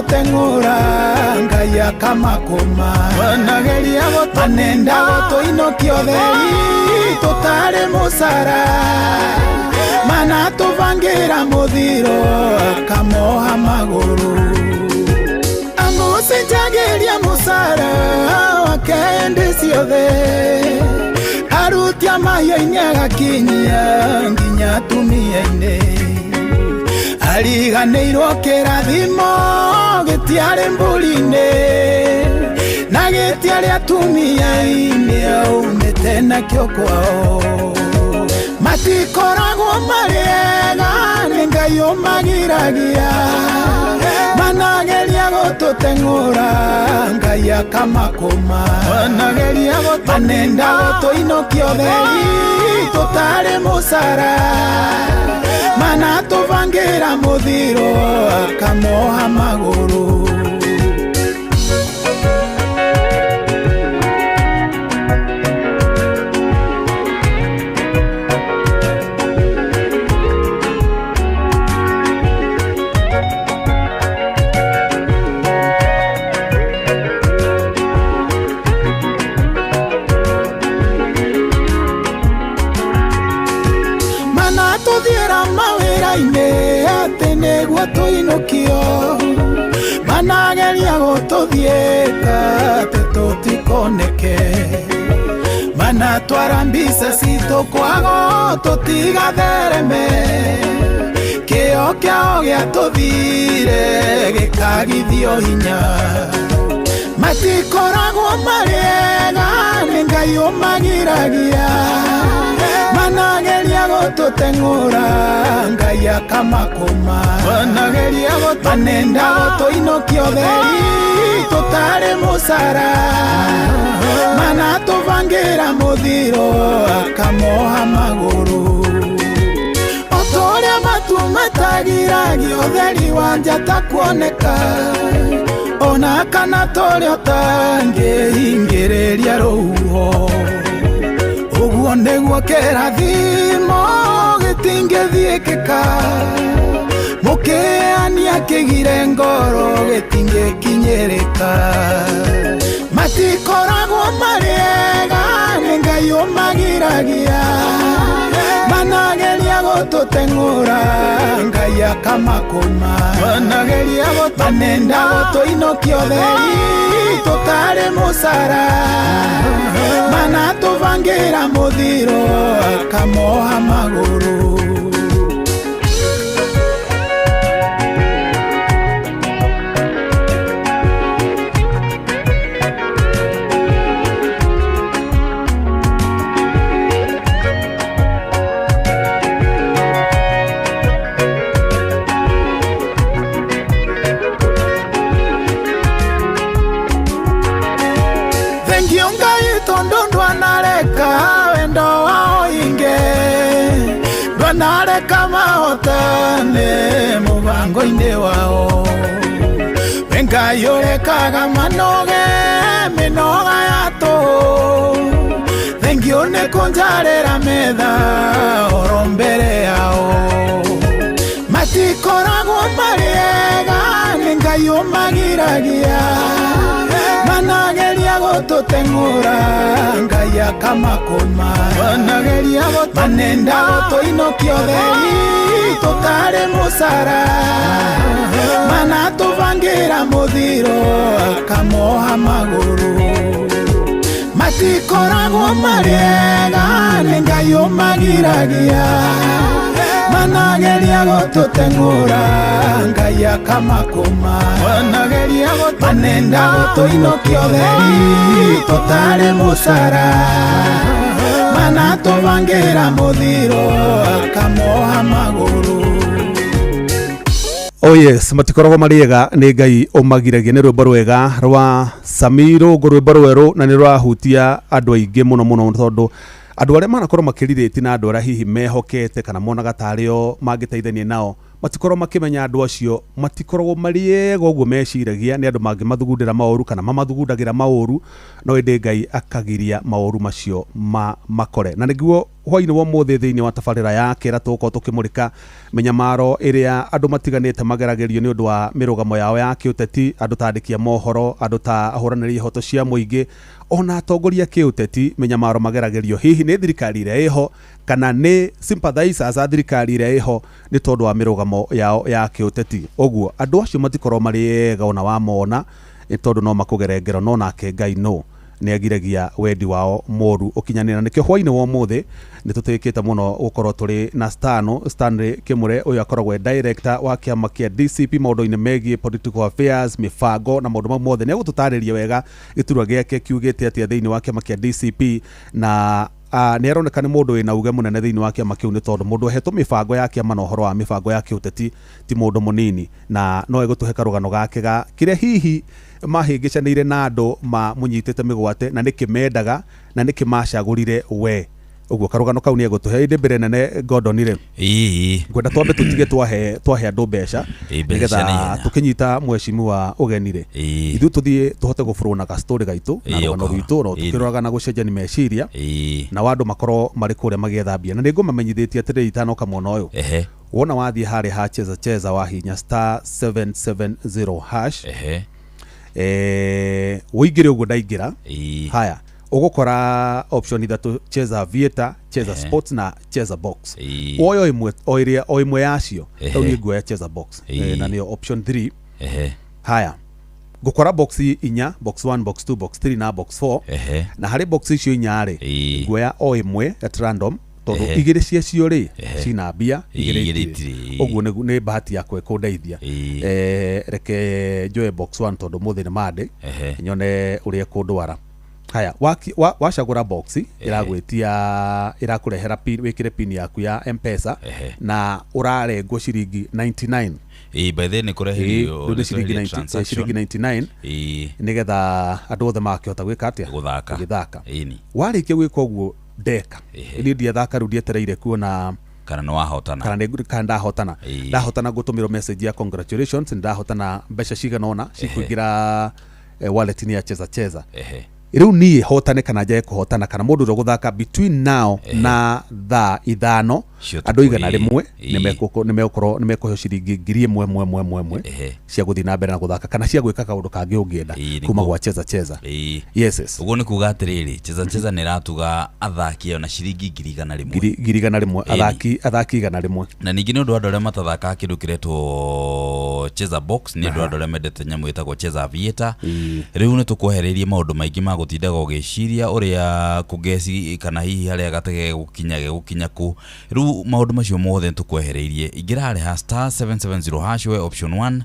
Gũtũteng'ũra Ngai akamakũma. Manageria Manenda gũtũinũkia ũtheri tũtarĩ mũcara. Manatũbangĩra mũthiro akamoha magũrũ. Amũcenjagĩria mũcara wake hĩndĩ ciothe. Arutia mahiũ-inĩ agakinyia nginya atumia-inĩ. Ariganĩirwo kĩrathimo gĩtiarĩ mbũri-inĩ na gĩtiarĩ atumia-inĩ aumĩte nakĩo kwao. Matikoragwo marĩ ega nĩ Ngai ũmagiragia. Manageria gũtũteng'ũra Ngai akamakũma. Manageria Manenda gũtũinũkia ũtheri tũtarĩ mũcara. Manatũbangĩra mũthiro akamoha magũrũ. Manatũthiĩra mawĩra-inĩ atĩ nĩguo tũinũkio. Manageria gũtũthiĩka atĩ tũtikoneke. Manatwara mbica citũ kwago tũtigathereme. Kĩo kĩao gĩatũthire gĩkagithio hinya. Matikoragwo marĩ ega nĩ Ngai ũmagiragia. Manageria gũtũteng'ũra Ngai akamakũma. Manageria Manenda gũtũinũkia ũtheri tũtarĩ mũcara. Manatũbangĩra mũthiro akamoha magũrũ. O ta ũrĩa matu matagiragia ũtheri wa njata kuoneka. Ona kana ta ũrĩa ũtangĩhingĩrĩria rũhuho. Ũguo nĩguo kĩrathimo gĩtingĩthiĩkĩka. Mũkĩania kĩgire ngoro gĩtingĩkinyĩrĩka. Matikoragwo marĩ ega nĩ Ngai ũmagiragia. Manageria gũtũteng'ũra Ngai akamakũma. Manageria Manenda gũtũinũkia ũtheri tũtarĩ mũcara. Manatũbangĩra mũthiro akamoha magũrũ. Thengio Ngai tondũ ndwanareka wendo wao inge. Ndwanareka mahotane mũbango-inĩ wao. We Ngai ũrekaga manoge mĩnoga ya tũhũ. Thengio nĩ kũnjarĩra metha oro mbere yao. Matikoragwo marĩ ega nĩ Ngai ũmagiragia. Manageria gũtũteng'ũra Ngai akamakũma. Manageria Manenda gũtũinũkia ũtheri tũtarĩ mũcara. Manatũbangĩra mũthiro akamoha magũrũ. Matikoragwo marĩ ega nĩ Ngai ũmagiragia. Manageria gũtũteng'ũra Ngai akamakũma. Manageria Manenda gũtũinũkia ũtheri tũtarĩ mũcara. Manatũbangĩra mũthiro akamoha magũrũ. Oh yes, matikoragwo marĩ ega nĩ Ngai ũmagiragia. Nĩ rwĩmbo rwega rwa Samiro rwĩmbo rwerũ na nĩ rũrahutia andũ aingĩ mũno mũno tondũ andũ arĩa manakorwo makĩrirĩti na andũ arĩa hihi mehokete kana monaga tarĩ o mangĩteithania nao matikorwo makĩmenya andũ acio matikoragwo marĩ ega ũguo meciragia. Nĩ andũ mangĩmathugundĩra maũru kana mamathugundagĩra maũru, no ĩndĩ Ngai akagiria maũru macio makore. Na nĩguo Hwainĩ wa ũmũthĩ thĩinĩ wa tabarĩra ya kĩra tũgũkorwo tũkĩmũrĩka mĩnyamaro ĩrĩa andũ matiganĩte mageragĩrio nĩ ũndũ wa mĩrũgamo yao ya kĩũteti, andũ ta andĩki a mohoro, andũ ta ahũranĩri ihoto cia mũingĩ, ona atongoria kĩũteti, mĩnyamaro mageragĩrio hihi nĩ thirikari ĩrĩa ĩho kana nĩ sympathizers a thirikari ĩrĩa ĩho nĩ tondũ wa mĩrũgamo yao ya kĩũteti. Ũguo andũ acio matikorwo marĩ ega ona wamona nĩ tondũ no makũgere ngero, no nake Ngai no nĩ agiragia wendi wao moru ũkinyanĩra. Nĩkĩo hwainĩ wa ũmũthĩ nĩ tũtĩkĩte mũno gũkorwo tũrĩ na Stanley Kimure, ũyũ akoragwo e director wa kĩama kĩa DCP maũndũ-inĩ megiĩ political affairs, mĩbango na maũndũ mau mothe. Nĩ egũtũtarĩria wega gĩturwa gĩake kiugĩte atĩa thĩinĩ wa kĩama kĩa DCP, na nĩ aroneka nĩ mũndũ wĩna uge mũnene thĩinĩ wa kĩama kĩu, nĩ tondũ mũndũ ahetwo mĩbango ya kĩama na ũhoro wa mĩbango ya kĩũteti ti mũndũ mũnini, na no egũtũhe karũgano gake ga kĩrĩa hihi mahĩngĩcanĩire na andũ mamũnyitĩte mĩgwate na nĩkĩ mendaga na nĩkĩ macagũrire we. Ũguo karũgano kau nĩ egũtũhe. Ĩndĩ mbere nene Gordon rĩ, ngwenda twambe tũtige twahe andũ mbeca nĩgetha tũkĩnyita mheshimiwa ũgeni rĩ, ithuĩ tũthiĩ tũhote gũbũrwo na gastori gaitũ na rũgano rwitũ no tũkĩroraga na gũcenjania meciria na andũ makorwo marĩ kũrĩa magĩetha mbia. Na nĩngũmamenyithĩtie atĩrĩrĩ itanoka mwena ũyũ, wona wathiĩ harĩa ha cheza cheza wahinya *770 hash ũingĩre ũguo ndaingĩra haya ũgũkora option ithatũ: cheza aviator, cheza sports na cheza box. Woyo ĩmwe o ĩrĩa o ĩmwe yacio rĩu niĩ nguoya cheza box na nĩyo option 3. Haya ngũkora box inya, box 1, box 2, box 3 na box 4, na harĩ box icio inya rĩ nguoya o ĩmwe at random tondũ igĩrĩ ciacio rĩ cina mbia, igĩrĩ itirĩ. Ũguo nĩ bahati yakwa ĩkũndeithia. Reke njoe box 1 tondũ mũthĩ nĩ Monday, nyone ũrĩa ĩkũndwara. Haya, wacagũra box ĩragwĩtia, ĩrakũrehera pin, wĩkĩre pin yaku ya M-Pesa na ũrarengwo ciringi 99. By the nĩ kũreherio nĩ ciringi 99 nĩgetha andũ othe makĩhota gwĩka atĩa, gũthaka. Warĩkia gwĩka ũguo ndeka niĩ ndiathaka rĩu ndietereire kuona kana nĩ wahotana kana ndahotana. Ndahotana ngũtũmĩrwo message ya congratulations, ndahotana mbeca cigana ũna cikũingĩra wallet-inĩ ya cheza cheza. Rĩu niĩ hotane kana njage kũhotana kana mũndũ ũrĩa ũgũthaka between now na thaa 5 andũ 100 nĩ mekũheo ciringi 1,111 cia gũthiĩ na mbere na gũthaka kana cia gwĩka kaũndũ kangĩ ũngĩenda kuma gwa cheza cheza. Yes. Ũguo nĩ kuga atĩrĩrĩ, cheza cheza nĩ ĩratuga athaki ayo na ciringi 100,000. 100,000 athaki 100. Na ningĩ nĩ ũndũ wa andũ arĩa matathakaga kĩndũ kĩretwo cheza box, nĩ ũndũ wa andũ arĩa mendete nyamũ ĩtagwo cheza aviator. Rĩu nĩ tũkwehereirie maũndũ maingĩ ma gũtindaga ũgĩciria ũrĩa kũgeci kana hihi harĩa gatege gũkinya kũ. Rĩu maũndũ macio mothe nĩtũkwehereirie. Ingĩra harĩa ha *770 hash we option 1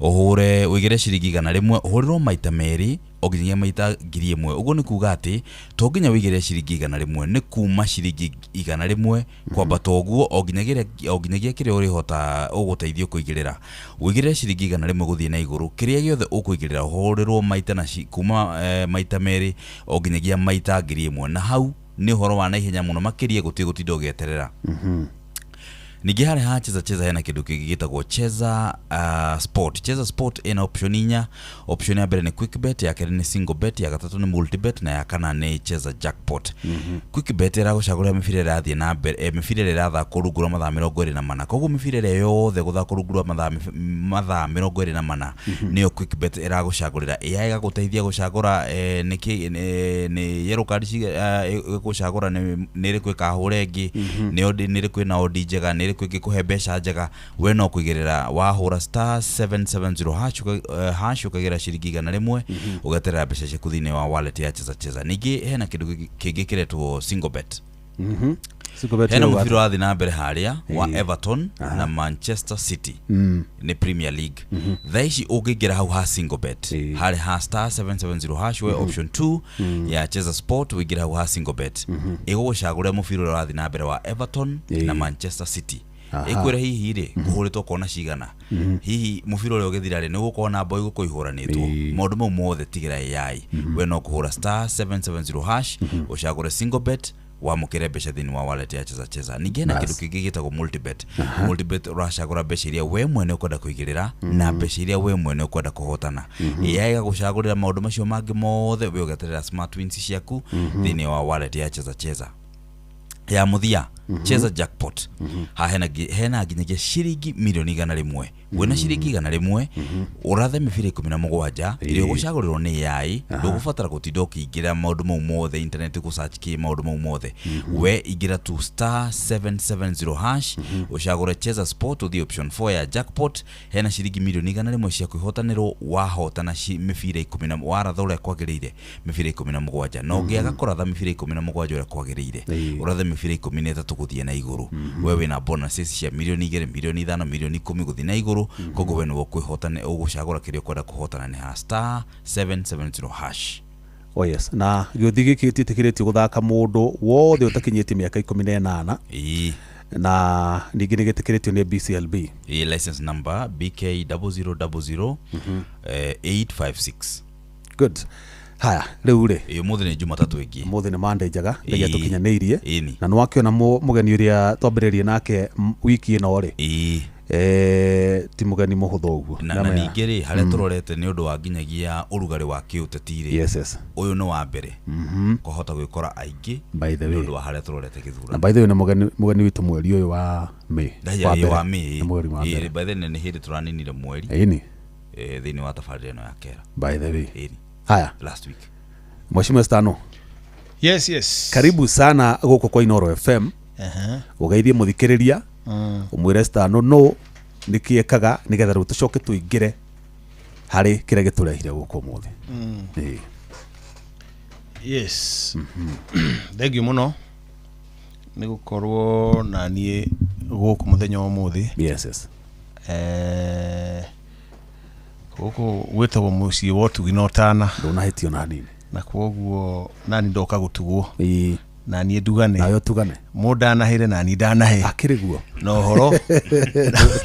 ũhũre ũigĩre ciringi 100 ũhũrĩrwo maita merĩ o nginyagia maita 1,000. Ũguo nĩ kuga atĩ to nginya ũigĩre ciringi 100, nĩ kuma ciringi 100 kwambata ũguo o nginyagia kĩrĩa ũrĩhota ũgũteithio kũigĩrĩra. Ũigĩrĩre ciringi 100 gũthiĩ na igũrũ, kĩrĩa gĩothe ũkũigĩrĩra ũhũrĩrwo maita na kuma maita merĩ o nginyagia maita 1,000, na hau nĩ ũhoro wa naihenya mũno makĩria gũtirĩ gũtinda ũgĩeterera. Ningĩ harĩa ha cheza cheza hena kĩndũ kĩngĩ gĩtagwo cheza sport. Cheza sport ĩna option inya. Option ya mbere nĩ quick bet, ya kerĩ nĩ single bet, ya gatatũ nĩ multi bet na ya kana nĩ cheza jackpot. Quick bet ĩragũcagũrĩra mĩbira ĩrĩa ĩrathiĩ na mbere, mĩbira ĩrĩa ĩrathakwo rungu rwa mathaa 24. Koguo mĩbira ĩrĩa yothe gũthakwo rungu rwa mathaa 24 nĩyo quick bet ĩragũcagũrĩra. AI ĩgagũteithia gũcagũra nĩkĩ nĩ yellow card ĩgũcagũra nĩ ĩrĩkũ ĩkahũra ĩngĩ, nĩ ĩrĩkũ ĩna odd njega, nĩ ĩrĩkũ ĩngĩkũhe mbeca njega. We no kũigĩrĩra wahũra *770 hash ũkaigĩrĩra ciringi 100 ũgeterera mbeca ciaku thĩinĩ wa wallet ya cheza cheza. Ningĩ hena kĩndũ kĩngĩ kĩretwo single bet. Hena mũbira ũrathiĩ na mbere harĩa wa Everton na Manchester City nĩ Premier League. Thaa ici ũngĩingĩra hau ha single bet harĩ ha *770 hash we option 2 ya cheza sport, ũingĩre hau ha single bet ĩgũgũcagũrĩra mũbira ũrĩa ũrathiĩ na mbere wa Everton na Manchester City. Ĩkwĩre hihi rĩ ngũhũrĩtwo kona cigana, hihi mũbira ũrĩa ũgĩthira rĩ nĩ ũgũkorwo na mbaũ igũkorwo ihũranĩtwo. Maũndũ mau mothe tigĩra AI, we no kũhũra *770 hash ũcagũre single bet wamũkĩre mbeca thĩinĩ wa wallet ya cheza cheza. Ningĩ hena kĩndũ kĩngĩ gĩtagwo multibet. Multibet ũracagũra mbeca iria we mwene ũkwenda kũigĩrĩra na mbeca iria we mwene ũkwenda kũhotana. AI ĩgagũcagũrĩra maũndũ macio mangĩ mothe, we ũgeterera smart wins ciaku thĩinĩ wa wallet ya cheza cheza. Ya muthia cheza jackpot ha hena nginyagia ciringi milioni 100. Wĩna ciringi 100 ũrathe mĩbira 17 ĩrĩa ũgũcagũrĩrwo nĩ AI. Ndũgũbatara gũtinda ũkĩingĩra maũndũ mau mothe internet gũ search kĩ maũndũ mau mothe. We ingĩra tu *770# ũcagũre cheza sport, ũthiĩ option 4 ya jackpot. Hena ciringi milioni 100 cia kwĩhotanĩrwo wahotana mĩbira 10 waratha ũrĩa kwagĩrĩire mĩbira 17. Na ũngĩaga kũratha mĩbira 17 ũrĩa kwagĩrĩire ũrathe mĩbira 13 gũthiĩ na igũrũ, we wĩna bonuses cia milioni 2, milioni 5, milioni 10 gũthiĩ na igũrũ. Koguo we nĩwe ũkwĩhotana ũgũcagũra kĩrĩa ũkwenda kũhotana nĩ ha *770#. Oh yes, na gĩũthi gĩkĩ gĩtiĩtĩkĩrĩtio gũthaka mũndũ wothe ũtakinyĩtie mĩaka 18. Ĩĩ. Na ningĩ nĩ gĩtĩkĩrĩtio nĩ BCLB. Ĩĩ, license number BK 0000 856. Good. Haya, rĩu rĩ Ĩĩ, ũmũthĩ nĩ Jumatatũ ĩngĩ. Ũmũthĩ nĩ Monday njega, Ngai Ĩĩ. atũkinyanĩirie. Ĩni. Na nĩwakĩona mũgeni ũrĩa twambĩrĩrie nake wiki ĩno rĩ. Ĩĩ. Ti mũgeni mũhũthũ ũguo. Na ningĩ rĩ harĩa tũrorete nĩ ũndũ wa nginyagia ũrugarĩ wa kĩũteti rĩ. Yes, yes. Ũyũ nĩ wa mbere kũhota gwĩkora aingĩ By the nĩ way. ũndũ wa harĩa tũrorete gĩthurano. Na by the way nĩ mũgeni witũ mweri ũyũ wa May. Ndaya ĩ wa May. Nĩ mweri wa Ĩ, mbere. by the way nĩ hĩndĩ tũraninire mweri Ĩni. Thĩinĩ wa tabarĩra ĩno ya Kera. By the way. Ĩni. Haya. Last week. Mheshimiwa Stano. Yes, yes. Karibu sana gũkũ kwa Inooro FM. Ũgeithie mũthikĩrĩria. Ũmwĩre Stano no nĩkĩ ekaga nĩgetha rĩu tũcoke tũingĩre harĩ kĩrĩa gĩtũrehire gũkũ ũmũthĩ. Ĩĩ. Yes. Thank you mũno nĩ gũkorwo na niĩ gũkũ mũthenya wa ũmũthĩ. Yes, yes. Gũkũ gwĩtagwo mũciĩ wa ũtugi na ũtana. Ndũnahĩtio na hanini. Na kwoguo nani ndoka gũtugwo. Ĩĩ. Na niĩ ndugane. Nawe ũtugane. Mũndũ ndanahĩre na niĩ ndanahe. Akĩrĩ guo. Na ũhoro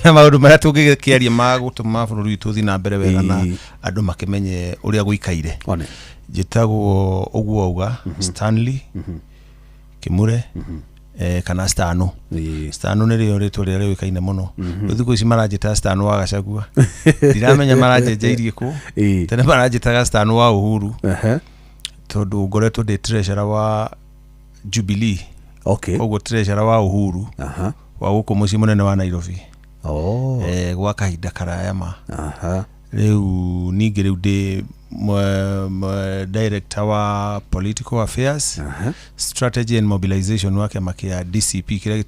na maũndũ marĩa tũngĩkĩaria ma gũtũma bũrũri witũ ũthiĩ na mbere wega na Ĩĩ. andũ makĩmenye ũrĩa gũikaire. One. Njĩtagwo ũguo auga Stanley Kimure kana Stano. Ĩĩ. Stano nĩrĩo rĩtwa rĩrĩa rĩũĩkaine mũno. Rĩu thikũ ici maranjĩta Stano wa Gachagua. Ndiramenya maranjenjeirie kũ. Ĩĩ. Tene maranjĩtaga Stano wa Uhuru. Ehe. Tondũ ngoretwo ndĩ treasurer wa Jubilee. Okay. Koguo treasurer wa Uhuru. Aha. Wa gũkũ mũciĩ mũnene wa Nairobi. Oh. Gwa kahinda karaya ma. Aha. Rĩu ningĩ rĩu ndĩ director wa political affairs. Aha. Strategy and mobilization wa kĩama kĩa DCP kĩrĩa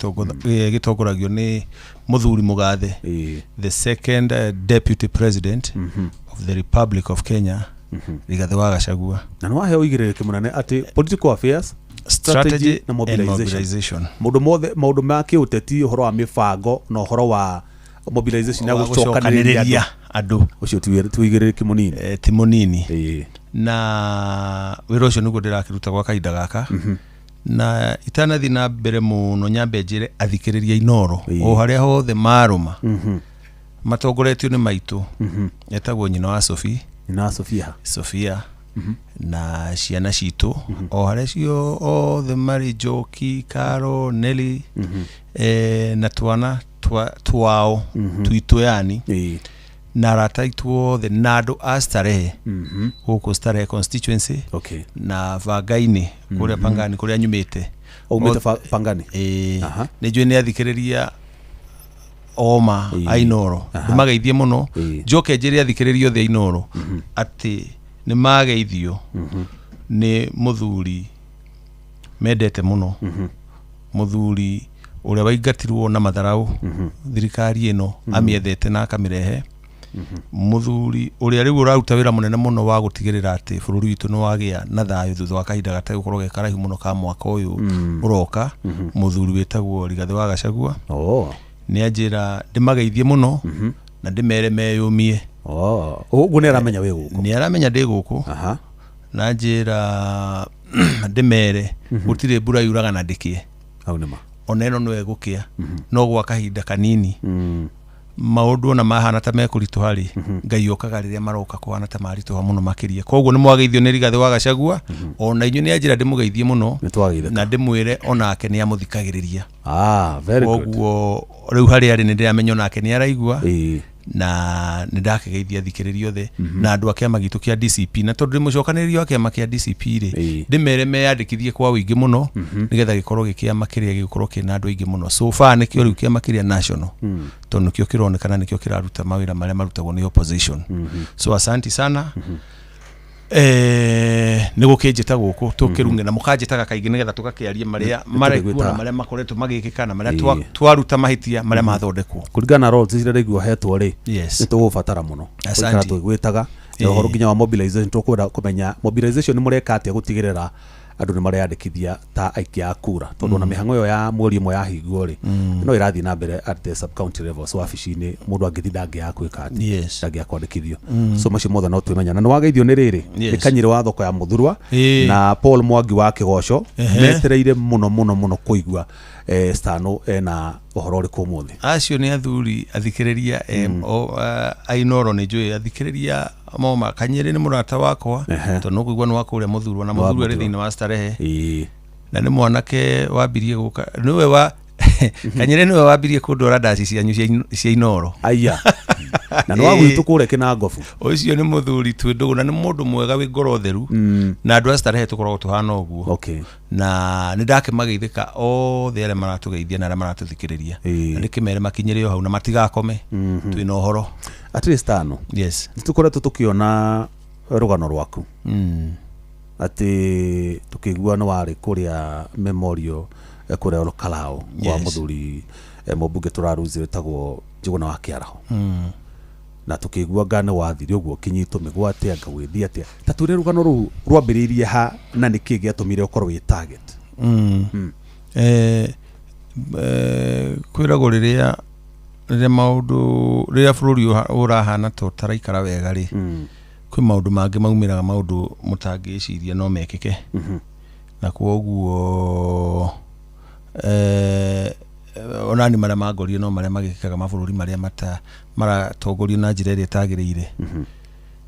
gĩtongoragio nĩ mũthuri Mũgathe. Ĩĩ. The second deputy president of the Republic of Kenya, Rigathi wa Gachagua. Na nĩwaheo ũigĩrĩrĩki mũnene atĩ political affairs, strategy na mobilization. Maũndũ mothe maũndũ ma kĩũteti, ũhoro wa mĩbango na ũhoro wa mobilization ya Wa gũcokanĩrĩria gũcokanĩrĩria andũ. Ũcio ti ũigĩrĩrĩki mũnini. Ti mũnini. Ĩĩ. Na wĩra ũcio nĩguo ndĩrakĩruta gwa kahinda gaka. Na itanathiĩ na mbere mũno nyambe njĩre athikĩrĩria Inooro o harĩa hothe marũma matongoretio nĩ maitũ. Etagwo nyina wa Sophie. Nyina wa Sophia. Sophia. Na ciana citũ o harĩa cio othe marĩ, Njoki, Karo, Nelly, na twana twao twitũ yani. Ĩĩ. Na arata aitũ othe na andũ a Starehe gũkũ Starehe constituency. Okay. Na Bangainĩ kũrĩa Pangani kũrĩa nyumĩte. Aumĩte Pangani? Ĩĩ. Aha. Nĩ njũĩ nĩ athikĩrĩria oma Ĩĩ. a Inooro. Ndĩmageithie mũno. Ĩĩ. Njoke njĩre athikĩrĩria othe a Inooro atĩ nĩ mageithio nĩ mũthuri mendete mũno. Mũthuri ũrĩa waingatirwo na matharaũ thirikari ĩno amĩethete na akamĩrehe. Mũthuri ũrĩa rĩu ũraruta wĩra mũnene mũno wa gũtigĩrĩra atĩ bũrũri witũ nĩ wagĩa na thayũ thutha wa kahinda gategũkorwo ge karaihu mũno ka mwaka ũyũ ũroka. Mũthuri wĩtagwo Rigathi wa Gachagua. Oh. Nĩ anjĩra ndĩmageithie mũno na ndĩmere meyũmie. Oh. Ũguo nĩ aramenya wĩ gũkũ. Nĩ aramenya ndĩ gũkũ. Aha. Na anjĩra ndĩmere gũtirĩ mbura yuraga na ndĩkĩe. Hau nĩ ma. Ona ĩno no ĩgũkĩa no gwa kahinda kanini. Maũndũ ona mahana ta mekũritũha rĩ, Ngai okaga rĩrĩa maroka kũhana ta maritũha mũno makĩria. Koguo nĩ mwageithio nĩ Rigathi wa Gachagua. Ona inyuĩ nĩ anjĩra ndĩmũgeithie mũno. Nĩ twageithĩka. Na ndĩmwĩre onake nĩ amũthikagĩrĩria. Ah, very good. Koguo rĩu harĩa arĩ nĩ ndĩramenya onake nĩ araigua. Ĩĩ. Na nĩ ndakĩgeithia athikĩrĩria othe na andũ a kĩama gitũ kĩa DCP, na tondũ ndĩ mũcokanĩrĩri wa kĩama kĩa DCP rĩ, ndĩmere meyandĩkithie kwa ũingĩ mũno nĩgetha gĩkorwo gĩ kĩama kĩrĩa gĩgũkorwo kĩna andũ aingĩ mũno. So far nĩkĩo rĩu kĩama kĩrĩa national, tondũ nĩkĩo kĩronekana nĩkĩo kĩraruta mawĩra marĩa marutagwo nĩ opposition. So asanti sana nĩ gũkĩnjĩta gũkũ tũkĩrunge na mũkanjĩtaga kaingĩ nĩgetha tũgakĩaria marĩa marekuo na tũrĩgwĩtaga. Marĩa makoretwo magĩkĩka na marĩa twaruta mahĩtia marĩa mathondekwo. Kũringana na roles iria raigua hetwo rĩ, nĩ tũgũbatara mũno Asante. gũikara tũgĩgwĩtaga na ũhoro nginya wa mobilization. Tũkwenda kũmenya mobilization nĩ mũreka atĩa gũtigĩrĩra andũ nĩ mareyandĩkithia ta aikia a kura, tondũ ona mĩhang'o ĩyo ya mweri ũmwe yahingwo rĩ, no ĩrathiĩ na mbere at the sub county level. So wabici-inĩ mũndũ angĩthiĩ ndangĩaga gwĩka atĩ ndangĩaga kwandĩkithio. So macio mothe no twĩmenya na nĩ wageithio nĩ rĩrĩ nĩ Kanyĩrĩ wa thoko ya Mũthurwa na Paul Mwangi wa Kĩgoco. Metereire mũno mũno mũno kũigua Stano ena ũhoro ũrĩkũ ũmũthĩ. Acio nĩ athuri athikĩrĩria ainoro nĩ njũĩ athikĩrĩria moma Kanyĩrĩ nĩ mũrata wakwa, tondũ nĩ ũkũigua nĩ wa kũrĩa Mũthurwa na Wa Mũthurwa arĩ Mũthurwa. thĩinĩ wa Starehe na nĩ mwanake wambirie gũka nĩwe wa Kanyĩrĩ nĩwe wambirie kũndwara ndaci cianyu cia Inoro. Aya, na nĩ wa gwitũ kũrĩa Kĩnangobu. Ũcio nĩ mũthuri twĩ ndũgũ na nĩ mũndũ mwega wĩ ngoro theru, na andũ a Starehe tũkoragwo tũhana ũguo. Na nĩ ndakĩmageithĩka othe arĩa maratũgeithia na arĩa maratũthikĩrĩria, na ndĩkĩmere makinyĩre o hau na matigakome, twĩna ũhoro. Atĩrĩ Stano, nĩ tũkoretwo tũkĩona rũgano rwaku atĩ tũkĩigua nĩ warĩ kũrĩa memorial kũrĩa Olkalou kwa mũthuri mũmbunge tũraruzi wĩtagwo Njũgũna wa Kĩaraho, na tũkĩigua nga nĩ wathire ũguo ũkĩnyitwo mĩgwate anga gwĩthiĩ atĩa. Ta twĩre rũgano rũu rwambĩrĩirie ha na nĩkĩ gĩatũmire ũkorwo wĩ target. Kwĩragwo rĩrĩa maũndũ rĩrĩa bũrũri ũrahana ta ũtaraikara wega rĩ, kwĩ maũndũ mangĩ maumĩraga, maũndũ mũtangĩciria no mekĩke. Na kwoguo onani marĩa mangorire no marĩa magĩkĩkaga mabũrũri marĩa maratongorio na njĩra ĩrĩa ĩtagĩrĩire.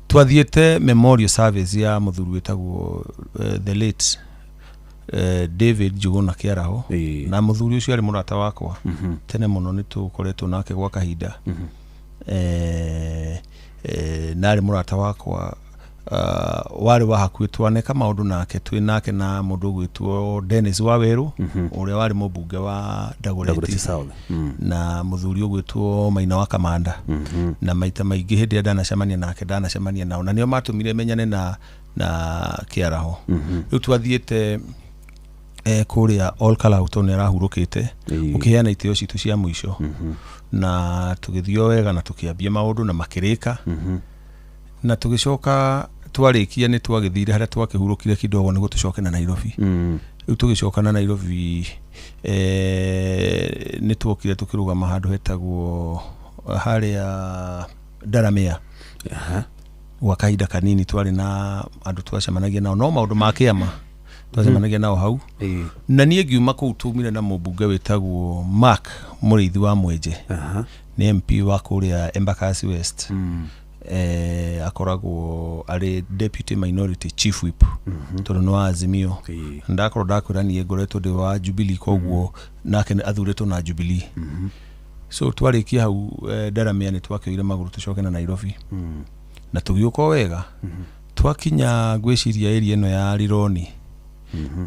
Twathiĩte memorial service ya mũthuri wĩtagwo the late David Njũgũna Kĩaraho. Na mũthuri ũcio arĩ mũrata wakwa tene mũno, nĩ tũkoretwo nake gwa kahinda, na arĩ mũrata wakwa warĩ wa hakuhĩ, twaneka maũndũ nake, twĩ nake na mũndũ ũgwĩtwo Dennis Wawerũ ũrĩa warĩ mũmbunge wa Dagoretti Dagoretti South. Na mũthuri ũgwĩtwo Maina wa Kamanda. Na maita maingĩ hĩndĩ ĩrĩa ndanacemania nake, ndanacemania nao na nĩo matũmire menyane na Kĩaraho. Rĩu twathiĩte kũrĩa Olkalou tondũ nĩ arahurũkĩte, ũkĩheana itĩo citũ cia mũico, na tũgĩthiĩ o wega na tũkĩambia maũndũ na makĩrĩka, na tũgĩcoka twarĩkia nĩ twagĩthire harĩa twakĩhurũkire kidogo nĩguo tũcoke na Nairobi. Rĩu tũgĩcoka na Nairobi, nĩ tuokire tũkĩrũgama handũ hetagwo harĩa Ndaramĩa gwa kahinda kanini. Twarĩ na andũ twacemanagia nao, no maũndũ ma kĩama twacemanagia nao hau. Na niĩ ngiuma kũu tumire na mũmbunge wĩtagwo Mark Mũrĩithi wa Mwenje, nĩ MP wa kũrĩa Embakasi West. Akoragwo arĩ deputy minority chief whip tondũ nĩ wa Azimio. Ndakorwo ndakwĩra niĩ ngoretwo ndĩ wa Jubilee, koguo nake athurĩtwo na Jubilee. So twarĩkia hau Ndaramĩa nĩ twakĩoire magũrũ tũcoke na Nairobi na tũgĩũka o wega. Twakinya ngwĩciria area ĩno ya Rironi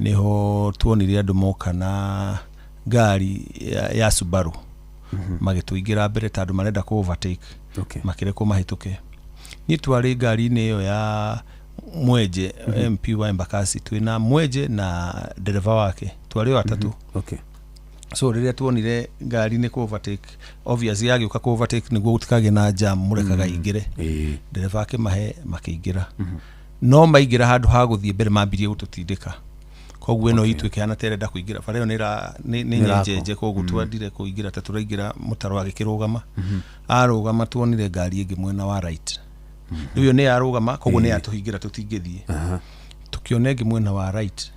nĩho tuonire andũ moka na ngari ya Subaru magĩtũingĩra mbere ta andũ marenda kũ overtake, makĩrekwo mahĩtũke. Niĩ twarĩ ngari-inĩ ĩyo ya Mwenje, MP wa Embakasi, twĩna Mwenje na ndereba wake, twarĩ o atatũ. So rĩrĩa tuonire ngari nĩ kũ overtake, obviously yagĩũka kũ overtake nĩguo gũtikagĩe na jam, mũrekaga ingĩre. Ndereba akĩmahe makĩingĩra, no maingĩra handũ ha gũthiĩ mbere mambirie gũtũtindĩka, koguo ĩno itũ ĩkĩhana ta ĩrenda kũingĩra bara ĩyo nĩ Nĩ ĩrakwo. nyenjenje, koguo twendire kũingĩra ta tũraingĩra mũtaro. Agĩkĩrũgama, arũgama tuonire ngari ĩngĩ mwena wa right. Rĩu ĩyo nĩ yarũgama, koguo nĩ yatũhingĩra tũtingĩthiĩ. Tũkĩona ĩngĩ mwena wa right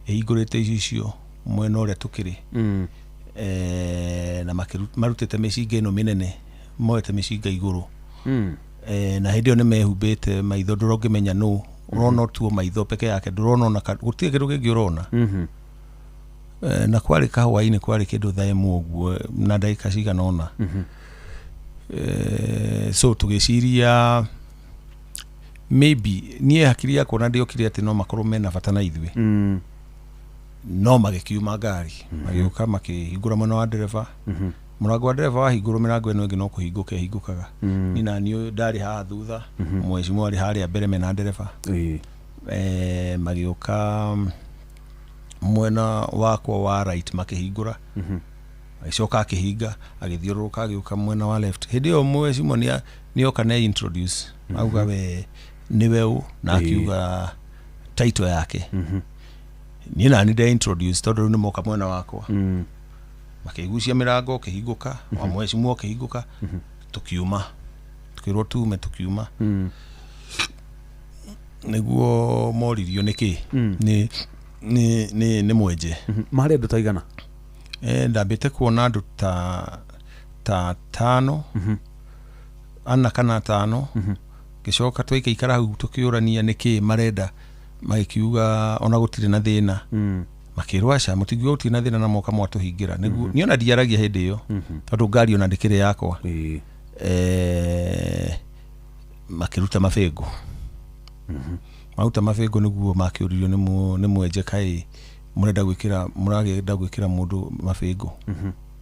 ĩhingũrĩte icicio mwena ũrĩa tũkĩrĩ, na marutĩte mĩcinga ĩno mĩnene, moete mĩcinga igũrũ. Na hĩndĩ ĩyo nĩ mehumbĩte maitho, ndũrongĩmenya nũ ũrona, tuo maitho peke yake ndũrona ona gũtirĩ kĩndũ kĩngĩ ũrona. Na kwarĩ kahũa-inĩ, kwarĩ kĩndũ thaa ĩmwe ũguo na ndagĩka cigana ũna. So tũgĩciria maybe niĩ hakiri yakwa na ndĩokire atĩ no makorwo mena bata na ithuĩ. No magĩkiuma ngari, magĩũka makĩhingũra mwena wa ndereba. Mũrango wa ndereba wahingũrwo, mĩrango ĩno ĩngĩ no kũhingũka ĩhingũkaga. Niĩ naniĩ ndarĩ haha thutha, mheshimiwa arĩ harĩa mbere mena ndereba. Magĩũka mwena wakwa wa right makĩhingũra, agĩcoka akĩhinga, agĩthiũrũrũka, agĩũka mwena wa left. Hĩndĩ ĩyo mheshimiwa nĩoka ne introduce, auga we nĩwe ũ, na akiuga title yake. Niĩ nani nde introduce tondũ rĩu nĩmoka mwena wakwa. Makĩgucia mĩrango ũkĩhingũka, wa mheshimiwa ũkĩhingũka, tũkiuma, tukĩrwo tume, tũkiuma. Nĩguo moririo nĩkĩ nĩ mwenje. Marĩ andũ ta igana? Ndambĩte kuona andũ ta tano, ana kana tano. Ngĩcoka twaikaikara hau tũkĩũrania nĩkĩ marenda, magĩkiuga ona gũtirĩ na thĩna. Makĩrwo aca, mũtingiuga gũtirĩ na thĩna na moka mwatũhingĩra. Nĩguo niĩ ona ndiaragia hĩndĩ ĩyo tondũ ngari ona ndĩkĩrĩ yakwa. Makĩruta mabĩngũ, maruta mabĩngũ nĩguo makĩũririo nĩ mwenje, kaĩ mũrenda gwĩkĩra, mũragenda gwĩkĩra mũndũ mabĩngũ?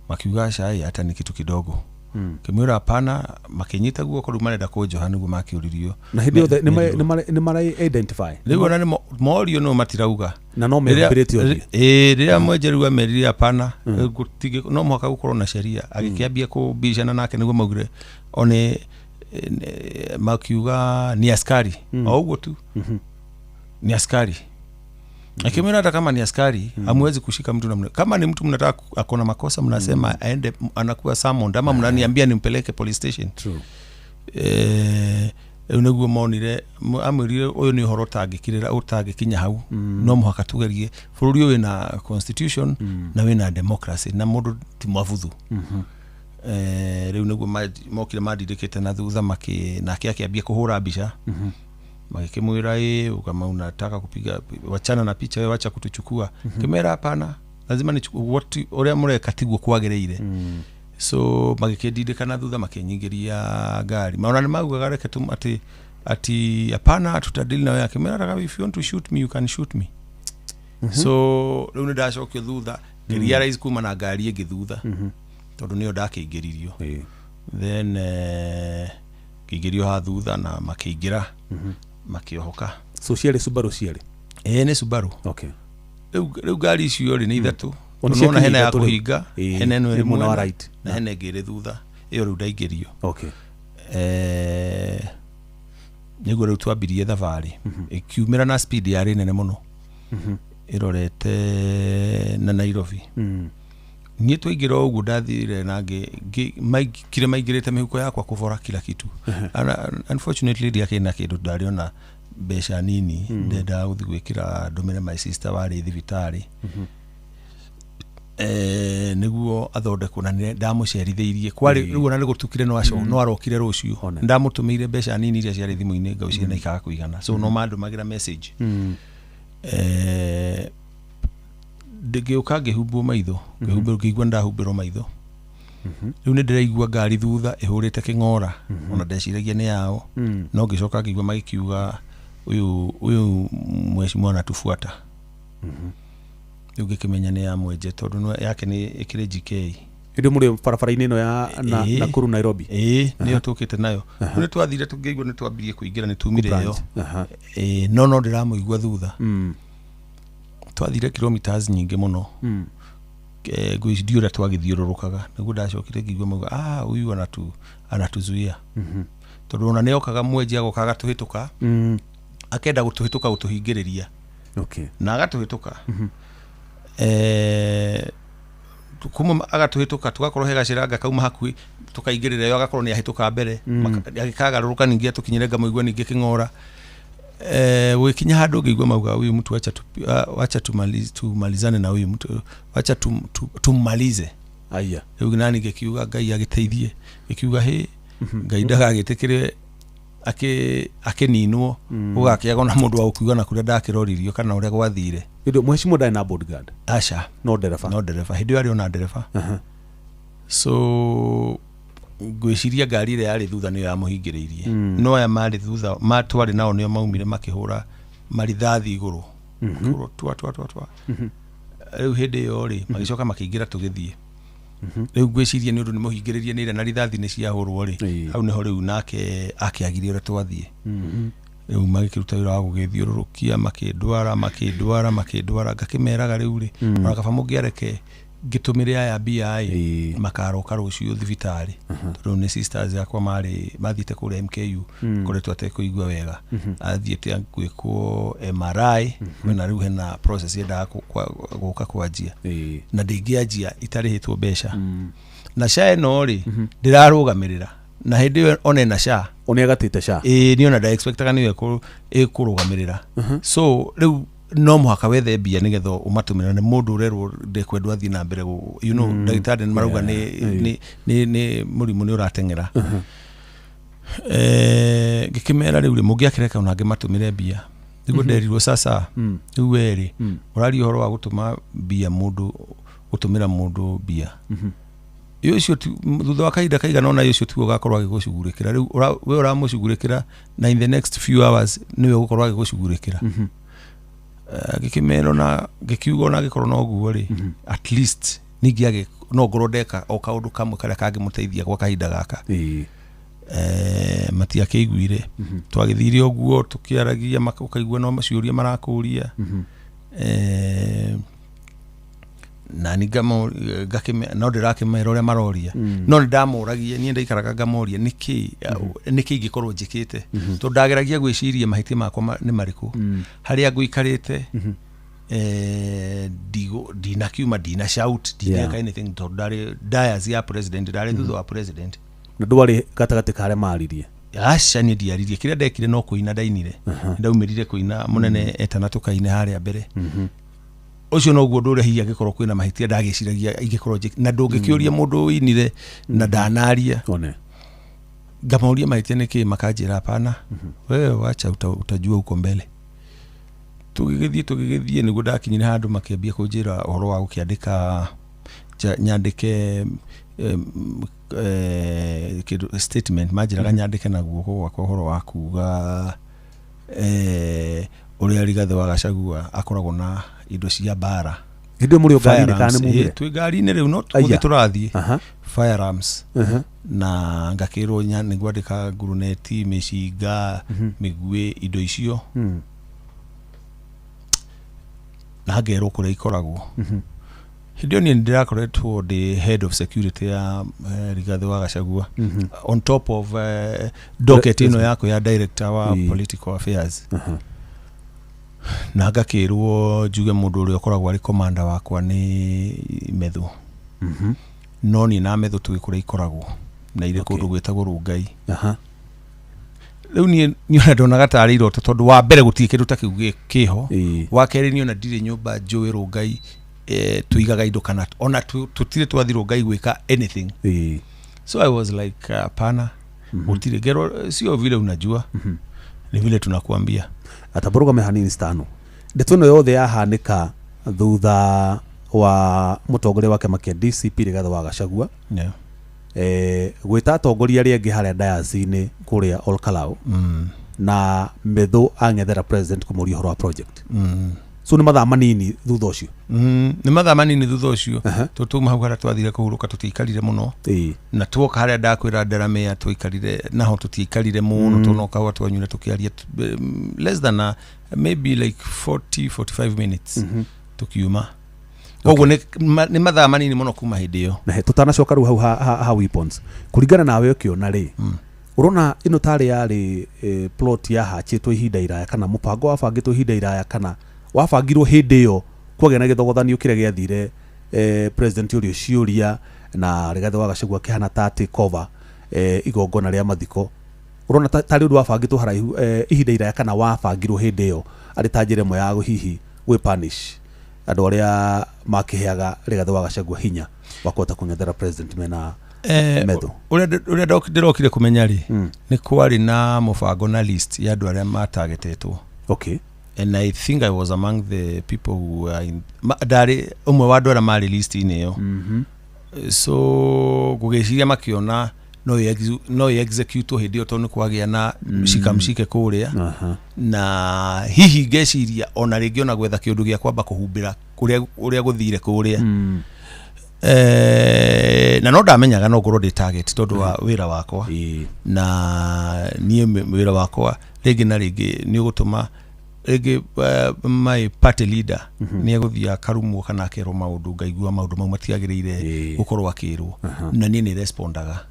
Makiuga aca, ĩ hata ni kitu kidogo. Kĩmwĩra hapana, makĩnyita guoko, rĩu marenda kũnjoha, nĩguo makĩũririo. Na hĩndĩ yothe nĩ mara identify? Rĩu ona nĩ morio no matirauga. Na no mehumbĩrĩte ũthiũ? Ĩĩ, rĩrĩa mwenje rĩu amerire hapana, no mũhaka gũkorwo na sheria, agĩkĩambia kũbicana nake, nĩguo maugire one makiuga ni askari, o ũguo tu, ni askari. Akimwira hata kama ni askari, hamwezi kushika mtu namna. Kama ni mtu mnataka akona makosa, mnasema aende, anakuwa summoned, ama mnaniambia nimpeleke police station. True. Rĩu nĩguo monire amwĩrire ũyũ nĩ ũhoro ũtangĩkirĩra, ũtangĩkinya hau, no mũhaka tugerie bũrũri ũyũ wĩna constitution na wĩna democracy na mũndũ ti mwabuthu. Rĩu nĩguo mokire mandindĩkĩte na thutha, nake akĩambia kũhũra mbica. Magĩkĩmwĩra, ĩ kama unataka kupiga, wachana na picha wewe, wacha kutuchukua. Kimwĩra hapana, lazima nichukue what ũrĩa mũreka tiguo kwagĩrĩire. So magĩkĩndindĩka na thutha, makĩnyingĩria ngari. Maona nĩ maugaga reke tu ati hapana, tutadili na wewe. Akimwĩra hata if you want to shoot me, you can shoot me. So rĩu nĩ ndacokio thutha, ngĩrealize kuma na ngari ĩngĩ thutha tondũ nĩyo ndakĩingĩririo. Then ngĩingĩrio haha thutha na makĩingĩra, makĩohoka. So ciarĩ Subaru ciarĩ? Ĩĩ, nĩ Subaru. Rĩu ngari icio rĩ nĩ ithatũ. Ona Nĩwona ciakinya hena ya ithatũ rĩu. kũhinga, hena ĩno ĩrĩ ĩ mwena wa mwena, right. na hena ĩngĩ ĩrĩ thutha, ĩyo rĩu ndaingĩrio. Nĩguo rĩu twambirie thabarĩ, ĩkiumĩra na speed yarĩ nene mũno, ĩrorete na Nairobi. Niĩ twaingĩra o ũguo ndathire na kire maingĩrĩte mĩhuko yakwa kũbora kila kitu. And unfortunately ndiakĩrĩ na kĩndũ, ndarĩ ona mbeca nini ndendaga gũthiĩ gwĩkĩra ndũmĩre my sister warĩ thibitarĩ, nĩguo athondekwo, na nĩ ndamũcerithĩirie kwarĩ rĩu ona nĩ gũtukire, no aco no arokire rũciũ. Ndamũtũmĩire mbeca nini iria ciarĩ thimũ-inĩ, ngauciria na ikaga kũigana, so no mandũmagĩra message. Ngĩũka ngĩhumbwo maitho, ngĩhumbĩrwo, ngĩigua ndahumbĩrwo maitho. Rĩu nĩ ndĩraigua ngari thutha ĩhũrĩte kĩng'ora, ona ndeciragia nĩ yao, no ngĩcoka ngĩigua magĩkiuga ũyũ mheshimiwa anatufuata. Rĩu ngĩkĩmenya nĩ ya mwenje tondũ yake nĩ ĩkĩrĩ GK. Hĩndĩ mũrĩ barabara-inĩ ĩno ya na Nakuru Nairobi? Ĩĩ, nĩyo tũkĩte nayo. Rĩu nĩ twathire, tũngĩigua nĩ twambirie kũingĩra, nĩ tumire ĩyo. Branch. Ĩĩ, no ndĩramũigua thutha. Twathire kilometers nyingĩ mũno. Ngwĩciria ũrĩa twagĩthiũrũrũkaga nĩguo ndacokire ngĩigua mauga, ah, huyu anatuzuia, tondũ ona nĩokaga mwenji agoka agatũhĩtũka, akenda gũtũhĩtũka, gũtũhingĩrĩria, na agatũhĩtũka, kuma agatũhĩtũka tũgakorwo he gacĩra kauma hakuhĩ, tũkaingĩrĩra ĩyo, agakorwo nĩ ahĩtũka mbere. Agĩkagarũrũka ningĩ atũkinyĩre, ngamũigua ningĩ kĩng'ora. Gũgĩkinya handũ ngĩigua mauga huyu mtu wacha tumalizane na huyu mtu, wacha tummalize. Aya. Rĩu nani ngĩkiuga Ngai agĩteithie, ngĩkiuga hĩ, Ngai ndagagĩtĩkĩre akĩninwo, gũgakĩaga na mũndũ wa gũkiuga na kũrĩa ndakĩroririo kana ũrĩa gwathire. Hĩndĩ mheshimiwa ndarĩ na bodyguard? Aca. No ndereba? No ndereba, hĩndĩ ĩyo arĩ ona ndereba. So Ngwĩciria ngari ĩrĩa yarĩ thutha nĩyo yamũhingĩrĩirie, no aya marĩ thutha twarĩ nao nĩo maumire makĩhũra marithathi igũrũ. Makĩhũrwo twa twa twa twa. Rĩu hĩndĩ ĩyo rĩ, magĩcoka makĩingĩra tũgĩthiĩ. Rĩu ngwĩciria nĩ ũndũ nĩ mũhingĩrĩrie nĩ ĩrĩa na rithathi nĩ ciahũrwo rĩ, hau nĩho rĩu nake akĩagirie ũrĩa twathiĩ. Rĩu magĩkĩruta wĩra wa gũgĩthiũrũrũkia, makĩndwara, makĩndwara, makĩndwara. Ngakĩmeraga rĩu rĩ, ona kaba mũngĩareke ngĩtũmĩre aya mbia ĩ, makaroka rũciũ thibitarĩ, tondũ nĩ sisters yakwa marĩ mathiĩte kũrĩa MKU, koretwo atekũigua wega, athiĩte gwĩkwo MRI. Kwĩna rĩu hena process yendaga gũka kwanjia, na ndĩngĩanjia itarĩhĩtwo mbeca. Na SHA ĩno rĩ, ndĩrarũgamĩrĩra na hĩndĩ ĩyo one na SHA. Nĩ agatĩte SHA. Ĩĩ, niĩ ona ndaexpectaga nĩyo ĩkũrũgamĩrĩra. So rĩu no mũhaka wethe mbia nĩgetha ũmatũmĩre, nĩ mũndũ ũrerwo ndekwendwo athiĩ na mbere ndagĩtarĩ nĩ marauga nĩ mũrimũ nĩ ũrateng'era. Ngĩkĩmera rĩu rĩ, mũngĩakĩreka ona ngĩmatũmĩre mbia. Nĩguo nderirwo, sasa rĩu we rĩ, ũraria ũhoro wa gũtũma mbia mũndũ, gũtũmĩra mũndũ mbia ũcio thutha wa kahinda kaigana ũna, ũcio tiguo ũgakorwo agĩgũcugurĩkĩra. Rĩu we ũramũcugurĩkĩra na in the next few hours nĩwe ũgũkorwo agĩgũcugurĩkĩra. Ngĩkĩmera ona ngĩkiuga ona angĩkorwo no ũguo rĩ, at least ningĩ no ngorwo ndeka o kaũndũ kamwe karĩa kangĩmũteithia gwa kahinda gaka. Matiakĩiguire. Twagĩthire ũguo tũkĩaragia, ũkaigua no ciũria marakũria. Na ni no ndĩrakĩmera ũrĩa maroria, no nĩ ndamũragia niĩ, ndaikaraga ngamoria nĩkĩ nĩkĩ ingĩkorwo njĩkĩte, tondũ ndageragia gwĩciria mahĩtia makwa nĩ marĩkũ harĩa ngũikarĩte. Ndinakiuma, ndina shout, ndineka anything, tondũ ndarĩ dais ya president, ndarĩ thutha wa president. Na ndwarĩ gatagatĩ ka arĩa maririe? Aca, niĩ ndiaririe. Kĩrĩa ndekire no kũina ndainire. Ndaumĩrire kũina mũnene etana tũkaine harĩa mbere. Ũcio noguo ũndũ ũrĩa hihi angĩkorwo kwĩna mahĩtia ndagĩciragia ingĩkorwo na ndũngĩkĩũria mũndũ ũinire na ndanaria. One. Ngamoria mahĩtia nĩ kĩ, makanjĩra, "Hapana, wewe wacha, utajua huko mbele." Tũgĩgĩthiĩ, tũgĩgĩthiĩ, nĩguo ndakinyire handũ makĩambia kũnjĩra ũhoro wa gũkĩandĩka nyandĩke kĩndũ statement. Manjĩraga nyandĩke na guoko gwakwa ũhoro wa kuga ũrĩa Rigathĩ wa Gachagua akoragwo na indo cia mbara. Hĩndĩ ĩyo mũrĩ o ngari-inĩ kana nĩ Firearms. mumire? Twĩ ngari-inĩ rĩu, no tũgũthiĩ tũrathiĩ. Firearms. Na ngakĩrwo nĩ ngwandĩka nguruneti, mĩcinga, mĩguĩ, indo icio, na ngerwo kũrĩa ikoragwo. Hĩndĩ ĩyo niĩ nĩndĩrakoretwo ndĩ head of security ya Rigathĩ wa Gachagua, on top of docket ĩno yakwa ya director wa political affairs. Na ngakĩrwo njuge mũndũ ũrĩa ũkoragwo arĩ commander wakwa nĩ Methu, no niĩ na Methu tũgĩ kũrĩa ikoragwo na irĩ kũndũ gwĩtagwo Rũngai. Rĩu niĩ niona ndonaga tarĩ iroto, tondũ wa mbere gũtirĩ kĩndũ ta kĩu kĩho. Wa kerĩ, niĩ ona ndirĩ nyũmba njũĩ Rũngai tũigaga indo, kana ona tũtirĩ twathi Rũngai gwĩka anything. So I was like, "Hapana, gũtirĩ." Ngerwo, "Sio vile unajua, ni vile tunakuambia." Atamburũgame hanini stano. Ndeto ĩno yothe yahanĩka thutha wa mũtongoria wa kĩama kĩa DCP Rigathĩ wa Gachagua gwĩta atongoria arĩa angĩ harĩa dayasi-inĩ kũrĩa Olkalau, na Methu ang'ethera president kũmũria ũhoro wa project. So nĩ mathaa manini thutha ũcio? Nĩ mathaa manini thutha ũcio. Tũtuma hau harĩa twathire kũhurũka, tũtiaikarire mũno. Na tuoka harĩa ndakwĩra Delamere twaikarire naho, tũtiaikarire mũno, tũnoka hau twanyuire tũkĩaria less than maybe like 40 45 minutes, tukiuma. Koguo nĩ mathaa manini mũno kuma hĩndĩ ĩyo. Na he tũtanacoka rĩu hau ha weapons, kũringana nawe ũkĩona rĩ, ũrona ĩno tarĩ yarĩ plot yahachĩtwo ihinda iraya, kana mũbango wabangĩtwo ihinda iraya, kana wabangirwo hĩndĩ ĩyo kwagĩa na gĩthogothanio kĩrĩa gĩathire, president ũrĩa ciũria na Rigathĩ wa Gachagua akĩhana ta take over igongona rĩa mathiko? Ũrona tarĩ ũndũ wabangĩtwo haraihu, ihinda iraya, kana wabangirwo hĩndĩ ĩyo arĩ ta njĩra ĩmwe ya hihi gwĩ punish andũ arĩa makĩheaga Rigathĩ wa Gachagua hinya wa kũhota kũng'ethera president mena Methu? Ũrĩa ndĩrokire kũmenya rĩ, nĩ kwarĩ na mũbango na list ya andũ arĩa matagetetwo, and I think I was among the people who were in ndarĩ ũmwe wa andũ arĩa marĩ list-inĩ ĩyo. So gũgĩciria makĩona no ĩ execute hĩndĩ ĩyo tondũ nĩ kwagĩa na mshika mshike kũrĩa. Na hihi ngeciria ona rĩngĩ ona gwetha kĩũndũ gĩa kwamba kũhumbĩra kũrĩa ũrĩa gũthire kũrĩa. Na no ndamenyaga no ngorwo ndĩ target tondũ wa wĩra wakwa. Na niĩ wĩra wakwa rĩngĩ na rĩngĩ nĩ ũgũtũma rĩngĩ my party leader nĩ egũthiĩ akarumwo kana akerwo maũndũ, ngaigua maũndũ mau matiagĩrĩire gũkorwo akĩrwo, na niĩ nĩ respondaga,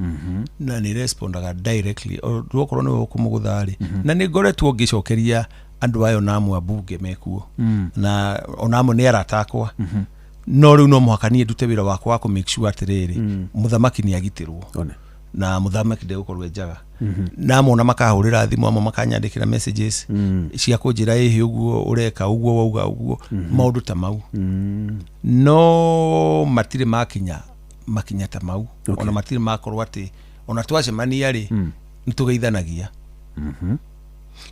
na nĩ respondaga directly okorwo nĩwe ũkũmũgũtha rĩ. Na nĩ ngoretwo ngĩcokeria andũ ayo na amwe ambunge mekuo, na ona amwe nĩ arata akwa, no rĩu no mũhaka niĩ ndute wĩra wakwa wa kũ make sure atĩrĩrĩ, mũthamaki nĩ agitĩrwo na mũthamaki ndegũkorwo e njaga. Na amwe ona makahũrĩra thimũ, amwe makanyandĩkĩra messages cia kũnjĩra ĩhĩ ũguo ũreka ũguo wauga ũguo, maũndũ ta mau. No matirĩ makinya makinya ta mau. Ona matirĩ makorwo atĩ ona twacemania rĩ, nĩ tũgeithanagia.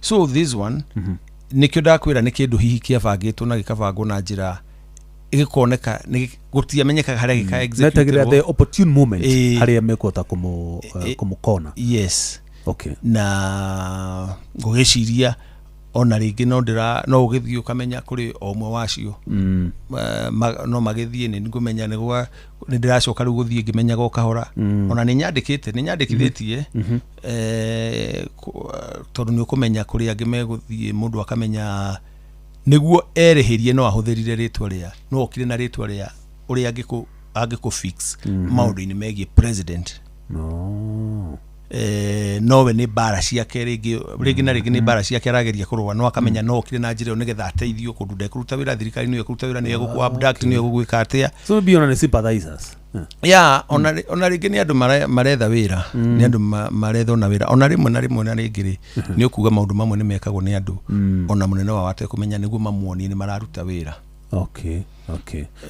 So this one nĩkĩo ndakwĩra nĩ kĩndũ hihi kĩabangĩtwo na gĩkabangwo na njĩra ĩgĩkoneka gũtiamenyekaga harĩa gĩka Metagĩrĩra the execute. opportune moment harĩa mekũhota kũmũkona. Yes. Okay. Na ngũgĩciria ona rĩngĩ no ndĩra no ũgĩthiĩ ũkamenya kũrĩ o ũmwe wacio no magĩthiĩ nĩ ngũmenya nĩ gwa nĩ ndĩracoka rĩu gũthiĩ ngĩmenyaga o kahora. Ona nĩ nyandĩkĩte, nĩ nyandĩkithĩtie, tondũ nĩ ũkũmenya kũrĩ angĩ megũthiĩ mũndũ akamenya nĩguo erĩhĩrie no ahũthĩrire rĩtwa rĩa no okire na rĩtwa rĩa ũrĩa angĩkũ fix maũndũ-inĩ megiĩ president. No. Nowe nĩ mbara ciake rĩngĩ rĩngĩ na rĩngĩ nĩ mbara ciake arageria kũrũa, no akamenya no okire na njĩra ĩyo nĩgetha ateithio kũndũ ndekũruta wĩra thirikari nĩyo ĩkũruta wĩra, nĩyo ĩgũkũ abduct, nĩyo ĩgũgwĩka atĩa. So maybe ona nĩ sympathizers. Ya ona rĩngĩ nĩ andũ maretha wĩra, nĩ andũ maretha ona wĩra, ona rĩmwe na rĩmwe na rĩngĩ rĩ nĩ ũkuga maũndũ mamwe nĩ mekagwo nĩ andũ ona mũnene wao atekũmenya nĩguo mamuonie nĩ mararuta wĩra. Okay.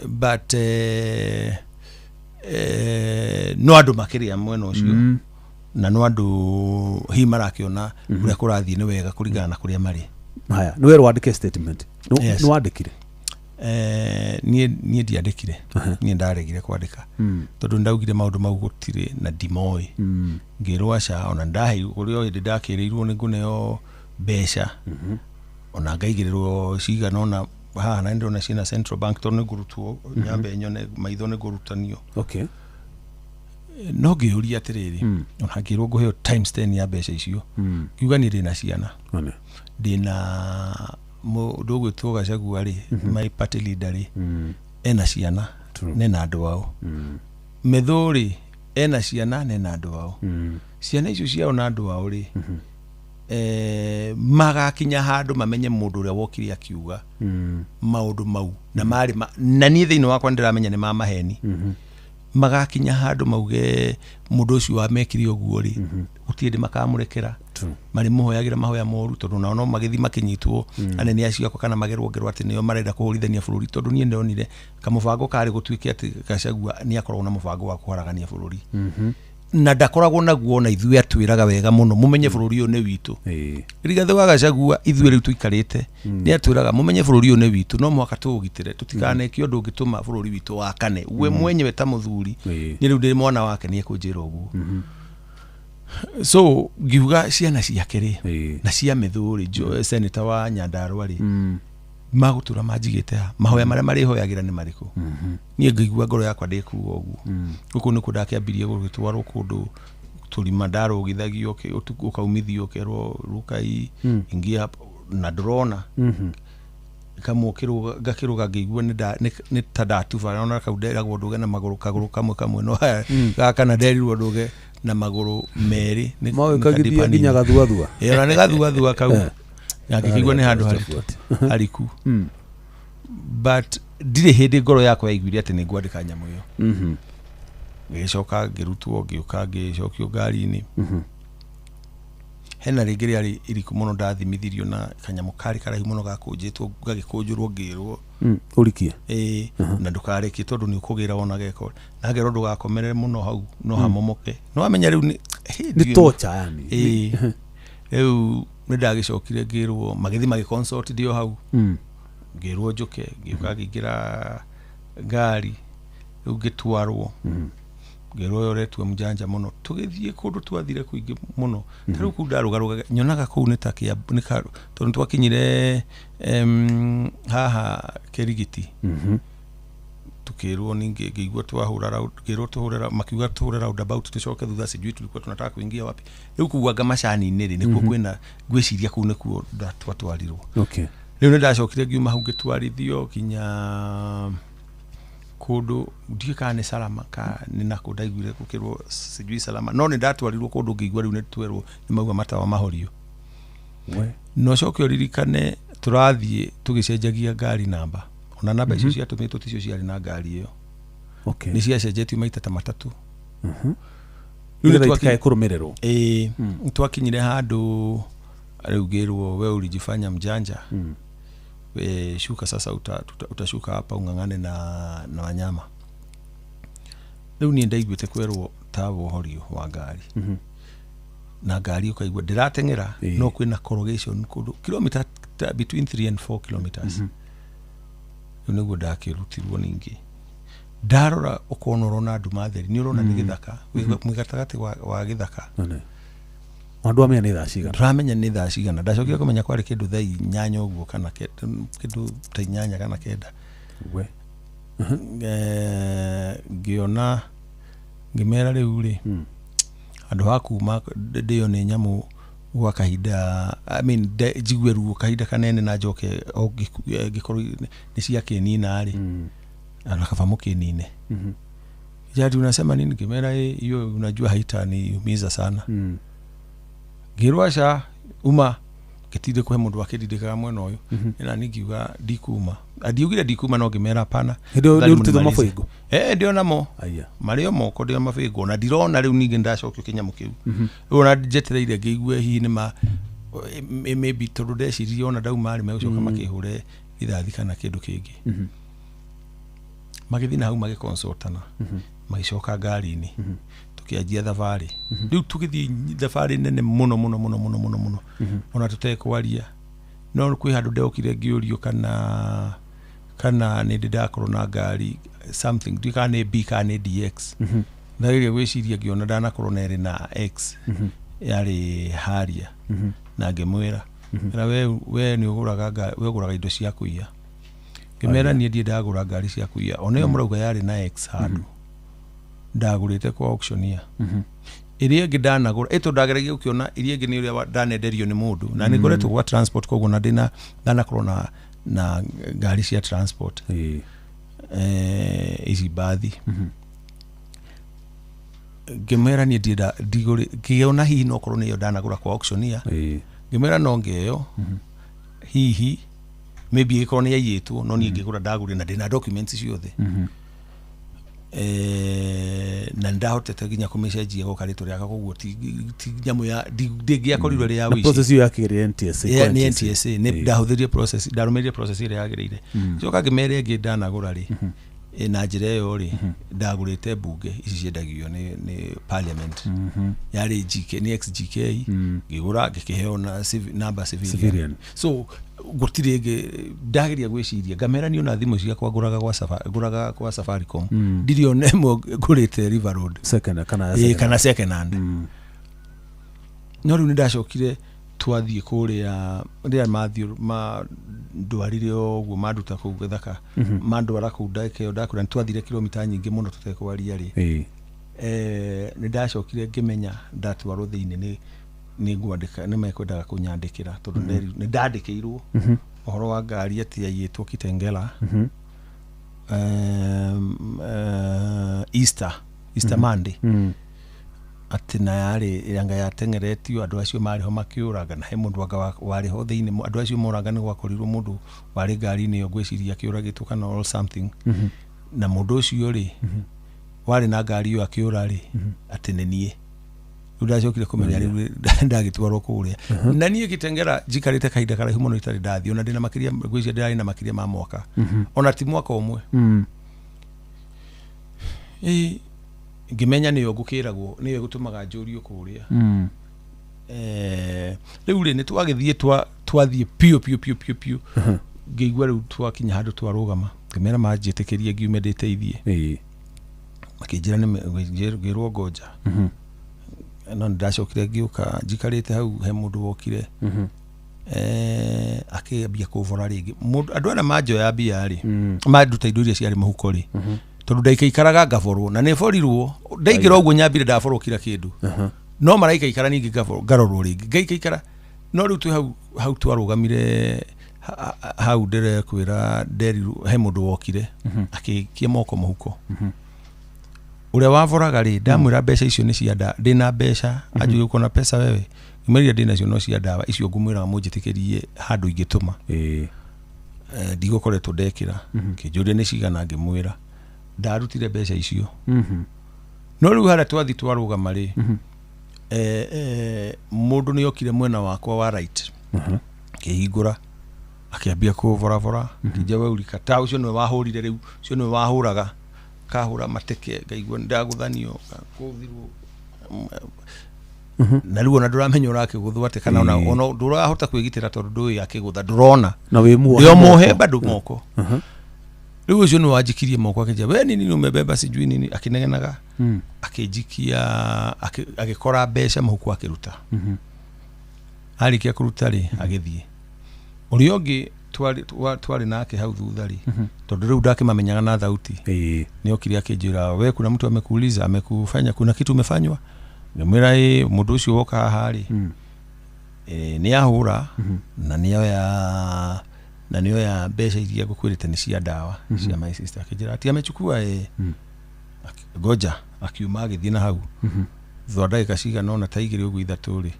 But no andũ makĩrĩa mwena ũcio, na no andũ hihi marakĩona ũrĩa kũrathiĩ nĩ wega kũringana na kũrĩa marĩ. Haya, nĩ werwo wandĩke statement. Yes. Nĩ wandĩkire? Niĩ ndiandĩkire, niĩ ndaregire kwandĩka tondũ ndaugire maũndũ mau gũtirĩ na ndimoĩ. Ngĩrwo aca, ona ndaheirwo kũrĩ o hĩndĩ ndakĩrĩirwo nĩ ngũneo mbeca, ona ngaigĩrĩrwo cigana ona haha, na ndĩrona ciĩna Central Bank tondũ nĩ ngũrutwo nyambe nyone maitho nĩ ngũrutanio. No ngĩũria atĩrĩrĩ, ona ngĩrwo ngũheo times 10 ya mbeca icio, ngiuga niĩ ndĩna ciana, ndĩna mũndũ ũgwĩtwo Gachagua rĩ, my party leader rĩ, ena ciana nena andũ ao. Methu rĩ, ena ciana nena andũ ao. Ciana icio ciao na andũ ao rĩ, magakinya handũ mamenye mũndũ ũrĩa wokire akiuga maũndũ mau na marĩ na niĩ thĩinĩ wakwa nĩndĩramenya nĩ ma maheni. Magakinya handũ mauge mũndũ ũcio wamekire ũguo rĩ, gũtirĩ hĩndĩ makamũrekera, marĩmũhoyagĩra mahoya moru, tondũ nao no magĩthiĩ makĩnyitwo anene acio akwa kana magerwo ngerwo atĩ nĩo marenda kũhũrithania bũrũri, tondũ niĩ ndonire kamũbango karĩ gũtuĩke atĩ Gachagua nĩ akoragwo na mũbango wa kũharagania bũrũri, na ndakoragwo naguo, ona ithuĩ atwĩraga wega mũno mũmenye bũrũri ũyũ nĩ witũ. Rigathĩ wa Gachagua ithuĩ rĩu tũikarĩte nĩ atwĩraga mũmenye bũrũri ũyũ nĩ witũ, no mũhaka tũũgitĩre, tũtikaneke ũndũ ũngĩtũma bũrũri witũ wakane. We mwenyewe ta mũthuri, niĩ rĩu ndĩ mwana wake nĩ ekũnjĩra ũguo. So ngiuga ciana ciake rĩ na cia Methu rĩ, senator wa Nyandarua rĩ, magũtũra manjigĩte ha mahoya marĩa marĩhoyagĩra nĩ marĩkũ? Niĩ ngĩigua ngoro yakwa ndĩkuga ũguo. Gũkũ nĩkuo ndakĩambirie gũgĩtwarwo kũndũ tũrima, ndarũgithagio ũtukũ ũkaumithio ũkerwo rukai ingia na ndũrona kamwe ngakĩrũga ngĩigua nĩ ta ndatuba, ona kau nderagwo ndũge na magũrũ kagũrũ kamwe kamwe, no gaka na nderirwo ndũge na magũrũ merĩ. Nĩ nginya gathuathua. Ĩĩ, ona nĩ gathuathua kau na ngĩkĩigua nĩ handũ hariku. But ndirĩ hĩndĩ ngoro yakwa yaiguire atĩ nĩ ngwandĩka nyamũ ĩyo. Ngĩgĩcoka ngĩrutwo, ngĩũka ngĩcokio ngari-inĩ. Hena rĩngĩ rĩarĩ iriku mũno ndathimithirio na kanyamũ karĩ karaihu mũno gakũnjĩtwo, gagĩkũnjũrwo ngĩrwo ũrikie. Ĩĩ, na ndũkarekie tondũ nĩ ũkũgĩra wona geko, na ngerwo ndũgakomerere mũno hau no hamomoke. No wamenya rĩu nĩ torture yani. Ĩĩ, rĩu nĩ ndagĩcokire ngĩrwo magĩthiĩ magĩconsult ndĩ o hau. Ngĩrwo njũke, ngĩũka ngĩingĩra ngari, rĩu ngĩtwarwo. Ngĩrwo ũyũ ũretua mjanja mũno. Tũgĩthiĩ kũndũ twathire kũingĩ mũno. Ta rĩu kũu ndarũgarũgaga nyonaga kũu nĩ ta Kĩambu nĩ ka tondũ nĩ twakinyire haha Kĩrigiti. Tukĩrwo ningĩ ngĩigua twahũra round, ngĩrwo tũhũre makiuga tũhũre roundabout tũcoke thutha, sijui tulikuwa tunataka kuingia wapi. Rĩu kũu anga macani-inĩ rĩ, nĩkuo kwĩna, ngwĩciria kũu nĩkuo twatwarirwo. Rĩu nĩ ndacokire ngiuma hau ngĩtwarithio nginya kũndũ ndiũĩ kana nĩ Salama ka nĩ nakũ, ndaiguire gũkĩrwo sijui Salama, no nĩ ndatwarirwo kũndũ ngĩigua rĩu nĩ twerwo nĩ mauga matawa mahorio. Na ũcoke ũririkane tũrathiĩ tũgĩcenjagia ngari namba, ona namba icio ciatũmĩtwo ticio ciarĩ na ngari ĩyo. Nĩ ciacenjetio maita ta matatũ. Rĩu Nĩgetha itikae kũrũmĩrĩrwo. Ĩĩ, twakinyire handũ rĩu ngĩrwo, we ulijifanya mjanja, we shuka sasa, utashuka hapa ung'ang'ane na wanyama. Rĩu niĩ ndaiguĩte kwerwo tawa ũhorio wa ngari na ngari ũkaigua ndĩrateng'era, no kwĩna corrugation kũndũ kilomita between 3 and 4 kilometers. Rĩu nĩguo ndakĩrutirwo ningĩ ndarora ũkona ũrona nduma theri, nĩ ũrona nĩ gĩthaka, mwĩ gatagatĩ wa gĩthaka. None. Andũ amenya nĩ thaa cigana? Ndũramenya nĩ thaa cigana. Ndacokire kũmenya kwarĩ kĩndũ thaa 8 ũguo kana kĩndũ ta 8 kana 9. Ngĩona ngĩmera rĩu rĩ, handũ ha kuma ndĩo nĩ nyamũ gwa kahinda, I mean, njigue ruo kahinda kanene na njoke o ngĩkorwo nĩ ciakĩnina rĩ, na kaba mũkĩnine. Jadi unasema nini? Ngĩmera hiyo unajua haitaniumiza sana. Ngĩrwo aca uma, ngĩtinde kũhe mũndũ akĩndindĩkaga mwena ũyũ, na niĩ ngiuga ndikuma. Ndiugire ndikuma, no ngĩmera hapana. Hĩndĩ ĩyo Afadhali nĩ ũrutĩtwo mũnimalize. mabĩngũ? Ndĩ namo. Aya. Marĩ o moko ndĩ o mabĩngũ, na ndirona rĩu ningĩ ndacokio kĩnyamũ kĩu. Rĩu ona njetereire ngĩigue hihi nĩ ma maybe, tondũ ndeciririe ona ndauma rĩ megũcoka makĩhũre rithathi kana kĩndũ kĩngĩ. Magĩthiĩ na hau magĩconsultana, magĩcoka ngari-inĩ, tũkĩanjia thabarĩ. Rĩu tũgĩthiĩ thabarĩ nene mũno mũno mũno mũno mũno mũno, ona tũtekwaria. No kwĩ handũ ndokire ngĩũrio kana nĩ ndĩ ndakorwo na ngari something, ndiũĩ kana nĩ B kana nĩ DX. Ndageria gwĩciria ngĩona ndanakorwo na ĩrĩ na X, yarĩ Harrier, na ngĩmwĩra ra we nĩ ũgũraga ngari, we ũgũraga indo cia kũiya. Ngĩmera niĩ ndirĩ ndagũra ngari cia kũiya, ona ĩyo mũrauga yarĩ na X handũ ndagũrĩte kwa auctioneer. Ĩrĩa ĩngĩ ndanagũra ĩtũ ndageragia gũkĩona ĩrĩa ĩngĩ nĩ ũrĩa ndanenderio nĩ mũndũ, na nĩ ngoretwo gwa transport, koguo na ndĩna ndanakorwo na ngari cia transport, ici mbathi. Ngĩmwĩra niĩ ndirĩ ndigũrĩ, ngĩona hihi no korwo nĩyo ndanagũra kwa auctioneer. Ngĩmwĩra no ngĩyo hihi maybe ĩgĩkorwo nĩ yaiyĩtwo, no niĩ ngĩgũra ndagũrire na ndĩna documents ciothe. Na ndahotete nginya kũmĩcenjia goka rĩtwa rĩakwa, koguo ti nyamũ ya ndĩngĩakorirwo ĩrĩ ya Na ũici. process ĩyo yakĩgeria NTSA? Yeah, Kwa nĩ NTSA. NTSA nĩ ndahũthĩrire process, ndarũmĩrĩire process ĩrĩa yagĩrĩire. Coka ngĩmera ĩngĩ ndanagũra rĩ, na njĩra ĩyo rĩ, ndagũrĩte mbunge ici ciendagio nĩ parliament, yarĩ GK, nĩ XGK, ngĩgũra ngĩkĩheo na namba civilian. Civilian. So gũtirĩ ĩngĩ ndageria gwĩciria, ngamera niĩ ona thimũ ciakwa ngũraga kwa Safaricom, ndirĩ ona ĩmwe ngũrĩte River Road. Second kana Ĩĩ, second. Kana second hand. No rĩu nĩ ndacokire twathiĩ kũrĩa rĩrĩa mathiĩ mandwarire ũguo, manduta kũu gĩthaka, mandwara kũu ndagĩka ĩyo ndakwĩra nĩ twathire kilomita nyingĩ mũno tũtekwaria rĩ, nĩ ndacokire ngĩmenya ndatwarwo thĩinĩ nĩ ngwandĩka, nĩ mekwendaga kũnyandĩkĩra, tondũ nĩ ndandĩkĩirwo ũhoro wa ngari atĩ yaiyĩtwo Kitengela, Easter Monday, atĩ na yarĩ anga yateng'eretio, andũ acio marĩ ho makĩũraga, na he mũndũ anga warĩ ho thĩinĩ, andũ acio moraga, nĩ gwakorirwo mũndũ warĩ ngari-inĩ ĩyo ngwĩciria akĩũragĩtwo kana or something, na mũndũ ũcio rĩ warĩ na ngari ĩyo akĩũra rĩ, atĩ nĩ niĩ. Rĩu ndacokire kũmenya rĩu ndagĩtwarwo kũrĩa, na niĩ Kitengela njikarĩte kahinda karaihu mũno itarĩ ndathiĩ, ona ndĩna makĩria, ngwĩciria ndĩrarĩ na makĩria ma mwaka, ona ti mwaka ũmwe. Ĩ, ngĩmenya nĩyo ngũkĩragwo, nĩyo ĩgũtũmaga njũrio kũrĩa. Rĩu rĩ nĩ twagĩthiĩ twathiĩ piũ piũ piũ piũ piũ, ngĩigua rĩu twakinya handũ twarũgama, ngĩmera manjĩtĩkĩrie ngiume ndĩteithie. Makĩnjĩra ngĩrwo ngoja. No nĩndacokire ngĩũka njikarĩte hau he mũndũ wokire akĩambia kũbora rĩngĩ. Andũ arĩa manjoya mbia rĩ, manduta indo iria ciarĩ mũhuko rĩ, tondũ ndaikaikaraga ngaborwo na nĩborirwo ndaingĩra ũguo nyambire ndaborwo kila kĩndũ. No maraikaikara ningĩ ngarorwo rĩngĩ ngaikaikara. No rĩu twĩ hau twarũgamire hau ndĩrekwĩra nderirwo he mũndũ wokire akĩikia moko mũhuko. Ũrĩa waboraga rĩ, ndamwĩra mbeca icio nĩ cia ndawa, ndĩna mbeca, anjũria uko na pesa wewe, ngĩmwĩra ndĩnacio no cia ndawa icio ngũmwĩraga mũnjĩtĩkĩrie handũ ingĩtũma. Ndigũkoretwo ndekĩra. Kĩnjũria nĩ cigana ngĩmwĩra ndarutire mbeca icio. No rĩu harĩa twathi twarũgama rĩ, mũndũ nĩ okire mwena wakwa wa right, akĩhingũra akĩambia kũborabora, kĩnja we urika ta ũcio nĩwe wahũrire rĩu, ũcio nĩwe wahũraga, kahũra mateke ngaigua ndagũthanio kũthirwo na rĩu ona ndũramenya ũrakĩgũthwo atĩ kana ona ndũrahota kwĩgitĩra tondũ ndũĩ akĩgũtha ndũrona na wĩ muohe ndĩ muohe bado moko. Rĩu ũcio nĩwe wanjikirie moko akĩnjĩra we nini umebeba sijui nini, akĩnegenaga akĩnjikia agĩkora mbeca mũhuko akĩruta. Arĩkia kũruta rĩ agĩthiĩ. Ũrĩa ũngĩ twarĩ nake hau thutha rĩ, tondũ rĩu ndakĩmamenyaga na thauti, nĩokire akĩnjĩra we kuna mtu amekuuliza amekufanya kuna kitu umefanywa. Ngĩmwĩra ĩ mũndũ ũcio woka haha rĩ, nĩahũra na nĩoya mbeca iria ngũkwĩrĩte nĩ cia ndawa cia my sister. Akĩnjĩra ati amechukua ngoja, akiuma agĩthiĩ na hau. Thutha wa ndagĩka cigana ũna ta igĩrĩ ũguo ithatũ rĩ,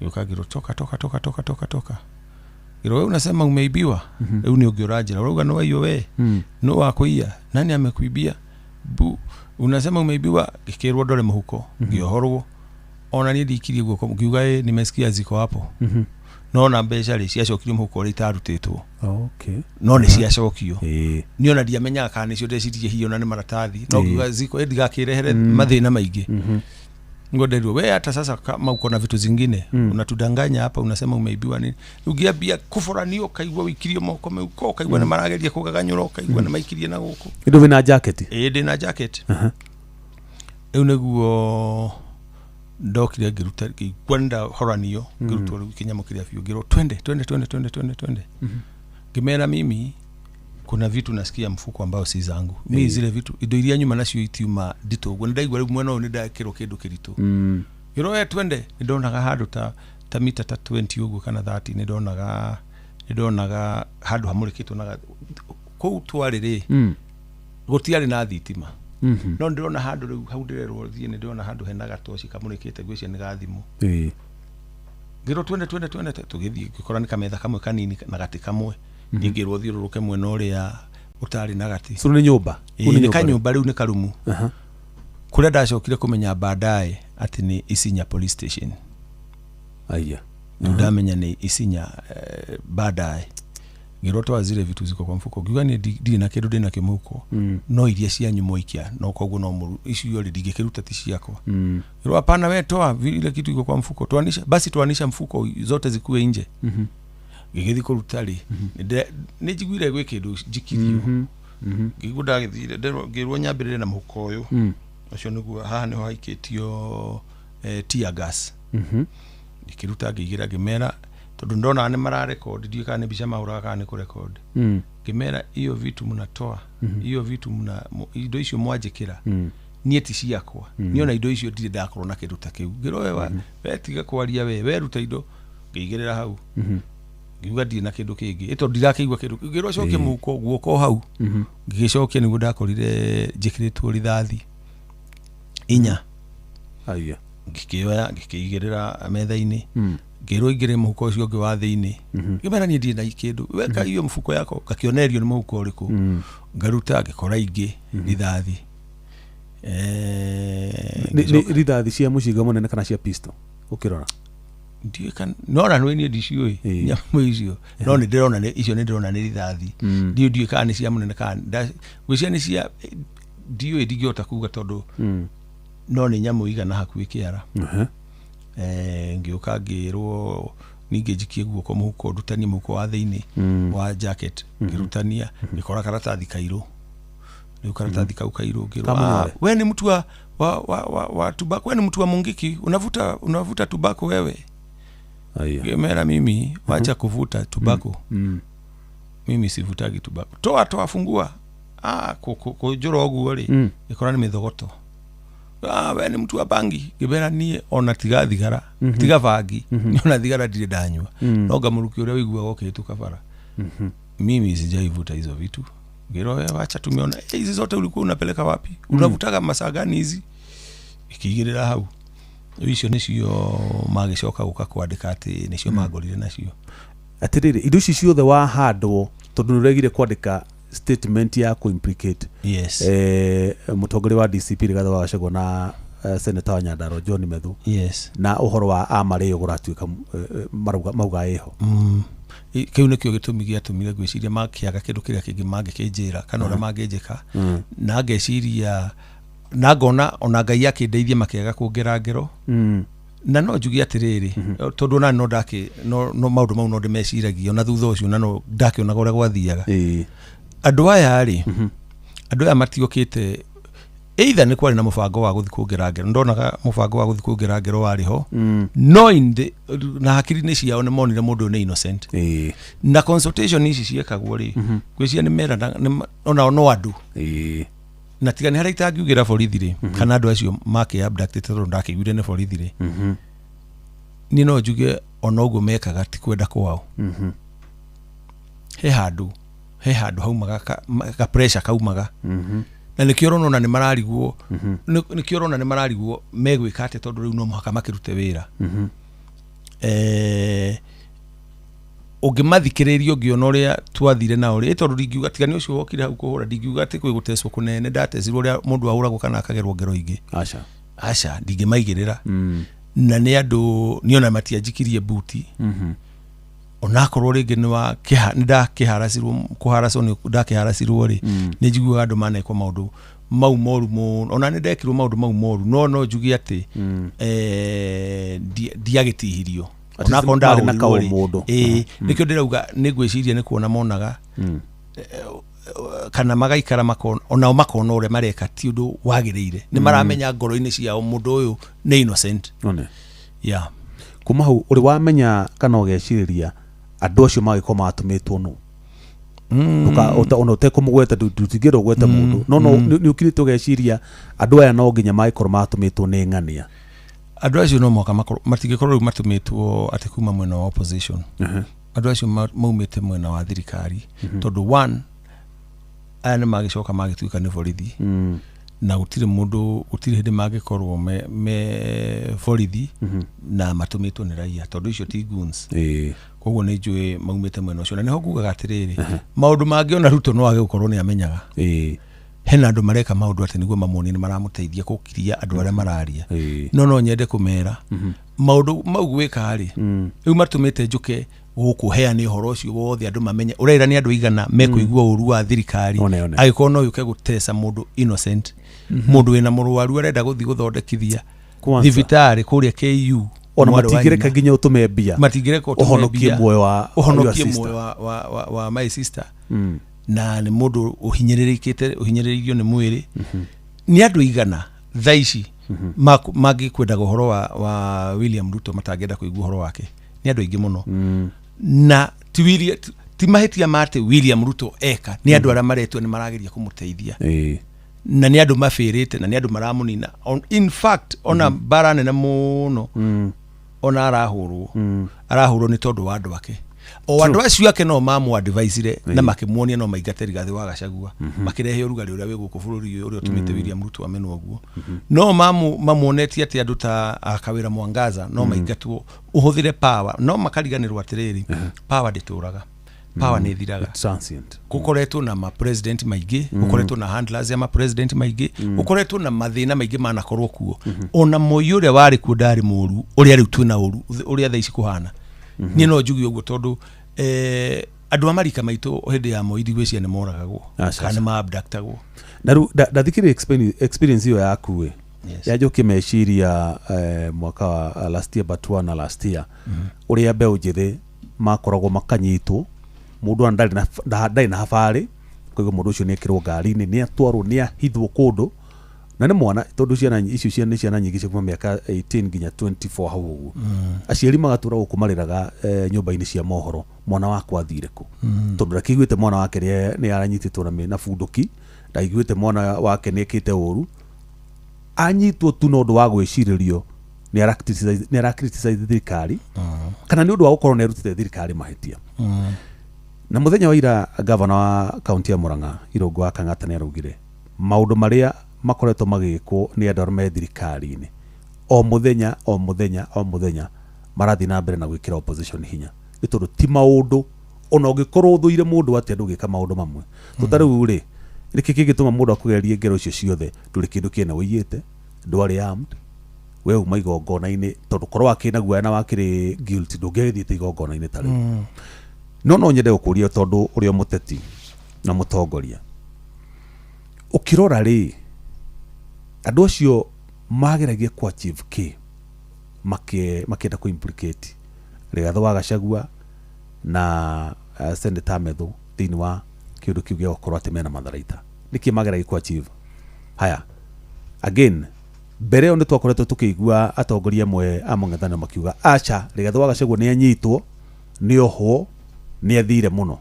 gĩũka ngĩrwo toka toka toka toka toka toka. Ngĩrwo we unasema umeibiwa, rĩu nĩ ũngĩ ũranjĩra ũrauga nĩ waiywo we, nũ wakũiya, nani amekuibia, bu unasema umeibiwa. Ngĩkĩrwo ndore mũhuko, ngĩohorwo ona niĩ ndikirie guoko ngiuga ĩ nimesikia ziko hapo. No na mbeca rĩ ciacokirio mũhuko ũrĩa itarutĩtwo. No nĩ ciacokio. Niĩ ona ndiamenyaga kana nĩcio ndeciririe hihi ona nĩ maratathi, no ngiuga ziko ĩ ndigakĩrehere mathĩna maingĩ. Ngo nderirwo we hata sasa kama uko na vitu zingine unatudanganya hapa unasema umeibiwa nini. Ũngĩambia kũboranio ũkaigua wĩikirio moko meuko, ũkaigua nĩ marageria kũgaganyũra, ũkaigua nĩ maikirie na gũkũ. Ĩndũ wĩna jacket? Ĩ ndĩna jacket. Rĩu nĩguo ndokire ngĩruta ngĩigua nĩndahoranio, ngĩrutwo rĩu kĩnyamũ kĩrĩa biũ, ngĩrwo twende twende twende twende twende twende. Ngĩmera mimi kuna vitu nasikia mfuko ambao si zangu. Mi zile vitu indo iria nyuma nacio itiuma nditũ ũguo, nĩndaigua rĩu mwena ũyũ nĩndekĩrwo kĩndũ kĩritũ. Ngĩrwo we twende, nĩndonaga handũ ta mita ta 20 ũguo kana 30, nĩndonaga handũ hamũrĩkĩtwo na kũu twarĩ rĩ gũtiarĩ na thitima. No ndĩrona handũ rĩu hau ndĩrerwo thiĩ, nĩndĩrona handũ hena gatoci kamũrĩkĩte ngwĩciria nĩ ga thimũ. Ngĩrwo twende twende twende, tũgĩthiĩ ngĩkora nĩ kametha kamwe kanini na gatĩ kamwe. Niĩ ngĩrwo thiũrũrũke mwena ũrĩa ũtarĩ na gatĩ. So nĩ nyũmba? Nĩ kanyũmba rĩu nĩ karumu. Kũrĩa ndacokire kũmenya baadaye atĩ nĩ Isinya police station. Aya. Rĩu ndamenya nĩ Isinya baadaye. Ngĩrwo toa zile vitu ziko kwa mfuko. Ngiuga niĩ ndirĩ na kĩndũ ndĩ nakĩo mũhuko, no iria cianyu mwaikia, no koguo no mũru icio rĩ ndingĩkĩruta ti ciakwa. Ngĩrwo hapana we toa ile kitu iko kwa mfuko, toanisha basi, toanisha mfuko zote zikuwe nje. Ngĩgĩthiĩ kũruta rĩ, nĩ njiguire gwĩ kĩndũ njikirio. Ngĩigua ndagĩthire ngĩrwo nyambĩrĩre na mũhuko ũyũ. Ũcio nĩguo haha nĩho haikĩtio tear gas. Ngĩkĩruta ngĩigĩra ngĩmera tondũ ndonaga nĩ mararekondi, ndiũĩ kana nĩ mbica mahũraga kana nĩ kũrekondi. Ngĩmera hiyo vitu mnatoa, hiyo vitu mna indo icio mwanjĩkĩra niĩ ti ciakwa. Niĩ ona indo icio ndirĩ ndakorwo na kĩndũ ta kĩu. Ngĩrwo we we tiga kwaria we, we ruta indo. Ngĩigĩrĩra hau. Ngiuga ndirĩ na kĩndũ kĩngĩ, ĩ tondũ ndirakĩigua kĩndũ. Ngĩrwo cokie mũhuko guoko hau. Ngĩgĩcokia nĩguo ndakorire njĩkĩrĩtwo rithathi inya. Aya. Ngĩkĩoya ngĩkĩigĩrĩra metha-inĩ. Ngĩrwo ingĩre mũhuko ũcio ũngĩ wa thĩinĩ. Ngĩmera niĩ ndirĩ na kĩndũ, weka hiyo mfuko yako. Ngakĩonerio nĩ mũhuko ũrĩkũ. Ngaruta ngĩkora ingĩ rithathi. Nĩ rithathi cia mũcinga mũnene kana cia pistol ũkĩrora? Ndiũĩ kana no ona niĩ ndiciũĩ nyamũ icio, no nĩ ndĩrona icio nĩ ndĩrona nĩ rithathi. Ndiũĩ kana nĩ cia mũnene kana ngwĩciria nĩ cia ndiũĩ, ndingĩhota kuga tondũ no nĩ nyamũ igana hakuhĩ kĩara. Ngĩũka ngĩrwo ningĩ njikie guoko mũhuko, ndutanie mũhuko wa thĩinĩ wa jacket. Ngĩrutania ngĩkora karatathi kairũ. Rĩu karatathi kau kairũngĩrwo. Kamunyore. "Ah, we ni mtu wa tubako, we ni mtu wa mungiki, unavuta tubako wewe." Aya. Ngĩmera mimi wacha kuvuta tubako. Mimi sivutagi tubako. Toa toa, fungua. Ah, kũnjũra ũguo rĩ, gĩkora nĩ mĩthogoto. Ah, we ni mtu wa bangi. Ngĩmera niĩ ona tiga thigara, tiga bangi, niĩ ona thigara ndirĩ ndanyua. No ngamũruki ũrĩa ũiguaga ũkĩhĩtũka bara. Mimi sijaivuta hizo vitu. Ngĩrwo we wacha, tumeona. "Eh, hizi zote ulikuwa unapeleka wapi? Unavutaga masaa gani hizi?" Ikĩigĩrĩra hau. Rĩu icio nĩcio magĩcoka gũka kwandĩka atĩ nĩcio mangorire nacio. Atiriri, indo ici ciothe wahandwo tondu nĩ ũregire kwandĩka statement ya kũ-implicate Yes. Mũtongoria wa DCP Rigathĩ wa Gachagua na senator wa Nyandarua John Methu Yes. na ũhoro wa amarĩo gũratuĩka marauga ĩho. Kĩu nĩkĩo gĩtũmi gĩatũmire ngwĩciria makĩaga kĩndũ kĩrĩa kĩngĩ mangĩkĩnjĩra kana ũrĩa mangĩnjĩka, na ngeciria na ngona ona Ngai akĩndeithia makĩaga kũngera ngero. Na no njuge atĩrĩrĩ, tondũ ona no ndakĩ no maũndũ mau no ndĩmeciragia ona thutha ũcio, na no ndakĩonaga ũrĩa gwathiaga. Andũ aya rĩ, andũ aya matiokĩte either nĩ kwarĩ na mũbango wa gũthiĩ kũngera ngero, ndonaga mũbango wa gũthiĩ kũngera ngero warĩ ho, no in the, na hakiri-inĩ ciao nĩ monire mũndũ ũyũ nĩ innocent. Na consultation ici ciekagwo rĩ, ngwĩciria nĩ meranaga onao no andũ. Na tiga nĩ harĩa itangiugĩra borithi rĩ, kana andũ acio makĩ abducted, tondũ ndakĩiguire nĩ borithi rĩ, niĩ no njuge ona ũguo mekaga ti kwenda kwao. He handũ haumaga ka pressure kaumaga, na nĩkĩo ũrona ona nĩ mararigwo, nĩkĩo ũrona nĩ mararigwo megwĩka atĩa, tondũ rĩu no mũhaka makĩrute wĩra. Ũngĩmathikĩrĩria, ũngĩona ũrĩa twathire nao rĩ, tondũ ndingiuga tiga nĩ ũcio wokire hau kũhũra, ndingiuga atĩ kwĩ gũtecwo kũnene ndatecirwo ũrĩa mũndũ ahũragwo kana akagerwo ngero ingĩ. Aca. Aca, ndingĩmaigĩrĩra. Na nĩ andũ niĩ ona matianjikirie buti, onakorwo rĩngĩ nĩ wa nĩ ndakĩharacirwo, kũharacwo nĩ ndakĩharacirwo rĩ, nĩ njiguaga andũ manekwo maũndũ mau moru mũno, ona nĩ ndekirwo maũndũ mau moru, no njuge atĩ ndiagĩtihirio. At least Onakorwo marĩ na ndahũrirwo rĩ, kaũmũndũ. Ĩĩ, nĩkĩo ndĩrauga nĩ ngwĩciria nĩ kuona monaga kana magaikara makona, onao makona ũrĩa mareka ti ũndũ wagĩrĩire, nĩ maramenya ngoro-inĩ ciao mũndũ ũyũ nĩ innocent. One. Yeah. Kuma hau ũrĩ wamenya kana ũgecirĩria andũ acio magĩkorwo matũmĩtwo nũ? Ona ũtekũmũgweta, ndũtingĩenda ũgwete mũndũ, no nĩ ũkirĩte ũgeciria andũ aya no nginya magĩkorwo matũmĩtwo nĩ ng'ania? Andũ acio no mũhaka makorwo, matingĩkorwo rĩu matũmĩtwo atĩ kuma mwena wa opposition. Andũ acio maumĩte mwena wa thirikari, tondũ one, aya nĩ magĩcoka magĩtuĩka nĩ borithi, na gũtirĩ mũndũ, gũtirĩ hĩndĩ mangĩkorwo me borithi na matũmĩtwo nĩ raia, tondũ icio ti goons. Koguo nĩ njũĩ maumĩte mwena ũcio, na nĩho ngugaga atĩrĩrĩ, maũndũ mangĩ ona Ruto no age gũkorwo nĩ amenyaga. Hena andũ mareka maũndũ atĩ nĩguo mamuonie nĩ maramũteithia gũkiria andũ arĩa mararia. No nyende kũmera maũndũ mau gwĩka rĩ, rĩu matũmĩte njũke gũkũ heane ũhoro ũcio wothe andũ mamenye ũraira nĩ andũ aigana mekũigua ũru wa thirikari. One, one. Angĩkorwo no yũke gũteca mũndũ innocent, mũndũ wĩna mũrwaru arenda gũthiĩ gũthondekithia Kwanza. thibitarĩ kũrĩa KU, Ona mwarĩ wa matingĩreka nyina. nginya ũtũme mbia Matingĩreka ũtũme ũhonokie mbia, muoyo wa your ũhonokie sister. muoyo wa my sister, na nĩ mũndũ ũhinyĩrĩrĩkĩte, ũhinyĩrĩrĩirio nĩ mwĩrĩ nĩ andũ igana thaa ici mangĩkwendaga ũhoro wa William Ruto, matangĩenda kũigua ũhoro wake nĩ andũ aingĩ mũno. Na ti ti mahĩtia ma atĩ William Ruto eka, nĩ andũ arĩa maretwo nĩ marageria kũmũteithia, na nĩ andũ mabĩrĩte na nĩ andũ maramũnina. In fact, ona mbara nene mũno ona arahũrwo nĩ tondũ wa andũ ake, o andũ acio ake no mamũ-advisire na makĩmuonia no maingate Rigathĩ wa Gachagua, makĩrehe ũrugarĩ ũrĩa wĩ gũkũ bũrũri ũyũ, ũrĩa ũtũmĩte William Ruto amenwo ũguo. No mamuonetie atĩ andũ ta Kawĩra Mwangaza no maingatwo, ũhũthĩre power, no makariganĩrwo atĩrĩrĩ, power ndĩtũraga, power nĩ ĩthiraga. Transient. Gukoretwo na ma president maingĩ, gukoretwo na handlers ya ma president maingĩ, gukoretwo na mathĩna maingĩ manakorwo kuo. Ona Moi ũrĩa warĩ kuo ndarĩ mũru ũrĩa rĩu twĩna ũru ũrĩa thaa ici kũhana. Niĩ no njuge ũguo tondũ andũ a marika maitũ hĩndĩ ya Moi ndigwĩciria nĩ moragagwo Aca, kana aca. nĩ ma-abductagwo. Na rĩu ndathikĩrĩria experience ĩyo yaku ĩ, Yes. yanjũkie meciria mwaka wa last year but one na last year, ũrĩa mbeũ njĩthĩ makoragwo makanyitwo, mũndũ ona ndarĩ na habarĩ. Ũkaigua mũndũ ũcio nĩ ekĩrwo ngari-inĩ, nĩ atwarwo, nĩ ahithwo kũndũ, na nĩ mwana, tondũ ciana icio nĩ ciana nyingĩ cia kuma mĩaka 18 nginya 24 hau ũguo. Aciari magatũra gũkũ marĩraga nyũmba-inĩ cia mohoro, mwana wakwa athire kũ? Tondũ ndakĩiguĩte mwana wake nĩ aranyitĩtwo na bunduki, ndaiguĩte mwana wake nĩ ekĩte ũru. Anyitwo tu na ũndũ wa gwĩcirĩrio nĩ ara criticize thirikari, kana nĩ ũndũ wa gũkorwo nĩ arutĩte thirikari mahĩtia. Na mũthenya wa ira, gavana wa kaunti ya Murang'a, Irũngũ wa Kang'ata, nĩ araugire maũndũ marĩa makoretwo magĩkwo nĩ andũ arĩa me thirikari-inĩ o mũthenya, o mũthenya, o mũthenya, marathiĩ na mbere na gwĩkĩra opposition hinya, nĩ tondũ ti maũndũ ona ũngĩkorwo ũthũire mũndũ atĩa, ndũgĩka maũndũ mamwe. To ta rĩu rĩ, nĩkĩ kĩngĩtũma mũndũ akũgerie ngero icio ciothe? Ndũrĩ kĩndũ kĩene ũiyĩte, ndwarĩ armed, we uma igongona-inĩ, tondũ korwo wakĩrĩ na guoya na wakĩrĩ guilty, ndũngĩagĩthiĩte igongona-inĩ ta rĩu. No nyende gũkũria, tondũ ũrĩ o mũteti na mũtongoria, ũkĩrora rĩ, andũ acio mageragia ku achieve kĩ makĩenda kũ implicate Rigathĩ wa Gachagua na Senator Methu thĩinĩ wa kĩũndũ kĩu gĩa gũkorwo atĩ mena matharaita? Nĩkĩ mageragia ku achieve? Haya, again, mbere ĩyo nĩ twakoretwo tũkĩigua atongoria amwe a mũng'ethanĩro makiuga aca, Rigathĩ wa Gachagua nĩ anyitwo, nĩ ohwo, nĩ athire mũno.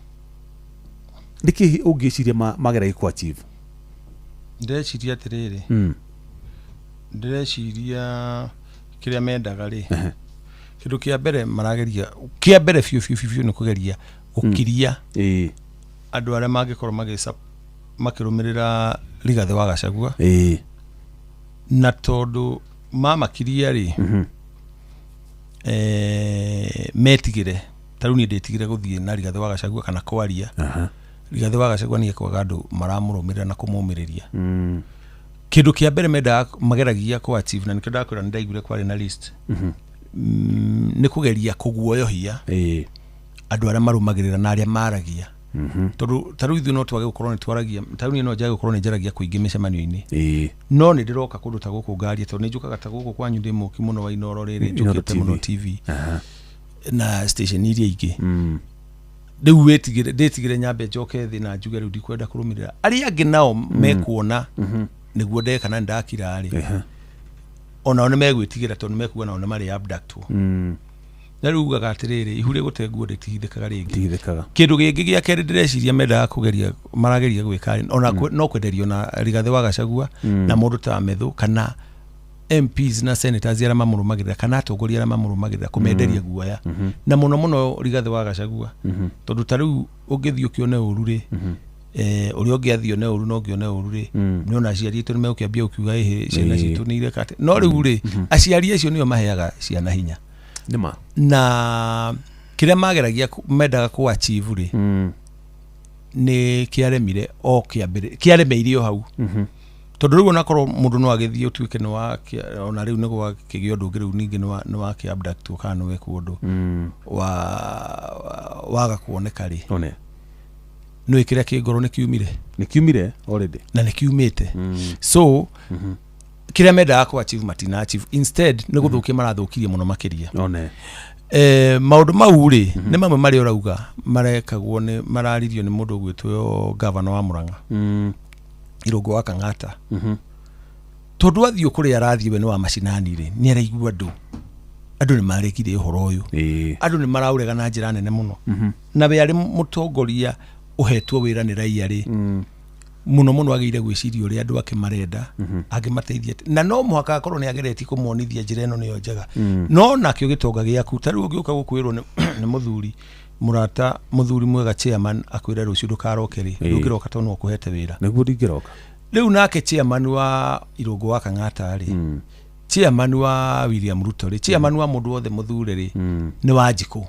Nĩkĩ ũngĩciria mageragia ku achieve? Ndĩreciria atĩrĩrĩ, ndĩreciria kĩrĩa mendaga rĩ, kĩndũ kĩa mbere marageria, kĩa mbere biũ biũ biũ biũ, nĩ kũgeria gũkiria andũ arĩa mangĩkorwo makĩrũmĩrĩra Rigathĩ wa Gachagua. Na tondũ mamakiria rĩ, metigĩre. Ta rĩu niĩ ndĩtigĩre gũthiĩ na Rigathĩ wa Gachagua kana kwaria. Rigathĩ wa Gachagua nĩ ekwaga andũ maramũrũmĩrĩra na kũmũmĩrĩria. Kĩndũ kĩa mbere mendaga, mageragia kũ achieve, na nĩkĩo ndakwĩra nĩ ndaiguire kwarĩ na list, nĩ kũgeria kũguoyohia andũ arĩa marũmagĩrĩra na arĩa maragia, tondũ ta rĩu ithuĩ no twage gũkorwo nĩ twaragia, ta rĩu niĩ no njage gũkorwo nĩ njaragia kũingĩ mĩcemanio-inĩ, no nĩ ndĩroka kũndũ ta gũkũ ngaria, tondũ nĩ njũkaga ta gũkũ kwanyu, ndĩ mũki mũno wa Inoro rĩrĩ. Inooro. Njũkĩte TV. Mũno TV na station iria ingĩ. Rĩu wĩtigĩre, ndĩtigĩre nyambe njoke thĩ na njuge rĩu ndikwenda kũrũmĩrĩra. Arĩa angĩ nao mekuona nĩguo ndeka na nĩndakira rĩ, onao nĩ megwĩtigĩra, tondũ nĩ mekuga nao nĩ marĩ abductwo. Na rĩu ugaga atĩrĩrĩ, ihu rĩgũte nguo rĩtihithĩkaga rĩngĩ. Tihithĩkaga. Kĩndũ gĩngĩ gĩa kerĩ ndĩreciria mendaga kũgeria, marageria gwĩka rĩ, ona no kwenderio na Rigathĩ wa Gachagua na mũndũ ta Methu kana MPs na senators arĩa mamũrũmagĩrĩra kana atongoria arĩa mamũrũmagĩrĩra, kũmenderia guoya, na mũno mũno Rigathĩ wa Gachagua, tondũ ta rĩu ũngĩthiĩ ũkĩone ũru rĩ, ũrĩa ũngĩathiĩ one ũru, no ngĩone ũru rĩ, nĩ ona aciari aitũ nĩ megũkĩambia gũkiuga ĩhĩ, ciana citũ nĩ ireka atĩ. No rĩu rĩ, aciari acio nĩo maheaga ciana hinya. Nĩma. Na kĩrĩa mageragia mendaga kũ achieve rĩ, nĩ kĩaremire o kĩambere, kĩaremeire o hau, tondũ rĩu onakorwo mũndũ no agĩthiĩ ũtuĩke nĩ wa ona rĩu nĩ gwakĩgĩa ũndũ ũngĩ, rĩu ningĩ nĩ wakĩ abductwo kana nĩ wekwo ũndũ wa waga kuoneka rĩ, One. nĩ kĩrĩa kĩ ngoro nĩ kiumire. Nĩ kiumire already. Na nĩ kiumĩte. So kĩrĩa mendaga kũ achieve matina achieve, instead nĩ gũthũkia marathũkirie mũno makĩria. One. Maũndũ mau rĩ, nĩ mamwe marĩa ũrauga marekagwo, nĩ mararirio nĩ mũndũ ũgwĩtwo gavana wa Murang'a, Irũngũ wa Kang'ata, tondũ athiĩ kũrĩa arathiĩ, we nĩ wa macinani rĩ, nĩ araigua andũ nĩ maregire ũhoro ũyũ. Andũ nĩ maraũrega na njĩra nene mũno, na we arĩ mũtongoria ũhetwo wĩra nĩ raia rĩ, mũno mũno agĩire gwĩciria ũrĩa andũ ake marenda, angĩmateithia atĩa. Na no mũhaka akorwo nĩ ageretie kũmonithia njĩra ĩno nĩyo njega, no nakĩo gĩtonga gĩaku, ta rĩu ũngĩũka gũkwĩrwo nĩ mũthuri mũrata, mũthuri mwega, chairman, akwĩre rũciũ ndũkaroke rĩ, ndũngĩroka tondũ no ũkũhete wĩra. Nĩguo, ndingĩroka. Rĩu nake chairman wa Irũngũ wa Kang'ata rĩ, chairman wa William Ruto rĩ, chairman wa mũndũ wothe mũthure rĩ, nĩ Wanjikũ,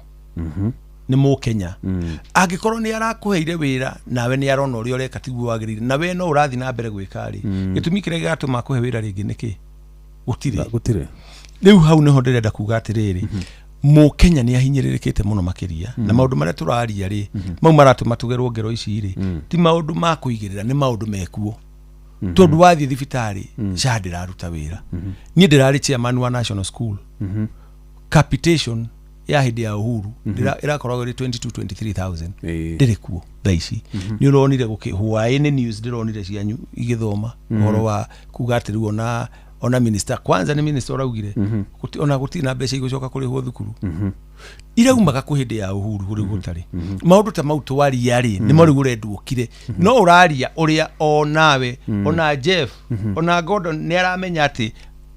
nĩ Mũkenya. Angĩkorwo nĩ arakũheire wĩra nawe nĩ arona ũrĩa ũreka tiguo wagĩrĩire, na we no ũrathiĩ na mbere gwĩka rĩ, gĩtũmi kĩrĩa gĩgatũma akũhe wĩra rĩngĩ nĩkĩ? Gũtirĩ. Gũtirĩ. Rĩu hau nĩho ndĩrenda kuga atĩrĩrĩ, Mũkenya nĩ ahinyĩrĩrĩkĩte mũno makĩria, na maũndũ marĩa tũraria rĩ, mau maratũma tũgerwo ngero ici rĩ, ti maũndũ ma kũigĩrĩra, nĩ maũndũ mekuo, tondũ wathiĩ thibitarĩ, SHA ndĩraruta wĩra. Niĩ ndĩrarĩ chairman wa national school, capitation. Ya hĩndĩ ya Uhuru ĩrakoragwo ĩrĩ 22 23,000. Ĩĩ. Ndĩrĩ kuo thaa ici. Nĩ ũronire gũkĩ hwaĩ-inĩ news, ndĩronire cianyu igĩthoma ũhoro wa kuga atĩ rĩu ona minister, kwanza nĩ minister ũraugire ona gũtirĩ na mbeca igũcoka kũrĩhwo thukuru iraumaga kũ hĩndĩ ya Uhuru kũrĩ gũtarĩ maũndũ ta mau. Twaria rĩ, nĩmo rĩu ũrendwo ũkire, no ũraria ũrĩa o nawe, ona Jeff, ona Gordon nĩ aramenya atĩ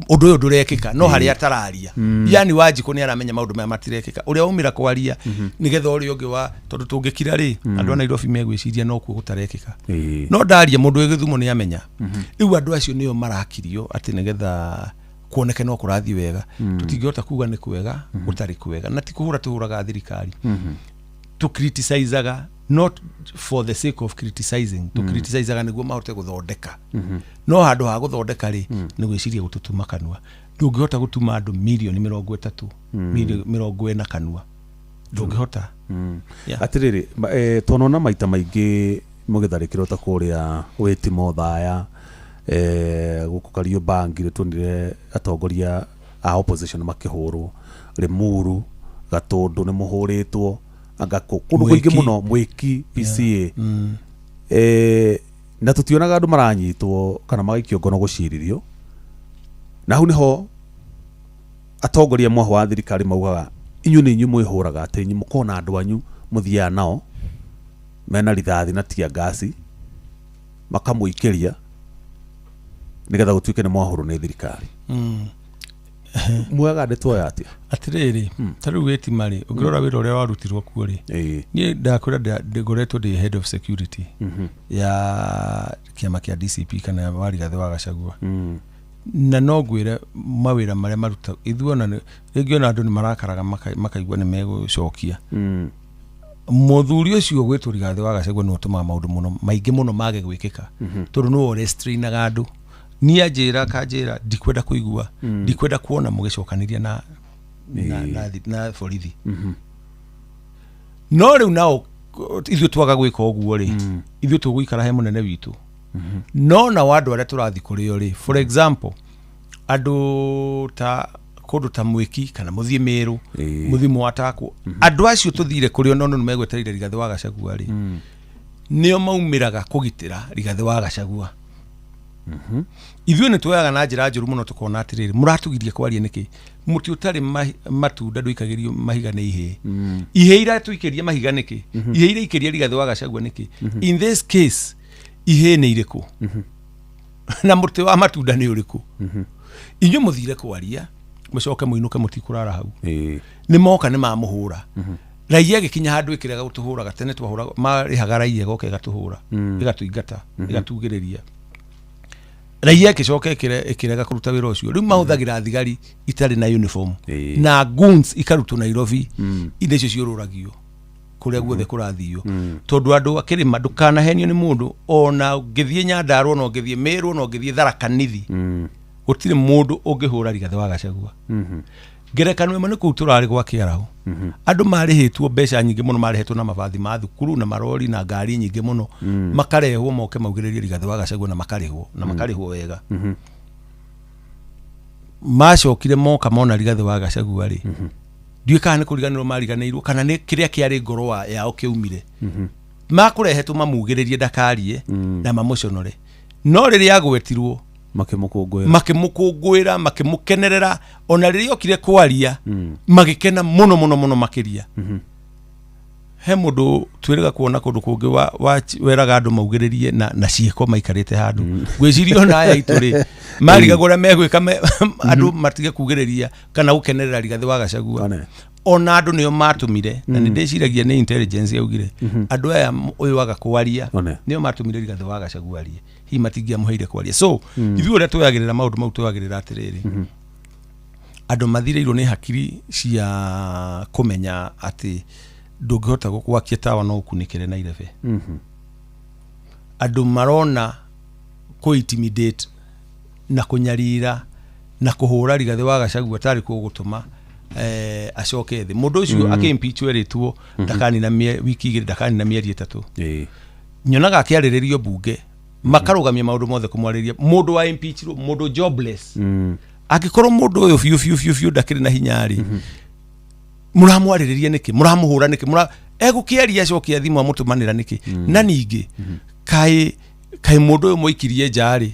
ũndũ ũyũ ndũrekĩka, no harĩa atararia, yani Wanjikũ nĩ aramenya maũndũ maya matirekĩka, ũrĩa waumĩra kwaria nĩgetha ũrĩa ũngĩ wa, tondũ tũngĩkira rĩ, andũ a Nairobi megwĩciria no kuo gũtarekĩka. No ndaria, mũndũ wĩ Gĩthumo nĩ amenya. Rĩu andũ acio nĩo marakirio atĩ nĩgetha kuoneke no kũrathiĩ wega. Tũtingĩhota kuga nĩ kwega gũtarĩ kwega, na ti kũhũra tũhũraga thirikari. Tũ criticizaga not for the sake of criticizing, tũ criticizaga nĩguo mahote gũthondeka, no handũ ha gũthondeka rĩ, nĩ gwĩciria gũtũtuma kanua. Ndũngĩhota gũtuma andũ mirioni 30, mirioni 40 kanua, ndũngĩhota. Yeah. Atirĩrĩ, tuonona maita maingĩ mũgĩtharĩkĩrwo ta kũrĩa Wĩtimo Thaya, gũkũ Kariobangi nĩ tuonire atongoria a opposition makĩhũrwo, Limuru, Gatũndũ nĩ mũhũrĩtwo, anga kũ kũndũ kũingĩ Mwĩki. mũno, Mwĩki PCA, na tũtionaga andũ maranyitwo kana magaikio ngono gũcirithio. Na hau nĩho atongoria mwaho wa thirikari maugaga inyuĩ nĩ inyuĩ mwĩhũraga, atĩ inyuĩ mũkorwo na andũ anyu mũthiaga nao mena rithathi na tia ngasi makamũikĩria nĩgetha gũtuĩke nĩ mwahũrwo nĩ thirikari. Muoyaga ndeto ĩyo atĩa? Atĩrĩrĩ, ta rĩu Wĩtima rĩ, ũngĩrora wĩra ũrĩa warutirwo kuo rĩ, niĩ ndakwĩra ngoretwo ndĩ head of security ya kĩama kĩa DCP kana wa Rigathĩ wa Gachagua, na no ngwĩre mawĩra marĩa maruta ithuĩ ona rĩngĩ ona andũ nĩ marakaraga makaigua nĩ megũcokia. Mũthuri ũcio gwĩtwo Rigathĩ wa Gachagua nĩwe ũtũmaga maũndũ mũno maingĩ mũno mage gwĩkĩka, tondũ nĩwe ũrestrainaga andũ. Niĩ anjĩra kanjĩra ndikwenda kũigua, ndikwenda kuona mũgĩcokanĩria na borithi. No rĩu nao ithuĩ twaga gwĩka ũguo rĩ, ithuĩ tũgũikara he mũnene witũ. No nao andũ arĩa tũrathiĩ kũrĩo rĩ, for example andũ ta kũndũ ta Mwĩki kana mũthiĩ Mĩrũ, mũthimo wa Takwo, andũ acio tũthire kũrĩo no nĩ megwetereire Rigathĩ wa Gachagua rĩ, nĩo maumĩraga kũgitĩra Rigathĩ wa Gachagua. Ithuĩ nĩ tuoyaga na njĩra njũru mũno, tũkona atĩrĩrĩ, mũratũgiria kwaria nĩkĩ? Mũtĩ ũtarĩ matunda ndũikagĩrio mahiga nĩ ihĩĩ. Ihĩĩ iratũikĩria mahiga nĩkĩ? Ihĩĩ iraikĩria Rigathĩ wa Gachagua nĩkĩ? In this case ihĩĩ nĩ irĩkũ na mũtĩ wa matunda nĩ ũrĩkũ? Inyuĩ mũthire kwaria mũcoke mũinũke, mũtikũrara hau. Nĩ moka nĩ mamũhũra. Raia ĩgĩkinya handũ ĩkĩrega gũtũhũraga. Tene twahũraga, marĩhaga raia ĩgoka ĩgatũhũra, ĩgatũingata, ĩgatugĩrĩria. Raia ĩgĩcoka ĩkĩrega kũruta wĩra ũcio. Rĩu mahũthagĩra thigari itarĩ na uniform na goons ikarutwo Nairobi, indo icio ciũrũragio kũrĩa guothe kũrathio, tondũ andũ akĩrĩma ndũkanahenio nĩ mũndũ. Ona ũngĩthiĩ Nyandarua, ona ũngĩthiĩ Mĩrũ, ona ũngĩthiĩ Tharaka Nithi, gũtirĩ mũndũ ũngĩhũra Rigathĩ wa Gachagua. Ngerekano ĩmwe nĩ kũu tũrarĩ gwa Kĩaraho, andũ marĩhĩtwo mbeca nyingĩ mũno, marĩhetwo na mabathi ma thukuru na marori na ngari nyingĩ mũno, makarehwo moke maugĩrĩrie Rigathĩ wa Gachagua, na makarĩhwo na makarĩhwo wega. Macokire moka mona Rigathĩ wa Gachagua rĩ, ndiũĩ kana nĩ kũriganĩrwo mariganĩirwo kana nĩ kĩrĩa kĩarĩ ngoro yao kĩaumire, makũrehetwo mamugĩrĩrie ndakarie na mamũconore. No rĩrĩa agwetirwo, makĩmũkũngũĩra, makĩmũkũngũĩra, makĩmũkenerera. Ona rĩrĩa okire kwaria, magĩkena mũno mũno mũno makĩria. He mũndũ twĩrĩga kuona kũndũ kũngĩ weraga andũ maugĩrĩrie na ciĩko maikarĩte handũ. Ngwĩciria ona aya aitũ rĩ, marigagwo ũrĩa megwĩka andũ matige kugĩrĩria kana gũkenerera Rigathĩ wa Gachagua. One. Ona andũ nĩo matũmire, na nĩ ndĩciragia nĩ intelligence yaugire andũ aya ũyũ waga kwaria, One. nĩo matũmire Rigathĩ wa Gachagua arie. Hihi matingĩamũheire kwaria. So ithuĩ ũrĩa twoyagĩrĩra maũndũ mau, twoyagĩrĩra atĩrĩrĩ, andũ mathirĩirwo nĩ hakiri cia kũmenya atĩ ndũngĩhota gwakia tawa no ũkunĩkĩre na irebe. Andũ marona kũ intimidate na kũnyarira na kũhũra Rigathĩ wa Gachagua tarĩ kuo gũtũma acoke thĩ. Mũndũ ũcio akĩimpeachwo erĩtwo ndakanina wiki 2, ndakanina mĩeri 3. Nyonaga akĩarĩrĩrio mbunge, makarũgamia maũndũ mothe kũmwarĩria mũndũ wa impeachirwo, mũndũ jobless. Angĩkorwo mũndũ ũyũ biũ biũ biũ biũ ndakĩrĩ na hinya rĩ, Mũramwarĩrĩria nĩkĩ? Mũramũhũra nĩkĩ? Mũra egũkĩaria acokia thimũ amũtũmanĩra nĩkĩ? Na ningĩ kaĩ kaĩ mũndũ ũyũ mũikirie nja rĩ,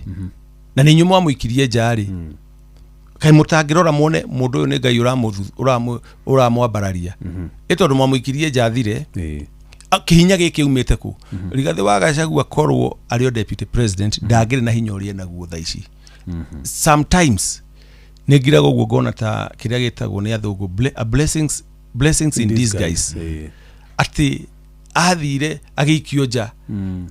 na nĩ inyuĩ mwamũikirie nja rĩ, kaĩ mũtangĩrora muone mũndũ ũyũ nĩ Ngai ũramwambararia? Ĩ tondũ mwamũikirie nja thire, kĩhinya gĩkĩ umĩte kũ? Rigathĩ wa Gachagua korwo arĩ o deputy president, ndangĩrĩ na hinya ũrĩa enaguo thaa ici. Sometimes nĩ ngiraga ũguo ngona ta kĩrĩa gĩtagwo nĩ athũngũ a blessings in disguise, atĩ athire agĩikio nja,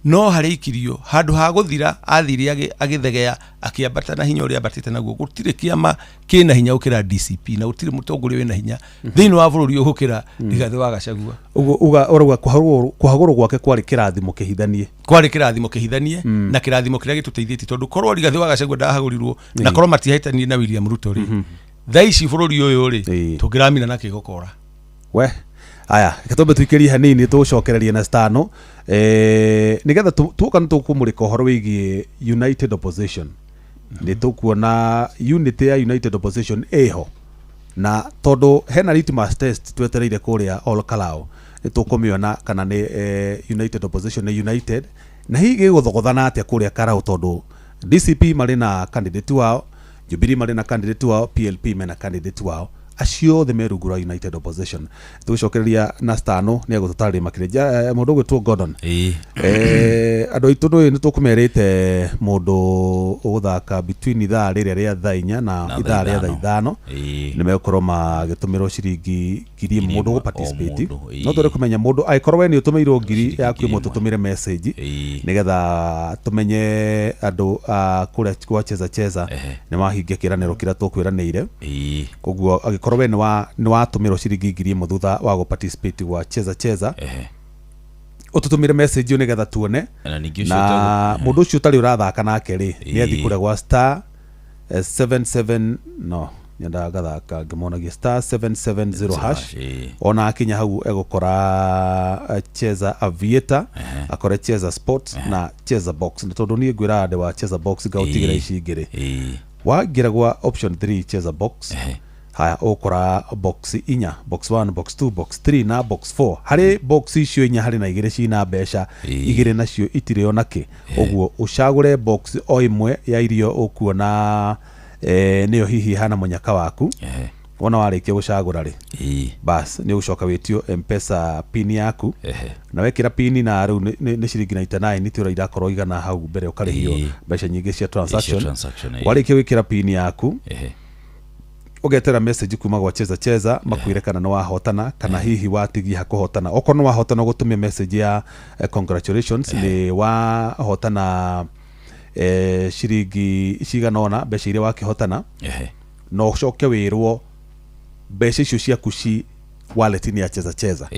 no harĩa aikirio handũ ha gũthira athire agĩthegea, akĩambata na hinya ũrĩa ambatĩte naguo. Gũtirĩ kĩama kĩna hinya gũkĩra DCP, na gũtirĩ mũtongoria wĩna hinya thĩinĩ wa bũrũri ũyũ gũkĩra Rigathĩ wa Gachagua. Ũguo uga ũrauga kũhagũrwo gwake kwarĩ kĩrathimo kĩhithanie. Kwarĩ kĩrathimo kĩhithanie na kĩrathimo kĩrĩa gĩtũteithĩtie, tondũ korwo Rigathĩ wa Gachagua ndahagũrirwo na korwo matihĩtanirie na William Ruto rĩ, thaa ici bũrũri ũyũ rĩ, tũngĩramina na kĩgokora. We aya, reke twambe tũikĩrie hanini, tũcokererie na stano nĩgetha tuoka nĩ tũkũmũrĩka ũhoro wĩgiĩ united opposition. Nĩ tũkuona unity ya united opposition ĩho, na tondũ hena litmus test twetereire kũrĩa Ol Kalou, nĩ tũkũmĩona kana nĩ united opposition nĩ united, na hihi gĩgũthogothana atĩa kũrĩa Karau, tondũ DCP marĩ na candidate wao, Jubilee marĩ na candidate wao, PLP mena candidate wao, acio othe me rungu rwa united opposition. Tũgĩcokereria na stano nĩ egũtũtarĩria makĩria. Mũndũ ũgwĩtwo Gordon, andũ aitũ ndũĩ nĩ tũkũmerĩte mũndũ ũgũthaka between ithaa rĩrĩa rĩa thaa 4 na na ithaa rĩa thaa thaa 5 nĩ megũkorwo magĩtũmĩrwo ciringi 1000, 1000 mũndũ o ũgũ-participate. Mũndũ, ĩĩ. No twende kũmenya mũndũ angĩkorwo we nĩ ũtũmĩirwo ngiri Ciringi yaku 1000 ĩmwe, ĩmwe. tũtũmĩre message nĩgetha tũmenye andũ a kũrĩa kwa Cheza Cheza nĩ mahingia kĩranĩro kĩrĩa tũkwĩranĩire. Koguo angĩkorwo we nĩ watũmĩrwo ciringi 1000 thutha wa gũ-participate gwa Cheza Cheza, ũtũtũmĩre message ĩyo nĩgetha tuone. Na ningĩ ũcio na mũndũ ũcio ũtarĩ ũrathaka nake rĩ, nĩ athiĩ kũrĩa gwa star 77, no nyendaga ngathaka ngĩmonagia star 770 hash. Ona akinya hau egũkora Cheza Aviator, akore Cheza Sports na Cheza Box. Nĩ tondũ niĩ ngwĩraga ndĩ wa Cheza Box, ngaũtigĩra ici ingĩ rĩ, waingĩra gwa option 3, Cheza Box, haya ũkora box inya: box 1, box 2, box 3 na box 4. Harĩ box icio inya, harĩ na igĩrĩ cina mbeca, igĩrĩ nacio itirĩ ona kĩ. Ũguo ũcagũre box o ĩmwe ya irio ũkuona nĩyo hihi hana mũnyaka waku. Wona warĩkia gũcagũra rĩ, bas nĩ ũgũcoka wĩtio Mpesa pin yaku, na wekĩra pin na rĩu nĩ ciringi 99 ti ũrĩa irakorwo igana hau mbere ũkarĩhio mbeca nyingĩ cia transaction. Transaction, ĩĩ. Warĩkia gwĩkĩra pin yaku, ũgetera message kuma gwa Cheza Cheza makwĩre kana nĩ wahotana kana hihi watigia kũhotana. Okorwo nĩ wahotana, ũgũtũmia message ya congratulations, nĩ wahotana ciringi cigana ũna, mbeca iria wakĩhotana, na ũcoke wĩrwo mbeca icio ciaku ci wallet-inĩ ya Cheza Cheza.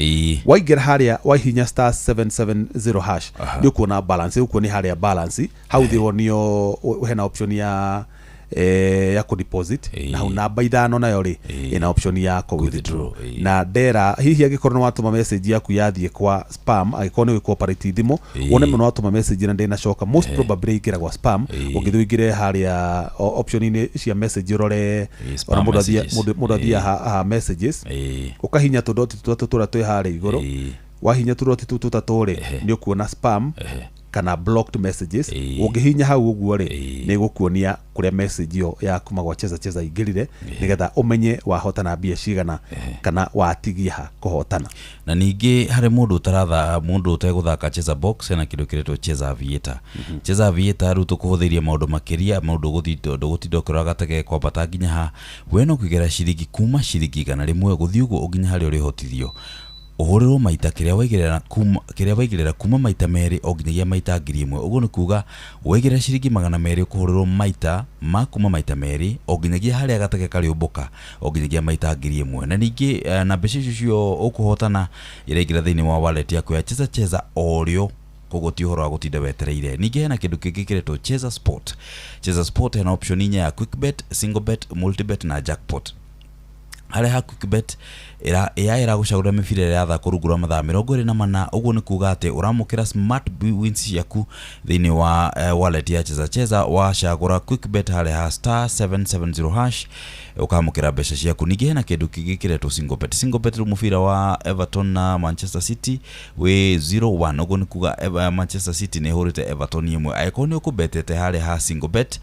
Waingĩra harĩa wahihinya star 770 hash, nĩ ũkuona balance, ũkuona harĩa balance hau thĩ wonio hena option ya kũ deposit, na hau namba 5 nayo rĩ, ĩna option ya kũ withdraw. Withdraw, ĩĩ. Na ndera hihi angĩkorwo nĩ watũma message yaku yathiĩ kwa spam, angĩkorwo nĩ ũgĩ operate thimũ, wone mũno watũma message na ndĩnacoka, most probably ingĩra gwa spam. Ũngĩthiĩ ũingĩre harĩa option-inĩ cia message ũrore, Spam ona mũndũ messages. mũndũ athiĩ ha messages, ũkahinya tũdoti tũtatũ tũrĩa twĩ harĩa igũrũ. Wahinya tũdoti tũu tũtatũ rĩ, nĩ ũkuona spam kana blocked messages. Ũngĩhinya hau ũguo rĩ, nĩ ĩgũkuonia kũrĩa message ĩyo ya kuma gwa Cheza Cheza ingĩrire, nĩgetha ũmenye wahotana mbia cigana kana watigia ha kũhotana. Na ningĩ harĩ mũndũ ũtaratha, mũndũ ũtegũthaka Cheza Box, hena kĩndũ kĩretwo Cheza Aviator. Cheza Aviator rĩu tũkũhũthĩrie maũndũ makĩria, maũndũ ndũgũtinda ũkĩrora gatege kwambata nginya ha. We no kũigĩra ciringi kuma ciringi 100 gũthiĩ ũguo nginya harĩa ũrĩhotithio ũhũrĩrwo maita kĩrĩa waigĩrĩra, kuma kĩrĩa waigĩrĩra kuma maita 2 o nginyagia maita 1000. Ũguo nĩ kuga waigĩrĩra ciringi 200, ũkũhũrĩrwo maita ma kuma maita 2 o nginyagia harĩa gatege karĩũmbũka o nginyagia maita 1000. Na ningĩ na mbeca icio cio ũkũhotana iraingĩra thĩinĩ wa wallet yaku ya Cheza Cheza o rĩo, koguo ti ũhoro wa gũtinda wetereire. Ningĩ hena kĩndũ kĩngĩ kĩretwo Cheza Sport. Cheza Sport hena option inya ya quick bet, single bet, multibet na jackpot. Harĩa ha Quickbet ĩra AI ĩragũcagũrĩra mĩbira ĩrĩa ĩrathakwo rungu rwa mathaa 24. Ũguo nĩ kuga atĩ ũramũkĩra smart wins ciaku thĩinĩ wa wallet ya Cheza Cheza. Wacagũra Quickbet harĩa ha *770# ũkamũkĩra mbeca ciaku. Ningĩ hena kĩndũ kĩngĩ kĩretwo single bet. Single bet rĩu mũbira wa Everton na Manchester City wĩ 0-1. Ũguo nĩ kuga Manchester City nĩ ĩhũrĩte Everton 1. Angĩkorwo nĩ ũkũbetete harĩa ha single bet,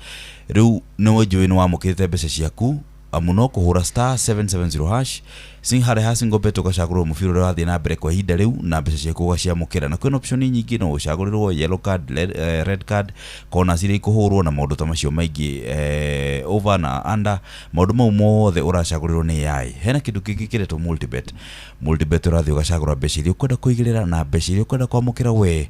rĩu nĩ njũĩ nĩ wamũkĩrĩte mbeca ciaku, amu no kũhũra *770# sing harĩa ha single bet, ũgacagũrwo mũbira ũrĩa ũrathiĩ na mbere kwa ihinda rĩu na mbeca ciaku ũgaciamũkĩra. Na kwĩna option nyingĩ, no ũcagũrĩrwo yellow card, red card, corners iria ikũhũrwo na maũndũ ta macio maingĩ, over na under, maũndũ mau mothe ũracagũrĩrwo nĩ AI. Hena kĩndũ kĩngĩ kĩretwo multibet. Multibet ũrathiĩ ũgacagũra mbeca iria ũkwenda kũigĩrĩra na mbeca iria ũkwenda kwamũkĩra we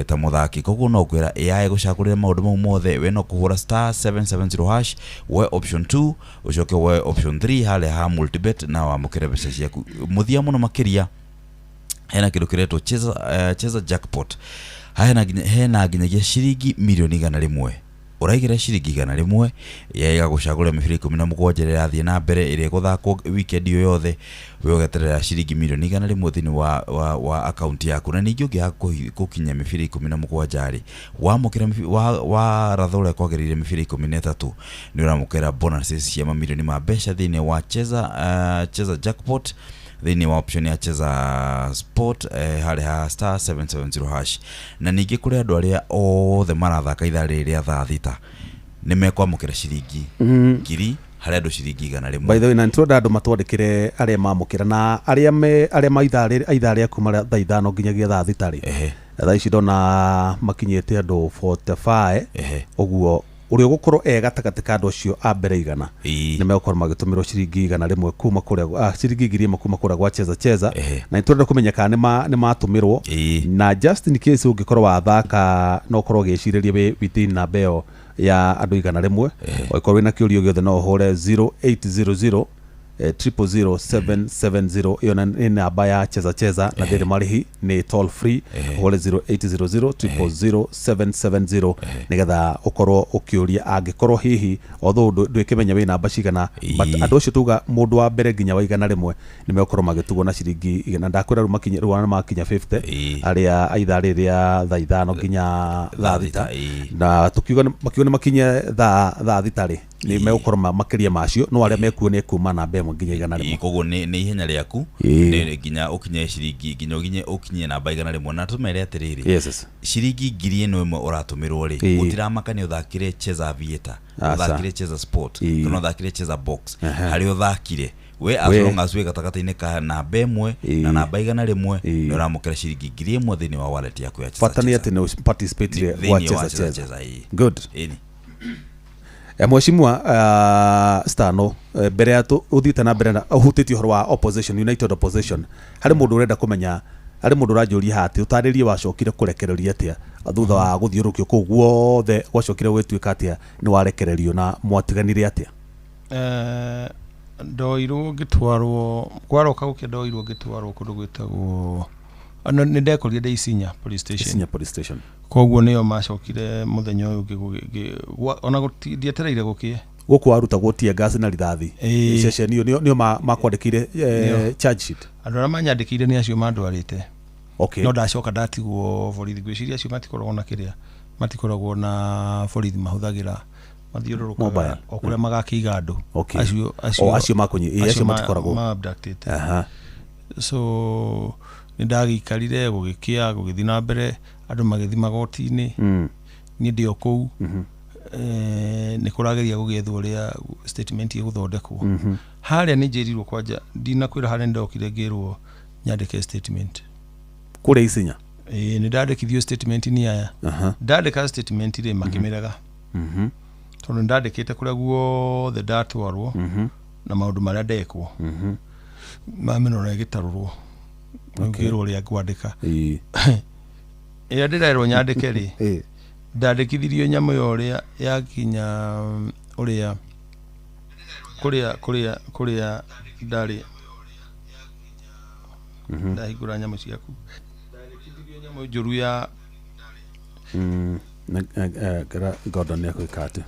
ta mũthaki. Koguo no kwĩra AI gũcagũrĩra maũndũ mau mothe, we no kũhũra *770# we option 2, ũcoke we option 3 harĩa ha multibet na wamũkĩre mbeca ciaku. Mũthia mũno makĩria hena kĩndũ kĩretwo cheza jackpot. Hena nginyagia ciringi 100,000,000. Ũraigĩra ciringi 100 ya ĩgagũcagũrĩra mĩbira 17 ĩrĩa ĩrathiĩ na mbere ĩrĩa ĩgũthakwo weekend ĩyo yothe, we ũgeterera ciringi 100,000,000 thĩinĩ wa akaunti yaku. Na ningĩ ũngĩaga gũkinyia mĩbira 17 rĩ, wamũkĩra waratha ũrĩa kwagĩrĩire mĩbira 13, nĩ ũramũkĩra bonuses cia mamirioni ma mbeca thĩinĩ wa cheza jackpot thĩinĩ wa option ya cheza sport, harĩa ha *770#. Na ningĩ kũrĩ andũ arĩa othe marathaka ithaa rĩrĩ rĩa thaa 6 nĩ mekwamũkĩra ciringi 1,000 harĩ andũ ciringi 100. By the way, na nĩtũrenda andũ matwandĩkĩre arĩa mamũkĩra na arĩa me arĩa ma ithaa rĩa kuma thaa 5 nginyagia thaa 6 rĩ. Thaa ici ndona makinyĩte andũ 45. Ũguo ũrĩa ũgũkorwo e gatagatĩ ka andũ acio a mbere 100 nĩ megũkorwo magĩtũmĩrwo ciringi 100 kuma kũrĩa, ciringi 1,000 kuma kũrĩa gwa Cheza Cheza. Na nĩtũrenda kũmenya kana nĩ matũmĩrwo. Na just in case ũngĩkorwo wathaka no ũkorwo ũgĩcirĩria wĩ within namba ĩyo ya andũ 100, ũngĩkorwo wĩna kĩũria gĩothe no ũhũre 0800 000 770. Ĩyo nĩ namba ya Cheza Cheza na ndĩrĩ marĩhi, nĩ toll free. Ũhũre 0800 000 770 nĩgetha ũkorwo ũkĩũria angĩkorwo hihi although ndwĩkĩmenya wĩ namba cigana, but andũ acio tuga mũndũ wa mbere nginya wa 100 nĩ megũkorwo magĩtugwo na ciringi 100. Ndakwĩra rĩu makinya rĩu ona makinya 50 arĩa a ithaa rĩrĩ rĩa thaa 5 nginya thaa 6. Na tukiuga makiuga nĩ makinye thaa 6 rĩ, nĩ megũkorwo makĩria macio, no arĩa mekuo nĩ kuma namba 1 nginya 100. Koguo nĩ ihenya rĩaku nĩ nginya ũkinye ciringi nginya ũkinye namba 100. Na tũmere atĩrĩrĩ, ciringi 1,000 ũratũmĩrwo rĩ, gũtiramaka nĩ ũthakire Cheza Aviator, ũthakire Cheza Sport, kana ũthakire Cheza Box, harĩa ũthakire we, as long as wĩ gatagatĩ-inĩ ka namba 1 na namba 100, nĩ ũramũkĩra ciringi 1,000 thĩinĩ wa wallet yaku ya Cheza Bata nĩ Cheza. atĩ nĩ participate Thĩinĩ gwa wa Cheza Cheza Cheza. Cheza. Good. Ĩni. Mheshimiwa Stano, mbere ya ũthiĩte na mbere na ũhutĩtie ũhoro wa opposition, united opposition, harĩ mũndũ ũrenda kũmenya, harĩ mũndũ ũranjũria haha atĩ ũtarĩrie wacokire kũrekererio atĩa thutha wa gũthiũrũrũkio kũu guothe, gwacokire gũgĩtuĩka atĩa nĩ warekererio na mwatiganire atĩa? Ndoirwo ngĩtwarwo, kwaroka gũkĩa ndoirwo ngĩtwarwo kũndũ gwĩtagwo, no, nĩ ndekorire ndĩ Isinya police station. Isinya police station. Koguo nĩo macokire mũthenya ũyũ ũngĩ ona ndietereire gũkĩe. Gũkũ warutagwo tear gas na rithathi? Ceceni ĩyo nĩo makwandĩkĩire Nĩo. charge sheet? Andũ arĩa manyandĩkĩire nĩ acio mandwarĩte. No ndacoka ndatigwo borithi, ngwĩciria acio matikoragwo na kĩrĩa, matikoragwo na borithi, mahũthagĩra mathiũrũrũkaga Mobile. o kũrĩa magakĩiga andũ. Acio O acio makũnyi acio matikoragwo ma abducted. So nĩ ndagĩikarire gũgĩkĩa, gũgĩthiĩ na mbere, andũ magĩthiĩ magoti-inĩ, niĩ ndĩ o kũu. Nĩ kũrageria gũgĩethwo ũrĩa statement ĩgũthondekwo. Harĩa nĩ njĩrirwo kwanja, ndinakwĩra, harĩa nĩ ndokire ngĩrwo nyandĩke statement. Kũrĩa Isinya? Ĩĩ, nĩ ndandĩkithio statement nĩ aya. Ndandĩka statement rĩ, makĩmĩrega, tondũ nĩ ndandĩkĩte kũrĩa guothe ndatwarwo na maũndũ marĩa ndekwo, mamĩrora ĩgĩtarũrwo. Ngĩrwo ũrĩa ngwandĩka. Ĩrĩa ndĩrerwo nyandĩke rĩ, ndandĩkithirio nyamũ ya ũrĩa yakinya, ũrĩa kũrĩa ndarĩ ndahingũra nyamũ ciaku, ndandĩkithirio nyamũ njũru ya Gordon nĩ egwĩka atĩ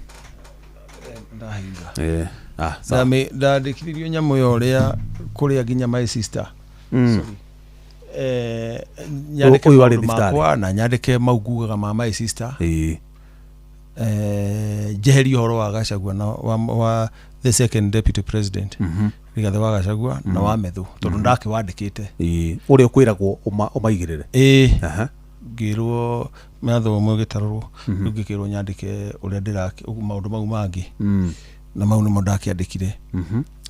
ndahinga. Sawa. Ndandĩkithirio nyamũ ya ũrĩa kũrĩa nginya my sister. Sorry. Nyandĩke Ũyũ warĩ maũndũ thibitarĩ. makwa na nyandĩke mau ngugaga ma my sister. Ĩĩ. Njeherie ũhoro wa Gachagua na wa the second deputy president, Rigathĩ wa Gachagua na wa Methu, tondũ ndakĩwandĩkĩte. Ĩĩ, ũrĩa ũkwĩragwo ũmaigĩrĩre. Ĩĩ. Aha. Ngĩrwo mathomo gĩtarũrwo rĩu, ngĩkĩrwo nyandĩke ũrĩa ndĩra maũndũ mau mangĩ, na mau nĩmo ndakĩandĩkire.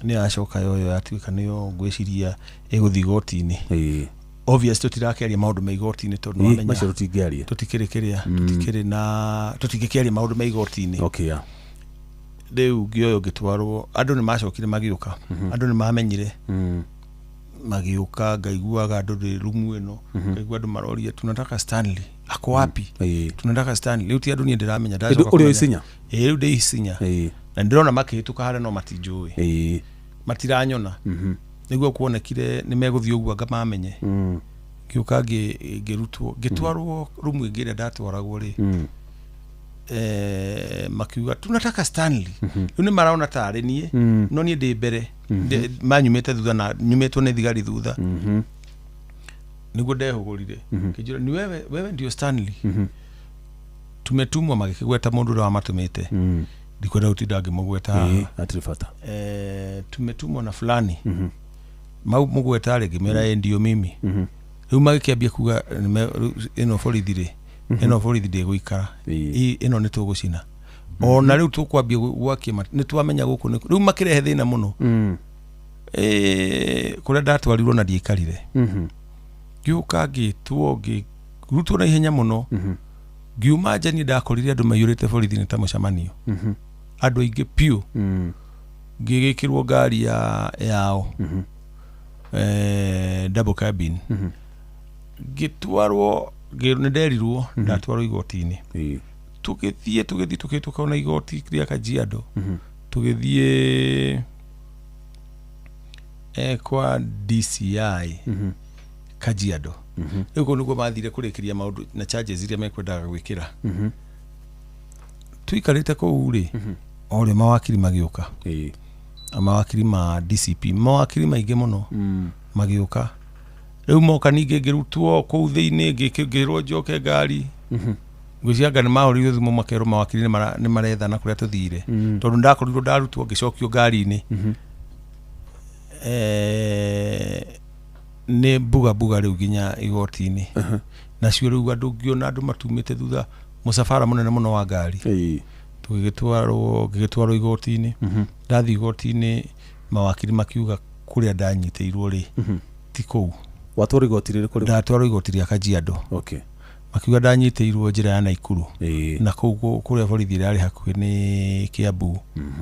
Nĩ yacoka yoyo yatuĩka nĩyo ngwĩciria ĩgũthiĩ igoti-inĩ. Obvious tũtirakĩaria maũndũ ma igoti-inĩ tondũ Ĩĩ, nĩwamenya macio tũtingĩaria. Tũtikĩrĩ kĩrĩa tũtikĩrĩ na tũtingĩkĩaria maũndũ ma igoti-inĩ. Okay, yeah. Rĩu ngĩoyo ngĩtwarwo, andũ nĩ macokire magĩũka, andũ nĩ mamenyire, magĩũka, ngaiguaga andũ ndĩ rumu ĩno, ngaigua andũ maroria, "Tunataka Stanley, ako wapi?" "Tunataka Stanley." Rĩu ti andũ niĩ ndĩramenya, ndacoka Ũrĩ o kũmenya. Isinya? Ĩĩ, rĩu ndĩ Isinya. Na ndĩrona makĩhĩtũka harĩa no matinjũĩ, matiranyona. Nĩguo kuonekire nĩ megũthiĩ ũguo anga mamenye. Ngĩũka ngĩrutwo ngĩtwarwo rumu ĩngĩ ĩrĩa ndatwaragwo rĩ, makiuga, "Tunataka Stanley." Rĩu nĩ marona tarĩ niĩ, no niĩ ndĩ mbere. Manyumĩte thutha na nyumĩtwo nĩ thigari thutha. Nĩguo ndehũgũrire, kĩnjĩra, "Ni wewe, wewe ndio Stanley, tumetumwa." Magĩkĩgweta mũndũ ũrĩa wamatũmĩte, ndikwenda gũtinda ngĩmũgweta haha. Ĩĩ, hatirĩ bata. "Tumetumwa na fulani." Mau mũgweta rĩ, ngĩmera, "Ĩ, ndio mimi." Rĩu magĩkĩambia kuga rĩu ĩno borithi rĩ, ĩno borithi ndĩgũikara. Ĩno nĩ tũgũcina ona rĩu tũkwambia gwakia nĩ twamenya gũkũ rĩu makĩrehe thĩna mũno. Kũrĩa ndatwarirwo na ndiaikarire, ngĩũka ngĩtwo ngĩrutwo na ihenya mũno. Ngiuma nja, niĩ ndakorire andũ maiyũrĩte borithi-inĩ ta mũcemanio, andũ aingĩ piũ. Ngĩgĩkĩrwo ngari yao, double cabin, ngĩtwarwo nĩ nderirwo ndatwarwo igoti-inĩ. Tũgĩthiĩ tũkĩhĩtũka ona igoti rĩa Kajiado, tũgĩthiĩ kwa DCI Kajiado. Rĩu kũu nĩguo mathire kũrĩkĩria maũndũ na charges iria mekwendaga gwĩkĩra. Tũikarĩte kũu rĩ, o rĩo mawakiri magĩũka, mawakiri ma DCP, mawakiri maingĩ mũno magĩũka. Rĩu moka ningĩ ngĩrutwo kũu thĩinĩ, ngĩrwo njoke ngari. Ngwĩciria anga nĩ mahũrĩirwo thimũ makerwo mawakiri nĩ marethana kũrĩa tũthire, tondũ ndakorirwo ndarutwo ngĩcokio ngari-inĩ. Nĩ mbuga mbuga rĩu nginya igoti-inĩ. Nacio rĩu andũ ngĩona andũ matumĩte thutha, mũcabara mũnene mũno wa ngari. Tũgĩgĩtwarwo, ngĩgĩtwarwo igoti-inĩ. Ndathiĩ igoti-inĩ, mawakiri makiuga kũrĩa ndanyitĩirwo rĩ ti kũu. Watwarwo igoti rĩrĩkũ rĩu? Ndatwarwo igoti rĩa Kajiado. Makiuga ndanyitĩirwo njĩra ya Naikuru, na kũu kũrĩa borithi ĩrĩa yarĩ hakuhĩ nĩ Kiambu,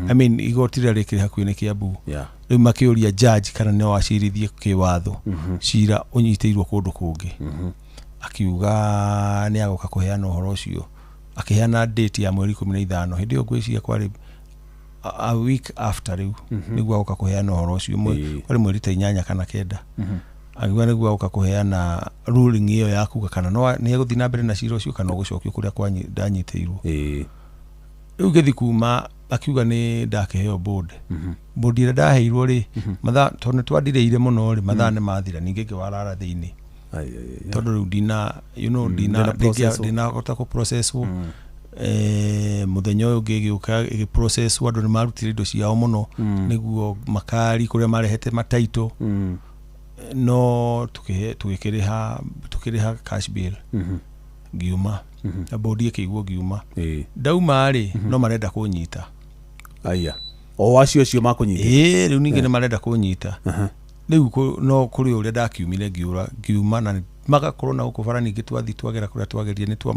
I mean igoti rĩrĩa rĩkĩrĩ hakuhĩ nĩ Kiambu. Rĩu makĩũria judge kana no acirithie kĩwatho cira ũnyitĩirwo kũndũ kũngĩ. Akiuga nĩ agoka kũheana ũhoro ũcio, akĩheana date ya mweri 15. Hĩndĩ ĩyo ngwĩciria kwarĩ a week after rĩu nĩguo agoka kũheana ũhoro ũcio. Kwarĩ mweri ta 8 kana 9. Akiuga nĩguo agoka kũheana ruling ĩyo ya kuga kana no nĩ egũthiĩ na mbere na cira ũcio kana ũgũcokio kũrĩa ndanyitĩirwo. Rĩu ngĩthiĩ kuma, akiuga nĩ ndakĩheo board. Board ĩrĩa ndaheirwo rĩ, mathaa tondũ nĩ twandirĩire mũno rĩ, mathaa nĩ mathira, ningĩ ngĩwarara thĩinĩ. Ai, ai, ai. Tondũ rĩu ndina you know ndina ndĩna processwo. Ndinahota kũ processwo. Mũthenya ũyũ ũngĩ ĩgĩũka ĩgĩprocesswo, andũ nĩ marutire indo ciao mũno nĩguo makari kũrĩa marehete mataito, no tũgĩkĩrĩha, tũkĩrĩha cash bail. Ngiuma na bodi ĩkĩigwo, ngiuma. Ndauma rĩ, no marenda kũnyita. Aya, o acio acio makũnyita? Ĩĩ, rĩu ningĩ nĩ marenda kũnyita rĩu no kũrĩ ũrĩa ndakiumire ngiũra, ngiuma na magakorwo na gũkũ bara. Ningĩ twathi twagera kũrĩa twageria nĩ twa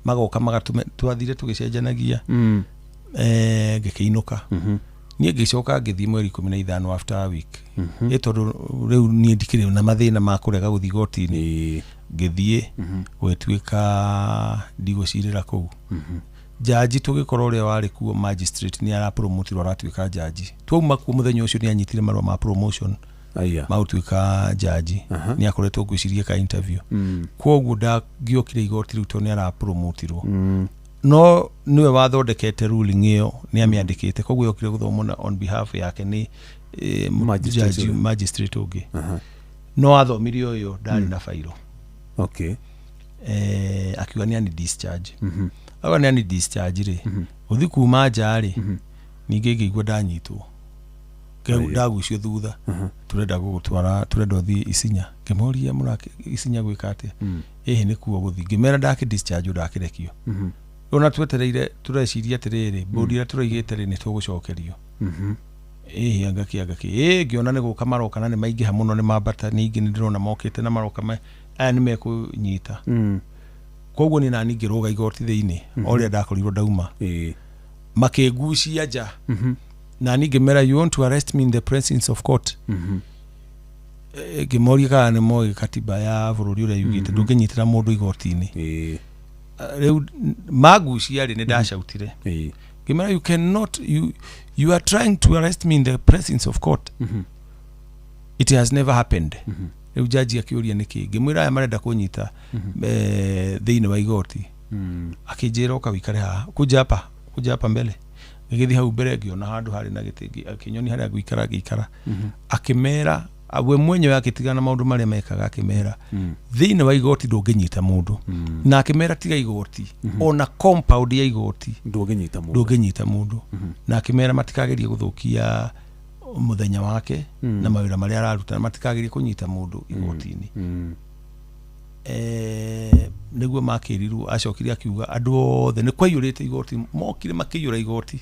magoka magatũme twathire tũgĩcenjanagia. Ngĩkĩinũka niĩ, ngĩcoka ngĩthiĩ mweri 15 after a week, ĩ tondũ rĩu niĩ ndikĩrĩ na mathĩna ma kũrega gũthiĩ igoti-inĩ. Ngĩthiĩ, gũgĩtuĩka ndigũcirĩra kũu. Jaji tũgĩkorwo ũrĩa warĩ kuo magistrate nĩ arapromotirwo aratuĩka jaji. Twauma kuo mũthenya ũcio nĩ anyitire marũa ma promotion Aya. ma gũtuĩka jaji. Nĩ akoretwo ngwĩciria ka interview, koguo ndangĩokire igoti rĩu tondũ nĩ arapromotirwo. No niwe wathondekete ruling ĩyo, nĩ amĩandĩkĩte, koguo yokire gũthomwo na on behalf yake nĩ Magistrate judge ũrĩa. Magistrate ũngĩ. No athomire ũyũ ndarĩ na fairo. Akiuga nĩ ani discharge. Auga nĩ ani discharge rĩ, gũthi kuma nja rĩ, ningĩ ngĩigua ndanyitwo. Ndagucio thutha, turenda gũgũtwara, turenda ũthiĩ Isinya. Ngĩmoria, mũrake Isinya gwĩka atĩa? Ĩhĩ, nĩkuo gũthiĩ. Ngĩmera ndakĩ discharge, ndakĩrekio. Ona twetereire, tũreciria atĩrĩrĩ, bũndi ĩrĩa tũraigĩte rĩ, nĩ tũgũcokerio. Ĩhĩ, angaki angaki ĩ, ngĩona nĩ gũka maroka na nĩ maingĩha mũno, nĩ mambata. Ningĩ nĩ ndĩrona mokĩte na maroka aya nĩ mekũnyita. Koguo niĩ nani ngĩrũga igoti thĩinĩ o rĩrĩa ndakorirwo ndauma, makĩngucia nja, na niĩ ngĩmera, "You want to arrest me in the presence of court?" Ngĩmoria kana nĩ moĩ katiba ya bũrũri ũrĩa yugĩte ndũngĩnyitĩra mũndũ igoti-inĩ. Rĩu magucia rĩ, nĩ ndacautire, ngĩmera, "You cannot, you are trying to arrest me in the presence of court. It has never happened." Rĩu jaji akĩũria nĩkĩ. Ngĩmwĩra aya marenda kũnyita thĩinĩ wa igoti. Akĩnjĩra, "Ũka wĩikare haha, kuja hapa, kuja hapa mbele." Ngĩgĩthiĩ hau mbere, ngĩona handũ harĩ na gĩtĩ, akĩnyonia harĩa ngũikara, ngĩikara. Akĩmera we mwenyewe, akĩtigana na maũndũ marĩa mekaga, akĩmera thĩinĩ wa igoti ndũngĩnyita mũndũ, na akĩmera tiga igoti, ona compound ya igoti ndũngĩnyita mũndũ. Ndũngĩnyita mũndũ. Na akĩmera matikagerie gũthũkia mũthenya wake na mawĩra marĩa araruta, na matikagerie kũnyita mũndũ igoti-inĩ. Nĩguo makĩrirwo. Acokire akiuga andũ othe, nĩ kwaiyũrĩte igoti, mokire makĩiyũra igoti,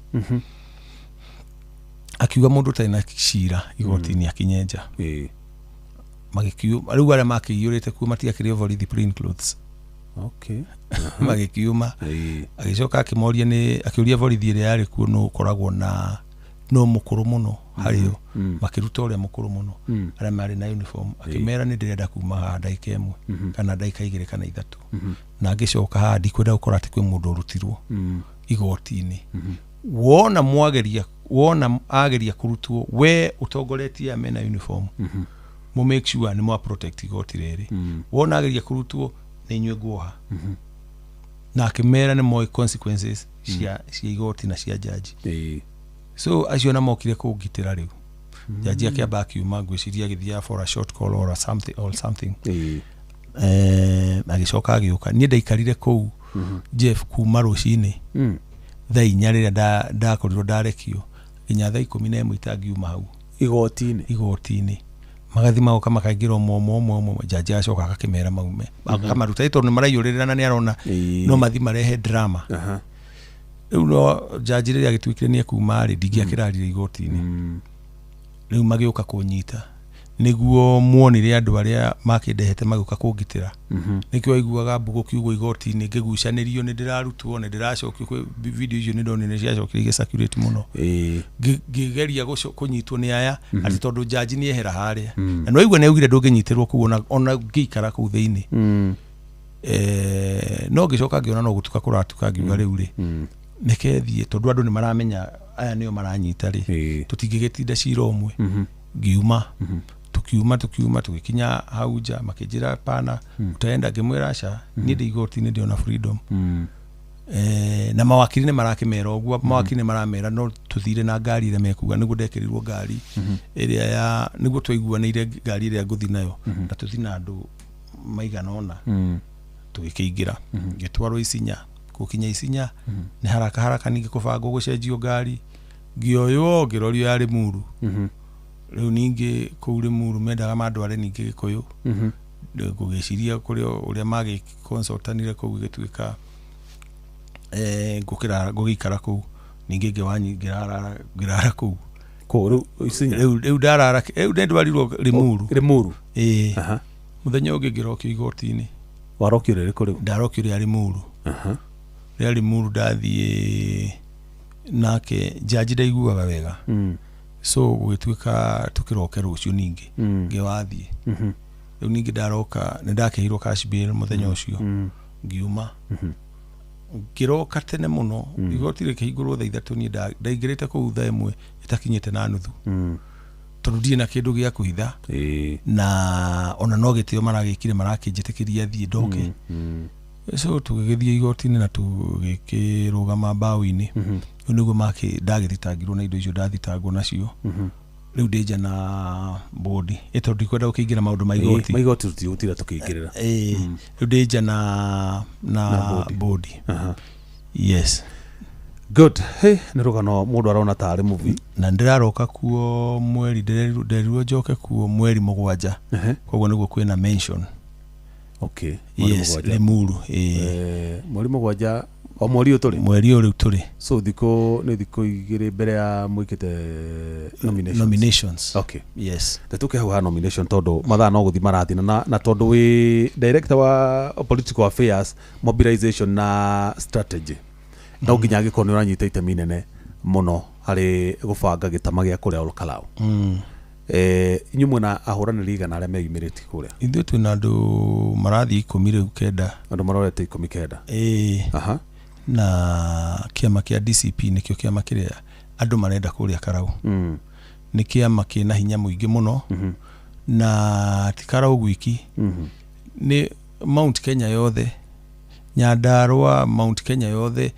akiuga mũndũ ũtarĩ na cira igoti-inĩ akinye nja. Magĩkiuma. Rĩu arĩa makĩiyũrĩte kuo matiakĩrĩ o borithi plain clothes. Magĩkiuma. Agĩcoka akĩmoria, nĩ akĩũria borithi ĩrĩa yarĩ kuo nũ ũkoragwo na no mũkũrũ mũno harĩ o. Makĩruta ũrĩa mũkũrũ mũno, arĩa marĩ na uniform. Akĩmera nĩ ndĩrenda kuma haha ndagĩka 1 kana ndagĩka 2 kana 3, na ngĩcoka haha ndikwenda gũkora atĩ kwĩ mũndũ ũrutirwo igoti-inĩ. Wona mwageria, wona ageria kũrutwo, we ũtongoretie aya mena uniform, mu make sure nĩ mwa protect igoti rĩrĩ. Wona ageria kũrutwo, nĩ inyuĩ nguoha. Na akĩmera nĩ moĩ consequences cia igoti na cia jaji. So acio na mokire kũngitĩra. Rĩu jaji akĩamba akiuma, ngwĩciria agĩthiaga for a short call or a something, or something. Agĩcoka agĩũka. Niĩ ndaikarire kũu, Jeff, kuma rũcinĩ thaa 4 rĩrĩa ndakorirwo ndarekio nginya thaa 11 itangiuma hau. Igoti-inĩ? Igoti-inĩ. Magathi magoka makaingĩra ũmwe ũmwe ũmwe ũmwe. Jaji agacoka agakĩmera maume, akamaruta ĩ, tondũ nĩ maraiyũrĩrĩra na nĩ arona no mathi marehe drama. Rĩu no jaji rĩrĩa agĩtuĩkire nĩ ekuma rĩ, ndingĩakĩrarire igoti-inĩ. Rĩu magĩũka kũnyita, nĩguo muonire andũ arĩa makĩndehete magĩũka kũngitĩra. Nĩkĩo waiguaga mbugu kiugwo igoti-inĩ, ngĩgucanĩrio, nĩ ndĩrarutwo, nĩ ndĩracokio. Kwĩ video icio nĩ ndonire nĩ ciacokire igĩcirculate mũno. Ngĩgeria kũnyitwo nĩ aya atĩ tondũ jaji nĩ ehera harĩa, na nĩwaigua nĩ augire ndũngĩnyitĩrwo kũu ona ngĩikara kũu thĩinĩ. No ngĩcoka ngĩona no gũtuka kũratuka, ngiuga rĩu rĩ, nĩke thiĩ, tondũ andũ nĩ maramenya aya nĩo maranyita rĩ, tũtingĩgĩtinda cira ũmwe. Ngiuma, tukiuma, tukiuma, tũgĩkinya hau nja, makĩnjĩra, "Pana, utaenda?" Ngĩmwĩra, "Aca, niĩ ndĩ igoti-inĩ, ndĩona freedom." Na mawakiri nĩ marakĩmera ũguo, mawakiri nĩ maramera no tũthire na ngari ĩrĩa mekuga, nĩguo ndekĩrirwo ngari ĩrĩa ya nĩguo twaiguanĩire ngari ĩrĩa ngũthi nayo, na tũthi na andũ maigana ũna. Tũgĩkĩingĩra, ngĩtwarwo Isinya. Gũkinya Isinya nĩ haraka haraka, ningĩ kũbangwo gũcenjio ngari, ngĩoywo ngĩrorio ya Limuru. Rĩu ningĩ kũu Limuru mendaga mandware ningĩ Gĩkũyũ. Ngũgĩciria kũrĩa ũrĩa magĩconsultanire kũu, gĩgĩtuĩka ngũkĩrara, ngũgĩikara kũu ningĩ, ngĩwanyi ngĩrara kũu. Kũu rĩu Isinya? Rĩu ndarara, rĩu ndendwarirwo Limuru. Limuru. Ĩĩ. Mũthenya ũngĩ ngĩrokio igoti-inĩ. Warokio rĩrĩkũ rĩu? Ndarokio rĩa Limuru. Rĩa Limuru ndathiĩ nake jaji ndaiguaga wega, so gũgĩtuĩka tũkĩroke rũciũ ningĩ. Ngĩwathiĩ. Rĩu ningĩ ndaroka nĩ ndakĩheirwo cash bail mũthenya ũcio. Ngiuma, ngĩroka tene mũno. Igoti rĩkĩhingũrwo thaa 3, niĩ ndaingĩrĩte kũu thaa 1 ĩtakinyĩte na nuthu, tondũ ndirĩ na kĩndũ gĩa kũhitha. Na ona no gĩtĩo maragĩkire, marakĩnjĩtĩkĩria thiĩ ndoke. So tũgĩgĩthiĩ igoti-inĩ na tũgĩkĩrũgama mbaũ-inĩ. Rĩu nĩguo ndagĩthitangirwo na indo icio ndathitangwo nacio. Rĩu ndĩ nja na bodi ĩ, tondũ ndikwenda gũkĩingĩra maũndũ ma igoti. Maigoti tũtigũtinda tũkĩingĩrĩra. Ĩ, rĩu ndĩ nja na Na bodi. Bodi, yes. Good. Hey, nĩ rũgano mũndũ arona tarĩ movie. Na ndĩraroka kuo mweri, nderirwo njoke kuo mweri 7. Koguo nĩguo kwĩna mention. Okay, mweri Yes. 7. Limuru, ĩ. Mweri 7 o mweri ũyũ tũrĩ. Mweri ũyũ rĩu tũrĩ. So thikũ nĩ thikũ 2 mbere ya mwĩkĩte nominations. Nominations. Okay. Yes. Tũke hau ha nomination, tondũ mathaa no gũthiĩ marathina, na tondũ wĩ director wa political affairs, mobilization na strategy, no nginya angĩkorwo nĩ ũranyita itemi inene mũno harĩ gũbanga gĩtama gĩa kũrĩa Olkalau. Inyuĩ mwĩna ahũranĩri 100 arĩa meyumĩrĩtie kũrĩa? Ithuĩ twĩna andũ marathiĩ 10 rĩu, 9. Andũ marorete 19. Ĩ. Na kĩama kĩa DCP nĩkĩo kĩama kĩrĩa andũ marenda kũrĩa Karau. Nĩ kĩama kĩna hinya mũingĩ mũno, na ti Karau gwiki, nĩ Mount Kenya yothe, Nyandarua, Mount Kenya yothe,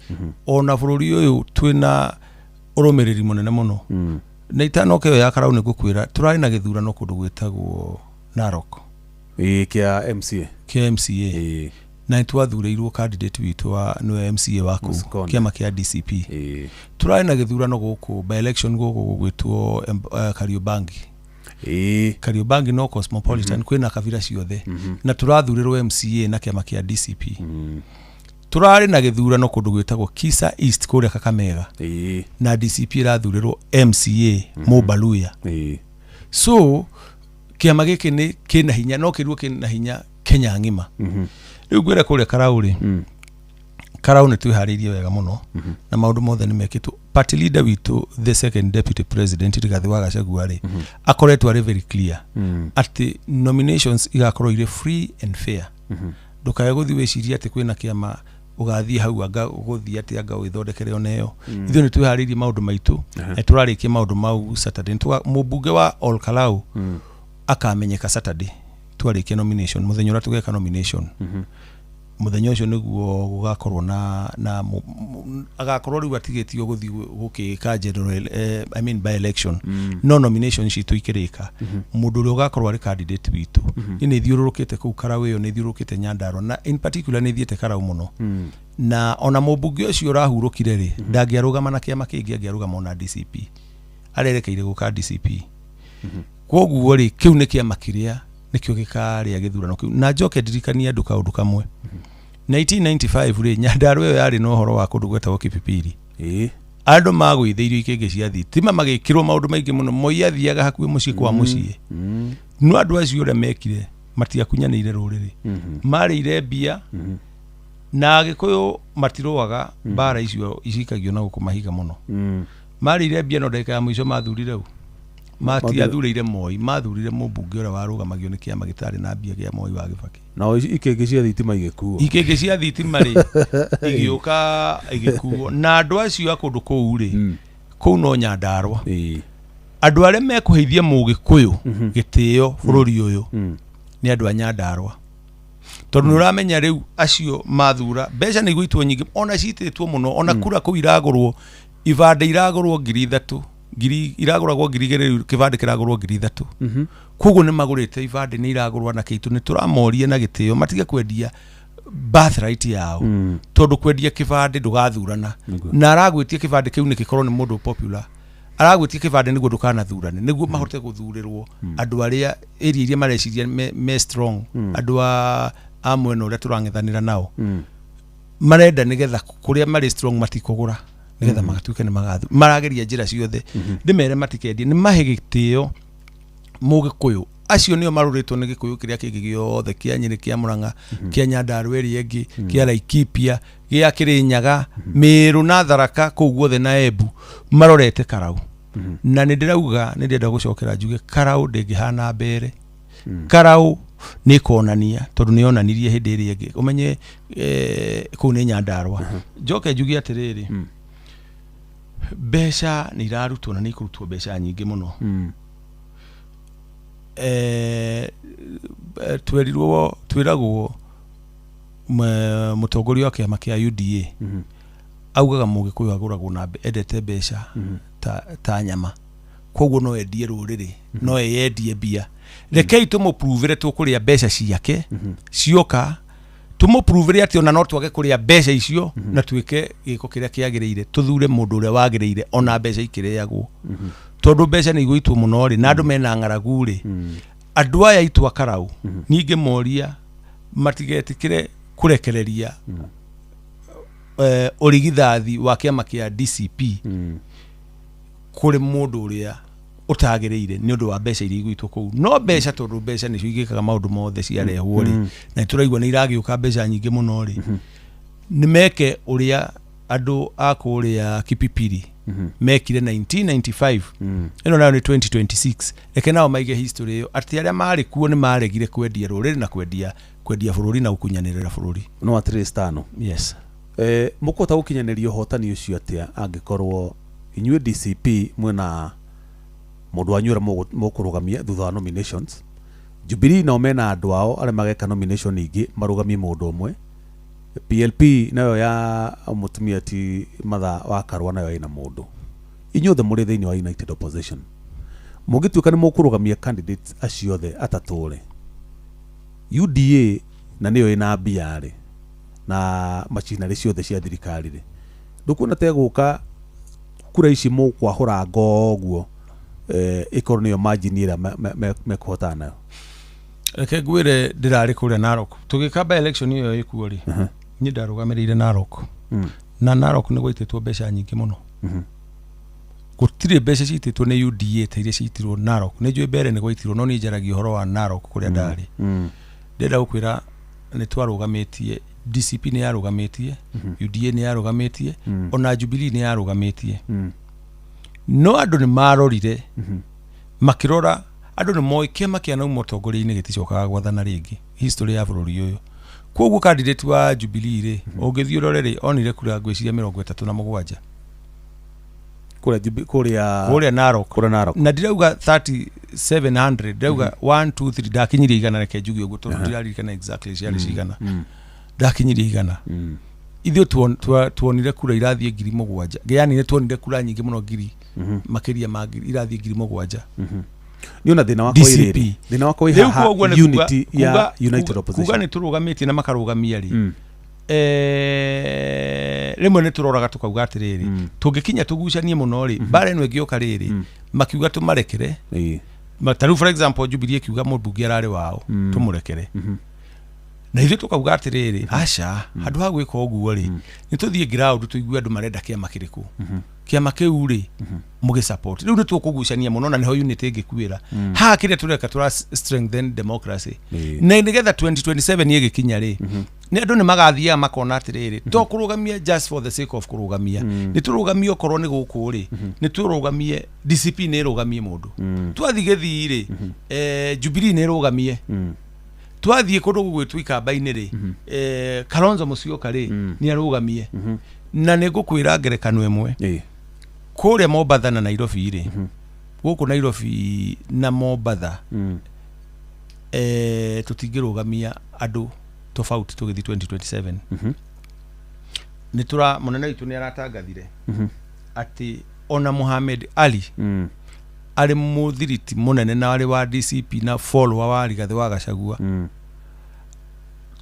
ona bũrũri ũyũ twĩna ũrũmĩrĩri mũnene mũno. Na itanoka ĩyo ya Karau, nĩ ngũkwĩra tũrarĩ na gĩthurano kũndũ gwĩtagwo Narok. Ĩ, kĩa MCA. Kĩa MCA. Na nĩ twathurĩirwo candidate witũ wa nĩwe MCA wa kũu. Mũsikonde. Kĩama kĩa DCP. Tũrarĩ na gĩthurano gũkũ, by election gũkũ gũgwĩtwo Kariobangi. Kariobangi no cosmopolitan, kwĩna kabira ciothe, na tũrathurĩrwo MCA na kĩama kĩa DCP. Tũrarĩ na gĩthurano kũndũ gwĩtagwo Kisa East kũrĩa Kakamega, na DCP ĩrathurĩrwo MCA Mũmbaluya. So kĩama gĩkĩ nĩ kĩna hinya, no kĩruo kĩna hinya Kenya ng'ima. Rĩu ngwĩre kũrĩa Karau rĩ, Karau nĩ twĩharĩirie wega mũno na maũndũ mothe nĩ mekĩtwo. Party leader witũ, the second deputy president Rigathĩ wa Gachagua rĩ, akoretwo arĩ very clear atĩ nominations igakorwo irĩ free and fair. Ndũkae gũthiĩ wĩcirie atĩ kwĩna kĩama ũgathiĩ hau anga gũthiĩ atĩ anga wĩthondekere oneyo. Ithuĩ nĩ twĩharĩirie maũndũ maitũ na tũrarĩkia maũndũ mau Saturday. Mũmbunge wa Olkalau akamenyeka Saturday twarĩkia nomination. Mũthenya ũrĩa tũgeka nomination, mũthenya ũcio nĩguo gũgakorwo na agakorwo rĩu atigĩtio gũthiĩ gũkĩka general, I mean by election. No nomination citũ ikĩrĩka, mũndũ ũrĩa ũgakorwo arĩ candidate witũ, niĩ nĩ thiũrũrũkĩte kũu Karau ĩyo, nĩ thiũrũrũkĩte Nyandarua, na in particular nĩ thiĩte Karau mũno. Na ona mũmbunge ũcio ũrahurũkire rĩ, ndangĩarũgama na kĩama kĩngĩ, angĩarũgama ona DCP, arerekeire gũka DCP. Koguo rĩ, kĩu nĩ kĩama kĩrĩa nĩkĩo gĩkarĩa gĩthurano kĩu. Na njoke ndirikanie andũ kaũndũ kamwe. 1995 rĩ, Nyandarua ĩyo yarĩ na ũhoro wa kũndũ gwetagwo Kipipiri. Andũ magũithĩirio ikĩngĩ cia thitima, magĩkĩrwo maũndũ maingĩ mũno. Moi athiaga hakuhĩ mũciĩ kwa mũciĩ. No andũ acio ũrĩa mekire, matiakunyanĩire rũrĩrĩ, marĩire mbia. Na Agĩkũyũ matirũaga mbara icio icikagio na gũkũ mahiga mũno. Marĩire mbia, no ndagĩka ya mũico mathurire u, matiathurĩire Moi, mathurire mũmbunge ũrĩa warũgamagio nĩ kĩama gĩtarĩ na mbia kĩa Moi wa Gĩbakĩ. Nao ikĩngĩ cia thitima igĩkuo. Ikĩngĩ cia thitima rĩ, igĩũka igĩkuo na andũ acio a kũndũ kũu rĩ, kũu no Nyandarua. Andũ arĩa mekũheithia Mũgĩkũyũ gĩtĩo bũrũri ũyũ nĩ andũ a Nyandarua, tondũ nĩ ũramenya rĩu acio mathura mbeca nĩ igũitwo nyingĩ, ona citĩtwo mũno, ona kura kũu iragũrwo, ibandĩ iragũrwo 3000, ngiri iragũragwo 2000, rĩu kĩbandĩ kĩragũrwo 3000. Koguo nĩ magũrĩte ibandĩ, nĩ iragũrwo na kĩitũ. Nĩ tũramoria na gĩtĩo matige kwendia birthright yao, tondũ kwendia kĩbandĩ ndũgathurana. Na aragwĩtia kĩbandĩ kĩu nĩkĩ? Korwo nĩ mũndũ popular aragwĩtia kĩbandĩ nĩguo ndũkanathurane, nĩguo mahote gũthurĩrwo andũ arĩa area iria mareciria me strong, andũ a mwena ũrĩa tũrang'ethanĩra nao marenda, nĩgetha kũrĩa marĩ strong matikũgũra, nĩgetha magatuĩke nĩ magathu. Marageria njĩra ciothe. Ndĩmere matikendie, nĩ mahe gĩtĩo Mũgĩkũyũ. Acio nĩo marũrĩtwo nĩ Gĩkũyũ kĩrĩa kĩngĩ gĩothe, kĩa Nyĩrĩ, kĩa Mũrang'a, kĩa Nyandarua ĩrĩa ĩngĩ, kĩa Laikipia, gĩa Kĩrĩnyaga, Mĩrũ na Tharaka, kũu guothe na Embu, marorete Karau. Na nĩ ndĩrauga, nĩ ndĩrenda gũcokera njuge Karau ndĩngĩhana mbere. Karau nĩ ĩkonania, tondũ nĩ yonanirie hĩndĩ ĩrĩa ĩngĩ. Ũmenye kũu nĩ Nyandarua. Njoke njuge atĩrĩrĩ, mbeca nĩ irarutwo na nĩ ikũrutwo mbeca nyingĩ mũno. Twerirwo, twĩragwo Mũtongoria wa kĩama kĩa UDA augaga Mũgĩkũyũ agũragwo na endete mbeca ta nyama, koguo no endie rũrĩrĩ, no eyendie mbia. Rekei tũmũpruvĩre tũkũrĩa mbeca ciake cioka, tũmũpruvĩre atĩ ona no twage kũrĩa mbeca icio na twĩke gĩko kĩrĩa kĩagĩrĩire, tũthure mũndũ ũrĩa wagĩrĩire ona mbeca ikĩrĩagwo, tondũ mbeca nĩ igũitwo mũno rĩ, na andũ mena ng'aragu rĩ. Andũ aya aitũ a Karau ningĩ moria matigetĩkĩre kũrekereria ũrigithathi wa kĩama kĩa DCP kũrĩ mũndũ ũrĩa ũtagĩrĩire nĩ ũndũ wa mbeca iria igũitwo kũu. No mbeca, tondũ mbeca nĩcio igĩkaga maũndũ mothe, ciarehwo rĩ, na nĩtũraigua nĩ iragĩũka mbeca nyingĩ mũno rĩ, nĩ meke ũrĩa andũ a kũrĩa Kipipiri mekire 1995. Ĩno nayo nĩ 2026. Reke nao maige history ĩyo atĩ arĩa marĩ kuo nĩ maregire kwendia rũrĩrĩ na kwendia bũrũri na gũkunyanĩrĩra bũrũri. No at least tano. Yes. Mũkũhota gũkinyanĩria ũhotani ũcio atĩa angĩkorwo inyuĩ DCP mwĩna mũndũ wanyu ũrĩa mũkũrũgamia thutha wa nominations, Jubilee nao mena andũ ao arĩa mageka nomination ingĩ marũgamie mũndũ ũmwe, PLP nayo ya mũtumia ti Matha wa Karũa nayo ĩna mũndũ, inyuothe mũrĩ thĩinĩ wa United Opposition? Mũngĩtuĩka nĩ mũkũrũgamia candidates acio othe atatũ rĩ, UDA na nĩyo ĩna mbia rĩ, na macinarĩ ciothe cia thirikari rĩ, ndũkuona ta ĩgũka kura ici mũkwahũra ngo ũguo, ĩkorwo nĩyo margin ĩrĩa mekũhotana nayo? Reke ngwĩre, ndĩrarĩ kũrĩa Narok tũgĩka by election ĩyo ĩkuo rĩ, niĩ ndarũgamĩrĩire Narok, na Narok nĩ gwaitĩtwo mbeca nyingĩ mũno. Gũtirĩ mbeca citĩtwo nĩ UDA ta iria ciitirwo Narok. Nĩ njũĩ mbere nĩ gwaitirwo, no niĩ njaragia ũhoro wa Narok kũrĩa ndarĩ. Ndĩrenda gũkwĩra nĩ twarũgamĩtie, DCP nĩ yarũgamĩtie, UDA nĩ yarũgamĩtie, ona Jubilee nĩ yarũgamĩtie, no andũ nĩ marorire makĩrora. Andũ nĩ moĩ kĩama kĩa nauma ũtongoria-inĩ gĩticokaga gwathana rĩngĩ history ya bũrũri ũyũ. Koguo candidate wa Jubilee rĩ, ũngĩthiĩ ũrore rĩ, onire kura ngwĩciria 37. Kũrĩa kũrĩa Kũrĩa Narok. Kũrĩa Narok. Na ndirauga 3700, ndirauga 1 2 3, ndakinyirie 100. Reke njuge ũguo tondũ ndiraririkana exactly ciarĩ cigana. Ndakinyirie 100. Ithuĩ tuonire kura irathiĩ 7,000, yani nĩ tuonire kura nyingĩ mũno, ngiri makĩria ma ngiri, irathiĩ 7,000. Niĩ ona thĩna wakwa DCP. ĩrĩrĩ, thĩna wakwa wĩ Rĩu haha koguo nĩ unity ya United kuga Opposition. Nĩ tũrũgamĩtie na makarũgamia rĩ, rĩmwe nĩ tũroraga tũkauga atĩrĩrĩ, tũngĩkinya tũgucanie mũno rĩ, mbara ĩno ĩngĩũka rĩrĩ, makiuga tũmarekere. Ta rĩu for example Jubilee ĩkiuga mũmbunge ararĩ wao tũmũrekere, na ithuĩ tũkauga atĩrĩrĩ, aca, handũ ha gwĩka ũguo rĩ, nĩ tũthiĩ ground tũigue andũ marenda kĩama kĩrĩkũ, kĩama kĩu rĩ mũgĩ support. Rĩu nĩ tũkũgucania mũno na nĩho unity ĩngĩkuĩra. Haha kĩrĩa tũreka, tũra strengthen democracy na nĩgetha 2027 ĩgĩkinya rĩ, nĩ andũ nĩ magathiaga makona atĩrĩrĩ, to kũrũgamia just for the sake of kũrũgamia, nĩ tũrũgamie okorwo nĩ gũkũ rĩ, nĩ tũrũgamie DCP nĩ ĩrũgamie mũndũ, twathiĩ gĩthii rĩ, Jubilee nĩ ĩrũgamie, twathiĩ kũndũ gũgwĩtwo Ikamba-inĩ rĩ, Kalonzo Musyoka rĩ, nĩ arũgamie. Na nĩ ngũkwĩra ngerekano ĩmwe. Kũrĩa Mombatha na Nairobi rĩ, gũkũ Nairobi na Mombatha, tũtingĩrũgamia andũ tofauti tũgĩthiĩ 2027. Nĩ tũra mũnene witũ nĩ aratangathire atĩ ona Mohamed Ali arĩ mũthiriti mũnene na arĩ wa DCP na follower wa Rigathĩ wa Gachagua,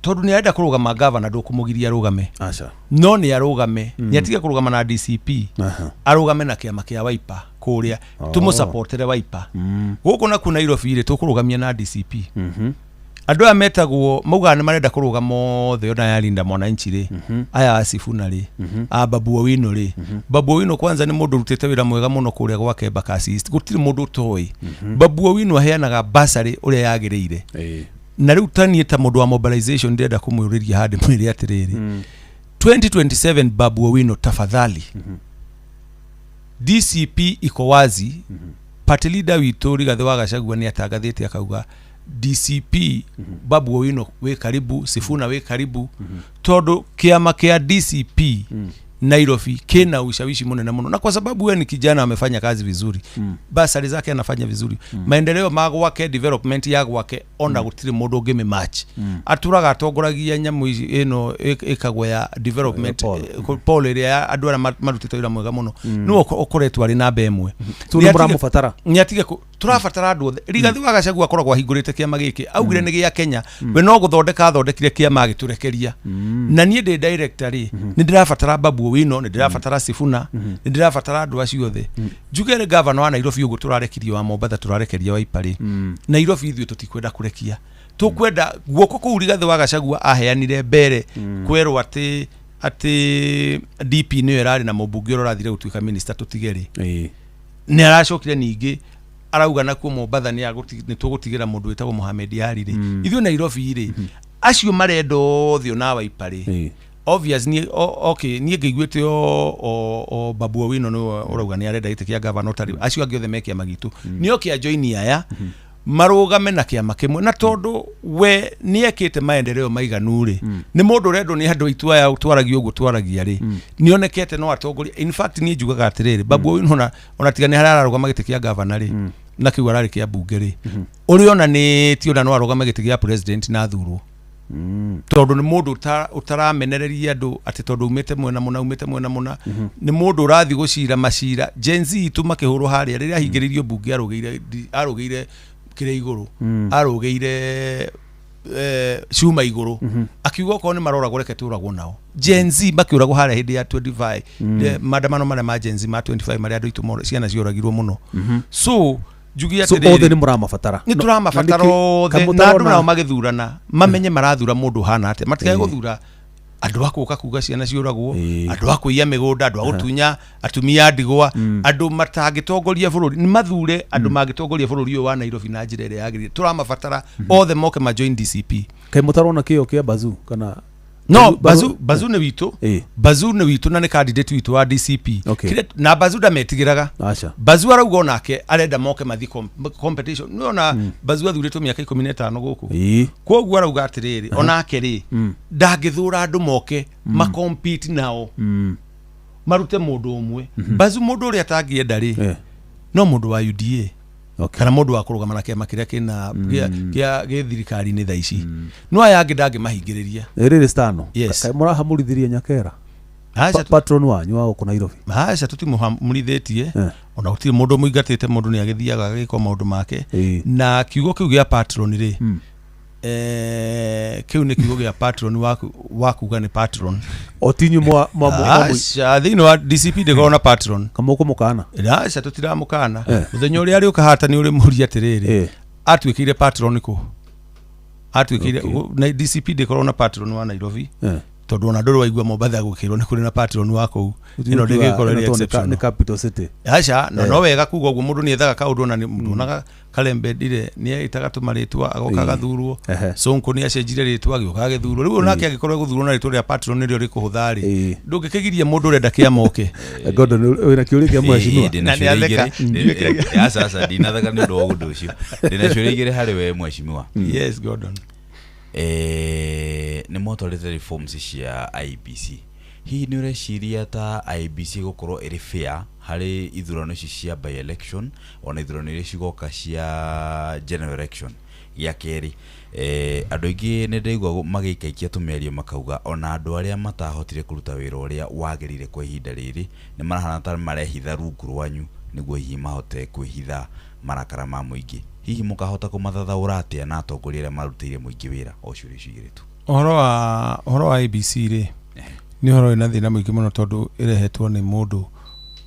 tondũ nĩ arenda kũrũgama gavana, ndũkũmũgiria arũgame. Aca. No nĩ arũgame, nĩ atige kũrũgama na DCP, arũgame na kĩama kĩa Wiper kũrĩa, tũmũsupportere Wiper. Gũkũ nakuo Nairobi rĩ, tũkũrũgamia na DCP. Andũ aya metagwo maugaga nĩ marenda kũrũgama othe, ona ya Linda Mwananchi rĩ, aya a Sifuna rĩ, a Babu Owino rĩ. Babu Owino kwanza nĩ mũndũ ũrutĩte wĩra mwega mũno kũrĩa gwake Embakasi East. Gũtirĩ mũndũ ũtoĩ Babu Owino aheanaga basarĩ ũrĩa yagĩrĩire. Na rĩu taniĩ ta mũndũ wa mobilization ndĩrenda kũmũrĩria handĩ mwĩre atĩrĩrĩ, 2027 Babu Owino, tafadhali, DCP iko wazi. Party leader witũ Rigathĩ wa Gachagua nĩ atangathĩte akauga DCP, Babu Owino wĩ karibu, Sifuna wĩ karibu, tondũ kĩama kĩa DCP Nairobi kina ushawishi munene muno, na kwa sababu we ni kijana amefanya kazi vizuri, basari zake anafanya vizuri, maendeleo ma gwake, development ya gwake, ona gutiri mundu ũngĩ match. Aturaga atongoragia nyamu ici ĩno ĩkagwo ya development. Paul. Paul ĩrĩa ya andũ arĩa marutĩte wĩra mwega mũno, nĩwe ũkoretwo arĩ namba ĩmwe. Tu nĩ mũramũbatara. Nĩ atige tũrabatara andũ othe. Rigathi wa Gachagua akoragwo ahingũrĩte kĩama gĩkĩ, augire nĩ gĩa Kenya, we no gũthondeka athondekire kĩama agĩtũrekeria. Na niĩ ndĩ director rĩ, nĩ ndĩrabatara Babu Owino, nĩ ndĩrabatara Sifuna, nĩ ndĩrabatara andũ acio othe. Njuge rĩ, gavana wa Nairobi ũguo tũrarekirie wa Mombatha, tũrarekeria wa Wiper rĩ, Nairobi ithuĩ tũtikwenda kũrekia, tũkwenda guoko kũu Rigathi wa Gachagua aheanire mbere kwerwo atĩ DP nĩyo ĩrarĩ na mũmbunge ũrĩa ũrathire gũtuĩka minister, tũtige rĩ. Nĩ aracokire ningĩ arauga nakuo Mombatha nĩ tũgũtigĩra mũndũ wĩtagwo Mohamed Ali rĩ. Ithuĩ Nairobi rĩ, acio marenda othe ona Wiper rĩ, obvious niĩ okay, niĩ ngĩiguĩte o Babu Owino nĩwe ũrauga nĩ arenda gĩtĩ kĩa gavana, ũtarĩ acio angĩ othe me kĩama gitũ, nĩ oke ajoini aya marũgame na kĩama kĩmwe. Na tondũ we nĩ ekĩte maendeleo maiganu rĩ, nĩ mũndũ ũrendwo nĩ andũ aitũ aya twaragia ũguo twaragia rĩ, nĩ onekete no atongoria. In fact, niĩ njugaga atĩrĩrĩ, Babu Owino ona tiga nĩ harĩa ararũgama gĩtĩ kĩa gavana rĩ, na kĩu ararĩ kĩa mbunge rĩ, ũrĩa ona nĩ ti ona no arũgame gĩtĩ gĩa president na athurwo, tondũ nĩ mũndũ ũtaramenereria andũ atĩ tondũ umĩte mwena mũna, umĩte mwena mũna. Nĩ mũndũ ũrathiĩ gũcira macira Gen Z itũ makĩhũrwo harĩa. Rĩrĩa ahingĩrĩirio mbunge, arũgĩire kĩrĩa igũrũ, arũgĩire cuma igũrũ, akiuga okorwo nĩ maroragwo, reke tũragwo nao. Gen Z makĩũragwo harĩa hĩndĩ ya 25, maandamano marĩa ma Gen Z ma 25, marĩa andũ aitũ ciana cioragirwo mũno. So njuge So atĩrĩrĩ, othe nĩ mũramabatara. Nĩ tũramabatara othe, na andũ nao magĩthurana mamenye marathura mũndũ ũhana atĩa, matikae gũthura andũ a gũka kuga ciana ciũragwo, andũ a kũiya mĩgũnda, andũ a gũtunya atumia a ndigwa, andũ matangĩtongoria bũrũri. Nĩ mathure andũ mangĩtongoria bũrũri ũyũ wa Nairobi na njĩra ĩrĩa yagĩrĩire. Tũramabatara othe moke ma join DCP. Kaĩ mũtarona kĩo kĩa Bazu kana? No Bazu, Bazu nĩ witũ. Bazu nĩ witũ na nĩ candidate witũ wa DCP. Na Bazu ndametigĩraga. Aca. Bazu arauga onake arenda moke mathi competition. Nĩwona Bazu athurĩtwo mĩaka 15 gũkũ. Koguo arauga atĩrĩrĩ, onake rĩ, ndangĩthũra andũ moke makompete nao, marute mũndũ ũmwe. Bazu mũndũ ũrĩa atangĩenda rĩ, no mũndũ wa UDA kana mũndũ wa kũrũgama na kĩama kĩrĩa kĩna kĩa gĩ thirikari-inĩ thaa ici. No aya angĩ ndangĩmahingĩrĩria. Rĩrĩ stano. Yes. Kaĩ mũrahamũrithirie Nyakera? Aca. Patron wanyu wa gũkũ Nairobi. Aca, tũtimũhamũrithĩtie. Ona gũtirĩ mũndũ mũingatĩte. Mũndũ nĩ agĩthiaga agĩka maũndũ make. Na kiugo kĩu gĩa patron rĩ, kĩu nĩ kiugo gĩa patron wa kuga nĩ patron. O tinyu mwa Aca, thĩinĩ wa DCP ndĩkorwo na patron. Kamũkũmũkana. Aca, tũtiramũkana. Mũthenya ũrĩa arĩũka hata nĩ ũrĩmũria atĩrĩrĩ, atuĩkĩire patron kũ atuĩkĩire? Na DCP ndĩkorwo na patron wa Nairobi, tondũ ona ndũrĩ waigua Mombatha gũkĩrwo nĩ kũrĩ na patron wa kũu. Ĩno ndĩgĩkorwo ĩrĩ Nĩ exceptional. capital city. Aca, na no wega kuga ũguo, mũndũ nĩ ethaga kaũndũ, ona nĩ nduonaga Kalembe ndire nĩ ĩtaga tũmarĩtwa agoka agathurwo. Sonko nĩ acenjire rĩtwa, agĩũka agĩthurwo. Rĩu onake angĩkorwo egũthurwo na rĩtwa rĩa patron nĩrĩo rĩkũhũtha rĩ, ndũngĩkĩgiria mũndũ ũrenda kĩama oke. Gordon, wĩna kĩũria kĩa mheshimiwa? Ndĩna Na nĩ ciũria atheka. igĩrĩ. Aca, aca, ndinatheka nĩ ũndũ wa ũndũ ũcio. Ndĩna ciũria igĩrĩ harĩ we mheshimiwa. Yes, Gordon. Nĩ mwatwarĩte reforms cia IEBC. Hihi nĩ ũreciria ta IEBC gũkorwo ĩrĩ fair harĩ ithurano ici cia by election, ona ithurano iria cigoka cia general election? Gĩa kerĩ, andũ aingĩ nĩ ndaigua magĩikaikia tũmĩario makauga ona andũ arĩa matahotire kũruta wĩra ũrĩa wagĩrĩire kwa ihinda rĩrĩ nĩ marahana ta marehitha rungu rwanyu nĩguo hihi mahote kwĩhitha marakara ma mũingĩ. Hihi mũkahota kũmathathaũra atĩa na atongoria arĩa marutĩire mũingĩ wĩra? O ciũria icio igĩrĩ tu. Ũhoro wa IEBC rĩ, nĩ ũhoro wĩna thĩna mũingĩ mũno, tondũ ĩrehetwo nĩ mũndũ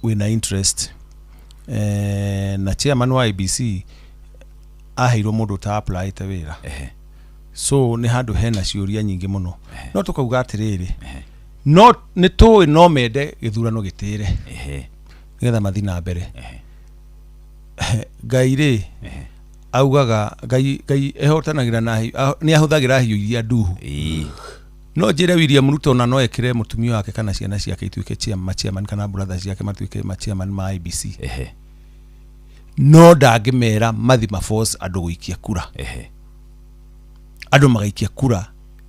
wĩna interest, na chairman wa IEBC aheirwo mũndũ ũta applyĩte wĩra. So nĩ handũ hena ciũria nyingĩ mũno. No tũkauga atĩrĩrĩ, no nĩ tũĩ no mende gĩthurano gĩtĩre nĩgetha mathiĩ na mbere. Ngai rĩ, augaga Ngai ehotanagĩra na nĩ ahũthagĩra hiũ iria nduhu. No njĩre William Ruto ona no ekĩre mũtumia wake kana ciana ciake ituĩke chairman, kana brother ciake matuĩke ma chairman ma IEBC, no ndangĩmera mathi ma force andũ gũikia kura, andũ magaikia kura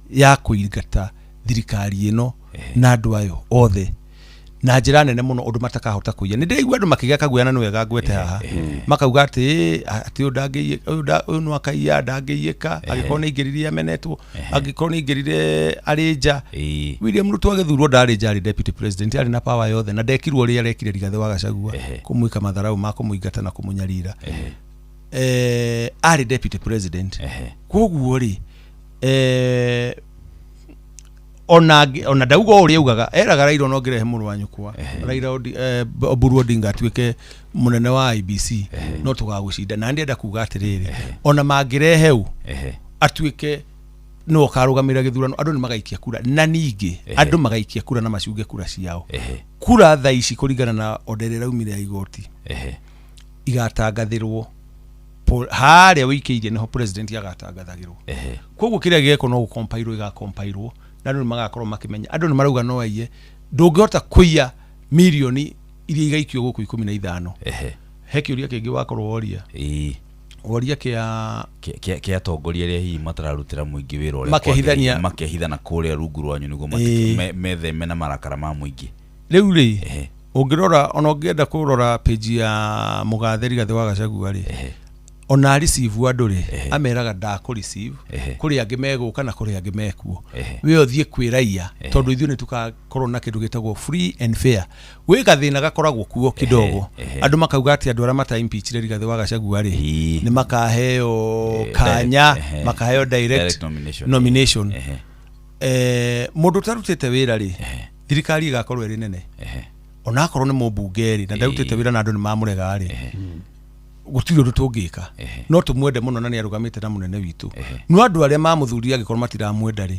ya kũingata thirikari ĩno na andũ ayo othe. Na njĩra nene mũno ũndũ matakahota kũiya. Nĩ ndĩraigua andũ makĩgĩa kaguoya, na nĩ wega ngwete haha, makauga atĩ "Ĩ, atĩ ũyũ ndangĩiye, ũyũ no akaiya, ndangĩiyĩka angĩkorwo nĩ aingĩririe amenetwo, angĩkorwo nĩ aingĩrire arĩ nja." William Ruto agĩthurwo ndarĩ nja, arĩ deputy president, arĩ na power yothe, na ndekirwo ũrĩa arekire Rigathĩ wa Gachagua, kũmwĩka matharau ma kũmũingata na kũmũnyarira. Arĩ deputy president. Koguo rĩ, ona ndauga o ũrĩa augaga, eraga Raila no ngĩrehe mũrũ wa nyũkwa Raila Oburu Odinga atuĩke mũnene wa IEBC, no tũgagũcinda. Na ndĩrenda kuga atĩrĩrĩ, ona mangĩrehe u atuĩke nĩwe ũkarũgamĩrĩra gĩthurano, andũ nĩ magaikia kura, na ningĩ andũ magaikia kura na macunge kura ciao. Kura thaa ici, kũringana na order ĩrĩa ĩraumire ya igoti, igatangathĩrwo harĩa wĩikĩirie nĩho president agatangathagĩrwo. Koguo kĩrĩa gĩgekwo no gũkompairwo, igakompairwo, na andũ nĩ magakorwo makĩmenya. Andũ nĩ marauga no aiye. Ndũngĩhota kũiya mirioni iria igaikio gũkũ 15. He kĩũria kĩngĩ wakorwo woria, woria kĩa Kĩa atongoria arĩa hihi matararutĩra mũingĩ wĩra ũrĩa Makehithania. kwagĩrĩire, makehithana kũrĩa rungu rwanyu nĩguo metheme na marakara ma mũingĩ. Rĩu rĩ, ũngĩrora, ona ũngĩenda kũrora page ya mũgathe Rigathĩ wa Gachagua rĩ, ona receive andũ rĩ, ameraga ndakũ receive. Kũrĩ angĩ megũka na kũrĩ angĩ mekuo. We ũthiĩ kwĩ raia, tondũ ithuĩ nĩ tũgakorwo na kĩndũ gĩtagwo free and fair. Gwĩ gathĩna gakoragwo kuo kidogo, andũ makauga atĩ andũ arĩa mata-impeachire Rigathĩ wa Gachagua rĩ, nĩ makaheo kanya, makaheo direct, Direct nomination. Nomination. Mũndũ ũtarutĩte wĩra rĩ, thirikari ĩgakorwo ĩrĩ nene, onakorwo nĩ mũmbunge rĩ, na ndarutĩte wĩra na andũ nĩ mamũrega rĩ, gũtirĩ ũndũ tũngĩka. No tũmwende mũno na nĩ arũgamĩte na mũnene witũ, no andũ arĩa mamũthurire angĩkorwo matiramwenda rĩ,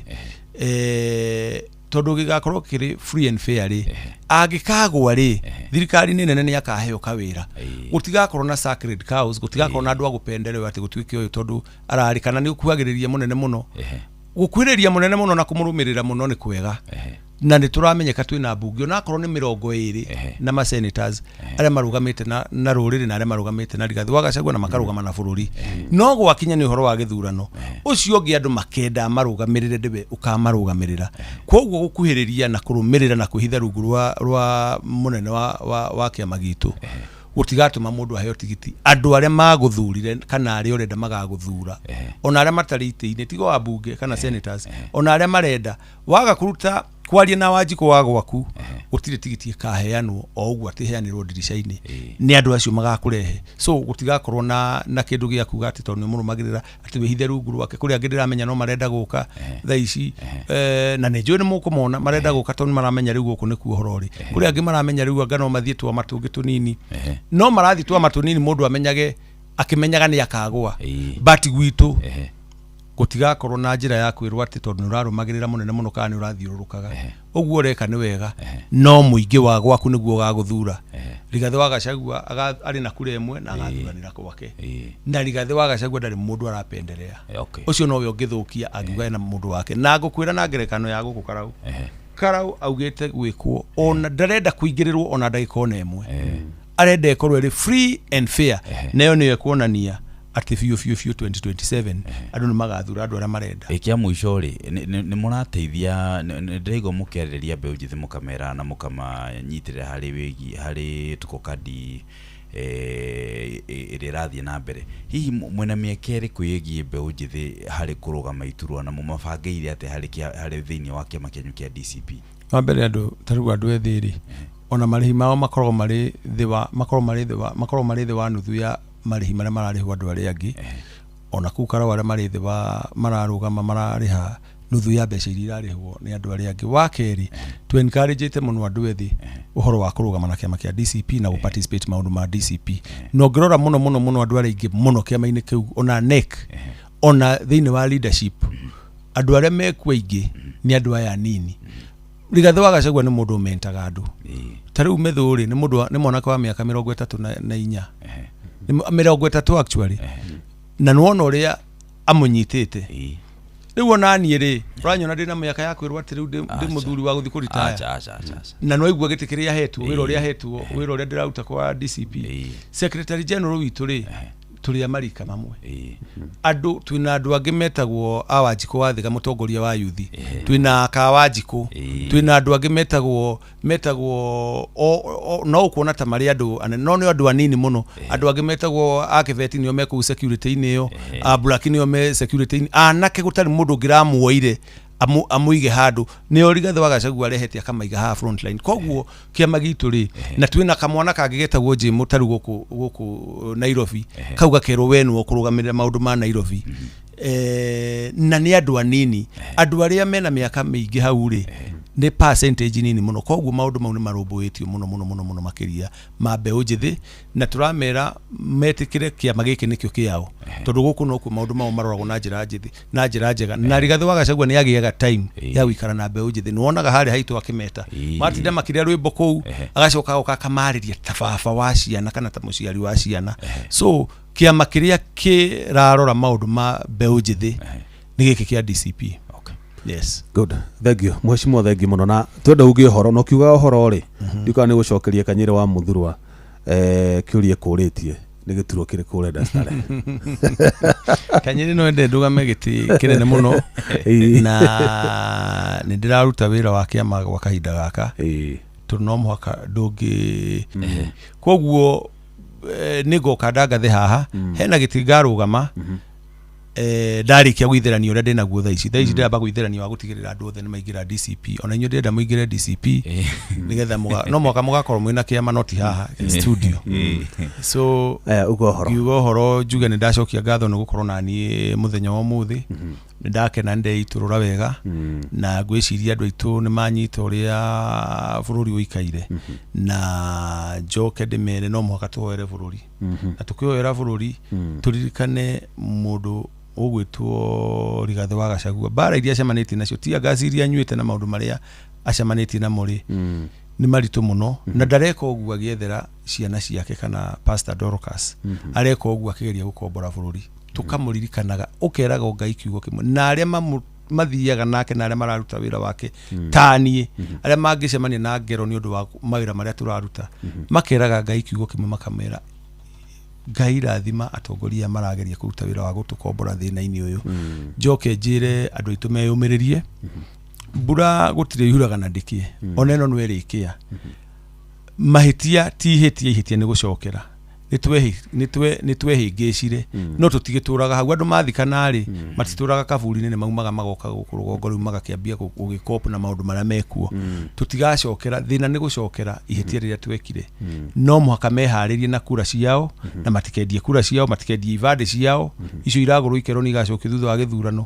tondũ gĩgakorwo kĩrĩ free and fair rĩ, angĩkagwa rĩ, thirikari nĩ nene, nĩ akaheo kawĩra. Gũtigakorwo na sacred cows, gũtigakorwo na andũ a gũpenderewo atĩ gũtuĩke ũyũ tondũ ararĩ kana nĩ ũkuhagĩrĩria mũnene mũno. Gũkuhĩrĩria mũnene mũno na kũmũrũmĩrĩra mũno nĩ kwega, na nĩ tũramenyeka twĩna mbunge onakorwo nĩ 20 na ma senators arĩa marũgamĩte na rũrĩrĩ na arĩa marũgamĩte na Rigathĩ wa Gachagua na makarũgama na bũrũri. No gwakinya nĩ ũhoro wa gĩthurano, ũcio ũngĩ andũ makenda marũgamĩrĩre ndĩwe ũkamarũgamĩrĩra. Koguo gũkuhĩrĩria na kũrũmĩrĩra na kwĩhitha rungu rwa mũnene wa kĩama gitũ gũtigatũma mũndũ aheo tigiti. Andũ arĩa magũthurire kana arĩa ũrenda magagũthura, ona arĩa matarĩ itĩ-inĩ, tiga wa mbunge kana senators, ona arĩa marenda, waga kũruta kwaria na Wanjikũ wa gwaku, gũtirĩ tigiti ĩkaheanwo o ũguo atĩ ĩheanĩrwo ndirica-inĩ nĩ andũ acio magakũrehe. So gũtigakorwo na kĩndũ gĩa kuga atĩ tondũ nĩ ũmũrũmagĩrĩra atĩ wĩhithe rungu rwake. Kũrĩ angĩ ndĩramenya no marenda gũka thaa ici, na nĩ njũĩ nĩ mũkũmona marenda gũka tondũ nĩ maramenya rĩu gũkũ nĩkuo ũhoro ũrĩ. Kũrĩ angĩ maramenya rĩu anga no mathiĩ twama tũngĩ tũnini, no marathiĩ twama tũnini mũndũ amenyage akĩmenyaga nĩ akagwa. But gwitũ gũtigakorwo na njĩra ya kwĩrwo atĩ tondũ nĩ ũrarũmagĩrĩra mũnene mũno kana nĩ ũrathiũrũrũkaga. Ũguo ũreka nĩ wega, no mũingĩ wa gwaku nĩguo ũgagũthura. Rigathĩ wa Gachagua arĩ na kura ĩmwe na agathuranĩra gwake, na Rigathĩ wa Gachagua ndarĩ mũndũ arapenderea. Ũcio nowe ũngĩthũkia angiuga ena mũndũ wake. Na ngũkwĩra na ngerekano ya gũkũ Karau. Karau augĩte gwĩkwo ona ndarenda kũingĩrĩrwo ona ndagĩka ona ĩmwe, arenda ĩkorwo ĩrĩ free and fair. Nayo nĩyo ĩkuonania atĩ biũ biũ biũ 2027 andũ nĩ magathura andũ arĩa marenda. Ĩ, kĩa mũico rĩ, nĩ mũrateithia, nĩ ndĩraigua mũkĩarĩrĩria mbeũ njĩthĩ, mũkamera na mũkamanyitĩrĩra harĩ wĩgiĩ harĩ tuko kadi ĩrĩa ĩrathiĩ na mbere. Hihi mwĩna mĩeke ĩrĩkũ ĩgiĩ mbeũ njĩthĩ harĩ kũrũgama iturwa, na mũmabangĩire atĩa harĩ thĩinĩ wa kĩama kĩanyu kĩa DCP? Wa mbere, andũ ta rĩu andũ ethĩ rĩ, ona marĩhi mao makoragwo marĩ thĩ wa nuthu ya marĩhi marĩa mararĩhwo andũ arĩa angĩ. Ona kũu Karau arĩa marĩ thĩ wa mararũgama mararĩha nuthu ya mbeca iria irarĩhwo nĩ andũ arĩa angĩ. Wa kerĩ, tu encourage mũno andũ ethĩ ũhoro wa kũrũgama na kĩama kĩa DCP na gũ participate maũndũ ma DCP. Na ũngĩrora mũno mũno mũno, andũ arĩa aingĩ mũno kĩama-inĩ kĩu, ona NEC, ona thĩinĩ wa leadership, andũ arĩa mekuo aingĩ nĩ andũ aya anini. Rigathĩ wa Gachagua nĩ mũndũ ũmentaga andũ. Ta rĩu Methũ rĩ, nĩ mũndũ nĩ mwanake wa mĩaka 34, Nĩ 30 actually, na nĩwona ũrĩa amũnyitĩte. Rĩu ona niĩ rĩ, ũranyona ndĩ na mĩaka ya kwĩrwo atĩ rĩu ndĩ Acha. mũthuri wa gũthiĩ kũritaya? Acha, acha, acha, acha. Na nĩwaigua gĩtĩ kĩrĩa ahetwo, wĩra ũrĩa ahetwo, wĩra ũrĩa ndĩraruta kwa DCP, secretary general witũ rĩ. Tũrĩ a marika mamwe. Andũ twĩna andũ angĩ metagwo a Wanjikũ wa Thĩga, mũtongoria wa yuthi, twĩna aka Wanjikũ, twĩna andũ angĩ metagwo no ũkuona ta marĩ andũ anene, no nĩ andũ anini mũno. Andũ angĩ metagwo a Kĩbeti, nĩo me kũu security-inĩ ĩyo, a Black nĩo me security-inĩ. Anake gũtarĩ mũndũ ũngĩramuoire amũige handũ, nĩo Rigathĩ wa Gachagua arehete akamaiga haha frontline. Koguo kĩama gitũ rĩ, na twĩna kamwana kangĩ getagwo Jĩmũ tarĩu gũkũ Nairobi, kau gakerwo we nĩwe ũkũrũgamĩrĩra maũndũ ma Nairobi. Na nĩ andũ anini, andũ arĩa mena mĩaka mĩingĩ hau rĩ, nĩ percentage nini mũno. Koguo maũndũ mau nĩ marũmbũĩtio mũno mũno mũno mũno makĩria ma mbeũ njĩthĩ, na tũramera metĩkĩre kĩama gĩkĩ nĩkĩo kĩao, tondũ gũkũ nokuo maũndũ mao maroragwo na njĩra njĩthĩ, na njĩra njega. Na Rigathĩ wa Gachagua nĩ agĩaga time ya gũikara na mbeũ njĩthĩ. Nĩ wonaga harĩa haitũ akĩmeta, matinda makĩrĩa rwĩmbo kũu, agacoka agoka akamarĩria ta baba wa ciana kana ta mũciari wa ciana. So kĩama kĩrĩa kĩrarora maũndũ ma mbeũ njĩthĩ nĩ gĩkĩ kĩa DCP. Yes. Good, thank you, mheshimiwa, thank you mũno. Na twenda uge ũhoro, na ũkiugaga ũhoro rĩ, ndiukaga nĩ gũcokeria Kanyĩrĩ wa Mũthurwa kĩũria kũrĩtie nĩ gĩturwa kĩrĩkũ ũrenda Starehe? Kanyĩrĩ no ende ndũgame gĩtĩ kĩnene mũno, na nĩ ndĩraruta wĩra wa kĩama gwa kahinda gaka, tondũ no mũhaka ndũngĩ. Koguo nĩ ngoka ndangathe haha hena gĩtĩ ngarũgama ndarĩkia gwĩtherania ũrĩa ndĩnaguo thaa ici. Thaa ici ndĩramba gwĩtherania wa gũtigĩrĩra andũ othe nĩ maingĩra DCP. Ona inyuĩ ndĩrenda mũingĩre DCP, nĩgetha no mũhaka mũgakorwo mwĩna kĩama, no ti haha studio. So Uga ũhoro. Ngiuga ũhoro, njuge nĩ ndacokia ngatho nĩ gũkorwo na niĩ mũthenya wa ũmũthĩ. Nĩ ndakena, nĩ ndeitũrũra wega, na ngwĩciria andũ aitũ nĩ manyita ũrĩa bũrũri ũikaire. Na njoke ndĩmere no mũhaka tũhoere bũrũri, na tũkĩhoera bũrũri tũririkane mũndũ ũgwĩtwo Rigathĩ wa Gachagua, mbara iria acemanĩtie nacio, tia ngasi iria anyuĩte na maũndũ marĩa acemanĩtie namo rĩ, nĩ maritũ mũno. Na ndareka ũguo agĩethera ciana ciake kana Pastor Dorcas, areka ũguo akĩgeria gũkombora bũrũri. Tũkamũririkanaga, ũkeraga Ngai kiugo kĩmwe, na arĩa mathiaga nake na arĩa mararuta wĩra wake ta niĩ, arĩa mangĩcemania na ngero nĩ ũndũ wa mawĩra marĩa tũraruta, makeraga Ngai kiugo kĩmwe, makamera, "Ngai, rathima atongoria marageria kũruta wĩra wa gũtũkombora thĩna-inĩ ũyũ." Njoke njĩre andũ aitũ meyũmĩrĩrie, mbura gũtirĩ yuraga na ndĩkĩe, ona ĩno no ĩrĩkĩa. Mahĩtia ti ihĩtia, ihĩtia nĩ gũcokera. Nĩ twehĩngĩcire, no tũtigĩtũraga hau. Andũ mathikana rĩ, matitũraga kaburi-inĩ, nĩ maumaga magoka gũkũ rũgongo rĩu, magakĩambia gũgĩkope na maũndũ marĩa mekuo. Tũtigacokera, thĩna nĩ gũcokera ihĩtia rĩrĩa twekire. No mũhaka meharĩrie na kura ciao, na matikendie kura ciao, matikendie ibandĩ ciao icio iragũrwo ikerwo nĩ igacokio thutha wa gĩthurano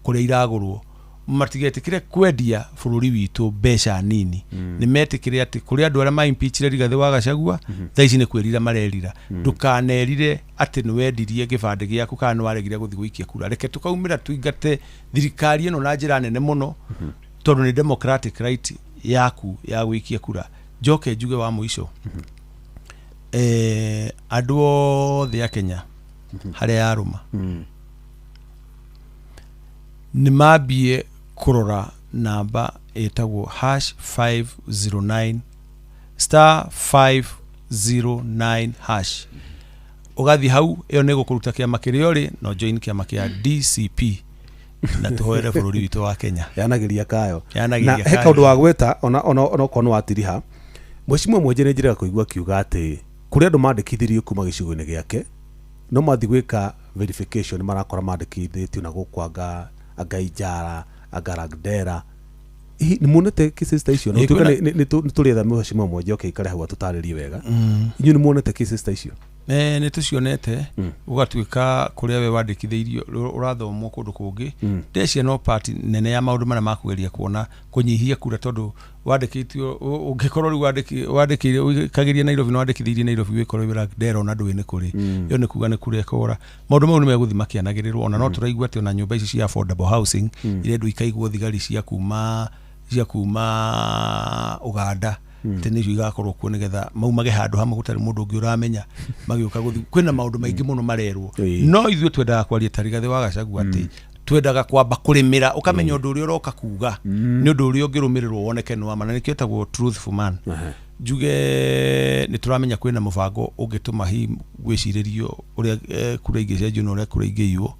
kũrĩa iragũrwo. Matigetĩkĩre kwendia bũrũri witũ mbeca nini. Nĩ metĩkĩre atĩ kũrĩ andũ arĩa ma-impeachire Rigathĩ wa Gachagua, thaa ici nĩ kwĩrira marerira. Ndũkanerire atĩ nĩ wendirie gĩbandĩ gĩaku kana nĩ waregire gũthiĩ gũikia kura. Reke tũkaumĩra tũingate thirikari ĩno na njĩra nene mũno, tondũ nĩ democratic right yaku ya gũikia kura. Njoke njuge wa mũico, andũ othe a Kenya harĩa yarũma nĩ mambie kũrora namba ĩtagwo hash 509 star 509 hash. Ũgathiĩ hau, ĩyo nĩ gũkũruta kĩama kĩrĩa ũrĩ, no join kĩama kĩa DCP, na tũhoere bũrũri witũ wa Kenya. Yanagiria kayo. Yanagiria Na he kayo. Kaũndũ wa gwĩta ona okorwo nĩ watiriha, mheshimiwa Mwenje, nĩ njĩraga kũigua akiuga atĩ kũrĩ andũ mandĩkithirio kuma gĩcigo-inĩ gĩake, no mathiĩ gwĩka verification marakora mandĩkithĩtio na gũkũ anga Ijara, anga Lagdera. Hihi nĩ muonete cases ta icio? Na Ĩ, gũtuĩka nĩ tũrĩetha mheshimiwa Mwenje oke aikare hau atũtarĩrie wega. Inyuĩ nĩ muonete cases ta icio? Nĩ tũcionete, ũgatuĩka kũrĩa we wandĩkithĩirio ũrathomwo kũndũ kũngĩ. Ndecia no part nene ya maũndũ marĩa makũgeria kuona kũnyihia kura, tondũ wandĩkĩtio ũngĩkorwo rĩu wandĩkĩire ũikagĩria Nairobi na wandĩkithĩirie Nairobi, wĩkorwo wĩ Lagdera ona ndũĩ nĩ kũrĩ, ĩyo nĩ kuga nĩ kura ĩkora. Maũndũ mau nĩ megũthiĩ makĩanagĩrĩrwo. Ona no tũraigua atĩ ona nyũmba ici cia affordable housing irendwo ikaigwo thigari cia kuma Uganda, atĩ nĩcio igakorwo kuo nĩgetha maumage handũ hamwe gũtarĩ mũndũ ũngĩ ũramenya magĩũka gũthiĩ. Kwĩna maũndũ maingĩ mũno marerwo, no ithuĩ twendaga kwaria ta Rigathĩ wa Gachagua atĩ twendaga kwamba kũrĩmĩra, ũkamenya ũndũ ũrĩa ũroka kuga nĩ ũndũ ũrĩa ũngĩrũmĩrĩrwo woneke nĩ wa ma, na nĩkĩo ĩtagwo truthful man. Njuge nĩ tũramenya kwĩna mũbango ũngĩtũma hihi gwĩcirĩrio ũrĩa kura ingĩcenjio na ũrĩa kura ingĩiywo.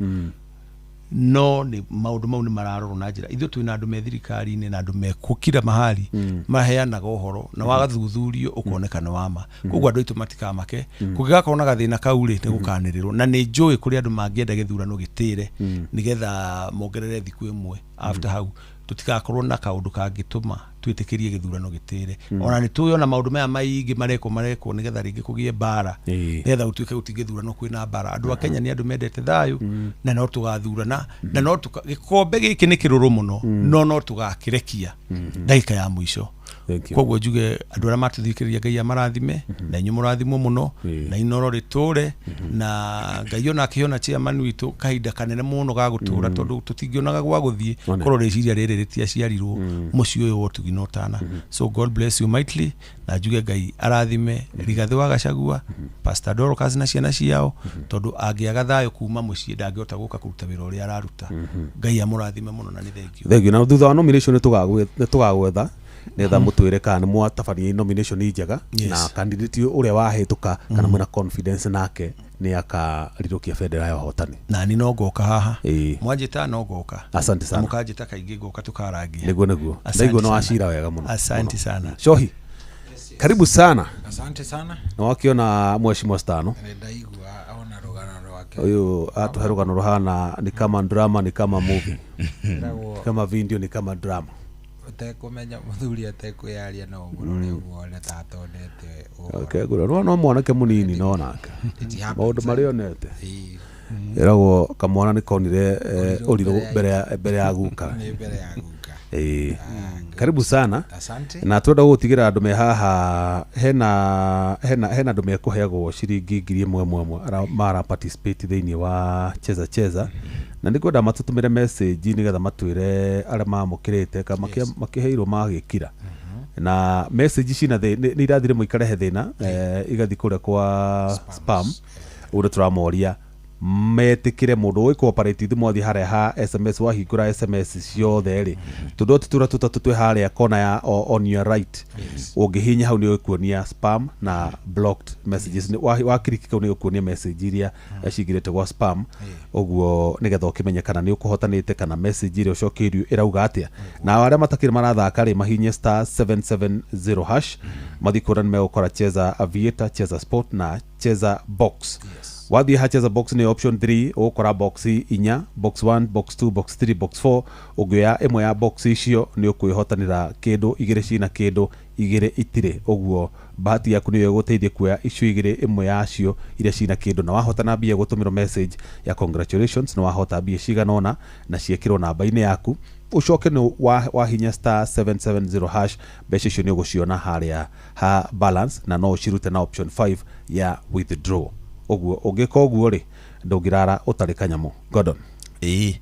No nĩ maũndũ mau nĩ mararorwo na njĩra ithuĩ twĩna andũ me thirikari-inĩ na andũ me kila mahali maheanaga ũhoro na wagathuthurio ũkoneka nĩ wama. Koguo andũ aitũ matikamake, kũngĩgakorwo na gathĩna kau rĩ, nĩ gũkanĩrĩrwo, na nĩ njũĩ kũrĩ andũ mangĩenda gĩthurano gĩtĩre nĩgetha mongerere thikũ ĩmwe after hau, tũtigakorwo na kaũndũ kangĩtũma twĩtĩkĩrie gĩthurano gĩtĩre. Ona nĩ tũĩ ona maũndũ maya maingĩ marekwo nĩgetha rĩngĩ kũgĩe mbara, nĩgetha gũtuĩke gũtingĩthurano kwĩna mbara. Andũ a Kenya nĩ andũ mendete thayũ, na no tũgathurana, na no gĩkombe gĩkĩ nĩ kĩrũrũ mũno, no tũgakĩrekia ndagĩka ya mũico. Koguo njuge andũ arĩa matũthikĩrĩria Ngai amarathime, na inyuĩ mũrathimwo mũno, na Inoro rĩtũre, na Ngai ona akĩona chairman witũ kahinda kanene mũno ga gũtũra, tondũ tũtingĩonaga gwa gũthiĩ korwo rĩciria rĩrĩ rĩtiaciarirwo mũciĩ ũyũ wa ũtugi na ũtana. So God bless you mightily, na njuge Ngai arathime Rigathĩ wa Gachagua, Pastor Dorcas na ciana ciao, tondũ angĩaga thayũ kuma mũciĩ ndangĩhota gũka kũruta wĩra ũrĩa araruta. Ngai amũrathime mũno na nĩ thengio. Thengio. Na thutha wa nomination nĩ tũgagwetha nĩgetha mũtwĩre kana nĩ mwatabania nomination njega na candidate ũrĩa wahĩtũka kana mwĩna confidence nake nĩ akarirũkia bendera ya ũhotani. Na ni no ngoka haha mwanjĩta no ngoka. Asante sana. Mũkanjĩta kaingĩ ngoka tũkarangia. Nĩguo nĩguo. Ndaigua no wacira wega mũno. Asante sana. Shohi, karibu sana. Asante sana. Na wakiona mheshimiwa Stano. Ndaigua ona rũgano rwake. Ũyũ atũhe rũgano rũhana ni kama drama, ni kama movie. Kama video, ni kama drama. Utekumenya muthuri atekwiyaria no mũrore ũguo na ta atonete. Okay, good. No mwanake munini no nake maũndũ marĩa onete ĩragwo kamwana nĩ konire ũrirũ mbere ya guka. Nĩ mbere ya guka. Karibu sana. Asante. Na twenda gũtigĩra andũ me haha hena andũ mekũheagwo ciringi 1,000 mara participate thĩinĩ wa Cheza Cheza, na nĩngwenda matũtũmĩre message nĩgetha matwĩre arĩa mamũkĩrĩte kana makĩheirwo magĩkira. Na message cina nĩ irathire mũikarehe thĩna, igathiĩ kũrĩa kwa spam. Ũguo tũramoria metĩkĩre mũndũ ũĩ cooperate ithuĩ mwathiĩ harĩa ha SMS wahingũra SMS ciothe rĩ, tũndũ tũra tũtatũ twĩ harĩa kona ya on your right, ũngĩhihinya hau nĩ ũkuonia spam na blocked messages. Wakiriki kau nĩ ũkuonia message iria cingĩrĩte gwa spam, ũguo nĩgetha ũkĩmenye kana nĩ ũkũhotanĩte kana message iria ũcokeirio ĩrauga atĩa. Na arĩa matakĩrĩ marathaka rĩ, mahihinye *770# mathiĩ kũrĩa nĩmegũkora Cheza Aviator, Cheza Sport na Cheza Box. Wathiĩ ha Cheza Box nĩ option 3, ũgũkora box inya, box 1, box 2, box 3, box 4. Ũngĩoya ĩmwe ya box icio nĩ ũkwĩhotanĩra kĩndũ, igĩrĩ cina kĩndũ, igĩrĩ itirĩ. Ũguo bahati yaku nĩyo ĩgũteithia kuoya icio igĩrĩ, ĩmwe yacio iria cina kĩndũ, na wahotana mbia gũtũmĩrwo message ya congratulations, na wahota mbia cigana ũna na ciĩkĩrwo namba-inĩ yaku. Ũcoke nĩ wahinya *770# mbeca icio nĩ ũgũciona harĩa ha balance, na no ũcirute na option 5 ya withdraw. Ũguo ũngĩka ũguo rĩ, ndũngĩrara ũtarĩ kanyamũ. Gordon. Ĩĩ.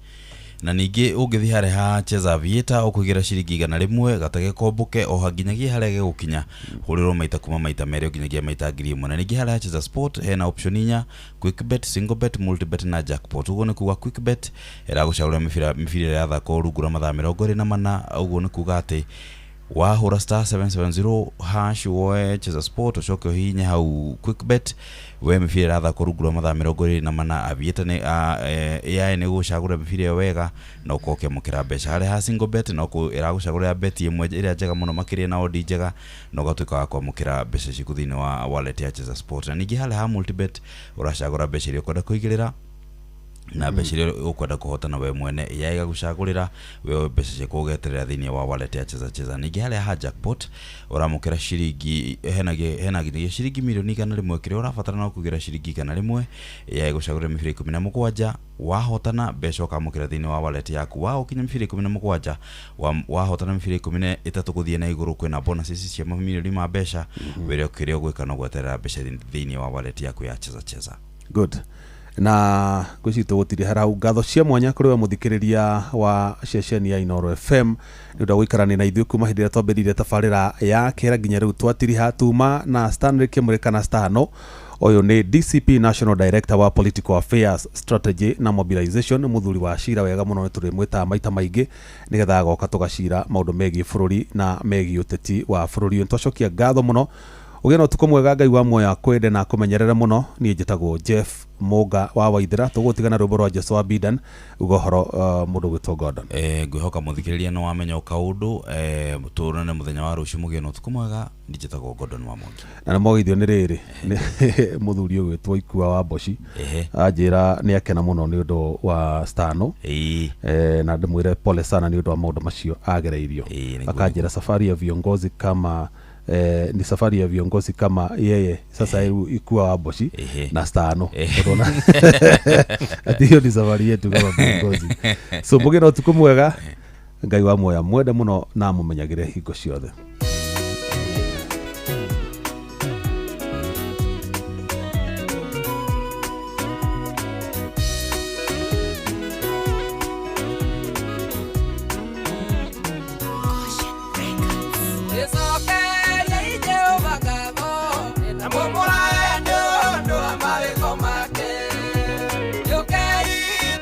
Na ningĩ ũngĩthiĩ harĩa ha Cheza Aviator ũkũigĩra ciringi 100 gatege komboke o nginyagia harĩa gegũkinya, hũrĩrwo maita kuma maita merĩ nginyagia maita 1,000. Na ningĩ harĩa ha Cheza Sport hena option inya, quick bet, single bet, multi bet na jackpot. Ũguo nĩ kuga quick bet ĩragũcagũrĩra mĩbira ĩrĩa ĩrathakwo rungu rwa mathaa 24. Ũguo nĩ kuga atĩ wahũra *770# woe Cheza Sport ũcoke ũhihinye hau quick bet, we mĩbira ĩrathakwo rungu rwa mathaa 24. Aviator nĩ AI nĩ gũcagũra mĩbira ĩyo wega na ũkorwo ũkĩamũkĩra mbeca. Harĩa ha single bet no ĩragũcagũrĩra bet ĩmwe ĩrĩa njega mũno makĩria na odd njega, na ũgatuĩka wa kwamũkĩra mbeca ciaku thĩinĩ wa wallet ya Cheza Sport. Na ningĩ harĩa ha multi bet ũracagũra mbeca iria ũkwenda kũigĩrĩra na mbeca iria ũkwenda kũhotana we mwene, AI ĩgagũcagũrĩra we mbeca ciaku ũgeterera thĩinĩ wa wallet ya Cheza Cheza. Ningĩ harĩa ha jackpot ũramũkĩra ciringi hena nginyagia ciringi 100,000,000, kĩrĩa ũrabatara no kũgĩra ciringi 100, AI ĩgũcagũrĩra mĩbira 17, wahotana mbeca ũkamũkĩra thĩinĩ wa wallet yaku. Waũkinya mĩbira 17, wahotana mĩbira 13 gũthiĩ na igũrũ, kwĩna bonuses cia mamirioni ma mbeca. Wĩra kĩrĩa ũgwĩka no gweterera mbeca thĩinĩ wa wallet yaku ya Cheza Cheza. Good. Na ngwĩciria tũgũtirĩ harau. Ngatho cia mwanya kũrĩ we mũthikĩrĩria wa ceceni ya Inooro FM nĩ ũndũ wa gũikarania na ithuĩ kuma hĩndĩ ĩrĩa twambĩrĩirie tabarĩra ya kĩera nginya rĩu twatiriha. Tuma na Stanley Kĩmũrĩka na Stano. Ũyũ nĩ DCP National Director wa Political Affairs, Strategy na Mobilization, mũthuri wa cira wega mũno, nĩ tũrĩmwĩtaga maita maingĩ nĩgetha agoka tũgacira maũndũ megiĩ bũrũri na megiĩ ũteti wa bũrũri ũyũ. Nĩtwacokia ngatho mũno, ũgĩe na ũtukũ mwega. Ngai wa muoyo akwende na akũmenyerere mũno. Niĩ njĩtagwo Jeff Mũnga wa Waithĩra. Tũgũtigana rwĩmbo rwa Jesu wa Bidan uga ũhoro mũndũ gwĩtwo Gordon. Ngwĩhoka mũthikĩrĩria nĩ wamenya o kaũndũ. Tũrane mũthenya wa rũciũ, mũgĩe na ũtukũ mwega. Njĩtagwo Gordon wa Mwangi. Na nĩ mogeithio nĩ rĩrĩ nĩ mũthuri ũgwĩtwo Ikua wa Mboci. Anjĩra nĩ akena mũno nĩ ũndũ wa Stano. Na ndĩmwĩre pole sana nĩ ũndũ wa maũndũ macio agereirio. Nĩguo. Akanjĩra safari ya viongozi kama ni safari ya viongozi kama yeye sasa rĩu Ikua wa Mboci na Stano. Ũrona ati hiyo ni safari yetu kama viongozi. So mũgĩe na ũtukũ mwega. Ngai wa muoya mwende mũno na amũmenyagĩre hingo ciothe. Gĩcokeria Jehova ngatho na mũmũrae nĩ ũndũ wa mawĩko make. Gĩũkei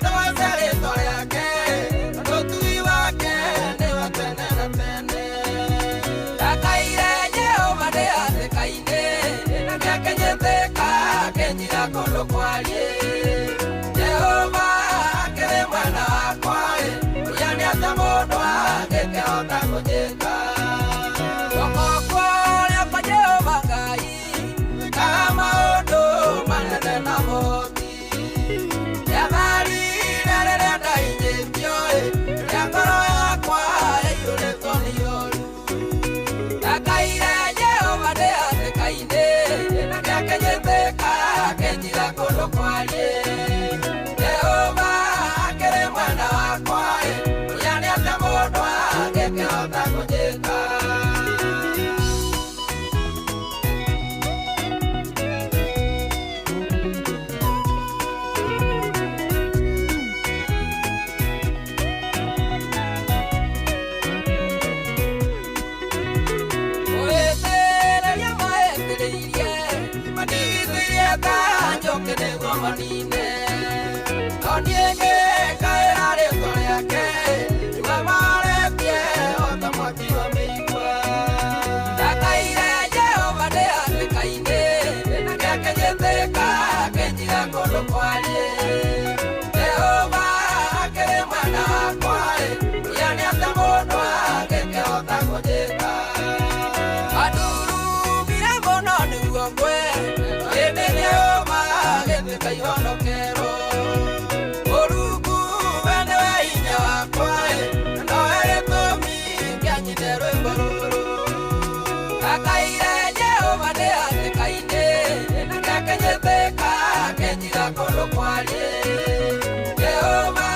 tũgooce rĩĩtwa rĩake, tondũ ũtugi wake nĩ wa tene na tene. Ndakaire Jehova ndĩ hatĩka-inĩ, na nĩakenyĩtĩka akĩnjiga kũndũ kwariĩ. Jehova akĩrĩ mwena wakwa, ũrĩa nĩ atĩa mũndũ angĩkĩhota kũnjĩka? Guoko kũrĩa kwa Jehova Ngai gwĩkaga maũndũ manene na mũhoti. Rĩatharire rĩrĩa ndahinyĩtio, rĩrĩa ngoro yakwa yaiyũrĩtwo nĩ ihooru. Ndakaire Jehova ndĩ hatĩka-inĩ, na nĩakenyĩtĩka akĩnjiga kũndũ kwariĩ. Jehova akĩrĩ mwena wakwa, ũrĩa nĩ atĩa mũndũ angĩkĩhota kũnjĩka? Kũhĩtĩrĩria mahĩtĩrĩirie, mandigithĩirie ta njũkĩ nĩguo manine. No niĩ ngĩkaĩra rĩĩtwa rĩake, nĩguo maretie o ta mwaki wa mĩigua. Ndakaire Jehova ndĩ hatĩka-inĩ, na nĩakenyĩtĩka akĩnjiga kũndũ kwariĩ. Jehova akĩrĩ mwena wakwa, ũrĩa nĩ atĩa mũndũ angĩkĩhota kũnjĩka? Andurumire mũno nĩguo ngwe, ĩndĩ Jehova agĩtuĩka ihonokero. Mũrungu we nĩwe hinya wakwa, na nowe gĩtũmi kĩa nyine rwĩmbo rũrũ. Ndakaire Jehova ndĩ hatĩka-inĩ, na nĩakenyĩtĩka akĩnjiga kũndũ kwariĩ. Jehova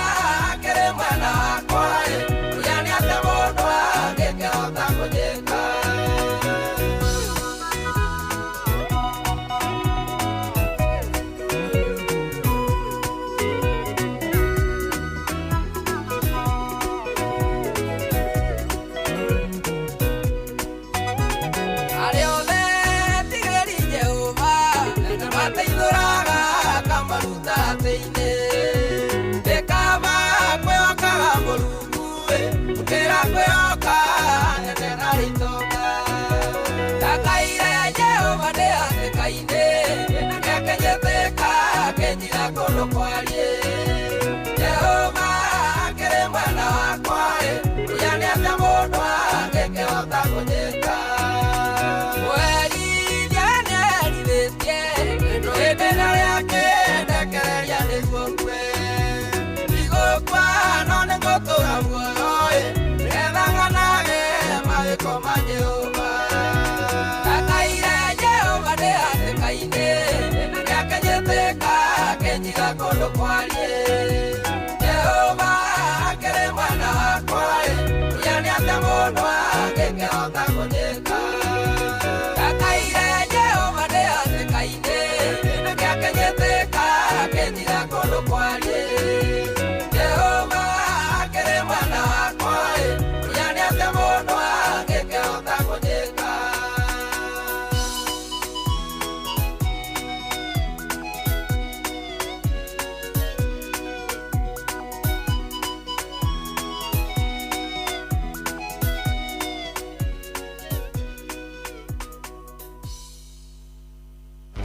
akĩrĩ mwena wakwa, ũrĩa nĩ atĩa mũndũ angĩkĩhota kũnjĩka? Arĩa othe etigĩri Jehova nĩmateithũraga akamaruta hatĩ-inĩ. Nĩ kaba kwĩhokaga Mũrungu gũkĩra kwĩhoka anene na itonga. Ndakaire Jehova ndĩ hatĩka-inĩ, na nĩakenyĩtĩka akĩnjiga kũndũ kwariĩ. Jehova akĩrĩ mwena wakwa, ũrĩa nĩ atĩa mũndũ angĩkĩhota kũnjĩka? Kũherithia nĩaherithĩtie, ĩndĩ ndarĩ akĩndekereria nĩguo ngue. Ndigũkua no nĩngũtũũra muoyo, nĩgetha ng'anage mawĩko ma Jehova. Ndakaire Jehova ndĩ hatĩka-inĩ, na nĩakenyĩtĩka akĩnjiga kũndũ kwariĩ. Jehova akĩrĩ mwena wakwa, ũrĩa nĩ atĩa mũndũ angĩkĩhota kũnjĩka? Ndakaire Jehova ndĩ hatĩka-inĩ, na nĩakenyĩtĩka akĩnjiga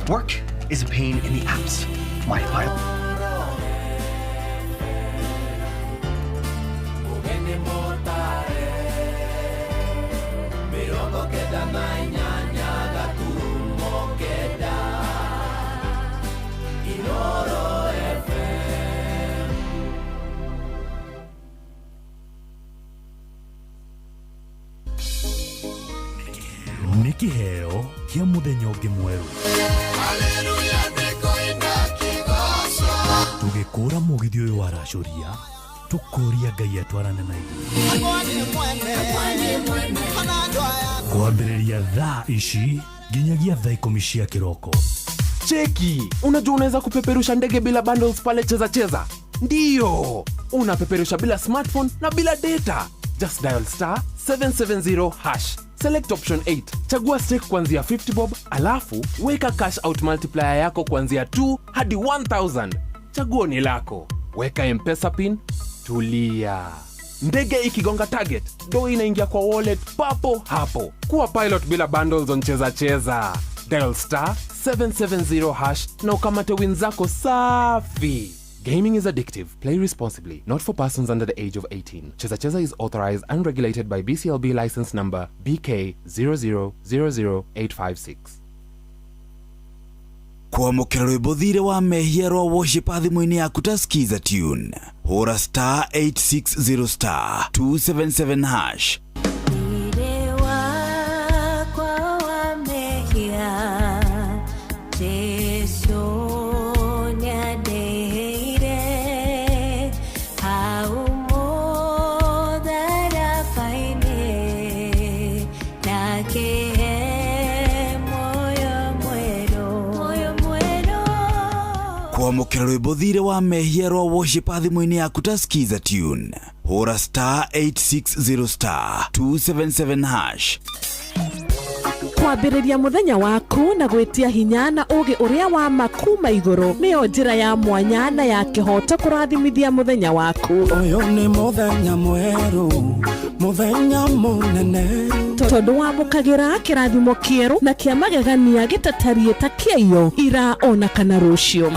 Work is a pain in the apps. My file. Nĩ kĩheo kĩa mũthenya ũngĩ mwerũ. Tũgĩkũra mũgithi ũyũ waracũria, tũkũria Ngai atwarane na ithuĩ. Kwambĩrĩria thaa ici nginyagia thaa 10 cia kĩroko. Cheki, unajua unaweza kupeperusha ndege bila bundles pale Cheza Cheza? Ndiyo, unapeperusha bila smartphone na bila data. Just dial star 770 hash. Select option 8. Chagua stake kuanzia 50 bob, alafu weka cash out multiplier yako kuanzia 2 hadi 1000. Chaguo ni lako. Weka M-Pesa pin, tulia. Ndege ikigonga target, do inaingia kwa wallet papo hapo. Kuwa pilot bila bundles on Cheza Cheza. Dial star 770 hash na ukamate win zako safi. Gaming is addictive. Play responsibly. Not for persons under the age of 18. Cheza Cheza is authorized and regulated by BCLB license number BK 0000856. Kwamũkĩra rwĩmbo thirĩ wa mehia rwa worship thimũ-inĩ yaku ta skiza tune, hũra star 860 star 277 hash. Thirĩ wakwa wa mehia, Jesũ nĩandĩhĩire hau mũtharaba-inĩ, na akĩhe muoyo mwerũ, muoyo mwerũ. Kwamũkĩra rwĩmbo thirĩ wa mehia rwa worship thimũ-inĩ yaku ta skiza tune, hũra star 860 star 277 hash. Kwambĩrĩria mũthenya waku na gwĩtia hinya na ũgĩ ũrĩa wa ma kuma igũrũ nĩyo njĩra ya mwanya na ya kĩhoto kũrathimithia mũthenya waku. Ũyũ nĩ mũthenya mwerũ, mũthenya mũnene. Tondũ wamũkagĩra kĩrathimo kĩerũ na kĩa magegania gĩtatariĩ ta kĩaiyo ira ona kana rũciũ.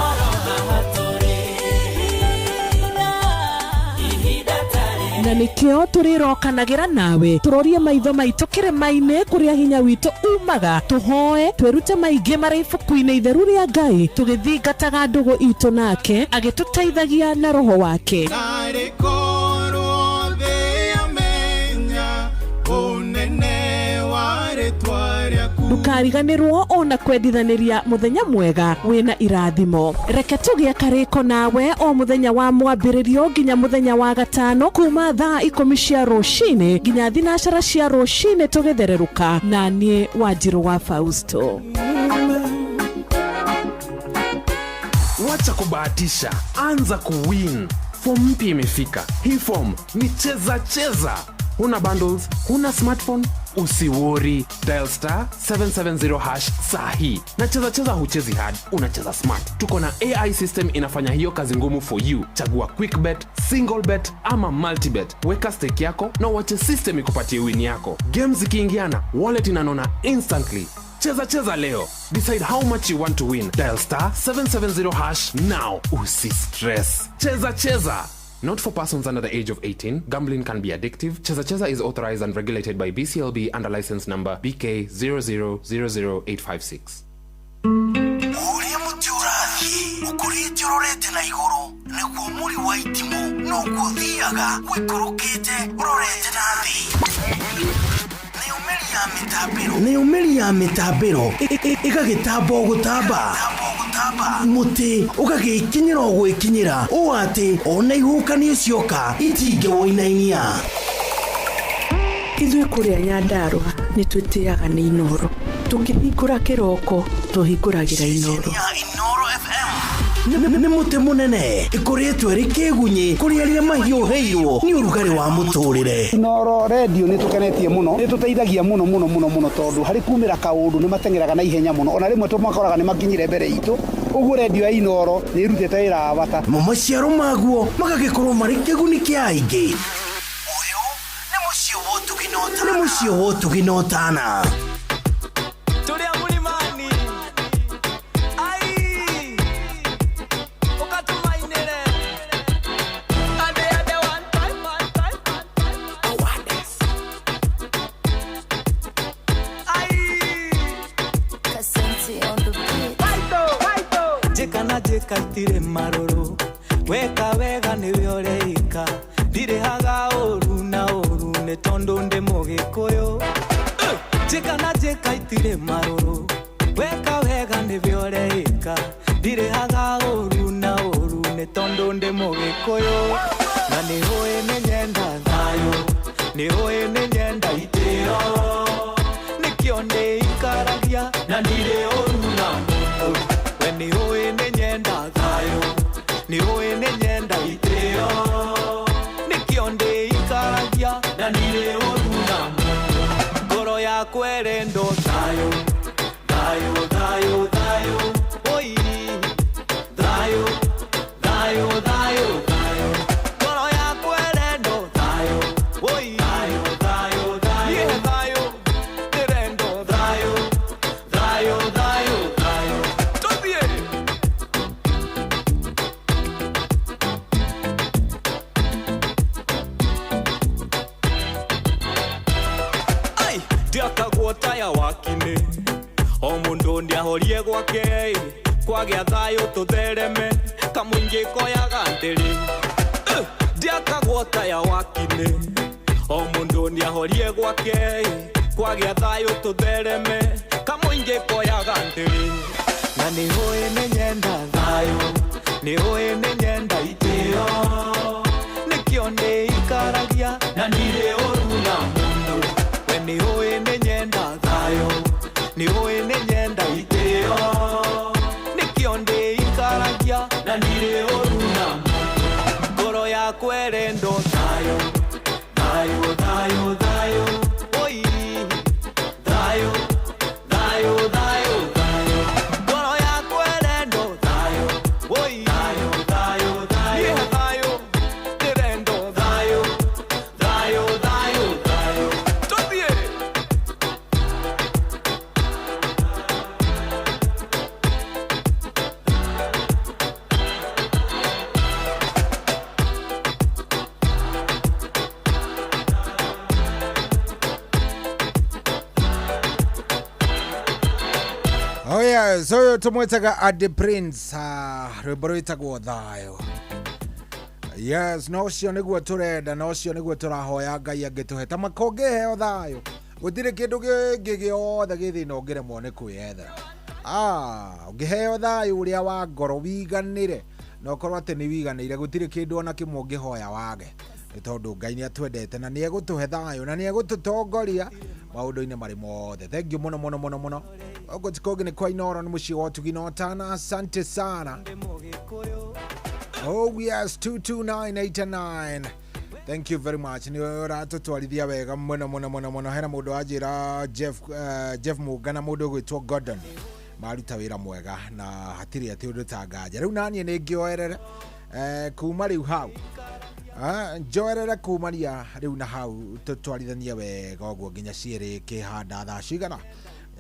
Na nĩkĩo tũrĩrokanagĩra nawe tũrorie maitho maitũ kĩrĩma-inĩ kũrĩa hinya witũ umaga, tũhoe twĩrute maingĩ marĩ ibuku-inĩ itheru rĩa Ngai, tũgĩthingataga ndũgũ itũ nake agĩtũteithagia na roho wake. Narĩ korwo thĩ yamenya ũnene wa rĩtwa rĩaku. Ndũkariganĩrwo ona kwendithanĩria mũthenya mwega wĩna irathimo. Reke tũgĩe karĩko nawe o mũthenya wa mwambĩrĩrio nginya mũthenya wa gatano kuma thaa 10 cia rũcinĩ nginya 12 cia rũcinĩ tũgĩthererũka na niĩ Wanjirũ wa Fausto. Wacha kubahatisha, anza kuwin. Form mpya imefika. Hii form ni Cheza Cheza. Huna bundles, huna smartphone, usiwori. Dial star 770 hash sahi. Na Cheza Cheza huchezi hard, unacheza smart. Tuko na AI system inafanya hiyo kazi ngumu for you. Chagua quick bet, single bet ama multi bet. Weka stake yako na uache system ikupatie win yako. Games zikiingiana, wallet inanona instantly. Cheza Cheza leo. Decide how much you want to win. Dial star 770 hash now. Usi stress. Cheza Cheza. Not for persons under the age of 18. Gambling can be addictive. Cheza Cheza is authorized and regulated by BCLB under license number BK 0000856. Ũrĩa mũtĩ ũrathiĩ ũkũrĩte ũrorete na igũrũ nĩguo mũri wa itimũ noguo ũthiaga ũikũrũkĩte ũrorete na thĩ. Nayo mĩri ya mĩtambĩro ĩgagĩtamba o gũtamba, mũtĩ ũgagĩkinyĩra o gwĩkinyĩra ũũ atĩ ona ihuhũkanio cioka itingĩwũinainia. Ithuĩ kũrĩa Nyandarũa nĩ twĩtĩaga nĩ Inoro. Tũkĩhingũra kĩroko tũhingũragĩra Inoro. Inoro FM nĩ mũtĩ mũnene ĩkũrĩtwo ĩrĩ kĩgunyĩ kũrĩ arĩa mahiũhĩirwo nĩ ũrugarĩ wa mũtũrĩre. Inoro redio nĩ tũkenetie mũno, nĩ tũteithagia mũno mũno mũno mũno tondũ harĩ kumĩra kaũndũ nĩ mateng'eraga na ihenya mũno, ona rĩmwe tũmakoraga nĩ makinyire mbere itũ. Ũguo redio ya Inoro nĩ ĩrutĩte wĩra wa bata. Mo maciaro maguo magagĩkorwo marĩ kĩguni kĩa aingĩ. Ũyũ nĩ mũciĩ wa ũtugi na ũtana. Nĩ mũciĩ wa ũtugi na ũtana. Tũrĩa mũlimani njĩka itirĩ marũrũ weka wega nĩwe ũreika ndirĩhaga ũru na ũru nĩ tondũ ndĩ mũgĩkũyũ njĩka na njĩka itirĩ marũrũ weka wega nĩwe ũreika ndirĩhaga ũru na ũru nĩ tondũ ndĩ mũgĩkũyũ na nĩũĩ nĩ nyenda thayũ nĩũĩ nĩ nyenda itĩo nĩkĩo ndĩikaragia na ndirĩ ũru na mũndũ we nĩũĩ nĩ nyenda thayũ nĩũĩ nĩ nyenda itĩo nĩkĩo ndĩikaragia na ndirĩ ũru na mũndũ ngoro yakwa ĩrendwo thayũ thayũ thayũ thayũ oi thayũ thayũ thayũ thayũ ngoro yakwa ĩrendwo thayũ oi thayũ thayũ thayũ thayũ ĩrendwo thayũ thayũ thayũ thayũ tũthiĩ. Ai ndiakagwo taya wakinĩ o mũndũ ndiahorie gwake kwagĩa thayũ tũthereme kamũingĩ koyaga ndĩrĩ ndiakagwo taya wakinĩ o mũndũ ndiahorie gwake kwagĩa thayũ tũthereme kamũingĩ koyaga ndĩrĩ na nĩũĩ nĩ nyenda thayũ nĩũĩ nĩ nyenda itĩo nĩkĩo ndĩikaragia na ndirĩ ũru na mũndũ we nĩũĩ nĩ nyenda thayũ nĩũĩ nĩ nyenda itĩo nĩkĩo ndĩikaragia na ndirĩ ũru na mũndũ ngoro yakwa ĩrendwo thayũ thayũ thayũ thayũ oi thayũ thayũ thayũ thayũ ngoro yakwa ĩrendwo thayũ oi thayũ thayũ thayũ thayũ ĩrendwo thayũ thayũ thayũ thayũ tũthiĩ. Oh yeah, so tumwetaga Adi Prince rwĩmbo rwĩtagwo thayũ. Yes, no ũcio nĩguo tũrenda na ũcio nĩguo tũrahoya Ngai angĩtũhe ta makũngĩheo thayũ gũtirĩ kĩndũ kĩngĩ gĩothe gĩ thĩna ũngĩremwo nĩ kwĩyethera. Ũngĩheo thayũ ũrĩa wa ngoro wiganĩre na ũkorwo atĩ nĩ wiganĩire gũtirĩ kĩndũ ona kĩmwe ũngĩhoya wage nĩ tondũ Ngai nĩ atwendete na nĩ egũtũhe thayũ na nĩ egũtũtongoria maũndũ-inĩ marĩ mothe. Thank you mũno mũno mũno mũno. Ũguo ti kũngĩ nĩ kwa Inooro nĩ mũciĩ wa ũtugi na ũtana. Asante sana. Oh yes, 22989. Thank you very much. Nĩ ũratũtwarithia wega mũno mũno mũno mũno. Hena mũndũ wanjĩra Jeff, Jeff Mũngana mũndũ ũgwĩtwo Gordon maruta wĩra mwega na hatirĩ atĩ ũndũ ta nganja. Rĩu naniĩ nĩ ngĩoerere kuma rĩu hau njoerere kumaria rĩu na hau tũtwarithanie wega ũguo nginya cierĩ kĩhanda thaa cigana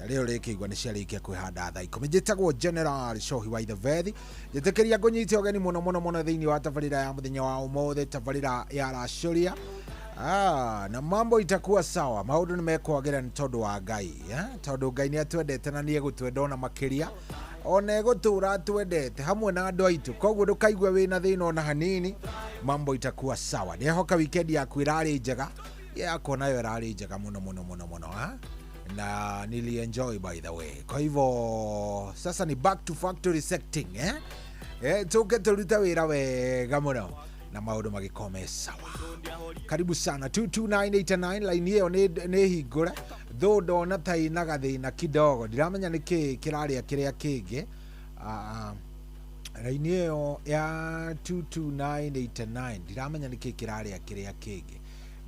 rĩo rĩkĩigua nĩ ciarĩkia kwĩhanda thaa 10. Njĩtagwo General Shohi wa Ithevethi. Njĩtĩkĩria ngũnyite ũgeni mũno mũno mũno thĩinĩ wa tabarĩra ya mũthenya wa ũmũthĩ, tabarĩra ya Racũria. Na mambo itakuwa sawa, maũndũ nĩ mekwagĩra nĩ tondũ wa Ngai, tondũ Ngai nĩ atwendete na nĩ egũtwenda ona makĩria ona egũtũra atwendete hamwe na andũ aitũ, koguo ndũkaigue wĩna thĩna ona hanini, mambo itakuwa sawa. Ndĩhoka weekend yaku ĩrarĩ njega, yakwa nayo ĩrarĩ njega mũno mũno mũno mũno na nili enjoy by the way. Kwa hivyo sasa ni back to factory setting tuke tũrute wĩra wega mũno na maũndũ magĩkome sawa. Karibu sana 22989 line ĩyo nĩ hingũre though ndona ta ĩna gathĩna kidogo ndiramenya nĩ kĩĩ kĩrarĩa kĩrĩa kĩngĩ. Line ĩyo ya 22989 ndiramenya nĩ kĩĩ kĩrarĩa kĩrĩa kĩngĩ,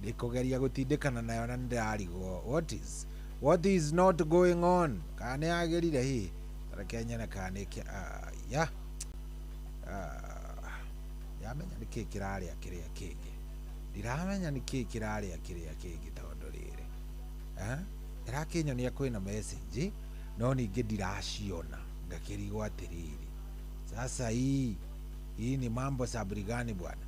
ndĩkũgeria gũtindĩkana nayo na nĩndĩrarigwo what is not going on, kana nĩ yagĩrire hihi, reke nyone kana nĩ ya ndiramenya nĩ kĩĩ kĩrarĩa kĩrĩa kĩngĩ, ndiramenya nĩ kĩĩ kĩrarĩa kĩrĩa kĩngĩ tondũ rĩrĩ ĩrakĩnyonia kwĩna message no ningĩ ndiraciona ngakĩrigwo atĩrĩrĩ, sasa hii ni mambo sabri gani bwana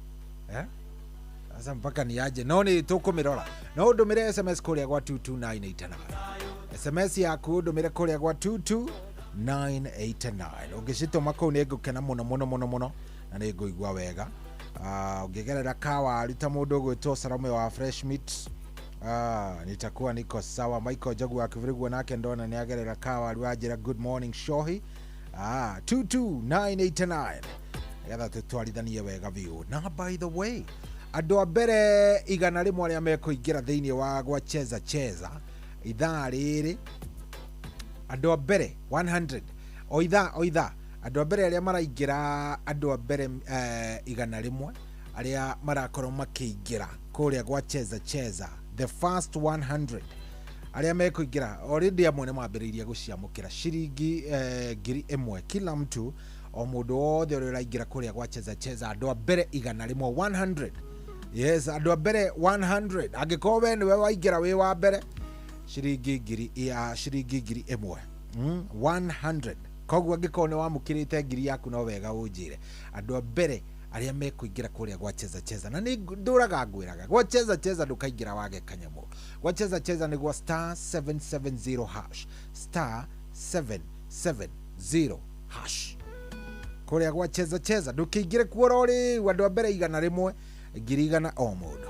Sasa mpaka niaje no nĩ tũkũmĩrora no ũndũmĩre SMS kũrĩa gwa 22989 SMS yaku ũndũmĩre kũrĩa gwa 229 989. Ũngĩcitũma kũu nĩ ngũkena mũno mũno mũno mũno na nĩ ngũigua wega. Ũngĩgerera kawaru ta mũndũ ũgwĩtwo Salome wa Fresh Meat, nitakuwa niko sawa. Michael Njogu wa Kĩbĩrĩguo nake ndona nĩ agerera kawaru anjĩra good morning Shohi. 22989 nĩgetha tũtwarithanie wega biũ. Na by the way, andũ a mbere 100 arĩa mekũingĩra thĩinĩ wa gwa Cheza Cheza ithaa rĩrĩ, andũ a mbere 100 o ithaa o ithaa, andũ a mbere arĩa maraingĩra, andũ a mbere 100 arĩa marakorwo makĩingĩra kũrĩa gwa Cheza Cheza, the first 100 arĩa mekũingĩra already, amwe nĩ mambĩrĩirie gũciamũkĩra ciringi 1,000 kila mtu, o mũndũ wothe ũrĩa ũraingĩra kũrĩa gwa Cheza Cheza, andũ a mbere 100, 100. Yes, andũ a mbere 100. Angĩkorwo we nĩwe waingĩra wĩ wa mbere, ciringi ngiri ya ciringi 1,000, 100. Koguo angĩkorwo nĩ wamũkĩrĩte 1,000 yaku, no wega ũnjĩre. Andũ a mbere arĩa mekũingĩra kũrĩa gwa Cheza Cheza, na nĩ ndũraga ngwĩraga gwa Cheza Cheza ndũkaingĩra wage kanyamũ. Gwa Cheza Cheza nĩ gwa star 770 hash, star 770 hash. Kũrĩa gwa Cheza Cheza ndũkĩingĩre kuo rĩu, andũ a mbere 100, 100,000 o mũndũ.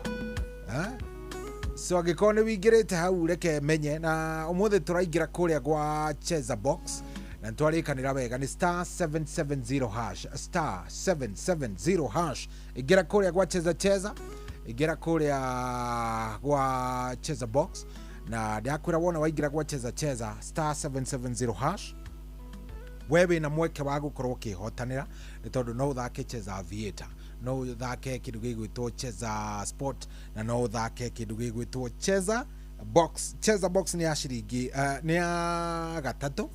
So angĩkorwo nĩ wĩingĩrĩte hau, reke menye. Na ũmũthĩ tũraingĩra kũrĩa gwa Cheza Box na nĩtwarĩkanĩra wega nĩ star 770 hash, star 770 hash. Ingĩra kũrĩa gwa Cheza Cheza, ingĩra kũrĩa gwa Cheza Box, na ndakwĩra wona waingĩra gwa Cheza Cheza star 770 hash, we wĩna mweke wa gũkorwo ũkĩhotanĩra, nĩ tondũ no ũthake Cheza Aviator, no ũthake kĩndũ gĩgwĩtwo Cheza Sport, na no ũthake kĩndũ gĩgwĩtwo Cheza Box. Cheza Box nĩ ya ciringi nĩ ya gatatũ,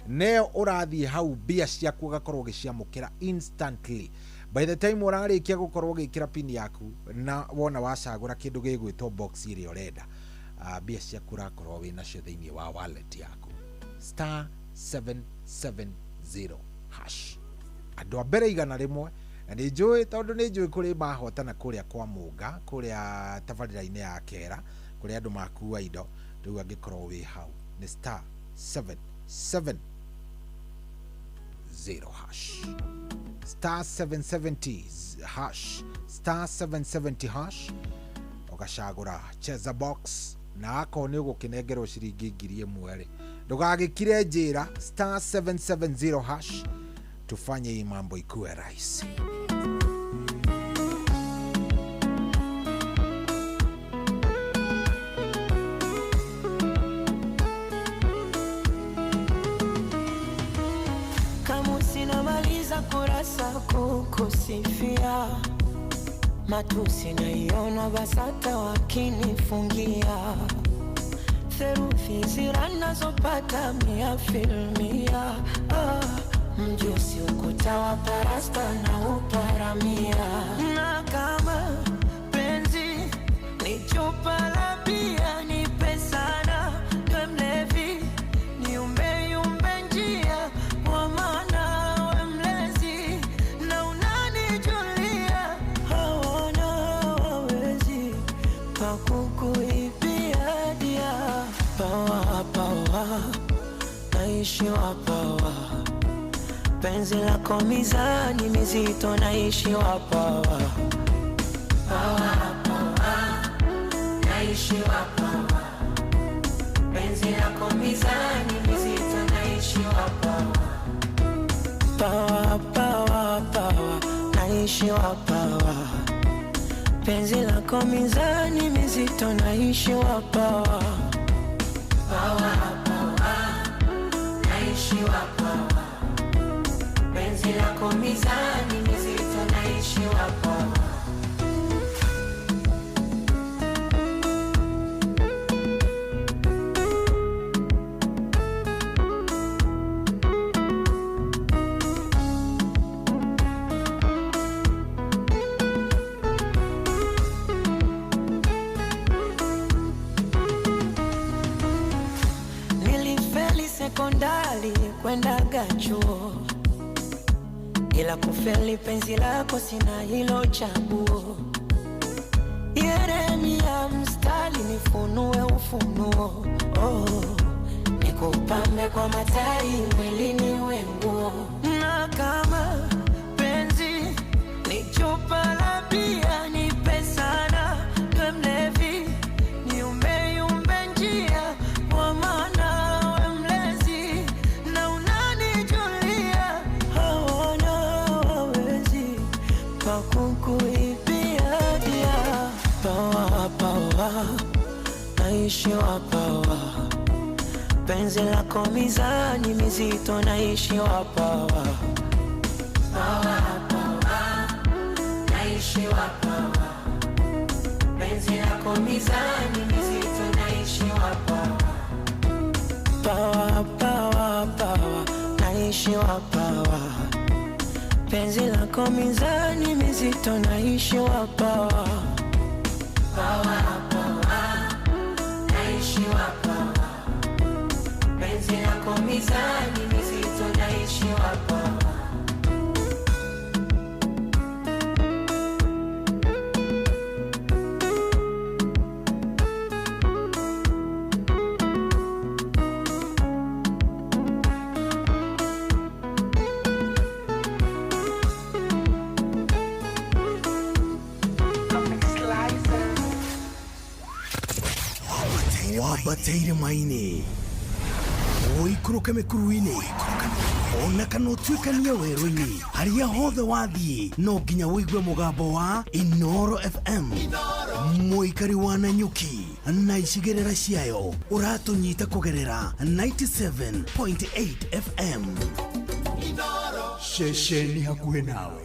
nĩyo ũrathiĩ hau mbia ciaku ũgakorwo ũgĩciamũkĩra instantly. By the time ũrarĩkia gũkorwo ũgĩkĩra pin yaku na wona wacagũra kĩndũ gĩgwĩtwo box ĩrĩa ũrenda, mbia ciaku ũrakorwo wĩ nacio thĩinĩ wa wallet yaku. Star 770 hash, andũ a mbere 100. Na nĩ njũĩ, tondũ nĩ njũĩ kũrĩ mahotana kũrĩa kwa Mũnga, kũrĩa tabarĩra-inĩ ya Kera, kũrĩa andũ makua indo. Rĩu angĩkorwo wĩ hau nĩ star 770 hash, star 770 hash, star 770 hash, ũgacagũra Cheza Box, na akorwo nĩ ũgũkĩnengerwo ciringi 1,000 rĩ, ndũgagĩkire njĩra. Star 770 hash, tufanye hii mambo ikuwe rahisi. Kama sinamaliza kurasa kukusifia, matusi naiona BASATA wakinifungia, therufi zira nazopata mia filmia, mjusi ukuta wa parasta na uparamia. Na kama penzi ni chupa la bia, nipe sana niwe mlevi, niumbe yumbe njia, kwa maana we mlezi na unanijulia, hawana wawezi pa kukuibia dia. Pawa pawa naishi wa pawa, penzi lako mizani mizito, naishi wa pawa. Pawa pawa naishi wa pawa, penzi lako mizani mizito, naishi wa pawa. Pawa pawa pawa naishi wa pawa, penzi lako mizani mizito, naishi wa pawa. Pawa pawa naishi wa pawa, penzi lako mizani mizito, naishi wa pawa. Nilifeli sekondari kwendaga chuo, ila kufeli penzi lako sina hilo chaguo. Yeremia mstari nifunue ufunuo, oh, nikupambe kwa matari mwilini wenguo. Na kama penzi ni chupa la bia, nipe sana we mlevi, niumbe yumbe njia, kwa maana we mlezi na unanijulia, hawana wawezi pa kukuibia dia. Pawa pawa naishi wa pawa, penzi lako mizani mizito, naishi wa pawa. Pawa pawa naishi wa pawa, penzi lako mizani mizito, naishi wa pawa. Pawa pawa pawa naishi wa pawa, penzi lako mizani mizito, naishi wa pawa. Pawa pawa naishi wa pawa, penzi lako mizani mizito, naishi wa pawa. Wambateire maini ũikũrũke mĩkuru-inĩ ona kana ũtuĩkanie werũ-inĩ harĩa hothe wathiĩ no nginya ũigue mũgambo wa Inoro FM. Mũikari wa Nanyuki na icigĩrĩra ciayo ũratũnyita kũgerera 97.8 FM. Ceceni hakuhĩ nawe.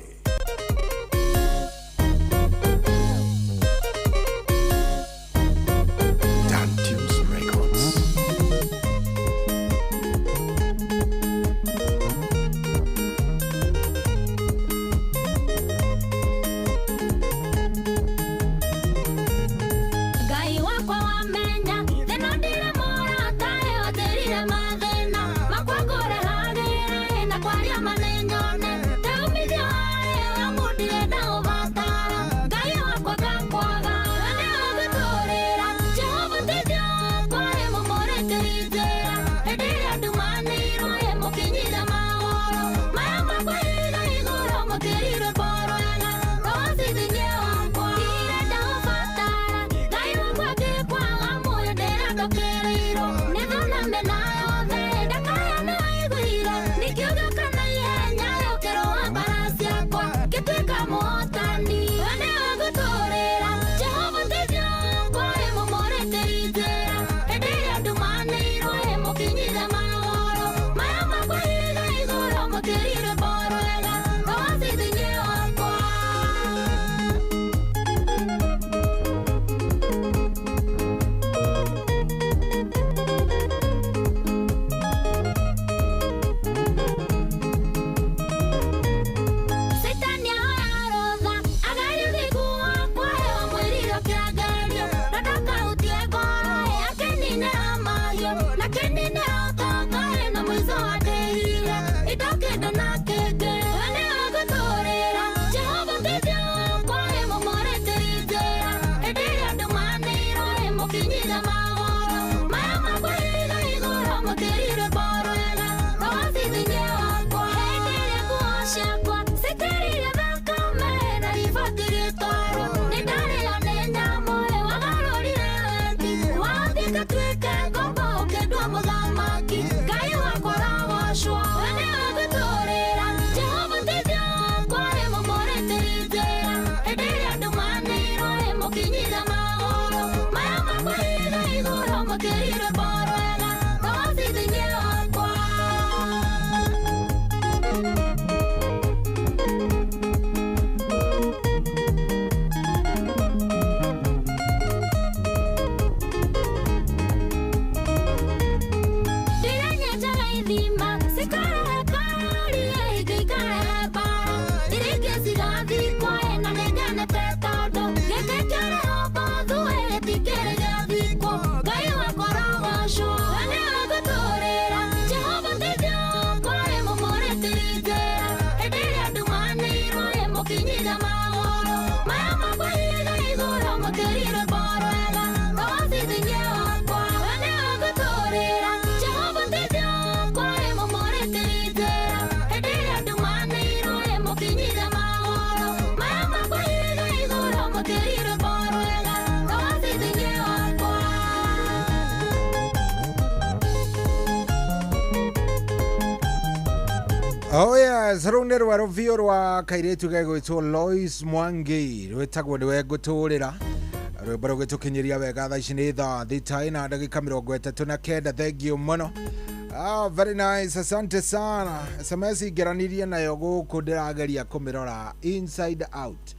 Oh yes, rũu nĩ rwerũ biũ rwa kairĩtu gegwĩtwo Lois Mwangi rwĩtagwo nĩwe ngũtũrĩra rwĩmbo rũgĩtũkinyĩria wega. Thaa ici nĩ 6:39. Thank you mũno. Ah, very nice, asante sana. SMS ingĩranirie nayo gũkũ, ndĩrageria kũmĩrora inside out,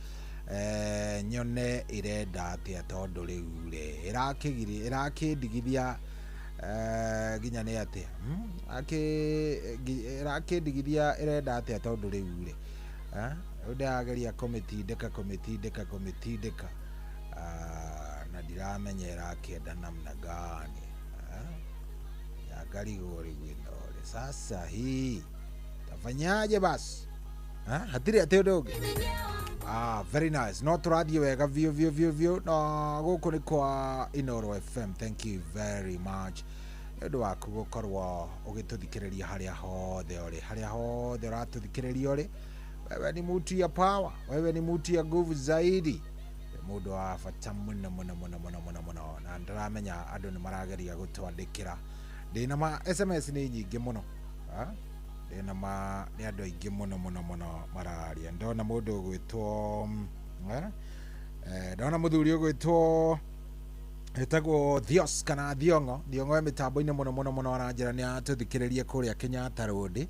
nyone ĩrenda atĩa, tondũ rĩu rĩ ĩrakĩgiri ĩrakĩndigithia, nginya nĩ atĩa, ĩrakĩndigithia ĩrenda atĩa, tondũ rĩu rĩ, rĩu ndĩrageria kũmĩtindĩka kũmĩtindĩka kũmĩtindĩka, na ndiramenya ĩrakĩenda namna gani. Ngarigwo rĩu ĩno rĩ, sasa hii tafanyaje basi? Hatirĩ atĩ ũndũ ũngĩ. Ah, very nice. No tũrathiĩ wega biũ biũ biũ biũ, na gũkũ nĩ kwa Inoro FM. Thank you very much nĩ ũndũ waku gũkorwo ũgĩtũthikĩrĩria harĩa hothe ũrĩ, harĩa hothe ũratũthikĩrĩria ũrĩ. Wewe ni mtu ya power, wewe ni mtu ya nguvu zaidi, nĩ mũndũ wa bata mũno mũno mũno mũno mũno mũno. Na ndĩramenya andũ nĩ marageria gũtwandĩkĩra. Ndĩna ma SMS nĩ nyingĩ mũno. Ah? Ndĩna ma nĩ andũ aingĩ mũno mũno mũno mararia. Ndona mũndũ ũgwĩtwo ndona mũthuri ũgwĩtwo etagwo Thios kana Thiong'o. Thiong'o e mĩtambo-inĩ mũno mũno mũno, aranjĩra nĩ atũthikĩrĩrie kũrĩa Kenyatta Road.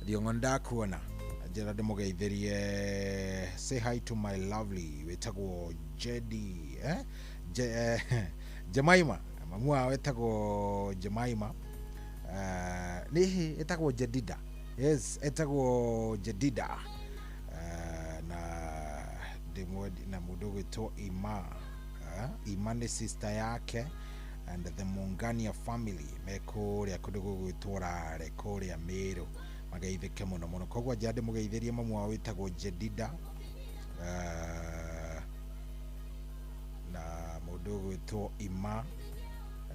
Thiong'o, ndakuona, njĩra ndĩmũgeithĩrie. Say hi to my lovely wĩtagwo Jedi, Jemaima, mamu wao etagwo Jemaima, nĩ etagwo Jedida. Yes, etagwo Jedida, na ndĩmwendi na mũndũ ũgwĩtwo Ima. Ima nĩ sister yake, and the Mungania family me kũrĩa kũndũ gũgwĩtwo Rare kũrĩa Meru, mageithĩke mũno mũno. Koguo nja ndĩmũgeithĩrie mamu wao wĩtagwo Jedida, na mũndũ ũgwĩtwo Ima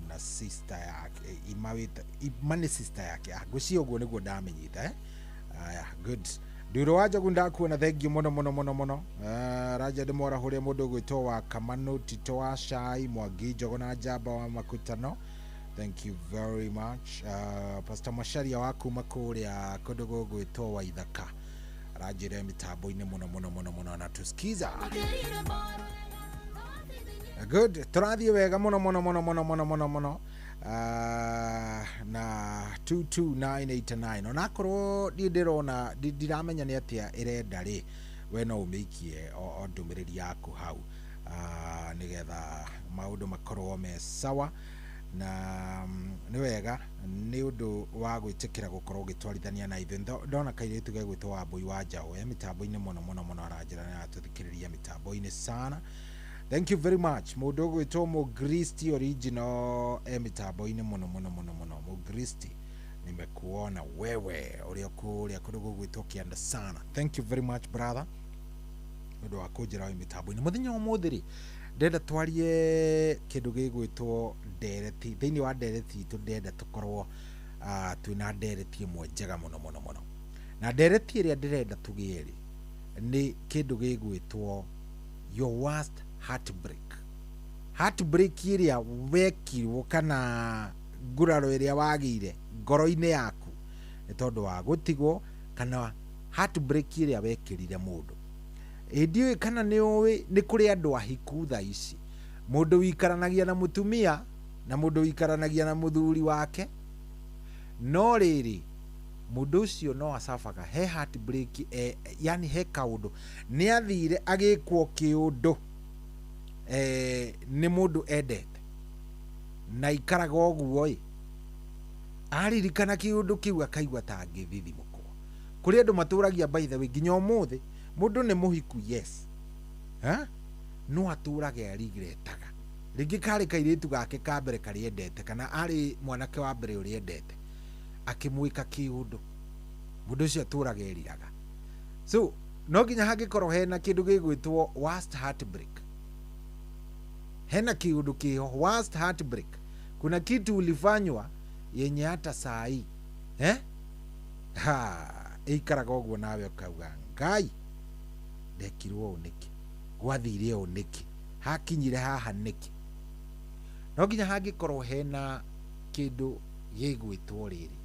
na sister yake Ima. Wĩta Ima nĩ sister yake. Ah, ngwĩciria ũguo nĩguo ndamenyita, eh? Aya, good. Nduro wa Njogu, ndakuona, thank you mũno mũno mũno mũno. Raja ndĩmwarahũre mũndũ ũgwĩtwo wa Kamanu Tito wa Cai Mwangi Njogo na Njamba wa Makutano. Thank you very much. Pastor Macharia wa kuma kũrĩa kũndũ gũgwĩtwo Waithaka aranjĩra mĩtambo-inĩ mũno mũno mũno mũno anatusikiza. Good, tũrathiĩ wega mũno mũno mũno mũno mũno mũno mũno. Na 22989, onakorwo ndiĩ ndĩrona ndiramenya nĩ atĩa ĩrenda rĩ, we no ũmĩikie o ndũmĩrĩri yaku hau, nĩgetha maũndũ makorwo me sawa. Na nĩ wega nĩ ũndũ wa gwĩtĩkĩra gũkorwo ũgĩtwarithania na ithuĩ. Ndona kairĩtu gegwĩtwo Wambui wa Njaũ e mĩtambo-inĩ mũno mũno mũno, aranjĩra nĩ aratũthikĩrĩria mĩtambo-inĩ sana. Thank you very much. Mũndũ ũgwĩtwo Mũgristi original e mĩtambo-inĩ mũno mũno mũno mũno. Mũgristi, nimekuona wewe ũrĩa kũrĩa kũndũ gũgwĩtwo Kĩanda sana. Thank you very much, brother, nĩ ũndũ wa kũnjĩra wĩ mĩtambo-inĩ. Mũthenya wa ũmũthĩ rĩ, ndĩrenda twarie kĩndũ gĩgwĩtwo ndereti. Thĩinĩ wa ndereti itũ, ndĩrenda tũkorwo twĩna ndereti ĩmwe njega mũno mũno mũno, na ndereti ĩrĩa ndĩrenda tũgĩe rĩ nĩ kĩndũ gĩgwĩtwo your worst heartbreak, heartbreak ĩrĩa wekirwo kana nguraro ĩrĩa wagĩire ngoro-inĩ yaku nĩ tondũ wa gũtigwo, kana heartbreak ĩrĩa wekĩrire mũndũ. Ĩ ndiũĩ kana nĩ ũĩ nĩ kũrĩ andũ ahiku thaa ici, mũndũ wĩikaranagia na mũtumia na mũndũ wĩikaranagia na mũthuri wake, no rĩrĩ mũndũ ũcio no acabaga he heartbreak, yani he kaũndũ nĩ athire agĩkwo kĩũndũ, nĩ mũndũ endete, na ikaraga ũguo ĩ aririkana kĩũndũ kĩu akaigua ta angĩthithimũkwo. Kũrĩ andũ matũragia, by the way, nginya ũmũthĩ mũndũ nĩ mũhiku, yes, ha? No atũrage arigretaga rĩngĩ karĩ kairĩtu gake ka mbere karĩa endete, kana arĩ mwanake wa mbere ũrĩa endete akĩmwĩka kĩũndũ, mũndũ ũcio atũraga eriraga. So no nginya hangĩkorwo hena kĩndũ gĩgwĩtwo worst heartbreak, hena kĩũndũ kĩho worst heartbreak, kuna kitu ulifanywa yenye hata saa hii, eh? Ha, ĩikaraga ũguo nawe ũkauga, Ngai, ndekirwo ũũ nĩkĩ? Gwathire ũũ nĩkĩ? Hakinyire haha nĩkĩ? No nginya hangĩkorwo hena kĩndũ gĩgwĩtwo rĩrĩ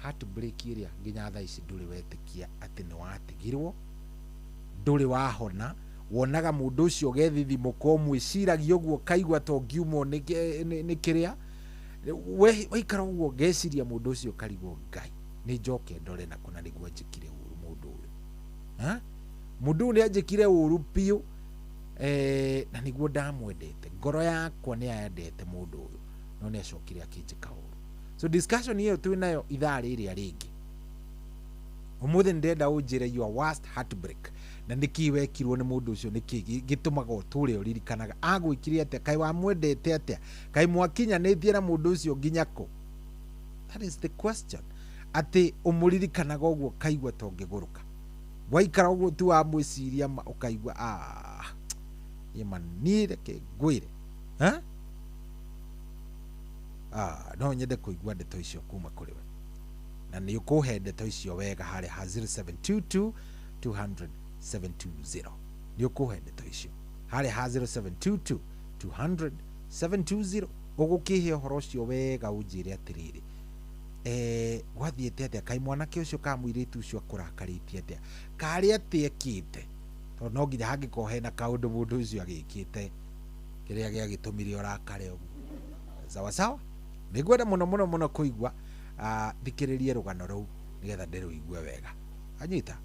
Heartbreak ĩrĩa nginya thaa ici ndũrĩ wetĩkia atĩ nĩ watigirwo, ndũrĩ wahona, wonaga mũndũ ũcio ũgethithimũka, ũmwĩciragia ũguo ũkaigua ta ũngiumwo nĩ kĩrĩa waikara ũguo ngeciria mũndũ ũcio ũkarigwo, Ngai nĩ njoke ndore na kũna nĩguo anjĩkire ũru mũndũ ũyũ. Ha? Mũndũ ũyũ nĩ anjĩkire ũru biũ, na nĩguo ndamwendete, ngoro yakwa nĩ yendete mũndũ ũyũ, no nĩ acokire akĩnjĩka ũru. So discussion ĩyo twĩ nayo ithaa rĩrĩa rĩngĩ ũmũthĩ. Nĩ ndĩrenda ũnjĩre your worst heartbreak, na nĩkĩ wekirwo nĩ mũndũ ũcio, nĩkĩ gĩtũmaga ũtũre ũririkanaga, agwĩkire atĩa, kaĩ wamwendete atĩa, kaĩ mwakinyanĩtie na mũndũ ũcio nginya kũ? That is the question, atĩ ũmũririkanaga ũguo ũkaigua ta ũngĩgũrũka, waikara ũguo tu wamwĩciria ma ũkaigua, ah, niĩ ma niĩ reke ngwĩre. Ha? Ah, no nyende kũigua ndeto icio kuma kũrĩ we, na nĩ ũkũhe ndeto icio wega harĩa ha 0722 200 720. Nĩ ũkũhe ndeto icio harĩa ha 0722 200 720. Ũgũkĩhe ũhoro ũcio wega, ũnjĩre atĩrĩrĩ, gwathiĩte atĩa, kaĩ mwanake ũcio kana mũirĩtu ũcio akũrakarĩtie atĩa, karĩ atĩa ekĩte, tondũ no nginya hangĩkorwo hena kaũndũ mũndũ ũcio agĩkĩte kĩrĩa gĩagĩtũmire ũrakare ũguo. Sawa sawa, nĩngwenda mũno mũno mũno kũigua, thikĩrĩrie rũgano rũu nĩgetha ndĩrũigue wega. Anyita?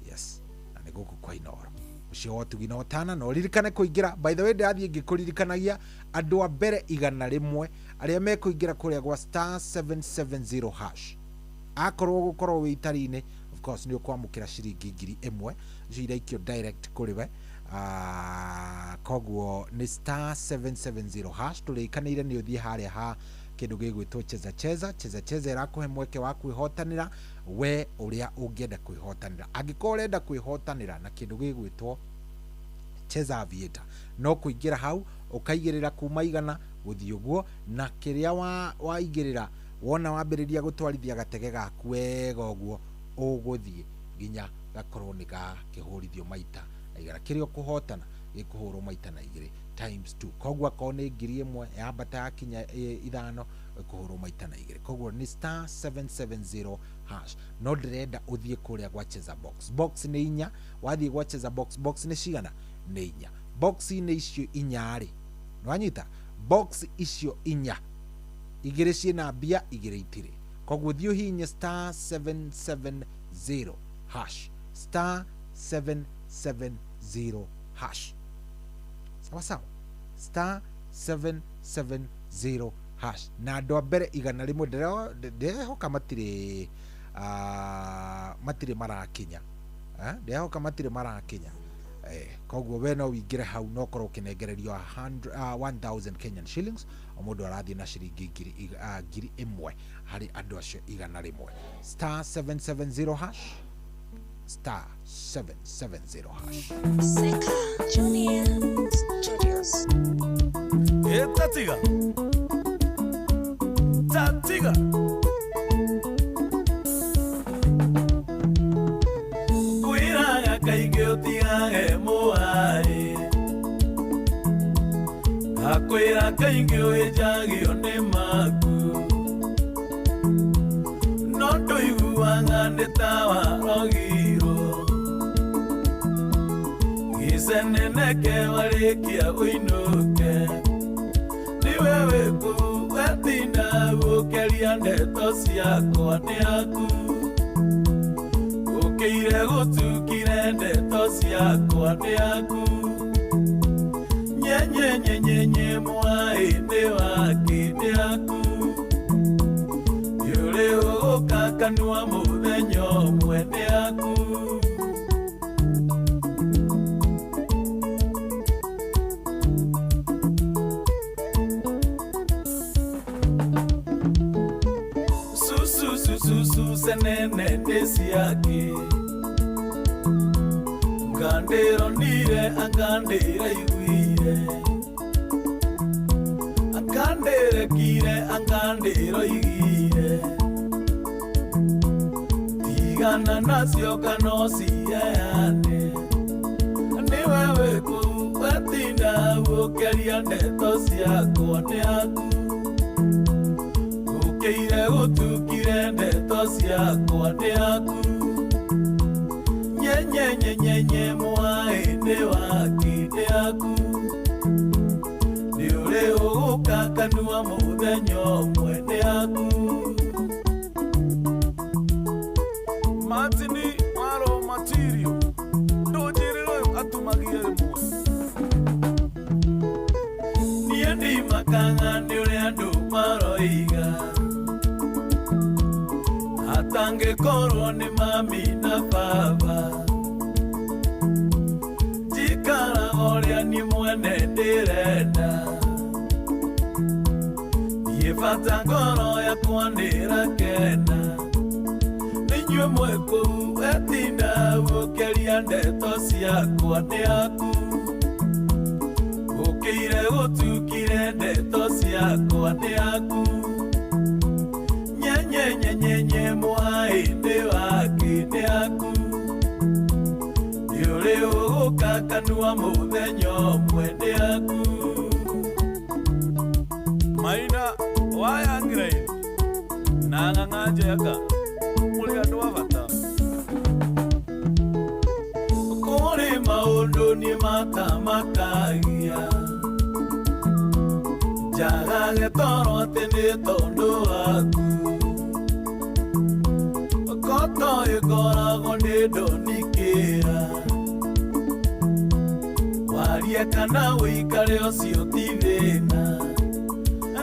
Yes, na nĩ gũkũ kwa Inooro, ũcio wa ũtugi na ũtana. Na ũririkane kũingĩra, by the way, ndĩrathiĩ ngĩkũririkanagia andũ a mbere 100 arĩa mekũingĩra kũrĩa gwa *770 hash, akorwo gũkorwo wĩ itari-inĩ, of course nĩ ũkwamũkĩra ciringi 1000 icio iraikio direct kũrĩ we. Koguo nĩ *770 hash. Tũrĩkanĩire nĩ ũthiĩ harĩa ha kĩndũ gĩgwĩtwo cheza cheza. Cheza cheza ĩrakũhe mweke wa kwĩhotanĩra we ũrĩa ũngĩenda kwĩhotanĩra. Angĩkorwo ũrenda kwĩhotanĩra na kĩndũ gĩgwĩtwo cheza aviator, no kũingĩra hau ũkaigĩrĩra kuma 100 gũthiĩ ũguo, na kĩrĩa waigĩrĩra wona wambĩrĩria gũtwarithia gatege gaku wega ũguo, ũgũthiĩ nginya gakorwo nĩ gakĩhũrithio maita na igana. Kĩrĩa ũkũhotana gĩkũhũrwo maita na igĩrĩ, times 2. Koguo akorwo nĩ 1000 yambata yakinya 5, ĩkũhũrwo maita na igĩrĩ. Koguo nĩ *770 hash. No ndĩrenda ũthiĩ kũrĩa gwa cheza box. Box nĩ inya. Wathiĩ gwa cheza box, box nĩ cigana? Nĩ inya. Box-inĩ icio inya rĩ, nĩwanyita box icio inya, igĩrĩ ciĩna mbia, igĩrĩ itirĩ. Koguo thiĩ ũhihinye *770 hash, *770 hash. Sawa sawa, *770 hash. Na andũ a mbere 100, ndĩrehoka matirĩ matirĩ marakinya. Eh, ndĩrehoka matirĩ marakinya. Koguo we no wĩingĩre hau no ũkorwo ũkĩnengererio 1000 Kenyan shillings. O mũndũ arathiĩ na ciringi 1000 harĩ andũ acio 100. *770 hash, *770 hash. Seka Junior Studios. Tatiga. Tatiga. Kwĩraga kaingĩ ũtigage mũai, akwĩra kaingĩ wĩnjagio nĩ maku, no ndũiguaga nĩ ta warogirwo gĩceneneke warĩkia ũinũke. Niwe wĩkũ wetinda gũkeria ndeto ciakwa nĩ aku, ũkĩire gũtukire ndeto ciakwa nĩ aku, nyenyenyenyenye mwaĩ nĩ waki nĩ aku, yũrĩ ũgũka kanua mũthenya ũmwe nĩ aku. Susu senene nĩ ciake, ngandĩronire angandĩraiguire, angandĩrekire angandĩroigire, tigana nacio kana ũciheane. Nĩwe wĩkũ wetinda gũkeria ndeto ciakwa nĩ aku, Ũkĩire gũtukire ndeto ciakwa nĩ aku. Nyenyenyenyenye mwaĩ nĩ waki nĩ aku. Nĩ ũrĩ ũgũka kanua mũthenya ũmwe nĩ aku. Martini waro matirio ndũnjĩrĩre ũyũ atumagia rĩmwe. Niĩ ndimakaga nĩ ũrĩa andũ maroiga, atangĩkorwo nĩ mami na baba. Njikaraga ũrĩa niĩ mwene ndĩrenda, niĩ bata ngoro yakwa nĩĩrakena. Nĩinyuĩ mwĩ kũu etinda gũkĩria ndeto ciakwa nĩ aku. Ũkĩire gũtukire ndeto ciakwa nĩ aku. Nyenyenyenyenye mwaĩ nĩ waki nĩ aku. Nĩ ũrĩ ũgũka kanua mũthenya ũmwe nĩ aku. Maina wayangĩra-inĩ na ng'ang'a njega mũrĩ andũ a bata. Kũrĩ maũndũ niĩ matamakagia, njagage toro atĩ nĩ tondũ waku. Koto ĩkoragwo nĩ ndonikĩra, warie kana ũikare ũcio ti thĩna.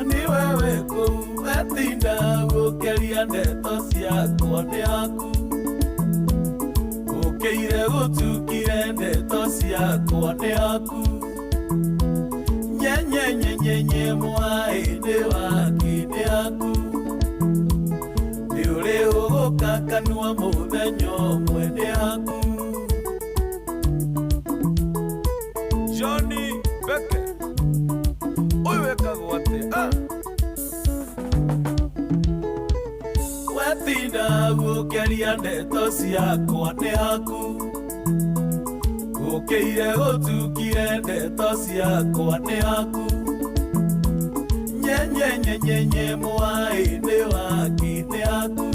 Nĩ wewe kũu etinda gũkĩria ndeto ciakwa nĩ aku. Ũkĩire gũtukire ndeto ciakwa nĩ aku. Nyenyenyenyenye mwaĩ nĩ waki nĩ aku. Nĩ ũrĩ ũgũka kanua mũthenya ũmwe nĩ aku. Johnny Beke ũyũ wekagwo atĩa? Wetinda gũkĩria ndeto ciakwa nĩ aku. Ũkĩire gũtukire ndeto ciakwa nĩ aku. Nyenyenyenyenye mwaĩ nĩ waki nĩ aku.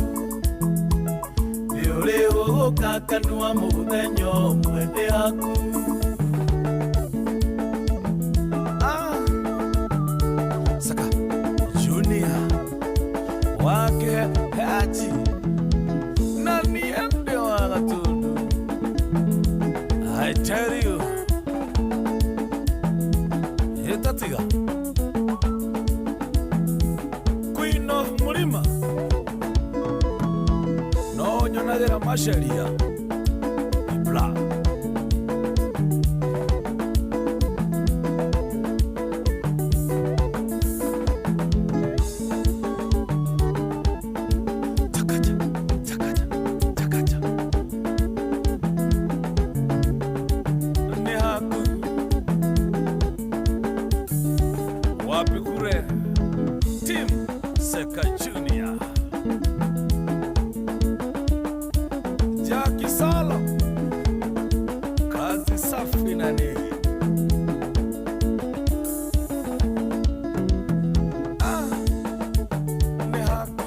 Nĩ ũrĩ ũgũka kanua mũthenya ũmwe nĩ aku. Saka Junior wake Haji na niĩ ndĩ wa Gatundu. I tell you ĩtatiga Queen of Murima no nyonagĩra maceria Ibra. Nĩ haku wapi kure Tim Seka Junior Jackie Salo kazi safi nani. Nĩ haku.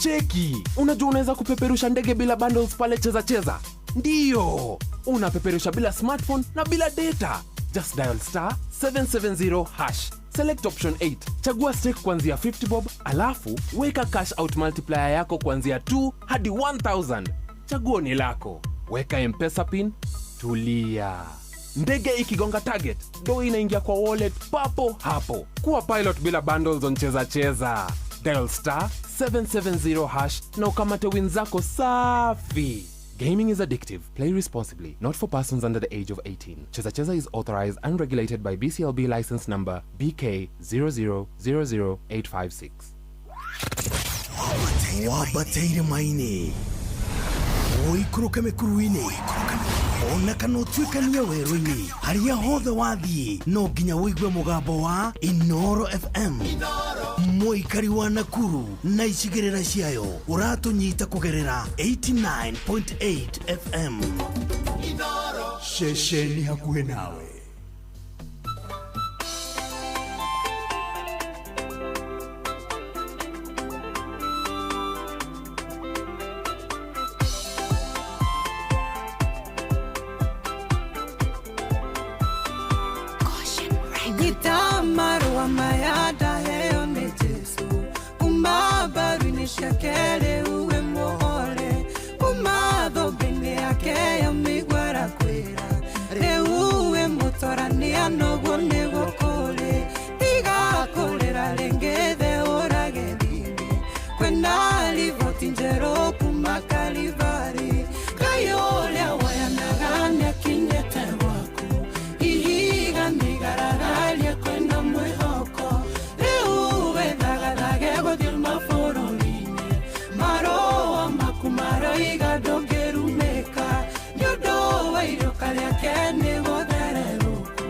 Cheki, unajua unaweza kupeperusha ndege bila bundles pale Cheza Cheza? Ndiyo, unapeperusha bila smartphone na bila data. Just dial star 770 hash. Select option 8. Chagua stake kuanzia 50 bob, alafu weka cash out multiplier yako kuanzia 2 hadi 1000. Chaguo ni lako. Weka M-Pesa pin, tulia. Ndege ikigonga target, do inaingia kwa wallet papo hapo. Kuwa pilot bila bundles on Cheza Cheza. Dial star 770 hash na ukamate win zako safi. Gaming is addictive. Play responsibly. Not for persons under the age of 18. Cheza Cheza is authorized and regulated by BCLB license number BK 0000856. Wabataire maini ũikũrũke mĩkuru-inĩ ona kana ũtuĩkanie werũ-inĩ harĩa hothe wathiĩ no nginya ũigue mũgambo wa Inoro FM. Mũikari wa Nakuru na icigĩrĩra ciayo ũratũnyita kũgerera 89.8 FM. Ceceni hakuhĩ nawe. Gitamarua mayada heo ni Jesu kumabaru shakele uwe muhore kumathobini yake ya migwara kwira rĩu mutorania noguo nĩguo kũrĩ tiga kũrĩra rĩngĩ the ũrage thini kwĩna riboti njerũ kuma Kalivari Ngai ũrĩa woyanaga nĩakinyĩte gwaku ihiga nĩigaragaria kwĩna mwĩhoko rĩu wĩthagathage gũthiĩ mabũrũri-inĩ marũa maku maroiga ndũngĩrumĩka nĩũndũ wa iruka rĩake nĩgũthererũku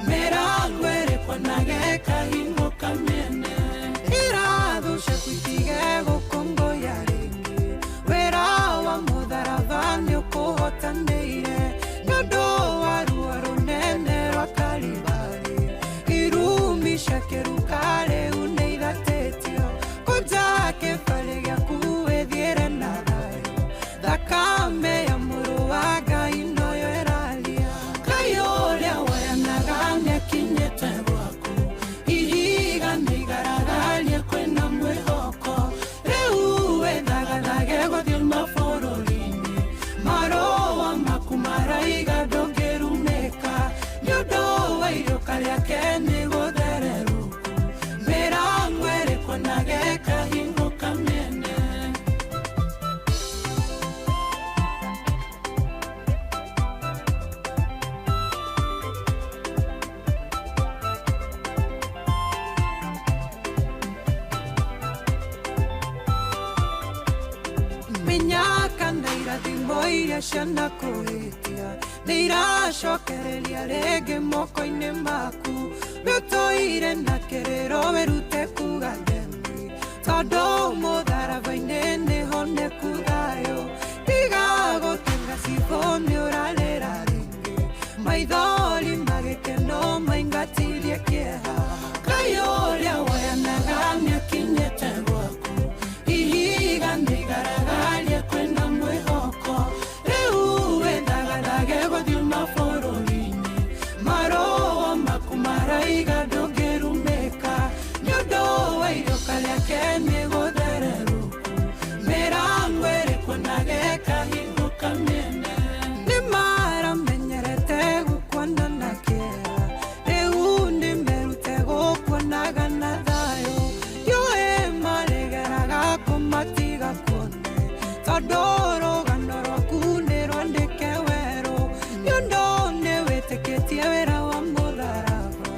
mĩrango ĩrĩkwanage kahingũka mĩene irathu ciaku itige gũkũngũya rĩngĩ wĩra wa mũtharaba nĩũkũhotanĩire nĩũndũ wa ruo rũnene rwa Kalibari irumi cia kĩruka rĩu nĩithatĩtio kũnja kĩbarĩ gĩaku wĩthiĩre na thayũ thakame ya mũrũ wa Ngai noyo ĩraria Ngai ũrĩa woyanaga nĩakinyĩte gwaku ihiga nĩigaragaria kwĩna mwĩhoko rĩu wĩthagathage gũthiĩ mabũrũri-inĩ marũa maku maraiga ndũngĩrumĩka nĩũndũ wa iruka rĩake nĩgũthererũku mĩrango ĩrĩkwanage kahingũka mĩene. Mĩnyaka na irathimo iria cianakũhĩtia nĩiracokereria rĩngĩ moko-inĩ maku wĩũtũire na kĩrĩro wĩrute kuga ndemi tondũ mũtharaba-inĩ nĩho nĩku thayũ tiga gũtenga cibũ nĩũrarĩra rĩngĩ maithori magĩkeno maingatirie kĩeha Ngai ũrĩa woyanaga nĩakinyĩte gwaku ihiga nĩigaragaria kwĩna mwĩhoko rĩu wĩthagathage gũthiĩ mabũrũri-inĩ marũa maku maraiga ndũngĩrumĩka nĩũndũ wa iruka rĩake nĩgũthererũku mĩrango ĩrĩkwanage kahingũka mĩene nĩmaramenyerete gũkuona na kĩeha rĩu nĩmerute gũkuonaga na thayũ yũĩ marĩgeraga kũmatiga kuone tondũ rũgano rwaku nĩ rwandĩke werũ nĩũndũ nĩwĩtĩkĩtie wĩra wa mũtharaba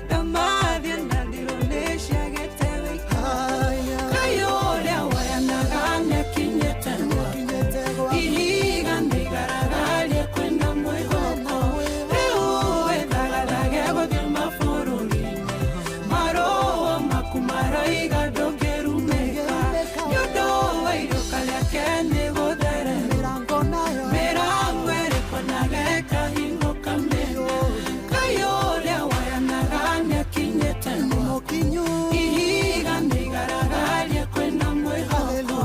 ndamathiĩ na ndirũ nĩciagĩte wĩikara Ngai ũrĩa woyanaga nĩakinyĩte gwaku ihiga nĩigaragaria kwĩna mwĩhoko rĩu wĩthagathage gũthiĩ mabũrũri-inĩ marũa maku maroiga ndũngĩrumĩka nĩũndũ wa iruka rĩake nĩgũthererũka mĩrango ĩrĩkwanage kahingũka mĩene Ngai ũrĩa woyanaga nĩakinyĩte gwaku ihiga nĩigaragaria kwĩna mwĩhoko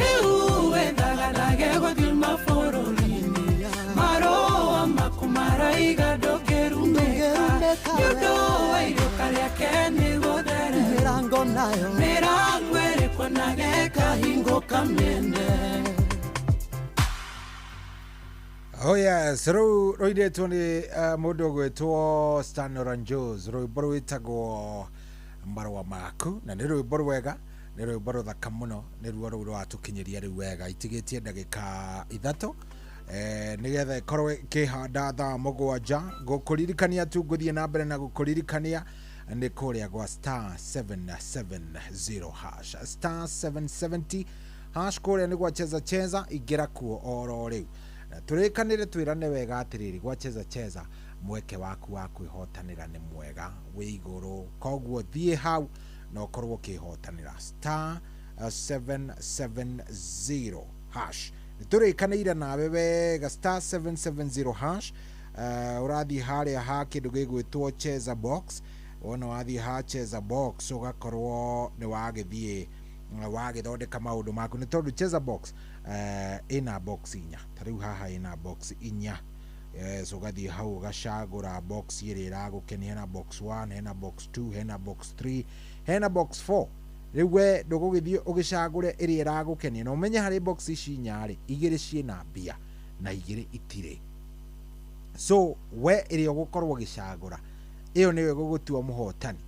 rĩu wĩthagathage gũthiĩ mabũrũri-inĩ marũa maku maroiga ndũngĩrumĩka nĩũndũ wa iruka rĩake nĩgũthererũka mĩrango ĩrĩkwanage kahingũka mĩene. Oh yes, rũu rũirĩtwo nĩ mũndũ ũgwĩtwo Stan Oranjos, rwĩmbo rwĩtagwo marũa maku, na nĩ rwĩmbo rwega, nĩ rwĩmbo rũthaka mũno, nĩruo rũu rwatũkinyĩria rĩu wega itigĩtie ndagĩka 3 nĩgetha ĩkorwo ĩkĩhanda thaa 7. Ngũkũririkania tu ngũthiĩ na mbere na gũkũririkania nĩ kũrĩa gwa star 770 hash, star 770 hash, kũrĩa nĩ gwa cheza cheza, ingĩra kuo oro rĩu. Tũrĩkanĩre twĩrane wega atĩrĩrĩ, gwa cheza cheza mweke waku wa kwĩhotanĩra nĩ mwega wĩ igũrũ, koguo thiĩ hau na ũkorwo ũkĩhotanĩra star 770 hash Nĩ tũrĩkanĩire nawe wega star 770 hash. Ũrathiĩ harĩa ha kĩndũ gĩgwĩtwo cheza box. Wona wathiĩ ha cheza box ũgakorwo nĩ wagĩthiĩ wagĩthondeka maũndũ maku, nĩ tondũ cheza box ĩna box inya. Ta rĩu haha ĩna box inya. Yes, ũgathiĩ hau ũgacagũra box ĩrĩa ĩragũkenia. Hena box 1, hena box 2, hena box 3, hena box 4. Rĩu we ndũgũgĩthiĩ ũgĩcagũre ĩrĩa ĩragũkenia, na ũmenye harĩ box ici inya rĩ, igĩrĩ ciĩna mbia na igĩrĩ itirĩ. So we ĩrĩa ũgũkorwo ũgĩcagũra ĩyo nĩyo ĩgũgũtua mũhotani.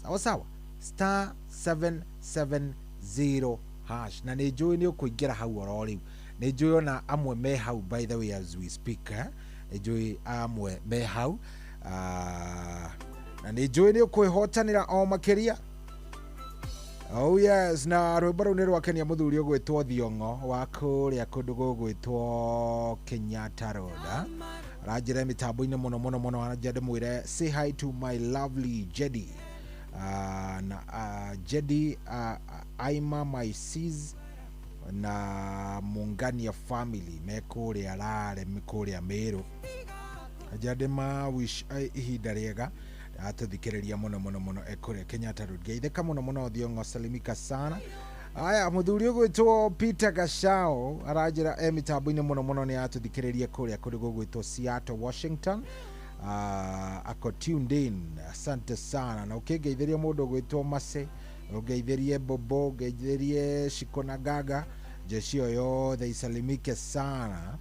Sawa sawa, star 770 hash. Na nĩ njũĩ nĩ ũkũingĩra hau oro rĩu, nĩ njũĩ ona amwe me hau, by the way, as we speak, eh? Nĩ njũĩ amwe me hau, na nĩ njũĩ nĩ ũkwĩhotanĩra o makĩria. Oh yes, na rwĩmbo rũu nĩ rwakenia mũthuri ũgwĩtwo Thiong'o wa kũrĩa kũndũ gũgwĩtwo Kenyatta Road. Aranjĩra mĩtambo-inĩ mũno mũno mũno, aranjĩra ndĩmwĩre say hi to my lovely Jedi, na Jedi, Aima, my sis, na Mungania family me kũrĩa Rare, kũrĩa Meru. Anjĩra ndĩma wish ihinda rĩega, atũthikĩrĩria mũno mũno mũno ekũrĩa Kenyatta Road. Geithĩka mũno mũno Thiong'o, salimika sana. Aya, mũthuri ũgwĩtwo Peter Gashao aranjĩra e mĩtambo-inĩ mũno mũno, nĩ atũthikĩrĩria kũrĩa kũndũ gũgwĩtwo Seattle, Washington. Ako tuned in, asante sana. Na ũkĩngeithĩria mũndũ ũgwĩtwo Mase, ũngeithĩrie Bobo, ũngeithĩrie Shikona Gaga, jeshi ĩyo yothe isalimike sana.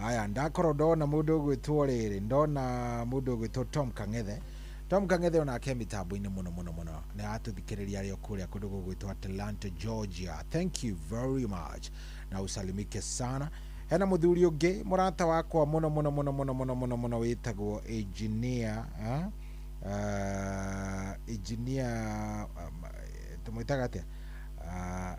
Aya, ndakorwo ndona mũndũ ũgwĩtwo rĩrĩ, ndona mũndũ ũgwĩtwo Tom Kang'ethe. Tom Kang'ethe onake mĩtambo-inĩ mũno mũno mũno, nĩ atũthikĩrĩria arĩ o kũrĩa kũndũ gũgwĩtwo Atlanta, Georgia. Thank you very much na usalimike sana. Hena mũthuri ũngĩ mũrata wakwa mũno mũno mũno mũno mũno mũno mũno wĩtagwo engineer, engineer, tũmwĩtaga atĩa?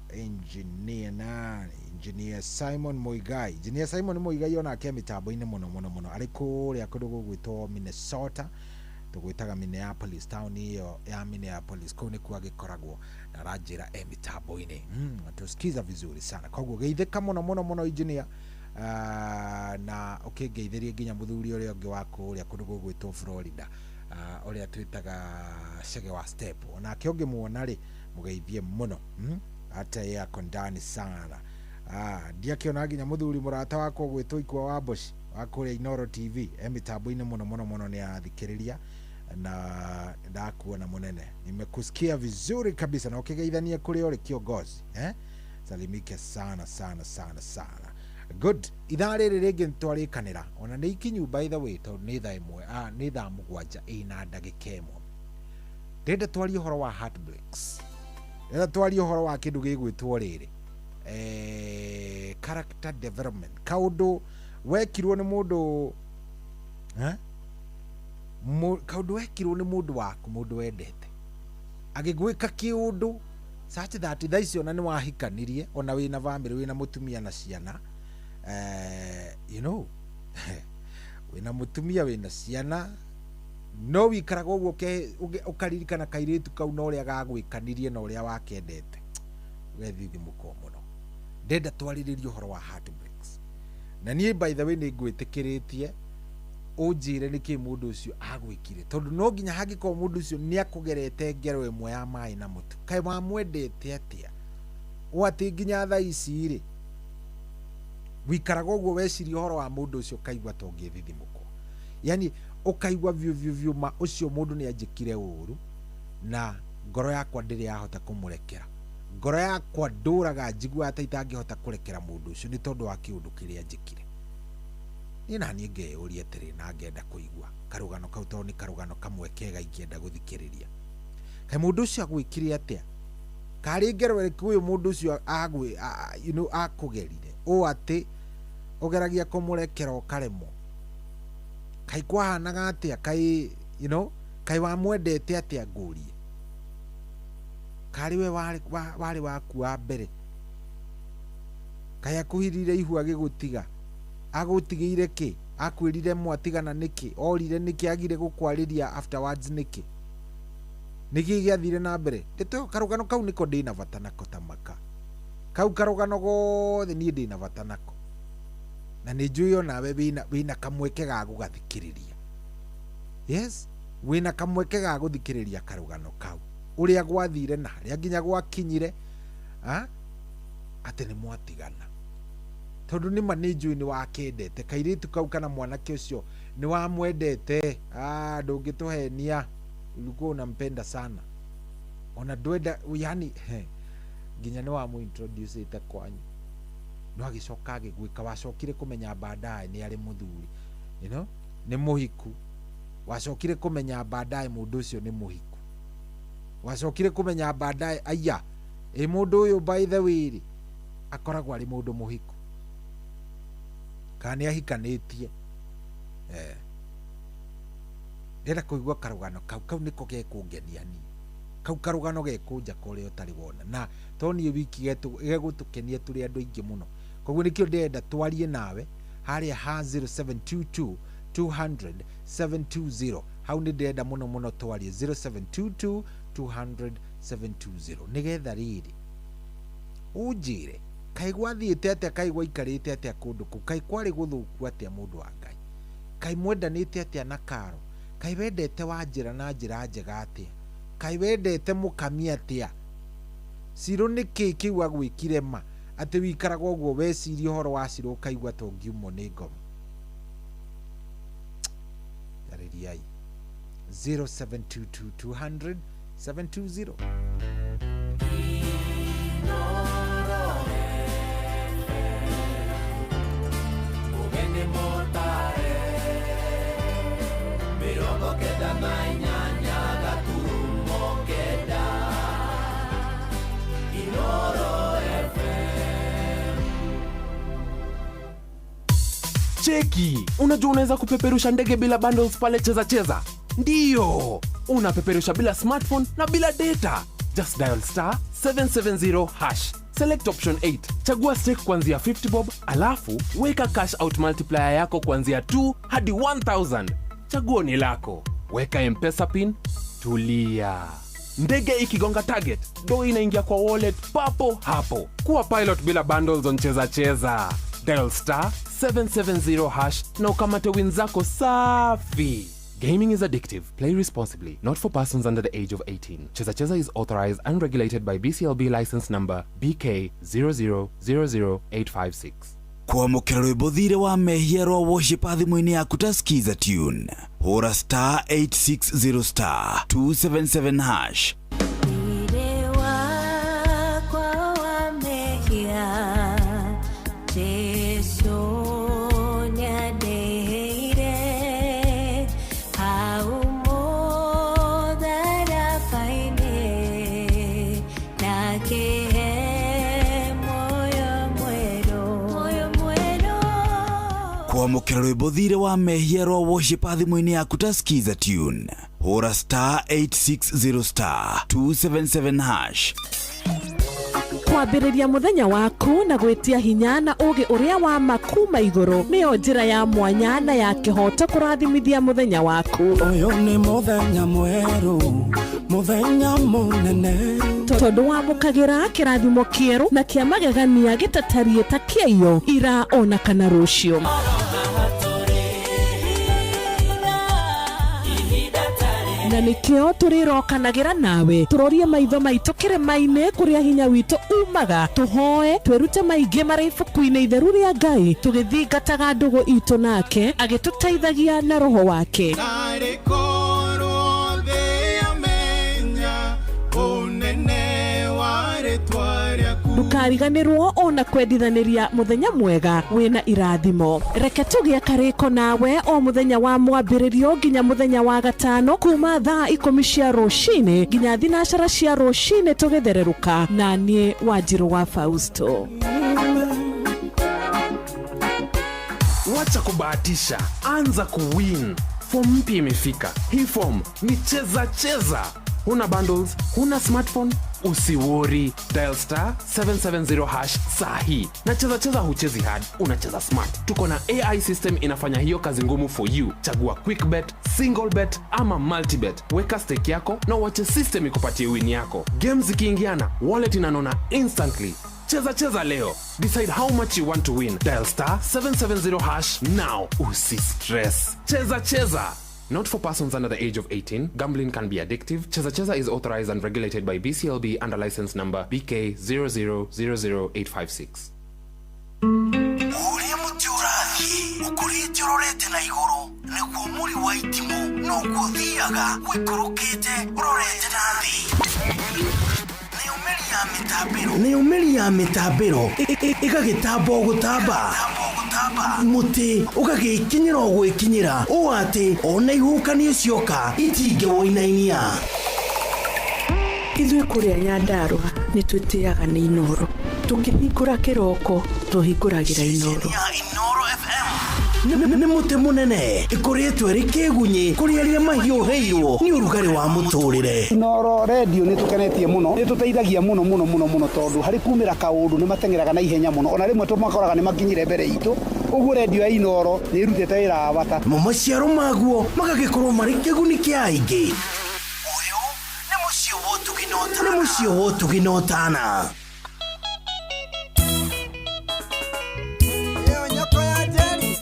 Engineer nani? Engineer Simon Muigai. Engineer Simon Muigai onake mĩtambo-inĩ mũno mũno mũno, arĩ kũrĩa kũndũ gũgwĩtwo Minnesota, tũgwĩtaga Minneapolis, town ĩyo ya Minneapolis, kũu nĩkuo agĩkoragwo, na aranjĩra e mĩtambo-inĩ, tusikiza vizuri sana. Koguo geithĩka mũno mũno mũno engineer, na ũkĩngeithĩrie nginya mũthuri ũrĩa ũngĩ wa kũrĩa kũndũ gũgwĩtwo Florida, ũrĩa twĩtaga Chege wa Step, onake ũngĩmuona rĩ, mũgeithie mũno, hata yeye ako ndani sana. Ndiakĩona nginya mũthuri mũrata wakwa ũgwĩtwo Ikwa wa Mboci wa kũrĩa Inoro TV, e mĩtambo-inĩ mũno mũno mũno, nĩ arathikĩrĩria na ndakuona mũnene, nimekusikia vizuri kabisa, na ũkĩgeithania kũrĩa ũrĩ kiongozi, eh? Salimike sana sana sana sana. Good. Ithaa rĩrĩ rĩngĩ nĩtwarĩkanĩra, ona nĩ ikinyu by the way, tondũ nĩ thaa ĩmwe, nĩ thaa 7 ĩna ndagĩka 1. Ndĩrenda twarie ũhoro wa heartbreaks, ndĩrenda twarie ũhoro wa kĩndũ gĩgwĩtwo rĩrĩ, character development, kaũndũ wekirwo nĩ mũndũ, eh? Kaũndũ wekirwo nĩ mũndũ waku, mũndũ wendete, agĩgwĩka kĩũndũ such that thaa ici ona nĩ wahikanirie, ona wĩna family, wĩna mũtumia na ciana, you know, wĩna mũtumia wĩna ciana, no wikaraga ũguo ũkaririkana kairĩtu kau na ũrĩa gagwĩkanirie na ũrĩa wakendete, ũgethithimũka mũno. Ndenda twarĩrĩrie ũhoro wa heartbreaks, na niĩ by the way nĩ ngwĩtĩkĩrĩtie ũnjĩre nĩkĩ mũndũ ũcio agwĩkire, tondũ no nginya hangĩkorwo mũndũ ũcio nĩ akũgerete ngero ĩmwe ya maĩ na mũtu, kaĩ wamwendete atĩa o atĩ nginya thaa ici rĩ wikaraga ũguo weciria ũhoro wa mũndũ ũcio ũkaigua ta ũngĩthithimũkwo, yani ũkaigua biũ biũ biũ ma ũcio mũndũ nĩ anjĩkire ũru na ngoro yakwa ndĩrĩ yahota kũmũrekera, ngoro yakwa ndũraga njiguaga ta itangĩhota kũrekera mũndũ ũcio nĩ tondũ wa kĩũndũ kĩrĩa anjĩkire. Niĩ na niĩ ngeyũria atĩrĩ, na ngenda kũigua karũgano kau, tondũ nĩ karũgano kamwe kega ingĩenda gũthikĩrĩria. Kaĩ mũndũ ũcio agwĩkire atĩa? Karĩ ngero ĩrĩkũ ũyũ mũndũ ũcio you know, akũgerire ũũ atĩ ũgeragia kũmũrekera ũkaremwo? Kaĩ kwahanaga atĩa? Kaĩ, you know, kaĩ wamwendete atĩa ngũrie? Karĩ we warĩ waku wa mbere? Kaĩ akũhirire ihu agĩgũtiga? Agũtigĩire kĩ? Akwĩrire mwatigana nĩkĩ? Orire nĩkĩ? Agire gũkwarĩria afterwards nĩkĩ? Nĩkĩ gĩathire na mbere? Ndeto ĩyo karũgano kau nĩko ndĩna bata nako ta maka. Kau karũgano gothe niĩ ndĩna bata nako. Na nĩ njũĩ onawe wĩna kamweke ga gũgathikĩrĩria. Yes, wĩna kamweke ga gũthikĩrĩria karũgano kau, ũrĩa gwathire na harĩa nginya gwakinyire, atĩ nĩ mwatigana. Tondũ nĩma nĩ njũĩ nĩ wakendete kairĩtu kau kana mwanake ũcio nĩ wamwendete. Ndũngĩtũhenia, ulikuwa unampenda sana, ona ndwenda, yani nginya nĩ wamũintroducĩte kwanyu, no agĩcoka agĩgwĩka. Wacokire kũmenya baadaye nĩ arĩ mũthuri, you know, nĩ mũhiku. Wacokire kũmenya baadaye mũndũ ũcio nĩ mũhiku. Wacokire kũmenya baadaye aya ĩ mũndũ ũyũ by the way rĩ akoragwo arĩ mũndũ mũhiku kana nĩ ahikanĩtie. Ndĩrenda kũigua karũgano kau, kau nĩko gekũngenia niĩ. Kau karũgano gekũnjaka ũrĩa ũtarĩ wona, na to niĩ wiki gegũtũkenia tũrĩ andũ aingĩ mũno. Koguo nĩkĩo ndĩrenda twarie nawe harĩa ha 0722 200 720. Hau nĩ ndĩrenda mũno mũno twarie 0722 200 720, nĩgetha rĩrĩ ũnjĩre kaĩ gwathiĩte atĩa, kaĩ gwaikarĩte atĩa kũndũ kũu, kaĩ kwarĩ gũthũku atĩa mũndũ wa Ngai, kaĩ mwendanĩte atĩa na Karo, kaĩ wendete Wanjĩra na njĩra njega atĩa, kaĩ wendete mũkami atĩa, Cirũ nĩkĩ kĩu agwĩkire ma atĩ wikaraga ũguo weciria ũhoro wa Cirũ ũkaigua ta ũngiumwo nĩ ngoma. Yarĩriai 0722 200 720. Cheki, unajua unaweza kupeperusha ndege bila bundles pale Cheza Cheza? Ndiyo, unapeperusha bila smartphone na bila data. Just dial star 770 hash. Select option 8. Chagua stake kuanzia 50 bob, alafu weka cash out multiplier yako kuanzia 2 hadi 1000. Chaguo ni lako. Weka M-Pesa pin, tulia. Ndege ikigonga target, do inaingia kwa wallet papo hapo. Kuwa pilot bila bundles on Cheza Cheza. Dial star 770 hash na ukamate win zako safi. Gaming is addictive. Play responsibly. Not for persons under the age of 18. Cheza Cheza is authorized and regulated by BCLB license number BK 0000856. Kwamũkĩra rwĩmbo thirĩ wa mehia rwa worship thimũ-inĩ yaku ta Skiza tune, hũra star 860 star 277 hash. Kwamũkĩra rwĩmbo thirĩ wa mehia rwa worship thimũ-inĩ yaku ta Skiza tune, hũra star 860 star 277 hash. Kwambĩrĩria mũthenya waku na gwĩtia hinya na ũgĩ ũrĩa wa makuma igũrũ nĩyo njĩra ya mwanya na ya kĩhoto kũrathimithia mũthenya waku. Ũyũ nĩ mũthenya mwerũ, mũthenya mũnene, tondũ wamũkagĩra kĩrathimo kĩerũ na kĩa magegania gĩtatariĩ ta kĩaiyo ira ona kana rũciũ. Na nĩkĩo tũrĩrokanagĩra nawe tũrorie maitho maitũ kĩrĩma-inĩ kũrĩa hinya witũ umaga, tũhoe twĩrute maingĩ marĩ ibuku-inĩ itheru rĩa Ngai, tũgĩthingataga ndũgũ itũ nake agĩtũteithagia na roho wake. Ndũkariganĩrwo ona kwendithanĩria mũthenya mwega wĩna irathimo. Reke tũgĩe karĩko nawe o mũthenya wa mwambĩrĩrio nginya mũthenya wa gatano kuma thaa 10 cia rũcinĩ nginya 9 cia rũcinĩ tũgĩthererũka na niĩ Wanjirũ wa Fausto. Wacha kubahatisha, anza kuwin. Form mpya imefika. Hii form ni Cheza Cheza. Huna bundles, huna smartphone, usiwori. Dial star 770 hash sahi. Na Cheza Cheza huchezi hard, unacheza smart. Tuko na AI system inafanya hiyo kazi ngumu for you. Chagua quick bet, single bet ama multi bet. Weka stake yako na uache system ikupatie win yako. Games zikiingiana, wallet inanona instantly. Cheza cheza leo. Decide how much you want to win. Dial star 770 hash now. Usi stress. Cheza cheza. Not for persons under the age of 18. Gambling can be addictive. Cheza Cheza is authorized and regulated by BCLB under license number BK 0000856. Ũrĩa mũtĩ ũrathiĩ ũkũrĩte ũrorete na igũrũ nĩguo mũri wa itimũ noguo ũthiaga ũikũrũkĩte ũrorete na thĩ. Nayo mĩri ya mĩtambĩro ĩgagĩtamba o gũtamba, mũtĩ ũgagĩkinyĩra o gwĩkinyĩra ũũ atĩ ona ihuhũkanio cioka itingĩwũinainia. Ithuĩ kũrĩa Nyandarũa nĩ twĩtĩaga nĩ Inooro. Tũkĩhingũra kĩroko tũhingũragĩra Inooro. Nĩ mũtĩ mũnene ĩkũrĩtwo ĩrĩ kĩgunyĩ kũrĩ arĩa mahiũhĩirwo nĩ ũrugarĩ wa mũtũrĩre. Inooro redio nĩ tũkenetie mũno, nĩ tũteithagia mũno mũno mũno mũno tondũ harĩ kumĩra kaũndũ nĩ mateng'eraga na ihenya mũno, ona rĩmwe tũmakoraga nĩ makinyire mbere itũ. Ũguo redio ya Inooro nĩ ĩrutĩte wĩra wa bata. Mo maciaro maguo magagĩkorwo marĩ kĩguni kĩa aingĩ. Ũyũ nĩ mũciĩ wa ũtugi na ũtana. Nĩ mũciĩ wa ũtugi na ũtana. Ĩyo nyoko ya Jerry,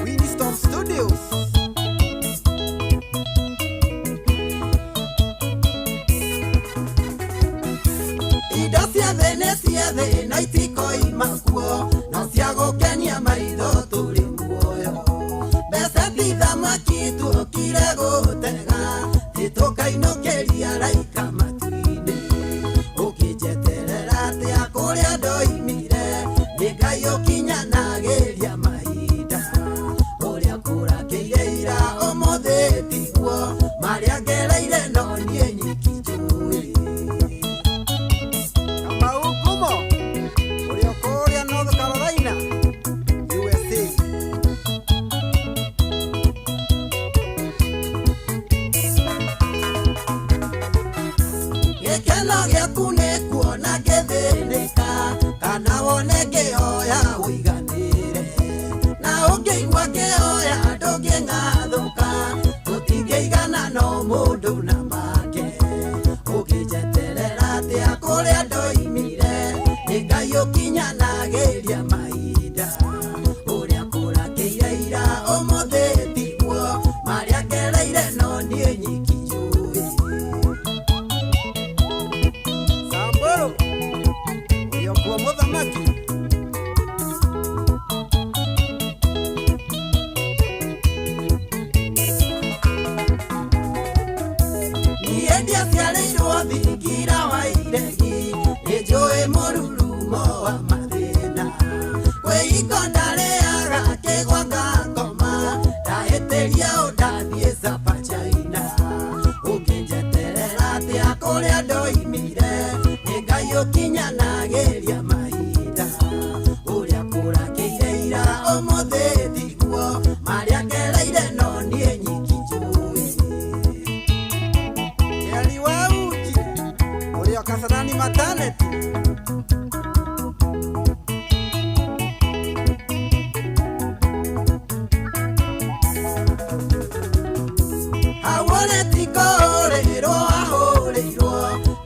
Winston Studios. Indo cia thĩ nĩ cia thĩ na itikoima kuo, no cia gũkenia maitho tũrĩ muoyo. Mbeca ti thamaki tuokire gũtega, titũkainũkĩria raika matu-inĩ. Ũkĩnjeterera atĩa kũrĩa ndoimire, nĩ Ngai ũkinyanagĩria mahinda. Ũrĩa kũrakĩire ira ũmũthĩ tiguo, marĩa ngereire no niĩ nyiki njũĩ. Kamau Ngumo, ũrĩa kũrĩa North Carolina, USA. Gĩkeno gĩaku nĩ kuona ngĩthĩnĩka, kana wone ngĩhoya ũiganĩre. Na ũngĩigua ngĩhoya ndũngĩng'athũka, tũtingĩigana no mũndũ na make. Ũngĩnjeterera atĩa kũrĩa ndoimire, nĩ Ngai ũkinyanagĩria mahinda. Ũrĩa kũrakĩire ira ũmũthĩ tiguo, marĩa ngereire no niĩ nyiki njũĩ. Samburu, ũrĩa kuo mũthamaki. Niĩ ndiaciarĩirwo thingira wa iregi, nĩnjũĩ mũrurumo wa mathĩna. Kwĩhingo ndarĩaga kĩgwa ngakoma, ndahĩtĩria ũ ndathiĩ Sapa China. Ũngĩnjeterera atĩa kũrĩa ndoimire, nĩ Ngai ũkinyanagĩria mahinda. Ũrĩa kũrakĩire ira ũmũthĩ tiguo, marĩa ngereire no niĩ nyiki njũĩ. Jerry wa uji, ũrĩa Kasarani maternity. Hawore ti kũhũrĩrwo ahũrĩirwo,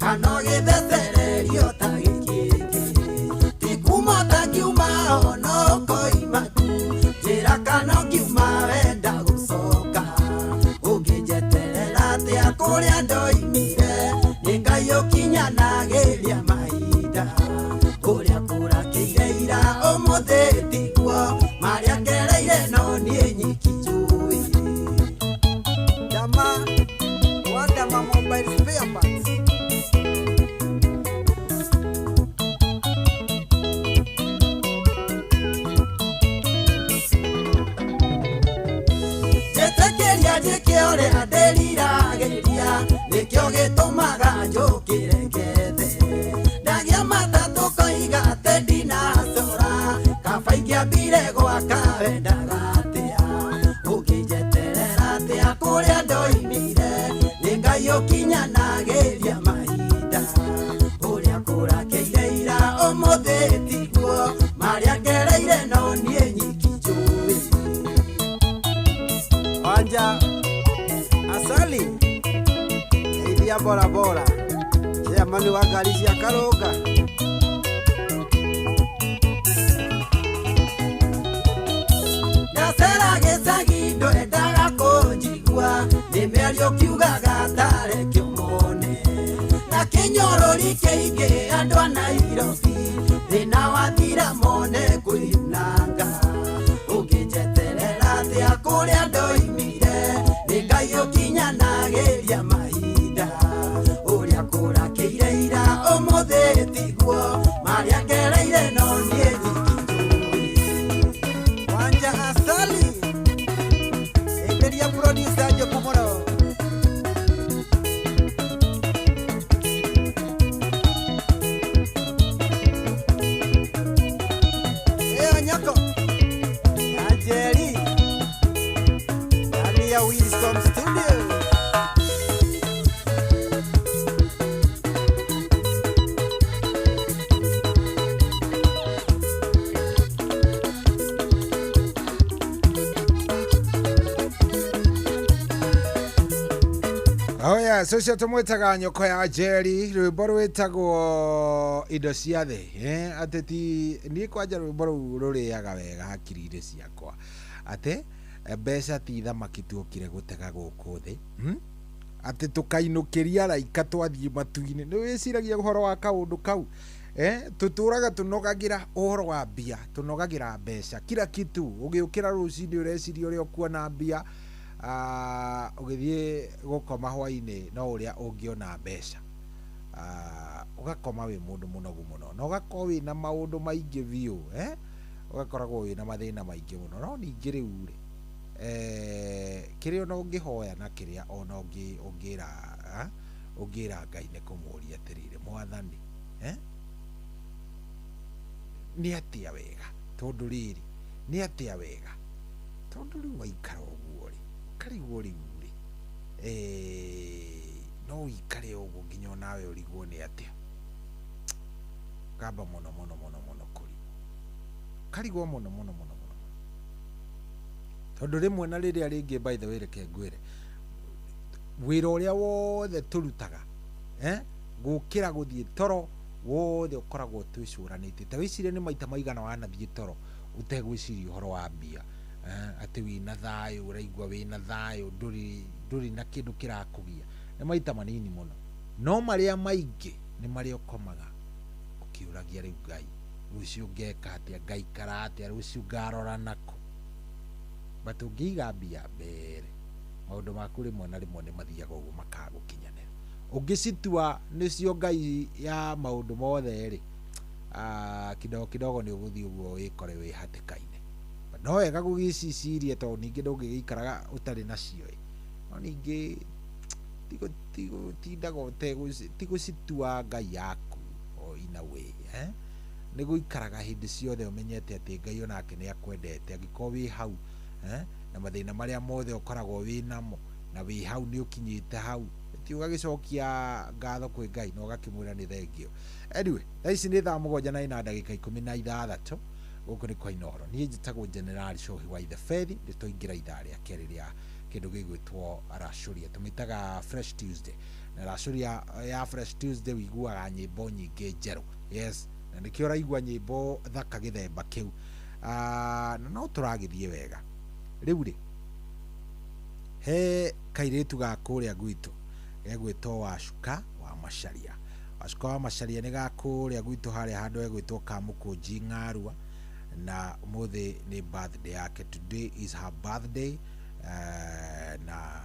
kana ũgĩthecererio ta gĩkĩngĩ. Ti kuma ũtangiuma ona ũkoima tu, njĩra kana ũngiuma wenda gũcoka. Ũngĩnjeterera atĩa kũrĩa ndoimire, nĩ Ngai ũkinyanagĩria mahinda. Ũrĩa kũrakĩire ira ũmũthĩ tiguo, marĩa ngereire no niĩ nyiki njũĩ. Dama, wa Dama Mobile Spare Parts. Njĩtĩkĩria njĩke ũrĩa ndĩriragĩria, nĩkĩo gĩtũmaga njũkĩre ngethe. Ndagĩa matatũ koiga atĩ ndinacora, kaba ingĩambire gwaka wendaga atĩa. Ũngĩnjeterera atĩa kũrĩa ndoimire, nĩ Ngai ũkinyanagĩria mahinda. Ũrĩa kũrakĩire ira ũmũthĩ tiguo, marĩa ngereire no niĩ nyiki njũĩ. Wanja Asali, ithia bora bora, chairman wa ngari cia Karũnga. kĩingĩ andũ a Nairobi thĩna wathira mone kwĩnanga ũngĩnjeterera atĩa kũrĩa ndoimire nĩ Ngai ũkinyanagĩria mahinda ũrĩa kũrakĩire ira ũmũthĩ tiguo marĩa ngereire no niĩ nyiki njũĩ. Wanja Asali enderia producer Njoku mũno. Eyo nyoko ya Jerry ndani ya Wisdom Studio. Oh yes, ũcio tũmwĩtaga nyoko ya Jerry, rwĩmbo rwĩtagwo indo cia thĩ, atĩ ti niĩ kwanja rwĩmbo rũu rũrĩaga wega hakiri-inĩ ciakwa, atĩ mbeca ti thamaki tuokire gũtega gũkũ thĩ, atĩ tũkainũkĩria araika twathiĩ matu-inĩ. Nĩ wĩciragia ũhoro wa kaũndũ kau, tũtũraga tũnogagĩra ũhoro wa mbia, tũnogagĩra mbeca kila kitu. Ũgĩũkĩra rũcinĩ ũreciria ũrĩa ũkuona mbia, ũgĩthiĩ gũkoma hwainĩ no ũrĩa ũngĩona mbeca, ũgakoma wĩ mũndũ mũnogu mũno na ũgakorwo wĩna maũndũ maingĩ biũ, ũgakoragwo wĩna mathĩna maingĩ mũno. No ningĩ rĩu rĩ, kĩrĩa ona ũngĩhoya na kĩrĩa ona ũngĩra ũngĩra Ngai nĩ kũmũria atĩrĩrĩ, Mwathani, nĩ atĩa wega, tondũ rĩrĩ nĩ atĩa wega, tondũ rĩu waikara ũguo rĩ, ũkarigwo rĩu rĩ, no ũikare ũguo nginya onawe ũrigwo nĩ atĩa, ũkamba mũno mũno mũno mũno kũrigwo, ũkarigwo mũno mũno mũno mũno, tondũ rĩmwe na rĩrĩa rĩngĩ, by the way, reke ngwĩre, wĩra ũrĩa wothe tũrutaga, gũkĩra gũthiĩ toro wothe ũkoragwo twĩcũranĩtie. Ta wĩcirie nĩ maita maigana wanathiĩ toro ũtegwĩciria ũhoro wa mbia, atĩ wĩna thayũ, ũraigua wĩna thayũ, ndũrĩ na kĩndũ kĩrakũgia, nĩ maita manini mũno. No marĩa maingĩ nĩ marĩa ũkomaga ũkĩũragia rĩu Ngai, rũciũ ngeka atĩa, ngaikara atĩa, rũciũ ngarora nakũ. But ũngĩiga mbia mbere, maũndũ maku rĩmwe na rĩmwe nĩ mathiaga ũguo makagũkinyanĩra. Ũngĩcitua nĩcio Ngai ya maũndũ mothe rĩ, kidogo kidogo nĩ ũgũthiĩ ũguo wĩkore wĩ hatĩka-inĩ. No wega gũgĩciciria, tondũ ningĩ ndũngĩgĩikaraga ũtarĩ nacio ĩ. No ningĩ tigũtindaga tigũcitua Ngai yaku o in a way, nĩ gũikaraga hĩndĩ ciothe ũmenyete atĩ Ngai onake nĩ akwendete, angĩkorwo wĩ hau, na mathĩna marĩa mothe ũkoragwo wĩ namo, na wĩ hau nĩ ũkinyĩte hau, ti ũgagĩcokia ngatho kwĩ Ngai na ũgakĩmwĩra nĩ thengio. Anyway, thaa ici nĩ thaa 7 na 16 gũkũ nĩ kwa Inooro. Niĩ njĩtagwo General Shohi wa Itheberi, nĩ twaingĩra ithaa rĩa kerĩ rĩa kĩndũ gĩgwĩtwo Racũria, tũmĩtaga Fresh Tuesday. Na Racũria ya Fresh Tuesday wĩiguaga nyĩmbo nyingĩ njerũ, yes, na nĩkĩo ũraigua nyĩmbo thaka gĩthemba kĩu, na no tũragĩthiĩ wega. Rĩu rĩ, he kairĩtu ga kũrĩa gwitũ gegwĩtwo Wacuka wa Macharia. Wacuka wa Macharia nĩ ga kũrĩa gwitũ harĩa handũ hegwĩtwo Kamũkũnji Ng'arua, na ũmũthĩ nĩ birthday yake. Today is her birthday, na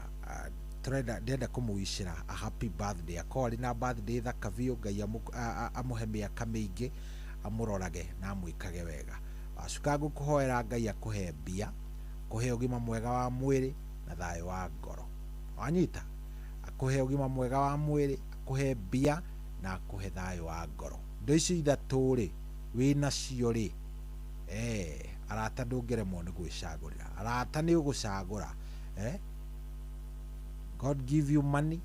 ndĩrenda kũmũwicĩra a happy birthday, akorwo arĩ na birthday thaka biũ. Ngai amũhe mĩaka mĩingĩ, amũrorage na amwĩkage wega. Wacuka, ngũkũhoera Ngai akũhe mbia, akũhe ũgima mwega wa mwĩrĩ na thayũ wa ngoro. Wanyita, akũhe ũgima mwega wa mwĩrĩ, akũhe mbia na akũhe thayũ wa ngoro. Indo icio ithatũ rĩ, wĩnacio rĩ, arata ndũngĩremwo nĩ gwĩcagũrĩra, arata nĩ ũgũcagũra. God give you money,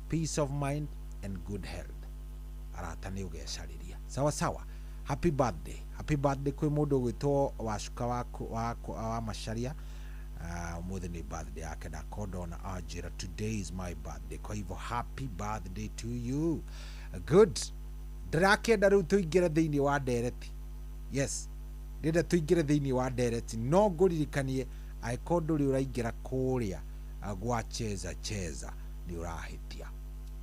peace of mind and good health. Arata nĩ ũgecarĩria. Sawa sawa. Happy birthday, happy birthday kwĩ mũndũ ũgwĩtwo Wacuka wa Macharia. Ũmũthĩ nĩ birthday yake, na ndona anjĩra today is my birthday, kwa hivyo happy birthday to you. Good. Ndĩrakĩenda rĩu tũingĩre thĩinĩ wa ndereti. Yes, ndĩrenda tũingĩre thĩinĩ wa ndereti, no ngũririkanie angĩkorwo ndũrĩ ũraingĩra kũrĩa gwa cheza cheza nĩ ũrahĩtia,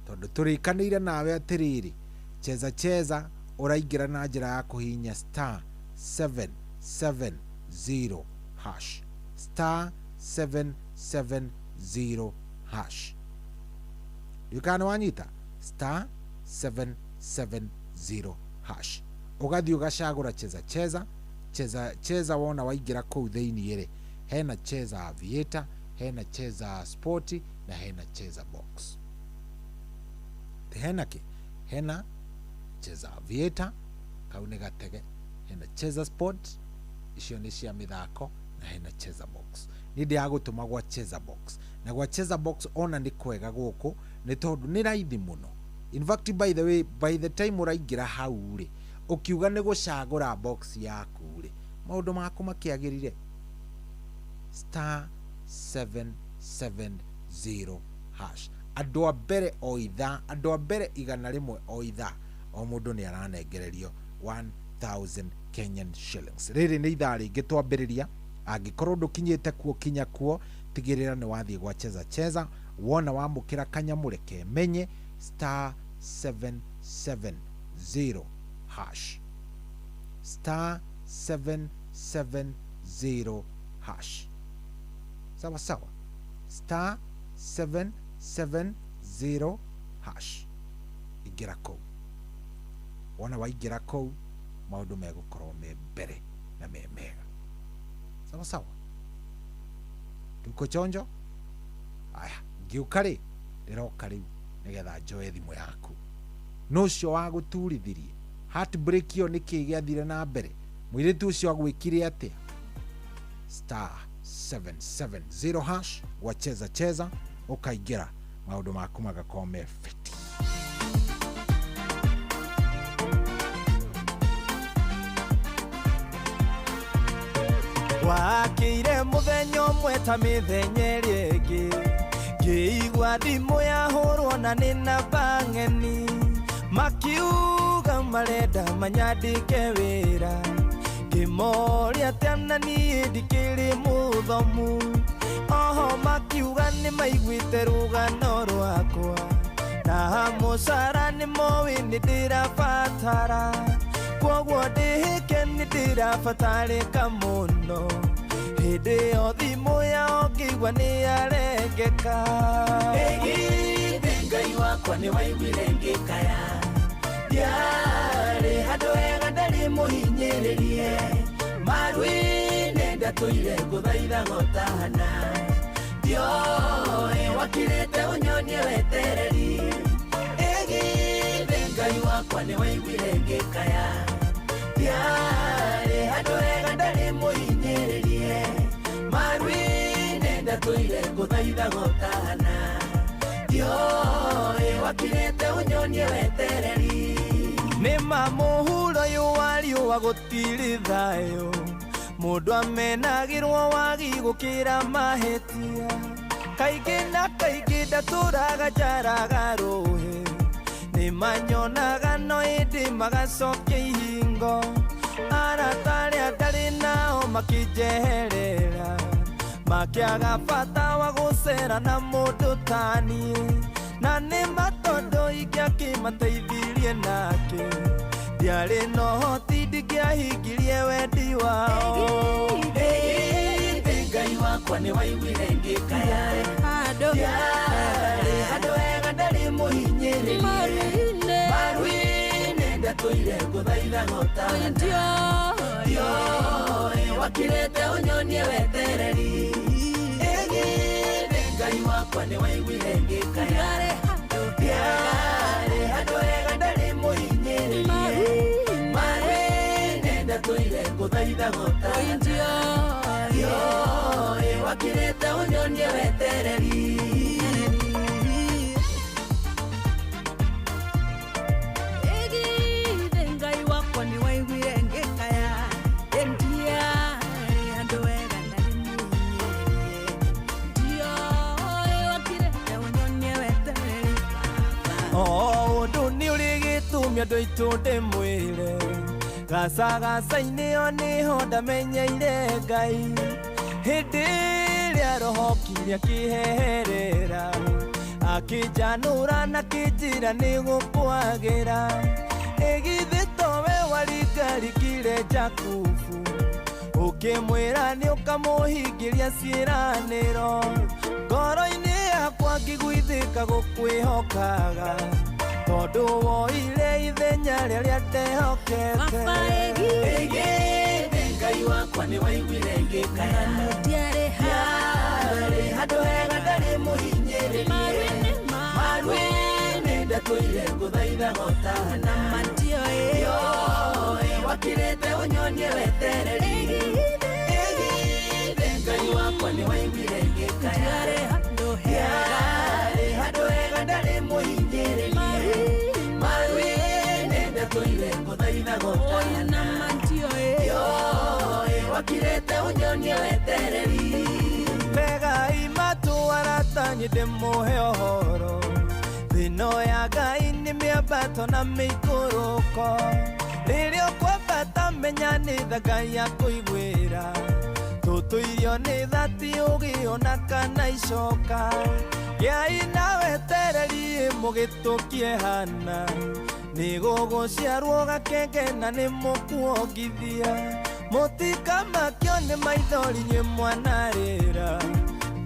tondũ tũrĩkanĩire nawe atĩrĩrĩ, Cheza cheza ũraingĩra na njĩra ya kũhihinya star 770 hash, star 770 hash. Ndiũĩ kana nĩ wanyita star 770 hash, ũgathiĩ ũgacagũra cheza cheza. Cheza cheza wona waingĩra kũu thĩiniĩ rĩ, hena cheza aviator, hena cheza sport na hena cheza box. Hena kĩ? Hena cheza aviator, kau nĩ gatege, hena cheza sport, icio nĩ cia mĩthako, na hena cheza box. Niĩ ndĩragũtũma gwa cheza box, na gwa cheza box ona nĩ kwega gũkũ nĩ tondũ nĩ raithi mũno. In fact, by the way, by the time ũraingĩra hau rĩ, ũkiuga nĩ gũcagũra box yaku rĩ, maũndũ maku makĩagĩrire. Star 770 hash. Andũ a mbere o ithaa, andũ a mbere 100 o ithaa, o mũndũ nĩ aranengererio 1000 Kenyan shillings. Rĩrĩ nĩ ithaa rĩngĩ twambĩrĩria. Angĩkorwo ndũkinyĩte kuo, kinya kuo, tigĩrĩra nĩ wathiĩ gwa cheza cheza. Wona wamũkĩra kanyamũ, reke menye star 770 hash, star 770 hash. Sawa sawa, star 770 hash, ingĩra kũu. Wona waingĩra kũu, maũndũ megũkorwo me mbere na me mega. Sawa sawa, tuko chonjo. Aya, ngĩũka rĩ, ndĩroka rĩu nĩgetha njoe thimũ yaku. No ũcio wagũturithirie heartbreak ĩyo, nĩkĩ gĩathire na mbere? Mũirĩtu ũcio agwĩkire atĩa? Star 770 hash gwa cheza cheza, ũkaingĩra, maũndũ maku magakorwo me fiti. Wakĩire mũthenya ũmwe ta mĩthenya ĩrĩa ĩngĩ, ngĩigua thimũ yahũrwo na nĩ namba ng'eni, makiuga marenda manyandĩke wĩra. Ngĩmoria atĩa na niĩ ndikĩrĩ mũthomu? Oho makiuga nĩ maiguĩte rũgano rwakwa, na mũcara nĩ moĩ nĩ ndĩrabatara, kwoguo ndĩhĩke nĩ ndĩrabatarĩka mũno. Hĩndĩ ĩyo thimũ yao ngĩigua nĩ yarengeka. Ĩgithĩ Ngai wakwa nĩ waiguire ngĩkaya, ndiarĩ handũ hega ndarĩ mũhinyĩrĩrie, maru-inĩ ndatũire ngũthaitha gotana, ndioĩ wakirĩte ũnyonie wetereri. Ĩgithĩ Ngai wakwa nĩ waiguire ngĩkaya, ndiarĩ handũ hega ndarĩ mũhinyĩrĩrie, maru-inĩ ndatũire ngũthaitha gotana, ndioĩ wakirĩte ũnyonie wetereri. Nĩ ma mũhuro ũyũ wa riũa gũtirĩ thayũ, mũndũ amenagĩrwo wagi gũkĩra mahĩtia. Kaingĩ na kaingĩ ndatũraga njaraga rũhĩ, nĩ manyonaga no ĩndĩ magacokia ihingo. Arata arĩa ndarĩ nao makĩnjeherera, makĩaga bata wa gũcera na mũndũ ta niĩ, na nĩ ma tondũ ingĩakĩmateithirie nake, ndiarĩ na ũhoti ndingĩahingirie wendi wao. Ĩgithĩ Ngai wakwa nĩ waiguire ngĩkaya, ndiarĩ handũ hega ndarĩ mũhinyĩrĩrie, maru-inĩ ndatũire ngũthaitha gotana, ndioĩ wakirĩte ũnyonie wetereri. Ĩgithĩ Ngai wakwa nĩ waiguire ngĩkaya, ndiarĩ handũ hega ndarĩ mũhinyĩrĩrie, maru-inĩ ndatũire ngũthaitha gotana, ndioĩ wakirĩte ũnyonie wetereri. Ĩgithĩ Ngai wakwa nĩ waiguire ngĩkaya, ndiarĩ handũ wega ndarĩ mũhinyĩrĩrie, ndioĩ wakirĩte ũnyonie wetereri. O ũndũ nĩ ũrĩ gĩtũmi andũ aitũ ndĩmwĩre, gacagaca-inĩ ĩyo nĩho ndamenyeire Ngai. Hĩndĩ ĩrĩa roho okire akĩheherera, akĩnjanũra na akĩnjĩra nĩ gũkwagĩra. Ĩgithĩ towe waringarikire Jakubu ũkĩmwĩra nĩ ũkamũhingĩria ciĩranĩro ngoro-inĩ yakwa ngĩguithĩka gũkwĩhokaga tondũ woire ithenya rĩrĩa ndehokete. Ĩgithĩ Ngai wakwa nĩ waiguire ngĩkaya ndiarĩ handũ hega ndarĩ mũhinyĩrĩrie maru-inĩ ndatũire ngũthaitha gotana ndioĩ wakirĩte ũnyonie wetereri. Ĩgithĩ Ngai wakwa nĩ waiguire ngĩkaya ndiarĩ handũ hega ndarĩ mũhinyĩrĩrie maru-inĩ ndatũire ngũthaitha gotana ndioĩ wakirĩte ũnyonie wetereri. Tegai matũ arata nyende mũhe ũhoro thĩno ya Ngai nĩ mĩambato na mĩikũrũko rĩrĩa ũkwambata menya nĩ tha Ngai akũiguĩra tũtũirio nĩ thati ũgĩona kana icoka gĩai na wetereri mũgĩtũkie hana nĩ gũgũciarwo gakenge na nĩ mũkuongithia mũtikamakio nĩ maithori inyuĩ mwanarĩra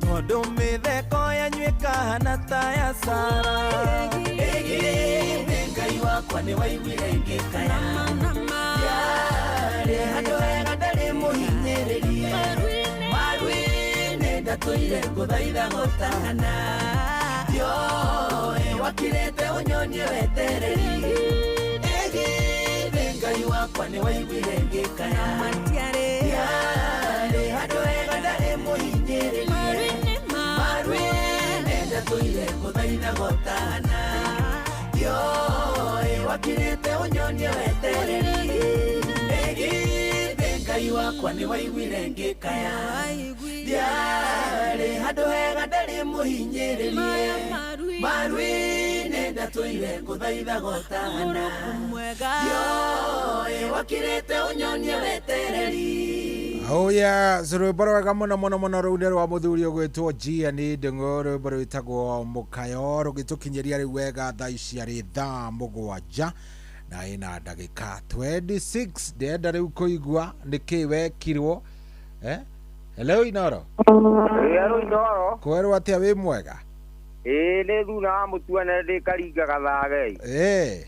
tondũ mĩtheko yanyu ĩkahana ta ya Sara. Ĩgithĩ Ngai wakwa nĩ waiguire ngĩkaya ndiarĩ handũ hega ndarĩ mũhinyĩrĩrie maru-inĩ ndatũire ngũthaitha gotana ndioĩ wakirĩte ũnyonie wetereri. Ĩgithĩ Ngai wakwa nĩ waiguire ngĩkaya ndiarĩ handũ hega ndarĩ mũhinyĩrĩrie maru-inĩ ndatũire ngũthaitha gotana ndioĩ wakirĩte ũnyonie wetereri. Ĩgithĩ Ngai wakwa nĩ waiguire ngĩkaya ndiarĩ handũ hega ndarĩ mũhinyĩrĩrie maru-inĩ ndatũire ngũthaitha gotana ndioĩ wakirĩte ũnyonie wetereri. Oh yes, rwĩmbo rwega mũno mũno mũno rũu nĩ rwa mũthuri ũgwĩtwo G.N. Ndung'u rwĩmbo rwĩtagwo Mũkayo rũgĩtũkinyĩria rĩu wega thaa ici arĩ thaa 7 na ĩna ndagĩka 26. Ndĩrenda rĩu kũigua nĩkĩ wekirwo. Hello Inoro. Hello Inoro. Kwerwo atĩa wĩ mwega? Ĩĩ nĩ thuna wa mũtuane ndĩ Karinga Gathage. Ĩĩ.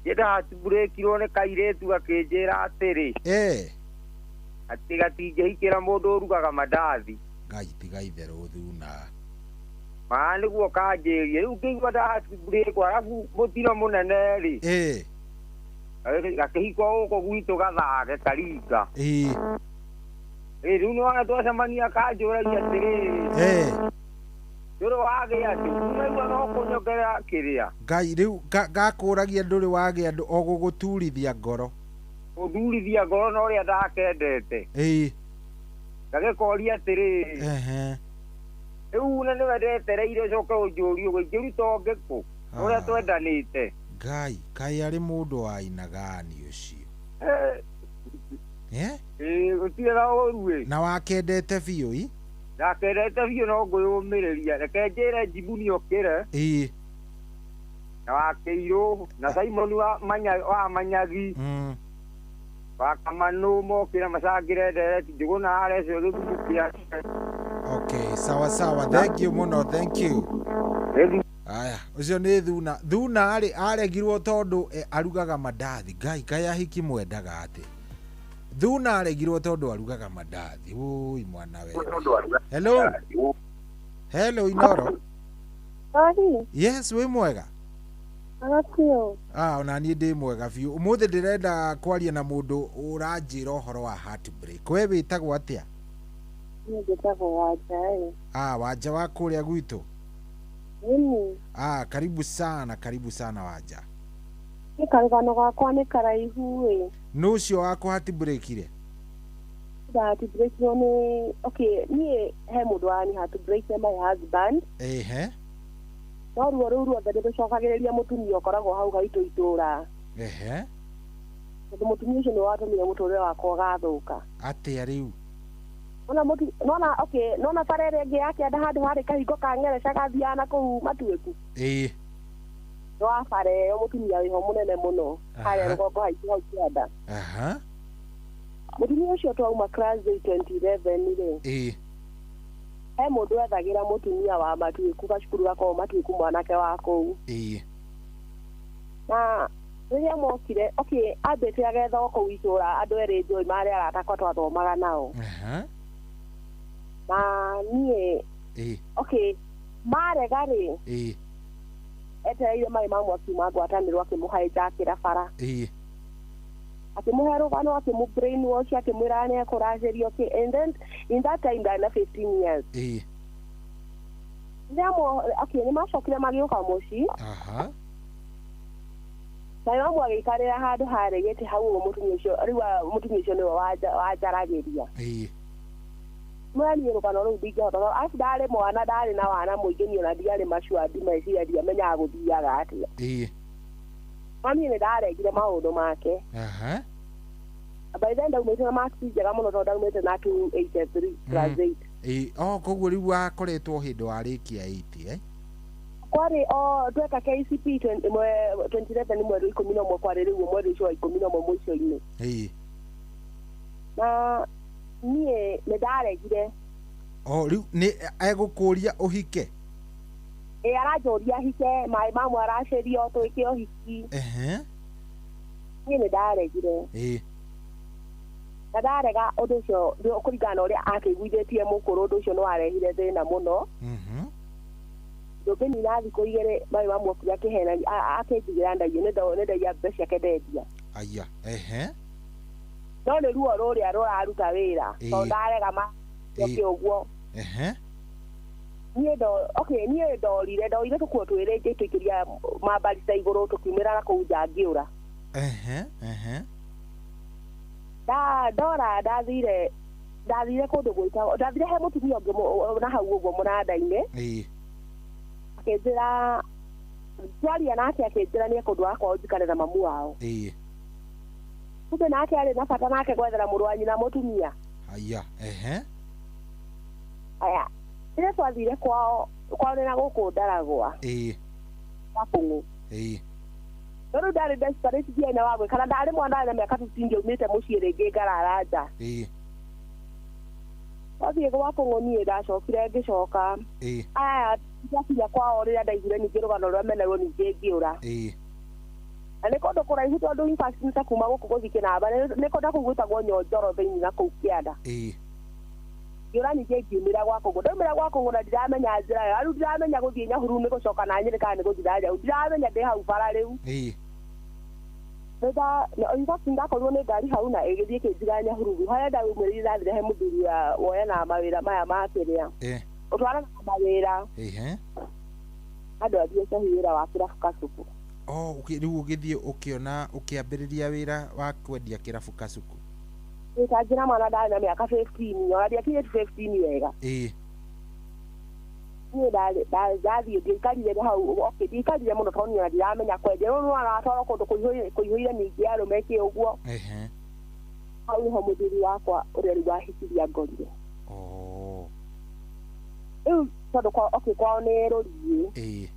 Nĩ ndahatibũrĩkirwo nĩ kairĩtu gakĩnjĩra atĩrĩ. Ĩĩ. Atĩ gatingĩhikĩra mũndũ ũrugaga mandathi. Ngai tiga itherũ thuna. Ma nĩguo kanjĩrie rĩu ngĩigua ndahatibũrĩkwo arabu mũtino mũnene rĩ. Ĩĩ. Gakĩhikwo gũkũ gwitũ Gathage Karinga. Ĩĩ. Ĩĩ rĩu nĩwona twacemania kanjũragia atĩrĩrĩ. Ĩĩ. Ndũrĩ wagĩa andũ unaigua no kũnyongerera kĩrĩa. Ngai rĩu gakũragia ndũrĩ wagĩa andũ o gũgũturithia ngoro. Gũturithia ngoro na ũrĩa ndakendete. Ĩĩ. Gagĩkoria atĩrĩrĩ. Ehe. Rĩu na nĩwe ndetereire ũcoke ũnjũrie ũguo ingĩruta ũngĩkũ ũrĩa twendanĩte. Ngai kaĩ arĩ mũndũ wa inagani ũcio. Ĩĩ gũtirĩ na ũru ĩ. Na wakendete biũ ĩ? Ndakendete biũ no ngwĩyũmĩrĩria reke njĩre Njimuni okĩre. Ĩĩ. Na Wakĩirũ na Simon wa Manyagi. Wa Kamanũ mokĩre macangĩre ndereti Njũgũna arecio gĩthumo kĩa. Okay, sawa sawa. Thank you mũno, thank you. Aya, ũcio nĩ Thuna. Thuna arĩ aregirwo tondũ arugaga mandathi. Ngai kaĩ ahiki mwendaga atĩ. Thuna aregirwo tondũ arugaga mandathi. Ui mwana we. Hello. Hello Inoro. Ori. Yes, wĩ mwega. Agatio. Ah, ona niĩ ndĩ mwega biũ. Ũmũthĩ ndĩrenda kwaria na mũndũ ũranjĩra ũhoro wa heartbreak. We wĩtagwo atĩa? Niĩ njĩtagwo Wanja ĩ. Ah, Wanja wa kũrĩa gwitũ. Ĩni. Ah, karibu sana, karibu sana Wanja. Nĩ karũgano gakwa nĩ karaihu ĩ. Nũ ũcio wakũ heartbreakire? Ndaheartbreakirwo nĩ okay, niĩ he mũndũ wani heartbreakire my husband. Ehe. No ruo rũu ruothe ndĩrũcokagĩrĩria mũtumia ũkoragwo hau gaitũ itũra. Ehe. Tondũ mũtumia ũcio nĩ watũmire mũtũrĩre wakwa ũgathũka. Atĩa rĩu? Nona okay, nona bara ĩrĩa ĩngĩ ya kĩanda handũ harĩ kahingo ka ngereca gathiaga na kũu matuĩku. Ĩĩ. Nĩ wa bara ĩyo mũtumia wĩho mũnene mũno harĩa rũgongo haitũ hau kĩanda. Aha. Mũtumia ũcio twauma class 2011 rĩ. He mũndũ ethagĩra mũtumia wa Matuĩku gacukuru gakoragwo Matuĩku mwanake wa kũu. Na rĩrĩa mokire, okay, ambĩte agetha o kũu itũra andũ erĩ njũĩ marĩ arata akwa twathomaga nao. Aha. Na niĩ okay, marega rĩ etereire maĩ ma mwaki ma ngwatanĩro akĩmũhaica akĩra bara. Akĩmũhe rũgano akĩmũ brainwash akĩmwĩra nĩ ekũracĩrio kĩ, and then in that time ndarĩ na 15 years. Rĩrĩa okay, nĩ macokire magĩũka mũciĩ. Aha. Na mamwe agĩikarĩra handũ harĩ gĩtĩ hau ũguo mũtumia ũcio rĩu mũtumia ũcio nĩwe wanjaragĩria. Mũraniĩ rũgano rũu ndingĩhota tondũ arabu ndarĩ mwana ndarĩ na wana mũingĩ niĩ ona ndiarĩ macuandi meciria ndiamenyaga gũthiaga atĩa. No niĩ nĩ ndaregire maũndũ make. Aha. By then ndaumĩte na marks njega mũno tondũ ndaumĩte na 283 class 8. Oh, koguo rĩu wakoretwo hĩndĩ warĩkia 8 eh? Kwarĩ o tweka KCP 2011 mweri 11 kwarĩ rĩu mweri ũcio wa 11 mũico-inĩ. Na niĩ nĩ ndaregire. Oh, rĩu nĩ egũkũria ũhike? Ĩ aranjũria hike maĩ mamwe aracĩrio twĩke ũhiki. Niĩ nĩ ndaregire. Na ndarega ũndũ ũcio kũringana na ũrĩa akĩiguithĩtie mũkũrũ ũndũ ũcio nĩ warehire thĩna mũno. Ndũngĩnina thikũ igĩrĩ maĩ mamwe okire akĩhenania akĩnjigĩra ndaiyo nĩ ndaiya mbeca ciake ndendia. Aya, ehe. No nĩ ruo rũrĩa rũraruta wĩra tondũ ndarega ma ũguo. Ehe. Niĩ okay, niĩ ndorire tũkuo twĩrĩ ngĩtũikĩria mambarita igũrũ tũkiumĩra na kũu nja ngĩũra. Ehe, ehe. Ndora ndathire kũndũ gwĩtagwo ndathire he mũtumia ũngĩ na hau ũguo mũnanda-inĩ. Akĩnjĩra twaria nake akĩnjĩra nĩ ekũndũ wakwa njikare na mamu wao. Kumbe nake arĩ na bata nake gwethera mũrũ wa nyina mũtumia. Aya, ehe. Aya, rĩrĩa twathire kwao nĩ na gũkũ Ndaragwa. Gakũng'ũ. No rĩu ndarĩ desperate ndiarĩ na wa gwĩka na ndarĩ mwana ndarĩ na mĩaka 15 ndiaumĩte mũciĩ rĩngĩ ngarara nja. Twathiĩ gwa Kũng'ũ niĩ ndacokire ngĩcoka. Aya, ndakinya kwao rĩrĩa ndaiguire ningĩ rũgano rũrĩa menaruo ningĩ ngĩũra. Na nĩ kũndũ kũraihu tondũ in fact nĩ ta kuma gũkũ gũthiĩ Kĩnamba nĩ kũndũ kũu gwĩtagwo Nyonjoro thĩinĩ na kũu kĩanda. Ngĩũra ningĩ ngiumĩra gwa Kũng'ũ. Ndaumĩra gwa Kũng'ũ na ndiramenya njĩra ĩyo. Rĩu ndiramenya gũthiĩ Nyahururu nĩ gũcoka na Nyĩrĩ kana nĩ gũthiĩ na Nyahururu. Ndiramenya ndĩ hau bara rĩu. In fact ndakorirwo nĩ ngari hau na ĩgĩthiĩ ĩkĩnjiga Nyahururu. Harĩa ndaumĩrire ndathire he mũthuri woyanaga mawĩra maya ma kĩrĩa. Ũtwaranaga mawĩra. Andũ athiĩ cahi wĩra wa kĩrabu Kasuku. Oh, rĩu ũgĩthiĩ ũkĩona ũkĩambĩrĩria wĩra wa kwendia kĩrabu Kasuku. Ta njĩra mwana ndarĩ na mĩaka 15 ona ndiakinyĩte 15 wega. Niĩ ndathiĩ ndiaikarire hau okay, ndiaikarire mũno tondũ niĩ ona ndiramenya kwendia. Rĩu nĩwona watwarwo kũndũ kũihũire ningĩ arũme kĩ ũguo. Hau nĩho mũthuri wakwa ũrĩa rĩu wahikirie ngorire. Rĩu tondũ okay, kwao nĩ rũriĩ.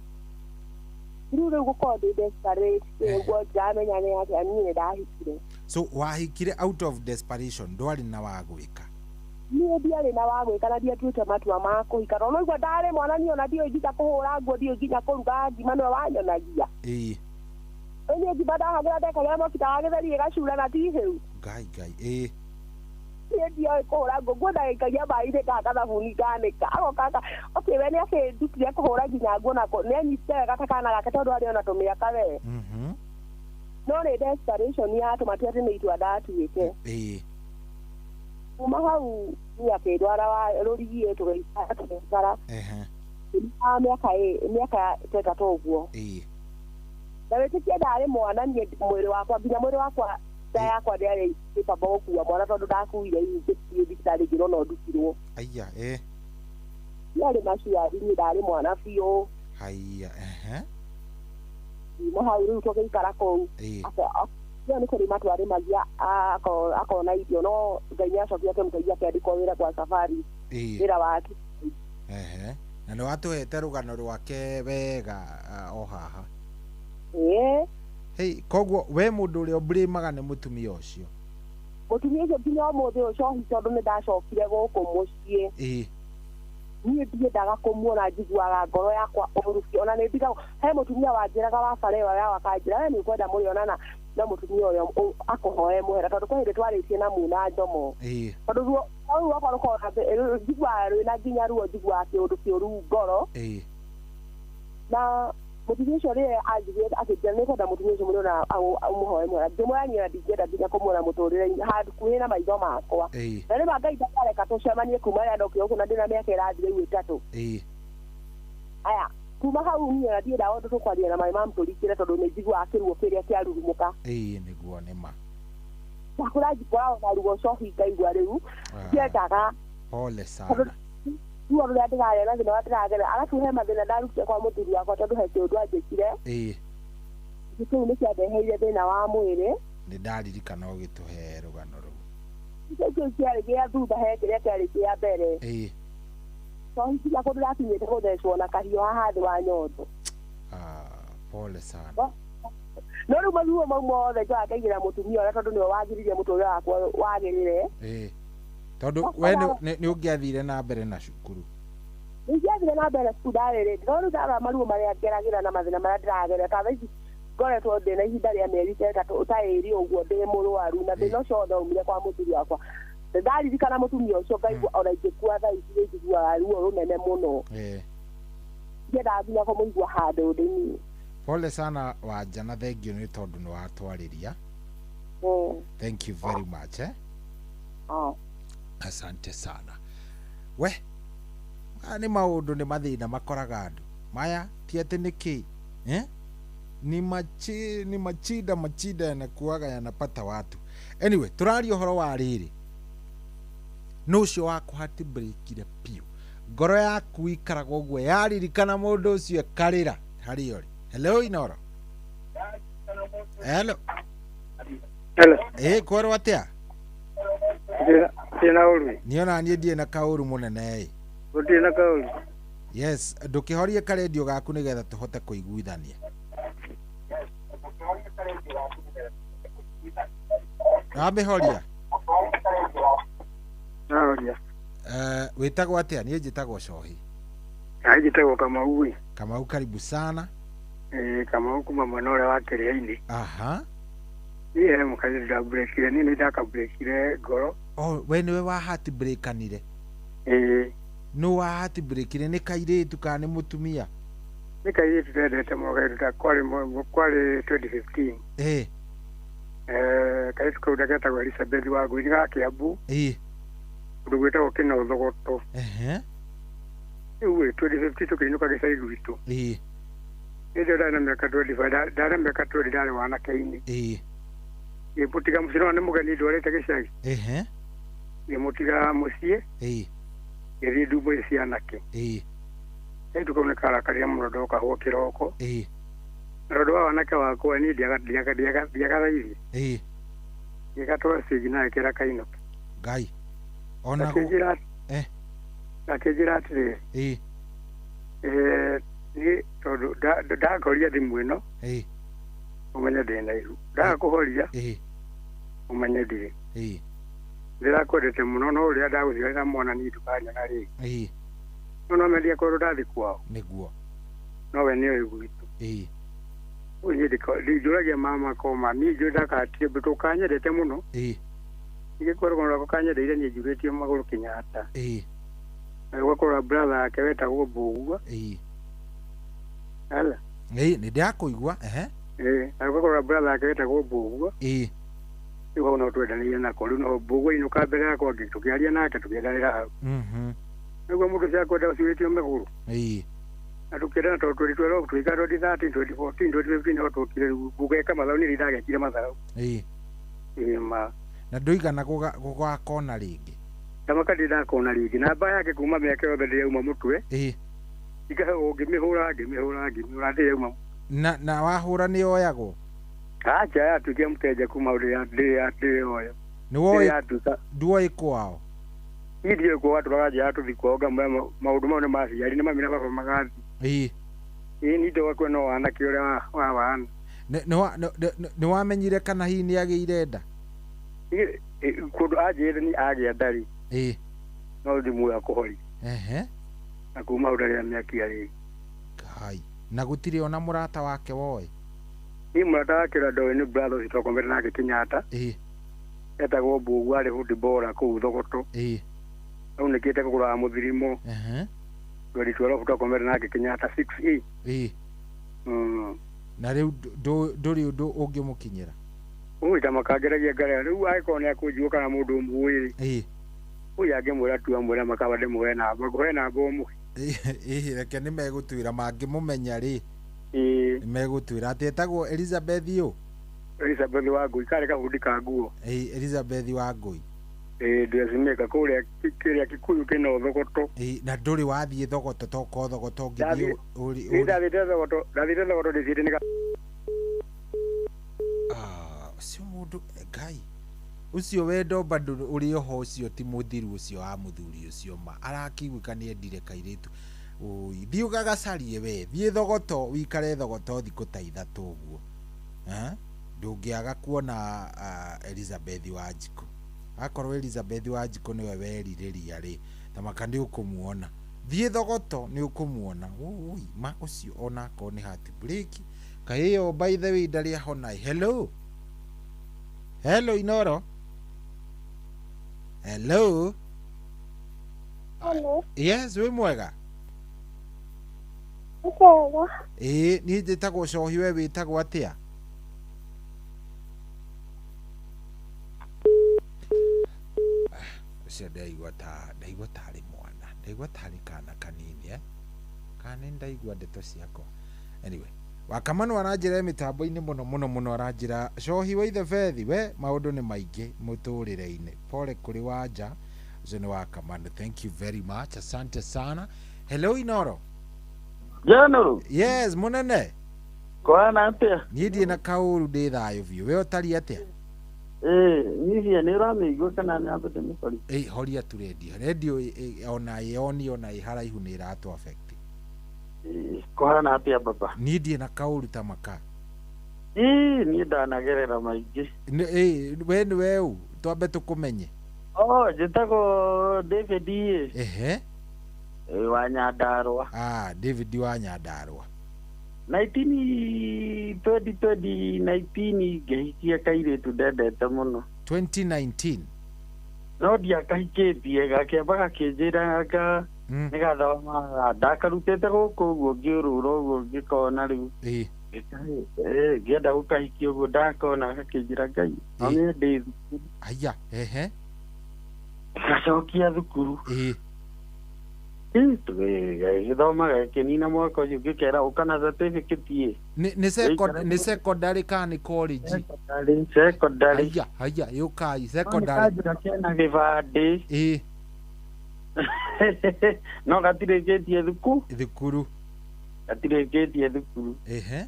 Rĩu gũkorwo ndĩ desperate ũguo ndiramenya nĩ atĩa niĩ nĩ ndahikire. So wahikire out of desperation ndwarĩ na wa gwĩka? Niĩ ndiarĩ na wa gwĩka na ndiatuĩte matua ma kũhika tondũ no igua ndarĩ mwana niĩ ona ndiũĩ nginya kũhũra nguo ndiũĩ nginya kũruga ngima nĩwe wanyonagia. Rĩu niĩ ngima ndahagĩra ndekagĩra mwaki ta wa gĩtheri ĩgacura na ti hĩu. Ngai ngai. Niĩ ndioĩ kũhũra nguo nguo ndagĩikagia maĩ-inĩ ngahaka thabuni nganĩka agoka okay we nĩ akĩndutire kũhũra nginya nguo na nĩ anyitĩte wega ta kana gake tondũ arĩ ona tũmĩaka we. No nĩ desperation yatũma ti atĩ nĩ itua ndatuĩte. Kuma hau niĩ akĩndwara rũriĩ tũgĩikara mĩaka ĩtatũ ũguo. Na wĩtĩkie ndarĩ mwana niĩ mwĩrĩ wakwa nginya mwĩrĩ wakwa nda yakwa ndĩarĩ capable gũkua mwana tondũ ndakuire ngĩthiĩ thibitarĩ ngĩrwo no ndutirwo. Aya, Ndiarĩ maciari niĩ ndarĩ mwana biũ. Haiya, ehe. Kuma hau rĩu tũgĩikara kũu. Ĩyo nĩ kũrĩma twarĩmagia akona irio no Ngai nĩacokire akĩmũteithia akĩandĩkwo wĩra gwa Safari. Wĩra wake. Ehe. Na nĩ watũhete rũgano rwake wega o haha. Ĩĩ. Hey, koguo we mũndũ ũrĩa ũblĩmaga nĩ mũtumia ũcio. Mũtumia ũcio nginya ũmũthĩ ũyũ cohi tondũ nĩ ndacokire gũkũ mũciĩ. Ĩĩ. Niĩ ndiendaga kũmuona, njiguaga ngoro yakwa ũru biũ. Ona nĩ ndigagwo he mũtumia wanjĩraga wa bara ĩyo yao akanjĩra we nĩ ũkwenda mũrĩonana na mũtumia ũrĩa akũhoe mũhera tondũ kwĩ hĩndĩ twarĩtie na muna njomo. Ĩĩ. Tondũ ruo rũu rwakwa rũkoragwo njiguaga rwĩna nginya ruo njiguaga kĩũndũ kĩũru ngoro. Ĩĩ. Na mũtumia ũcio rĩrĩa anjiguire akĩnjĩra nĩ kwenda mũtumia ũcio mũrĩona ũmũhoe mũhera, ngĩmwĩra niĩ ona ndingĩenda nginya kũmuona mũtũrĩre-inĩ hakuhĩ na maitho makwa. Ĩĩ. Na rĩmwe Ngai ndakareka tũcemanie kuma rĩrĩa ndokire gũkũ na ndĩna mĩaka ĩrathiĩ rĩu 3. Ĩĩ. Aya, kuma hau niĩ ona ndiendaga ũndũ tũkwaria na my mum tũrikĩre tondũ nĩ njiguaga kĩruo kĩrĩa kĩarurumũka. Ĩĩ, nĩguo nĩ ma. Ndakũra njiguaga ona ruo cohi ngaigua rĩu ndiendaga. Pole sana. Ruo rũrĩa ndĩrarĩa na thĩna ũrĩa ndĩragerera, arabu he mathĩna ndarutire kwa mũthuri wakwa tondũ he kĩũndũ anjĩkire. Ĩĩ. Kĩu nĩ kĩandeheire thĩna wa mwĩrĩ. Nĩ ndaririkana ũgĩtũhe rũgano rũu. Kĩu kĩarĩ gĩa thutha, he kĩrĩa kĩarĩ kĩa mbere. Ĩĩ. Cohi nginya kũndũ ndakinyĩte gũthecwo na kahiũ haha thĩ wa nyondo. Pole sana. No rĩu maruo mau mothe njoya ngaigĩra mũtumia ũrĩa tondũ nĩwe wagiririe mũtũrĩre wakwa wagĩrĩre. Ĩĩ. Tondũ we nĩ ũngĩathire na mbere na cukuru. Nĩngĩathire na mbere cukuru ndarĩ rĩngĩ. No rĩu ndarora maruo marĩa ngeragĩra na mathĩna marĩa ndĩragerera, ta thaa ici ngoretwo ndĩ na ihinda rĩa mĩeri ta 3 ta 2 ũguo ndĩ mũrwaru, na thĩna ũcio wothe waumire kwa mũthuri wakwa. Ndaririkana mũtumia ũcio ngaigua ona ingĩkua thaa ici nĩ njiguaga ruo rũnene mũno. Ĩĩ. Ndiendaga nginya kũmũigua handũ ndĩ niĩ. Pole sana Wanja, na thengiũ nĩ tondũ nĩ watwarĩria. Thank you very much, eh? Asante sana. We, maya nĩ maũndũ nĩ mathĩna makoraga andũ. Maya ti atĩ nĩ kĩ, eh? Ni machida machida yanakuaga yanapata watu. Anyway, tũraria ũhoro wa rĩrĩ. Nũ ũcio wakũhatibreakire biũ. Ngoro yaku ikaraga ũguo yaririkana mũndũ ũcio ĩkarĩra harĩa ũrĩ. Hello Inoro. Hello. Hello. Kwerwo atĩa? Ndĩ na ũru. Niĩ ona niĩ ndirĩ na kaũru mũnene ĩ. Gũtirĩ na kaũru. Yes, ndũkĩhorie karendio gaku nĩgetha tũhote kũiguithania. Wamĩhoria? Nahoria. Wĩtagwo atĩa? Niĩ njĩtagwo Cohi. Niĩ njĩtagwo Kamau ĩ. Kamau, karibu sana. Kamau kuma mwena ũrĩa wa Kĩrĩa-inĩ. Aha. Niĩ he mũkairĩtu ndambũrĩkire, niĩ nĩ ndakambũrĩkire ngoro. Oh, we nĩwe wa heartbreakanire? Ĩĩ. Nũ wa heartbreakire, nĩ kairĩtu kana nĩ mũtumia? Nĩ kairĩtu ndendete mũno, kairĩtu kwarĩ 2015. Ĩĩ. Kairĩtu kau getagwo Elizabeth Wangui, nĩ ga Kĩambu. Ĩĩ. Kũndũ gwĩtagwo Kĩnothogoto. Ehe. Rĩu ĩ 2015 tũkĩinũka gĩcagi gwitũ. Ĩĩ. Hĩndĩ ĩyo ndarĩ na mĩaka 25, ndarĩ na mĩaka 20 ndarĩ wanake-inĩ. Ĩĩ. Ngĩmũtiga mũciĩ, no nĩ mũgeni ndwarĩte gĩcagi. Ehe. Ngĩmũtiga mũciĩ. Ĩĩ. Ngĩthiĩ ndumbo cia anake. Ĩĩ. Kairĩtu kau nĩ karakarire mũno ndokahwo kĩroko. Ĩĩ. Na tondũ wa wanake wakwa niĩ ndiagathaithie. Ĩĩ. Ngĩgatwara stage na gĩkĩra kainũke. Ngai. Ona Akĩnjĩra atĩrĩrĩ. Ĩĩ. Niĩ tondũ ndakoria thimũ ĩno. Ĩĩ. Ũmenye ndĩ na ihu. Ndakũhoria. Ĩĩ. Ũmenye ndirĩ. Ĩĩ. Ndĩrakwendete mũno no ũrĩa ndagũciarĩra mwana niĩ ndũkanyona rĩngĩ. Ĩĩ. No no mendia korwo ndathi kwao. Nĩguo. No we nĩoĩ gwitũ. Ĩĩ. Rĩu niĩ ndinjũragia mama koma niĩ njũĩ ndakatire ndũkanyendete mũno. Ĩĩ. Ingĩkorwo rũgano rwakwa kanyendeire niĩ njurĩtio magũrũ Kenyatta. Ĩĩ. Na ũgakora brother yake wetagwo Mbũgua. Ĩĩ. Ala. Ĩĩ, nĩ ndĩrakũigua, ehe. Ĩĩ, na ũgakora brother yake wetagwo Mbũgua. Ĩĩ. Rĩu hau no twendanĩire nako, rĩu no Mbũgua inũka mbere yakwa tũkĩaria nake tũkĩendanĩra hau. Nĩguo mũndũ ũcio akwenda ũcuĩtio mĩgũrũ. Ĩĩ. Na tũkĩendana tondũ 2012 tũgĩka 2013, 2014, 2015 no tũkire rĩu gũgeka mathabu niĩ ndagekire mathabu. Ĩĩ. Ĩĩ ma. Na ndũigana gũgakona rĩngĩ. Ndamaka ndakona rĩngĩ. Namba yake kuma mĩaka yothe ndĩrauma mũtwe. Ĩĩ. Ngĩmĩhũra ngĩmĩhũra ngĩmĩhũra ndĩrauma. Na wahũra nĩ yoyagwo? Acha yatuĩkire mũteja kuma ndĩyoya. Nĩwoĩ nduoĩ kwao? Niĩ ndiũĩ kwao, atũraga nja tũthiĩ kwao ngamwĩra maũndũ mau nĩ ma aciari nĩ mami na baba magathiĩ. Ĩĩ. Ĩĩ niĩ ndoga kwĩ no wanake ũrĩa wa wana. Nĩ wamenyire kana hihi nĩ agĩire nda? Kũndũ anjĩrire ni agĩa nda rĩ. No thimũ ya kũhori. Na kuma hau ndarĩ amĩakia rĩngĩ. Ngai. Na gũtirĩ ona mũrata wake woĩ? Niĩ mũrata wake ũrĩa ndoĩ nĩ brother ũcio twakomete nake Kenyatta. Etagwo Mbũgũ, arĩ footballer kũu Thogoto. Aunĩkĩte kũgũrũ wa mũthirimo. 2012 twakomete nake Kenyatta 6A. Na rĩu ndũrĩ ũndũ ũngĩmũkinyĩra? Ũyũ ta makangeragia ngarĩa rĩu angĩkorwo nĩ akũnjigua kana mũndũ ũmũĩ rĩ. Ũyũ angĩmwĩra tu amwĩre makaba ndĩmũhe namba, ngũhe namba ũmũhe. Ĩĩ, reke nĩ megũtwĩra mangĩmũmenya rĩ. Nĩ megũtwĩra atĩ etagwo Elizabeth ũ? Elizabeth Wangũi, karĩ gabundi ka nguo. Ĩĩ, Elizabeth Wangũi. Ĩĩ, dressmaker kũrĩa kĩrĩa Kikuyu kĩna Thogoto. Ĩĩ, na ndũrĩ wathiĩ Thogoto tokorwo Thogoto ũngĩthiĩ ũrĩ. Niĩ ndathiĩte Thogoto, ndathiĩte Thogoto ndĩciĩte nĩ Ũcio mũndũ Ngai. Ũcio wendo bado ũrĩ oho, ũcio ti mũthiru ũcio wa mũthuri ũcio ma. Arakĩiguĩka nĩ endire kairĩtu. Ũi, thiĩ ũgagacarie we, thiĩ Thogoto, wĩikare Thogoto thikũ ta 3 ũguo. Ndũngĩaga kuona Elizabeth Wanjikũ. Akorwo Elizabeth Wanjikũ nĩwe werirĩria rĩ, ta maka nĩ ũkũmuona. Thiĩ Thogoto nĩ ũkũmuona. Ũi, ma ũcio onakorwo nĩ heartbreak. Kaĩ ĩyo by the way ndarĩ ahona. Hello. Hello Inoro. Hello. Hello. Yes, wĩ mwega? Mwega. Ĩĩ, niĩ njĩtagwo Cohi, we wĩtagwo atĩa? Ũcio ndaigua ta ndaigua tarĩ mwana, ndaigua tarĩ kana kanini, Kana nĩ ndaigua ndeto ciakwa. Anyway, Wakamanu aranjĩra mĩtambo-inĩ mũno mũno mũno, aranjĩra Cohi wa ithe Bethi, we maũndũ nĩ maingĩ mũtũrĩre-inĩ. Pole kũrĩ wanja, ũcio nĩ Wakamanu. Thank you very much, asante sana. Hello Inoro. General. Yes, mũnene. Kwana atĩa? Niĩ ndirĩ na kaũru, ndĩ thayũ biũ. We ũtariĩ atĩa? Niĩ nĩ ũramĩigua kana nĩ ambĩte mĩkori? Ĩĩ, horia tu redio. Redio ona ĩoni ona ĩ haraihu nĩ ĩratũ affect. Kũhana atĩa baba? Niĩ ndirĩ na kaũru ta maka. Ĩĩ, niĩ ndanagerera maingĩ. Ĩĩ, we nĩ we ũ? Twambe tũkũmenye. Oh, njĩtagwo David ĩ. Ehe. Wa Nyandarũa. Ah, David wa Nyandarũa. 2019 ngĩhikia kairĩtu ndendete mũno. 2019. No ndiakahikĩtie, gakĩamba gakĩnjĩra anga nĩgathomaga, ndakarutĩte gũkũ ũguo ngĩũrũra ũguo ngĩkona rĩu. Ngĩenda gũkahikia ũguo ndakona gakĩnjĩra Ngai, no niĩ ndĩ thukuru. Aya, ehe. Gacokia thukuru. Gĩthoma gakĩnina mwaka ũcio ngĩkera ũka na certificate. Nĩ secondary kana nĩ college? Secondary. Haya, haya, yũkai secondary. Kanjĩra kena gĩbandĩ. No gatirĩkĩtie thukuru. Thukuru. Gatirĩkĩtie thukuru. Ehe.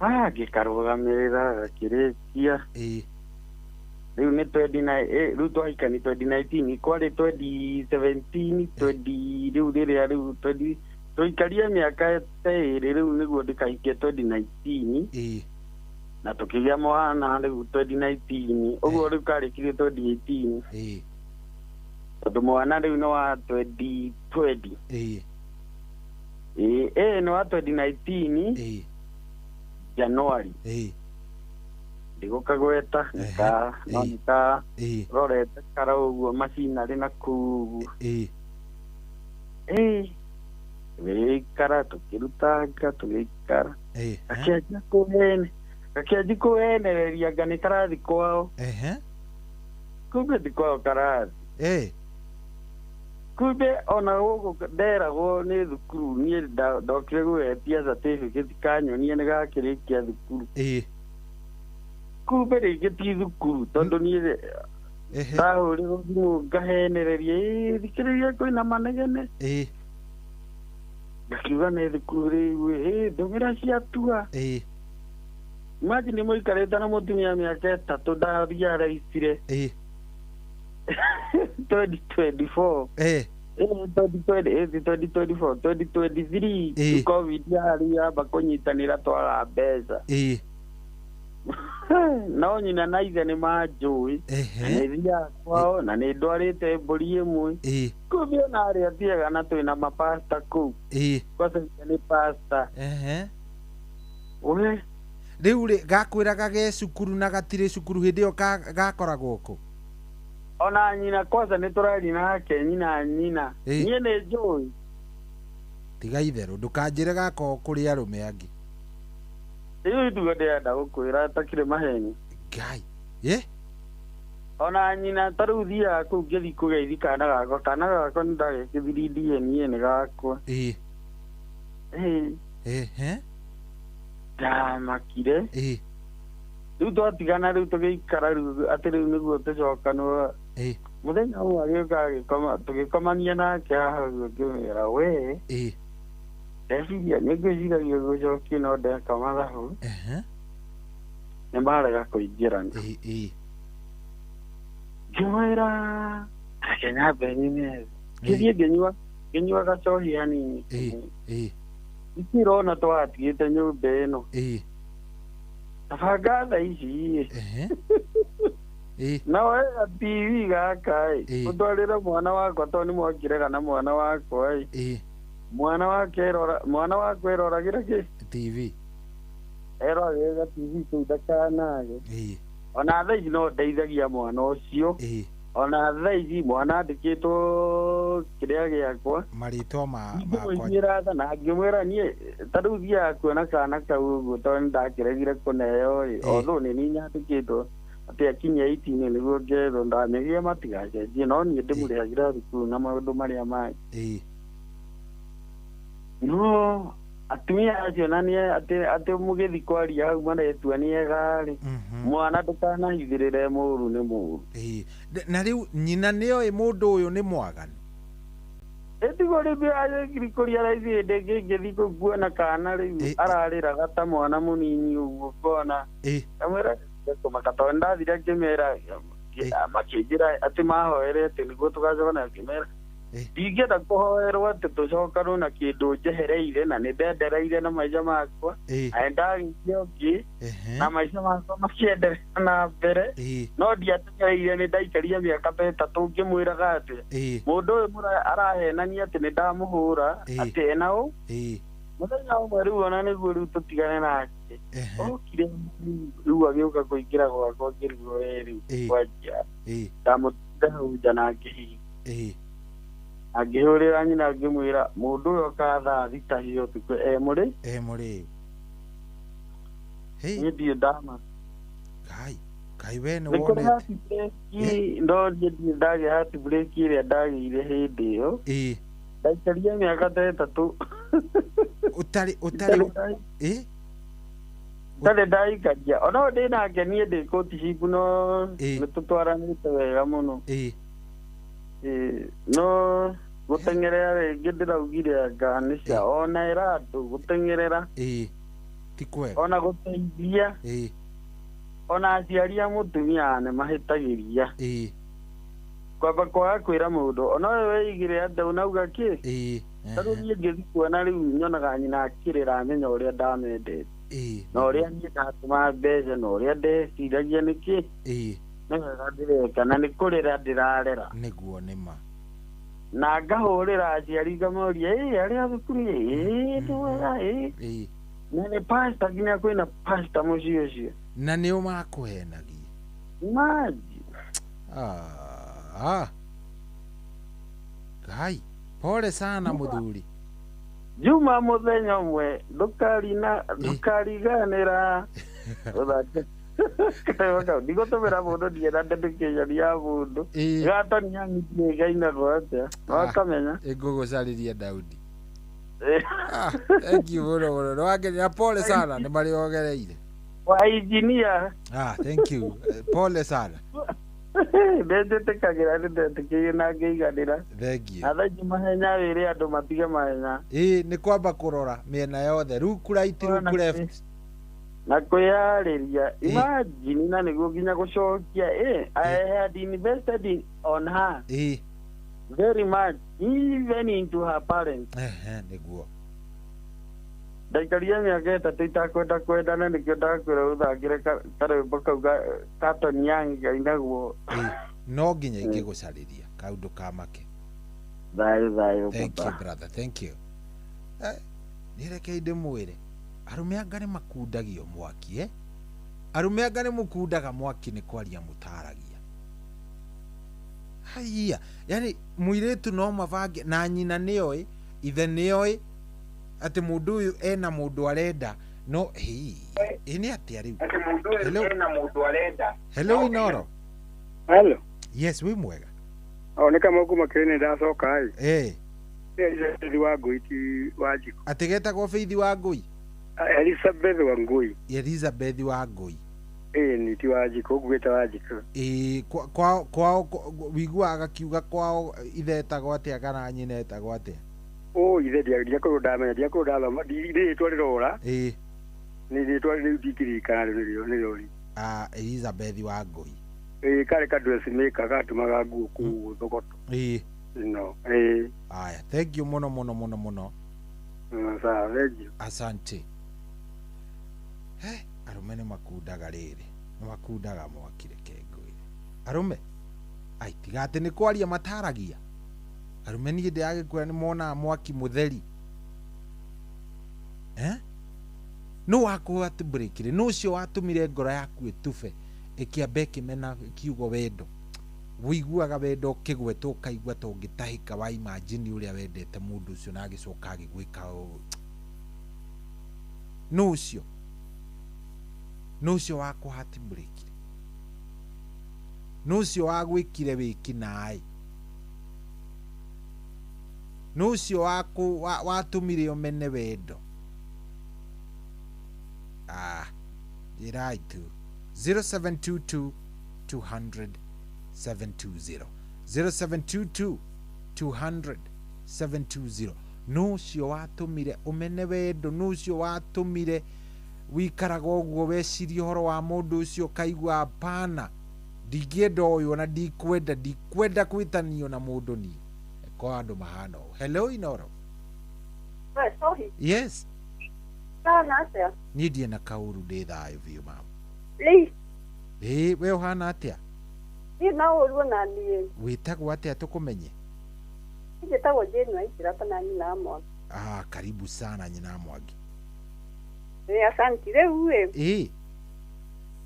Ngĩkarũgamĩrĩra gakĩrĩkia. Rĩu nĩ 20 rĩu twahika nĩ 2019, kwarĩ 2017, 20 rĩu rĩrĩa rĩu 20 tũikarie mĩaka ta ĩrĩ rĩu nĩguo ndĩkahikie 2019. Na tũkĩgĩa mwana rĩu 2019, ũguo rĩu karĩkirie 2018. Tondũ mwana rĩu nĩ wa 2020. Ĩĩ, nĩ wa 2019 January. Ndigũkagweta no nĩka rorete kara ũguo macinarĩ na kũu ũguo. Tũgĩikara tũkĩrutanga tũgĩikara. Gakĩanjia kũhenereria anga nĩ karathi kwao. Kumbe ti kwao karathi. Kumbe ona gũkũ nderagwo nĩ thukuru, niĩ ndokire gwĩtia certificate kanyonia nĩ gakĩrĩkia thukuru. Kumbe rĩngĩ ti thukuru tondũ niĩ ndahũrĩrwo thimũ ngahenereria, ĩĩ thikĩrĩria kwĩna manegene. Ngakiuga nĩ thukuru rĩu, ĩĩ ndũmĩra ciatua. Imagine mũikarĩte na mũtumia mĩaka 3 ndarealize 2024. 2024, 2023 COVID yarĩ yamba kũnyitanĩra twaga mbeca. No nyina na ithe nĩ manjũĩ. Nĩ thiaga kwao na nĩ ndwarĩte mbũri ĩmwe. Kumbe ona arĩa thiaga na twĩna mapasta kũu. Kwanza ithe nĩ pasta. We rĩu rĩ gakwĩraga ge cukuru na gatirĩ cukuru hĩndĩ ĩyo gakoragwo kũ? Ona nyina kwanza nĩ tũraria nake nyina niĩ nĩ njũĩ. Tiga itherũ ndũkanjĩre gakoragwo kũrĩ arũme angĩ. Rĩu ndugo ndĩrenda gũkwĩra takĩrĩ maheni. Ngai. Ona nyina ta rĩu thiaga kũu ngĩthiĩ kũgeithia kana gakwa nĩ ndagekĩthirie DNA nĩ gakwa. Ndamakire. Rĩu twatigana rĩu tũgĩikara rĩu atĩ rĩu nĩguo tũcokanwo. Mũthenya ũmwe agĩũka tũgĩkomania nake haha ũguo ngĩmwĩra we. Ndeciria nĩ ngwĩciragia gũcokia no ndeka mathabu. Nĩ marega kũingĩrana. Ngĩmwĩra reke nyambe nyime. Ngĩthiĩ ngĩnyua gacohi hanini. Ikirona twatigĩte nyũmba ĩno. Tabanga thaa ici. Na we TV gaka ĩ ũtwarĩre mwana wakwa tondũ nĩ mwakĩrega na mwana wakwa ĩ. Mwana wakwa eroragĩra kĩ? TV. Eroragĩra TV kũu ndakanage. Ona thaa ici no ndeithagia mwana ũcio. Ona thaa ici mwana andĩkĩtwo kĩrĩa gĩakwa. Marĩtwa makwa. Ngĩmwĩra na ngĩmwĩra niĩ ta rĩu thiaga kuona kana kau ũguo tondũ nĩndakĩregire kũneo ĩ. Although nĩ niĩ nyandĩkĩtwo atĩ akinyia 18 nĩguo ngethwo ndamĩgĩe matigacenjie no niĩ ndĩmũrĩhagĩra thukuru na maũndũ marĩa mangĩ. No atumia acio na nĩ atĩ mũgĩthiĩ kwaria hau maretua nĩ ega rĩ. Mwana ndũkanahithĩrĩre mũũru nĩ mũũru. Na rĩu nyina nĩoĩ mũndũ ũyũ nĩ mwaganu. Ĩtigo rĩu agĩkiri kũria raithi hĩndĩ ĩngĩ ngĩthiĩ kũu nguona kana rĩu ararĩraga ta mwana mũnini ũguo ngona. Kamwĩra kũmaka tondũ nĩndathire ngĩmera makĩnjĩra atĩ mahoere atĩ nĩguo tũgacokana ngĩmera ndingĩenda kũhoerwo atĩ tũcokanwo na kĩndũ njehereire na nĩ ndendereire na maica makwa na nĩndagĩire ũngĩ na maica makwa makĩenderea na mbere no ndiatengereire nĩ ndaikaria mĩaka ta ĩtatũ ngĩmwĩraga atĩ mũndũ ũyũ arahenania atĩ nĩ ndamũhũra atĩ ena ũ mũthenya ũmwe rĩu ona nĩguo rĩu tũtigane nake okire rĩu agĩũka kũingĩra gwakwa ngĩrigwo we rĩu kwanjia ndamũtigire hau nja na ngĩhinga. Angĩhũrĩra nyina ngĩmwĩra mũndũ ũyũ okaga thaa thita cia ũtukũ e mũrĩ niĩ ndirĩ ndama. Ngai we nĩ wonete. No niĩ ndirĩ ndagĩa heartbreak ĩrĩa ndagĩire hĩndĩ ĩyo. Ndaikaria mĩaka ta ĩtatũ. Ũtarĩ ndarĩ ndaikaria ona ndĩ nake niĩ ndĩ courtship no nĩ tũtwaranĩte wega mũno. No gũteng'erera rĩngĩ ndĩraugire anga nĩ cia ona ĩra andũ gũteng'erera ti kwega ona gũteithia ona aciari a mũtumia nĩ mahĩtagĩria kwamba kwaga kwĩra mũndũ ona ũyũ weigire atĩ unauga kĩ ta rĩu niĩ ngĩthiĩ kuona rĩu nyonaga nyina akĩrĩra amenya ũrĩa ndamendete na ũrĩa niĩ ndatũmaga mbeca na ũrĩa ndeciragia nĩkĩ nĩ wega ndĩreka na nĩ kũrĩra ndĩrarera nĩguo nĩma na ngahũrĩra aciari ngamoria arĩa thukuru nĩ wega na nĩ pasta nginya kwĩna pasta mũciĩ ũcio na nĩo makũhenagia maji. Ngai pole sana mũthuri. Juma mũthenya ũmwe ndũkariganĩra ũthake ndigũtũmĩra mũndũ ndienda dedication ya mũndũ gatonia ng'ithie gainagwo atĩa wakamenya ngũgũcarĩria Daudi. Thank you mũno mũno nĩwangenia pole sana nĩ marĩa ogereire wa engineer. Thank you pole sana. Ndetĩkagĩra nĩ ndetĩkĩire na ngĩiganĩra. Thank you. Na thaa ici mahenya wĩre andũ matige mahenya. Nĩ kwamba kũrora mĩena yothe look right look left na kwĩyarĩria. Imagine na nĩguo nginya gũcokia I had invested on her very much even into her parents. Nĩguo Ndaikarire mĩaka 3 itakwenda kwendana nĩkĩo ndakwĩra ũthakĩre karwĩmbo kau ka Tony Young kainagwo. No nginya ingĩgũcarĩria kaũndũ kamake. Thayũ thayũ. Thank you brother, thank you. Nĩ reke ndĩmwĩre arũme anga nĩ makundagio mwaki Arũme anga nĩ mũkundaga mwaki nĩ kwaria mũtaragia. Haiya, yani mũirĩtu no mabange na nyina nĩoĩ, ithe nĩoĩ atĩ mũndũ ũyũ ena mũndũ arenda no hĩ nĩ atĩa rĩu? Hello. Hello Inoro. Hello. Yes, wĩ mwega. O nĩ kama kuma kĩrĩ ndacoka ĩ. Eh. Faith wa Ngui ti Wanjikũ. Atĩ getagwo Faith wa Ngui? Elizabeth wa Ngui. Elizabeth wa Ngui. Ĩ ni ti Wanjikũ ngugĩte Wanjikũ. Ĩ kwao kwao wiguaga kiuga kwao ithe etagwo atĩa kana nyina etagwo atĩa? O ithe ndiakorwo ndamenya ndiakorwo ndathoma rĩtwa rĩrora. Ĩ. Nĩ rĩtwa rĩu ndingĩririkana rĩu nĩrĩo. Ah, Elizabeth wa Ngui. Ĩ karĩ ka dressmaker gatumaga nguo kũu Thogoto. Ĩ. No, ĩ. Aya, thank you muno muno muno muno. Sawa, thank you. Asante. Arũme nĩ makundaga rĩrĩ, nĩ makundaga mwaki reke ngwĩre. Arũme, ai tiga atĩ nĩ kwaria mataragia. Arũme niĩ ndĩragĩkwĩra nĩ monaga mwaki mũtheri. No wakũhe atĩ break rĩ, no ũcio watũmire ngoro yaku ĩtube ĩkĩamba ĩkĩmena kiugo wendo. Wĩiguaga wendo ũkĩgwetwo ũkaigua ta ũngĩtahĩka wa imagine ũrĩa wendete mũndũ ũcio na agĩcoka agĩgwĩka ũũ. No ũcio. No ũcio wakũ heartbreak. No ũcio wagwĩkire wĩki naĩ. No ũcio wakũ watũmire ũmene wendo. Ah, njĩrai tu. 0722 200 720. 0722 200 720. No ũcio watũmire ũmene wendo, no ũcio watũmire wikaraga ũguo wecirie ũhoro wa mũndũ ũcio ũkaigua hapana ndingĩenda ũyũ ona ndikwenda kwĩtanio na mũndũ niĩ. Kwa andũ mahana ũũ. Hello Inoro. Sorry. Yes. Sana atĩa? Niĩ ndirĩ na kaũru, ndĩ thayũ biũ mama. Please. Ĩ we ũhana atĩa? Niĩ no ũru ona niĩ. Wĩtagwo atĩa tũkũmenye? Njĩtagwo Jane Waithira kana nyina Mwangi. Ah, karibu sana nyina Mwangi. Ĩ asante. Rĩu ĩ. Ĩ.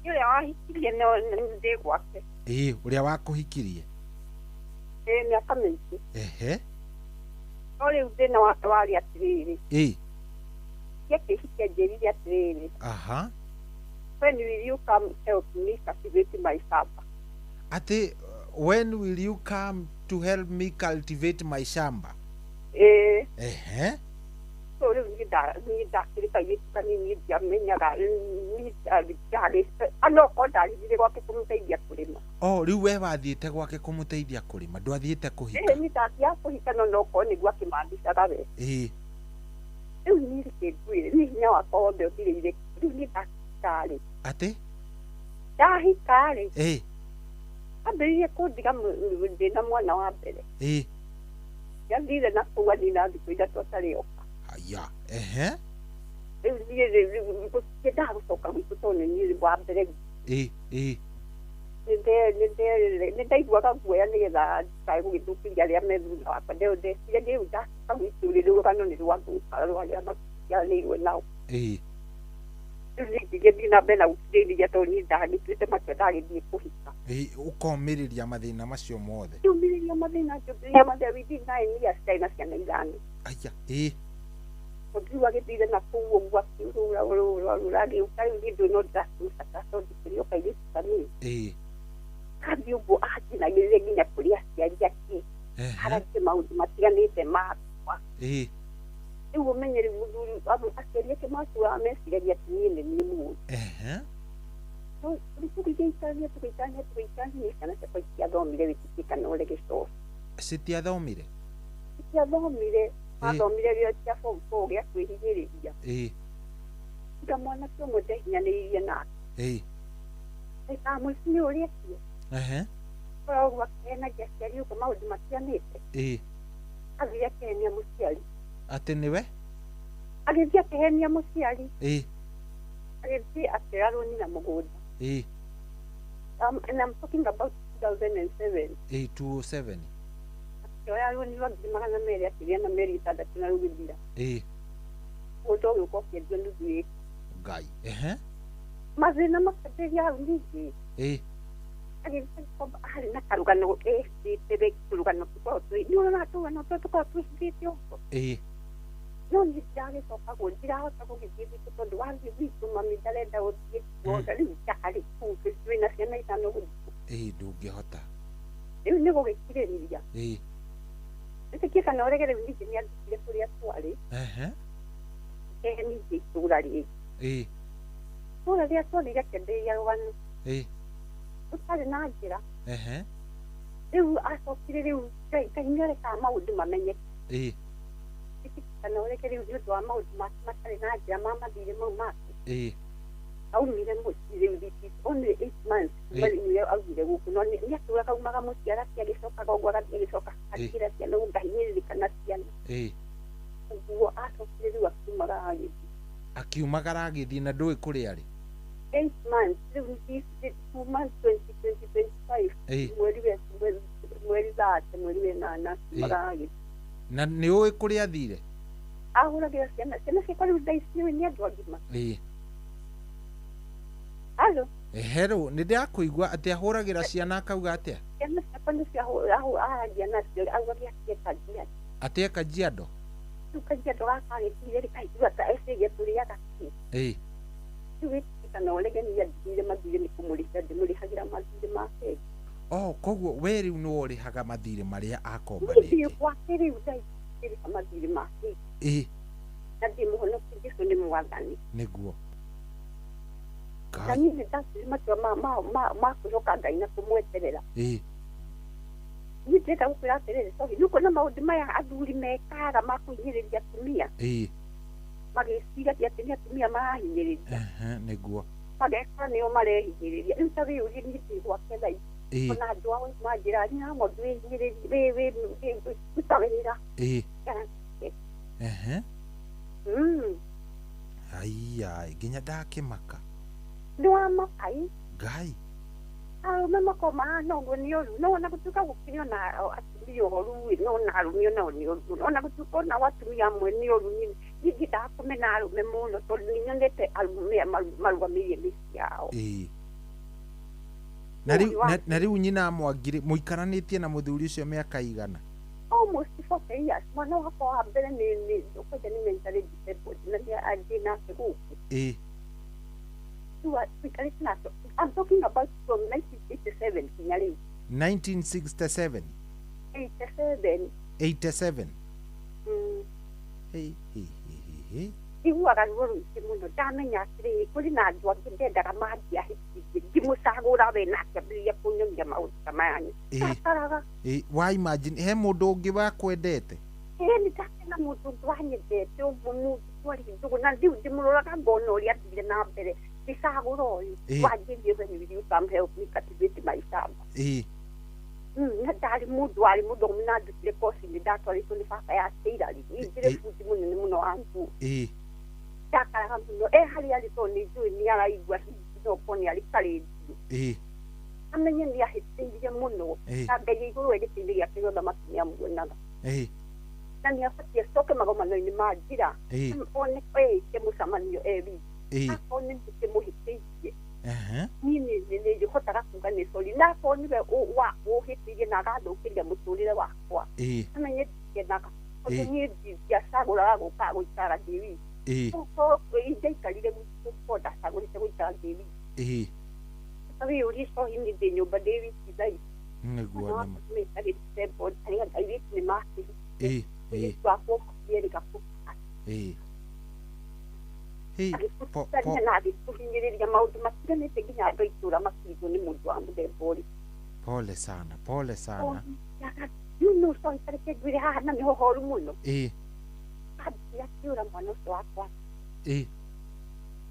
Ũrĩa wahikirie no ndĩ gwake. Ĩ ũrĩa wakũhikirie? Ĩ mĩaka mĩingĩ. Ehe. No rĩu thĩna wake warĩ atĩrĩrĩ. Ĩ. Gĩakĩhikia njĩrire atĩrĩrĩ. Aha. When will you come help me cultivate my shamba? Ati when will you come to help me cultivate my shamba? Eh. Ehe. So rĩu niĩ ndakĩrĩ kairĩtu kanini ndiamenyaga no korwo ndarĩthire gwake kũmũteithia kũrĩma. Oh, rĩu we wathiĩte gwake kũmũteithia kũrĩma, ndwathiĩte kũhika? Ĩĩ niĩ ndathiaga kũhika no no korwo nĩguo akĩmanicaga we. Ĩĩ. Rĩu niĩ reke ngwĩre, niĩ hinya wakwa wothe ũthirĩire rĩu niĩ ndahika-rĩ. Atĩ? Ndahika-rĩ. Ĩĩ. Ambĩrĩirie kũndiga ndĩna mwana wa mbere. Ĩĩ. Nĩathire na kũu anina thikũ 3 atarĩ oka. Haya, ehe. Rĩu niĩ gũtiendaga gũcoka gwitũ tondũ nĩ niĩ wa mbere. Ĩĩ, ĩĩ. Nĩ ndaiguaga guoya nĩgetha ndikae gũgĩthũkĩria arĩa me thutha wakwa. Ndeciria rĩu ndacoka gwitũ rĩ, rũgano nĩ rwagũka rwa arĩa maciaranĩirwo nao. Ĩĩ. Rĩu niĩ ngĩgĩthiĩ na mbere na gũkirĩrĩria tondũ niĩ ndagĩtuĩte matua ndagĩthiĩ kũhika. Ĩĩ, ũkomĩrĩria mathĩna macio mothe. Ngĩũmĩrĩria mathĩna, ngĩũmĩrĩria mathĩna within 9 years ndarĩ na ciana 5. Aya, ĩĩ. Tondũ rĩu agĩthire na kũu ũguo akĩũrũra ũrũra ũrũra agĩũka rĩu niĩ ndũĩ no ndĩrakĩmũbata tondũ ndĩkĩrĩ o kairĩtu kanini. Ĩĩ. Athiĩ ũguo anjinagĩrĩre nginya kũrĩ aciari ake. Aragie maũndũ matiganĩte makwa. Ĩĩ. Rĩu ũmenye rĩu mũthuri aciari ake matũraga meciragia atĩ niĩ nĩ niĩ mũũru. Ehe. Rĩu tũgĩgĩikarania tũgĩikarania tũgĩikarania ciana ciakwa itiathomire wĩtĩkie kana ũrege coci. Citiathomire? Itiathomire. Mathomire gĩo kĩa form 4 gĩa kwĩhinyĩrĩria. Ĩĩ. Tiga mwanake ũmwe ndehinyanĩrĩirie nake. Ĩĩ. Ndamwĩcirie ũrĩa ekire. Ehe. Korwo ũguo akĩhenagia aciari ũguo maũndũ matiganĩte. Ĩĩ. Athire akĩhenia mũciari. Atĩ nĩwe? Agĩthiĩ akĩhenia mũciari. Ĩĩ. Agĩthiĩ akĩoya rũni na mũgũnda. Ĩĩ. And I'm talking about 2007. Ĩĩ, 2007. Akĩoya rũni rwa 200,000 akĩgĩa na mĩeri 6 na rũgĩthira. Ĩĩ. Mũgũnda ũgĩũka ũkĩendio nuthu ĩka. Ngai. Ehe. Mathĩna makĩambĩrĩria hau ningĩ. Ĩĩ. Agĩthiĩ arĩ na karũgano ĩhithĩte tũrũgano tũkoragwo twĩ nĩ ũrona tũrũgano tũrĩa tũkoragwo twĩhithĩte ũguo. Ĩĩ. No niĩ ndiragĩcoka guo ndirahota gũgĩthiĩ gwitũ tondũ wathiĩ gwitũ mami ndarenda gũthiĩ kuo rĩu ndarĩ kũu twĩna ciana 5 gũthiĩ. Ĩĩ, ndũngĩhota. Rĩu nĩ gũgĩkirĩrĩria. Ĩĩ. Wĩtĩkie kana ũrege rĩu ningĩ nĩandutire kũrĩa twarĩ. Ehe. Ehe, ningĩ itũũra rĩngĩ. Ĩĩ. Itũũra rĩrĩa twarĩ rĩakĩambĩrĩria rũgano. Ĩĩ. Rũtarĩ na njĩra. Ehe. Rĩu acokire rĩu Ngai nĩarekaga maũndũ mamenyeke. Ĩĩ. Kana ũreke rĩu nĩ ũndũ wa maũndũ make matarĩ na njĩra ma mathirĩ mau make. Ĩĩ. Aumire mũciĩ rĩu this is only 8 months kuma rĩu aumire gũkũ no nĩatũraga aumaga mũciĩ agathiĩ agĩcokaga ũguo agathiĩ agĩcoka akĩra ciana ũguo ngahinyĩrĩrĩka na ciana. Ĩĩ. Ũguo acokire rĩu akiumagara agĩthiĩ. Akiumagara agĩthiĩ na ndũĩ kũrĩa arĩ? 8 months rĩu this is 2 months 2025 mweri 3 mweri 8 akiumagara agĩthiĩ. Na nĩ ũĩ kũrĩa athire? Ahũragĩra ciana ciakwa rĩu thaa ici nĩ andũ agima. Ĩĩ. Halo. Hello, nĩ ndĩrakũigua atĩ ahũragĩra ciana akauga atĩa? Ciana ciakwa nĩcio aragia nacio augagia atĩ Kajiado. Atĩ Kajiado? Rĩu Kajiado gaka agĩtigire rĩ kaigua ta eciria tũrĩaga kĩ. Ĩĩ. Rĩu wĩtĩkie kana ũrege niĩ andigire mathirĩ nĩ kũmũrĩhĩra ndĩmũrĩhagĩra mathirĩ ma bengi. Oh, koguo we rĩu nĩwe ũrĩhaga mathirĩ marĩa akombanĩtie. Niĩ gwake rĩu thaa ici ndĩrĩha mathirĩ ma bengi. Ĩĩ. Na ndĩmũhonokie Jesũ nĩ mwathani. Nĩguo. Na niĩ nĩndatuire matua ma kwĩhoka Ngai na kũmweterera. Ĩĩ. Niĩ ndĩrenda gũkwĩra atĩrĩrĩ sorry, nĩ ũkuona maũndũ maya athuri mekaga ma kũhinyĩrĩria atumia. Ĩĩ. Magĩciragia atĩ nĩ atumia marahinyĩrĩria. Ehe, nĩguo. Magekora nĩo marehinyĩrĩria. Rĩu ta wĩyũrie niĩ ndĩ gwake thaa ici. Ĩĩ. Ona andũ ao manjĩra nyina ng'ondu wĩhinyĩrĩrie ruta wĩra. Ĩĩ. Ehe. Aiya, nginya ndakĩmaka. Nĩ wa makai. Ngai. Arũme makoragwo mahana ũguo nĩ ũru. No ona gũtuĩka gũkĩrĩ ona atumia oru ĩ, no ona arũme onao nĩ oru. Ona gũtuĩka onao atumia amwe nĩ oru, niĩ ndiendaga kũmena arũme mũno tondũ nĩ nyonete arũme marũgamĩrĩire mĩciĩ yao. Ĩĩ. Na rĩu nyina Mwangi mũikaranĩtie na mũthuri ũcio mĩaka igana? Almost 40 years. Mwana wakwa wa mbere nĩ ũkwenda nĩ mentally disabled na nĩ angĩ nake gũkũ. Ĩĩ. I'm talking about from 1987 nginya rĩu. 1967? 87. 87. Hey, hey, hey, hey. Njiguaga ruo rũingĩ mũno ndamenya atĩrĩrĩ kũrĩ na andũ angĩ ndendaga mangĩahĩtirie ngĩmũcagũra we na akĩambĩrĩria kũnyonia maũndũ ta maya ndakaraga. Ĩĩ, wa imagine he mũndũ ũngĩ wakwendete? Ĩĩ, nĩ ndarĩ na mũndũ ũngĩ wanyendete ũguo mũndũ twarĩ ndũgũ na rĩu ndĩmũroraga ngona ũrĩa athire na mbere ngĩcagũra ũyũ wanjĩrie when will you come help me cultivate my shamba. Ĩĩ. Na ndarĩ mũndũ warĩ mũthomu na ndutire koci-inĩ ndatwarĩtwo nĩ baba ya tailoring niĩ ndĩrĩ bundi mũnene mũno wa nguo. Ĩĩ. Ndakaraga mũno e harĩa arĩ tondũ nĩ njũĩ nĩ araigua hihi no okorwo nĩ arĩ karĩndiũ. Ĩĩ. Amenye nĩ ahĩtĩirie mũno na Ngai igũrũ e gĩtĩ-inĩ gĩake gĩa ũthamaki nĩ amuonaga. Ĩĩ. Na nĩ abatiĩ acoke magomano-inĩ ma njĩra one ĩke mũcemanio e wiki. Ĩĩ. Akorwo nĩ ndĩmũhĩtĩirie. Ehe. Niĩ nĩ hotaga kuga nĩ sorry na akorwo nĩwe ũhĩtĩirie na agathũkĩria mũtũrĩre wakwa. Ĩĩ. Amenye ndikenaga tondũ niĩ ndiacagũraga gũka gũikara ndĩ wiki. Ĩĩ. Ũkorwo ndaikarire gwitũ korwo ndacagũrĩte gũikara ndĩ wiki. Ĩĩ. Ta wĩyũrie cohi nĩ ndĩ nyũmba ndĩ wiki thaa ici. Nĩguo Mwana nĩma. wakwa nĩ disabled arĩa airĩtu nĩ makĩhikire. Ĩĩ. Ĩĩ. Mũirĩtu wakwa ũkĩerĩga kũhika. Ĩĩ. Hey, po, po. Agĩtũtania na agĩtũhinyĩrĩria maũndũ matiganĩte nginya andũ a itũũra makirwo nĩ mũndũ wa mũthemba ũrĩkũ. Pole sana, pole sana. You know, sorry, tareke ngwĩre haha na nĩho horu mũno. Ĩĩ. Ambia akĩũra mwana ũcio wakwa. Ĩĩ.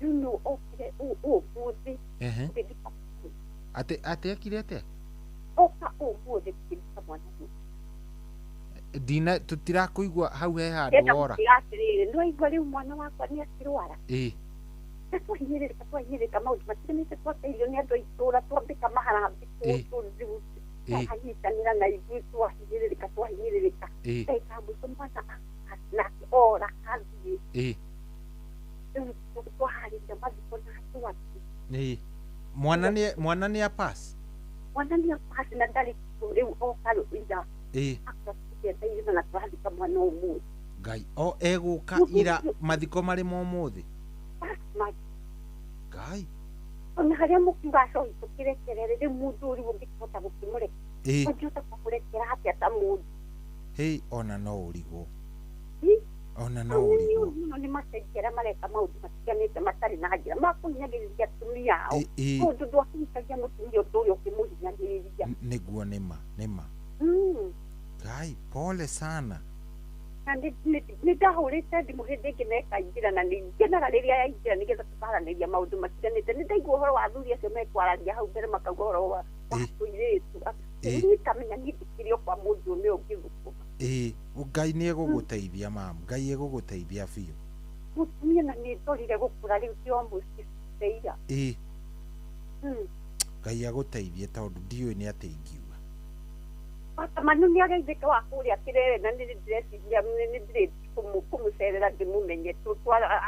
You know, okire ũmũthĩ. Ehe. Ngĩthika. Atĩ ekire atĩa? Oka ũmũthĩ ngĩthika mwana ũcio. Ndina tũtirakũigua hau he handũ Ndĩrenda wora. gũkwĩra atĩrĩrĩ, nĩwaigua rĩu mwana wakwa nĩ akĩrwara. Ĩĩ. Na twahinyĩrĩrĩka twahinyĩrĩrĩka maũndũ matiganĩte, twateithio nĩ andũ a itũũra, twambĩka maharambĩ, Ĩĩ. Ĩĩ. twahanyitanĩra na ithuĩ, twahinyĩrĩrĩka twahinyĩrĩrĩka. Ĩĩ. Ndagĩka ya mũico mwana nake ora athiĩ. Ĩĩ. Rĩu twaharĩria mathiko na twathiĩ. Ĩĩ. Mwana nĩ mwana nĩ a pass. Mwana nĩ apasi na ndarĩ kuo rĩu oka ira. Ĩĩ. Akatũgeteire na twathika mwana ũmũthĩ. Ngai o egũka ira mathiko marĩ ma ũmũthĩ. Ngai. Ona harĩa mũkiuga acohi tũkĩrekerere rĩu mũndũ ũrĩ ũngĩkĩhota gũkĩmũrekera. Ĩĩ. Ũngĩhota kũmũrekera atĩa ta mũndũ? Hĩ ona no ũrigwo. Ĩ? Ona no Nĩ ũrigwo. ũru mũno nĩ macenjia arĩa mareka maũndũ matiganĩte matarĩ na njĩra makũhinyagĩrĩria atumia ao. Ĩ- ĩ. Mũndũ ndwakĩhikagia mũtumia ũndũ ũrĩa ũkĩmũhinyagĩrĩria. Nĩguo nĩma nĩma. Ngai pole sana. Na nĩ ndahũrĩte thimũ hĩndĩ ĩngĩ na ĩkaingĩra na nĩ ngenaga rĩrĩa yaingĩra nĩgetha tũkaranĩria maũndũ matiganĩte. Nĩ ndaigua ũhoro wa athuri acio mekwaragia hau mbere makauga ũhoro wa tũirĩtu. Ĩ. Niĩ ngamenya niĩ ndikĩrĩ o kwa mũndũ ũmwe ũngĩthũkũma. Ĩĩ Ngai nĩ egũgũteithia mamu. Ngai egũgũteithia biũ. Mũtumia na nĩ ndorire gũkũra rĩu ti almost ira. Ĩĩ. Ngai agũteithie tondũ ndiũĩ nĩ atĩa ingiuga. Manu nĩ ageithĩka wa kũrĩa Kĩrere na nĩ ndĩreciria nĩ ndĩrĩthiĩ kũmũcerera ndĩmũmenye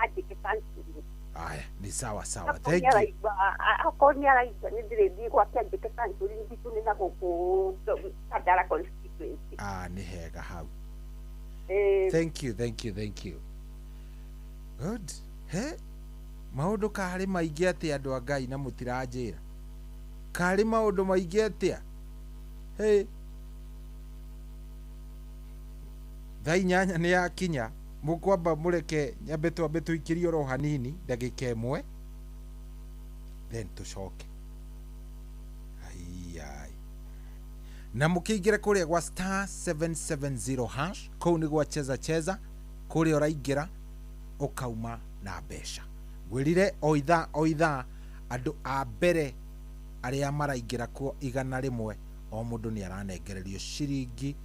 anjĩke counseling. Aya nĩ sawa sawa. Akorwo Thank nĩ you. araigua, akorwo nĩ araigua nĩ ndĩrĩthiĩ gwake anjĩke counseling gwitũ nĩ na gũkũ Kandara constituency. Ah nĩ hega hau. Eh, Thank you, thank you, thank you. Good. He? Maũndũ karĩ maingĩ atĩa andũ a Ngai na mũtiranjĩra? Karĩ maũndũ maingĩ atĩa? Hey. Thaa 8 nĩ yakinya mũkwamba mũreke nyambe twambe tũikĩrie oro hanini ndagĩka ĩmwe then tũcoke. Aiyai. Na mũkĩingĩre kũrĩa gwa star 770 hash kũu nĩ gwa cheza cheza kũrĩa ũraingĩra ũkauma na mbeca. Ngwĩrire o ithaa o ithaa andũ a mbere arĩa maraingĩra kuo 100 o mũndũ nĩ aranengererio ciringi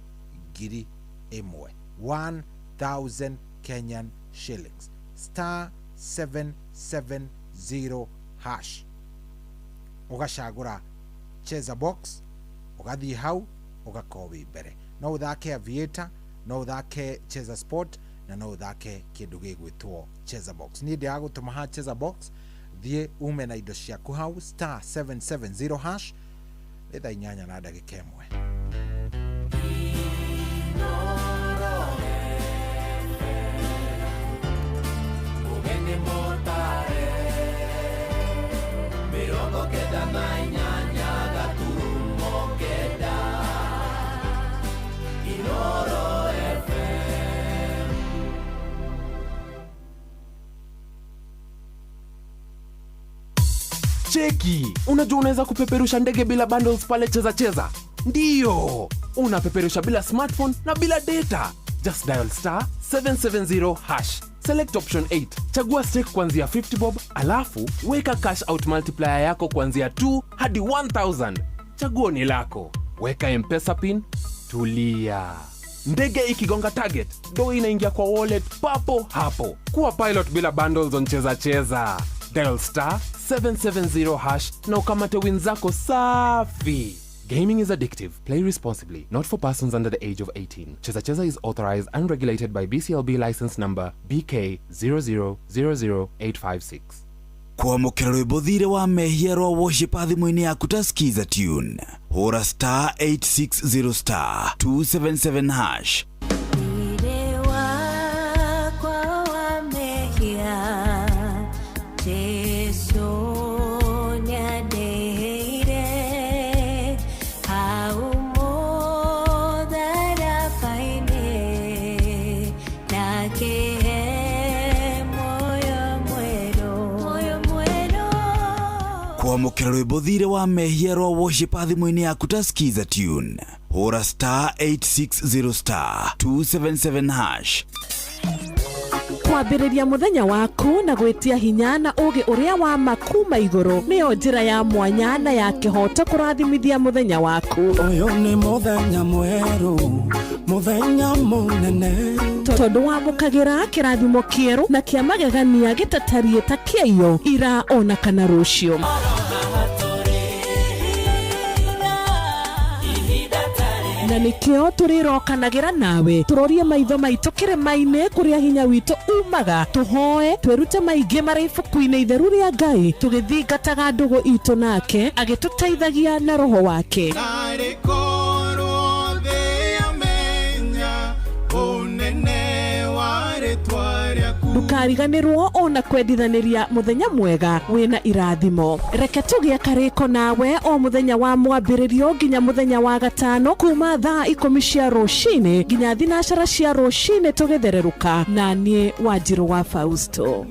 1,000 1000 Kenyan shillings. Star 770 hash ũgacagũra cheza box ũgathiĩ hau ũgakorwo wĩ mbere. No ũthake aviator, no ũthake cheza sport na no ũthake kĩndũ gĩgwĩtwo cheza box. Niĩ ndĩragũtũma ha cheza box, thiĩ ume na indo ciaku hau star 770 hash. Nĩ thaa 8 na ndagĩka ĩmwe. Mũgeni mũtare 98 gaturumo kenda Inoro FM. Cheki, unajua unaweza kupeperusha ndege bila bundles pale Cheza Cheza? Ndiyo, unapeperusha bila smartphone na bila data. Just dial star 770 hash. Select option 8. Chagua stake kuanzia 50 bob, alafu weka cash out multiplier yako kuanzia 2 hadi 1000. Chaguo ni lako. Weka M-Pesa pin, tulia. Ndege ikigonga target, do inaingia kwa wallet papo hapo. Kuwa pilot bila bundles on Cheza Cheza. Dial star 770 hash na ukamate win zako safi. Gaming is addictive. Play responsibly. Not for persons under the age of 18. Cheza Cheza is authorized and regulated by BCLB license number BK 0000856. Kwamũkĩra rwĩmbo thirĩ wa mehia rwa worship thimũ-inĩ yaku ta skiza tune hũra star 860 star 277 hash. Thirĩ wakwa wa mehia, Jesũ nĩandĩhĩire hau mũtharaba-inĩ, na akĩhe muoyo mwerũ, muoyo mwerũ. Kwamũkĩra rwĩmbo thirĩ wa mehia rwa worship thimũ-inĩ yaku ta skiza tune hũra star 860 star 277 hash. Kwambĩrĩria mũthenya waku na gwĩtia hinya na ũũgĩ ũrĩa wa ma kuma igũrũ nĩyo njĩra ya mwanya na ya kĩhoto kũrathimithia mũthenya waku. Ũyũ nĩ mũthenya mwerũ, mũthenya mũnene, tondũ wamũkagĩra kĩrathimo kĩerũ na kĩa magegania gĩtatariĩ ta kĩaiyo ira ona kana rũciũ. Na nĩkĩo tũrĩrokanagĩra nawe tũrorie maitho maitũ kĩrĩma-inĩ kũrĩa hinya witũ umaga, tũhoe twĩrute maingĩ marĩ ibuku-inĩ itheru rĩa Ngai, tũgĩthingataga ndũgũ itũ nake agĩtũteithagia na roho wake. Ndũkariganĩrwo ona kwendithanĩria mũthenya mwega wĩna irathimo. Reke tũgĩe karĩko nawe o mũthenya wa mwambĩrĩrio nginya mũthenya wa gatano kuma thaa 10 cia rũcinĩ nginya 9 cia rũcinĩ tũgĩthererũka na niĩ Wanjirũ wa Fausto.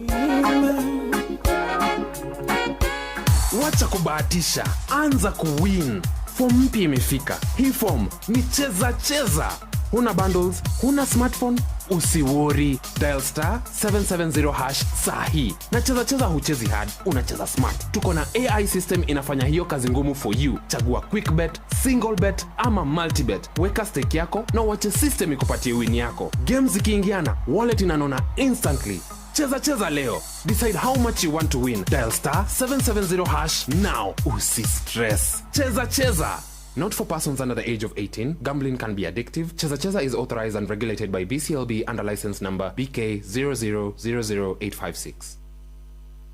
Wacha kubahatisha, anza kuwin. Form mpya imefika. Hii form ni cheza cheza. Huna bundles, huna smartphone, usiwori. Dial star 770 hash sahi. Na cheza cheza huchezi hard, unacheza smart. Tuko na AI system inafanya hiyo kazi ngumu for you. Chagua quick bet, single bet ama multi bet. Weka stake yako na uache system ikupatie win yako. Games zikiingiana, wallet inanona instantly. Cheza cheza leo. Decide how much you want to win. Dial star 770 hash now. Usi stress. Cheza cheza. Not for persons under the age of 18. Gambling can be addictive. Cheza Cheza is authorized and regulated by BCLB under license number BK 0000856.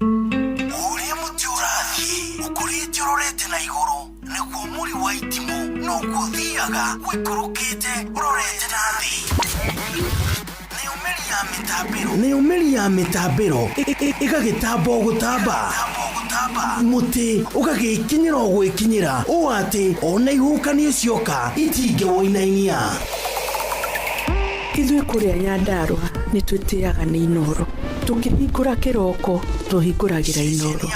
Ũrĩa mũtĩ ũrathiĩ ũkũrĩte ũrorete na igũrũ nĩguo mũri wa itimũ noguo ũthiaga ũikũrũkĩte ũrorete na thĩ. Nĩyo mĩri ya mĩtambĩro ĩgagĩtamba o gũtamba, mũtĩ ũgagĩkinyĩra o gwĩkinyĩra ũũ atĩ ona ihuhũkanio cioka itingĩwũinainia. Ithuĩ kũrĩa Nyandarũa nĩ twĩtĩaga nĩ Inooro. Tũkĩhingũra kĩroko tũhingũragĩra Inooro.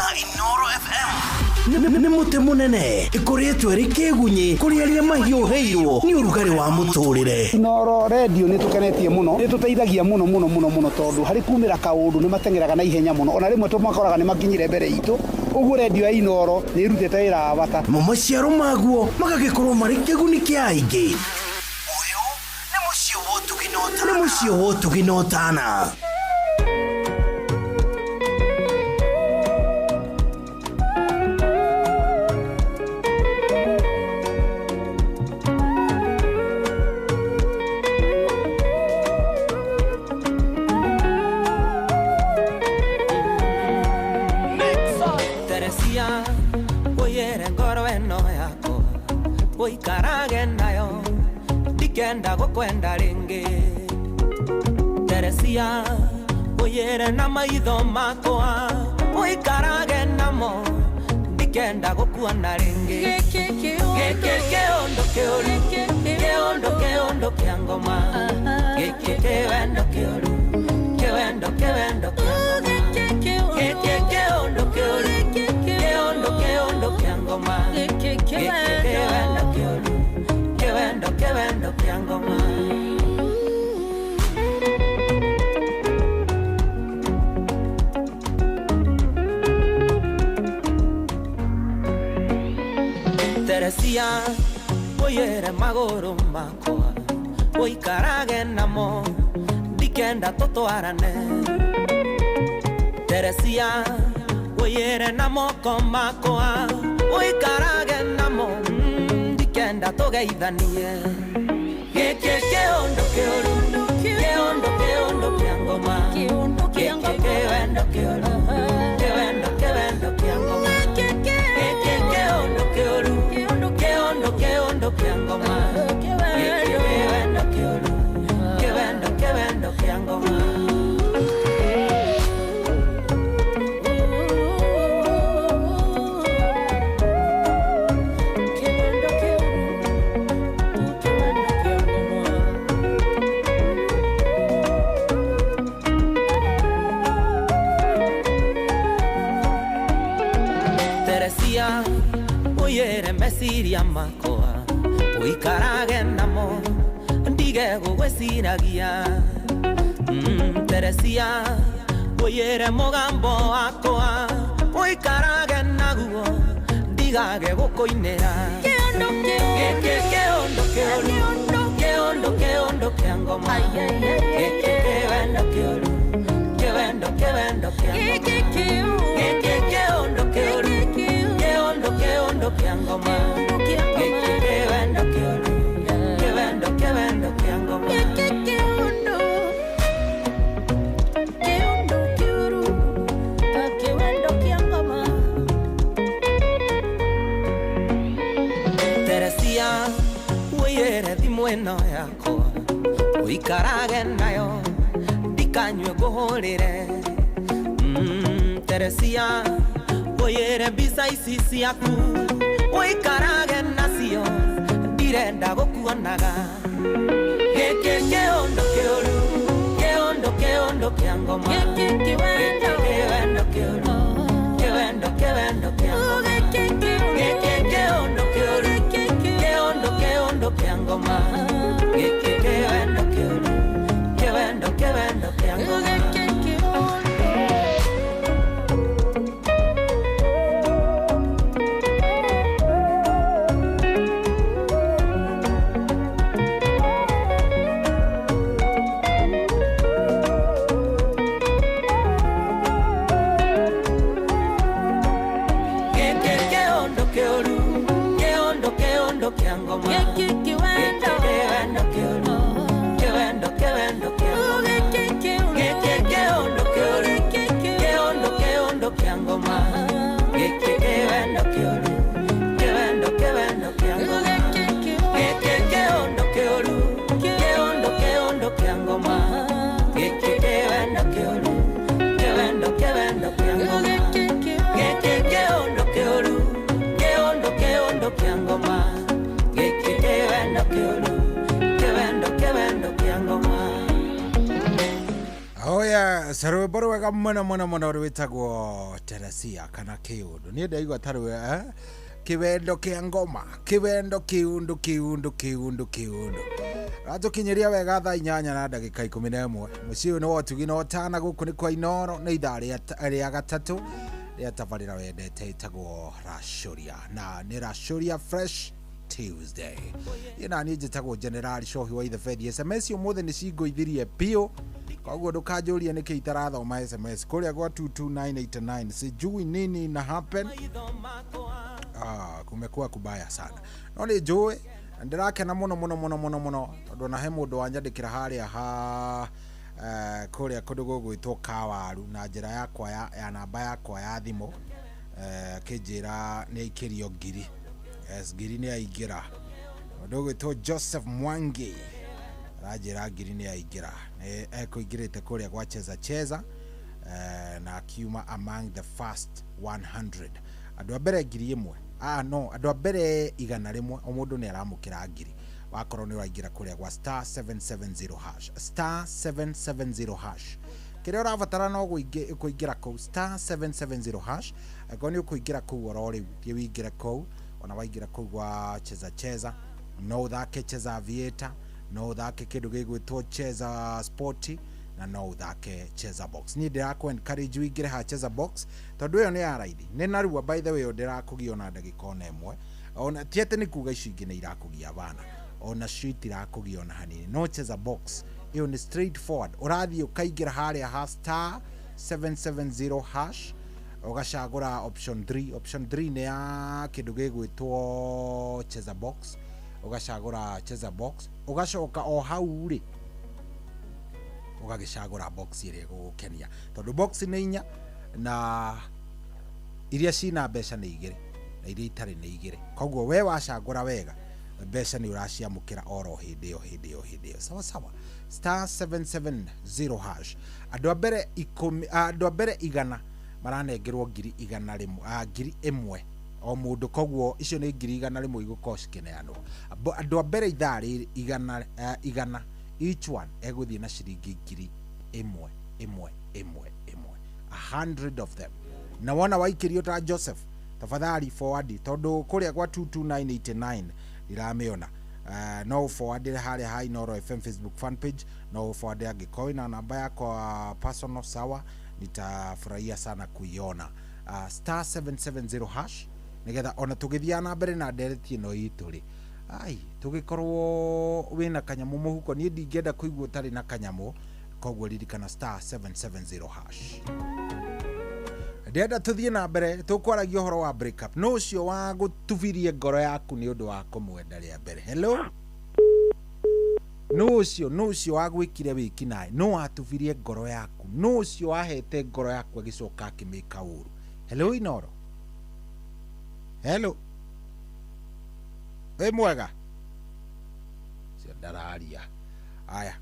Nĩ mũtĩ mũnene ĩkũrĩtwo ĩrĩ kĩgunyĩ kũrĩ arĩa mahiũhĩirwo nĩ ũrugarĩ wa mũtũrĩre. Inooro redio nĩ tũkenetie mũno, nĩ tũteithagia mũno mũno mũno mũno tondũ harĩ kumĩra kaũndũ nĩ mateng'eraga na ihenya mũno, ona rĩmwe tũmakoraga nĩ makinyire mbere itũ. Ũguo redio ya Inooro nĩ ĩrutĩte wĩra wa bata. Mo maciaro maguo magagĩkorwo marĩ kĩguni kĩa aingĩ. Ũyũ nĩ mũciĩ wa ũtugi na ũtana. Nĩ mũciĩ wa ũtugi na ũtana. Uikarage nayo ndikenda gukwenda ringi. Teresia uyere na maitho makwa uikarage namo ndikenda gukuona ringi. Giki kiondo kiuru, kiondo kiondo kia ngoma, giki kiwendo kiuru, kiwendo kiwendo kia ngoma, giki kiondo kiuru, kiondo kiondo kia ngoma, giki kiwendo kiuru, kiwendo kiwendo kia ngoma. Teresia uyere magũrũ makwa ũikarage namo ndikenda tũtwarane. Teresia uyere na moko makwa ũikarage namo ndikenda tũgeithanie. Gĩkĩ kĩũndũ kĩũru, kĩũndũ kĩũndũ kĩa ngoma, gĩkĩ kĩwendo kĩũru, kĩwendo kĩwendo kĩa ngoma, gĩkĩ kĩũndũ kĩũru, kĩũndũ kĩũndũ kĩa ngoma, gĩkĩ kĩwendo kĩũru, kĩwendo kĩwendo kĩa ngoma. Uyere meciria makwa uikarage namo ndige gũgwĩciragia. Teresia Uyere mugambo wakwa Uikarage naguo Ndigage gukuinira Kiondo kiondo kiondo Kiondo kiondo kia ngoma Giki kiwendo kioru Kiwendo kiwendo kia ngoma Giki kiondo kioru Kiondo kiondo kia ngoma Giki kiwendo kioru Kiwendo kiwendo kia ngoma Giki kiondo Kiondo kioru Kiwendo kia ngoma Teresia Uyere thimũ ĩno yakwa Uikarage nayo Ndikanyue ngũhũrĩre Teresia Uyere mbica ici ciaku Uikarage nacio Ndirenda gũkuonaga Gĩkĩ kĩũndũ kĩũru Kĩũndũ kĩũndũ kĩa ngoma Gĩkĩ kĩwendo kĩũru Kĩwendo kĩwendo kĩa ngoma Gĩkĩ kĩũndũ kĩũru Kĩũndũ kĩũndũ kĩa ngoma Gĩkĩ kĩwendo kĩũru Kĩwendo kĩwendo kĩa ngoma Gĩkĩ kĩũndũ kĩũru Kĩũndũ kĩũndũ kĩa ngoma Gĩkĩ kĩwendo kĩũru Kĩwendo kĩwendo kĩa ngoma Gĩkĩ kĩũndũ kĩũru Kĩũndũ kĩũndũ kĩa ngoma Gĩkĩ kĩwendo kĩũru Kĩwendo kĩwendo kĩa ngoma Gĩkĩ kĩũndũ kĩũru Kĩũndũ kĩũndũ kĩa ngoma Gĩkĩ kĩwendo kĩũru Kĩwendo kĩwendo kĩa ngoma Gĩkĩ kĩũndũ kĩũru Kĩũndũ kĩũndũ kĩa ngoma Gĩkĩ kĩwendo kĩũru Kĩwendo kĩwendo kĩa ngoma Oh yes, rwĩmbo rwega mũno mũno mũno rwĩtagwo Teresia kana kĩũndũ. Niĩ ndaigua ta rwe kĩwendo kĩa ngoma, kĩwendo kĩũndũ kĩũndũ kĩũndũ kĩũndũ. Ratũkinyĩria wega thaa 8:11. Mũciĩ ũyũ nĩ wa ũtugi na ũtana gũkũ nĩ kwa Inooro nĩ ithaa rĩa gatatũ rĩa tabarĩra wendete ĩtagwo Racũria na nĩ Racũria Fresh Tuesday. Niĩ naniĩ njĩtagwo General Shohi wa Ithebedi. SMS ũmũthĩ nĩ cingũithirie biũ koguo ndũkanjũrie nĩkĩ itarathoma SMS kũrĩa gwa 22989 sijui nini na happen. Kumekuwa kubaya sana no nĩ njũĩ na ndĩrakena mũno mũno mũno mũno mũno tondũ ona he mũndũ wanyandĩkĩra harĩa ha kũrĩa kũndũ gũgwĩtwo Kawaru na njĩra yakwa ya namba yakwa ya thimũ akĩnjĩra nĩ aikĩrio ngiri. Yes, ngiri nĩ aingĩra. Mũndũ ũgwĩtwo Joseph Mwangi aranjĩra ngiri nĩ aingĩra. Nĩ ekũingĩrĩte kũrĩa gwa Cheza Cheza na akiuma among the first 100. Andũ a mbere ngiri ĩmwe. No, andũ a mbere 100 o mũndũ nĩ aramũkĩra ngiri. Wakorwo nĩ ũraingĩra kũrĩa gwa star 770 hash. Star 770 hash. Kĩrĩa ũrabatara no kũingĩra kũu star 770 hash. Angĩkorwo nĩ ũkũingĩra kũu oro rĩu, thiĩ wĩingĩre kũu. Ona waingĩra kũu gwa Cheza Cheza, no ũthake Cheza Aviator, no ũthake kĩndũ gĩgwĩtwo Cheza Sporty na no ũthake Cheza Box. Niĩ ndĩrakũ encourage ũingĩre ha Cheza Box tondũ ĩyo nĩ ya raithi. Nĩ narua by the way ndĩrakũgia ona ndagĩka ona ĩmwe. Ona ti atĩ nĩ kuga icio ingĩ nĩ irakũgia bana. Ona cio itirakũgia ona hanini. No Cheza Box ĩyo nĩ straight forward. Ũrathiĩ ũkaingĩra harĩa ha star 770 hash ũgacagũra option 3. Option 3 nĩ ya kĩndũ gĩgwĩtwo Cheza Box. Ũgacagũra Cheza Box, ũgacoka o hau rĩ ũgagĩcagũra box ĩrĩa ĩgũgũkenia tondũ box nĩ inya na iria cina mbeca nĩ igĩrĩ na iria itarĩ nĩ igĩrĩ. Koguo we wacagũra wega mbeca nĩ ũraciamũkĩra oro hĩndĩ ĩyo hĩndĩ ĩyo hĩndĩ ĩyo. Sawa sawa. Star 770 hash. Andũ a mbere 10, andũ a mbere 100 maranengerwo ngiri igana rĩmwe, ngiri ĩmwe o mũndũ. Koguo icio nĩ ngiri 100 igũkorwo cikĩneanwo. Andũ a mbere ithaa rĩrĩ igana each one egũthiĩ na ciringi ngiri ĩmwe ĩmwe ĩmwe ĩmwe, 100 of them. Na wona waikĩrio ta Joseph, tafadhali forward tondũ kũrĩa gwa 22989 ndiramĩona. No forwardire haria ha Inooro FM Facebook fan page, no forward angĩkorwo wĩna namba yakwa personal, sawa, nitafurahia sana kuiona. Star 770 hash nigetha ona tũgĩthiaga na mbere na ndereti ĩno itũ rĩ, ai tũgĩkorwo wĩna kanyamũ mũhuko. Niĩ ndingĩenda kũigua ũtarĩ na kanyamũ, koguo ririkana star 770 hash. Ndĩrenda tũthiĩ na mbere tũkwaragia ũhoro wa break up, no ũcio wa gũtubirie ngoro yaku nĩ ũndũ wa kũmwenda rĩa mbere. Hello, no ũcio wa gwĩkire wĩki naĩ, no watubirie ngoro yaku, no ũcio wahete ngoro yaku agĩcoka akĩmĩka ũru. Hello Inooro. Hello, wĩ mwega? Cio ndararia. Aya,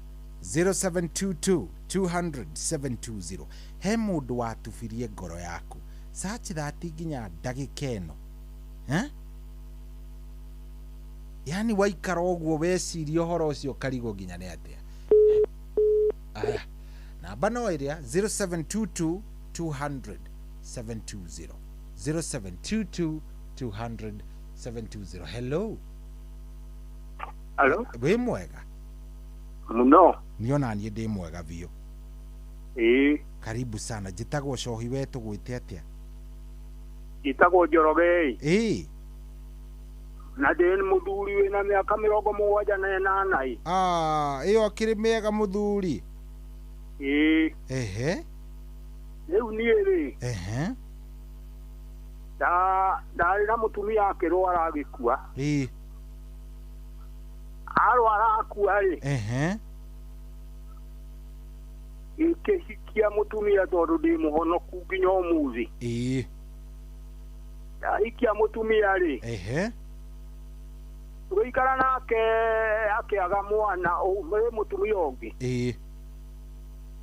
0722 200 720. He mũndũ watubirie ngoro yaku such that nginya ndagĩka ĩno, eh? Yani waikara ũguo weciria ũhoro ũcio ũkarigwo nginya nĩ atĩa. Aya, namba no ĩrĩa 0722 200 720, 0722 200 720. Hello. Hello. Wĩ mwega? Mũno. Niona niĩ ndĩ mwega biũ. Ĩĩ. Karibu sana. Njĩtagwo Cohi, we tũgwĩte atĩa? Njĩtagwo Njoroge. Ĩĩ. Na ndĩ mũthuri wĩna mĩaka 78. Ah, ĩyo akĩrĩ mĩega mũthuri. Ĩĩ. Ehe. Rĩu niĩ rĩ. Ehe. Ndarĩ na mũtumia akĩrwara agĩkua. Ĩĩ. Arwara akua rĩ. Ehe. Ngĩhikia mũtumia tondũ ndĩ mũhonoku nginya ũmũthĩ. Ĩĩ. Ndahikia mũtumia rĩ. Ehe. Tũgĩikara nake akĩaga mwana ũmwe mũtumia ũngĩ. Ĩĩ.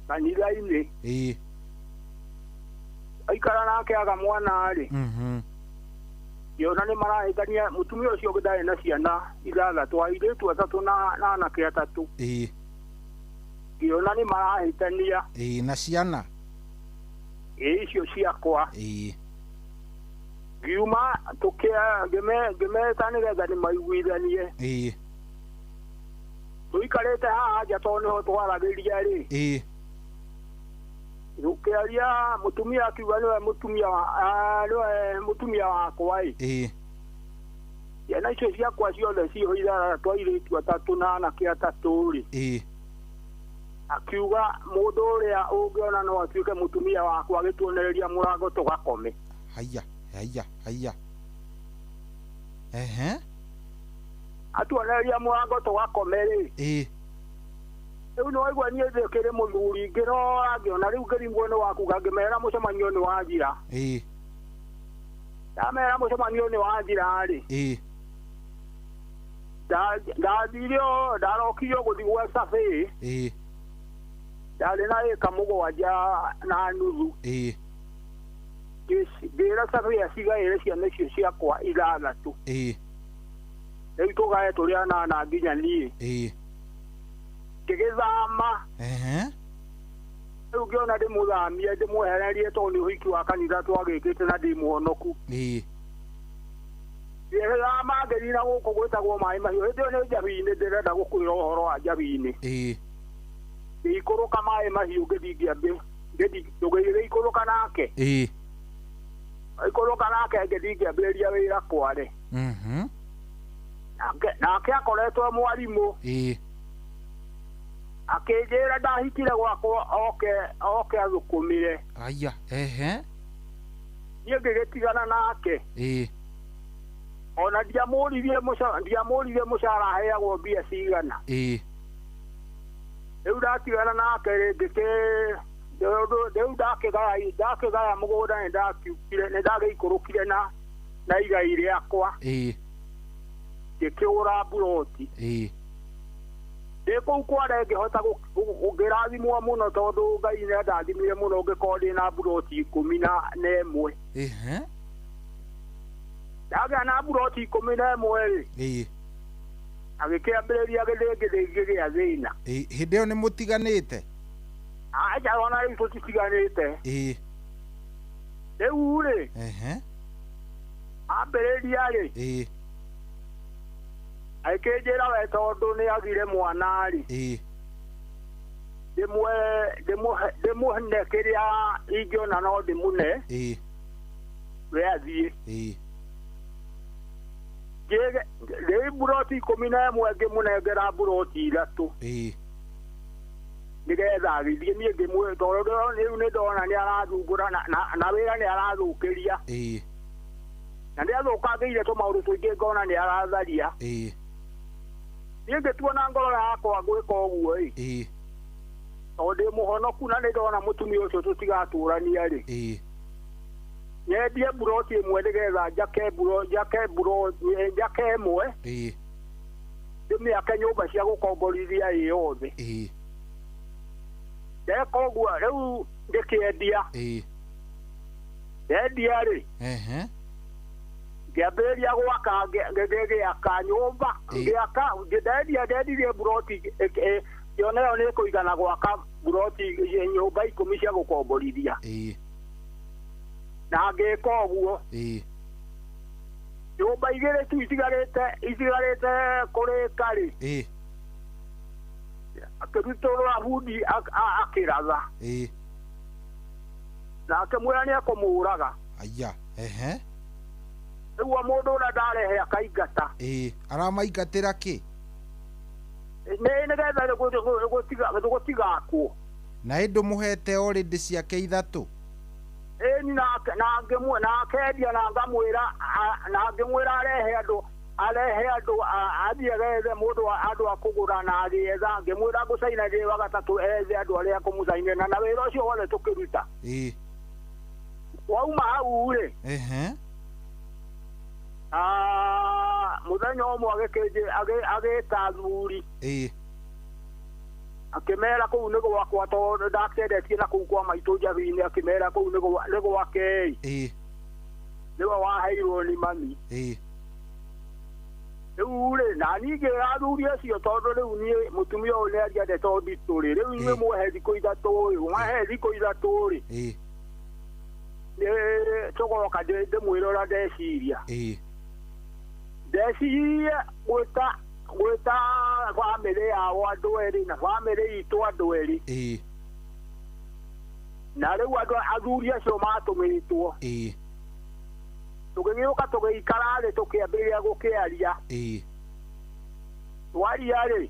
Kanitha-inĩ. Ĩĩ. Aikara nake aga mwana rĩ. Mhm. Ngĩona nĩ marahĩtania mũtumia ũcio ũngĩ ndarĩ na ciana ithathatũ, airĩtu atatũ na anake atatũ. Ĩĩ. Ngĩona nĩ marahĩtania. Ĩĩ, na ciana? Ĩĩ, icio ciakwa. Ĩĩ. Ngiuma ngĩmeta nĩgetha nĩmaiguithanie. Ĩĩ. Tũikarĩte haha nja tondũ nĩho twaragĩria rĩ. Ĩĩ. Tũkĩaria mũtumia akiuga nĩwe mũtumia wakwa ĩ. Ĩĩ. Ciana icio ciakwa ciothe ciho ithathatũ, airĩtu atatũ na anake atatũ rĩ. Ĩĩ. Akiuga mũndũ ũrĩa ũngĩona no atuĩke mũtumia wakwa agĩtuonereria mũrango tũgakome. Haiya, haiya, haiya. Ehe. Atuonereria mũrango tũgakome rĩ. Ĩĩ. Rĩu nĩ waigua niĩ ndĩkĩrĩ mũthuri ngĩrora ngĩona rĩu ngĩringwo nĩ wakuga ngĩmera mũcemanio nĩ wathira. Ĩĩ. Ndamera mũcemanio nĩ wathira rĩ. Ĩĩ. Ndathire ndarokire gũthiĩ gwa cafe. Ĩĩ. Ndarĩ na ĩka 7.5. Ĩĩ. Ngĩra cafe acigaĩre ciana icio ciakwa ithathatũ. Ĩĩ. Rĩu tũgae tũrĩ anana nginya niĩ. Ĩĩ. Ngĩgĩthama. Ehe. Rĩu ngĩona ndĩmũthamie ndĩmwehererie tondũ nĩ ũhiki wa kanitha twagĩkĩte na ndĩ mũhonoku. Ĩĩ. Ngĩgĩthama ngĩthiĩ na gũkũ gwĩtagwo Maĩ Mahiũ. Hĩndĩ ĩyo nĩ Njabi-inĩ, ndĩrenda gũkwĩra ũhoro wa Njabi-inĩ. Ĩĩ. Ngĩikũrũka Maĩ Mahiũ ngĩthiĩ ngĩikũrũka nake. Ĩĩ. Aikũrũka nake ngĩthiĩ ngĩambĩrĩria wĩra Kware. Mhm. Nake akoretwo mwarimũ. Ĩĩ. Akĩnjĩra ndahikire gwakwa oke athũkũmire. Aya, ehe. Niĩ ngĩgĩtigana nake. Ĩĩ. Ona ndiamũririe mũcara aheagwo mbia cigana. Ĩĩ. Rĩu ndatigana nake rĩ rĩu ndakĩgaya mũgũnda nĩ ndagĩikũrũkire na igai rĩakwa. Ĩĩ. Ngĩkĩgũra mburoti. Ĩĩ. Ndĩ kũu Kware ngĩhota ngĩrathimwo mũno tondũ Ngai nĩ andathimire mũno ngĩkorwo ndĩ na mburoti 11. Ehe. Ndagĩa na mburoti 11 rĩ. Ĩĩ. Agĩkĩambĩrĩria gĩthĩngĩ gĩa thĩna. Ĩĩ, hĩndĩ ĩyo nĩ mũtiganĩte? Aca, ona rĩu tũtitiganĩte. Ĩĩ. Rĩu rĩ. Ehe. Ambĩrĩria rĩ. Ĩĩ. Agĩkĩnjĩra we tondũ nĩ agire mwana rĩ. Ndĩmũne kĩrĩa ingĩona no ndĩmũne. We athiĩ. Rĩu mburoti 11 ngĩmũnengera mburoti 3. Nĩgetha agĩthiĩ niĩ ngĩmwĩ tondũ rĩu nĩ ndona nĩ arathumbũra na wĩra nĩ arathũkĩria. Na nĩ athũkangĩire tũmaũndũ tũingĩ ngona nĩ aratharia. Niĩ ngĩtua na ngoro yakwa gwĩka ũguo ĩ. Tondũ ndĩ mũhonoku na nĩ ndona mũtumia ũcio tũtigatũrania rĩ. Nyendie mburoti ĩmwe nĩgetha njake njake ĩmwe. Ndĩmĩake nyũmba cia gũkomborithia ĩ yothe. Ndeka ũguo rĩu ngĩkĩendia. Ndendia rĩ. Ngĩambĩrĩria gwaka ngĩgĩaka nyũmba ngĩaka ndendia ndendirie mburoti ngĩona ĩyo nĩ ĩkũigana gwaka mburoti nyũmba 10 cia gũkomborithia. Na ngĩka ũguo. Nyũmba 2 tu itigarĩte kũrĩka rĩ. Akĩrutũrũra bundi akĩratha. Na akĩmwĩra nĩ ekũmũraga. Aya. Rĩu mũndũ ũrĩa ndarehe akaingata. Aramaingatĩra kĩ? Nĩ nĩgetha gũtigakwo. Na ĩ ndũmũhete already ciake 3. Ĩni na akendia na ngamwĩra na ngĩmwĩra arehe andũ athiĩ agethe mũndũ andũ a kũgũra na agĩetha ngĩmwĩra ngũcaina ndĩ wa gatatũ ethe andũ arĩa akũmũcainĩra na wĩra ũcio wothe tũkĩruta. Wauma hau rĩ. Mũthenya ũmwe agĩta athuri. Akĩmera kũu nĩ gwakwa tondũ ndakĩendetie na kũu kwa maitũ Njabi-inĩ akĩmera kũu nĩ gwake ĩ. Nĩwe waheirwo nĩ mami. Rĩu rĩ na niĩ ngĩra athuri acio tondũ rĩu niĩ mũtumia ũyũ nĩ aria ndeto nditũ rĩ rĩu inyuĩ mwehe thikũ 3 rĩ mwahe thikũ 3 rĩ nĩ tũgoka ndĩmwĩre ũrĩa ndeciria. Ndeciria gwĩta bamĩrĩ yao andũ erĩ na bamĩrĩ itũ andũ erĩ. Na rĩu andũ athuri acio matũmĩtwo. Tũgĩgĩũka tũgĩikara thĩ tũkĩambĩrĩria gũkĩaria. Twaria rĩ.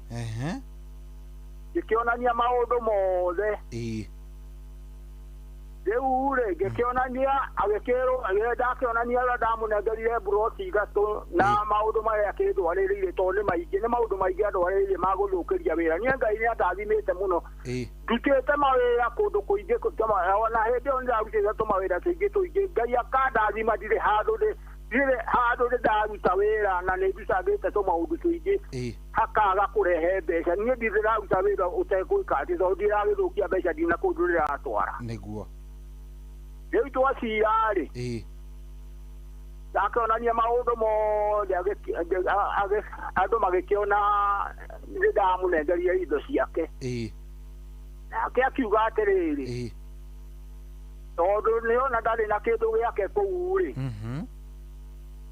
Ngĩkĩonania maũndũ mothe. Rĩu rĩ ngĩkĩonania agĩkĩrwo ndakĩonania ũrĩa ndamũnengerire mburoti 3 na maũndũ marĩa akĩndwarĩrĩire tondũ nĩ maingĩ nĩ maũndũ maingĩ andwarĩrĩire ma gũthũkĩria wĩra. Niĩ Ngai nĩ andathimĩte mũno. Ndutĩte mawĩra kũndũ kũingĩ ona hĩndĩ ĩyo nĩndarutĩte tũmawĩra tũingĩ tũingĩ Ngai akandathima ndirĩ handũ handũ ndaruta wĩra na nĩ ndutangĩte tũmaũndũ tũingĩ hakaga kũrehe mbeca. Niĩ ndirĩ ndaruta wĩra ũtegwĩka atĩ tondũ ndiragĩthũkia mbeca ndina kũndũ ndĩratwara. Nĩguo. Rĩu twacira rĩ. Ndakĩonania maũndũ mothe andũ magĩkĩona nĩ ndamũnengerire indo ciake. Nake akiuga atĩrĩrĩ tondũ nĩona ndarĩ na kĩndũ gĩake kũu rĩ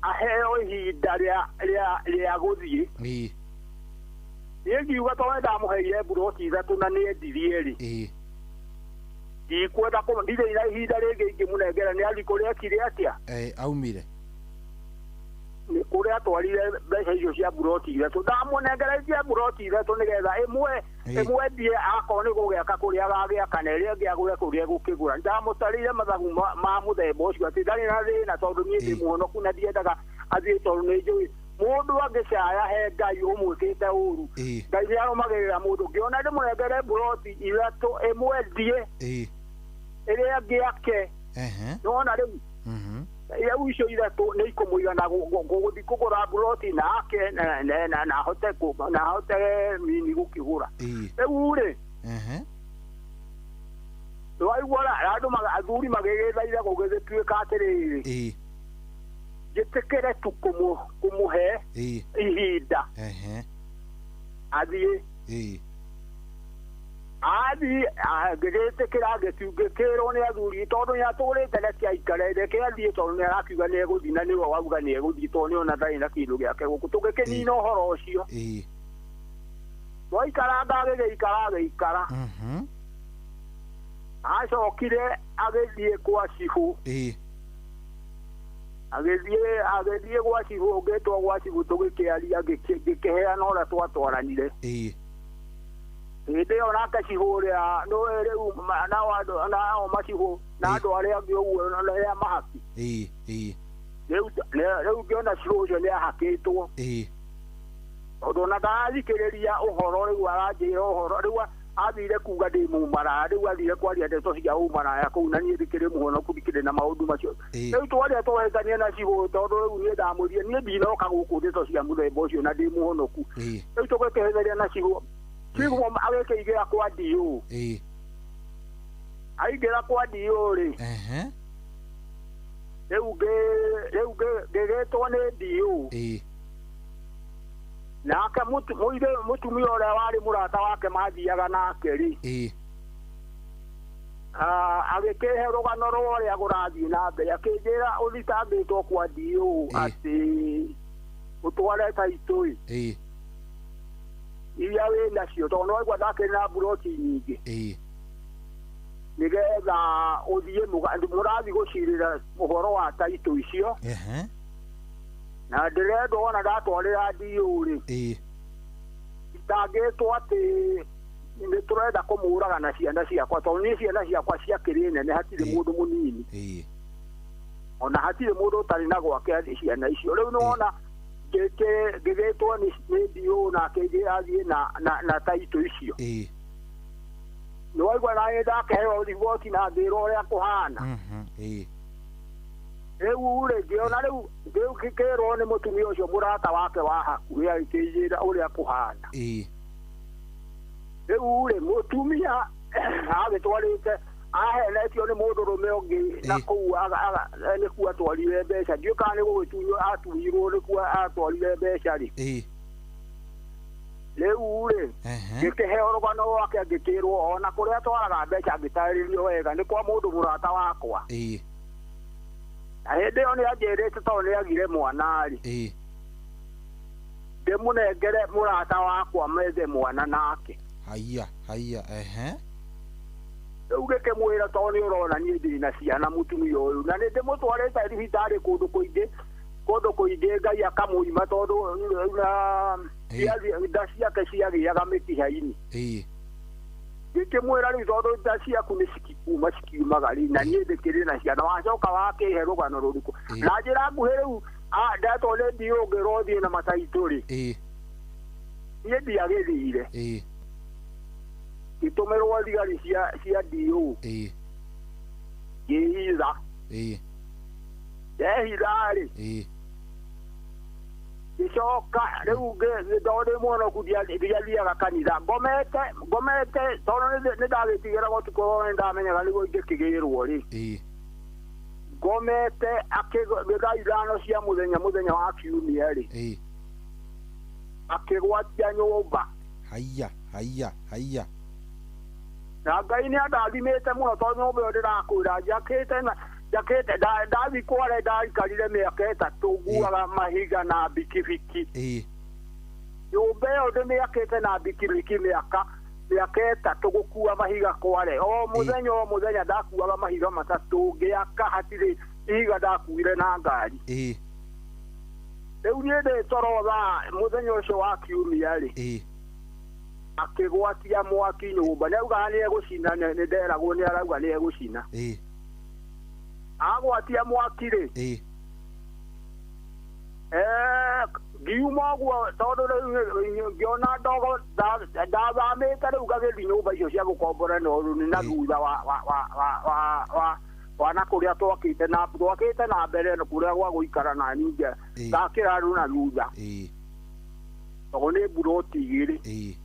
aheo ihinda rĩa gũthiĩ. Niĩ ngiuga tondũ ndamũheire mburoti 3 na nĩendirie rĩ ndikwenda ndirĩ na ihinda rĩngĩ ingĩmũnengera nĩ athiĩ kũrĩa ekire atĩa. Aumire. Nĩ kũrĩa atwarire mbeca icio cia mburoti 3 ndamũnengera cia mburoti 3 nĩgetha ĩmwe ĩmwendie akorwo nĩ gũgĩaka kũrĩa agagĩaka na ĩrĩa ĩngĩ agũre kũrĩa egũkĩgũra. Ndamũtarĩire mathabu ma mũthemba ũcio atĩ ndarĩ na thĩna tondũ niĩ ndĩ mũhonoku na ndiendaga athiĩ tondũ nĩ njũĩ mũndũ angĩcaya he Ngai ũmwĩkĩte ũru Ngai nĩ arũmagĩrĩra mũndũ. Ngĩona ndĩmũnengere mburoti 3 ĩmwendie ĩrĩa ĩngĩ ake. Nĩwona rĩu rĩu icio 3 nĩ ikũmũigana gũthiĩ kũgũra mburoti na ake na ahote mini gũkĩgũra. Rĩu rĩ waigua andũ athuri magĩgĩthaitha gũgĩgĩtuĩka atĩrĩrĩ njĩtĩkĩre tu kũmũhe ihinda athiĩ. Athi ngĩgĩtĩkĩra ngĩkĩrwo nĩ athuri tondũ nĩatũrĩte reke aikare reke athiĩ tondũ nĩarakiuga nĩegũthiĩ na nĩwe wauga nĩegũthiĩ tondũ nĩona ndarĩ na kĩndũ gĩake gũkũ tũgĩkĩnina ũhoro ũcio. Twaikaranga agĩgĩikara agĩikara. Acokire agĩthiĩ kwa cibũ. Agĩthiĩ gwa cibũ ngĩtwo gwa cibũ tũgĩkĩaria ngĩkĩheana ũrĩa twatwaranire. Hĩndĩ ĩyo nake cibũ ũrĩa nĩwe rĩu nao macibũ na andũ arĩa angĩ ũguo arĩa mahaki. Rĩu ngĩona cibũ ũcio nĩahakĩtwo. Tondũ ona ndarathikĩrĩria ũhoro rĩu aranjĩra ũhoro rĩu athire kuga ndĩ mũmaraya rĩu athire kwaria ndeto cia ũmaraya kũu na niĩ ndikĩrĩ mũhonoku ndikĩrĩ na maũndũ macio. Rĩu twaria twahĩtania na cibũ tondũ rĩu niĩ ndamwĩrire niĩ ndinoka gũkũ ndeto cia mũthemba ũcio na ndĩ mũhonoku. Rĩu tũgĩkĩhĩtania na cibũ. Cibũ agĩkĩingĩra kwa DO. Aingĩra kwa DO rĩ. Rĩu ngĩgĩtwo nĩ DO. Nake mũtumia ũrĩa warĩ mũrata wake mathiaga nake rĩ. Agĩkĩhe rũgano rwa ũrĩa kũrathiĩ na mbere akĩnjĩra ũthitangĩtwo kwa DO atĩ ũtware taitũ ĩ. Iria wĩ nacio tondũ nĩwaigua ndakĩrĩ na mburoti nyingĩ. Nĩgetha ũthiĩ mũrathiĩ gũcirĩra ũhoro wa taitũ icio. Na ndĩrenda ona ndatwarĩra DO rĩ. Itangĩtwo atĩ nĩ tũrenda kũmũraga na ciana ciakwa tondũ niĩ ciana ciakwa ciakĩrĩ nene hatirĩ mũndũ mũnini. Ona hatirĩ mũndũ ũtarĩ na gwake ciana icio. Rĩu nĩwona ngĩgĩtwo nĩ DO na akĩnjĩra thiĩ na taitũ icio. Nĩwaigua na nĩ ndakĩheo riboti na ngĩrwo ũrĩa kũhana. Rĩu rĩ ngĩona rĩu ngĩkĩrwo nĩ mũtumia ũcio mũrata wake wa hakuhĩ agĩkĩnjĩra ũrĩa kũhana. Rĩu rĩ mũtumia agĩtwarĩte ahenetio nĩ mũndũrũme ũngĩ na kũu nĩkuo atwarire mbeca ndiũĩ kana nĩ gũgĩtunywo atunyirwo nĩkuo atwarire mbeca rĩ. Rĩu rĩ ngĩkĩheo rũgano rwake ngĩkĩrwo ona kũrĩa atwaraga mbeca ngĩtarĩrio wega nĩ kwa mũndũ mũrata wakwa. Na hĩndĩ ĩyo nĩanjĩrĩte tondũ nĩagire mwana rĩ. Ndĩmũnengere mũrata wakwa methe mwana nake. Haiya haiya Rĩu ngĩkĩmwĩra tondũ nĩ ũrona niĩ ndirĩ na ciana mũtumia ũyũ na nĩ ndĩmũtwarĩte thibitarĩ kũndũ kũingĩ Ngai akamũima tondũ nda ciake ciagĩaga mĩkiha-inĩ. Ngĩkĩmwĩra rĩu tondũ nda ciaku nĩ cikuma cikiumaga rĩ na niĩ ndĩkĩrĩ na ciana wacoka wakĩhe rũgano rũrĩkũ. Na njĩra nguhĩ rĩu ndetwo nĩ DO ngĩrwo thiĩ na mataitũ rĩ. Niĩ ndiagĩthire. Ngĩtũmĩrwo thigari cia DO. Ngĩhitha. Ndehitha rĩ. Ngĩcoka rĩu ndĩ mũhonoku ndiathiaga kanitha ngomete tondũ nĩ ndagĩtigĩra ũtukũ nĩ ndamenyaga nĩguo ingĩkĩgĩrwo rĩ. Ngomete thaa 5 cia mũthenya wa kiumia rĩ. Akĩgwatia nyũmba. Haiya haiya haiya. Na Ngai nĩ andathimĩte mũno tondũ nyũmba ĩyo ndĩrakwĩra njakĩte ndathiĩ kware ndaikarire mĩaka 3 nguaga mahiga na bikibiki. Nyũmba ĩyo ndĩmĩakĩte na bikibiki mĩaka 3 gũkua mahiga kware. O mũthenya ndakuaga mahiga 3 ngĩaka hatirĩ ihiga ndakuire na ngari. Rĩu niĩ ndĩ toro thaa mũthenya ũcio wa kiumia rĩ. Akĩgwatia mwaki nyũmba nĩaugaga nĩegũcina nĩ nderagwo nĩarauga nĩegũcina. Agwatia mwaki rĩ. Ngiuma ũguo tondũ rĩu ngĩona ndogo ndathamĩte rĩu ngagĩthiĩ nyũmba icio cia gũkombora nĩ na thutha wa na kũrĩa twakĩte na mbere kũrĩa gwa gũikara na ningĩ ndakĩra rĩu na thutha. Tondũ nĩ mburoti 2.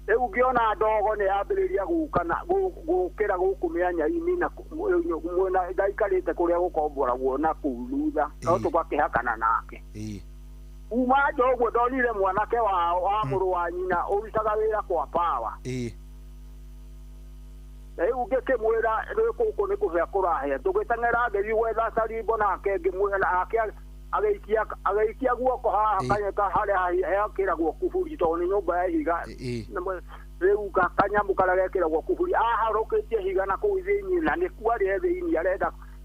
Rĩu ngĩona ndogo nĩ yambĩrĩria gũkĩra gũkũ mĩanya-inĩ na mwena ndaikarĩte kũrĩa gũkomboragwo na kũu thutha no tũgakĩhakana nake. Kuma nja ũguo ndonire mwanake wa mũrũ wa nyina ũrutaga wĩra kwa Power. Rĩu ngĩkĩmwĩra rĩu gũkũ nĩ kũhĩa kũrahĩa tũgĩteng'era ngĩthiĩ gwetha carimbo nake ngĩmwĩra nake agĩikia guoko haha kanyeka harĩa hekĩragwo kuburi tondũ nĩ nyũmba ya ihiga. Rĩu kanyamũ karĩa gekĩragwo kuburi aharũkĩtie ihiga na kũu thĩinĩ na nĩkuo arĩ thĩinĩ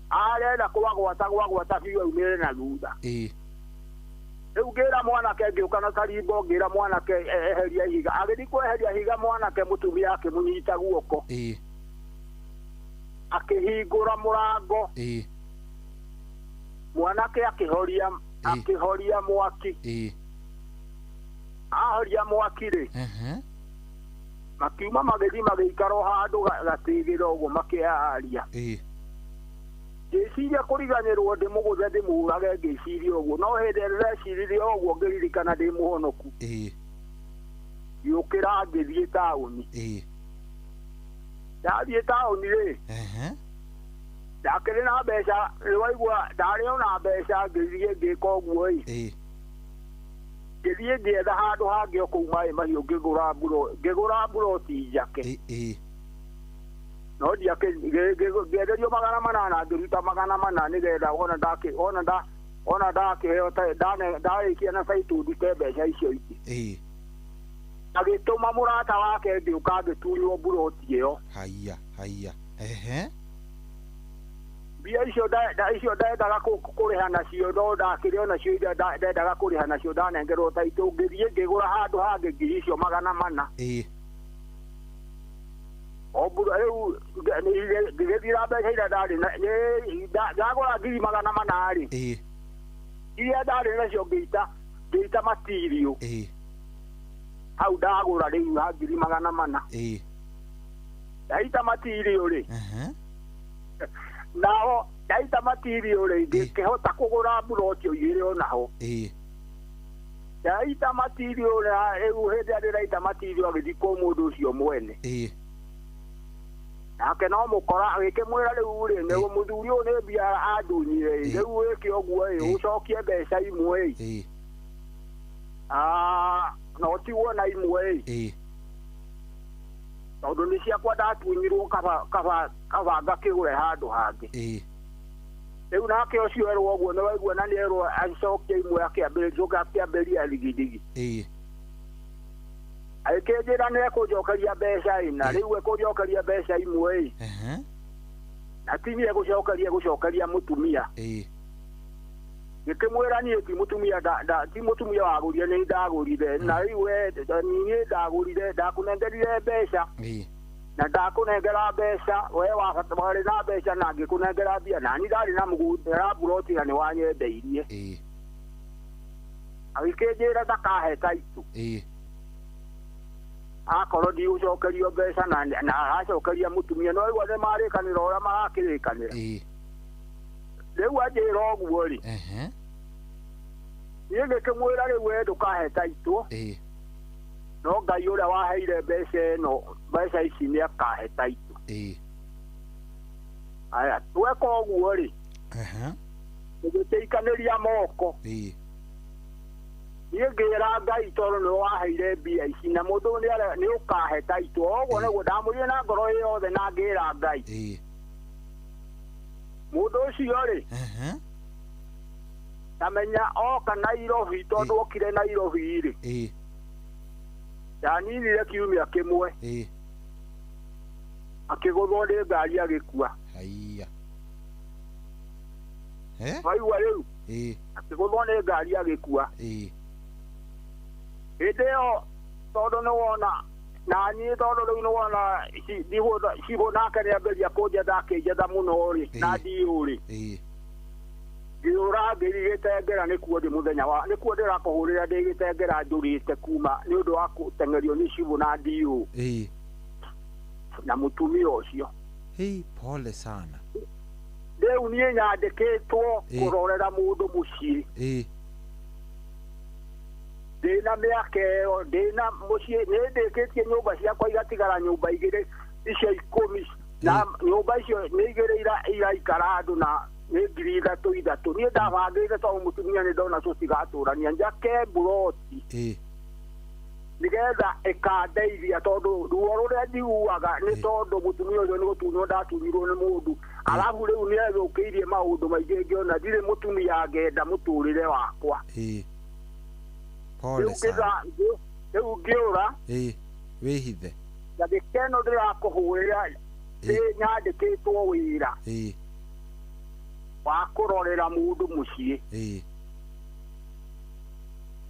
arenda kwagwata biũ aumĩre na thutha. Rĩu ngĩra mwanake ngĩũka na carimbo ngĩra mwanake eheria ihiga agĩthiĩ kweheria ihiga mwanake mũtumia akĩmũnyita guoko akĩhingũra mũrango mwanake akĩhoria mwaki ahoria mwaki rĩ makiuma magĩthiĩ magĩikara handũ gatigĩra ũguo makĩaria ngĩciria kũriganĩrwo ndĩmũgũthe ndĩmũũrage ngĩciria ũguo no hĩndĩ ĩrĩa ndeciririe ũguo ngĩririkana ndĩ mũhonoku ngĩũkĩra ngĩthiĩ taũni ndathiĩ taũni rĩ ndakĩrĩ na mbeca nĩwaigua ndarĩ ona mbeca ngĩthiĩ ngĩka ũguo ĩ ngĩthiĩ ngĩetha handũ hangĩ o kũu maĩ mahiũ ngĩgũra mburoti njake no ngĩenderio 800 ngĩruta 400 nĩgetha ona ndakĩheo ndarĩkia na taitũ ndute mbeca icio ingĩ agĩtũma mũrata wake ngĩũka ngĩtunywo mburoti ĩyo haiya ehe mbia icio ndendaga kũrĩha nacio no ndakĩrĩ onacio iria ndendaga kũrĩha nacio ndanengerwo taitũ ngĩthiĩ ngĩgũra handũ hangĩ ngiri icio 400 rĩu ngĩgĩthira mbeca iria ndarĩ ndagũra ngiri 400 rĩ iria ndarĩ nacio ngĩita matirio hau ndagũra rĩu ha ngiri 400 ndaita matirio rĩ nao ndaita matirio rĩ ngĩkĩhota kũgũra mburoti igĩrĩ onaho ndaita matirio rĩu hĩndĩ ĩrĩa ndĩraita matirio agĩthikwo mũndũ ũcio mwene nake no mũkora agĩkĩmwĩra rĩu rĩ nĩ mũthuri ũyũ nĩ mbia andunyire rĩu wĩke ũguo ĩ ũcokie mbeca imwe ĩ no tigwo na imwe ĩ tondũ nĩ ciakwa ndatunyirwo kaba ngakĩgũre handũ hangĩ rĩu nake ũcio erwo ũguo nĩ waigua na nĩ erwo acokie imwe akĩambĩrĩria thigithigi agĩkĩnjĩra nĩ ekũnjokeria mbeca ĩna rĩu ekũnjokeria mbeca imwe ĩ na ti niĩ egũcokeria mũtumia ngĩkĩmwĩra niĩ ti mũtumia ti mũtumia wagũrire nĩ ndagũrire na rĩu we niĩ ndagũrire ndakũnengerire mbeca na ndakũnengera mbeca we warĩ na mbeca na ngĩkũnengera mbia na niĩ ndarĩ na mũgũnda na mburoti na nĩ wanyendeirie agĩkĩnjĩra ndakahe taitũ akorwo ndigũcokerio mbeca na aracokeria mũtumia no igua nĩ marĩkanĩra ũrĩa marakĩrĩkanĩra rĩu anjĩra ũguo rĩ niĩ ngĩkĩmwĩra rĩu we ndũkahe taitũ no Ngai ũrĩa waheire mbeca ĩno mbeca ici nĩ akahe taitũ aya tweka ũguo rĩ tũgĩtĩikanĩria moko niĩ ngĩra Ngai tondũ nĩwe waheire mbia ici na mũndũ nĩ ũkahe taitũ ũguo nĩguo ndamũrire na ngoro yothe na ngĩra Ngai mũndũ ũcio rĩ tamenya oka Nairobi tondũ okire Nairobi rĩ ndaninire kiumia kĩmwe akĩgũthwo nĩ ngari agĩkua waigua rĩu akĩgũthwo nĩ ngari agĩkua hĩndĩ ĩyo tondũ nĩ wona na niĩ tondũ rĩu nĩ wona cibũ nake nĩambĩrĩria kũnjetha akĩnjetha mũno rĩ na ndiũ rĩ ngĩũra ngĩthiĩ Gĩtengera nĩkuo ndĩ mũthenya wa nĩkuo ndĩrakũhũrĩra ndĩ Gĩtengera njũrĩte kuma nĩ ũndũ wa gũteng'erio nĩ cibũ na ndiũ na mũtumia ũcio pole sana rĩu niĩ nyandĩkĩtwo kũrorera mũndũ mũciĩ ndĩna mĩaka ĩyo ndĩna mũciĩ nĩ ndĩkĩtie nyũmba ciakwa igatigara nyũmba igĩrĩ icio 10 na nyũmba icio nĩ igĩrĩ iraikara andũ na nĩ ngiri 3 niĩ ndabangĩte tondũ mũtumia nĩ ndona tũtigatũrania njake mburoti Nĩgetha ĩkandeithia tondũ ruo rũrĩa njiguaga nĩ tondũ mũtumia ũcio nĩ gũtunywo ndatunyirwo nĩ mũndũ arabu rĩu nĩ ethũkĩirie maũndũ maingĩ ngĩona ndirĩ mũtumia angĩenda mũtũrĩre wakwa. Pole sana. Rĩu ngĩũra wĩhithe na gĩkeno ndĩrakũhũrĩra nyandĩkĩtwo wĩra wa kũrorera mũndũ mũciĩ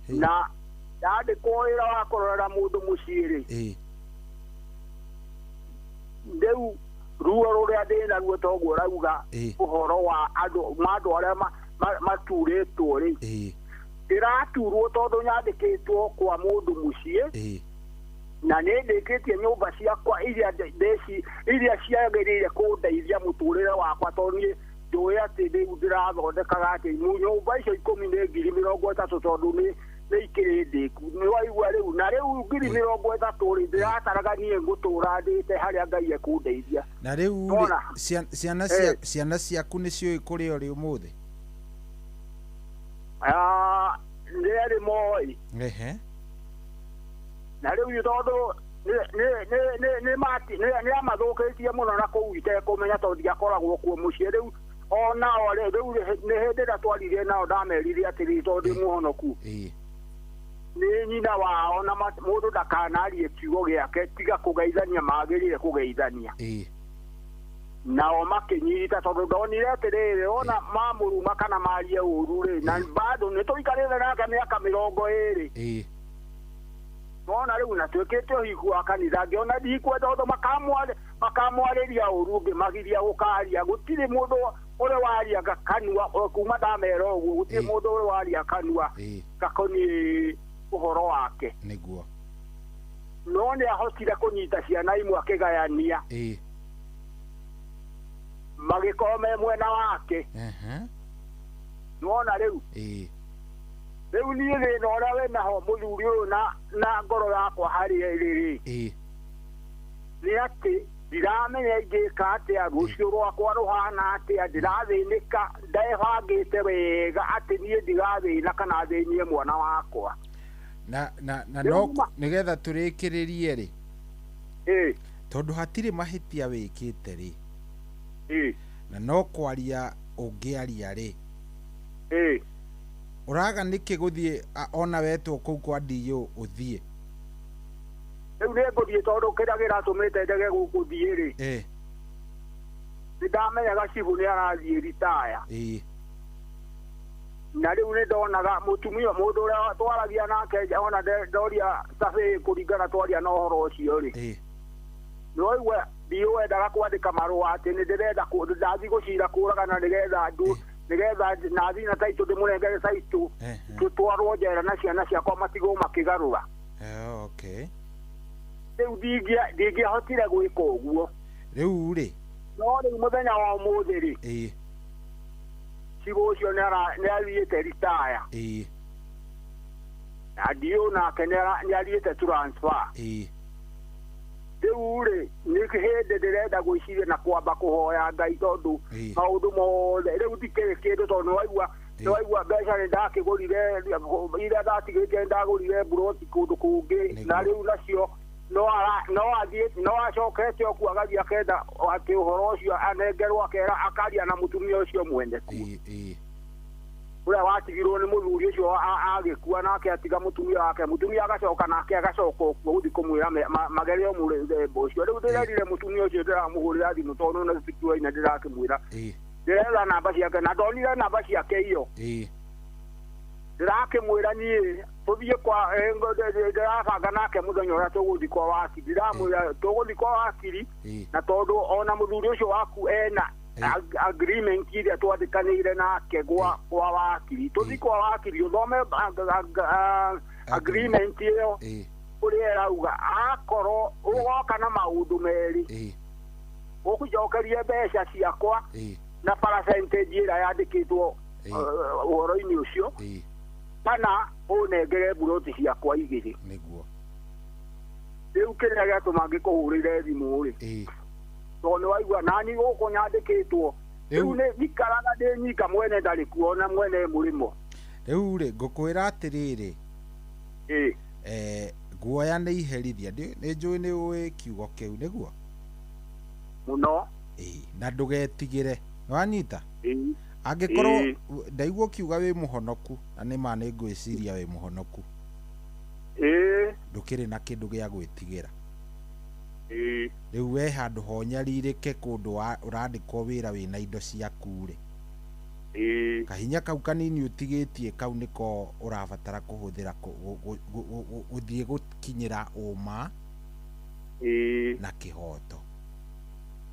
na ndandĩkwo wĩra wa kũrorera mũndũ mũciĩ rĩ rĩu ruo rũrĩa ndĩnaruo toguo ũrauga ũhoro wa andũ arĩa maturĩtwo rĩ ndĩraturwo tondũ nyandĩkĩtwo kwa mũndũ mũciĩ na nĩ ndĩkĩtie nyũmba ciakwa iria ciagĩrĩire kũndeithia mũtũrĩre wakwa tondũ niĩ njũĩ atĩ rĩu ndĩrathondekaga atĩ nyũmba icio 10 nĩ 30,000 tondũ nĩ ikĩrĩ ndĩku nĩ waigua rĩu na rĩu 30,000 rĩ ndĩrataraga niĩ ngũtũra ndĩte harĩa Ngai ekũndeithia. Na rĩu ciana ciaku nĩ ciũĩ kũrĩa ũrĩ ũmũthĩ? Nĩ erĩ moĩ. Na rĩu tondũ nĩ amathũkĩtie mũno na kũu itekũmenya tondũ ndiakoragwo kuo mũciĩ rĩu onao rĩu nĩ hĩndĩ ĩrĩa twaririe nao ndamerire atĩrĩ tondũ ndĩ mũhonoku nĩ nyina wao na mũndũ ndakanarie kiugo gĩake tiga kũgeithania magĩrĩire kũgeithania nao makĩnyita tondũ ndonire atĩrĩrĩ ona mamũruma kana marie ũru rĩ na bado nĩ tũikarĩte nake mĩaka 20 nona rĩu na twĩkĩte ũhiku wa kanitha ngĩona ndikwenda ũndũ makamwarĩria ũru ngĩmagiria gũkaria gũtirĩ mũndũ ũrĩa waria kanua kuma ndamera ũguo gũtirĩ mũndũ ũrĩa waria kanua gakoniĩ ũhoro wake nĩguo no nĩ ahotire kũnyita ciana imwe akĩgayania magĩkorwo me mwena wake nĩwona rĩu rĩu niĩ thĩna ũrĩa wĩnaho mũthuri ũyũ na ngoro yakwa harĩ rĩrĩ nĩ atĩ ndiramenya ingĩka atĩa rũciũ rwakwa rũhana atĩa ndĩrathĩnĩka ndebangĩte wega atĩ niĩ ndigathĩna kana thĩnie mwana wakwa na no nĩgetha tũrĩkĩrĩrie rĩ tondũ hatirĩ mahĩtia wĩkĩte rĩ na no kwaria ũngĩaria rĩ ũraga nĩkĩ gũthiĩ ona wetwo kũu kwa DO ũthiĩ rĩu nĩ ngũthiĩ tondũ kĩrĩa kĩratũmĩte njage gũthiĩ rĩ nĩ ndamenyaga cibũ nĩ arathiĩ ritaya na rĩu nĩ ndonaga mũtumia mũndũ ũrĩa twaragia nake ona ndoria tabĩ kũringana twaria na ũhoro ũcio rĩ nĩwaigua DO endaga kwandĩka marũa atĩ nĩ ndĩrenda ndathiĩ gũcira kũragana nĩgetha andũ nĩgetha nathi na taitũ ndĩmũnengere taitũ tũtwarwo njera na ciana ciakwa matigwo makĩgarũra. Rĩu ndingĩahotire gwĩka ũguo rĩu rĩ no rĩu mũthenya wa ũmũthĩ rĩ cibũ ũcio nĩ athiĩte ritaya na DO nake nĩ athiĩte transfer rĩu rĩ nĩ hĩndĩ ndĩrenda gwĩciria na kwamba kũhoya Ngai tondũ maũndũ mothe rĩu ndikĩrĩ kĩndũ tondũ nĩwaigua mbeca nĩ ndakĩgũrire iria ndatigĩte nĩ ndagũrire mburoti kũndũ kũngĩ na rĩu nacio no acokete okuo agathiĩ akenda atĩ ũhoro ũcio anengerwo akera akaria na mũtumia ũcio mwene kuo ũrĩa watigirwo nĩ mũthuri ũcio agĩkua nake atiga mũtumia wake mũtumia agacoka nake agacoka okuo gũthiĩ kũmwĩra magerio mũthemba ũcio rĩu ndĩrerire mũtumia ũcio ndĩramũhũrĩra thimũ tondũ na tũtituaine ndĩrakĩmwĩra ndĩretha namba ciake na ndonire namba ciake iyo ndĩrakĩmwĩra niĩ tũthiĩ kwa ndĩrabanga nake mũthenya ũrĩa tũgũthiĩ kwa wakiri ndĩramwĩra tũgũthiĩ kwa wakiri na tondũ ona mũthuri ũcio waku ena agreement iria twandĩkanĩire nake kwa wakiri tũthiĩ kwa wakiri ũthome agreement ĩyo ũrĩa ĩrauga akorwo ũgoka na maũndũ merĩ ũkũnjokerie mbeca ciakwa na percentage ĩrĩa yandĩkĩtwo ũhoro-inĩ ũcio kana ũnengere mburoti ciakwa igĩrĩ nĩguo rĩu kĩrĩa gĩatũma ngĩkũhũrĩre thimũ rĩ tondũ nĩ waigua nani gũkũ nyandĩkĩtwo rĩu nĩ njikaraga ndĩ nyika mwene ndarĩ kuo na mwene mũrĩmo rĩu rĩ ngũkwĩra atĩrĩrĩ Guoya nĩ iherithia. Nĩ njũĩ nĩ ũĩ kiugo kĩu nĩguo? Mũno. Ĩĩ, na ndũgetigĩre. Nĩwanyita? Angĩkorwo ndaigua ũkiuga wĩ mũhonoku, na nĩ ma nĩ ngwĩciria wĩ mũhonoku. Ĩĩ. Ndũkĩrĩ na kĩndũ gĩa gwĩtigĩra. Ĩĩ. Rĩu we handũ ha ũnyarirĩke kũndũ ũrandĩkwo wĩra wĩna indo ciaku rĩ. Ĩĩ. Kahinya kau kanini ũtigĩtie kau nĩko ũrabatara kũhũthĩra gũthiĩ gũkinyĩra ũma. Ĩĩ. Na kĩhoto.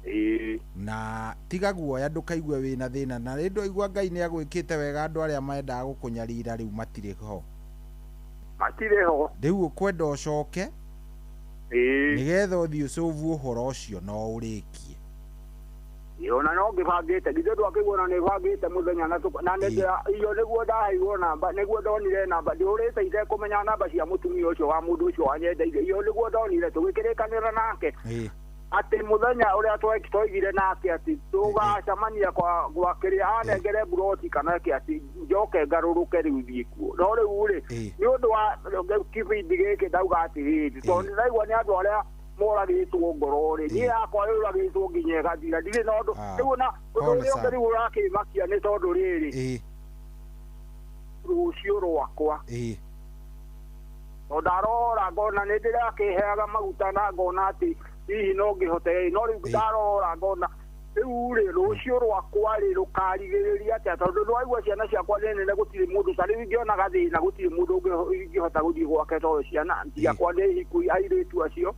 Ĩĩ. Na tiga guoya ndũkaigue wĩna thĩna, na rĩ ndwaigua Ngai nĩ agwĩkĩte wega, andũ arĩa mendaga gũkũnyarira rĩu matirĩ ho. Matirĩ ho. Rĩu ũkwenda ũcoke. Ĩĩ. Nĩgetha ũthiĩ ũcovu ũhoro ũcio no ũrĩkie. Ona no ngĩbangĩte, githĩ ndwakĩigua ona nĩbangĩte mũthenya na iyo nĩguo ndaheirwo namba, nĩguo ndonire namba, ndĩhũrĩte itekũmenya namba cia mũtumia ũcio wa mũndũ ũcio wanyendeire, iyo nĩguo ndonire tũgĩkĩrĩkanĩra nake. Atĩ mũthenya ũrĩa twaigire nake atĩ tũgacemania gwa kĩrĩa anengere buroti kana kĩ atĩ njoke ngarũrũke rĩu thiĩ kuo. No rĩu rĩ, nĩ ũndũ wa kĩbindi gĩkĩ ndauga atĩrĩrĩ, tondũ ndĩraigua nĩ andũ arĩa moragĩtwo ngoro rĩ, niĩ yakwa yũragĩtwo nginya ĩgathira, ndirĩ na ũndũ. Rĩu na ũndũ ũrĩa ũngĩ rĩu ũrakĩmakia nĩ tondũ rĩrĩ, rũciũ rwakwa ndarora ngona nĩ ndĩrakĩheaga maguta na ngona atĩ hihi no ngĩhote, no rĩu ndarora ngona rĩu rĩ rũciũ rwakwa rĩ rũkarigĩrĩria atĩa, tondũ nĩwaigua ciana ciakwa nĩ nene, gũtirĩ mũndũ ta rĩu ingĩona gathĩna gũtirĩ mũndũ ingĩhota gũthiĩ gwake tondũ ciana ciakwa nĩ hiku airĩtu acio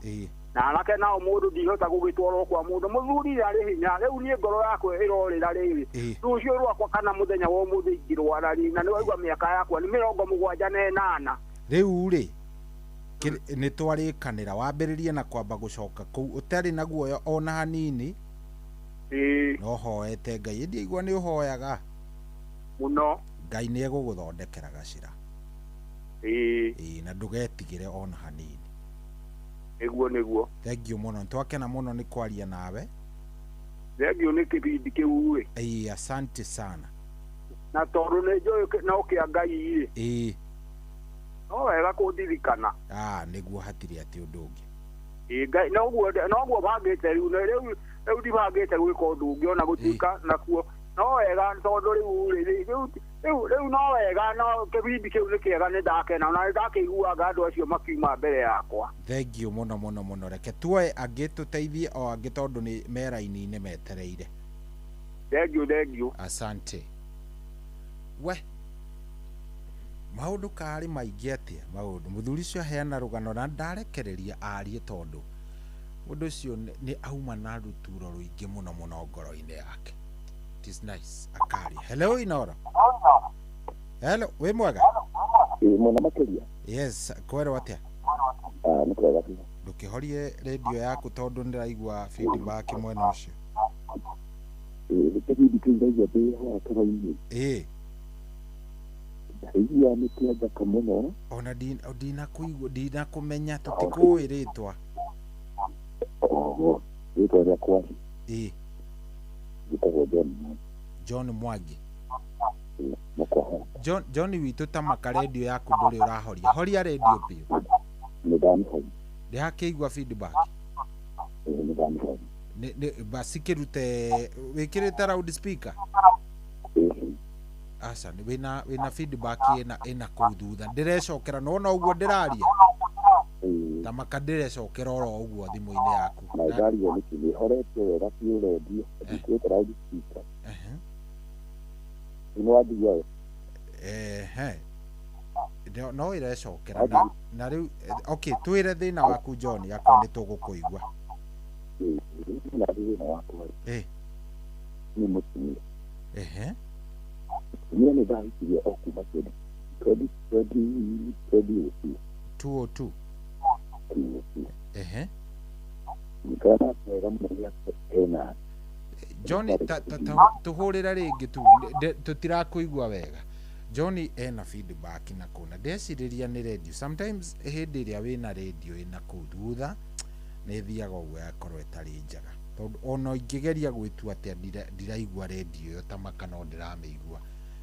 na anake nao mũndũ ndihota gũgĩtwarwo kwa mũndũ, mũthuri arĩ hinya. Rĩu niĩ ngoro yakwa ĩrorĩra rĩrĩ rũciũ rwakwa kana mũthenya wa ũmũthĩ ingĩrwara rĩ, na nĩwaigua mĩaka yakwa nĩ 78. Rĩu rĩ nĩ twarĩkanĩra, wambĩrĩrie na kwamba gũcoka kũu ũtarĩ na guoya ona hanini. No hoete Ngai, ĩndĩ aigua nĩ ũhoyaga mũno, Ngai nĩ egũgũthondekera gacĩra. Ĩĩ. Na ndũgetigĩre ona hanini. Nĩguo nĩguo. Thank you mũno, twakena mũno nĩ kwaria nawe. Thank you nĩ kĩbindi kĩu rĩ. Ĩĩ, asante sana. Na tondũ nĩ njũĩ no kĩa Ngai rĩ. Ĩĩ. No wega kũndirikana. Nĩguo hatirĩ atĩ ũndũ ũngĩ. Ĩĩ, Ngai noguo bangĩte rĩu, rĩu ndibangĩte gwĩka ũndũ ũngĩ ona gũtuĩka nakuo no wega, tondũ rĩu no wega, no kĩbindi kĩu nĩ kĩega, nĩ ndakena na nĩ ndakĩiguaga andũ acio makiuma mbere yakwa. Thank you mũno mũno mũno. Reke tuoe angĩ tũteithie o angĩ tondũ nĩ me raini-inĩ metereire. Thank you, thank you. Asante. We maũndũ karĩ maingĩ atĩa maũndũ, mũthuri ũcio aheana rũgano na ndarekereria arie tondũ mũndũ ũcio nĩ auma na ruturo rũingĩ mũno mũno ngoro-inĩ yake. It is nice. Akaria. Hello Inoro. Hello, wĩ mwega? Ĩĩ mũno makĩria. Yes, kwerwo atĩa? Nĩ kwega biũ. Ndũkĩhorie radio yaku tondũ nĩndĩraigua feedback mwena ũcio. Ĩĩ, kĩbindi kĩu ndaigua ndĩ haha toro-inĩ. Ĩĩ. Ndaigua nĩ kĩa njaka mũno. Ona ndinakũigua, ndinakũmenya, tũtikũĩ rĩtwa. Oho, rĩtwa rĩakwa. Ĩĩ. Njĩtagwo John Mwangi. John Mwangi. John, John witũ tamaka radio yaku ndũrĩ ũrahoria. Horia radio biũ. Nĩ ndamĩhoria. Ndĩrakĩigua feedback. Ĩĩ, nĩ ndamĩhoria. Nĩ basi kĩrute wĩkĩrĩte loud speaker? Aca, wĩna feedback ĩna kũu thutha. Ndĩrecokera, nĩwona ũguo ndĩraria? Tamaka ndĩrecokera oro ũguo thimũ-inĩ yaku. Na ndaria nĩkĩ nĩhorete wega biũ radio, ndikĩrĩte loud speaker. Nĩ wanjigua? Ehe. No ĩrecokera na rĩu okay, twĩre thĩna waku John, akorwo nĩ tũgũkũigua. Na thĩna wakwa ĩ nĩ mũtumia. Ehe. Mũtumia nĩ ndahikirie o kuma 2002. 202. Ehe. Nĩkana wega mũno mĩaka ĩna. John, tũhũrĩre rĩngĩ tu, tũtirakũigua wega. John ena feedback na kũna ndecirĩria nĩ radio. Sometimes hĩndĩ ĩrĩa wĩna radio ĩna kũu thutha nĩ ĩthiaga ũguo yakorwo ĩtarĩ njega, tondũ ona ingĩgeria gwĩtua atĩa ndiraigua radio ĩyo tamaka no ndĩramĩigua.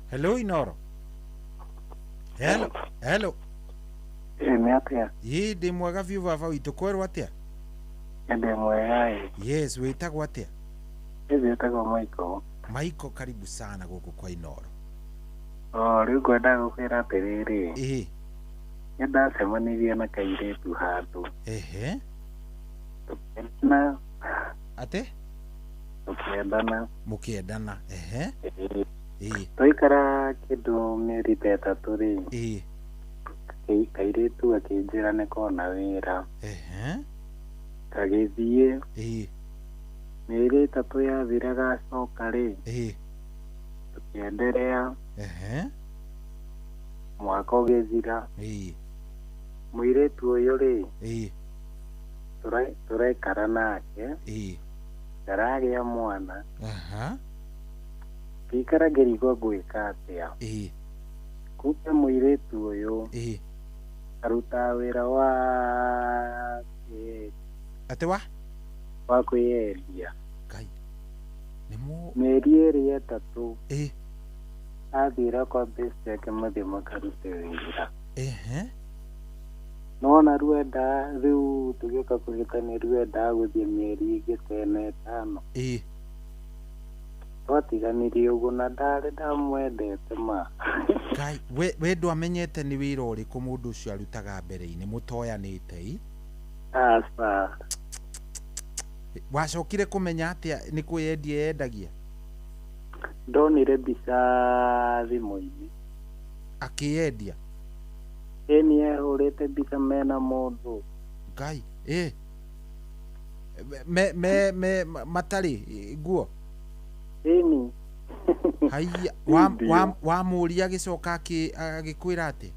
Hello Inoro. Hello. Hello. Nĩ atĩa? Ĩ ndĩ mwega biũ baba witũ, kwerwo atĩa? Ndĩ mwega ĩ. Yes, wĩtagwo atĩa? Wĩtagwo Michael. Michael, karibu sana gũkũ kwa Inoro. O rĩu ngwendaga gũkwĩra atĩrĩrĩ. Ĩ. Nĩ ndacemanirie na kairĩtu handũ. Ehe. Tũkĩendana. Atĩ? Tũkĩendana. Mũkĩendana, ehe. Ĩ. Twaikara kĩndũ mĩeri ta ĩtatũ rĩ. Ĩ. Kairĩtu gakĩnjĩra nĩ kona wĩra. Ehe. Gagĩthiĩ. Ĩ. Mĩeri ĩtatũ yathira gacoka rĩ. Ĩ. Tũkĩenderea. Ehe. Mwaka ũgĩthira. Ĩ. Mũirĩtu ũyũ rĩ. Ĩ. Tũraikara nake. Ĩ. Ndaragĩa mwana. Aha. Ngĩikara ngĩrigwo ngwĩka atĩa. Ĩ. Kumbe mũirĩtu ũyũ. Ĩ. Arutaga wĩra wa atĩ wa? Wa kwĩyendia. Ngai. Nĩ mũ mĩeri ĩrĩ ĩtatũ. Ĩ. Athire kwa best yake mathiĩ makarute wĩra. Ehe. Nona rĩu rĩu tũgĩũka kũhĩtania rĩu endaga gũthiĩ mĩeri ĩngĩ ta ĩna ĩtano. Ĩ. Twatiganirie ũguo na ndarĩ ndamwendete ma. Ngai, we ndwamenyete nĩ wĩra ũrĩkũ mũndũ ũcio arutaga mbere-inĩ mũtoyanĩte ĩ? Aca. Wacokire kũmenya atĩa nĩ kwĩyendia yendagia? Ndonire mbica thimũ-inĩ. Akĩyendia? Ĩ nĩ ehũrĩte mbica mena mũndũ. Ngai, ĩ. Me matarĩ nguo? Ĩni. Haiya, wamũria agĩcoka agĩkwĩra atĩ?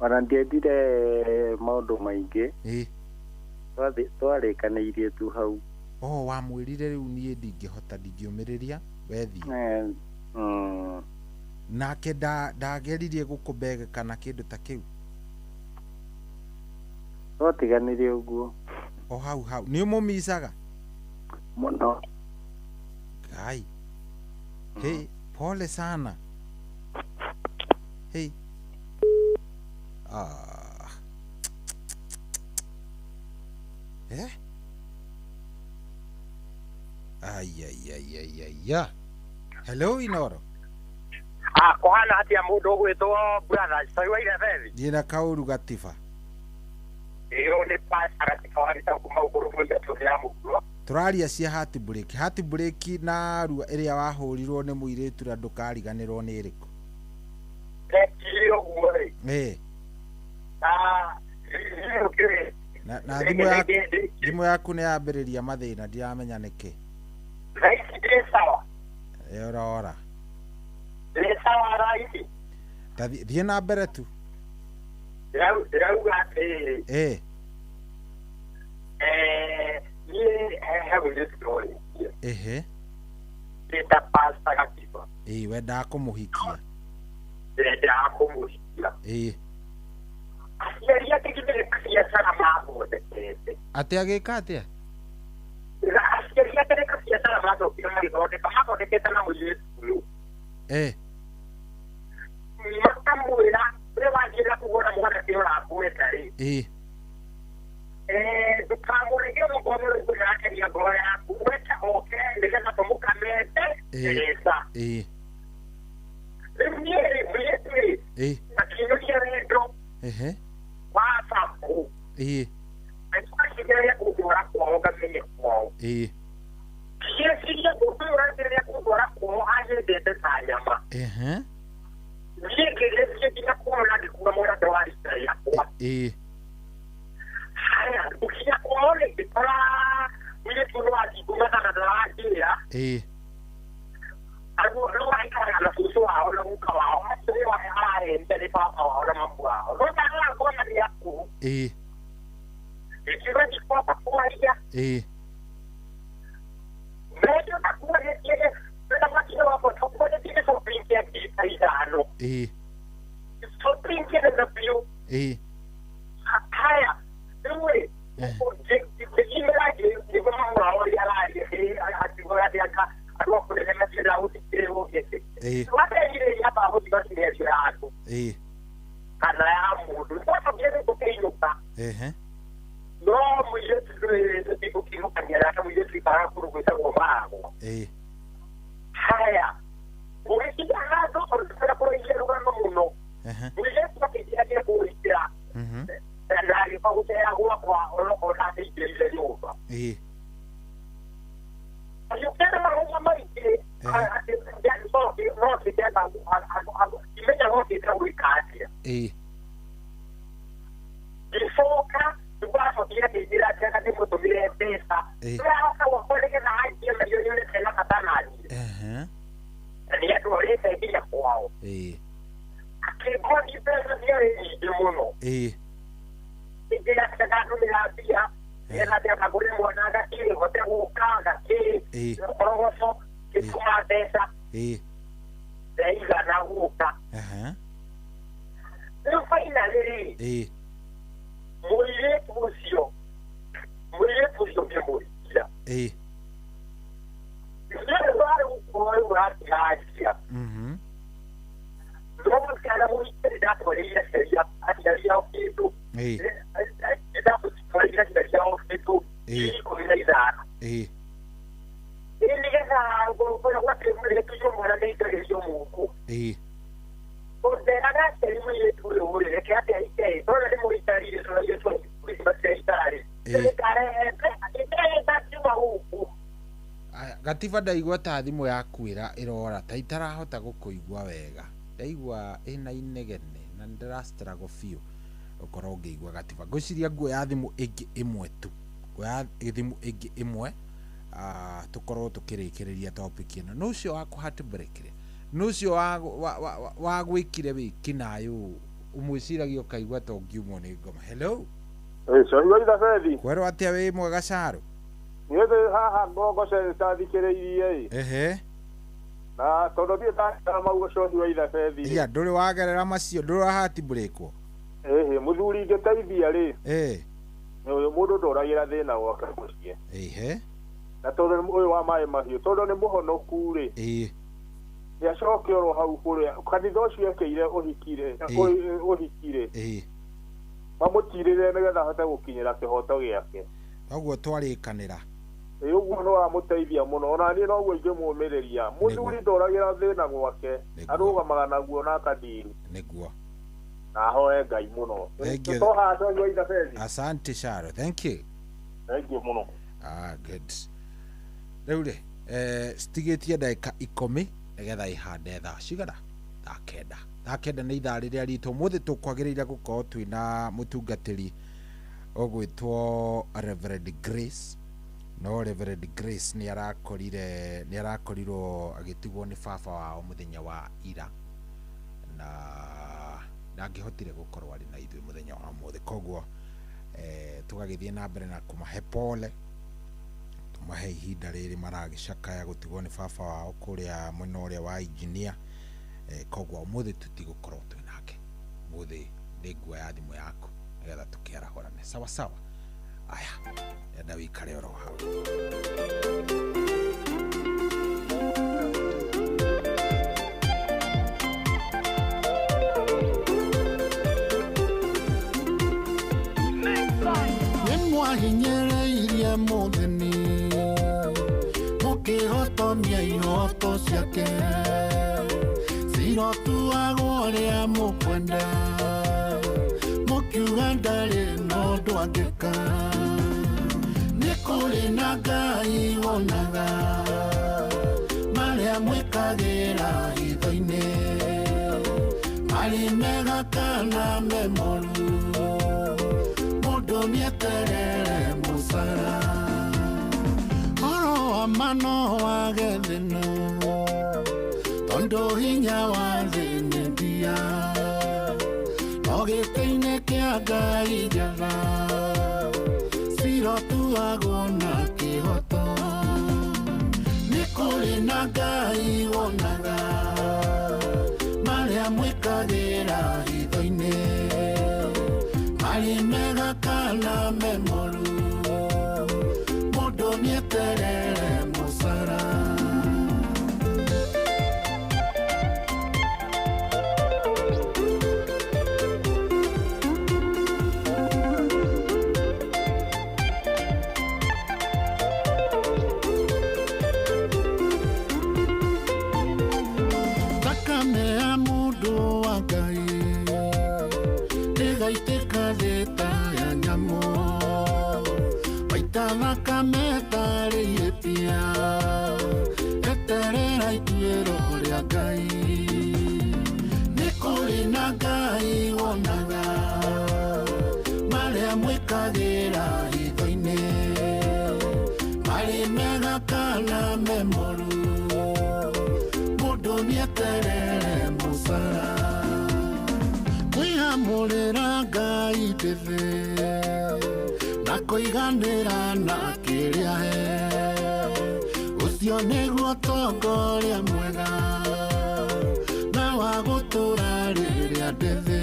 Ona ndiendire maũndũ maingĩ. Ĩ. Twarĩkanĩirie tu hau. Oh, wamwĩrire rĩu niĩ ndingĩhota ndingĩũmĩrĩria wethiĩ. Nake ndageririe gũkũbega kana kĩndũ ta kĩu? Twatiganirie ũguo. O hau hau. Nĩ ũmũmicaga? Mũno. Ngai. Hey, pole sana. Hey. Ah. Eh? Ai ai ai ai ai. Hello Inoro. Ah, kuhana atia mundu ugwitwo brothers toi irebethi. Ndina kauru gatiba. Iyo ni pasa gatika warita kuma ukuru mwe ya muguro. Tũraria cia heartbreak. Heartbreak na rua ĩrĩa wahũrirwo nĩ mũirĩtu na ndũkariganĩrwo nĩ ĩrĩkũ? Rekio guo rĩ. Ĩ. Ah, na thimũ yaku nĩ yambĩrĩria mathĩna ndiramenya nĩkĩ. Thaa ici ndĩ sawa. Ĩ ũrora. Ndĩ sawa thaa ici. Ta thiĩ na mbere tu. Ndĩrauga atĩrĩrĩ. Ĩ. Niĩ he mũirĩtu ndorĩtie. Ehe. Ndĩta Pastor Gatiba. Ĩ wendaga kũmũhikia. Ndĩrendaga kũmũhikia. Ĩ. Aciari ake nginya kabiacara mathondekete. Atĩ agĩka atĩa? Aciari ake nĩ kabiacara macokire magĩthondeka, mathondekete na mũirĩtu ũyũ. Ĩ. Makamwĩra ũrĩa wathiĩ na kũgũra mwanake ũrakwenda rĩ. Ĩ. Ndũkamũrege ũgũkorwo rĩu ũrakeria ngoro yaku, weta oke nĩgetha tũmũkamete mbeca. Ĩ. Rĩu niĩ rĩ mũirĩtu rĩ. Ĩ. Akĩnyũria wendo. Ehe. WhatsApp. Ĩ. Akĩgeria kũndwara kwao ngamenye kwao. Ĩ. Ngĩciria mũndũ ũyũ ũrageria kũndwara kwao anyendete ta nyama. Ehe. Niĩ ngĩgĩthiĩ nginya kwao na ngĩkua mũrata wa rika rĩakwa. Ĩ. Haya, gũkinya kwao rĩ ngĩkora mũirĩtu ũyũ wathiĩ kana ndaranjĩra. Ĩ. Rĩu aikaraga na cũcũ wao na guka wao, acio nĩo ararĩte nĩ baba wao na mamu wao. No ndarora ngona nĩ akuũ. Ĩ. Ngĩkiuga ndikwamba kwaria. Ĩ. Mbeca ndakuanĩtie wĩra makinya wakwa ndakuanĩtie gĩcoki kĩa ngiri ta ithano. Ĩ. Shopping kĩnene biũ. Ĩ. Haya, rĩu rĩ, ngĩkiumĩra ngĩigua mamu wao ũrĩa araria akiuga atĩ anga andũ a kũnene matiendaga gũthikĩrĩrwo gĩkĩ. Ĩ. Wateithĩrĩria amba gũtiga mĩario yaku. Ĩ. Kana ya mũndũ twacokire tũkĩinũka. No mũirĩtu ndũrĩrĩte gũkĩinũkania nake mũirĩtu ikaraga kũndũ gwĩtagwo Maragwa. Haya ũgĩkinya handũ tondũ ndĩrenda kũraikia rũgano mũno mũirĩtu akĩnjĩra kũhikĩra na agĩũka gũcera gwakwa onokorwo ndakĩingĩrire nyũmba. Agĩũkĩra mahenya maingĩ no imenya gokĩte gwĩka atĩa. Ngĩcoka nĩgwacokire akĩnjĩra atĩ anga ndĩmũtũmĩre mbeca ndĩrahoka gwakwa nĩgetha anjie mahiũ nyone na bata naniĩ. Na nĩ andwarĩte nginya kwao. Akĩngoni mbeca ciarĩ nyingĩ mũno. Ingĩra atĩ ndandũmĩra mbia nĩgetha atĩ akagũre mwana gakĩ hote gũka gakĩ korogoco gĩtũma mbeca ndaigana gũka. Rĩu finally rĩ mũirĩtu ũcio ngĩmũhikia. Rĩu warĩ gũkorwo rĩu ũratiganjia. No mũtiana mũhikie ndatwarĩire aciari ao kĩndũ. Ndatwarĩire aciari ao kĩndũ 15,000. Nĩgetha gwakĩmũirĩtu ũcio mwana nĩaitagĩrio mũhuko. Nderaga aciari mũirĩtu ũyũ rĩ reke atĩ ahike tondũ nĩ mũikarire tũraitarĩ. Gatiba ndaigua ta thimũ yakwĩra ĩrora ta itarahota gũkũigua wega ndaigua ĩna inegene na ndĩrastruggle biũ ũkorwo ngĩigua Gatiba. Ngwĩciria nguoya thimũ ĩngĩ ĩmwe tu, nguoya thimũ ĩngĩ ĩmwe tũkorwo tũkĩrĩkĩrĩria topic ĩno. Nũ ũcio wa kũ-heartbreak rĩ, nũ ũcio wa gwĩkire wĩkinaĩ ũmwĩciragia ũkaigua ta ũngiumwo nĩ ngoma. Hello. Cohi wa Ithabethi. Kwerwo atĩa wĩ mwega Caro? Niĩ ndĩ haha ng'ongo cetathikĩrĩirie ĩ. Na tondũ thiĩ ndakĩra mau cohi wa Ithabethi. Iya ndũrĩ wagerera macio, ndũrĩ wa heartbreakwo. Ĩhĩ mũthuri ingĩteithia rĩ. Ũyũ mũndũ ndoragĩra thĩna gwake mũciĩ. Na tondũ ũyũ wa maĩ mahiũ tondũ nĩ mũhonoku rĩ. Nĩacoke oro hau kũrĩa kanitha ũcio ekĩire ũhikire ũhikire. Mamũtirĩre nĩgetha ahote gũkinyĩra kĩhoto gĩake. Noguo twarĩkanĩra. Ĩ ũguo no amũteithia mũno ona niĩ noguo ingĩmũmĩrĩria. Mũthuri ndoragĩra thĩna gwake arũgamaga naguo na akadiri. Nĩguo. Na ahoe Ngai mũno. Tũtoha cohi wa Ithabethi. Asante Caro, thank you. Thank you mũno. Good. Rĩu rĩ citigĩtie ndagĩka 10 nĩgetha ihande thaa cigana? Thaa 9. Thaa 9 nĩ ithaa rĩrĩa ritũ ũmũthĩ tũkwagĩrĩire gũkorwo twĩna mũtungatĩri ũgwĩtwo Reverend Grace. No Reverend Grace nĩ arakorirwo agĩtigwo nĩ baba wao mũthenya wa ira na ndangĩhotire gũkorwo arĩ na ithuĩ mũthenya wa ũmũthĩ. Koguo tũgagĩthiĩ na mbere na kũmahe pole, tũmahe ihinda rĩrĩ maragĩcakaya gũtigwo nĩ baba wao kũrĩa mwena ũrĩa wa engineer. Koguo ũmũthĩ tũtigũkorwo twĩ nake. Ũmũthĩ nĩ nguoya thimũ yaku nĩgetha tũkĩarahũrane. Sawa sawa. Aya, enda wĩikare oro hau. Nĩmwahinyĩrĩirie mũthĩni mũkĩhotomia ihoto ciake cirotuagwo ũrĩa mũkwenda mũkiuga ndarĩ na ũndũ angĩka. Nĩ kũrĩ na Ngai wonaga marĩa mwĩkagĩra hitho-inĩ marĩ mega kana me moru mũndũ nĩeterere mũcara. Ũhoro wa ma no wage thĩna tondũ hinya wa thĩ nĩ mbia no gĩtĩ-inĩ kĩa Ngai njatha cirotuagwo na kĩhoto. Nĩ kũrĩ na Ngai wonaga marĩa mwĩkagĩra hitho-inĩ marĩ mega kana me moru mũndũ nĩeterere mũcara. Thakame ya mũndũ wa Ngai ĩgaitĩka thĩ ta ya nyamũ waita thakame tarĩ ihĩtia eterera ituĩro rĩa Ngai nĩ kũrĩ na Ngai wonaga marĩa mwĩkagĩra hitho-inĩ marĩ mega kana me moru mũndũ nĩeterere mũcara kwĩhamũrĩra Ngai ndĩthĩ na kũiganĩra na kĩrĩa he ũcio nĩguo ũtongoria mwega na wa gũtũra rĩrĩa ndĩthĩ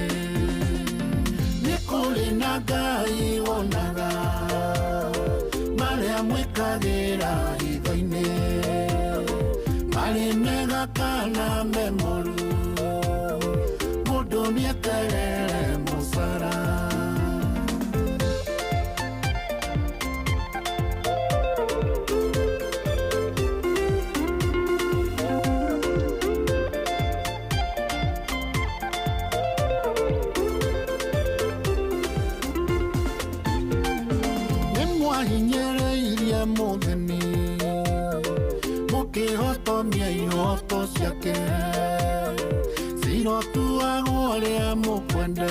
nĩ kũrĩ na Ngai wonaga marĩa mwĩkagĩra hitho-inĩ marĩ mega kana me moru mũndũ nĩeterere mũcara. Nĩmwahinyĩrĩirie mũthĩni mũkĩhotomia ihoto ciake cirotuagwo ũrĩa mũkwenda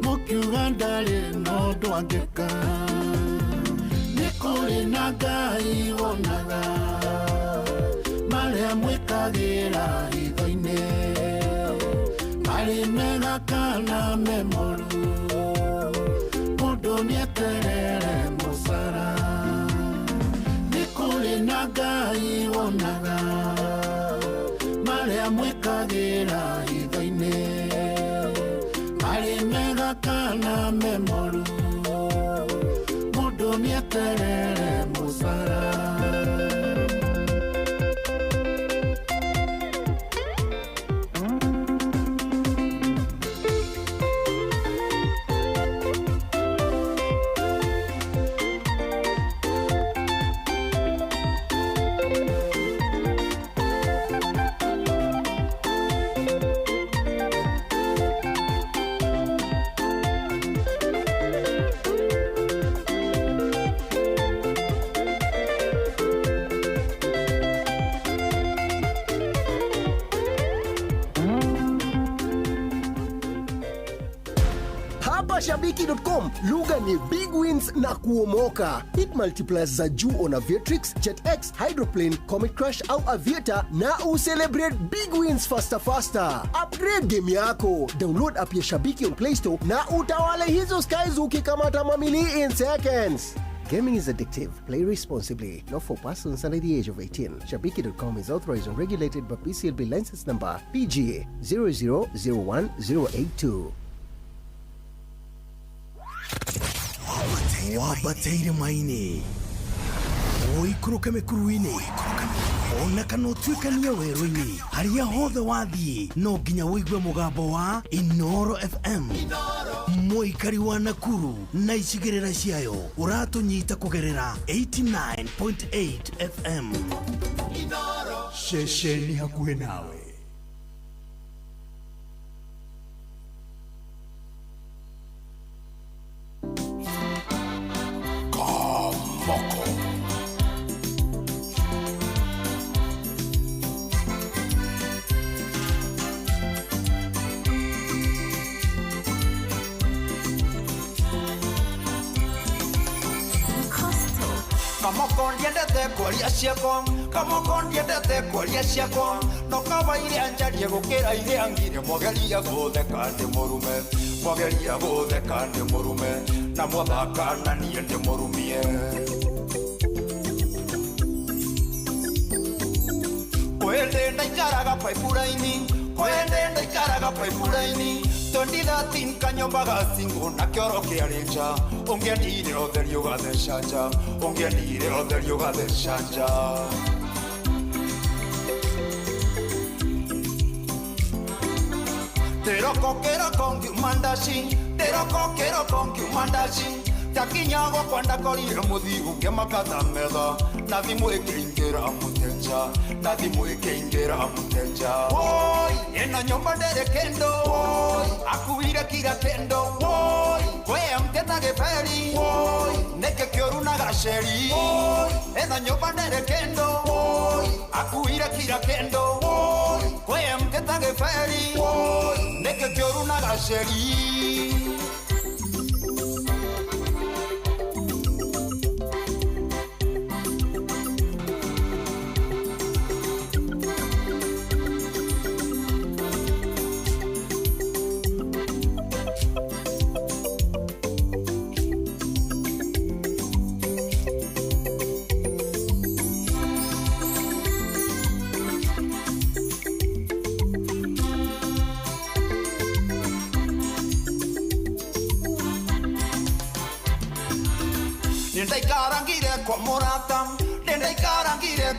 mũkiuga ndarĩ na ũndũ angĩka nĩ kũrĩ na Ngai wonaga marĩa mwĩkagĩra hitho-inĩ marĩ mega kana me moru mũndũ nĩeterere mũcara nĩ kũrĩ na Ngai wonaga marĩa mwĩkagĩra hitho-inĩ marĩ mega kana me moru mũndũ nĩeterere mũcara. Shabiki.com lugha ni big wins na kuomoka. Hit multipliers za juu on Aviatrix, JetX, Hydroplane, Comet Crash au Aviator na ucelebrate big wins faster faster. Upgrade game yako. Download app ya Shabiki on Play Store na utawale hizo skies ukikamata mamili in seconds. Gaming is addictive. Play responsibly. Not for persons under the age of 18. Shabiki.com is authorized and regulated by PCLB license number PGA 0001082. Wambateire maini ũikũrũke mĩkuru-inĩ ona kana ũtuĩkanie werũ-inĩ harĩa hothe wathiĩ no nginya ũigue mũgambo wa Inoro FM. Mũikari wa Nakuru na icigĩrĩra ciayo ũratũnyita kũgerera 89.8 FM. Ceceni hakuhĩ nawe. Moko. Kamoko ndiendete kwaria ciakwa, kamoko ndiendete kwaria ciakwa, no kaba iria njarie gũkĩra iria ngire, mwageria gũtheka ndĩ mũrume, mwageria gũtheka ndĩ mũrume, na mwathaka na niĩ ndĩ mũrumie. Kwende ndaikaraga paipuraini, kwende ndaikaraga paipuraini, 2013 kanyomba gacingo na kĩoro kĩarĩ nja, ũngĩendire ũtheri ũgatheca nja, ũngĩendire ũtheri ũgatheca nja. Kĩroko kĩroko ngiuma ndaci, kĩroko kĩroko ngiuma ndaci, takinya gwakwa ndakorire mũthiu ngĩmakata metha na thimũ ĩkĩingĩra mũteja. Mũteja na thimũ ĩkĩingĩra mũteja. Woi ĩno nyũmba ndĩrĩ kĩndũ. Woi akuire kira kĩndũ. Woi kwĩ mteta gĩberi. Woi nĩkĩ kĩũru na gaceri. Woi ĩno nyũmba ndĩrĩ kĩndũ. Woi akuire kira kĩndũ. Woi kwĩ mteta gĩberi. Woi nĩkĩ kĩũru na gaceri. Nĩndaikarangire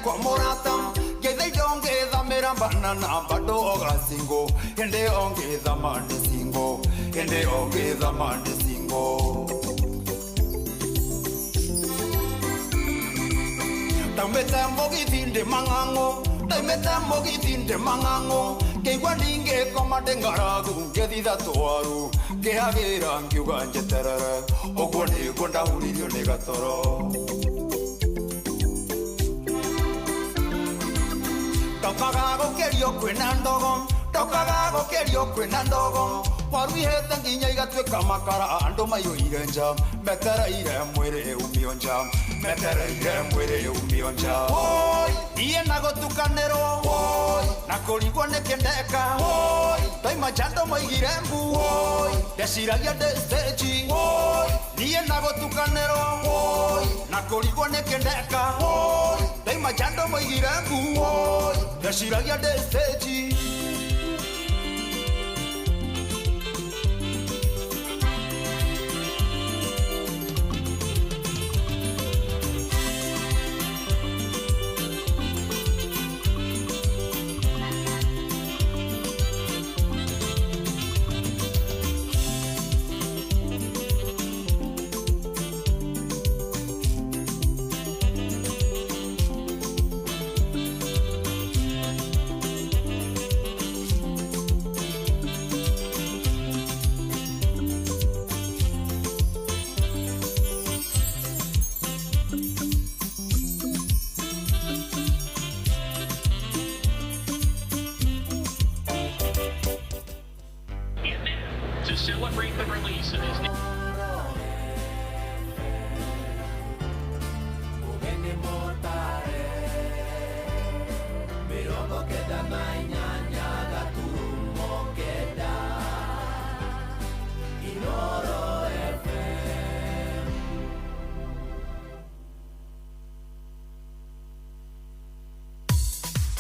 kwa mũrata ngetha indo ngĩthamĩra banana bado ogacingo hĩndĩ ĩyo ngĩthama ndĩ single hĩndĩ ĩyo ngĩthama ndĩ single. Ndaumĩte mũgithi ndĩ mang'ang'o ndaumĩte mũgithi ndĩ mang'ang'o ngĩigua ndingĩkoma ndĩ ng'aragu ngĩthitha twaru ngĩhagĩra ngiuga njeterere ũguo nĩguo ndahuririo nĩ gatoro. Ndokaga gũkĩrio kwĩna ndogo ndokaga gũkĩrio kwĩna ndogo waruihĩte nginya igatuĩka makara andũ maiyũire nja metereire mwĩrĩ umio nja metereire mwĩrĩ umio nja. Woi niĩ na gũtukanĩrwo. Woi na kũrigwo nĩkĩ ndeka. Woi ndaima nja andũ maigire mbu. Woi ndeciragia ndĩ stage. Woi niĩ na gũtukanĩrwo. Woi na kũrigwo nĩkĩ ndeka. Woi ndaima nja andũ maigire mbu. Woi ndeciragia ndĩ stage.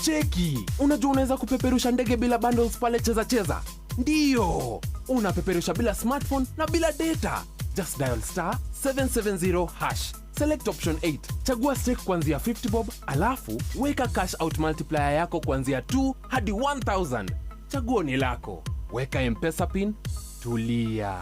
Cheki, unajua unaweza kupeperusha ndege bila bundles pale Cheza Cheza? Ndiyo, unapeperusha bila smartphone na bila data. Just dial star 770 hash. Select option 8. Chagua stake kuanzia 50 bob, alafu weka cash out multiplier yako kuanzia 2 hadi 1000. Chaguo ni lako. Weka M-Pesa pin, tulia.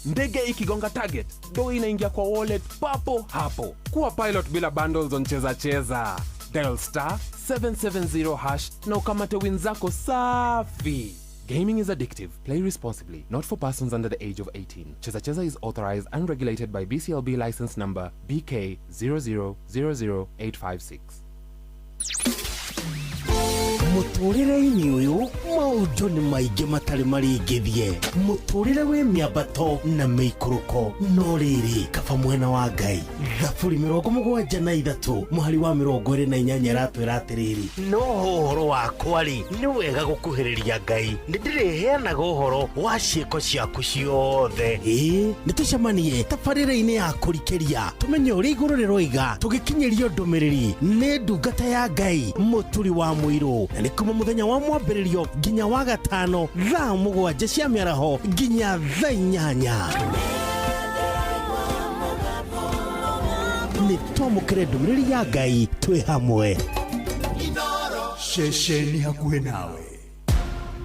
Ndege ikigonga target, do inaingia kwa wallet papo hapo. Kuwa pilot bila bundles on Cheza Cheza. Dial star 770 hash na ukamate win zako safi. Gaming is addictive. Play responsibly. Not for persons under the age of 18. Cheza Cheza is authorized and regulated by BCLB license number BK 0000856. Mũtũrĩre-inĩ ũyũ maũndũ nĩ maingĩ matarĩ marĩngĩthie. Mũtũrĩre wĩ mĩambato na mĩikũrũko, no rĩrĩ kaba mwena wa Ngai. Thaburi 73 mũhari wa 28 ĩratwĩra atĩrĩrĩ, no ũhoro wakwa rĩ nĩ wega gũkuhĩrĩria Ngai, nĩndĩrĩheanaga ũhoro wa ciĩko ciaku ciothe. Ĩĩ nĩtũcemanie tabarĩra-inĩ ya kũrikĩria tũmenye ũrĩa igũrũ rĩroiga, tũgĩkinyĩrio ndũmĩrĩri nĩ ndungata ya Ngai Mũturi wa Mũirũ. Na nĩ kuma mũthenya wa mwambĩrĩrio nginya wa gatano thaa 7 cia mĩaraho nginya thaa 8. Nĩ twamũkĩre ndũmĩrĩri ya Ngai twĩ hamwe. Ceceni hakuhĩ nawe.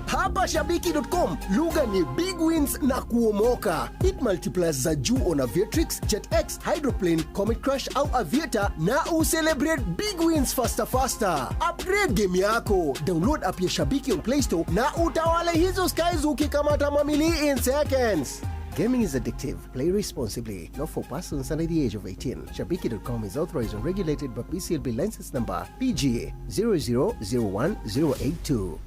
Hapa shabiki.com lugha ni big wins na kuomoka. Hit multipliers za juu on Aviatrix, JetX, Hydroplane, Comet Crush au Aviator na ucelebrate big wins faster faster. Upgrade game yako. Download app ya Shabiki on Play Store na utawale hizo skies ukikamata mamili in seconds. Gaming is addictive. Play responsibly. Not for persons under the age of 18. Shabiki.com is authorized and regulated by PCLB license number PG 0001082.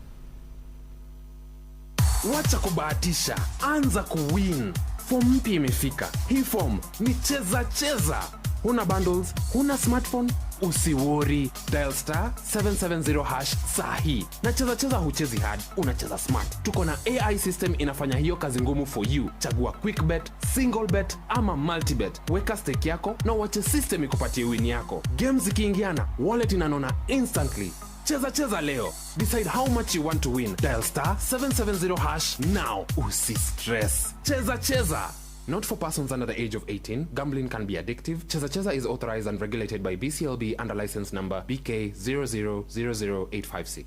Wacha kubahatisha, anza kuwin. Form mpya imefika. Hii form ni cheza cheza. Huna bundles, huna smartphone, usiwori. Dial star 770 hash sahi. Na cheza cheza huchezi hard, unacheza smart. Tuko na AI system inafanya hiyo kazi ngumu for you. Chagua quick bet, single bet ama multibet. Weka stake yako na uache system ikupatie win yako. Games zikiingiana, wallet inanona instantly. Cheza cheza leo. Decide how much you want to win. Dial star 770 hash now. Usi stress. Cheza cheza. Not for persons under the age of 18. Gambling can be addictive. Cheza Cheza is authorized and regulated by BCLB under license number BK 0000856.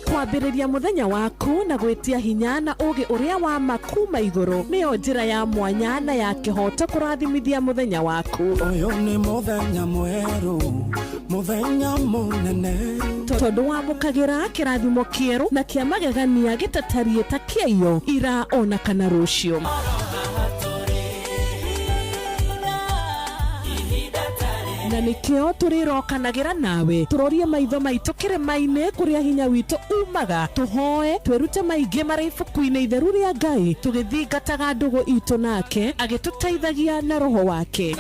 Kwambĩrĩria mũthenya waku na gwĩtia hinya na ũgĩ ũrĩa wa ma kuma igũrũ nĩyo njĩra ya mwanya na ya kĩhoto kũrathimithia mũthenya waku. Ũyũ nĩ mũthenya mwerũ, mũthenya mũnene. Tondũ wamũkagĩra kĩrathimo kĩerũ na kĩa magegania gĩtatariĩ ta kĩaiyo ira ona kana rũciũ. Na nikio tũrĩrokanagĩra nawe tũrorie maitho maitũ kĩrĩma-inĩ kũrĩa hinya witũ umaga, tũhoe twĩrute maingĩ marĩ ibuku-inĩ itheru rĩa Ngai tũgĩthingataga ndũgũ itũ nake agĩtũteithagia na roho wake.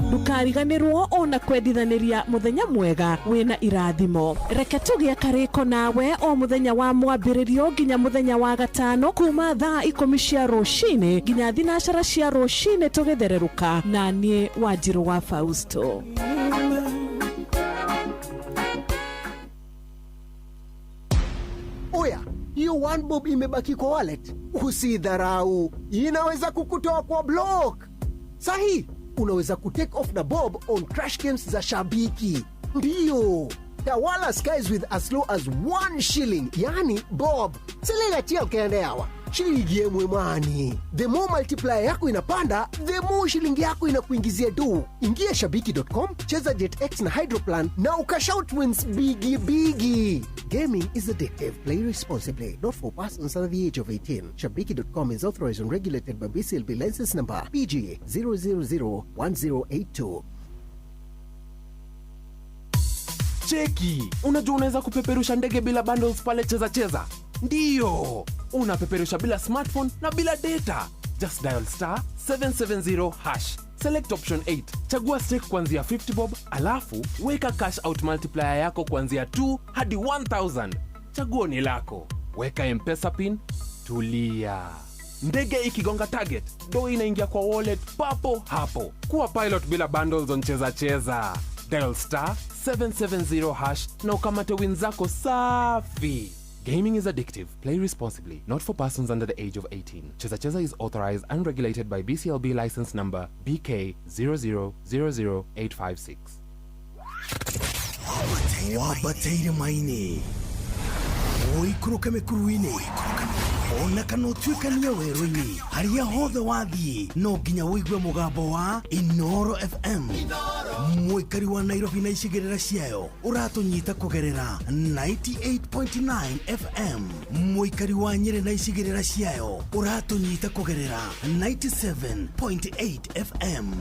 Ndũkariganĩrwo ona kwendithanĩria mũthenya mwega wĩna irathimo. Reke tũgĩe karĩko nawe o mũthenya wa mwambĩrĩrio nginya mũthenya wa gatano kuma thaa 10 cia rũcinĩ nginya 9 cia rũcinĩ tũgĩthererũka na niĩ Wanjirũ wa Fausto. Oya, hiyo one bob imebaki kwa wallet. Usidharau, inaweza kukutoa kwa block. Sahi, unaweza kutake off na bob on crash games za Shabiki. Ndiyo, tawala skies with as low as 1 shilling, yani bob. Selela tia ukaende hawa. Shilingi yemwe mwani. The more multiplier yako inapanda, the more shilingi yako inakuingizia do. Ingia shabiki.com, cheza JetX na Hydroplan na ukashout wins bigi bigi. Gaming is addictive. Play responsibly. Not for persons under the age of 18. Shabiki.com is authorized and regulated by BCLB license number PG 0001082. Cheki, unajua unaweza kupeperusha ndege bila bundles pale cheza cheza. Ndiyo, unapeperusha bila smartphone na bila data. Just dial star 770 hash. Select option 8. Chagua stake kuanzia 50 bob, alafu weka cash out multiplier yako kuanzia 2 hadi 1000. Chaguo ni lako. Weka M-Pesa pin, tulia. Ndege ikigonga target, do inaingia kwa wallet papo hapo. Kuwa pilot bila bundles on cheza cheza. Dial star 770 hash na ukamate win zako safi. Gaming is addictive. Play responsibly. Not for persons under the age of 18. Cheza Cheza is authorized and regulated by BCLB license number BK 0000856. Wabateire maini. Ũikũrũke mĩkuru-inĩ ona kana ũtuĩkanie werũ-inĩ harĩa hothe wathiĩ no nginya ũigue mũgambo wa Inoro FM. Mũikari wa Nairobi na icigĩrĩra ciayo ũratũnyita kũgerera 98.9 FM. Mũikari wa Nyĩrĩ na icigĩrĩra ciayo ũratũnyita kũgerera 97.8 FM.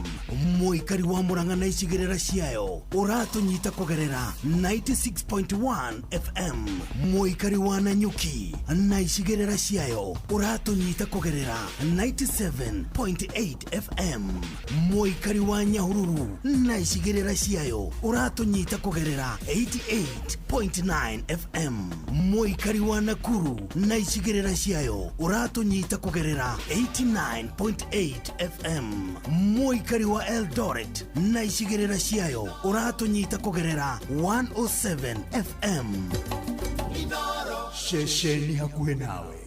Mũikari wa Murang'a na icigĩrĩra ciayo ũratũnyita kũgerera 96.1 FM. Mũikari wa Nanyuki na icigĩrĩra ciayo ũratũnyita kũgerera 97.8 FM. Mũikari wa Nyahururu na icigĩrĩra ciayo ũratũnyita kũgerera 88.9 FM. Mũikari wa Nakuru na icigĩrĩra ciayo ũratũnyita kũgerera 89.8 FM. Mũikari wa Eldoret na icigĩrĩra ciayo ũratũnyita kũgerera 107 FM. Ceceni hakuhĩ nawe.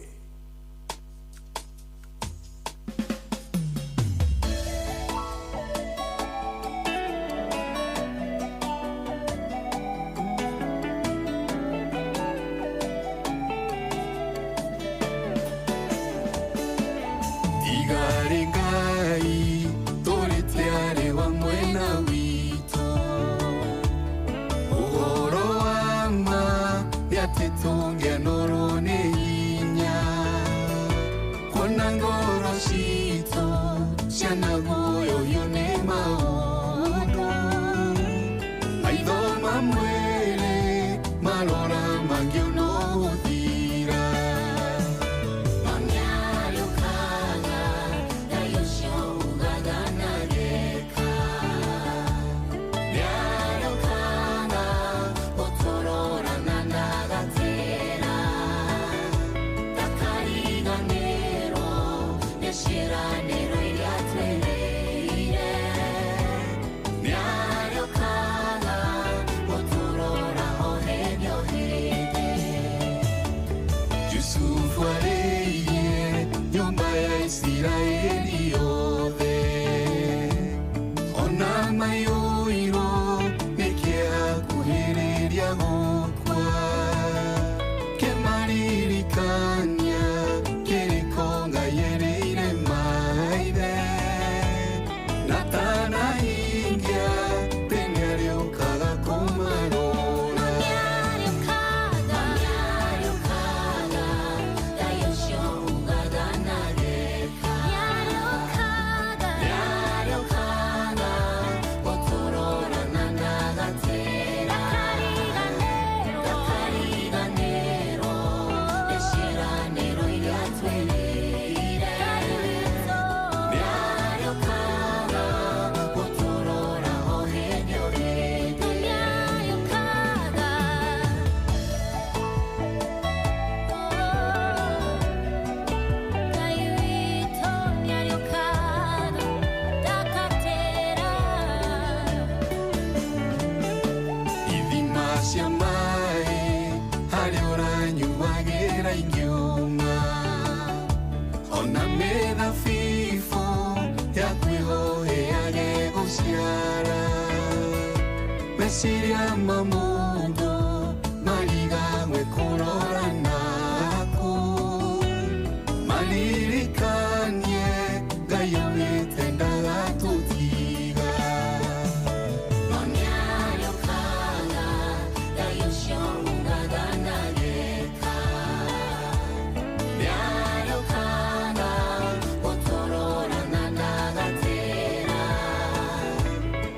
Cianaguoyohio nĩ maũndũ maitho mamwĩrĩ marora mangĩona gũthira. No nĩarĩũkaga, Ngai ũcio ugaga nĩarĩka. Nĩarĩũkaga gũtũrora na ndagatĩra. Ndakariganĩrwo nĩ ciĩranĩro iria twĩrĩire. Nĩarĩũkaga gũtũrora o hĩndĩ o hĩndĩ. Yusufu arĩirie nyũmba ya Isiraeli yothe, ona maiyũirwo nĩ kĩeha kuhĩrĩria gũkua. Kĩmaririkania kĩrĩko Ngai erĩire maithe, na atanahingia tene arĩũkaga kũmarora. Nĩarĩũkaga, nĩarĩũkaga, Ngai ũcio ugaga nĩarĩka. Nĩarĩũkaga, nĩarĩũkaga, gũtũrora na ndagatĩra. Ndakariganĩrwo nĩ ciĩranĩro iria twĩrĩire. Nĩarĩũkaga gũtũrora o hĩndĩ o hĩndĩ. Nĩarĩũkaga. Ngai witũ nĩarĩũkaga, ndakatĩra. Ithima cia maĩ harĩa ũranyuagĩra ingiuma, ona mĩthabibũ yaku ĩhoheage gũciara. Meciria ma mũndũ marigagwe kũrora naku, maririkanie Ngai augĩte ndagatũtiga. No nĩarĩũkaga, Ngai ũcio ugaga nĩarĩka. Nĩarĩũkaga gũtũrora na ndagatĩra.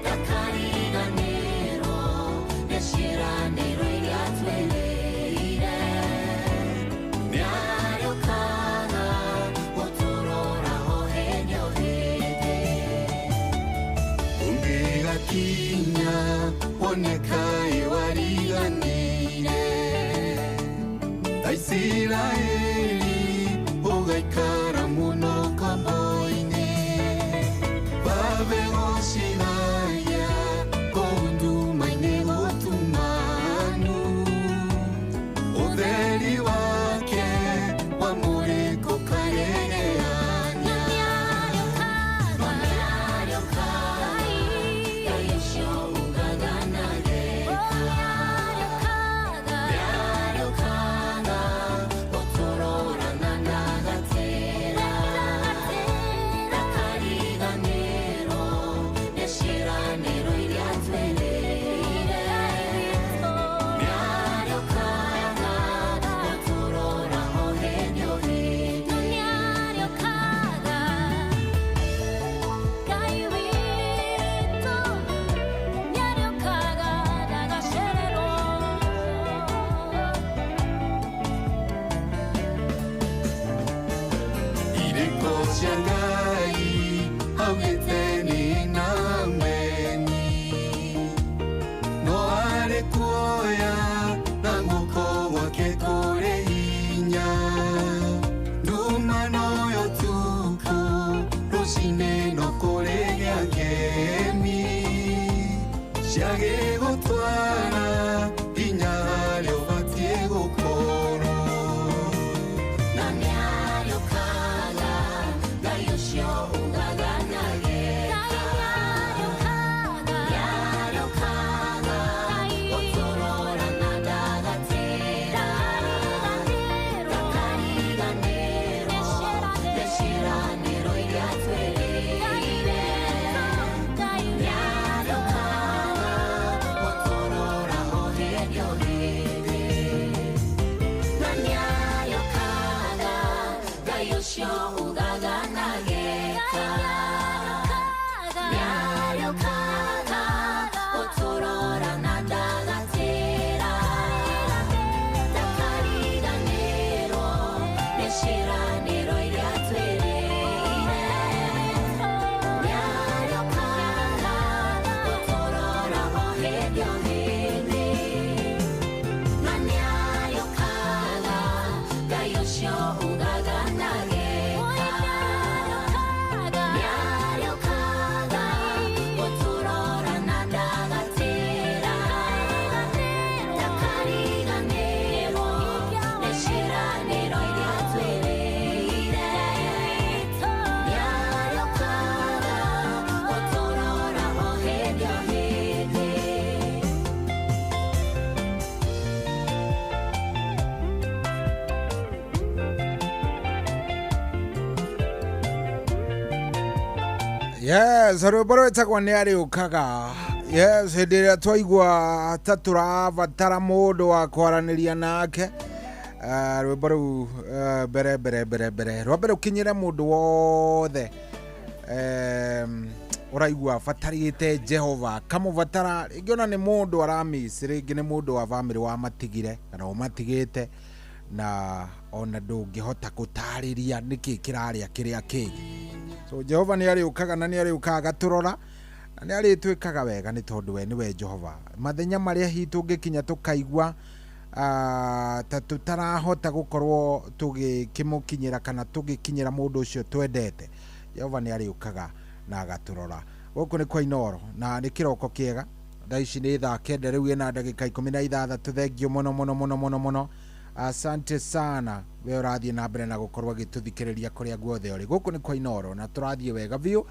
Ndakariganĩrwo nĩ ciĩranĩro iria twĩrĩire. Nĩarĩũkaga gũtũrora o hĩndĩ o hĩndĩ. Ũngĩgakinya wone kaĩ wariganĩire, ta Isiraeli ũgaikara mũno kombo-inĩ. Babe gũcigaya kũu nduma-inĩ gũtumanu, ũtheri wake wamũrĩkũkaregeania. No nĩarĩũkaga, Ngai ũcio ugaga nĩarĩka. Nĩarĩũkaga gũtũrora na ndagatĩra. Ndakariganĩrwo nĩ ciĩranĩro iria twĩrĩire. Nĩarĩũkaga gũtũrora o hĩndĩ o hĩndĩ. Nĩarĩũkaga, Ngai witũ nĩarĩũkaga ndagacererwo. Irĩko cia Ngai augĩte nĩ na meni, no arĩ kuoya na guoko gwake kũrĩ hinya. Nduma noyo tukũ, rũcinĩ no kũrĩ gĩa ngemi, ciagĩgũtwara nginya harĩa ũbatiĩ gũkorwo. No nĩarĩũkaga, Ngai ũcio ugaga nĩarĩka. Nĩarĩũkaga gũtũrora na ndagatĩra. Ndakariganĩrwo nĩ ciĩranĩro iria twĩrĩire. Nĩarĩũkaga Yes, rwĩmbo rwĩtagwo nĩ arĩũkaga. Yes, hĩndĩ ĩrĩa twaigua ta tũrabatara mũndũ wa kwaranĩria nake, rwĩmbo rũu mbere mbere mbere mbere rwa mbere ũkinyĩre mũndũ wothe ũraigua abatarĩte Jehova, kamũbatara rĩngĩ ona nĩ mũndũ aramiss, rĩngĩ nĩ mũndũ wa bamĩrĩ wamatigire kana ũmatigĩte, na ona ndũngĩhota gũtarĩria nĩkĩ kĩrarĩa kĩrĩa kĩngĩ. So Jehova nĩ arĩũkaga na nĩ arĩũkaga agatũrora na nĩ arĩtwĩkaga wega nĩ tondũ we nĩwe Jehova. Mathenya marĩa hihi tũngĩkinya tũkaigua ta tũtarahota gũkorwo tũgĩkĩmũkinyĩra kana tũgĩkinyĩra mũndũ ũcio twendete, Jehova nĩ arĩũkaga na agatũrora. Gũkũ nĩ kwa Inooro na nĩ kĩroko kĩega. Thaa ici nĩ thaa 9 rĩu ĩna ndagĩka 16. Thengio mũno mũno mũno mũno mũno. Asante sana we ũrathiĩ na mbere na gũkorwo agĩtũthikĩrĩria kũrĩa guothe ũrĩ. Gũkũ nĩ kwa Inooro na tũrathiĩ wega biũ.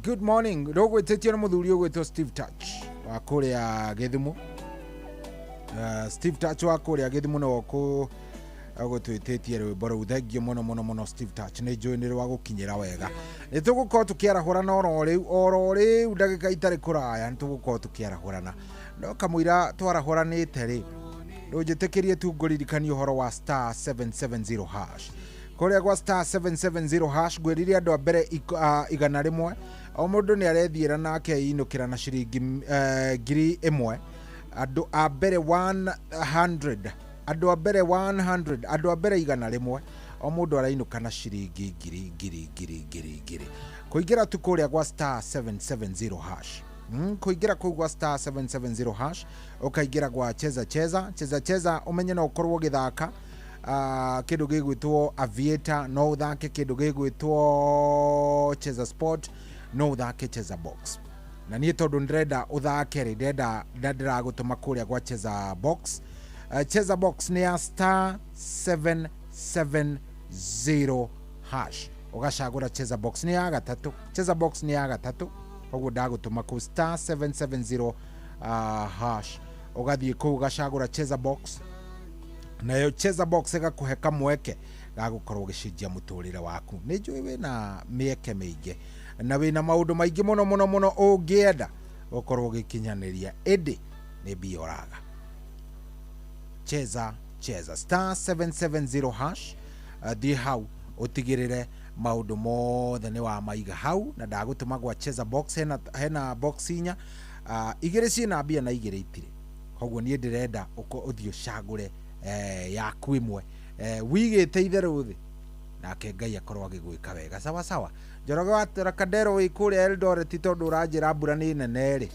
Good morning. Rũgwĩtĩtio nĩ mũthuri ũgwĩtwo Steve Touch wa kũrĩa Gĩthumo. Steve Touch wa kũrĩa Gĩthumo no kũ agũtwĩtĩtie rwĩmbo rũu. Thengio mũno mũno mũno Steve Touch, nĩ njũĩ nĩ rwa gũkinyĩra wega. Nĩ tũgũkorwo tũkĩarahũrana oro rĩu ndagĩka itarĩ kũraya nĩ tũgũkorwo tũkĩarahũrana. No kamũira twarahũranĩte rĩ, ndũnjĩtĩkĩrie tu ngũririkanie ũhoro wa star 770 hash. Kũrĩa gwa star 770 hash ngwĩrire andũ a mbere 100, o mũndũ nĩ arethiĩra nake einũkĩra na ciringi 1,000. Andũ a mbere 100, andũ a mbere 100, andũ a mbere 100, o mũndũ arainũka na ciringi 1,000 1,000 1,000 1,000 1,000. Kũingĩra tu kũrĩa gwa star 770 hash. Kũingĩra kũu gwa star 770 hash ũkaingĩra gwa cheza cheza cheza cheza, ũmenye no ũkorwo ũgĩthaka kĩndũ gĩgwĩtwo Aviator, no ũthake kĩndũ gĩgwĩtwo Cheza Sport, no ũthake Cheza Box. Na niĩ tondũ ndĩrenda ũthake rĩ, ndĩrenda ndĩragũtũma kũrĩa gwa Cheza Box. Cheza Box nĩ ya star 770 hash, ũgacagũra Cheza Box nĩ ya gatatũ. Cheza Box nĩ ya gatatũ, koguo ndagũtũma kũu star 770 hash, ũgathiĩ kũu ũgacagũra Cheza Box, nayo Cheza Box ĩgakũhe kamweke ga gũkorwo ũgĩcenjia mũtũrĩre waku. Nĩ njũĩ wĩna mĩeke mĩingĩ na wĩna maũndũ maingĩ mũno mũno mũno ũngĩenda gũkorwo ũgĩkinyanĩria, ĩndĩ nĩ mbia ũraga. Cheza cheza star 770 hash, thiĩ hau ũtigĩrĩre maũndũ mothe nĩ wamaiga hau, na ndagũtũma gwa Cheza Box. Hena box inya, igĩrĩ ciĩna mbia na igĩrĩ itirĩ, koguo niĩ ndĩrenda ũthiĩ ũcagũre yaku ĩmwe, wigĩte itherũ thĩ nake Ngai akorwo agĩgwĩka wega. Sawa sawa. Njoroge wa Trocadero wĩ kũrĩa Eldoret, tondũ ũranjĩra mbura nĩ nene rĩ,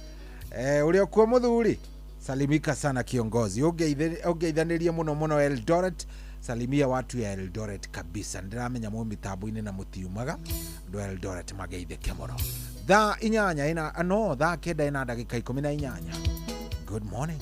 ũrĩa kuo mũthuri, salimika sana kiongozi, ũngeithanĩrie mũno mũno Eldoret. Salimia watu ya Eldoret kabisa, ndĩramenya mũ mĩtambo-inĩ na mũtiumaga andũ a Eldoret mageithĩke mũno. Thaa 8 ina no thaa 9 ina ndagĩka 18. Good morning.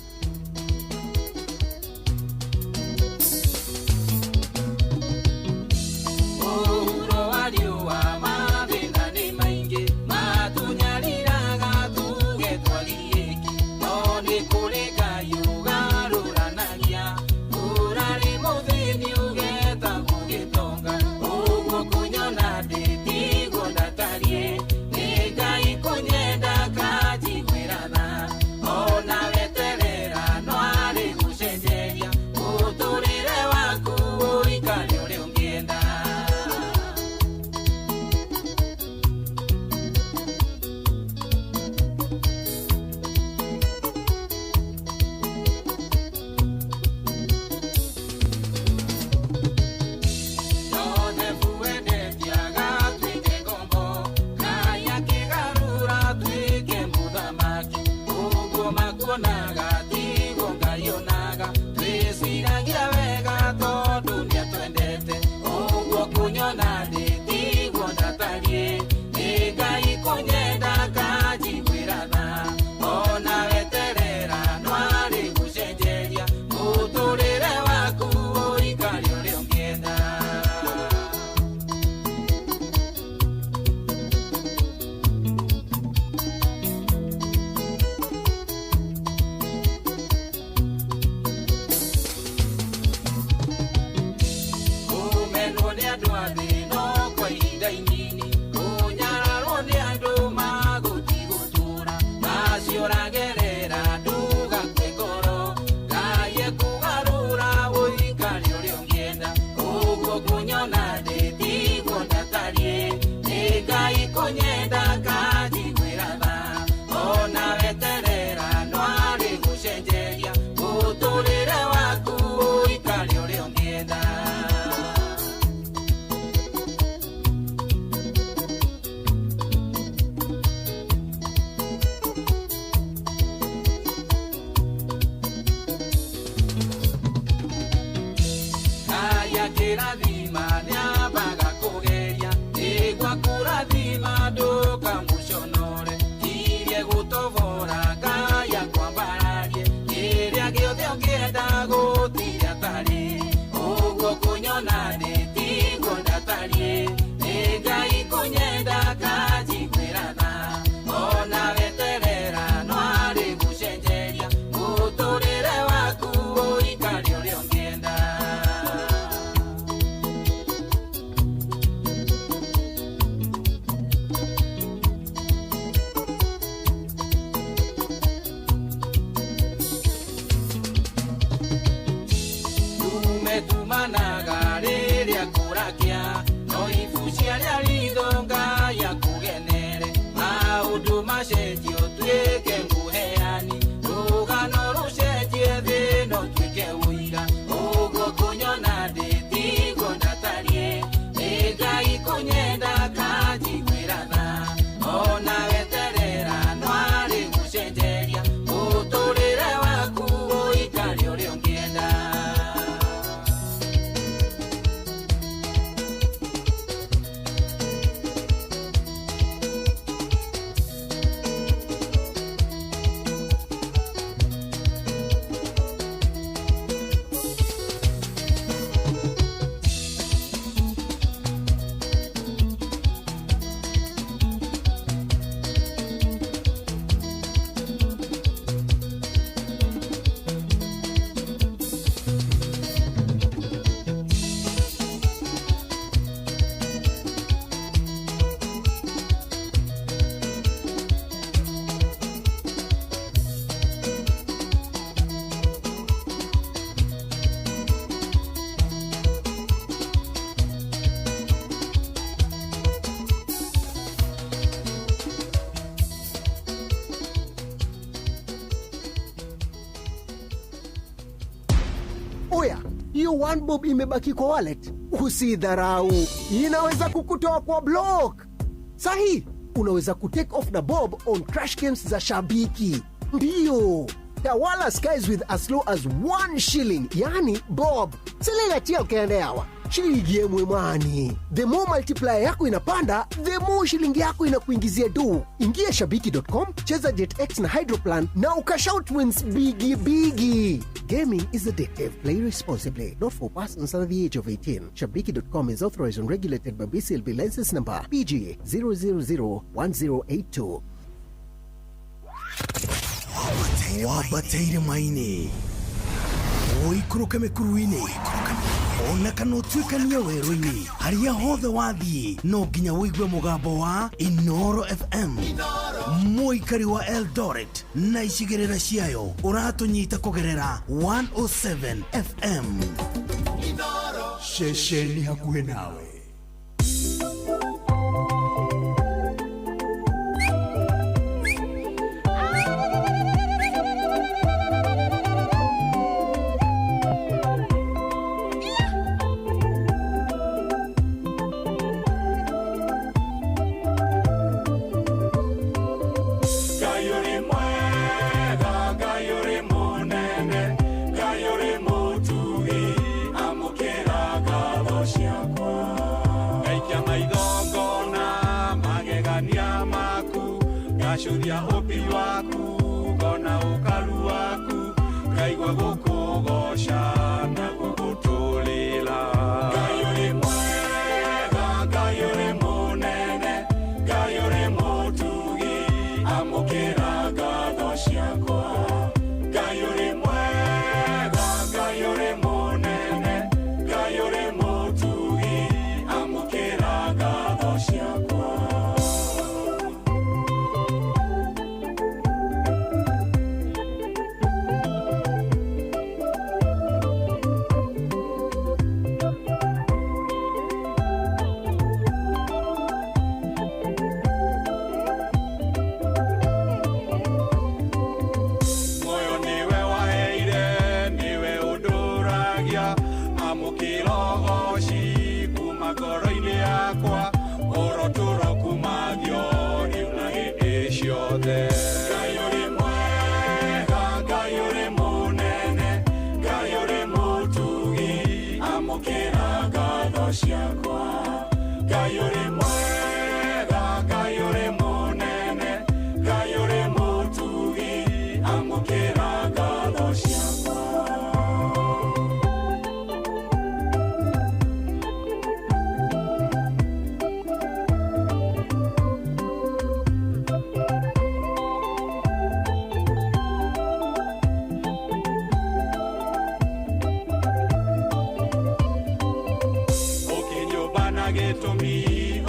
Hiyo one bob imebaki kwa wallet, usidharau, inaweza kukutoa kwa block. Sahi, unaweza kutake off na bob on crash games za Shabiki. Ndiyo, tawala skies with as low as 1 shilling, yani bob. Selelatia ukaendeawa shilingi yemwe mwani. The more multiplier yako inapanda, the more shilingi yako inakuingizia do. Ingia shabiki.com, cheza JetX na Hydroplan na ukashout wins bigi bigi. Gaming is addictive. Play responsibly. Not for persons under the age of 18. Shabiki.com is authorized and regulated by BCLB license number PG 0001082. Wambateire maini ũikũrũke mĩkuru-inĩ ona kana ũtuĩkanie werũ-inĩ harĩa hothe wathiĩ no nginya ũigue mũgambo wa Inoro FM. Mũikari wa Eldoret na icigĩrĩra ciayo ũratũnyita kũgerera 107 FM. Ceceni hakuhĩ nawe. Ngai ũrĩ mwega, Ngai ũrĩ mũnene, Ngai ũrĩ mũtugi, amũkĩra ngatho ciakwa. Ngaikia maitho ngona magegania maku, ngacũthia ũmbi waku, ngona ũkaru waku, ngaigua gũkũgoca na gũgũtũrĩra. Ngai ũrĩ mwega, Ngai ũrĩ mũnene, Ngai ũrĩ mũtugi, amũkĩra ngatho ciakwa. Ngai ũrĩ mwega, Ngai ũrĩ mũnene, Ngai ũrĩ mũtugi, amũkĩra ngatho ciakwa. Muoyo nĩwe waheire, nĩwe ũndũragia, amũkĩra ũgoci kuma ngoro-inĩ yakwa, ũrotũro kumagio rĩu na hĩndĩ ciothe. Ngai ũrĩ mwega, Ngai ũrĩ mũnene, Ngai ũrĩ mũtugi, amũkĩra ngatho ciakwa. Ngai ũrĩ mwega, Ngai ũrĩ mũnene, Ngai ũrĩ mũtugi, amũkĩra ngatho ciakwa. Ũkĩnyũmba na gĩtũmi,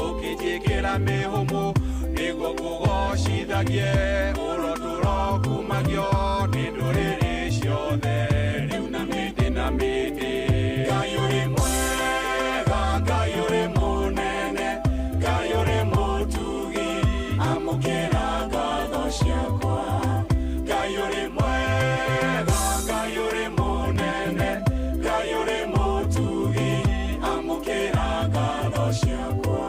ũkĩnjĩkĩra mĩhũmũ, nĩguo ngũgocithagie, ũrotũro kumagio nĩ ndũrĩrĩ ciothe, rĩu na mĩndĩ na mĩndĩ. Ngai ũrĩ mwega, Ngai ũrĩ mũnene, Ngai ũrĩ mũtugi, amũkĩra ngatho ciakwa. Ngai ũrĩ mwega, Ngai ũrĩ mũnene, Ngai ũrĩ mũtugi, amũkĩra ngatho ciakwa.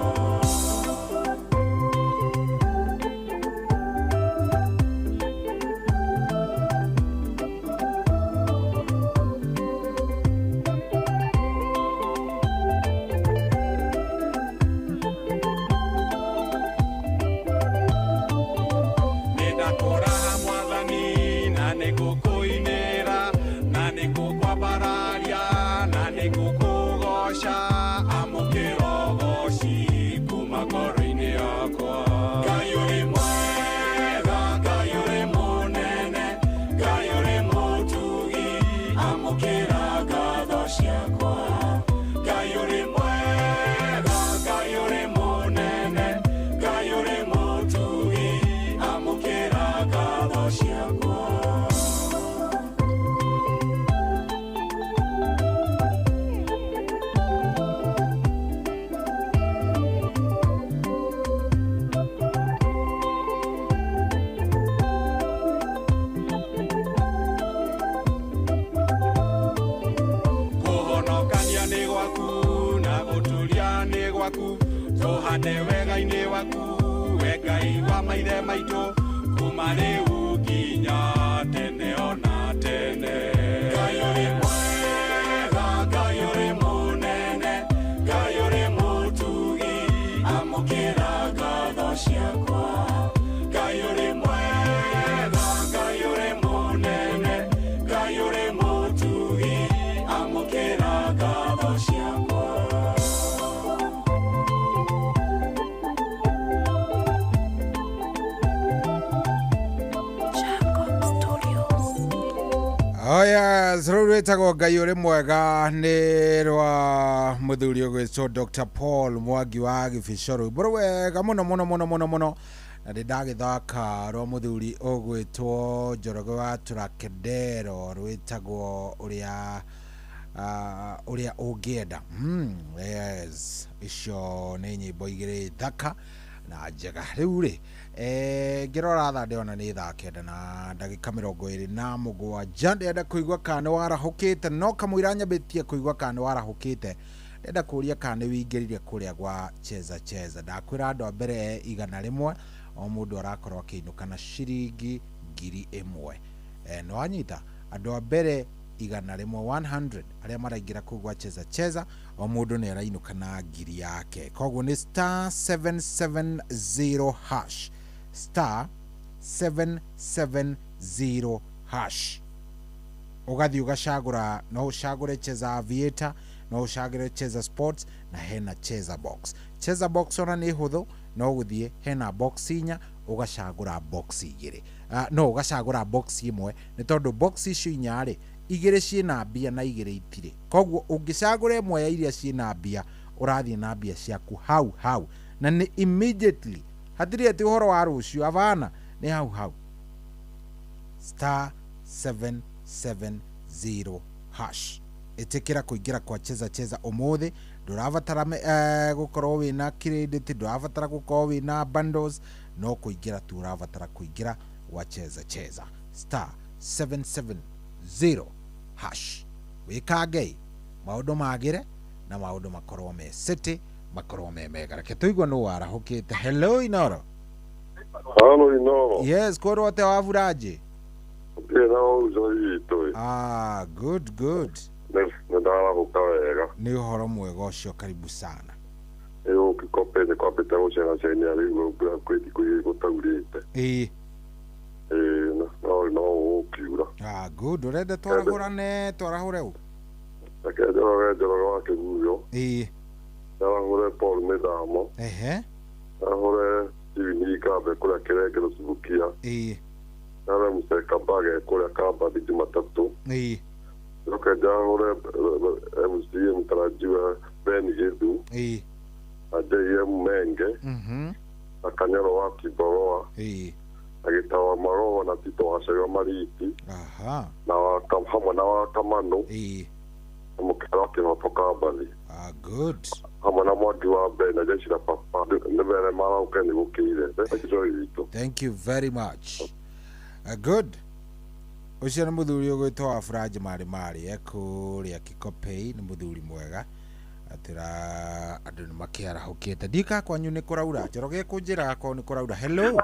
Nĩndakũraga mwathani na nĩngũkũinĩra na nĩngũkwambararia na nĩngũkũgoca, amũkĩra ũgoci kuma ngoro-inĩ yakwa. Ngai ũrĩ mwega, Ngai ũrĩ mũnene, Ngai ũrĩ mũtugi, amũkĩra ngatho ciakwa. Ngai ũrĩ mwega, Ngai ũrĩ mũnene, Ngai ũrĩ mũtugi, amũkĩra ngatho Tũhande wega-inĩ waku we Ngai wa maithe maitũ kuma rĩu nginya tene ona tene. Ngai ũrĩ mwega, Ngai ũrĩ mũnene, Ngai ũrĩ mũtugi, amũkĩra ngatho ciakwa. Ngai ũrĩ mwega, Ngai ũrĩ mũnene, Ngai ũrĩ mũtugi, amũkĩra ngatho ciakwa. Oh yes, rũu rwĩtagwo Ngai ũrĩ mwega nĩ rwa mũthuri ũgwĩtwo Dr. Paul Mwangi wa Gĩbico, rwĩmbo rwega mũno mũno mũno mũno mũno, na ndĩ ndagĩthaka rwa mũthuri ũgwĩtwo Njoroge wa Tũrakedero rwĩtagwo ũrĩa ũrĩa ũngĩenda. Yes, icio nĩ nyĩmbo igĩrĩ thaka na njega. Rĩu rĩ ngĩrora thaa ndĩrona nĩ thaa 9 na ndagĩka 27. Ndĩrenda kũigua kana nĩ warahũkĩte, no kamũira nyambĩtie kũigua kana nĩ warahũkĩte, ndĩrenda kũũria kana nĩ wĩingĩrire kũrĩa gwa Cheza Cheza. Ndakwĩra andũ a mbere 100 o mũndũ arakorwo akĩinũka na ciringi 1000. Nĩ wanyita andũ a mbere 100 100 arĩa maraingĩra kũu gwa Cheza Cheza, o mũndũ nĩ arainũka na 1000 yake. Koguo nĩ star 770 hash, star 770 hash, ũgathiĩ ũgacagũra, no ũcagũre Cheza Aviator, no ũcagũre Cheza Sports, na hena Cheza Box. Cheza Box ona nĩ hũthũ, no gũthiĩ hena box 4, ũgacagũra box 2, no ũgacagũra box 1, nĩ tondũ box icio 4 rĩ, 2 ciĩna mbia na 2 itirĩ. Koguo ũngĩcagũra ĩmwe ya iria ciĩna mbia, ũrathiĩ na mbia ciaku hau hau, na nĩ immediately, hatirĩ atĩ ũhoro wa rũciũ, abana, nĩ hau hau. Star 770 hash. Ĩtĩkĩra kũingĩra kwa Cheza Cheza ũmũthĩ. Ndũrabatara gũkorwo wĩna credit, ndũrabatara gũkorwo wĩna bundles, no kũingĩra tu ũrabatara kũingĩra gwa Cheza Cheza. Star 770 hash. Wĩkange maũndũ magĩre na maũndũ makorwo me city, makorwo me mega. Reke tũigue nũ warahũkĩte. Hello Inoro. Hello Inoro. Yes, kwĩrwo atĩa Waburaji? Ndĩna ũruco witũ. Ah, good good. Nĩ ndarahũka wega. Nĩ ũhoro mwega ũcio, karibu sana. Ĩĩ kĩkope nĩ kwambĩte gũcenacenia rĩu mbura kwĩ thikũ igĩrĩ gũtaurĩte. Ĩĩ. Ĩĩ no ũkiura. Ah, good. Ũrenda twarahũrane, twarahũre ũ? Reke Njoroge Njoroge wa Kĩguyo. Ĩĩ. Ndarahũre Paul Mĩthamo. Ehe. Ndarahũre Steven Ikambe kũrĩa Kĩrengero Subukia. Ĩĩ. Ndarahũre Mũceka Mbage kũrĩa Kambathi Jumatatũ. Ĩĩ. Njoke njarahũre MCA mũtarajiwa Ben Githu. Ĩĩ. Na JM Menge. Na Kanyoro wa Kiboroa. Ĩĩ. Na Gĩtawa Maroho na Tito wa Cario Mariti. Aha. Na hamwe na wa Kamano. Ĩĩ. Na Mũkera wa Kĩhoto Kambathi. Ah, good. Hamwe na Mwangi wa Ben na Jeshi la Papa. Nĩ mbere marauke nĩ gũkĩire. Thank you very much. Good. Ũcio nĩ mũthuri ũgwĩtwo Waburaji Marĩ Marĩ ekũrĩa Kĩkopei, nĩ mũthuri mwega, atĩra andũ nĩ makĩarahũkĩte. Ndika kwanyu nĩ kũraura, Njoroge kũnjĩra akorwo nĩ kũraura. Hello.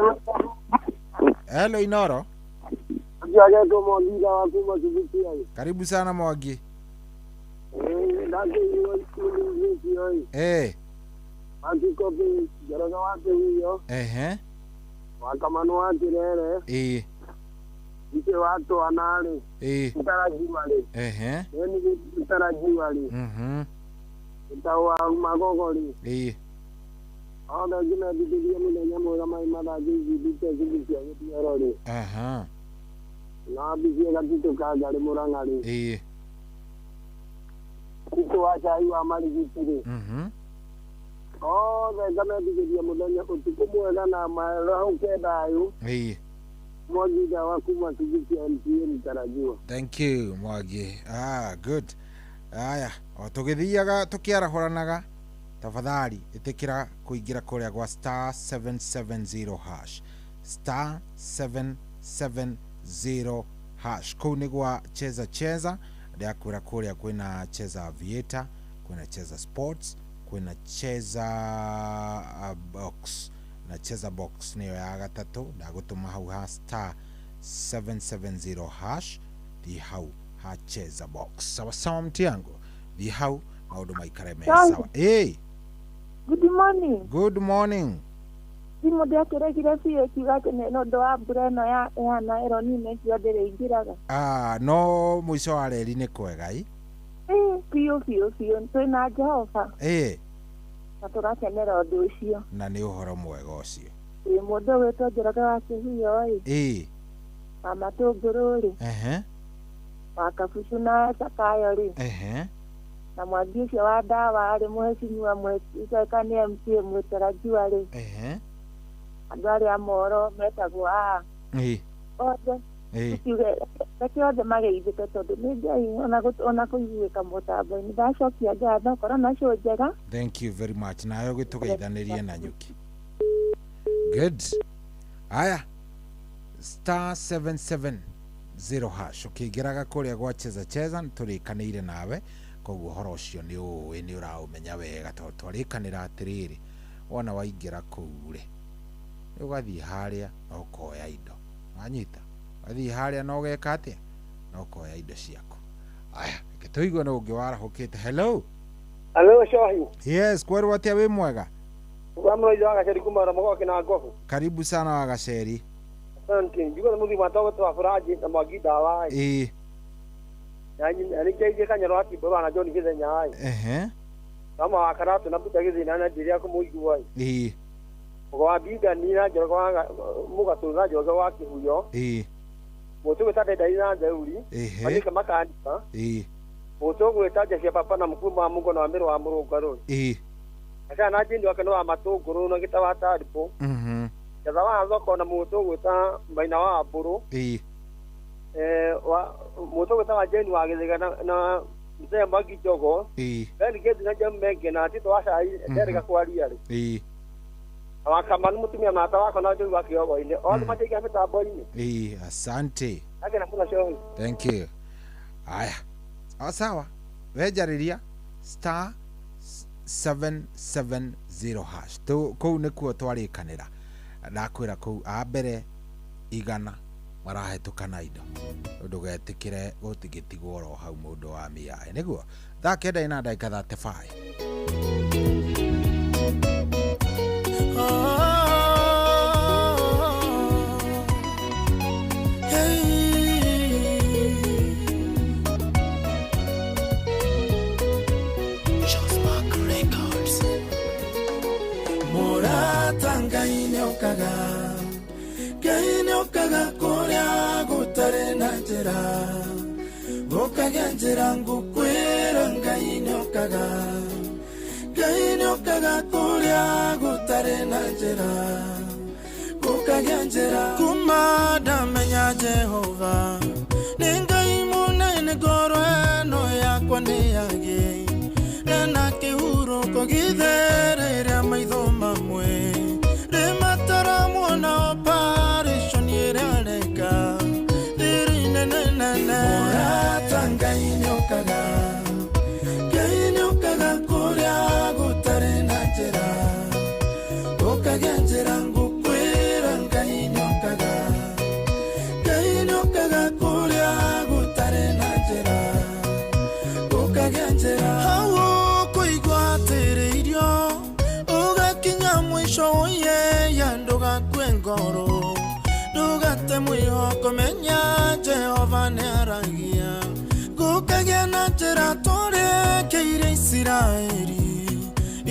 Hello Inoro. Karibu sana Mwangi. Eh. Ehe. Wakamano wa Kirere. Ĩĩ. Ike watu anale. Ĩĩ. Mtarajiwa-rĩ. Ehe. Eni mtarajiwa-rĩ. Itawa magogo-rĩ. Ĩĩ. Othe ngĩmendithĩria mũthenya mwega mai mathaa ngĩithindĩte cukuru cia gĩthioro-rĩ. Aha. Na mbicie gatitũ ka ngarĩ Mũrang'a-rĩ. Ĩĩ. Titũ wa cai wa marigiti-rĩ. Othe ngamendithĩria mũthenya ũtukũ mwega na marahũke thayũ. Ĩĩ. Mwangi wa kuma Kibiti MCA mtarajiwa. Thank you Mwangi. Ah, good. Aya, o tũgĩthiaga tũkĩarahũranaga, tafadhali ĩtĩkĩra kũingĩra kũrĩa gwa star 770 hash, star 770 hash. Kũu nĩ gwa Cheza Cheza, ndĩrakwĩra kũrĩa kwĩna Cheza Aviator, kwĩna Cheza Sports, Kwĩna cheza box, na cheza box nĩyo ya gatatũ. Ndagũtũma hau ha star 770 hash, thiĩ hau ha cheza box. Sawa sawa, mti yangu, thiĩ hau maũndũ maikare me sawa. Ĩ. Good morning. Good morning. Thimũ ndĩakĩregire biũ ĩkiuga atĩ nĩ ũndũ wa mbura ĩno ya ĩhana ĩronina ĩcio ndĩrĩingĩraga. Ah, no mũico wa reri nĩ kwega ĩ. Ĩ, biũ biũ biũ, twĩna Jehova Ĩ. na tũgakenera ũndũ ũcio. Na nĩ ũhoro mwega ũcio. Ĩ, mũndũ ũgwĩtwo Njoroge wa Kĩhuyo ĩ, Ĩ. wa Matũngũrũ rĩ, Ehe. wa Kabucu na Zakayo rĩ, Ehe. na mwangi ũcio wa ndawa rĩ, mũhecimiwa mwĩteka nĩ MCA mwĩtarajiwa rĩ, Ehe. andũ arĩa moro metagwo aa Ĩ. othe Ĩ. tuge reke othe mageithĩke tondũ nĩ Ngai ona kũiguĩka mũtambo-inĩ. Ndacokia ngatho, korwo na show njega. Thank you very much. Nayo gĩtũgeithanĩrie na nyuki. Good. Aya, star 770 hash, ũkĩingĩraga kũrĩa gwa cheza cheza nĩtũrĩkanĩire nawe, koguo ũhoro ũcio nĩ ũĩ, nĩ ũraũmenya wega tondũ twarĩkanĩra atĩrĩrĩ, wona waingĩra kũu rĩ, nĩ ũgathiĩ harĩa na ũkoya indo. Wanyita? Ũgathiĩ harĩa na ũgeka atĩa? Na ũkoya indo ciaku. Aya, reke tũigue nũ ũngĩ warahũkĩte. Hello. Hello, Shohi. Yes, kwerwo atĩa, wĩ mwega? Wa mũraithi wa Gaceri kuma Ramogoki na Ngobu. Karibu sana wa Gaceri. Asante. Njigua mũthi wa togo twa Furaji na Mwangi ndawa. Ĩ. Na nĩ kanyaro wa Timbo na John Githenya. Ehe. Kama wa Karatu na Peter Githenya na njĩra ya kũmũigua. Ĩ. Mũgo wa Mbingani na Njoroge wa Mũgatũ na Njoroge wa Kĩhuyo. Ĩ. Mũtũ gwĩta Ndendai na Nzeuri. Ehe. Manyika makanika. Ĩ. Mũtũ gwĩta Jesia Papa na Mkuu wa Mungu na wa Mĩrũ wa Mũrũngarũ. Ĩ. Aka na Jindi wake nĩ wa Matũngũrũ na gĩta wa Taribo. Mhm. Ketha wa thoko na mũtũ gwĩta Maina wa Mbũrũ. Ĩ. Wa mũtũ gwĩta wa Jane wa Gĩthĩga na Mzee Mwangi Njogo. Ĩ. Ben Gate na John Menge na Tito wa Cai nderĩga kwaria rĩ. Ĩ. Wa Kamanu mũtumia mata wakwa na Njogu wa Kĩogo-inĩ. Othe mateithia mĩtambo-inĩ. Ĩ, asante. Agena mũno Shohi. Thank you. Aya. Sawa sawa. Wenjarĩria star 770 hash. Kũu nĩkuo twarĩkanĩra. Ndakwĩra kũu a mbere 100 marahĩtũka na indo. Ndũgetĩkĩre gũtigĩtigwo oro hau mũndũ wa mĩaĩ. Nĩguo thaa 9 na ndagĩka 35. Ngai nĩokaga kũrĩa gũtarĩ na njĩra, gũkagĩa njĩra ngũkwĩra. Ngai nĩokaga, Ngai nĩokaga kũrĩa gũtarĩ na njĩra, gũkagĩa njĩra. Kuma ndamenya Jehova nĩ Ngai mũnene, ngoro ĩno yakwa nĩyagĩire na kĩhurũko gĩtherere maitho mamwe. Ngai nĩokaga kũrĩa gũtarĩ na njĩra, gũkagĩa njĩra ngũkwĩra. Ngai nĩokaga, Ngai nĩokaga kũrĩa gũtarĩ na njĩra, gũkagĩa njĩra. Hau ũkũigua atĩrĩirio ũgakinya mũico ũiyeya, ndũgakue ngoro, ndũgate mwĩhoko, menya Jehova nĩaragia. Gũkagĩa na njĩra tũrekeire Isiraeli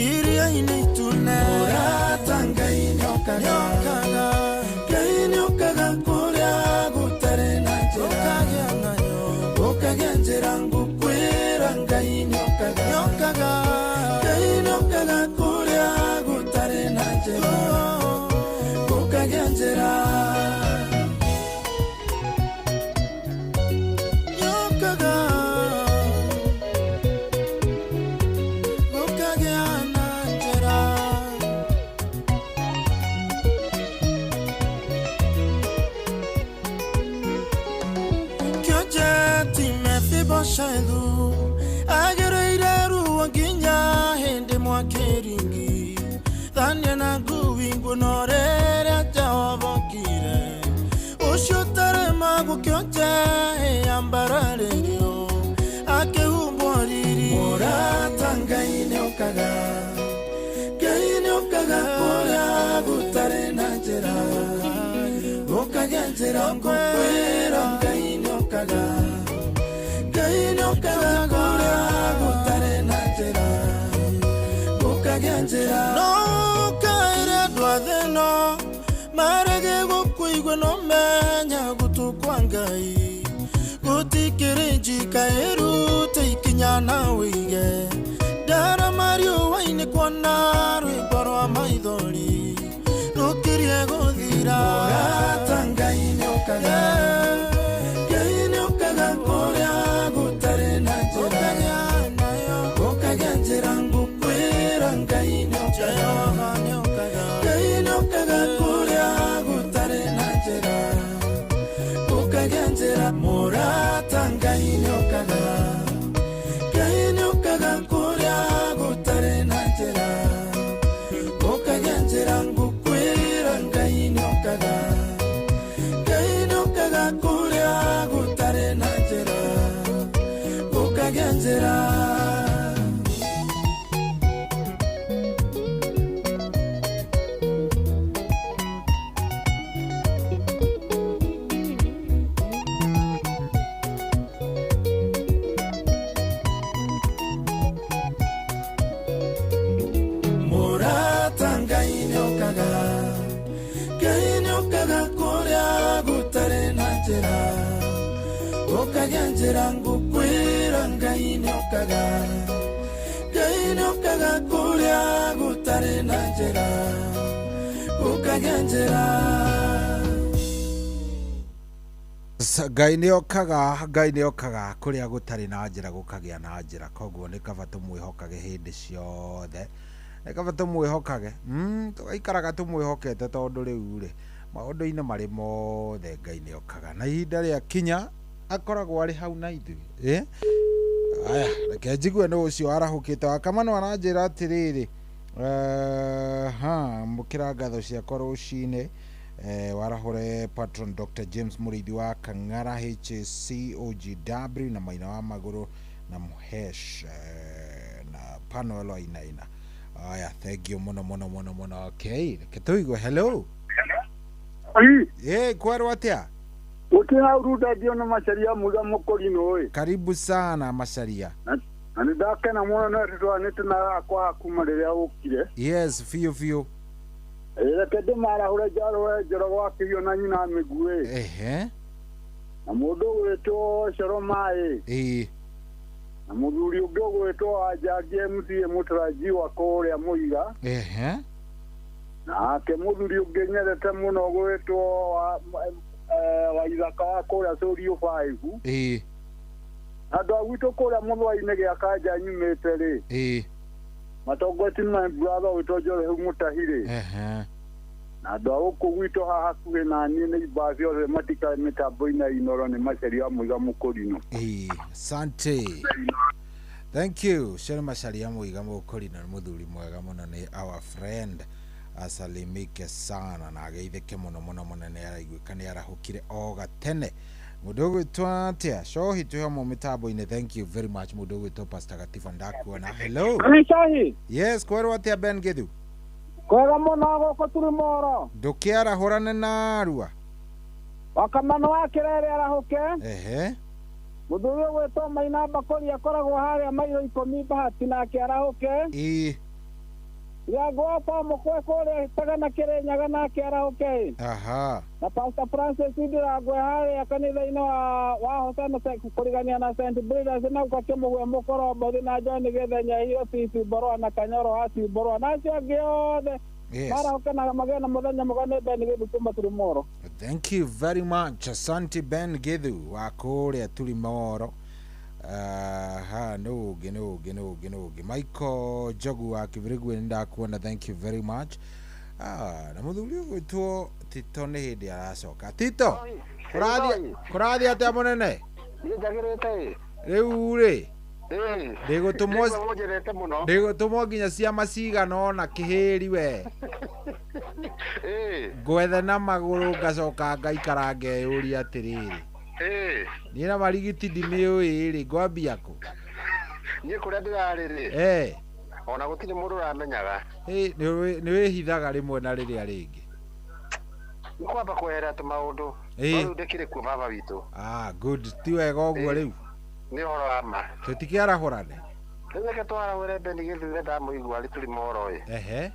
iria-inĩ itune. Mũrata Ngai nĩokaga, Ngai nĩokaga kũrĩa gũtarĩ na njĩra, gũkagĩa njĩra ngũkwĩra. Ngai nĩokaga, Ngai nĩokaga kũrĩa gũtarĩ na njĩra, gũkagĩa njĩra. Mephibosheth agereire ruo nginya hĩndĩ mwaki Arĩ na nguo no rĩrĩa Jehova okire ũcio ũtarĩ magũkĩonje yambararĩrio akĩhumbwo riri. Mũrata Ngai nĩokaga, Ngai nĩokaga kũrĩa gũtarĩ na njĩra, gũkagĩa njĩra ngũkwĩra. Ngai nĩokaga, Ngai nĩokaga kũrĩa gũtarĩ na njĩra, gũkagĩa njĩra. No kaĩre andũ a thĩ ĩno marege gũkũigua, no menya gũtũ kwa Ngai gũtikĩrĩ njika ĩrute ikinya na wĩige ndarama riũa-inĩ kuona rwĩmbo rwa maithori rũkirie gũthira. Mũrata Ngai nĩokaga, Ngai nĩokaga kũrĩa gũtarĩ na njĩra, gũkagĩa njĩra ngũkwĩra. Ngai nĩokaga, Ngai nĩokaga kũrĩa gũtarĩ na njĩra, gũkagĩa njĩra. Mũrata Ngai nĩokaga, Ngai nĩokaga kũrĩa gũtarĩ na njĩra, gũkagĩa njĩra ngũkwĩra. Ngai nĩokaga, Ngai nĩokaga kũrĩa gũtarĩ na njĩra, gũkagĩa njĩra. Mũrata Ngai nĩokaga, Ngai nĩokaga kũrĩa gũtarĩ na njĩra, gũkagĩa njĩra ngũkwĩra. Ngai nĩokaga, Ngai nĩokaga kũrĩa gũtarĩ na njĩra, gũkagĩa njĩra. Ngai nĩokaga, Ngai nĩokaga kũrĩa gũtarĩ na njĩra gũkagĩa na njĩra. Koguo nĩ kaba tũmwĩhokage hĩndĩ ciothe, nĩ kaba tũmwĩhokage, tũgaikaraga tũmwĩhokete, tondũ rĩu rĩ maũndũ-inĩ marĩ mothe Ngai nĩokaga, na ihinda rĩa kinya akoragwo arĩ hau na ithuĩ. Aya, reke njigue nĩ ũcio arahũkĩte. Wakamano aranjĩra atĩrĩrĩ, ha mũkĩra ngatho ciakwa rũcinĩ, warahũre patron Dr. James Mũrĩithi wa Kang'ara HAC OGW na Maina wa Magũrũ na Mũhesh, na Panuel Wainaina. Aya, thank you mũno mũno mũno mũno. Okay, reke tũigue. Hello. Kwerwo atĩa? Gũtirĩ urunda ndio na Macharia muga mũkũrinũ ĩ. Karibu sana Macharia. Na nĩ ndakena mũno no tũtwanĩte na akwa kuma rĩrĩa ũkire. Yes, biũ biũ. Reke ndĩmarahũre njarũre Njoroge wa Kĩhiũ na nyina Mĩguĩ. Na mũndũ ũgwĩtwo Coro Maĩ. Na mũthuri ũngĩ ũgwĩtwo Wanjangi MCA mũtarajiwa kũrĩa Mũiga. Nake mũthuri ũngĩ nyendete mũno ũgwĩtwo wa Ithaka wa kũrĩa Sũriũ 5. Andũ a gwitũ kũrĩa Mũthũa-inĩ gĩa Kanja nyumĩte rĩ. Matongoretie my brother wĩtwo Njoroge Mũtahi rĩ. Na andũ a gũkũ gwitũ haha hakuhĩ na niĩ nĩ ibaa ciothe matikare mĩtambo-inĩ ya Inoro nĩ Macharia Mũiga Mũkũrinũ. Asante. Thank you. Ũcio nĩ Macharia Mũiga Mũkũrinũ, nĩ mũthuri mwega mũno, nĩ our friend. Asalimike sana na ageithĩke mũno mũno mũno, nĩ araiguĩka nĩ arahũkire o gatene. Mũndũ ũgwĩtwo atĩa? Cohi twĩ hamwe mĩtambo-inĩ. Thank you very much. Mũndũ ũgwĩtwo Pastor Gatiba ndakuona. Hello. Cohi. Yes, kwerwo atĩa Ben Githu? Kwega mũno gũkũ Turimoro. Ndũkĩarahũrane na arua. Wakamano wa Kĩrere arahũke. Mũthuri ũgwĩtwo Maina Mbakũri akoragwo harĩa mairo 10 Bahati nake arahũke. Yango pa mũkwe kũrĩa Tagana Kĩrĩnyaga nake arahũke. Na Pastor Francis Ndirangwe harĩa kanitha-inĩ wa Hosana kũrigania na St. Breeders na gũkakĩmũgwe Mũkorombothi na John Gĩthenya Hiro Titi Borwa na Kanyoro wa Borwa na acio angĩ othe. Marahũke na magĩe na mũthenya mwega. Nĩ Ben Githu kuma Turimoro. Thank you very much. Asante Ben Githu wa kũrĩa Turimoro. Ha no ũngĩ no ũngĩ no ũngĩ no ũngĩ. Michael Njogu wa Kibirigwe nĩ ndakuona. Thank you very much. Na mũthuri ũgwĩtwo Tito nĩ hĩndĩ aracoka. Tito, kũrathiĩ atĩa mũnene? Niĩ njagĩrĩte ĩ. Rĩu rĩ, Ndĩgũtũmwo. Ndĩgũtũmwo mũno. Ndĩgũtũmwo nginya ciama cigana ona kĩhĩri we. Ngwethe na magũrũ ngacoka ngaikara ngeyũria atĩrĩrĩ. Niĩ na marigiti ndimĩũĩ rĩ, ngwambia kũ? Niĩ kũrĩa ndĩrarĩ rĩ. Ona gũtirĩ mũndũ ũramenyaga. Nĩ wĩhithaga rĩmwe na rĩrĩa rĩngĩ. Nĩ kwamba kweherera tũmaũndũ. No rĩu ndĩkĩrĩ kuo baba witũ. Ah, good, ti wega ũguo rĩu. Nĩ ũhoro wa ma. Tũtikĩarahũrane. Rĩu reke twarahũre Beni Gĩthure ndamũigua arĩ tũrĩ moro ĩ.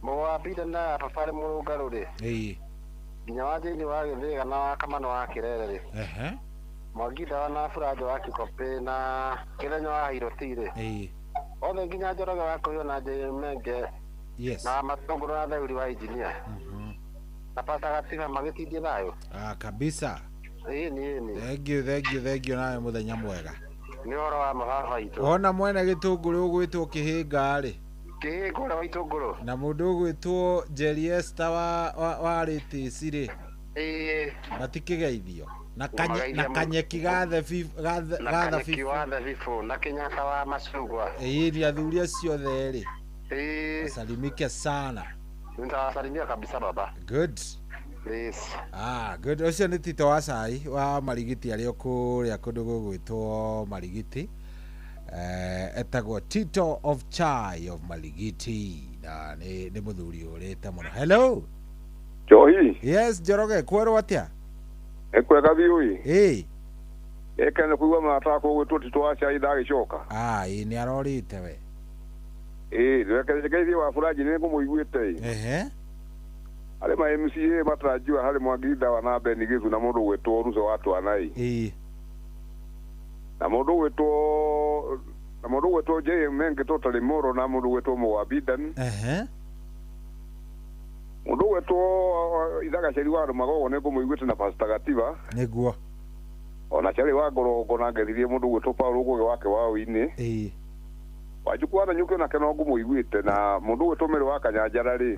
Mũgwa Peter na baba arĩ mũrũngarũ rĩ. Nginya wa Jane wa Gĩthĩga na wa Kamano wa Kĩrere rĩ. Mwangi Ndawa na Buranjo wa Kikopĩ na Kĩthenya wa Hairoti rĩ. Othe nginya Njoroge wa Kũhio na Jane Menge. Na Matũngũrũ na Theuri wa Engineer. Na Pastor Gatiba magĩtindie thayũ. Ah, kabisa. Ĩni ĩni. Thank you, thank you, thank you, nawe mũthenya mwega. Nĩ ũhoro wa ma baba witũ. Wona mwene gĩtũngũrũ ũgwĩtwo kĩhĩnga rĩ. Kĩhĩnga ũrĩa wa itũngũrũ. Na mũndũ ũgwĩtwo Jerry Esther wa Rĩtĩci rĩ. Matikĩgeithio. Na Ũmagaithia na kanyeki ga thabibu Na ga kanyeki thabibu. wa thabibũ na Kenyatta wa macungwa. Ĩĩ, ni athuri acio othe rĩ. Wasalimike sana. Nitawasalimia kabisa baba. Good. Yes. Ah, good. Ũcio nĩ Tito wa Cai wa Marigiti arĩ o kũrĩa kũndũ gũgwĩtwo Marigiti. Etagwo Tito of Chai of Marigiti na nĩ mũthuri ũrĩte mũno. Hello. Njohi. Yes, Njoroge, kwerwo atĩa? Nĩ kwega biũ ĩ. Ĩ. Nĩ kũigua mũrata wakwa ũgwĩtwo Tito wa Chai ndagĩcoka. Ah, ĩ nĩ arorĩte we. Ĩ, reke ngeithie wa Buranji nĩ ngũmũiguĩte ĩ. Harĩ ma MCA mataranjua harĩ Mwangi Ndawa na Beni Gĩthu na mũndũ ũgwĩtwo Ruco wa Twana ĩ. Na mũndũ ũgwĩtwo na mũndũ ũgwĩtwo JM Menge Totally Moro na mũndũ ũgwĩtwo Mũgwambi Dan. Mũndũ ũgwĩtwo Ithagaceri wa Rũmagogo nĩ ngũmũiguĩte na Pastor Gatiba. Nĩguo. Ona Charĩ wa Ngorongo na ngethirie mũndũ ũgwĩtwo Paul Ngũgĩ wake wa Ũinĩ. Wanjukũ wa Nanyuki onake no ngũmũiguĩte na mũndũ ũgwĩtwo Mĩrĩ wa Kanyanjara rĩ.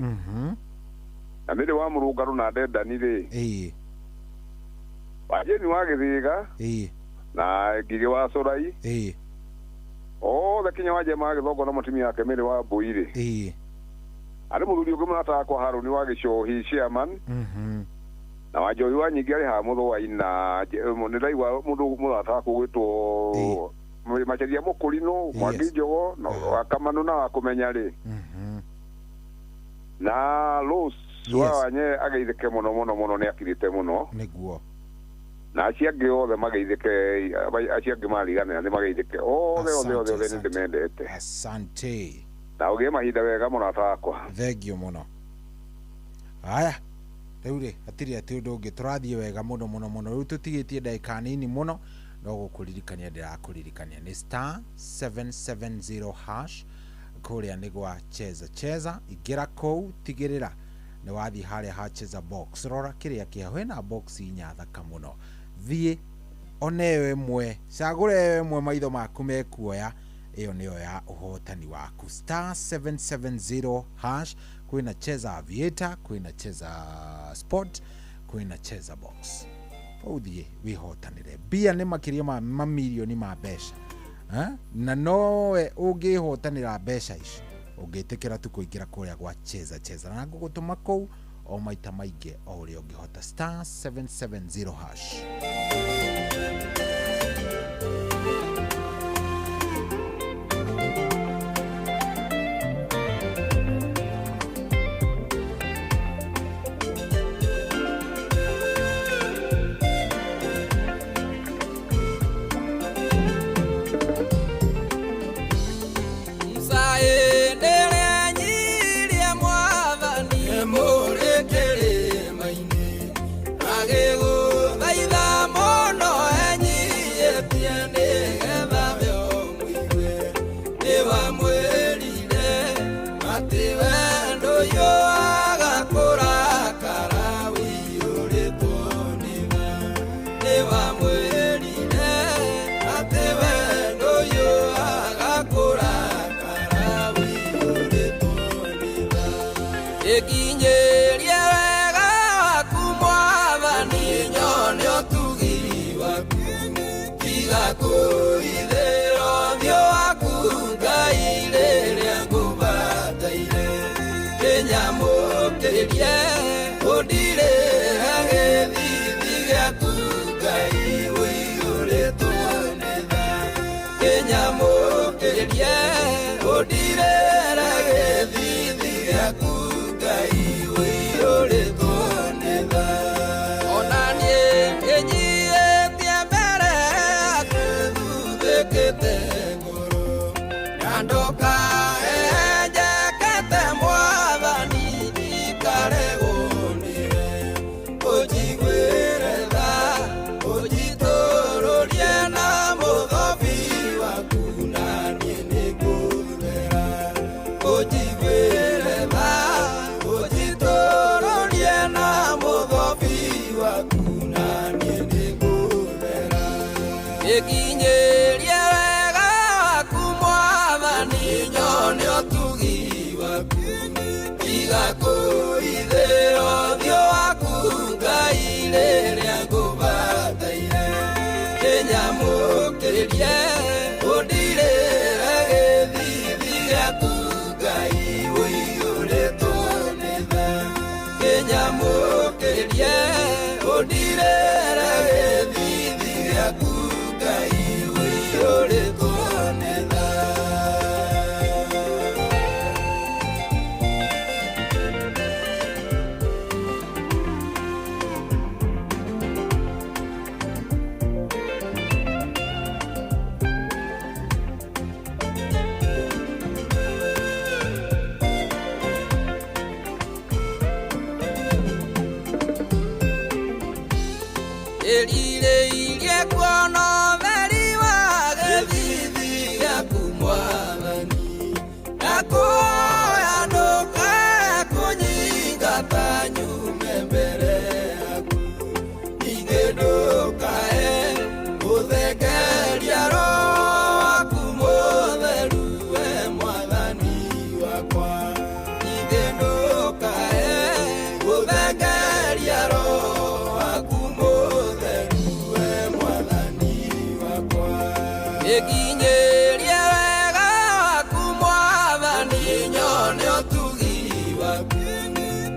Na Mĩrĩ wa Mũrũngarũ na Ndendani rĩ. Wanjĩni wa Gĩthĩga. Na Ngigĩ wa Cũrai. Othe kinya wa Njema wa Gĩthongo na mũtumia wake Mĩrĩ wa Mbũi rĩ. Arĩ mũthuri ũngĩ mũrata wakwa Harũni wa Gĩcohi chairman. Na wa Njohi wa Nyingĩ arĩ haha Mũthũa-inĩ na nĩ ndaigua mũndũ mũrata wakwa ũgwĩtwo Macharia Mũkũrinũ, Mwangi Njogo, na wa Kamanũ na wa Kũmenya rĩ. Na Rose wa Wanye ageithĩke mũno mũno mũno nĩ akirĩte mũno. Nĩguo. Na acio angĩ othe mageithĩke, acio angĩ mariganĩra nĩ mageithĩke. Othe, othe, othe, othe nĩ ndĩmendete. Asante. Na ũgĩe mahinda wega mũrata wakwa. Thengiũ mũno. Haya, rĩu rĩ, hatirĩ atĩ ũndũ ũngĩ, tũrathiĩ wega mũno mũno mũno. Rĩu tũtigĩtie ndagĩka nini mũno, no gũkũririkania ndĩrakũririkania nĩ star 770 hash kũrĩa nĩ gwa Cheza Cheza. Ingĩra kũu, tigĩrĩra nĩ wathiĩ harĩa ha Cheza box, rora kĩrĩa kĩho, hena box inya thaka mũno. Thiĩ one ĩyo ĩmwe, cagũra ĩyo ĩmwe maitho maku mekuoya, ĩyo nĩyo ya ũhotani waku. Star 770 hash, kwĩna Cheza Aviator, kwĩna Cheza Sport, kwĩna Cheza box. Ũthiĩ wĩhotanĩre. Mbia nĩ makĩria ma mamirioni ma mbeca. Na nowe ũngĩhotanĩra mbeca ici, ũngĩtĩkĩra tu kũingĩra kũrĩa gwa Cheza Cheza. Na ngũgũtũma kũu o maita maingĩ o ũrĩa ũngĩhota. Star 770 hash. Agĩgũthaitha mũno enyiĩtie. ũndirĩre gĩthithi gĩaku Ngai ũiyũrĩtwo nĩ tha. Erirĩirie kuona ũtheri wa gĩthithi gĩaku Mwathani, ndakuhoya ndũkae kũnyingata nyume mbere yaku, ningĩ ndũkae gũthengeria Roho waku Mũtheru we Mwathani wakwa, ningĩ ndũkae gũthengeria Roho waku Mũtheru we Mwathani wakwa. Ĩkinyĩrie wega waku Mwathani nyone ũtugi waku,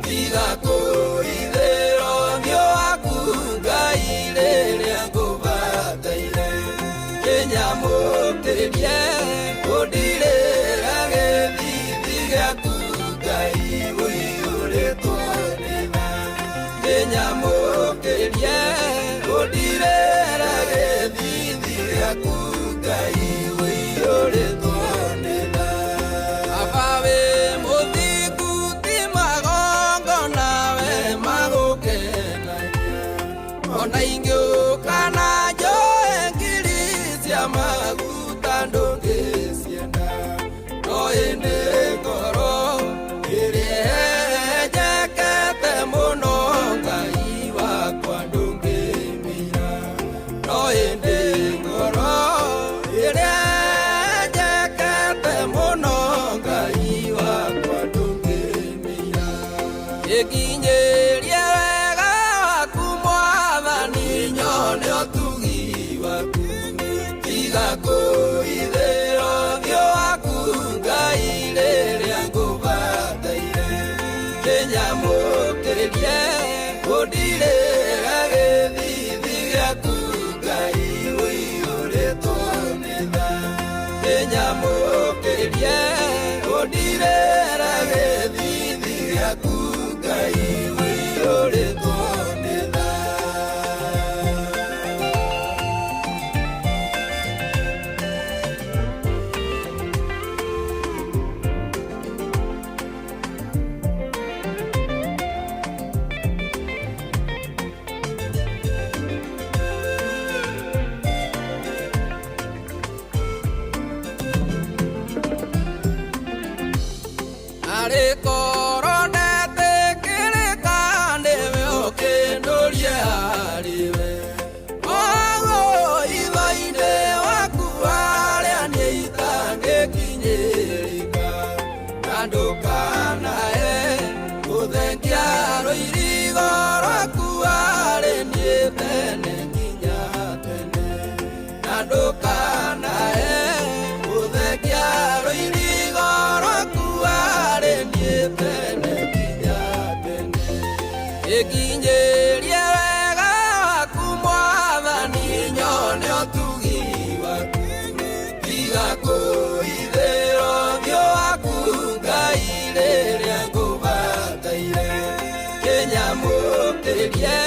tiga kũhithĩra ũthiũ waku Ngai rĩrĩa ngũbataire, kĩnyamũkĩrie ũndirĩre gĩthithi gĩaku Ngai ũiyũrĩtwo nĩ tha, kĩnyamũkĩrie ũndirĩre gĩthithi gĩaku Ngai ũiyũrĩtwo nĩ tha. Baba wĩ mũthingu ti magongona we magũkenagia, ona ingĩũka na njoe ngiri cia maguta ndũngĩcienda, no ĩndĩ ngoro ĩrĩa ĩhenjekete mũno Ngai wakwa ndũngĩmĩira, no ĩndĩ ngoro ĩrĩa ĩhenjekete mũno Ngai wakwa ndũngĩmĩira. Ĩkinyĩrie wega waku Mwathani nyone ũtugi waku, tiga kũhithĩra ũthiũ waku Ngai rĩrĩa ngũbataire, kĩnyamũkĩrie ũndirĩre gĩthithi gĩaku Ngai ũiyũrĩtwo nĩ tha, kĩnyamũkĩrie ũndirĩre gĩthithi gĩaku Ngai ũiyũrĩtwo nĩ tha. Arĩ korwo ndetĩkĩrĩka nĩwe ũkĩndũrie harĩwe, ũguo itho-inĩ waku harĩa niĩ itangĩkinyĩrĩka, na ndũkanae gũthengia rũirigo rwaku harĩ niĩ tene nginya tene, na ndũkanae gũthengia rũirigo rwaku harĩ niĩ tene nginya tene. Ĩkinyĩrie wega waku Mwathani nyone ũtugi waku, tiga kũhithĩra ũthiũ waku Ngai rĩrĩa ngũbataire, kĩnyamũkĩrie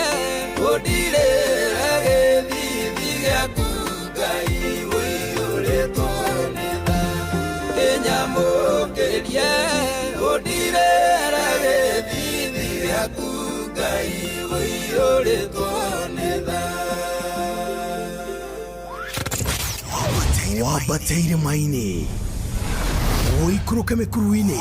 ũndirĩre gĩthithi gĩaku Ngai ũiyũrĩtwo nĩ tha, kĩnyamũkĩrie ũndirĩre gĩthithi gĩaku Ngai ũiyũrĩtwo nĩ tha. Wambateire maini ũikũrũke mĩkuru-inĩ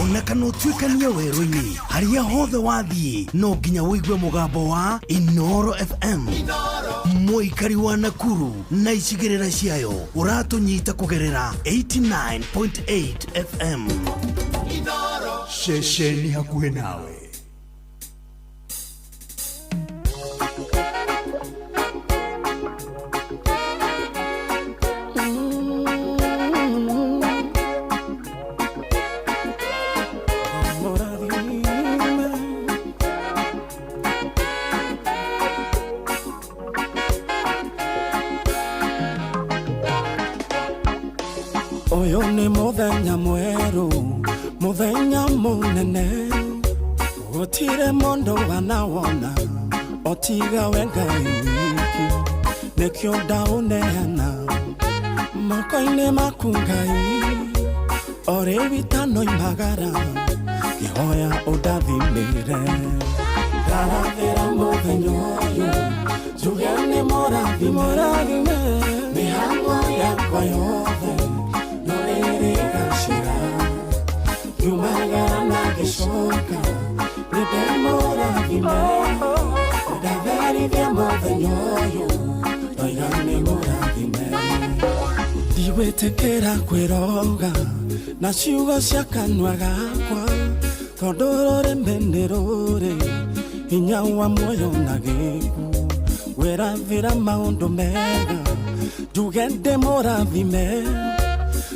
ona kana ũtuĩkanie werũ-inĩ, harĩa hothe wathiĩ no nginya ũigue mũgambo wa Inooro FM. Mũikari wa Nakuru na icigĩrĩra ciayo ũratũnyita kũgerera 89.8 FM. Ceceni hakuhĩ nawe. Ũyũ nĩ mũthenya mwerũ, mũthenya mũnene, gũtirĩ mũndũ wanawona otiga we Ngai wiki, nĩkĩo ndaũneana moko-inĩ maku Ngai, o rĩu itanoimagara ngĩhoya ũndathimĩre. Ndarathĩra mũthenya ũyũ njuge nĩ mũrathime, mĩhang'o yakwa yothe no ĩrĩgacĩra, ngiumagara na ngĩcoka nĩndĩmũrathime, ndatherithia mũthenya ũyũ ndoiga nĩ mũrathime. Ndigwĩtĩkĩra kwĩroga na ciugo cia kanua gakwa, tondũ rũrĩmĩ nĩ rũrĩ hinya wa muoyo na gĩkuũ, ngwĩrathĩra maũndũ mega njuge ndĩmũrathime,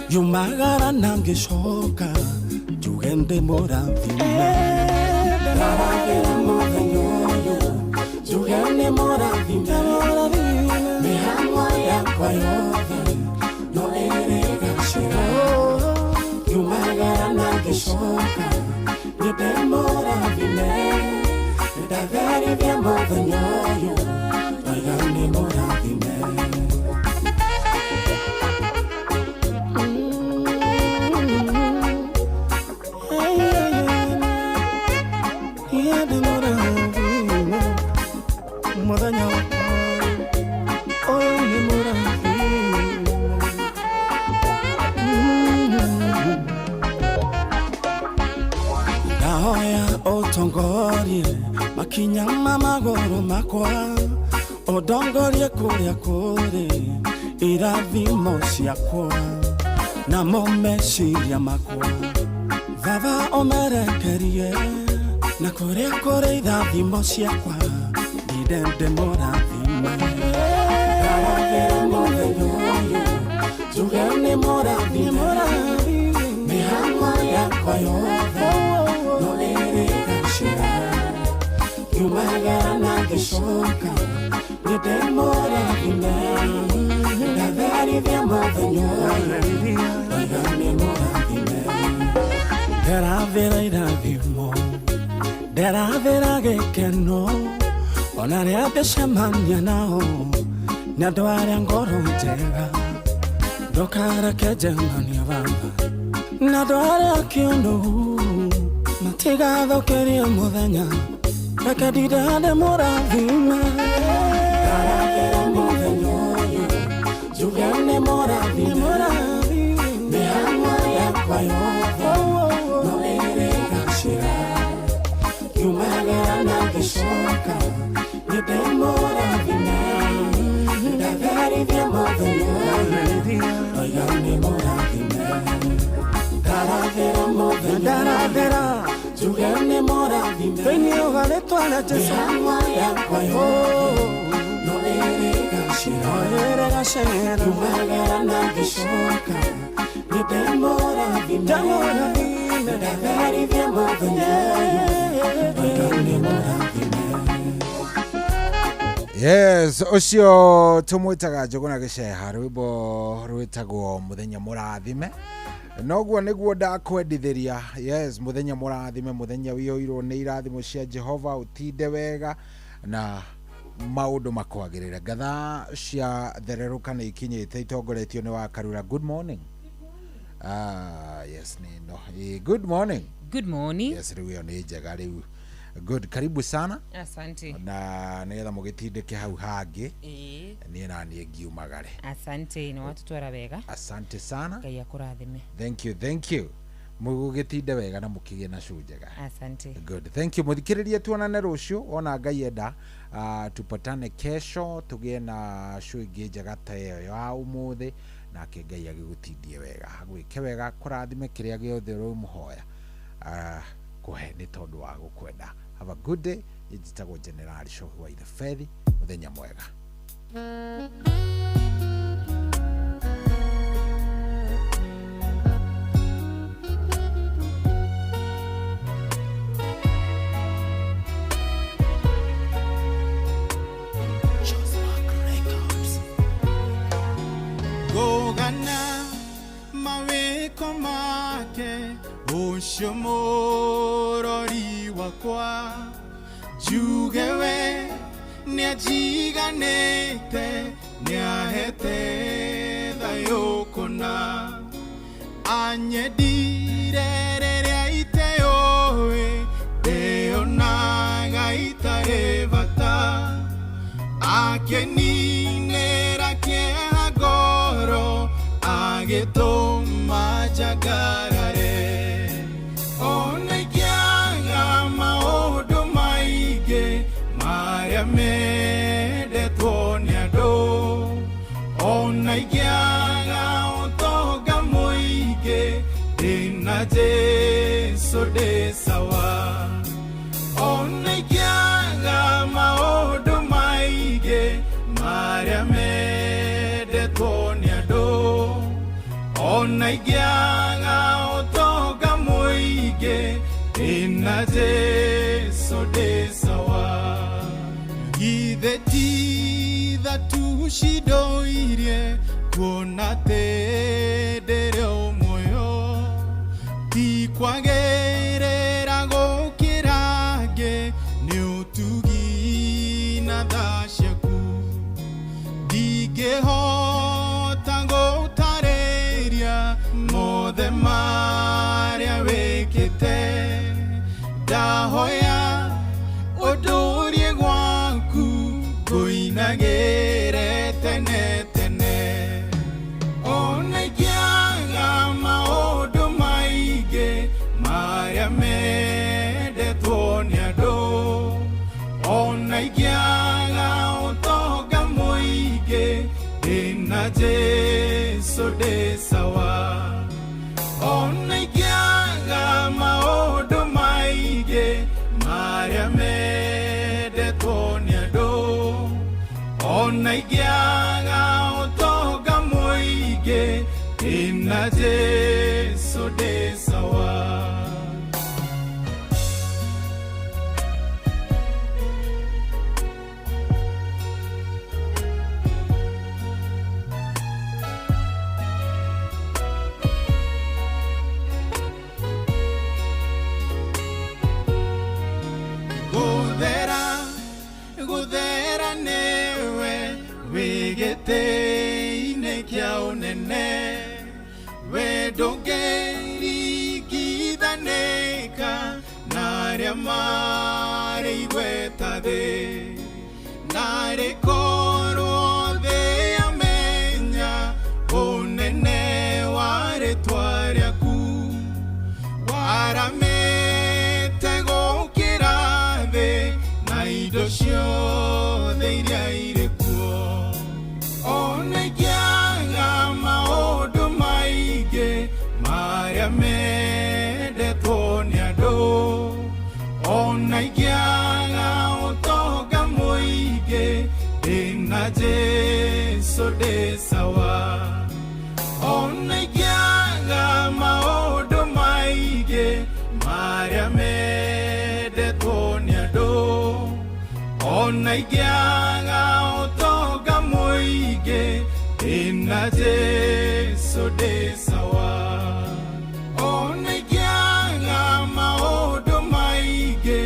ngiumagara na ngĩcoka njuge ndĩmũrathime. Ndarathĩra mũthenya ũyũ njuge nĩmũrathime, mĩhang'o yakwa yothe no ĩrĩgacĩra, ngiumagara na ngĩcoka nĩndĩmũrathime, ndatherithia mũthenya ũyũ ndoiga nĩmũrathime. Mũthenya ũyũ nĩ mũrathime. Ndahoya ũtongorie makinya ma magũrũ makwa, ũndongorie kũrĩa kũrĩ irathimo ciakwa namo meciria makwa, Baba ũmerekerie na kũrĩa kũrĩ irathimo ciakwa ndinde mũrathime. Ndarathĩra mũthenya ũyũ njuge nĩ mũrathime, mĩhang'o yakwa yothe no ĩrĩgacĩra, ngiumagara na ngĩcoka nĩndĩmũrathime, ndatherithia mũthenya ũyũ ndoiga nĩ mũrathime. Ndĩrathĩra irathimo, ndĩrathĩra gĩkeno, ona rĩrĩa ndĩcemania nao nĩ andũ arĩa ngoro njega, ndũkareke njemanie Baba na andũ arĩa kĩũnũhu, matigathũkĩrie mũthenya, reke ndinde ndĩmũrathime. Ndarathĩra mũthenya ũyũ njuge nĩ mũrathime, mĩhang'o yakwa yothe no ĩrĩgacĩra, ngiumagara na ngĩcoka nĩndĩmũrathime, ndatherithia mũthenya ũyũ ndoiga nĩ mũrathime. Ndarathĩra mũthenya, ndarathĩra njuge nĩ mũrathime, thĩinĩ wa rĩtwa rĩa Jesũ, mĩhang'o yakwa yothe no ĩrĩgacĩra, ngiumagara na ngĩcoka nĩndĩmũrathime, ndatherithia mũthenya ũyũ ndoiga nĩ mũrathime. Yes, ũcio tũmwĩtaga Njũgũna Gĩceha, rwĩmbo rwĩtagwo mũthenya mũrathime. Noguo nĩguo ndakwendithĩria. Yes, mũthenya mũrathime, mũthenya wĩihũirwo nĩ irathimo cia Jehova, ũtinde wega na maũndũ makwagĩrĩre. Ngatha cia thererũka nĩ ikinyĩte itongoretio nĩ wa Karura. Good morning. Yes, nĩ no. Good morning. Good morning. Yes, rĩu ĩyo nĩ njega rĩu. Good, karibu sana. Asante. Na nigetha mugitindike hau hangi. Niĩ na niĩ ngiumagare. Asante, ni watutwara wega. Asante sana. Ngai akũrathime. Thank you, thank you. Mugugitinde wega na mukigie na show njega. Asante. Good. Thank you. Muthikiririe tuonane rucio ona Ngai enda. Tupatane kesho tugie na show ingi njega ta ĩyo ya umuthi, nake Ngai agĩgũtindie wega, agwĩke wega, kũrathime kĩrĩa gĩothe ũrĩmũhoya kũhe nĩ tondũ wa gũkwenda. Have a good day. Njĩtagwo General Shohi wa Ithefethi. Mũthenya mwega. Gogana mawira Ũcio mũrori wakwa njuge we nĩanjiganĩte nĩahete thayũ kũna anyendire rĩrĩa iteũĩ ndĩonaga itarĩ bata akeninĩra kĩeha ngoro agĩtũma njangarare ona ingĩaga maũndũ maingĩ marĩa mendetwo nĩ andũ ona ingĩaga ũtonga mũingĩ ndĩna Jesũ ndĩ sawa ona ingĩaga maũndũ maingĩ marĩa mendetwo nĩ andũ ona ingĩaga ũtonga mũingĩ ndĩna Jesũ ndĩ sawa githĩ ti tha tu cindoirie kuona atĩ ndĩrĩ o muoyo ti kwagĩrĩra gũkĩra angĩ nĩ ũtugi na tha ciaku ndingĩhota gũtarĩria mothe marĩa wĩkĩte ndahoya ũndũrie gwaku ngũinagĩre tene tene ona ingĩaga maũndũ maingĩ marĩa mendetwo nĩ andũ ona ingĩaga ũtonga mũingĩ ndĩna Jesũ ndĩ sawa ona ingĩaga maũndũ maingĩ marĩa mendetwo nĩ andũ ona ingĩaga ũtonga mũingĩ ndĩna Jesũ ndĩ sawa. Guthera nĩwe wĩ gĩtĩ-inĩ kĩa ũnene we ndũngĩringithanĩka na arĩa marĩ igweta thĩ narĩ korwo thĩ yamenya ũnene wa rĩtwa rĩaku waramĩte gũkĩra thĩ na indo ciothe iria irĩ kuo ona ingĩaga maũndũ maingĩ marĩa mendetwo nĩ andũ ona ingĩaga ũtonga mũingĩ ndĩna Jesũ ndĩ sawa ona ingĩaga maũndũ maingĩ marĩa mendetwo nĩ andũ ona ingĩaga ũtonga mũingĩ ndĩna Jesũ ndĩ sawa ona ingĩaga maũndũ maingĩ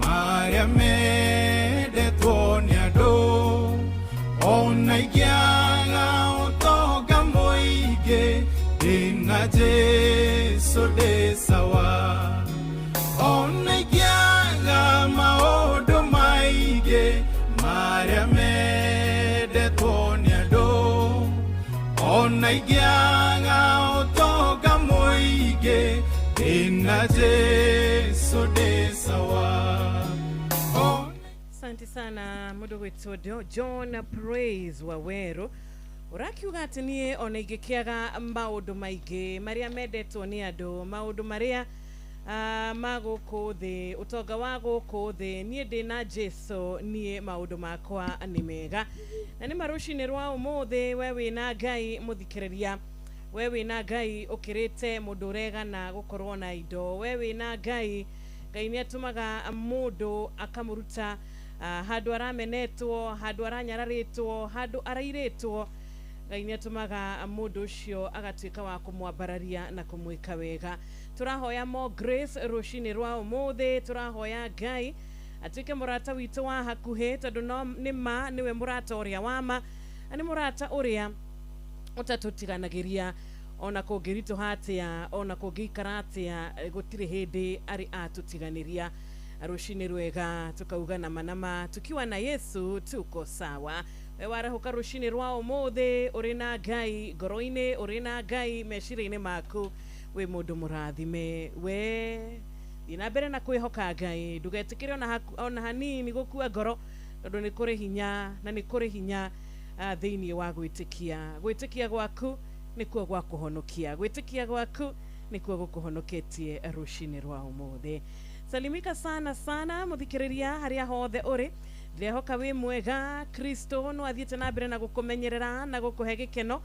marĩa mendetwo nĩ andũ ona ingĩaga ũtonga mũingĩ ndĩna Jesũ ndĩ sawa ona ingĩaga maũndũ maingĩ marĩa mendetwo nĩ andũ ona ingĩaga ũtonga mũingĩ ndĩna Jesũ ndĩ sawa. Asante sana mũndũ gwĩtwo John Praise Waweru ũrakiuga atĩ niĩ ona ingĩkĩaga maũndũ maingĩ marĩa mendetwo nĩ andũ maũndũ marĩa ma gũkũ thĩ ũtonga wa gũkũ thĩ niĩ ndĩna Jesũ niĩ maũndũ makwa nĩ mega na nĩ marũcinĩ rwa ũmũthĩ we wĩna Ngai mũthikĩrĩria we wĩna Ngai ũkĩrĩte mũndũ ũregana gũkorwo na indo we wĩna Ngai Ngai nĩ atũmaga mũndũ akamũruta handũ aramenetwo handũ aranyararĩtwo handũ arairĩtwo Ngai nĩ atũmaga mũndũ ũcio agatuĩka wa kũmwambararia na kũmwĩka wega. Tũrahoya more grace rũcinĩ rwa ũmũthĩ, tũrahoya Ngai atuĩke mũrata witũ wa hakuhĩ, tondũ no nĩ ma nĩwe mũrata ũrĩa wa ma, na nĩ mũrata ũrĩa ũtatũtiganagĩria ona kũngĩritũha atĩa, ona kũngĩikara atĩa, gũtirĩ hĩndĩ arĩ atũtiganĩria. Rũcinĩ rwega tukauga nama nama, tukiwa na Yesu tuko sawa. We warahũka rũcinĩ rwa ũmũthĩ ũrĩ na Ngai ngoro-inĩ, ũrĩ na Ngai meciria-inĩ maku, wĩ mũndũ mũrathime. We thiĩ na mbere na kwĩhoka Ngai, ndũgetĩkĩre ona hanini gũkua ngoro, tondũ nĩ kũrĩ hinya na nĩ kũrĩ hinya thĩinĩ wa gwĩtĩkia. Gwĩtĩkia gwaku nĩkuo gwa kũhonokia, gwĩtĩkia gwaku nĩkuo gũkũhonoketie rũcinĩ rwa ũmũthĩ. Salimika sana sana muthikiriria haria hothe uri, ndirehoka wi mwega. Kristo no athiĩte na mbere na gũkũmenyerera na gũkũhe gĩkeno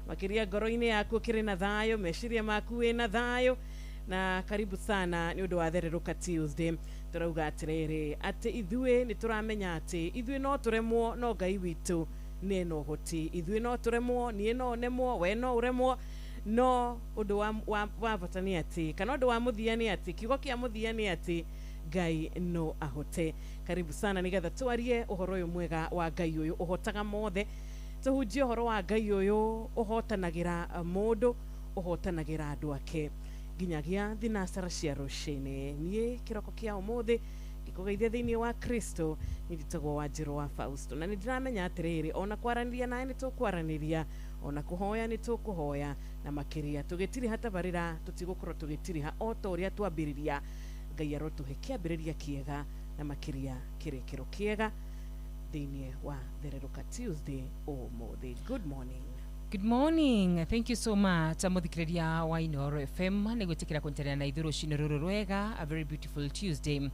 makiria ngoro-inĩ yaku ũkĩrĩ na thayũ, meciria maku wĩ na thayũ. Na karibu sana nĩ ũndũ wa Thererũka Tuesday. Tũrauga atĩrĩrĩ atĩ ithuĩ nĩ tũramenya atĩ ithuĩ no tũremwo, no Ngai witũ nĩ ena ũhoti. Ithuĩ no tũremwo, niĩ no nemwo, we no ũremwo, no ũndũ wa bata nĩ atĩ, kana ũndũ wa mũthia nĩ atĩ, kiugo kĩa mũthia nĩ atĩ Ngai no ahote. Karibu sana nĩgetha twarie ũhoro ũyũ mwega wa Ngai ũyũ ũhotaga mothe, tũhunjie ũhoro wa Ngai ũyũ ũhotanagĩra mũndũ, ũhotanagĩra andũ ake nginyagia thinacara cia rũcinĩ. Niĩ kĩroko kĩa ũmũthĩ ngĩkũgeithia thĩinĩ wa Kristo, nĩ njĩtagwo Wanjirũ wa Fausto, na nĩ ndĩramenya atĩrĩrĩ, ona kwaranĩria nawe nĩ tũkwaranĩria, ona kũhoya nĩ tũkũhoya, na makĩria tũgĩtiriha tabarĩra tũtigũkorwo tũgĩtiriha o ta ũrĩa twambĩrĩria. Ngai arotũhe kĩambĩrĩria kĩega na makĩria kĩrĩkĩro kĩega thĩinĩ wa Thererũka Tuesday ũmũthĩ. Good morning. Good morning. Thank you so much. Muthikiriria wa Inooro FM nĩ gwĩtĩkĩra kũnyitanĩra na ithuĩ rũcinĩ rũrũ rwega, a very beautiful Tuesday.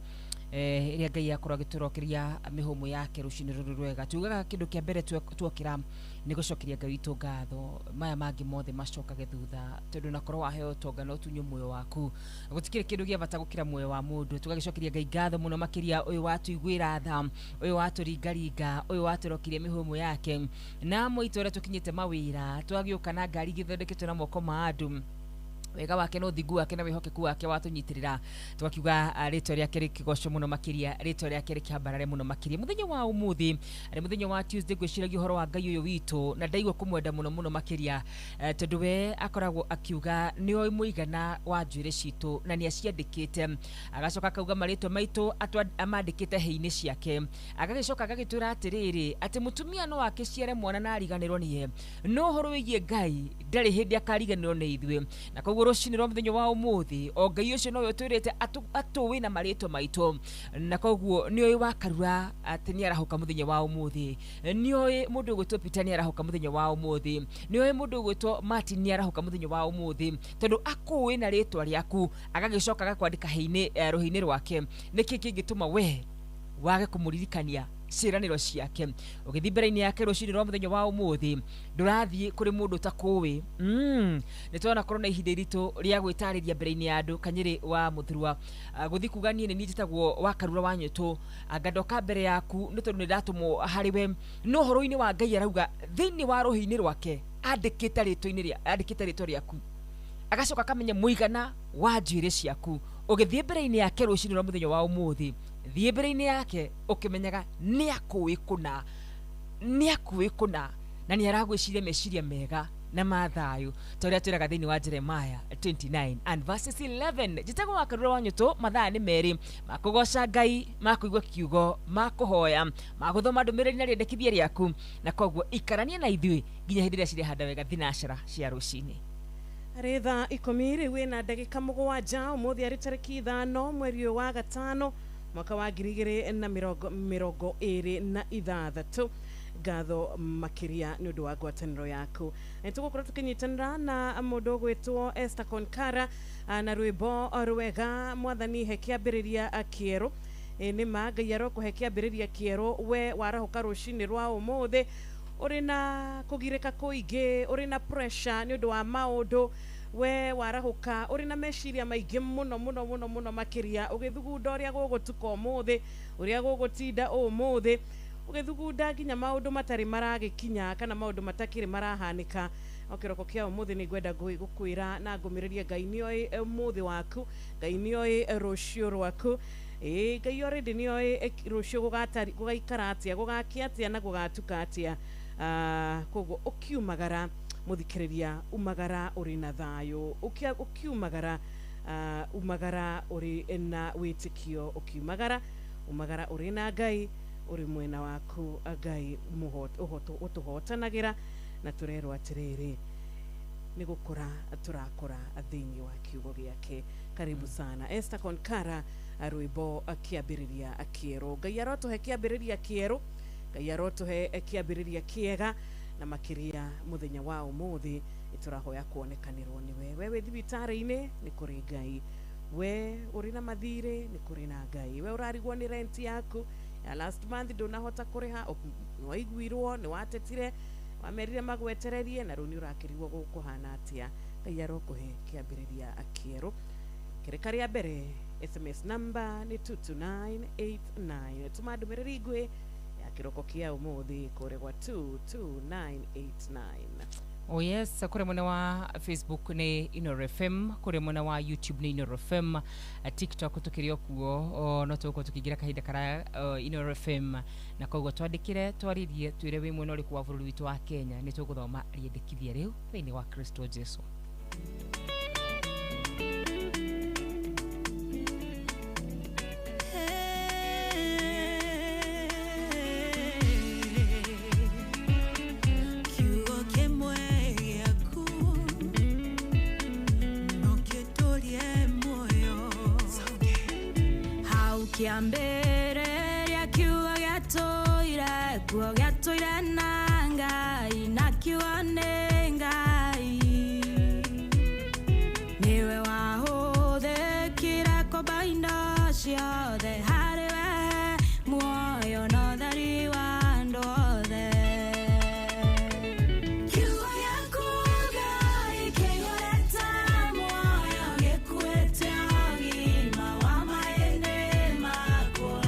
Ĩrĩa Ngai akorwo agĩtũrokeria mĩhũmũ yake rũcinĩ rũrũ rwega. Tugaga kĩndũ kĩa mbere tuokĩra nĩ gũcokeria Ngai witũ ngatho, maya mangĩ mothe macokage thutha, tondũ nakorwo waheo ũtonga no ũtunywo muoyo waku. Gũtikĩrĩ kĩndũ gĩa bata gũkĩra muoyo wa mũndũ. Tũgagĩcokeria Ngai ngatho mũno makĩria, ũyũ watũiguĩra tha, ũyũ watũringaringa, ũyũ watũrokirie mĩhũmũ yake, na amwe aitũ arĩa tũkinyĩte mawĩra twagĩũka na ngari igĩthondeketwo na moko ma andũ, wega wake na ũthingu wake na wĩhokeku wake watũnyitĩrĩra, tũgakiuga rĩtwa rĩake rĩkĩgocwo mũno makĩria, rĩtwa rĩake rĩkĩambarare mũno makĩria. Mũthenya wa ũmũthĩ arĩ mũthenya wa Tuesday, ngwĩciragia ũhoro wa Ngai ũyũ witũ na ndaigua kũmwenda mũno mũno makĩria, tondũ we akoragwo akiuga nĩ oĩ mũigana wa njuĩrĩ citũ na nĩ aciandĩkĩte, agacoka akauga marĩtwa maitũ amandĩkĩte hĩ-inĩ ciake, agagĩcoka agagĩtwĩra atĩrĩrĩ atĩ mũtumia no akĩciare mwana na ariganĩrwo nĩye, no ũhoro wĩgiĩ Ngai ndarĩ hĩndĩ akariganĩrwo nĩ ithuĩ. Na koguo rũcinĩ rwa mũthenya wa ũmũthĩ o Ngai ũcio nowe ũtwĩrĩte atũĩ na marĩtwa maitũ, na koguo nĩ oĩ wakarura atĩ nĩ arahũka mũthenya wa ũmũthĩ, nĩ oĩ mũndũ ũgwĩtwo Peter nĩ arahũka mũthenya wa ũmũthĩ, nĩ oĩ mũndũ ũgwĩtwo Martin nĩ arahũka mũthenya wa ũmũthĩ, tondũ akũĩ na rĩtwa rĩaku, agagĩcoka agakwandĩka rũhĩ-inĩ rwake. Nĩkĩ kĩngĩtũma we wage kũmũririkania ciĩranĩro ciake? Ũgĩthiĩ mbere-inĩ yake rũcinĩ rwa mũthenya wa ũmũthĩ, ndũrathiĩ kũrĩ mũndũ ũtakũĩ. Nĩ twanakorwo na ihinda iritũ rĩa gwĩtarĩria mbere-inĩ ya andũ Kanyĩrĩ wa Mũthurwa, gũthiĩ kuga niĩ nĩ niĩ njĩtagwo Wakarura wa Nyũtũ, anga ndoka mbere yaku nĩ tondũ nĩ ndatũmwo harĩ we. No ũhoro-inĩ wa Ngai arauga thĩinĩ wa rũhĩ-inĩ rwake andĩkĩte rĩtwa rĩaku, agacoka akamenya mũigana wa njuĩrĩ ciaku. Ũgĩthiĩ mbere-inĩ yake rũcinĩ rwa mũthenya wa ũmũthĩ, thiĩ mbere-inĩ yake ũkĩmenyaga nĩ akũĩ kũna, nĩ akũĩ kũna, na nĩ aragwĩciria meciria mega na ma thayũ, ta ũrĩa twĩraga thĩinĩ wa Jeremiah 29 and verses 11. Njĩtagwo Wakarura wa Nyũtũ, mathaa nĩ merĩ ma kũgoca Ngai, ma kũigua kiugo, ma kũhoya, ma gũthoma ndũmĩrĩri na rĩendekithia rĩaku, na koguo ikarania na ithuĩ nginya hĩndĩ ĩrĩa cirehanda wega thinacara cia rũcinĩ. Arĩ thaa 10 rĩu ĩna ndagĩka 7, ũmũthĩ arĩ tarĩki 5 mweri ũyũ wa 5 mwaka wa 2026. Ngatho makĩria nĩ ũndũ wa ngwatanĩro yaku. Nĩ tũgũkorwo tũkĩnyitanĩra na mũndũ ũgwĩtwo Esther Konkara na rwĩmbo rwega Mwathani he kĩambĩrĩria kĩerũ. Nĩ ma Ngai arokũhe kĩambĩrĩria kĩerũ, we warahũka rũcinĩ rwa ũmũthĩ ũrĩ na kũgirĩka kũingĩ, ũrĩ na pressure nĩ ũndũ wa maũndũ, we warahũka ũrĩ na meciria maingĩ mũno mũno mũno mũno makĩria, ũgĩthugunda ũrĩa gũgũtuka ũmũthĩ, ũrĩa gũgũtinda ũmũthĩ. Ũgĩthugunda nginya maũndũ matarĩ maragĩkinya kana maũndũ matakĩrĩ marahanĩka. O kĩroko kĩa ũmũthĩ nĩ ngwenda gũkwĩra na ngũmĩrĩrie Ngai nĩoĩ ũmũthĩ waku, Ngai nĩoĩ rũciũ rwaku. Ĩĩ Ngai already nĩoĩ rũciũ gũgaikara atĩa, gũgakĩa atĩa na gũgatuka atĩa. Koguo ũkiumagara mũthikĩrĩria, umagara ũrĩ na thayũ, ũkiumagara umagara ũrĩ na wĩtĩkio, ũkiumagara umagara ũrĩ na Ngai ũrĩ mwena waku, Ngai ũtũhotanagĩra na tũrerwo atĩrĩrĩ nĩ gũkũra tũrakũra thĩinĩ wa kiugo gĩake. Karibu sana Esther Konkara, rwĩmbo kĩambĩrĩria kĩerũ. Ngai arotũhe kĩambĩrĩria kĩerũ, Ngai arotũhe kĩambĩrĩria kĩega, na makĩria mũthenya wa ũmũthĩ nĩtũrahoya kuonekanĩrwo nĩwe. We wĩ thibitarĩ-inĩ nĩ kũrĩ Ngai, we ũrĩ na mathirĩ nĩ kũrĩ na Ngai, we ũrarigwo nĩ rent yaku ya last month ndũnahota kũrĩha, nĩwaiguirwo, nĩwatetire, wamerire magwetererie na rĩu nĩ ũrakĩrigwo gũkũhana atĩa. Ngai arokũhe kĩambĩrĩria kĩerũ. Kĩrĩka rĩa mbere SMS number nĩ 22989. Tũma ndũmĩrĩri nguhĩ ya kĩroko kĩa ũmũthĩ kũrĩ gwa 22989. Oh yes, kũrĩ mwena wa Facebook nĩ Inooro FM, kũrĩ mwena wa YouTube nĩ Inooro FM, TikTok tũkĩrĩ o kuo, no tũgũkorwo tũkĩingĩra kahinda karaya Inooro FM, na koguo twandĩkĩre, twarĩrie, twĩre wĩ mwena ũrĩkũ wa bũrũri witũ wa Kenya, nĩ tũgũthoma rĩendekithia rĩu thĩinĩ wa Kristo Jesu. Kiugo kĩmwe gĩaku no gĩtũrie muoyo. Hau kĩambĩrĩria kiugo gĩatũire kuo, gĩatũire na Ngai, na kiugo nĩ Ngai. Nĩwe wahũthĩkire kũmba indo ciothe, harĩ we muoyo na ũtheri wa andũ othe. Kiugo gĩaku Ngai kĩihũrĩte muoyo, gĩkuĩte ũgima wa mahĩndĩ makwa.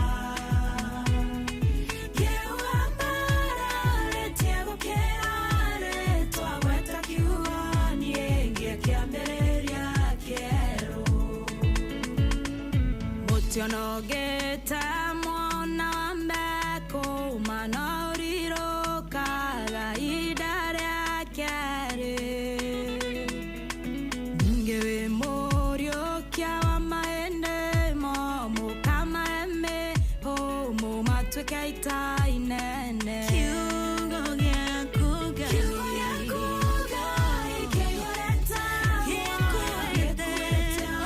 Kiugo mbararĩtie gũkĩra rĩtwa, gweta kiugo niĩ ngĩe kĩambĩrĩria kĩerũ. Mũtĩ ũnogete mwona wa mbekũma no ũrirũkaga ihinda rĩa kerĩ. Ningĩ wĩ mũriũkia wa mahĩndĩ momũ, kamahe mĩhũmũ matuĩke ita inene. Kiugo gĩaku Ngai, kiugo gĩaku Ngai kĩihũrĩte muoyo, gĩkuĩte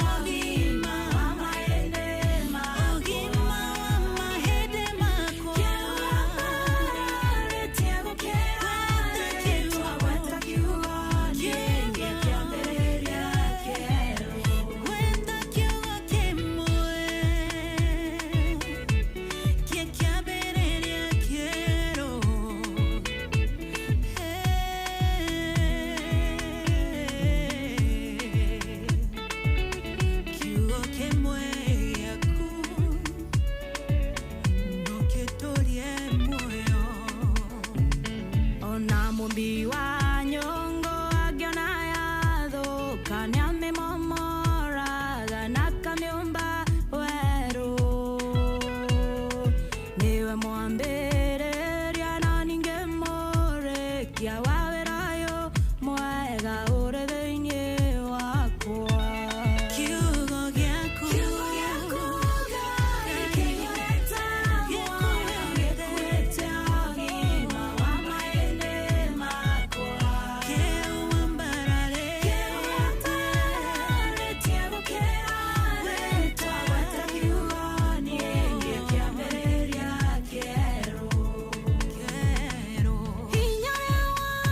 ũgima wa mahĩndĩ makwa. Ũgima wa mahĩndĩ makwa. Kiugo mbararĩtie gũkĩra rĩtwa, gweta kiugo niĩ ngĩe kĩambĩrĩria kĩerũ. Gweta kiugo kĩmwe kĩa kĩambĩrĩria kĩerũ. Kiugo kĩmwe gĩaku no gĩtũrie muoyo. Ona mũmbi wa nyũngũ angĩona yathũka, nĩamĩmomoraga na akamĩũmba werũ. Nĩwe mwambĩrĩria na ningĩ mũrĩkia wa wĩra ũyũ mwega ũrĩ thĩinĩ wakwa. Kiugo gĩaku, kiugo gĩaku Ngai kĩihũrĩte muoyo, gĩkuĩte ũgima wa mahĩndĩ makwa. Kĩwambararĩtie gũkĩra rĩtwa, gweta kiugo niĩ ngĩe kĩambĩrĩria kĩerũ. Hinya ũrĩa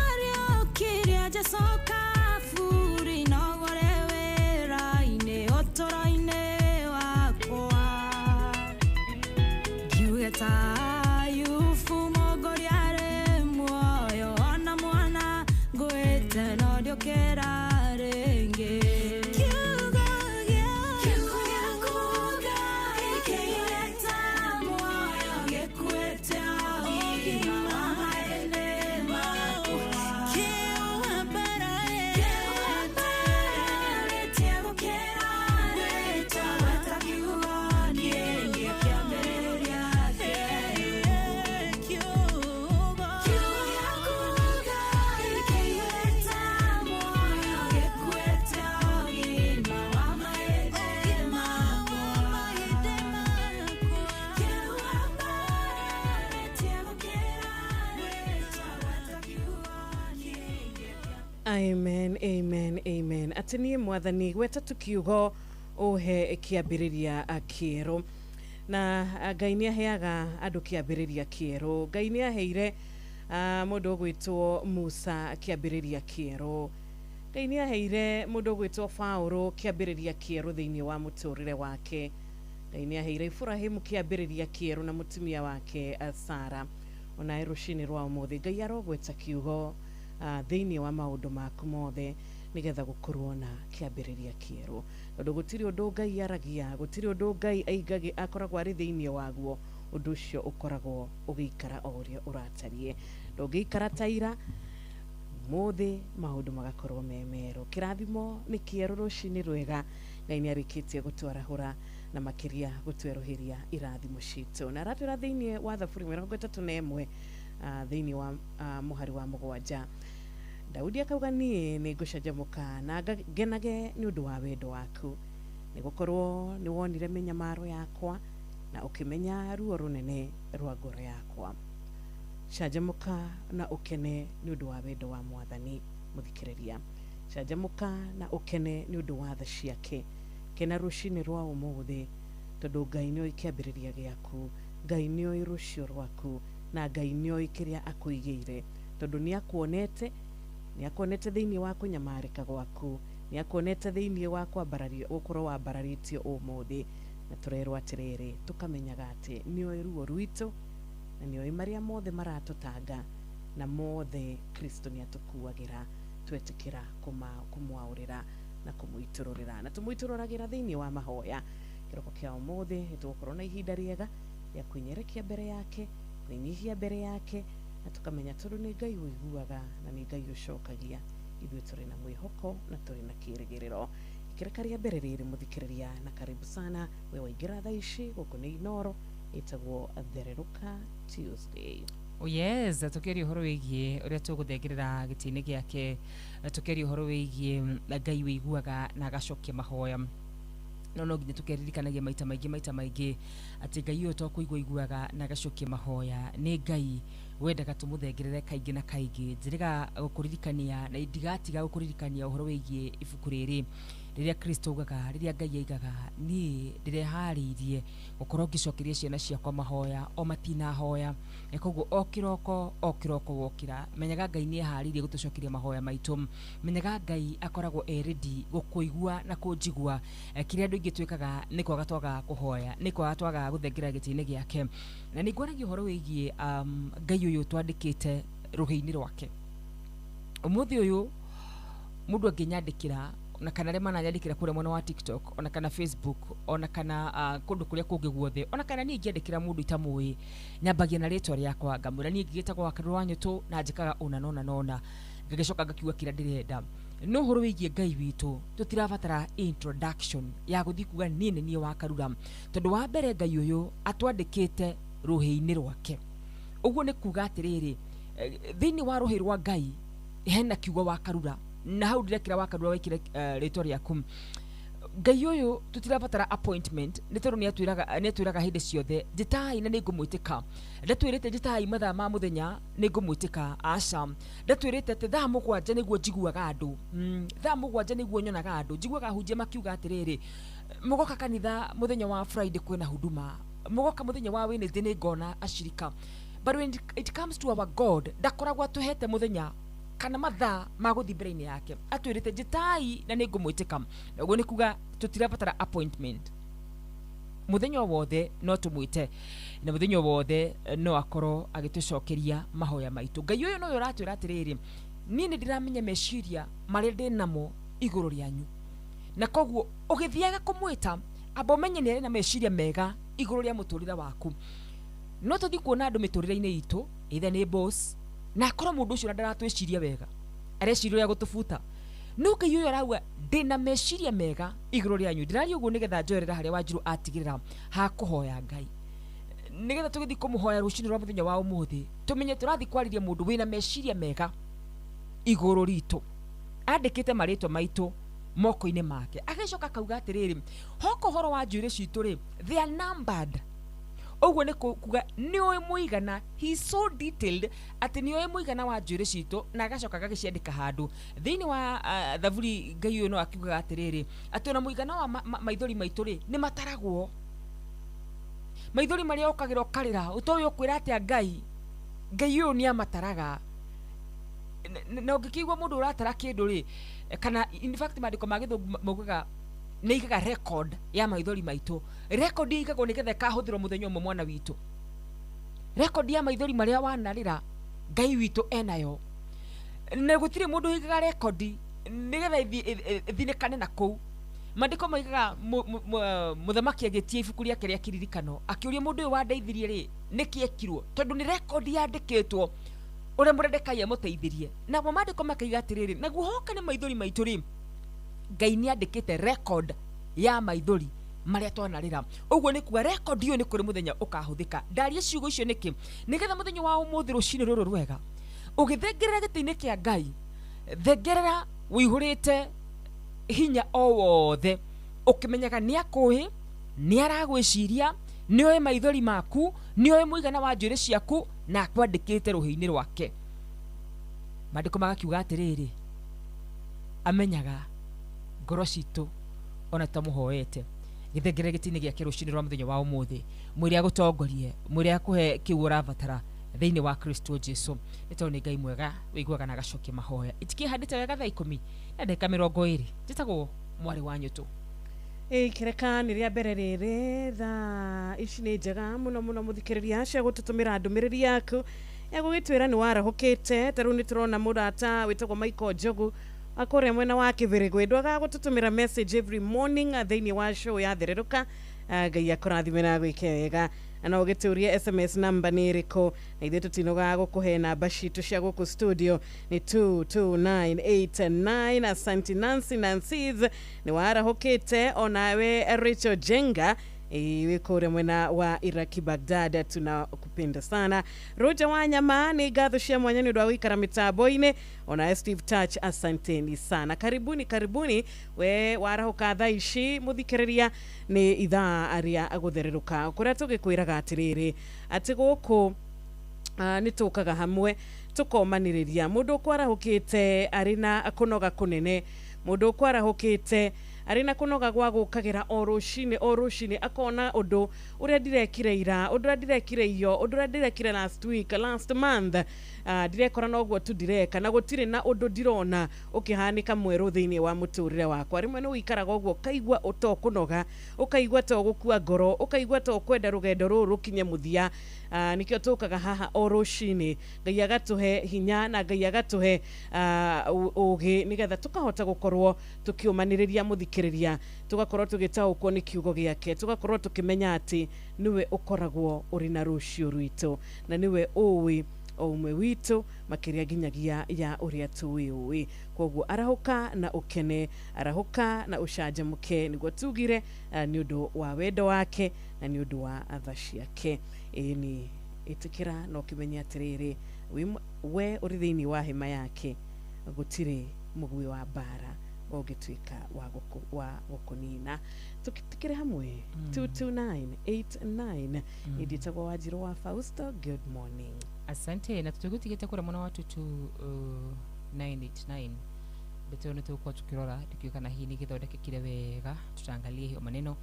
Amen, amen, amen. Atĩ niĩ mwathani gweta tu kiugo ũhe kĩambĩrĩria kĩerũ. Na Ngai nĩ aheaga andũ kĩambĩrĩria kĩerũ. Ngai nĩ aheire mũndũ ũgwĩtwo Musa kĩambĩrĩria kĩerũ. Ngai nĩ aheire mũndũ ũgwĩtwo Paũlũ kĩambĩrĩria kĩerũ thĩinĩ wa mũtũrĩre wake. Ngai nĩ aheire Iburahĩmu kĩambĩrĩria kĩerũ na mũtumia wake Sara. Onawe rũcinĩ rwa ũmũthĩ Ngai arogweta kiugo thĩinĩ wa maũndũ maku mothe nĩgetha gũkorwo na kĩambĩrĩria kĩerũ. Tondũ gũtirĩ ũndũ Ngai aragia, gũtirĩ ũndũ Ngai aigage akoragwo arĩ thĩinĩ waguo, ũndũ ũcio ũkoragwo ũgĩikara o ũrĩa ũratariĩ. Ndũngĩikara ta ira, ũmũthĩ maũndũ magakorwo me merũ. Kĩrathimo nĩ kĩerũ rũcinĩ rwega, Ngai nĩ arĩkĩtie gũtwarahũra na makĩria gũtwerũhĩria irathimo citũ. Na aratwĩra thĩinĩ wa Thaburi 31 thĩinĩ wa mũhari wa 7, Daudi akauga niĩ nĩ ngũcanjamũka na ngenage nĩ ũndũ wa wendo waku, nĩ gũkorwo nĩ wonire mĩnyamaro yakwa na ũkĩmenya ruo rũnene rwa ngoro yakwa. Canjamũka na ũkene nĩ ũndũ wa wendo wa mwathani mũthikĩrĩria. Canjamũka na ũkene nĩ ũndũ wa tha ciake. Kena rũcinĩ rwa ũmũthĩ tondũ Ngai nĩoĩ kĩambĩrĩria gĩaku, Ngai nĩoĩ rũciũ rwaku, na Ngai nĩoĩ kĩrĩa akũigĩire, tondũ nĩakuonete, nĩakuonete thĩinĩ wa kũnyamarĩka gwaku, nĩakuonete thĩinĩ wa kwambarario, gũkorwo wambararĩtio ũmũthĩ. Na tũrerwo atĩrĩrĩ, tũkamenyaga atĩ nĩoĩ ruo rwitũ na nĩoĩ marĩa mothe maratũtanga, na mothe Kristo nĩatũkuagĩra twetĩkĩra kũmwaũrĩra na kũmũitũrũrĩra. Na tũmũitũrũragĩra thĩinĩ wa mahoya. Kĩroko kĩa ũmũthĩ nĩtũgũkorwo na ihinda rĩega rĩa kwĩnyerekia mbere yake, kwĩnyihia mbere yake, na tũkamenya tondũ nĩ Ngai ũiguaga na nĩ Ngai ũcokagia. Ithuĩ tũrĩ na mwĩhoko na tũrĩ na kĩĩrĩgĩrĩro. Ikĩrĩka rĩa mbere rĩrĩ mũthikĩrĩria, na karibu sana we waingĩra thaa ici gũkũ nĩ Inoro, ĩtagwo Thererũka Tuesday. Oh yes, tukiaria ũhoro wĩgiĩ ũrĩa tũgũthengerera gĩtĩ-inĩ gĩake, tukiaria ũhoro wĩgiĩ Ngai wĩiguaga na agacokia mahoya. No no nginya tũkeririkanagia maita maingĩ atĩ Ngai ũyũ to kũigua iguaga na agacokia mahoya, nĩ Ngai wendaga tũmũthengerere kaingĩ na kaingĩ. Njĩrĩga gũkũririkania na ndigatiga gũkũririkania ũhoro wĩgiĩ ibuku rĩrĩ rĩrĩa Kristo augaga, rĩrĩa Ngai aigaga, niĩ ndĩreharĩirie gũkorwo ngĩcokeria ciana ciakwa mahoya o matinahoya. Na koguo o kĩroko wokĩra, menyaga Ngai nĩ eharĩirie gũtũcokeria mahoya maitũ. Menyaga Ngai akoragwo e ready gũkũigua na kũnjigua. Kĩrĩa andũ aingĩ twĩkaga nĩ kwaga twagaga kũhoya, nĩ kwaga twagaga gũthengera gĩtĩ-inĩ gĩake. Na nĩ ngwaragia ũhoro wĩgiĩ Ngai ũyũ twandĩkĩte rũhĩ-inĩ rwake. Ũmũthĩ ũyũ mũndũ angĩnyandĩkĩra, ona kana arĩa mananyandĩkĩra kũrĩa mwena wa TikTok, ona kana Facebook, ona kana kũndũ kũrĩa kũngĩ guothe, ona kana niĩ ingĩandĩkĩra mũndũ itamũĩ, nyambagia na rĩtwa rĩakwa, ngamwĩra niĩ ngĩtagwo Wakarura wa Nyũtũ na njĩkaga ũna na ũna na ũna, ngagĩcoka ngakiuga kĩrĩa ndĩrenda. No ũhoro wĩgiĩ Ngai witũ tũtirabatara introduction ya gũthiĩ kuga niĩ nĩ niĩ Wakarura, tondũ wa mbere Ngai ũyũ atwandĩkĩte rũhĩ-inĩ rwake. Ũguo nĩ kuga atĩrĩrĩ, thĩinĩ wa rũhĩ rwa Ngai hena kiugo Wakarura, na hau ndĩrekĩra Wakarura wekĩre rĩtwa rĩaku. Ngai ũyũ tũtirabatara appointment, nĩ tondũ nĩatwĩraga hĩndĩ ciothe njĩtai na nĩngũmwĩtĩka. Ndatwĩrĩte njĩtai mathaa ma mũthenya nĩngũmwĩtĩka, aca. Ndatwĩrĩte atĩ thaa 7 nĩguo njiguaga andũ, thaa 7 nĩguo nyonaga andũ. Njiguaga ahunjia makiuga atĩrĩrĩ, mũgoka kanitha mũthenya wa Friday kwĩna huduma, mũgoka mũthenya wa Wednesday nĩngona ashirika. But when it comes to our God, ndakoragwo atũhete mũthenya kana mathaa ma gũthiĩ mbere-inĩ yake. Atwĩrĩte njĩtai na nĩngũmwĩtĩka. Na ũguo nĩ kuga tũtirabatara appointment. Mũthenya o wothe no tũmwĩte, na mũthenya o wothe no akorwo agĩtũcokeria mahoya maitũ. Ngai ũyũ nowe ũratwĩra atĩrĩrĩ, niĩ nĩ ndĩramenya meciria marĩa ndĩ namo igũrũ rĩanyu, na koguo ũgĩthiaga kũmwĩta amba ũmenye nĩ arĩ na meciria mega igũrũ rĩa mũtũrĩre waku. No tũthiĩ kuona andũ mĩtũrĩre-inĩ itũ, either nĩ boss, na akorwo mũndũ ũcio ndaratwĩciria wega, areciria ũrĩa gũtũbuta. No Ngai ũyũ arauga ndĩna meciria mega igũrũ rĩanyu. Ndĩraria ũguo nĩgetha njoerera harĩa Wanjirũ atigĩrĩra ha kũhoya Ngai, nĩgetha tũgĩthiĩ kũmũhoya rũcinĩ rwa mũthenya wa ũmũthĩ, tũmenye tũrathiĩ kwarĩria mũndũ wĩna meciria mega igũrũ ritũ. Andĩkĩte marĩtwa maitũ moko-inĩ make, agĩcoka akauga atĩrĩrĩ, hoka ũhoro wa njuĩrĩ citũ rĩ, they are numbered. Ũguo nĩ kuga nĩ ũĩ mũigana, he is so detailed atĩ nĩ ũĩ mũigana wa njuĩrĩ citũ na agacoka agagĩciandĩka handũ. Thĩinĩ wa thaburi Ngai ũyũ no akiugaga atĩrĩrĩ, atĩ ona mũigana wa maithori maitũ rĩ nĩ mataragwo. Maithori marĩa ũkagĩra ũkarĩra ũtoĩ ũkwĩra atĩa Ngai, Ngai ũyũ nĩ amataraga. Na ũngĩkĩigua mũndũ ũratara kĩndũ rĩ, kana in fact maandĩko ma gĩthũngũ maugaga nĩ igaga record ya maithori maitũ. Record ĩigagwo nĩgetha ĩkahũthĩrwo mũthenya ũmwe mwana witũ. Record ya maithori marĩa wanarĩra Ngai witũ enayo. Na gũtirĩ mũndũ ũigaga record nĩgetha ĩthinĩkane na kũu. Maandĩko maigaga mũthamaki agĩtia ibuku rĩake rĩa kĩririkano akĩũria mũndũ ũyũ wandeithirie rĩ nĩkĩ ekirwo, tondũ nĩ record yandĩkĩtwo ũrĩa Mũredekai amũteithirie. Namo maandĩko makaiga atĩrĩrĩ, naguo hoka nĩ maithori maitũ rĩ, Ngai nĩ andĩkĩte record ya maithori marĩa twanarĩra. Ũguo nĩ kuga record ĩyo nĩ kũrĩ mũthenya ũkahũthĩka. Ndaria ciugo icio nĩkĩ? Nĩgetha mũthenya wa ũmũthĩ rũcinĩ rũrũ rwega ũgĩthengerera gĩtĩ-inĩ kĩa Ngai, thengerera wĩihũrĩte hinya o wothe, ũkĩmenyaga nĩ akũĩ, nĩ aragwĩciria, nĩ oĩ maithori maku, nĩ oĩ mũigana wa njuĩrĩ ciaku, na akwandĩkĩte rũhĩ-inĩ rwake. Maandĩko magakiuga atĩrĩrĩ, amenyaga ngoro citũ ona tũtamũhoete. Gĩthengerere gĩtĩ-inĩ gĩake rũcinĩ rwa mũthenya wa ũmũthĩ, mwĩre agũtongorie, mwĩre akũhe kĩu ũrabatara thĩinĩ wa Kristo Jesu. Nĩ tondũ nĩ Ngai mwega wĩiguaga na agacokia mahoya. Itikĩhandĩte wega thaa 10:20. Njĩtagwo mwarĩ wa Nyũtũ. Kĩreka nĩ rĩa mbere rĩrĩ, thaa ici nĩ njega mũno mũno mũthikĩrĩria cia gũtũtũmĩra ndũmĩrĩri yaku ya gũgĩtwĩra nĩ warahũkĩte. Ta rĩu nĩ tũrona mũrata wĩtagwo Michael Njogu akũrĩa mwena wa Kĩbĩrĩgwe, ndwagaga gũtũtũmĩra message every morning thĩinĩ wa show ya Thererũka. Ngai akũrathime na agwĩke wega. Na no ũgĩtũrie SMS namba nĩ ĩrĩkũ, na ithuĩ tũtinogaga gũkũhe namba citũ cia gũkũ studio nĩ 22989. Asante Nancy Nancy's nĩ warahũkĩte. Onawe Rachel Jenga wĩ kũrĩa mwena wa Iraki Baghdad, tunakupenda sana. Roger Wanyama nĩ ngatho cia mwanya nĩ ũndũ wa gũikara mĩtambo-inĩ. Ona Steve Touch, asanteni sana. Karibuni karibuni. We warahũka thaa ici mũthikĩrĩria, nĩ ithaa rĩa gũthererũka kũrĩa tũgĩkwĩraga atĩrĩrĩ atĩ gũkũ nĩ tũkaga hamwe tũkomanĩrĩria. Mũndũ ũkwarahũkĩte arĩ na kũnoga kũnene, mũndũ ũkwarahũkĩte arĩ na kũnoga gwa gũkagĩra o rũcinĩ o rũcinĩ, akona ũndũ ũrĩa ndirekire ira, ũndũ ũrĩa ndirekire iyo, ũndũ ũrĩa ndirekire last week, last month, ndirekora noguo tu ndireka, na gũtirĩ na ũndũ ndirona ũkĩhanĩka mwerũ thĩinĩ wa mũtũrĩre wakwa. Rĩmwe nĩ ũikaraga ũguo ũkaigua to kũnoga, ũkaigua to gũkua ngoro, ũkaigua to kwenda rũgendo rũrũ rũkinye mũthia. Nĩkĩo tũkaga haha o rũcinĩ, Ngai agatũhe hinya na Ngai agatũhe ũgĩ nĩgetha tũkahota gũkorwo tũkĩũmanĩrĩria mũthikĩrĩria, tũgakorwo tũgĩtaũkwo nĩ kiugo gĩake, tũgakorwo tũkĩmenya atĩ nĩwe ũkoragwo ũrĩ na rũciũ rwitũ, na nĩwe ũĩ o ũmwe witũ makĩria nginyagia ya ũrĩa tũĩ ũĩ. Koguo arahũka na ũkene, arahũka na ũcanjamũke, nĩguo tugire nĩ ũndũ wa wendo wake na nĩ ũndũ wa tha ciake. Ĩni ĩtĩkĩra na ũkĩmenye atĩrĩrĩ, we ũrĩ thĩinĩ wa hema yake, gũtirĩ mũgui wa mbara ũngĩtuĩka wa gũkũnina. Tũkĩtĩkĩre hamwe 22989. Ndĩtagwo Wanjirũ wa Fausto. Good morning. Asante. Na tũtũgĩtigĩte kũrĩa mwena wa 22989 ndeto nĩ tũgũkorwo tũkĩrora ndikĩũĩ kana hihi nĩ gĩthondekekire wega, tutaangalia hiyo maneno.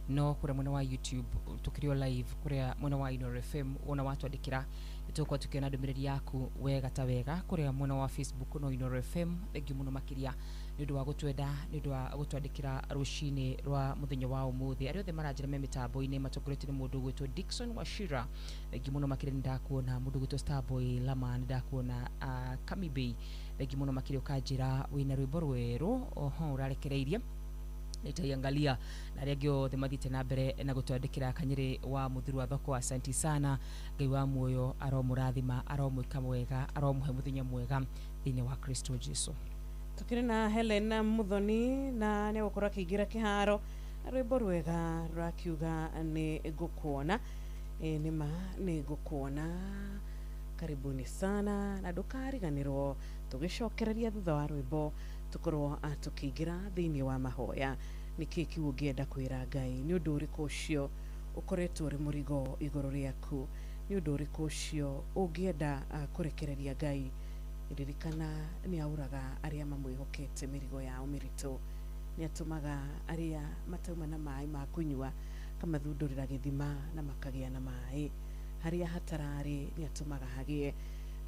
No kũrĩa mwena wa YouTube tũkĩrĩ o live, kũrĩa mwena wa Inooro FM wona watwandĩkĩra nĩ tũgũkorwo tũkĩona ndũmĩrĩri yaku wega ta wega. Kũrĩa mwena wa Facebook no Inooro FM, thengiũ mũno makĩria nĩ ũndũ wa gũtwenda, nĩ ũndũ wa gũtwandĩkĩra rũcinĩ rwa mũthenya wa ũmũthĩ. Arĩa othe maranjĩra me mĩtambo-inĩ matongoretio nĩ mũndũ ũgwĩtwo Dickson Wachira, thengiũ mũno makĩria. Nĩ ndakuona mũndũ ũgwĩtwo Starboy Lama, nĩ ndakuona Kami Bay, thengiũ mũno makĩria. Ũkanjĩra wĩna rwĩmbo rwerũ oho ũrarekereirie, nitaiangalia. Na arĩa angĩ othe mathiĩte na mbere na gũtwandĩkĩra Kanyĩrĩ wa Mũthuru wa thoko, asanti sana. Ngai wa muoyo aromũrathima, aromwĩka mwega, aromũhe mũthenya mwega thĩinĩ wa Kristo Jesu. Tukĩrĩ na Helen Muthoni na nĩ egũkorwo akĩingĩra kĩharo na rwĩmbo rwega rũrakiuga nĩ ngũkuona. Nĩ ma nĩ ngũkuona. Karibuni sana na ndũkariganĩrwo tũgĩcokereria thutha wa rwĩmbo tũkorwo tũkĩingĩra thĩinĩ wa mahoya. Nĩkĩ kĩu ũngĩenda kwĩra Ngai? Nĩ ũndũ ũrĩkũ ũcio Ũkoretwo ũrĩ mũrigo igũrũ rĩaku. Nĩ ũndũ ũrĩkũ ũcio ũngĩenda kũrekereria Ngai? Ririkana nĩ aũraga arĩa mamwĩhokete mĩrigo yao mĩritũ. Nĩ atũmaga arĩa matauma na maĩ ma kũnyua akamathundũrĩra gĩthima na makagĩa na maĩ. Harĩa hatararĩ nĩ atũmaga hagĩe.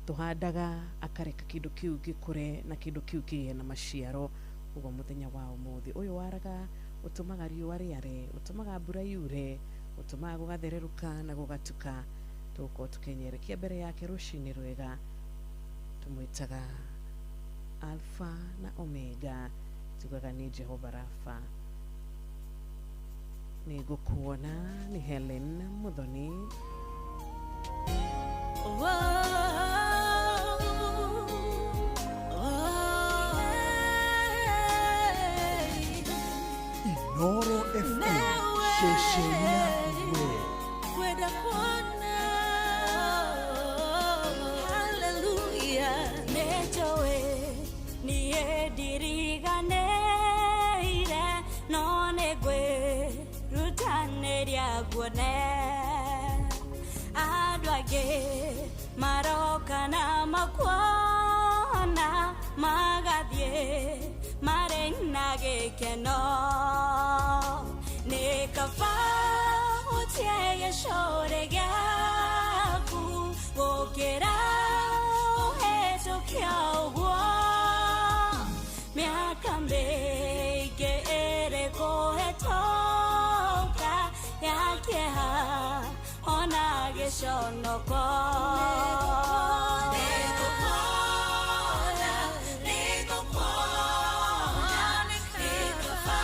Tũhandaga akareka kĩndũ kĩu gĩkũre na kĩndũ kĩu kĩgĩe na maciaro. Ũguo mũthenya wa ũmũthĩ ũyũ waraga ũtũmaga riũa rĩare, ũtũmaga mbura yure, ũtũmaga gũgathererũka na gũgatuka. Tũgũkorwo tũkenyerekia mbere yake rũcinĩ rwega. Tũmwĩtaga Alpha na Omega, tugaga nĩ Jehova Rafa. Nĩ ngũkuona nĩ Helen Muthoni. Inoro FM, ceceni yaku we. Kwenda kuona, hallelujah. Nĩnjũĩ niĩ ndiriganĩire, no nĩngwĩrutanĩria nguone. Andũ angĩ maroka na makuona, magathiĩ marĩ na gĩkeno. Nĩ kaba ũtie gĩcũrĩ gĩaku gũkĩra ũhĩtũke ũguo. Mĩaka mĩingĩ ĩrĩ kũhĩtũka ya kĩeha ona gĩconoko. Nĩngũkuona, nĩngũkuona, nĩ kaba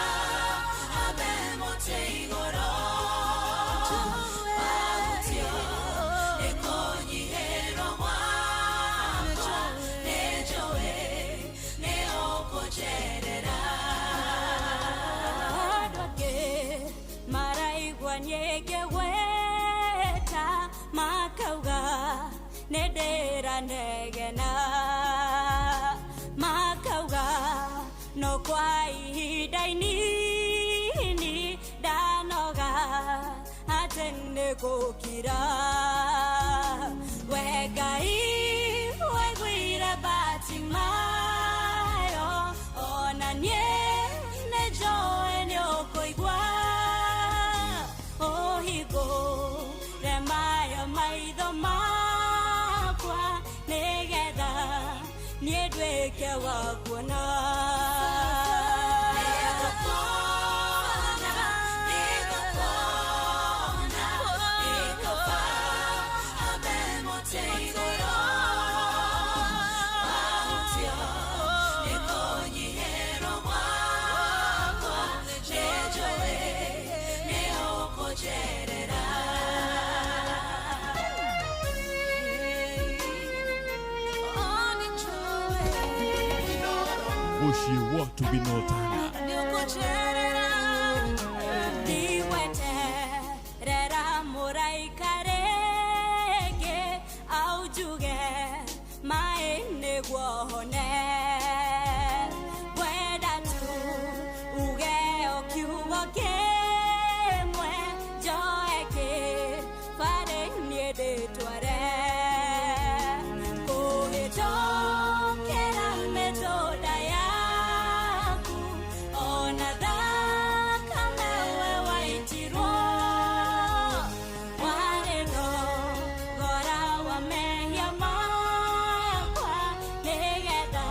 ambe mũtĩ igũrũ. Wahutio nĩ kũnyihĩrwo gwakwa, nĩnjũĩ nĩ ũkũnjerera. Andũ angĩ maraigua niĩ ngĩgweta, makauga nĩ ndĩranegena. Makauga no kwa ihinda inini ndanoga atĩ nĩ gũkira. We Ngai waiguire Batimayo, ona niĩ nĩnjũĩ nĩ ũkũigua. Ũhingũre mayo maitho makwa, nĩgetha niĩ nduĩke wa kuona. Nĩngũkuona, nĩngũkuona, nĩ kaba ambe mũtĩ igũrũ. Wahutio nĩ kũnyihĩrwo gwakwa, nĩnjũĩ nĩ ũkũnjerera. Mũciĩ wa Tũginotana. Ndigweterera mũraika rĩngĩ aunjuge maĩ nĩguo hone. Ngwenda tu uge o kiugo kĩmwe, njoe kĩbarĩ niĩ ndĩtware. Kũhĩtũkĩra mĩtũnda yaku, ona thakame we waitirwo. Warĩ thogora wa mehia makwa, nĩgetha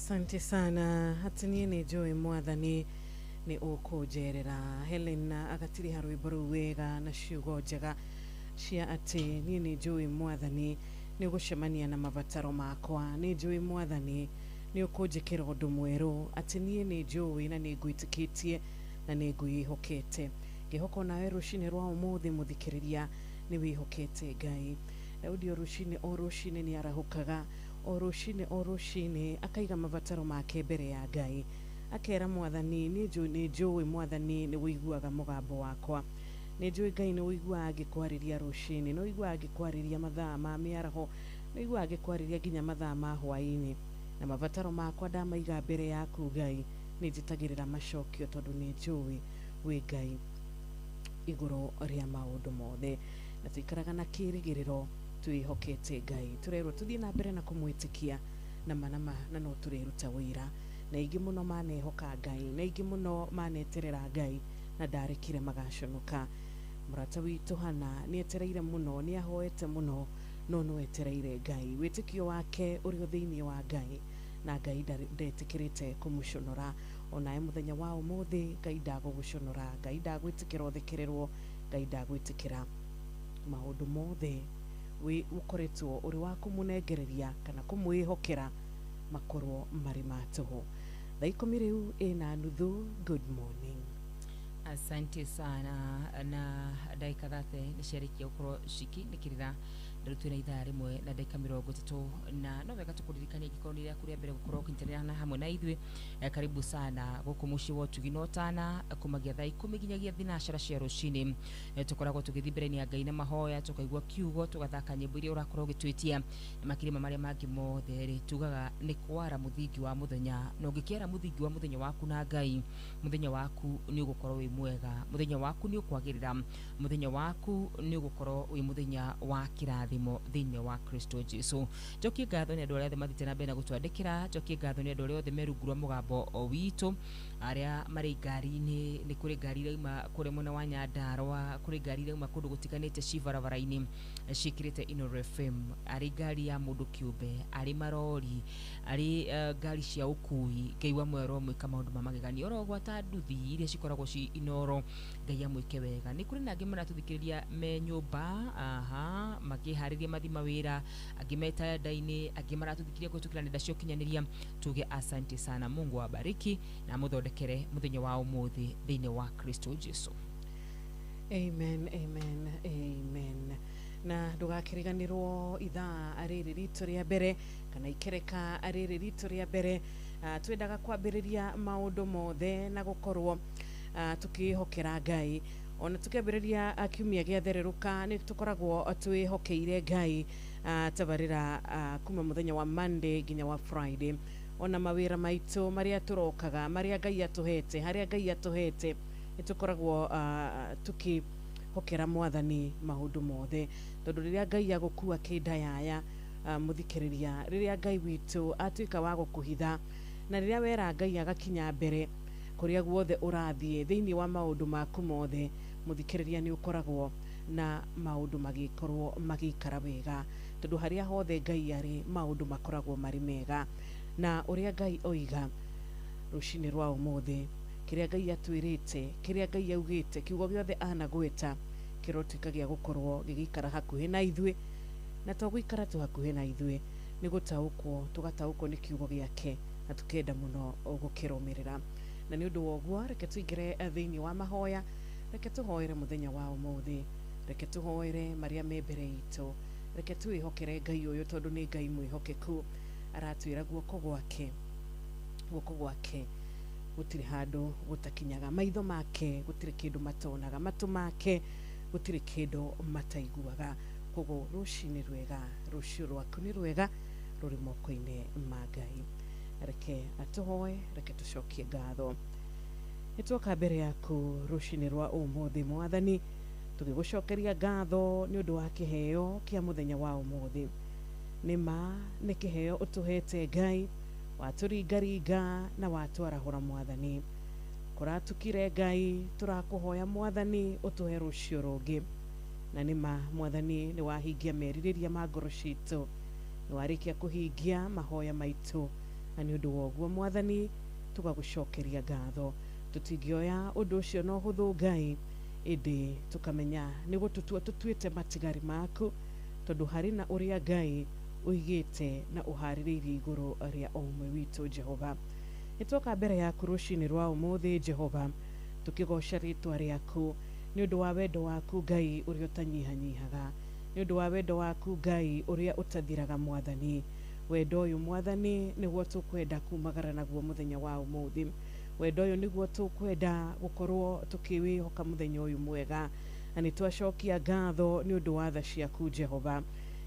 Asante sana atĩ niĩ nĩ njũĩ mwathani nĩ ũkũnjerera. Helen agatiriha rwĩmbo rũu wega na ciugo njega cia atĩ niĩ nĩ njũĩ mwathani nĩ ũgũcemania na mabataro makwa, nĩ njũĩ mwathani nĩ ũkũnjĩkĩra ũndũ mwerũ, atĩ niĩ nĩ njũĩ na nĩ ngwĩtĩkĩtie na nĩ ngwĩhokete. Ngĩhoka onawe rũcinĩ rwa ũmũthĩ mũthikĩrĩria nĩ wĩhokete Ngai. Daudi o rũcinĩ nĩ arahũkaga, o rũcinĩ akaiga mabataro make mbere ya Ngai, akera mwathani nĩ njũĩ mwathani nĩ ũiguaga mũgambo wakwa, nĩ njũĩ Ngai nĩ ũiguaga ngĩkwarĩria rũcinĩ, nĩ ũiguaga ngĩkwarĩria mathaa ma mĩaraho, nĩ ũiguaga ngĩkwarĩria nginya mathaa ma hwaĩ-inĩ, na mabataro makwa ndamaiga mbere yaku Ngai, nĩ njĩtagĩrĩra macokio tondũ nĩ njũĩ wĩ Ngai igũrũ rĩa maũndũ mothe. Na tũikaraga na kĩrĩgĩrĩro twĩhokete Ngai, tũrerwo tũthiĩ na mbere na kũmwĩtĩkia na manama, na no tũreruta wĩra na aingĩ mũno manehoka Ngai, na aingĩ mũno maneterera Ngai na ndarekire magaconoka. Mũrata witũ Hana nĩ etereire mũno, nĩ ahoete mũno, no no etereire Ngai. Wĩtĩkio wake ũrĩ o thĩinĩ wa Ngai, na Ngai ndetĩkĩrĩte kũmũconora. Onawe mũthenya wa ũmũthĩ Ngai ndagũgũconora, Ngai ndagwĩtĩkĩra ũthekererwo, Ngai ndagwĩtĩkĩra maũndũ mothe wĩ ũkoretwo ũrĩ wa kũmũnengereria kana kũmwĩhokera makorwo marĩ ma tũhũ. Thaa 10 rĩu ĩna nuthu. Good morning. Asante sana na ndagĩka 30 nĩ ciarĩkia gũkorwo cikinĩkĩrĩra rĩu twĩna ithaa rĩmwe na ndagĩka 30 na no wega tũkũririkanie angĩkorwo nĩ rĩaku rĩa mbere gũkorwo ũkĩnyitanĩra na hamwe na ithuĩ. Karibu sana gũkũ mũciĩ wa ũtugi na ũtana kumagia thaa 10 nginyagia 12 cia rũcinĩ. Tũkoragwo tũgĩthiĩ mbere-inĩ ya Ngai na mahoya, tũkaigua kiugo, tũgathaka nyĩmbo iria ũrakorwo ũgĩtwĩtia na makĩria ma marĩa mangĩ mothe rĩ, tugaga nĩ kwara mũthingi wa mũthenya, na ũngĩkĩara mũthingi wa mũthenya waku na Ngai, mũthenya waku nĩ ũgũkorwo wĩ mwega, mũthenya waku nĩ ũkwagĩrĩra, mũthenya waku nĩ ũgũkorwo wĩ mũthenya wa kĩrathimo thĩinĩ wa Kristo Jesu. Njokie ngatho nĩ andũ arĩa othe mathiĩte na mbere na gũtwandĩkĩra, njokie ngatho nĩ andũ arĩa othe me rungu rwa mũgambo witũ, arĩa marĩ ngari-inĩ, nĩ kũrĩ ngari irauma kũrĩa mwena wa Nyandarũa, kũrĩ ngari irauma kũndũ gũtiganĩte ci barabara-inĩ ciĩkĩrĩte Inooro FM, arĩ ngari ya mũndũ kĩũmbe, arĩ marori, arĩ ngari cia ũkui. Ngai wa muoyo aromwĩka maũndũ ma magegania, orogwata nduthi iria cikoragwo ci Inooro, Ngai amwĩke wega. Nĩ kũrĩ na angĩ maratũthikĩrĩria me nyũmba, aha, makĩharĩria mathi mawĩra, angĩ me tanda-inĩ, angĩ maratũthikĩrĩria kũhĩtũkĩra nenda cia ũkinyanĩria. Tuge asante sana, Mungu awabariki na amũthondekere mũthenya wa ũmũthĩ thĩinĩ wa Kristo Jesu. Amen, amen, amen. Na ndũgakĩriganĩrwo ithaa rĩrĩ ritũ rĩa mbere kana ikereka rĩrĩ ritũ rĩa mbere, twendaga kwambĩrĩria maũndũ mothe na gũkorwo tukĩhokera Ngai. Ona tukĩambĩrĩria kiumia gĩa thererũka nĩ tũkoragwo twĩhokeire Ngai tabarĩra kuma mũthenya wa Monday nginya wa Friday. Ona mawĩra maitũ marĩa tũrokaga, marĩa Ngai atũhete, harĩa Ngai atũhete, nĩ tũkoragwo tukĩhokera mwathani maũndũ mothe, tondũ rĩrĩa Ngai agũkua kĩndayaya mũthikĩrĩria, rĩrĩa Ngai witũ atuĩka wa gũkũhitha, na rĩrĩa wera Ngai agakinya mbere kũrĩa guothe ũrathiĩ thĩinĩ wa maũndũ maku mothe, mũthikĩrĩria nĩ ũkoragwo na maũndũ magĩkorwo magĩikara wega, tondũ harĩa hothe Ngai arĩ maũndũ makoragwo marĩ mega. Na ũrĩa Ngai oiga rũcinĩ rwa ũmũthĩ, kĩrĩa Ngai atwĩrĩte, kĩrĩa Ngai augĩte, kiugo gĩothe anagweta kĩrotuĩka gĩa gũkorwo gĩgĩikara hakuhĩ na ithuĩ, na to gũikara tu hakuhĩ na ithuĩ, nĩ gũtaũkwo tũgataũkwo nĩ kiugo gĩake na tũkenda mũno gũkĩrũmĩrĩra. Na nĩ ũndũ wa ũguo reke tũingĩre thĩinĩ wa mahoya, reke tũhoere mũthenya wa ũmũthĩ, reke tũhoere marĩa me mbere itũ, reke twĩhokere Ngai ũyũ tondũ nĩ Ngai mwĩhokeku. Aratwĩra guoko gwake, guoko gwake gũtirĩ handũ gũtakinyaga, maitho make gũtirĩ kĩndũ matonaga, matũ make gũtirĩ kĩndũ mataiguaga. Koguo rũcinĩ rwega, rũciũ rwaku nĩ rwega, rũrĩ moko-inĩ ma Ngai. Reke atũhoe, reke tũcokie ngatho. Nĩtwoka mbere yaku rũcinĩ rwa ũmũthĩ mwathani, tũgĩgũcokeria ngatho nĩ ũndũ wa kĩheo kĩa mũthenya wa ũmũthĩ. Nĩ ma nĩ kĩheo ũtũhete Ngai, watũringaringa na watwarahũra mwathani. Kũratukire Ngai, tũrakũhoya mwathani ũtũhe rũciũ rũngĩ. Na nĩ ma mwathani nĩ wahingia merirĩria ma ngoro citũ, nĩ warĩkia kũhingia mahoya maitũ Na nĩ ũndũ wa ũguo Mwathani tũgagũcokeria ngatho. Tũtingĩoya ũndũ ũcio na ũhũthũ Ngai, ĩndĩ tũkamenya nĩ gũtũtua tũtuĩte matigari maku, tondũ harĩ na ũrĩa Ngai ũigĩte na ũharĩrĩirie igũrũ rĩa o ũmwe witũ Jehova. Nĩtwoka mbere yaku rũcinĩ rwa ũmũthĩ Jehova, tũkĩgoca rĩtwa rĩaku nĩ ũndũ wa wendo waku Ngai ũrĩa ũtanyihanyihaga, nĩ ũndũ wa wendo waku Ngai ũrĩa ũtathiraga Mwathani. Wendo ũyũ Mwathani nĩguo tũkwenda kumagara naguo mũthenya wa ũmũthĩ. Wendo ũyũ nĩguo tũkwenda gũkorwo tũkĩwĩhoka mũthenya ũyũ mwega. Na nĩtwacokia ngatho nĩ ũndũ wa tha ciaku Jehova.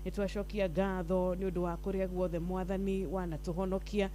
Nĩtwacokia ngatho nĩ ũndũ wa kũrĩa guothe Mwathani wanatũhonokia,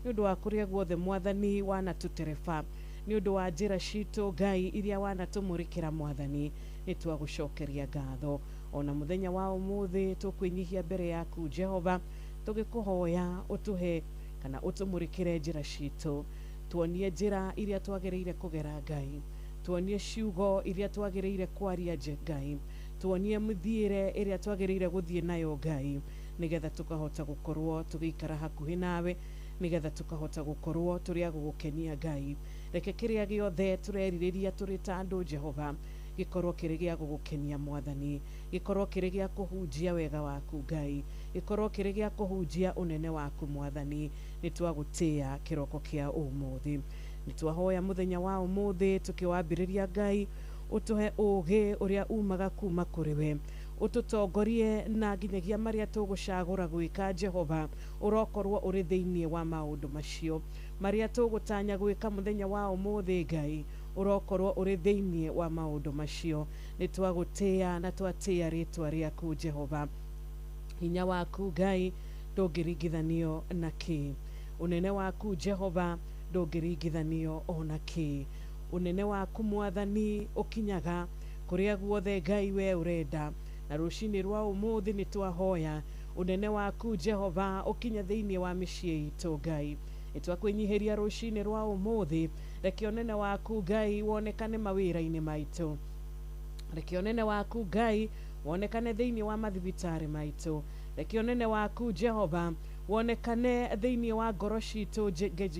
nĩ ũndũ wa kũrĩa guothe Mwathani wanatũtereba, nĩ ũndũ wa njĩra citũ Ngai iria wanatũmũrĩkĩra Mwathani. Nĩtwagũcokeria ngatho. Ona mũthenya wa ũmũthĩ tũkwĩnyihia mbere yaku Jehova, tũgĩkũhoya ũtũhe kana ũtũmũrĩkĩre njĩra citũ, tuonie njĩra iria twagĩrĩire kũgera Ngai, tuonie ciugo iria twagĩrĩire kwaria Ngai, tuonie mĩthiĩre ĩrĩa twagĩrĩire gũthiĩ nayo Ngai, nĩgetha tũkahota gũkorwo tũgĩikara hakuhĩ nawe, nĩgetha tũkahota gũkorwo tũrĩ a gũgũkenia Ngai. Reke kĩrĩa gĩothe tũrerirĩria tũrĩ ta andũ Jehova gĩkorwo kĩrĩ gĩa gũgũkenia Mwathani, gĩkorwo kĩrĩ gĩa kũhunjia wega waku Ngai, gĩkorwo kĩrĩ gĩa kũhunjia ũnene waku Mwathani. Nĩtwagũtĩĩa kĩroko kĩa ũmũthĩ. Nĩtwahoya mũthenya wa ũmũthĩ tũkĩwambĩrĩria Ngai, ũtũhe ũũgĩ ũrĩa umaga kuma kũrĩ we, ũtũtongorie na nginyagia marĩa tũgũcagũra gwĩka Jehova, ũrokorwo ũrĩ thĩinĩ wa maũndũ macio. Marĩa tũgũtanya gwĩka mũthenya wa ũmũthĩ Ngai, ũrokorwo ũrĩ thĩinĩ wa maũndũ macio. Nĩtwagũtĩĩa na twatĩĩa rĩtwa rĩaku Jehova. Hinya waku Ngai ndũngĩringithanio na kĩ, ũnene waku Jehova ndũngĩringithanio ona kĩ. Ũnene waku Mwathani ũkinyaga kũrĩa guothe Ngai we ũrenda. Na rũcinĩ rwa ũmũthĩ nĩtwahoya ũnene waku Jehova ũkinye thĩinĩ wa mĩciĩ itũ Ngai. Nĩtwakwĩnyihĩria rũcinĩ rwa ũmũthĩ, reke ũnene waku Ngai wonekane mawĩra-inĩ maitũ, reke ũnene waku Ngai wonekane thĩinĩ wa mathibitarĩ maitũ, reke ũnene waku Jehova wonekane thĩinĩ wa ngoro citũ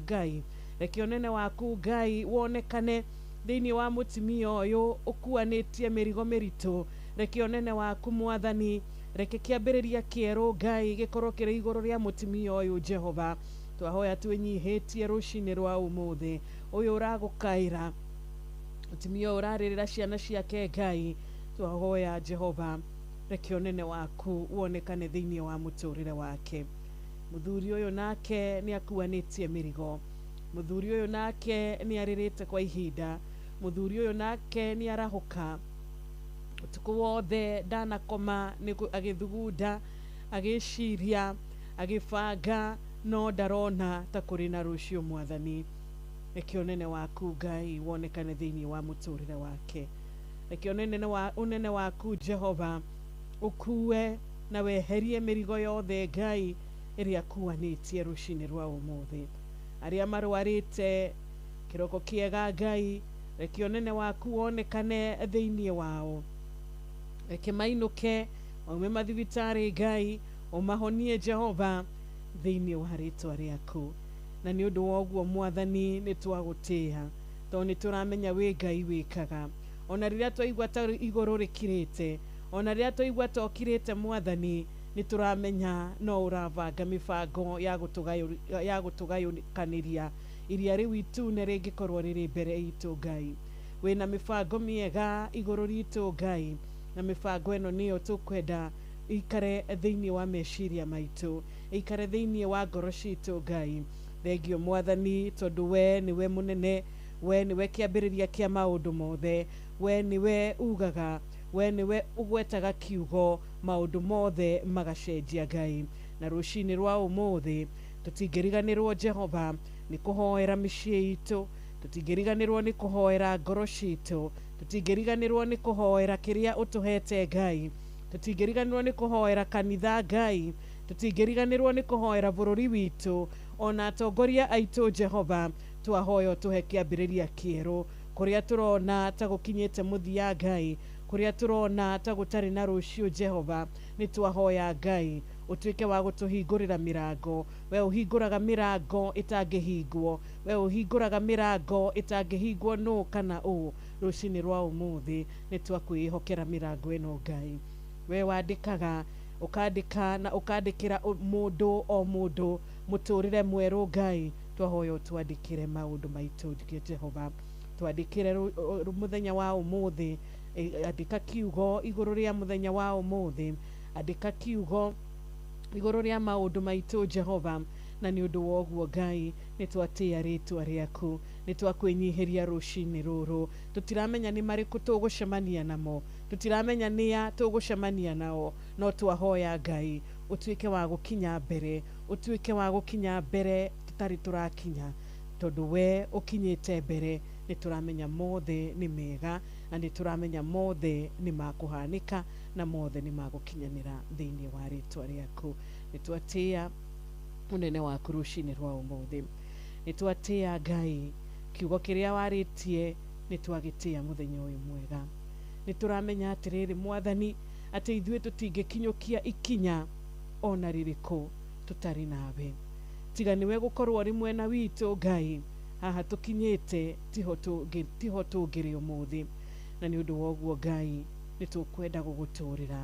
Ngai, reke ũnene waku Ngai wonekane thĩinĩ wa mũtumia ũyũ ũkuanĩtie mĩrigo mĩritũ, reke ũnene waku Mwathani, reke kĩambĩrĩria kĩerũ Ngai gĩkorwo kĩrĩ igũrũ rĩa mũtumia ũyũ Jehova. Twahoya twĩnyihĩtie rũcinĩ rwa ũmũthĩ, ũyũ ũragũkaĩra, mũtumia ũyũ ũrarĩrĩra ciana ciake Ngai, twahoya Jehova reke ũnene waku wonekane thĩinĩ wa mũtũrĩre wake. Mũthuri ũyũ nake nĩ akuanĩtie mĩrigo, mũthuri ũyũ nake nĩ arĩrĩte kwa ihinda, mũthuri ũyũ nake nĩ arahũka ũtukũ wothe ndanakoma agĩthugunda, agĩciria, agĩbanga, no ndarona ta kũrĩ na rũciũ Mwathani. Reke ũnene waku Ngai wonekane thĩinĩ wa mũtũrĩre wake, reke ũnene waku Jehova ũkue na weherie mĩrigo yothe Ngai ĩrĩa akuanĩtie rũcinĩ rwa ũmũthĩ. Arĩa marwarĩte kĩroko kĩega Ngai, reke ũnene waku wonekane thĩinĩ wao, reke mainũke maume mathibitarĩ Ngai, ũmahonie Jehova thĩinĩ wa rĩtwa rĩaku. Na nĩ ũndũ wa ũguo Mwathani nĩtwagũtĩĩa, tondũ nĩtũramenya wĩ Ngai wĩkaga. Ona rĩrĩa twaigua ta igũrũ rĩkirĩte, ona rĩrĩa twaigua ta ũkirĩte Mwathani, nĩtũramenya no ũrabanga mĩbango ya gũtũgayũkanĩria iria rĩu itune rĩngĩkorwo rĩrĩ mbere itũ Ngai. Wĩna mĩbango mĩega igũrũ ritũ Ngai, na mĩbango ĩno nĩyo tũkwenda ikare thĩinĩ wa meciria maitũ, ikare thĩinĩ wa ngoro citũ Ngai. Thengio Mwathani, tondũ we nĩwe mũnene, we nĩwe kĩambĩrĩria kĩa maũndũ mothe, we nĩwe ugaga, we nĩwe ũgwetaga kiugo, maũndũ mothe magacenjia Ngai. Na rũcinĩ rwa ũmũthĩ tũtingĩriganĩrwo Jehova nĩ kũhoera mĩciĩ itũ, tũtingĩriganĩrwo nĩ kũhoera ngoro citũ, tũtingĩriganĩrwo nĩ kũhoera kĩrĩa ũtũhete Ngai, tũtingĩriganĩrwo nĩ kũhoera kanitha Ngai, tũtingĩriganĩrwo nĩ kũhoera bũrũri witũ, ona atongoria aitũ Jehova. Twahoya ũtũhe kĩambĩrĩria kĩerũ, kũrĩa tũrona ta gũkinyĩte mũthia Ngai, kũrĩa tũrona ta gũtarĩ na rũciũ Jehova, nĩtwahoya Ngai Ũtuĩke wa gũtũhingũrĩra mĩrango. We ũhingũraga mĩrango ĩtangĩhingwo, we ũhingũraga mĩrango ĩtangĩhingwo nũ kana ũ. Rũcinĩ rwa ũmũthĩ nĩ twakwĩhokera mĩrango ĩno Ngai. We wandĩkaga, ũkandĩka na ũkandĩkĩra mũndũ o mũndũ mũtũrĩre mwerũ Ngai. Twahoya ũtwandĩkĩre maũndũ maitũ Jehova, twandĩkĩre mũthenya wa ũmũthĩ. Andĩka kiugo igũrũ rĩa mũthenya wa ũmũthĩ, andĩka kiugo igũrũ rĩa maũndũ maitũ Jehova. Na nĩ ũndũ wa ũguo Ngai, nĩ twatĩĩa rĩtwa rĩaku, nĩ twakwĩnyihĩria rũcinĩ rũrũ. Tũtiramenya nĩ marĩkũ tũgũcemania namo, tũtiramenya nĩa tũgũcemania nao, no twahoya Ngai ũtuĩke wa gũkinya mbere, ũtuĩke wa gũkinya mbere tũtarĩ tũrakinya, tondũ we ũkinyĩte mbere. Nĩ tũramenya mothe nĩ mega, na nĩ tũramenya mothe nĩ makũhanĩka, na mothe nĩ magũkinyanĩra thĩinĩ wa rĩtwa rĩaku. Nĩ twatĩĩa mũnene waku rũcinĩ rwa ũmũthĩ, nĩ twatĩĩa Ngai kiugo kĩrĩa warĩtie, nĩ twagĩtĩĩa mũthenya ũyũ mwega. Nĩ tũramenya atĩrĩrĩ Mwathani, atĩ ithuĩ tũtingĩkinyũkia ikinya ona rĩrĩkũ tũtarĩ nawe. Tiga nĩwe gũkorwo ũrĩ mwena witũ Ngai, haha tũkinyĩte tiho tũngĩrĩ ũmũthĩ. Na nĩ ũndũ wa ũguo Ngai, nĩ tũkwenda gũgũtũrĩra,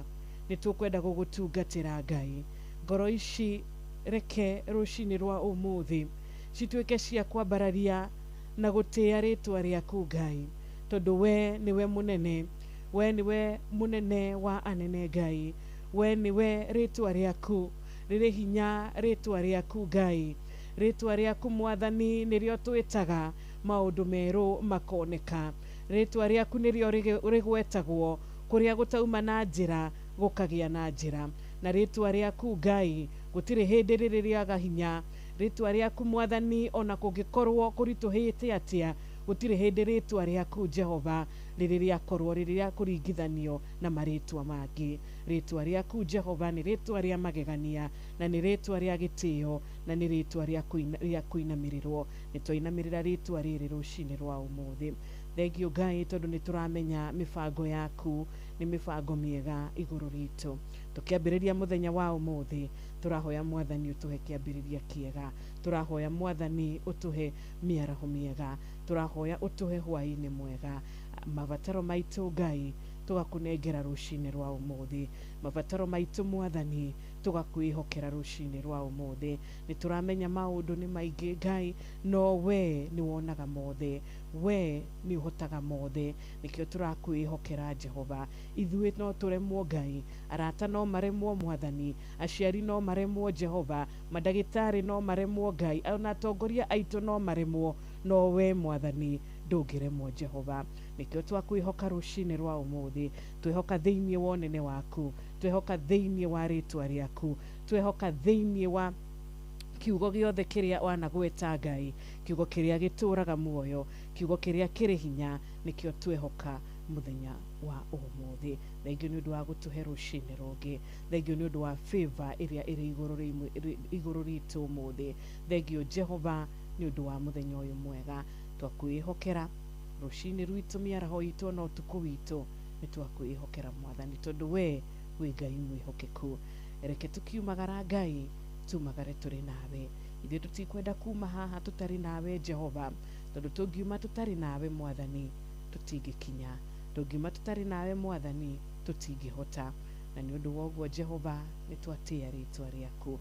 nĩ tũkwenda gũgũtungatĩra Ngai. Ngoro ici reke rũcinĩ rwa ũmũthĩ cituĩke cia kwambararia na gũtĩĩa rĩtwa rĩaku Ngai, tondũ we nĩwe mũnene, we nĩwe mũnene wa anene Ngai, we nĩwe rĩtwa rĩaku rĩrĩ hinya, rĩtwa rĩaku Ngai, rĩtwa rĩaku Mwathani nĩrĩo twĩtaga maũndũ merũ makoneka, rĩtwa rĩaku nĩrĩo rĩgwetagwo kũrĩa gũtauma na njĩra gũkagĩa na njĩra, na rĩtwa rĩaku Ngai gũtirĩ hĩndĩ rĩrĩ rĩaga hinya. Rĩtwa rĩaku Mwathani ona kũngĩkorwo kũritũhĩte atĩa, gũtirĩ hĩndĩ rĩtwa rĩaku Jehova rĩrĩ rĩakorwo rĩrĩ rĩa kũringithanio na marĩtwa mangĩ. Rĩtwa rĩaku Jehova nĩ rĩtwa rĩa magegania, na nĩ rĩtwa rĩa gĩtĩo, na nĩ rĩtwa rĩa kũinamĩrĩrwo. Nĩ twainamĩrĩra rĩtwa rĩrĩ rũcinĩ rwa ũmũthĩ. Thengio Ngai, tondũ nĩ tũramenya mĩbango yaku nĩ mĩbango mĩega igũrũ ritũ. Tũkĩambĩrĩria mũthenya wa ũmũthĩ, tũrahoya Mwathani ũtũhe kĩambĩrĩria kĩega, tũrahoya Mwathani ũtũhe mĩaraho mĩega, tũrahoya ũtũhe hwaĩ-inĩ mwega. Mabataro maitũ Ngai tũgakũnengera rũcinĩ rwa ũmũthĩ, mabataro maitũ Mwathani tũgakwĩhokera rũcinĩ rwa ũmũthĩ. Nĩ tũramenya maũndũ nĩ maingĩ Ngai, no we nĩ wonaga mothe, we nĩ ũhotaga mothe, nĩkĩo tũrakwĩhokera Jehova. Ithuĩ no tũremwo Ngai, arata no maremwo Mwathani, aciari no maremwo Jehova, mandagĩtarĩ no maremwo Ngai, ona atongoria aitũ no maremwo, no we Mwathani ndũngĩremwo Jehova. Nĩkĩo twakwĩhoka rũcinĩ rwa ũmũthĩ, twehoka thĩinĩ wa ũnene waku, twehoka thĩinĩ wa rĩtwa rĩaku, twehoka thĩinĩ wa kiugo gĩothe kĩrĩa wanagweta Ngai, kiugo kĩrĩa gĩtũraga muoyo, kiugo kĩrĩa kĩrĩ hinya, nĩkĩo twehoka mũthenya wa ũmũthĩ. Thengio nĩ ũndũ wa gũtũhe rũcinĩ rũngĩ, thengio nĩ ũndũ wa favor ĩrĩa ĩrĩ igũrũ ritũ ũmũthĩ. Thengio Jehova nĩ ũndũ wa mũthenya ũyũ mwega. Twakwĩhokera rũcinĩ rwitũ, mĩaraho itũ na ũtukũ witũ, nĩ twakwĩhokera Mwathani, tondũ we wĩ Ngai mwĩhokeku. Reke tũkiumagara Ngai, tumagare tũrĩ nawe. Ithuĩ tũtikwenda kuma haha tũtarĩ nawe Jehova, tondũ tũngiuma tũtarĩ nawe Mwathani tũtingĩkinya, tũngiuma tũtarĩ nawe Mwathani tũtingĩhota. Na nĩ ũndũ wa ũguo Jehova nĩ twatĩĩa rĩtwa rĩaku.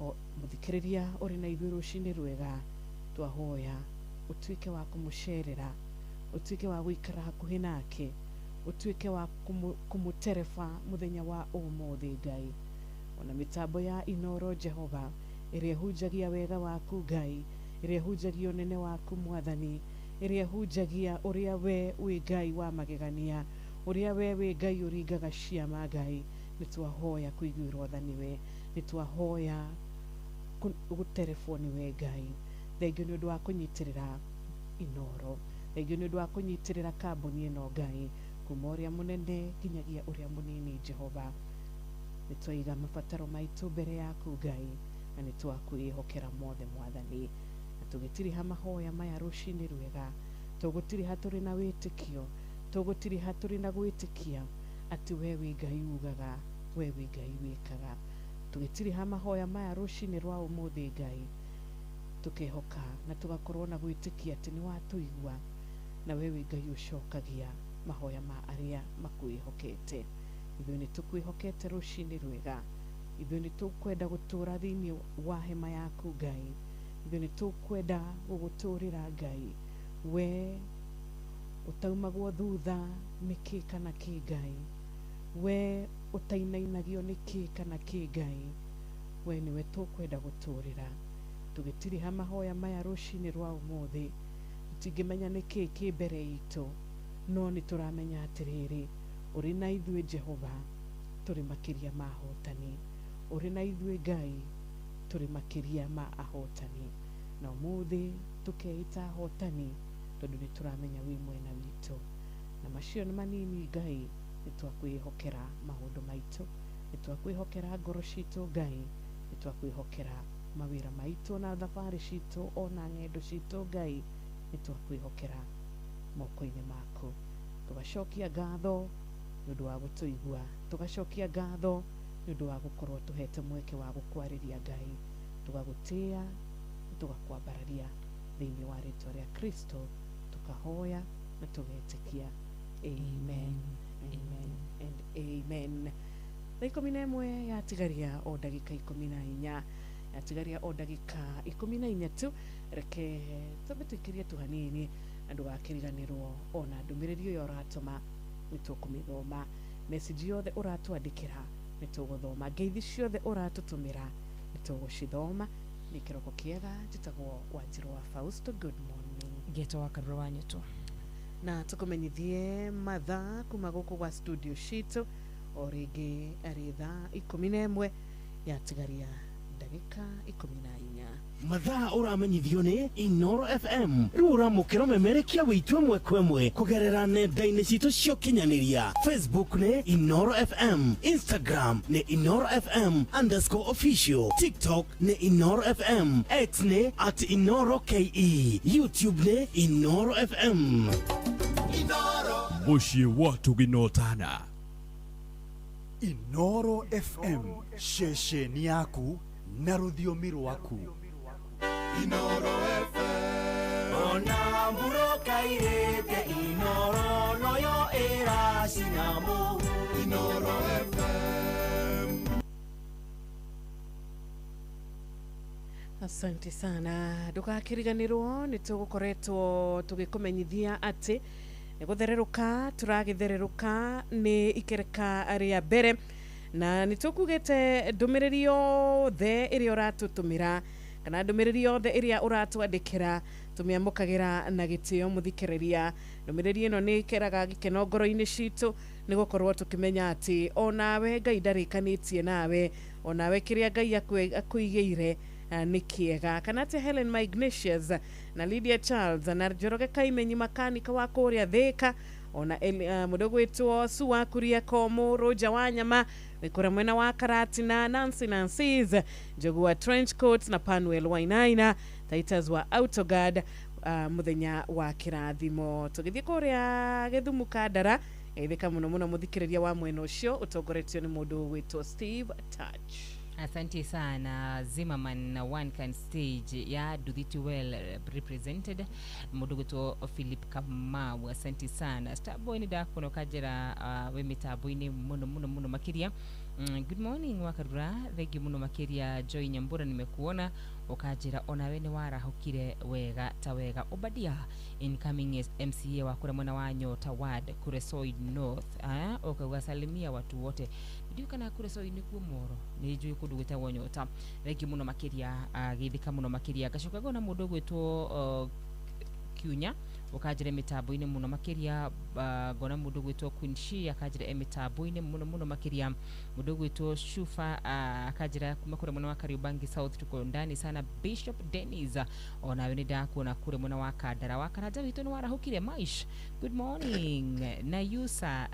O mũthikĩrĩria ũrĩ na ithuĩ rũcinĩ rwega, twahoya ũtuĩke wa kũmũcerera, ũtuĩke wa gũikara hakuhĩ nake, ũtuĩke wa kũmũtereba mũthenya wa ũmũthĩ Ngai. Ona mĩtambo ya Inoro Jehova ĩrĩa ĩhunjagia wega waku Ngai, ĩrĩa ĩhunjagia ũnene waku Mwathani, ĩrĩa ĩhunjagia ũrĩa we wĩ Ngai wa magegania, ũrĩa we wĩ Ngai ũringaga ciama Ngai, nĩ twahoya kũiguĩrwo tha nĩwe, nĩ twahoya gũterebwo nĩwe Ngai. Thengio nĩ ũndũ wa kũnyitĩrĩra Inoro, thengio nĩ ũndũ wa kũnyitĩrĩra kambuni ĩno Ngai, kuma ũrĩa mũnene nginyagia ũrĩa mũnini Jehova. Nĩ twaiga mabataro maitũ mbere yaku Ngai, na nĩ twakwĩhokera mothe Mwathani. Na tũgĩtiriha mahoya maya rũcinĩ rwega, tũgũtiriha tũrĩ na wĩtĩkio, tũgũtiriha tũrĩ na gwĩtĩkia atĩ we wĩ Ngai ugaga, we wĩ Ngai wĩkaga. Tũgĩtiriha mahoya maya rũcinĩ rwa ũmũthĩ Ngai, tukehoka na tugakorwo na gwĩtĩkia atĩ nĩ watũigua, na we wĩ Ngai ũcokagia mahoya ma arĩa makwĩhokete. Ithuĩ nĩ tũkwĩhokete rũcinĩ rwega, ithuĩ nĩ tũkwenda gũtũra thĩinĩ wa hema yaku Ngai, ithuĩ nĩ tũkwenda gũgũtũrĩra Ngai, we ũtaumagwo thutha nĩ kĩ kana kĩ Ngai, we ũtainainagio nĩ kĩ kana kĩ Ngai, we nĩwe tũkwenda gũtũrĩra. Tũgĩtiriha mahoya maya rũcinĩ rwa ũmũthĩ, tũtingĩmenya nĩ kĩ kĩ mbere itũ, no nĩ tũramenya atĩrĩrĩ, ũrĩ na ithuĩ Jehova, tũrĩ makĩria ma ahotani, ũrĩ na ithuĩ Ngai, tũrĩ makĩria ma ahotani, na ũmũthĩ tũkeĩta ahotani tondũ nĩ tũramenya wĩ mwena witũ. Na macio nĩ manini Ngai, nĩ twakwĩhokera maũndũ maitũ, nĩ twakwĩhokera ngoro citũ Ngai, nĩ twakwĩhokera mawĩra maitũ na thabarĩ citũ ona ng'endo citũ Ngai, nĩ twakwĩhokera moko-inĩ maku. Tũgacokia ngatho nĩ ũndũ wa gũtũigua, tũgacokia ngatho nĩ ũndũ wa gũkorwo tũhete mweke wa gũkwarĩria Ngai, tũgagũtĩa, tũgakwambararia thĩinĩ wa rĩtwa rĩa Kristo, tukahoya na tũgetĩkia. Amen, amen and amen. Thaa 11 yatigaria o ndagĩka 14, yatigaria o ndagĩka 14 tu. Reke twambe tũikĩrie tu hanini na ndũgakĩriganĩrwo ona ndũmĩrĩri ĩyo ũratũma nĩ tũkũmĩthoma, message yothe ũratwandĩkĩra nĩ tũgũthoma, ngeithi ciothe ũratũtũmĩra nĩ tũgũcithoma. Nĩ kĩroko kĩega, njĩtagwo Wanjirũ wa Fausto. Good morning. Ngetwo wa Karura wa Nyũtũ. Na tũkũmenyithie mathaa kuma gũkũ gwa studio citũ o rĩngĩ arĩ thaa 11 yatigaria ndagĩka 14. Mathaa ũramenyithio nĩ Inoro FM. Rĩu ũramũkĩra ũmemerekia wĩitũ ĩmwe kwa ĩmwe kũgerera nenda-inĩ citũ cia ũkinyanĩria. Facebook nĩ Inoro FM, Instagram nĩ Inoro FM _official, TikTok nĩ Inoro FM, X nĩ @InoroKE, YouTube nĩ Inoro FM. Mũciĩ wa tũginotana. Inoro FM, ceceni yaku na rũthiomi rwaku. Inoro FM. Ona mburoka irĩte Inoro noyo ĩracina mũhu. Inoro FM. Asante sana. Ndũgakĩriganĩrwo nĩ tũgũkoretwo tũgĩkũmenyithia atĩ nĩ gũthererũka tũragĩthererũka nĩ ikereka rĩa mbere, na nĩ tũkugĩte ndũmĩrĩri yothe ĩrĩa ũratũtũmĩra kana ndũmĩrĩri yothe ĩrĩa ũratwandĩkĩra tũmĩamũkagĩra na gĩtĩo mũthikĩrĩria. Ndũmĩrĩri ĩno nĩ ĩkĩraga gĩkeno ngoro-inĩ citũ nĩ gũkorwo tũkĩmenya atĩ onawe Ngai ndarĩkanĩtie nawe, onawe kĩrĩa Ngai akũigĩire nĩ kĩega. Kana atĩ Helen Magnesius na Lydia Charles na Njoroge Kaimenyi makanika wa kũrĩa Thĩka, ona mũndũ gwĩtwo Sua Kuria Komu Roja wa Nyama wĩkũra mwena wa Karatina, Nancy Nancy's Njogu wa Trench Coats na Panuel Wainaina Titus wa Autoguard, mũthenya wa kĩrathimo. Tũgĩthiĩ kũrĩa Gĩthumu Kandara, geithĩka mũno mũno mũthikĩrĩria wa mwena ũcio ũtongoretio nĩ mũndũ gwĩtwo Steve Touch. Asante sana Zimmerman na One Can Stage ya Duthiti well represented mũndũ gwĩtwo Philip Kamau. Asante sana Starboy, nĩ ndakuona ũkanjĩra wĩ mĩtambo-inĩ mũno mũno mũno makĩria. Good morning Wakarura, thengiũ mũno makĩria. Joy Nyambura, nimekuona ũkanjĩra onawe nĩ warahũkire wega ta wega. Obadia incoming MCA wa kũrĩa mwena wa Nyota Ward Kuresoi North, ũkauga salimia watu wote. Ndiũ kana Kuresoi nĩkuo Moro, nĩ njũĩ kũndũ gwĩtagwo Nyota. Thengiũ mũno makĩria, geithĩka mũno makĩria. Ngacoka ngona mũndũ ũgwĩtwo Kiunya ũkanjĩra mĩtambo-inĩ mũno makĩria. Ngona mũndũ ũgwĩtwo Queen Shi akanjĩra mĩtambo-inĩ mũno mũno makĩria. Mũndũ ũgwĩtwo Shufa akanjĩra kuma kũrĩa mwena wa Kariobangi South, tuko ndani sana. Bishop Dennis, onawe nĩ ndakuona kũrĩa mwena wa Kandara wa Karanja witũ nĩ warahũkire. Maish, good morning na Yusa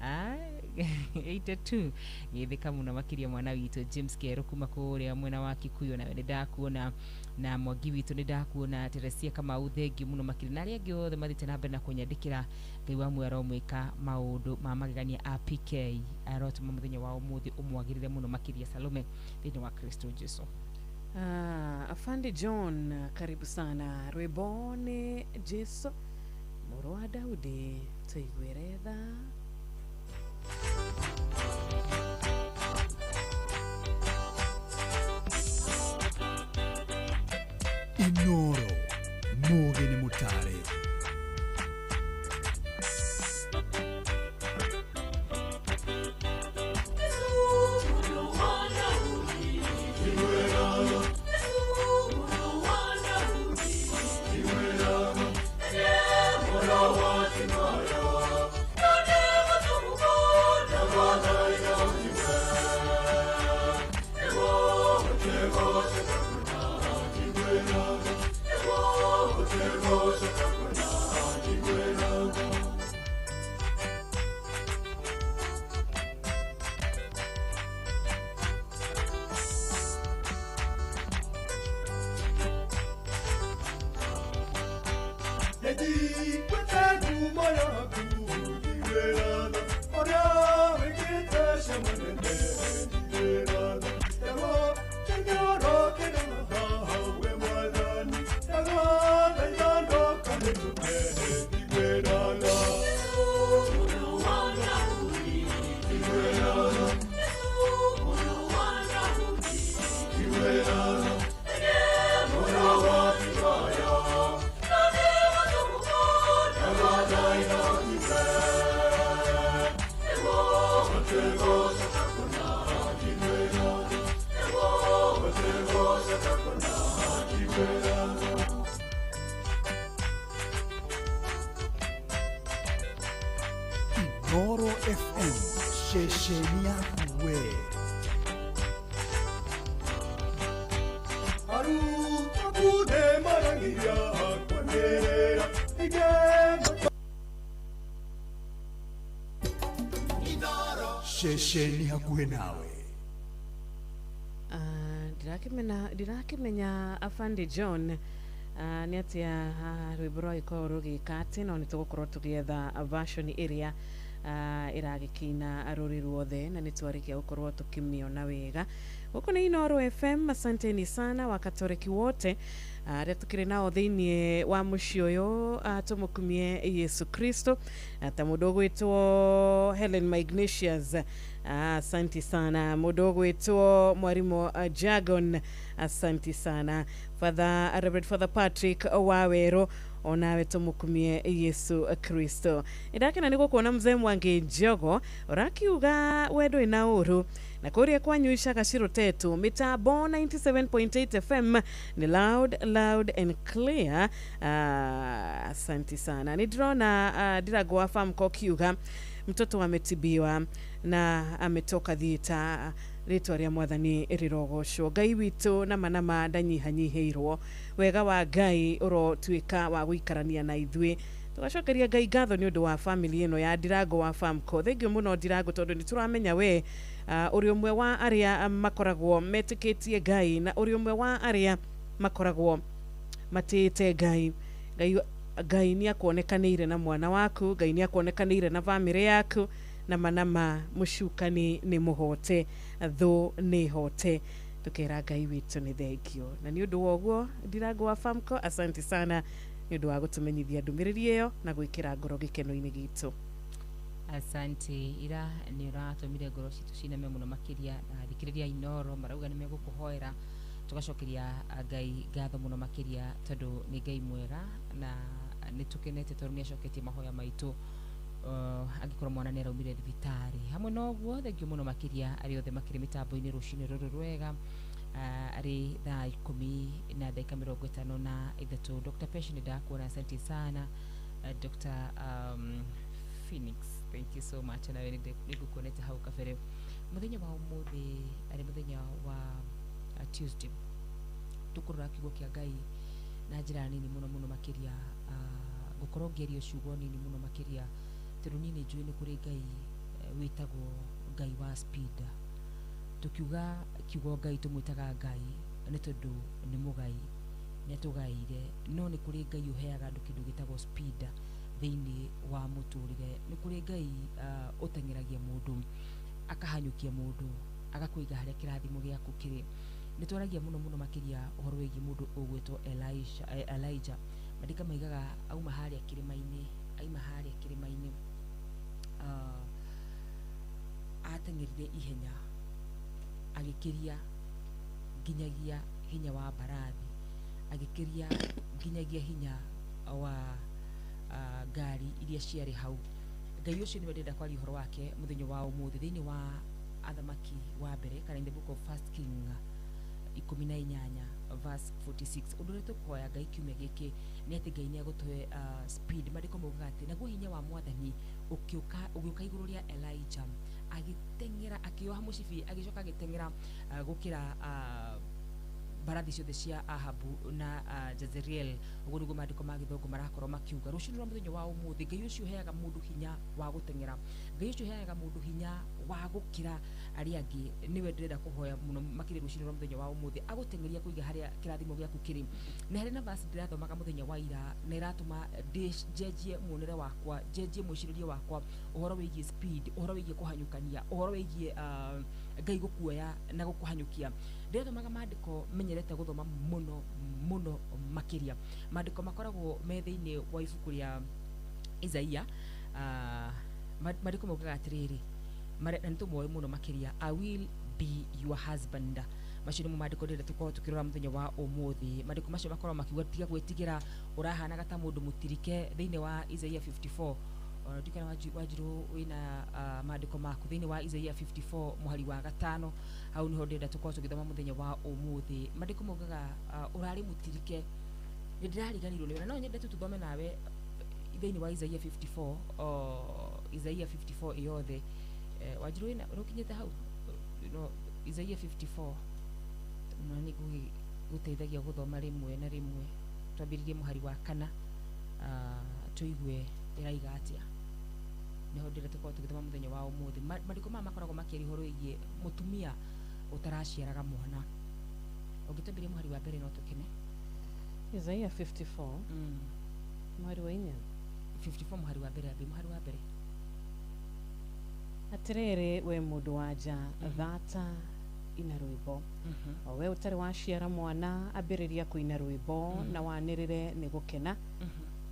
82 githika muno makiria mwana witũ James Kero kuma kuria mwena wa Kikuyu nawe nĩ ndakuona na Mwangi witũ nĩ ndakuona Teresia Kamau thengi muno makiria na arĩa angĩ othe mathiĩte na mbere na kũnyandĩkĩra Ngai wa muoyo aromwĩka maũndũ ma magegania a PK arotũma mũthenya wa ũmũthĩ ũmwagĩrĩre mũno makiria Salome thĩinĩ wa Kristo Jesu. Afande John, karibu sana. Rwĩmbo nĩ Jesu mũrũ wa Daudi, tũiguĩre tha. Inoro mugi ni mutare. Inoro FM, ceceni yaku we. Ceceni hakuhĩ nawe. Ndirakĩmenya Afande John nĩ atĩa rwĩmbo rwagĩkorwo rũgĩka atĩ no nĩ tũgũkorwo tũgĩetha version ĩrĩa ĩragĩkĩina rũrĩ ruothe na nĩ twarĩkia gũkorwo tũkĩmĩona wega. Gũkũ nĩ Inoro FM. Asanteni sana Wakatoreki wote arĩa tukĩrĩ nao thĩinĩ wa mũciĩ ũyũ, tũmũkumie Yesu Kristo ta mũndũ ũgwĩtwo Helen Magnesius, asanti sana. Mũndũ ũgwĩtwo Mwarimũ Jagon, asanti sana. Father Reverend Father Patrick Wawero, onawe tũmũkumie Yesu Kristo. Ndakena nĩ gũkuona mzee Mwangi Njogo ũrakiuga wendo ina ũru na kũrĩa kwanyu Icaga Cirutetu mitambo 97.8 FM ni loud loud and clear. Asanti sana. Nĩ ndĩrona Ndirangũ wa Famco kiuga mtoto ametibiwa na ametoka thieta, rĩtwa rĩa mwathani rĩrogocwo. Ngai witũ nama nama ndanyihanyihĩirwo, wega wa Ngai ũrotuĩka wa gũikarania na ithuĩ. Tũgacokeria Ngai ngatho nĩ ũndũ wa family ĩno ya Ndirangũ wa Famco. Thengiũ mũno Ndirangũ, tondũ nĩ tũramenya we ũrĩ ũmwe wa arĩa makoragwo metĩkĩtie Ngai na ũrĩ ũmwe wa arĩa makoragwo matĩĩte Ngai. Ngai nĩ akuonekanĩire na mwana waku, Ngai nĩ akuonekanĩire na bamĩrĩ yaku, na manama mũcukani nĩ mũhote, thũ nĩ hote. Tukera Ngai witũ nĩ thengio. Na nĩ ũndũ wa ũguo Ndirangũ wa Famco, asante sana nĩ ũndũ wa gũtũmenyithia ndũmĩrĩri ĩyo na gwĩkĩra ngoro gĩkeno-inĩ gitũ. Asante ira nĩ ũratũmire ngoro citũ ciname mũno makĩria na thikĩrĩria Inoro marauga nĩ megũkũhoera. Tũgacokeria Ngai ngatho mũno makĩria tondũ nĩ Ngai mwega na nĩ tũkenete tondũ nĩ acoketie mahoya maitũ. Angĩkorwo mwana nĩ araumire thibitarĩ hamwe na ũguo thengio mũno makĩria arĩa othe makĩrĩ mĩtambo-inĩ rũcinĩ rũrũ rwega arĩ thaa 10:53. Dr. Pesh nĩ ndakuona, asante sana. Dr. Phoenix, thank you so much. Nawe nĩ ngũkuonete hau kabere. Mũthenya wa ũmũthĩ arĩ mũthenya wa Tuesday, tũkũrora kiugo kĩa Ngai na njĩra nini mũno mũno makĩria. Ngũkorwo ngĩaria ciugo nini mũno makĩria tondũ niĩ nĩ njũĩ nĩ kũrĩ Ngai Wĩtagwo Ngai wa speed. Tukiuga kiugo Ngai tũmwĩtaga Ngai nĩ tondũ nĩ mũgai, nĩ atũgaĩire, no nĩ kũrĩ Ngai ũheaga andũ kĩndũ gĩtagwo speed thĩinĩ wa mũtũrĩre. Nĩ kũrĩ Ngai ũteng'eragia mũndũ, akahanyũkia mũndũ, agakũiga harĩa kĩrathimo gĩaku kĩrĩ. Nĩ twaragia mũno mũno makĩria ũhoro wĩgiĩ mũndũ ũgwĩtwo Elisha, Elijah. Maandĩko maigaga auma harĩa kĩrĩma-inĩ, aima harĩa kĩrĩma-inĩ, ateng'erire ihenya agĩkĩria nginyagia hinya wa mbarathi, agĩkĩria nginyagia hinya wa ngari iria ciarĩ hau. Ngai ũcio nĩwe ndĩrenda kwaria ũhoro wake mũthenya wa ũmũthĩ thĩinĩ wa Athamaki wa mbere, kana in the book of First King 18 verse 46. Ũndũ ũrĩa tũkũhoya Ngai kiumia gĩkĩ nĩ atĩ Ngai nĩ agũtũhe speed. Maandĩko maugaga atĩ naguo hinya wa Mwathani ũgĩũka igũrũ rĩa Elijah, agĩteng'era, akĩoha mũcibi, agĩcoka agĩteng'era gũkĩra mbarathi ciothe cia Ahabu na Jezreel. Ũguo nĩguo maandĩko ma gĩthũngũ marakorwo makiuga. Rũciũ rwa mũthenya wa ũmũthĩ, Ngai ũcio ũheaga mũndũ hinya wa gũteng'era, Ngai ũcio ũheaga mũndũ hinya wa gũkĩra arĩa angĩ, nĩwe ndĩrenda kũhoya mũno makĩria rũciũ rwa mũthenya wa ũmũthĩ, agũteng'eria kũiga harĩa kĩrathimo gĩaku kĩrĩ. Nĩ harĩ na verse ndĩrathomaga mũthenya wa ira na ĩratũma njenjie muonere wakwa, njenjie mwĩcirĩrie wakwa ũhoro wĩgiĩ speed, ũhoro wĩgiĩ kũhanyũkania, ũhoro wĩgiĩ Ngai gũkuoya na gũkũhanyũkia. Ndĩrathomaga maandĩko menyerete gũthoma mũno mũno makĩria. Maandĩko makoragwo me thĩinĩ wa ibuku rĩa Isaia. Maandĩko maugaga atĩrĩrĩ, na nĩ tũmoĩ mũno makĩria, I will be your husband. Macio nĩmo maandĩko ndĩrenda tũkorwo tũkĩrora mũthenya wa ũmũthĩ. Maandĩko macio makoragwo makiuga tiga gwĩtigĩra, ũrahanaga ta mũndũ mũtirike thĩinĩ wa Isaia 54. Ona ndikana Wanjirũ wĩna maandĩko maku thĩinĩ wa Isaia 54 mũhari wa 5, hau nĩho ndĩrenda tũkorwo tũgĩthoma mũthenya wa ũmũthĩ. Maandĩko maugaga ũrarĩ mũtirike, nĩ ndĩrariganĩirwo nĩwe, na no nyende tu tũthome nawe thĩinĩ wa Isaia 54, Isaia 54 ĩyothe. Wanjirũ wĩna ũkinyĩte hau? No, Isaia 54 na nĩ gũteithagia gũthoma rĩmwe na rĩmwe. Twambĩrĩrie mũhari wa 4, tũigue ĩraiga atĩa. Nĩho ndĩrenda tũkorwo tũgĩthoma mũthenya wa ũmũthĩ. Maandĩko maya makoragwo makĩaria ũhoro wĩgiĩ mũtumia ũtaraciaraga mwana. Ũngĩtwambĩrĩria mũhari wa mbere no tũkene. Isaia 54 mũhari wa 4. 54 mũhari wa mbere, ambia mũhari wa mbere. Atĩrĩrĩ we mũndũ wa nja, thata ina rwĩmbo, o we ũtarĩ waciara mwana, ambĩrĩria kũina rwĩmbo na wanĩrĩre nĩ gũkena.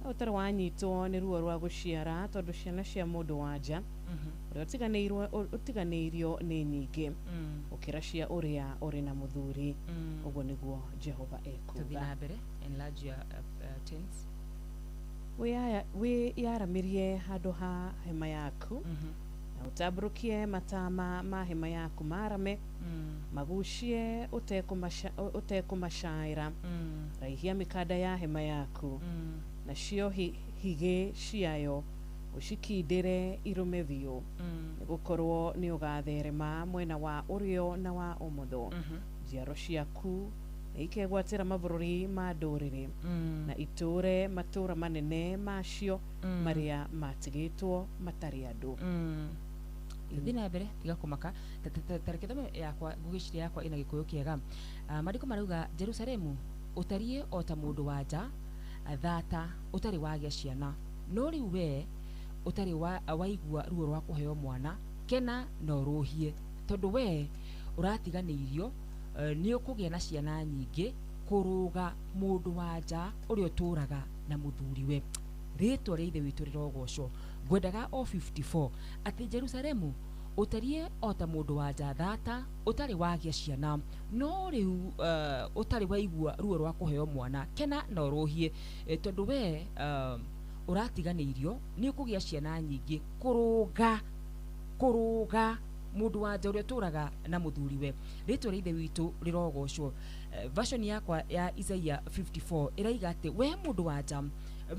We ũtarĩ wanyitwo nĩ ruo rwa gũciara, tondũ ciana cia mũndũ wa nja ũrĩa ũtiganĩirio nĩ nyingĩ gũkĩra cia ũrĩa ũrĩ na mũthuri. Ũguo nĩguo Jehova Tũthiĩ ekuuga. na mbere, enlarge your tents. Wĩyaramĩrie handũ ha hema yaku, na ũtambũrũkie matama ma hema yaku marame, magucie ũtekũmacaĩra. Raihia mĩkanda ya hema yaku, nacio higĩ ciayo ũcikindĩre irũme biũ, nĩgũkorwo nĩ ũgatherema mwena wa ũrĩo na wa ũmotho. Njiaro ciaku nĩ ikegwatĩra mabũrũri ma ndũrĩrĩ, na itũũre matũũra manene macio marĩa matigĩtwo matarĩ andũ. Thiĩ na mbere, tiga kũmaka. Ta reke thome yakwa, ngũgĩciria yakwa ĩna gĩkũyũ kĩega. Maandĩko marauga Jerusalemu ũtariĩ o ta mũndũ wa nja thata ũtarĩ wagĩa ciana, no rĩu we ũtarĩ waigua ruo rwa kũheo mwana, kena na ũrũhie, tondũ we ũratiganĩirio, nĩ ũkũgĩa na ciana nyingĩ kũrũga mũndũ wa nja ũrĩa ũtũũraga na mũthuriwe. Rĩtwa rĩa Ithe witũ rĩrogocwo. Ngwendaga o 54 atĩ Jerusalemu ũtariĩ o ta mũndũ wa nja thata ũtarĩ wagĩa ciana, no rĩu ũtarĩ waigua ruo rwa kũheo mwana, kena na ũrũhie, tondũ we ũratiganĩirio nĩ ũkũgĩa ciana nyingĩ kũrũga mũndũ wa nja ũrĩa ũtũũraga na mũthuriwe. Rĩtwa rĩa Ithe witũ rĩrogocwo. Version yakwa ya Isaia 54 ĩraiga atĩ we mũndũ wa nja,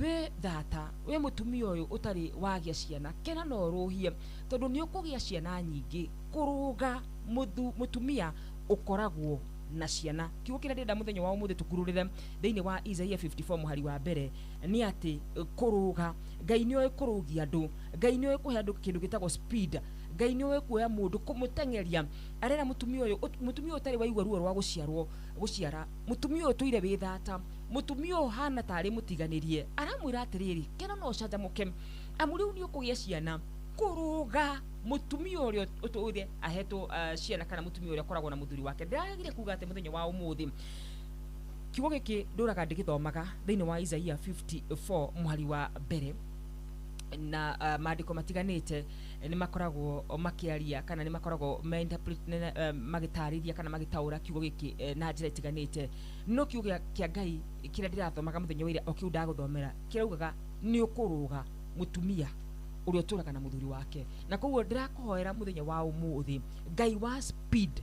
we thata, we mũtumia ũyũ ũtarĩ wagĩa ciana, kena na ũrũhie, tondũ nĩ ũkũgĩa ciana nyingĩ kũrũga mũtumia ũkoragwo na ciana. Kiugo kĩrĩa ndĩrenda mũthenya wa ũmũthĩ tũkururĩre thĩinĩ wa Isaia 54 mũhari wa mbere nĩ atĩ kũrũga. Ngai nĩ oĩ kũrũgia andũ, Ngai nĩ oĩ kũhe andũ kĩndũ gĩtagwo speed, Ngai nĩ ũĩ kuoya mũndũ kũmũteng'eria. Arera mũtumia ũyũ, mũtumia ũyũ ũtarĩ waigua ruo rwa gũciarwo, gũciara, mũtumia ũyũ ũtũire wĩ thata, mũtumia ũyũ ũhana tarĩ mũtiganĩrie, aramwĩra atĩrĩrĩ, kena no ũcanjamũke, amu rĩu nĩ ũkũgĩa ciana. Kũrũga mũtumia ũrĩa ũtũire ahetwo ciana, kana mũtumia ũrĩa ũkoragwo na mũthuri wake. Ndĩragire kuga atĩ mũthenya wa ũmũthĩ kiugo gĩkĩ ndũraga ndĩgĩthomaga thĩinĩ wa Isaia 54 mũhari wa mbere, na maandĩko matiganĩte nĩ makoragwo makĩaria kana nĩ makoragwo magĩtarĩria kana magĩtaũra kiugo gĩkĩ na njĩra itiganĩte. No kiugo kĩa Ngai kĩrĩa ndĩrathomaga mũthenya wa ira, o kĩu ndagũthomera, kĩraugaga nĩ ũkũrũga mũtumia ũrĩa ũtũraga na mũthuri wake. Na koguo ndĩrakũhoera mũthenya wa ũmũthĩ Ngai wa speed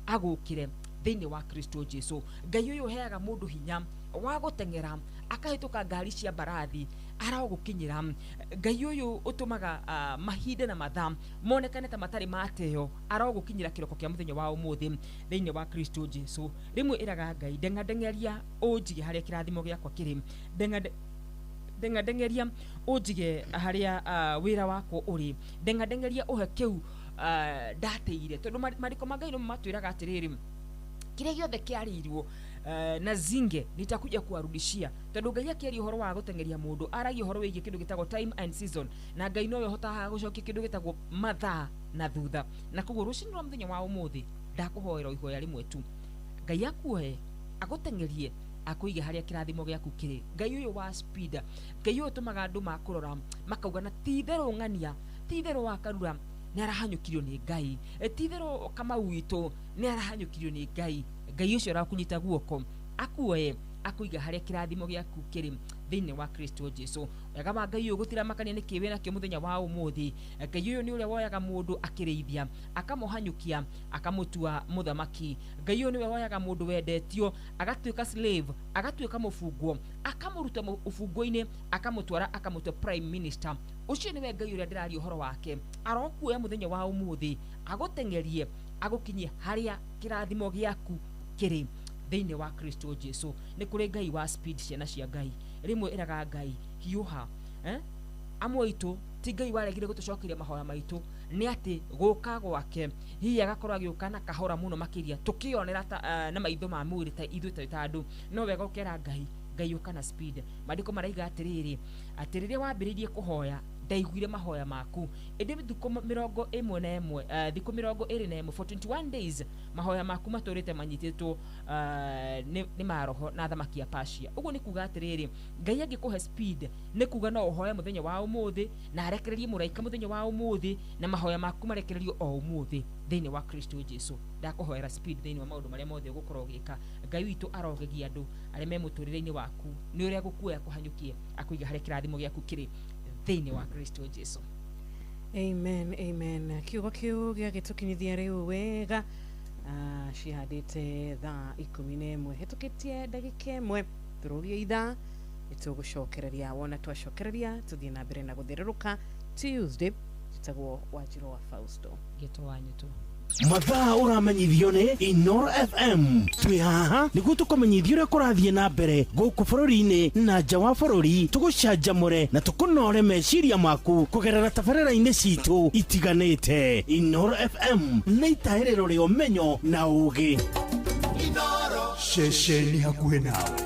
agũkĩre thĩinĩ wa Kristo Jesu. Ngai ũyũ ũheaga mũndũ hinya wa gũteng'era akahĩtũka ngari cia mbarathi arogũkinyĩra. Ngai ũyũ ũtũmaga mahinda na mathaa monekane ta matarĩ mateo arogũkinyĩra kĩroko kĩa mũthenya wa ũmũthĩ thĩinĩ wa Kristo Jesu. Rĩmwe ĩraga Ngai, ndeng'andeng'eria ũnjige harĩa kĩrathimo gĩakwa kĩrĩ, ndeng'andeng'eria ũnjige harĩa wĩra wakwa ũrĩ, ndeng'andeng'eria ũhe kĩu ndateire. Tondũ maandĩko ma Ngai nĩmo matwĩraga atĩrĩrĩ, kĩrĩa gĩothe kĩarĩirwo na zinge nitakuja kuwarudishia. Tondũ Ngai akĩaria ũhoro wa gũteng'eria mũndũ, aragia ũhoro wĩgiĩ kĩndũ gĩtagwo time and season, na Ngai nowe ũhotaga gũcokia kĩndũ gĩtagwo mathaa na thutha. Na koguo rũcinĩ rwa mũthenya wa ũmũthĩ ndakũhoera ihoya rĩmwe tu, Ngai akuoe agũteng'erie akũige harĩa kĩrathimo gĩaku kĩrĩ. Ngai ũyũ wa speed, Ngai ũyũ ũtũmaga andũ makũrora makauga na ti itherũ ng'ania, ti itherũ wa Karura nĩ arahanyũkirio nĩ Ngai, ti itherũ Kamau witũ nĩ arahanyũkirio nĩ Ngai. Ngai ũcio arakũnyita guoko akuoe akũiga harĩa kĩrathimo gĩaku kĩrĩ thĩinĩ wa Kristo Jesu. Wega wa Ngai ũyũ gũtiramakania nĩ kĩ wĩna kĩo mũthenya wa ũmũthĩ. Ngai ũyũ nĩ ũrĩa woyaga mũndũ akĩrĩithia akamũhanyũkia akamũtua mũthamaki. Ngai ũyũ nĩwe woyaga mũndũ wendetio agatuĩka slave, agatuĩka mũbungwo, akamũruta ũbungwo-inĩ akamũtwara akamũtua prime minister. Ũcio nĩwe Ngai ũrĩa ndĩraria ũhoro wake. Arokuoya mũthenya wa ũmũthĩ agũteng'erie agũkinyie harĩa kĩrathimo gĩaku kĩrĩ thĩinĩ wa Kristo Jesu. Nĩ kũrĩ Ngai wa speed, ciana cia Ngai. Rĩmwe ĩraga Ngai hiũha, amwe aitũ ti Ngai waregire gũtũcokeria mahoya maitũ, nĩ atĩ gũka gwake hihi agakorwo agĩũka na kahora mũno makĩria tũkĩonera ta na maitho ma mwĩrĩ ta ithuĩ ta andũ. No wega ũkera Ngai, Ngai ũka na speed. Maandĩko maraiga atĩrĩrĩ, atĩ rĩrĩa wambĩrĩirie kũhoya ndaiguire mahoya maku, ĩndĩ thikũ 11, thikũ 21, for 21 days mahoya maku matũrĩte manyitĩtwo nĩ maroho na thamaki ya Persia. Ũguo nĩ kuga atĩrĩrĩ, Ngai angĩkũhe speed nĩ kuga no ũhoe mũthenya wa ũmũthĩ na arekererie mũraika mũthenya wa ũmũthĩ na mahoya maku marekererio o ũmũthĩ thĩinĩ wa Kristo Jesu. Ndakũhoera speed thĩinĩ wa maũndũ marĩa mothe ũgũkorwo ũgĩka. Ngai witũ arogegia andũ arĩa me mũtũrĩre-inĩ waku nĩ ũrĩa gũkuoya kũhanyũkie akũiga harĩa kĩrathimo gĩaku kĩrĩ thĩinĩ wa Kristo Jesu. Amen, amen. Kiugo kĩu gĩagĩtũkinyithia rĩu wega. Cihandĩte thaa 11 hĩtũkĩtie ndagĩka 1 tũrũgie ithaa nĩtũgũcokereria. Wona twacokereria tũthiĩ na mbere na gũthĩrũrũka Tuesday. Njĩtagwo Wanjirũ wa Fausto. Ngĩtwo Wanyitũ. Mathaa ũramenyithio nĩ Inoro FM. Twĩ haha nĩguo tũkũmenyithie ũrĩa kũrathiĩ na mbere gũkũ bũrũri-inĩ na nja wa bũrũri, tũgũcanjamũre na tũkũnore meciria maku kũgerera tabarĩra-inĩ citũ itiganĩte. Inoro FM nĩ itahĩrĩro rĩa ũmenyo na ũũgĩ. Ceceni hakuhĩ nawe.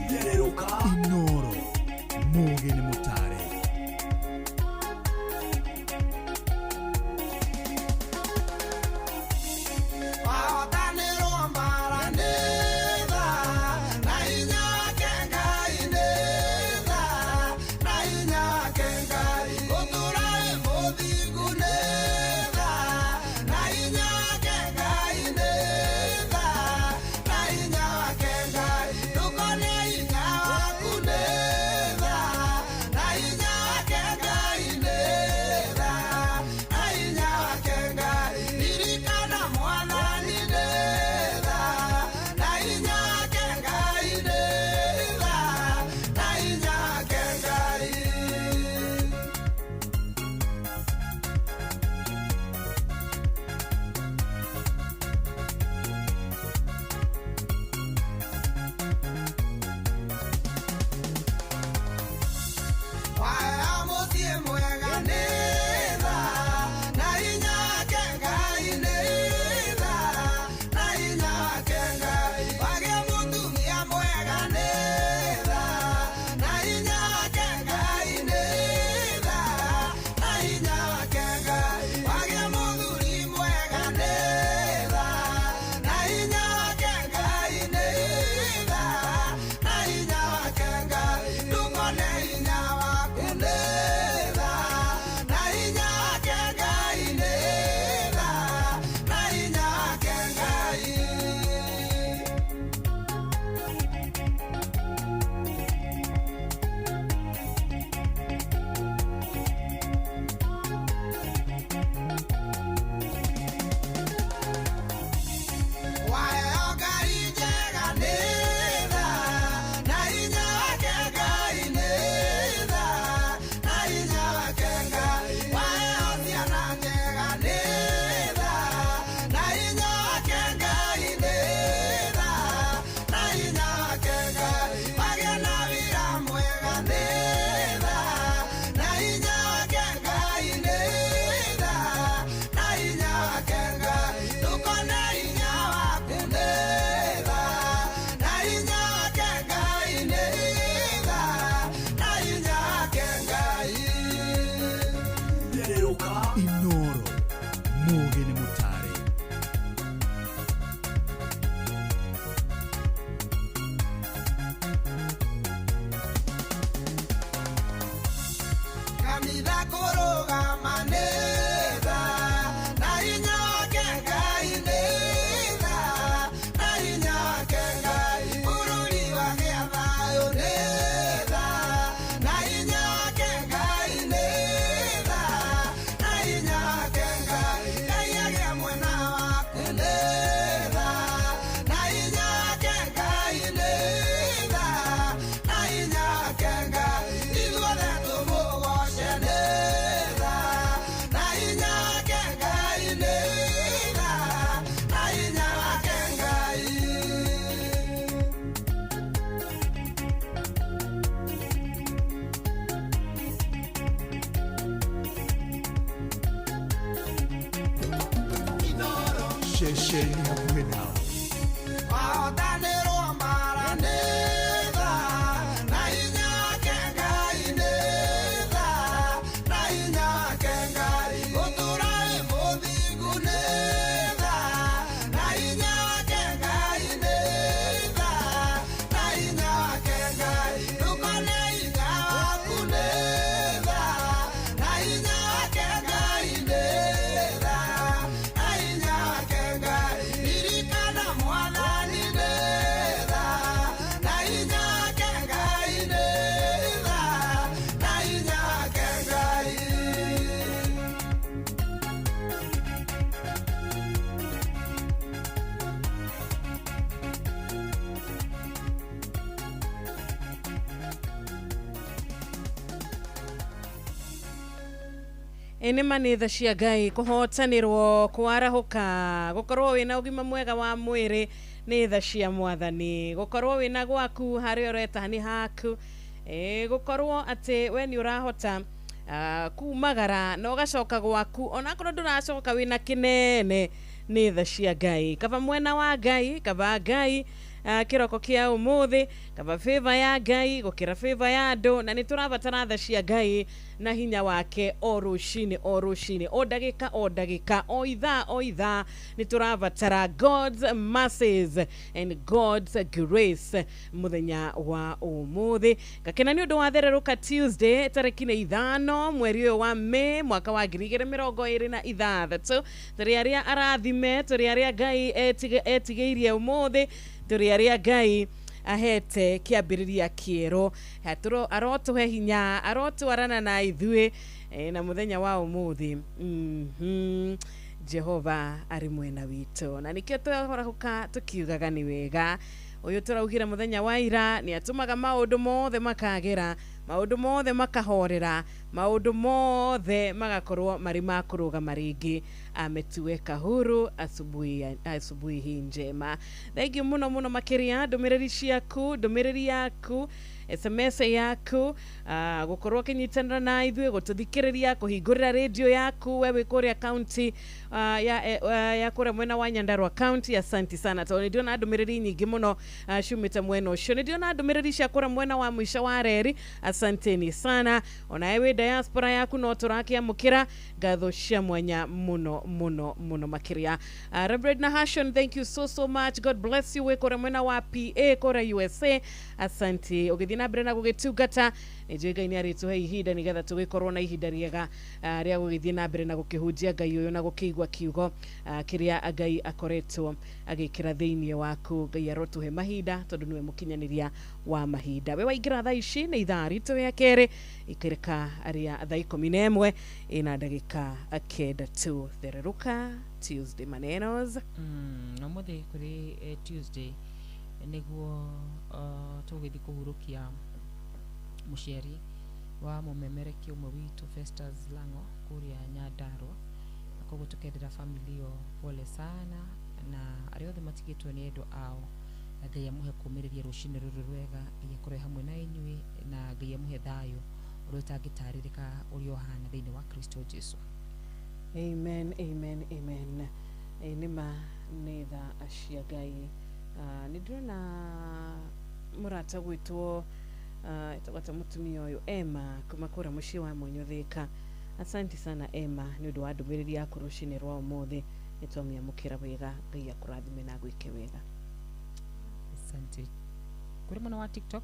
Thererũka. Inoro mũũgĩ nĩ mũtare. Ceceni hakuhĩ nawe. Wahotanĩrwo mara nĩ tha, na hinya wake Ngai nĩ tha, na hinya wake Ngai. Gũtũũra wĩ mũthingu nĩ tha, na hinya wake Ngai nĩ tha, na hinya wake Ngai. Ndũkone hinya waku nĩ tha, na hinya wake Ngai nĩ tha, na hinya wake Ngai. Ririkana Mwathani nĩ tha, na hinya wake Ngai nĩ tha, na hinya wake Ngai. Ĩ nĩ ma nĩ tha cia Ngai kũhotanĩrwo kwarahũka gũkorwo wĩna ũgima mwega wa mwĩrĩ nĩ tha cia Mwathani, gũkorwo wĩna gwaku harĩa ũreta nĩ haku, ĩ gũkorwo atĩ we nĩ ũrahota kumagara na ũgacoka gwaku onakorwo ndũracoka wĩna kĩnene nĩ tha cia Ngai. Kaba mwena wa Ngai, kaba Ngai kĩroko kĩa ũmũthĩ, kaba favor ya Ngai gũkĩra favor ya andũ, na nĩ tũrabatara tha cia Ngai na hinya wake o rũcinĩ o rũcinĩ, o ndagĩka o ndagĩka, o ithaa o ithaa, nĩ tũrabatara God's mercies and God's grace mũthenya wa ũmũthĩ. Ngakena nĩ ũndũ wa thererũka Tuesday tarĩki nĩ 5 mweri ũyũ wa May mwaka wa 2026. Tũrĩ arĩa arathime, tũrĩ arĩa Ngai etigĩirie ũmũthĩ, tũrĩ arĩa Ngai ahete kĩambĩrĩria kĩerũ, arotũhe hinya, arotwarana na ithuĩ na mũthenya wa ũmũthĩ. Jehova arĩ mwena witũ, na nĩkĩo tũrahũka tũkiugaga nĩ wega. Ũyũ tũraugire mũthenya wa ira nĩ atũmaga maũndũ mothe makagĩra, maũndũ mothe makahorera, maũndũ mothe magakorwo marĩ ma kũrũgama rĩngĩ. Ametuweka huru asubuhi hii njema. Thank you mũno mũno makĩria, ndũmĩrĩri ciaku, ndũmĩrĩri yaku, SMS yaku, gũkorwo ũkĩnyitanĩra na ithuĩ, gũtũthikĩrĩria, kũhingũrĩra radio yaku we wĩ kũrĩa county ya kũrĩa mwena wa Nyandarua county. Asanti sana tondũ nĩ ndĩrona ndũmĩrĩri nyingĩ mũno ciumĩte mwena ũcio. Nĩ ndĩrona ndũmĩrĩri cia kũrĩa mwena wa mũico wa reri, asanteni sana. Onawe wĩ diaspora yaku no tũrakĩamũkĩra ngatho cia mwanya mũno mũno mũno makĩria. Reverend Nahashon, thank you so so much, God bless you. Wĩ kũrĩa mwena wa PA kũrĩa USA, asanti ũgĩthiĩ na mbere na gũgĩtungata. Nĩ njũĩ Ngai nĩ arĩtũhe ihinda nĩgetha tũgĩkorwo na ihinda rĩega rĩa gũgĩthiĩ na mbere na gũkĩhunjia Ngai ũyũ na gũkĩigua kiugo kĩrĩa Ngai akoretwo agĩkĩra thĩinĩ waku. Ngai arotũhe mahinda tondũ nĩwe mũkinyanĩria wa mahinda. We waingĩra thaa ici nĩ ithaa ritũ rĩa kerĩ ikĩrĩka rĩa thaa 11 ĩna ndagĩka 9 tu. Thererũka Tuesday manenos. Ũmũthĩ kũrĩ Tuesday nĩguo tũgĩthiĩ kũhurũkia mũciari wa mũmemerekia ũmwe witũ Festus Lango kũrĩa Nyandarua. Koguo tũkendera family ĩyo pole sana, na arĩa othe matigĩtwo nĩ endwa ao, Ngai amũhe kũmĩrĩria rũcinĩ rũrũ rwega, Ngai akorwo hamwe na inyuĩ, na Ngai amũhe thayũ ũrĩa ũtangĩtarĩrĩka ũrĩa ũhana thĩinĩ wa Kristo Jesu. Amen, amen, amen. Nĩ ma nĩ tha cia Ngai. Nĩ ndĩrona mũrata gwĩtwo etagwo ta mũtumia ũyũ Emma kuma kũrĩa mũciĩ wa Mũnyũ Thika. Asanti sana Emma nĩ ũndũ wa ndũmĩrĩri yaku rũcinĩ rwa ũmũthĩ, nĩ twamĩamũkĩra wega. Ngai akũrathime na agwĩke wega. Asante. Kũrĩ mwena wa TikTok,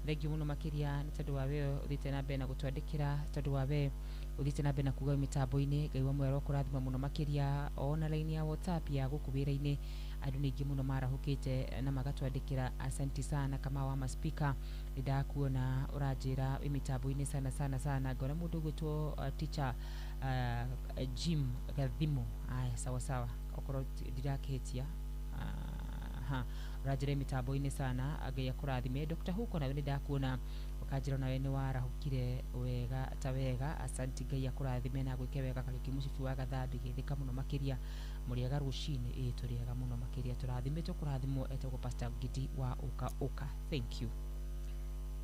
thengiũ mũno makĩria nĩ tondũ wa we ũthiĩte na mbere na gũtwandĩkĩra, tondũ wa we ũthiĩte na mbere na kuga mĩtambo-inĩ. Ngai wa muoyo arokũrathima mũno makĩria. Ona line ya WhatsApp ya gũkũ wĩra-inĩ andũ nĩ aingĩ mũno marahũkĩte na magatwandĩkĩra asanti sana. Kama wa maspika nĩ ndakuona ũranjĩra wĩ mĩtambo-inĩ sana sana sana. Ngona mũndũ ũgwĩtwo teacher Jim Gathimo, aya sawa sawa, okorwo ndirakĩhĩtia, ũranjĩra mĩtambo-inĩ sana. Ngai akũrathime. Dr. Huko nawe nĩ ndakuona ũkanjĩra nawe nĩ warahũkire wega ta wega, asanti. Ngai akũrathime na agwĩke wega. Kariũki mũcibi wa Gathambi gĩthĩka mũno makĩria, mũrĩega rũcinĩ? Ĩĩ tũrĩega mũno makĩria, tũrathimĩtwo kũrathimwo. Etagwo Pastor Gidi wa Ũka Ũka, thank you.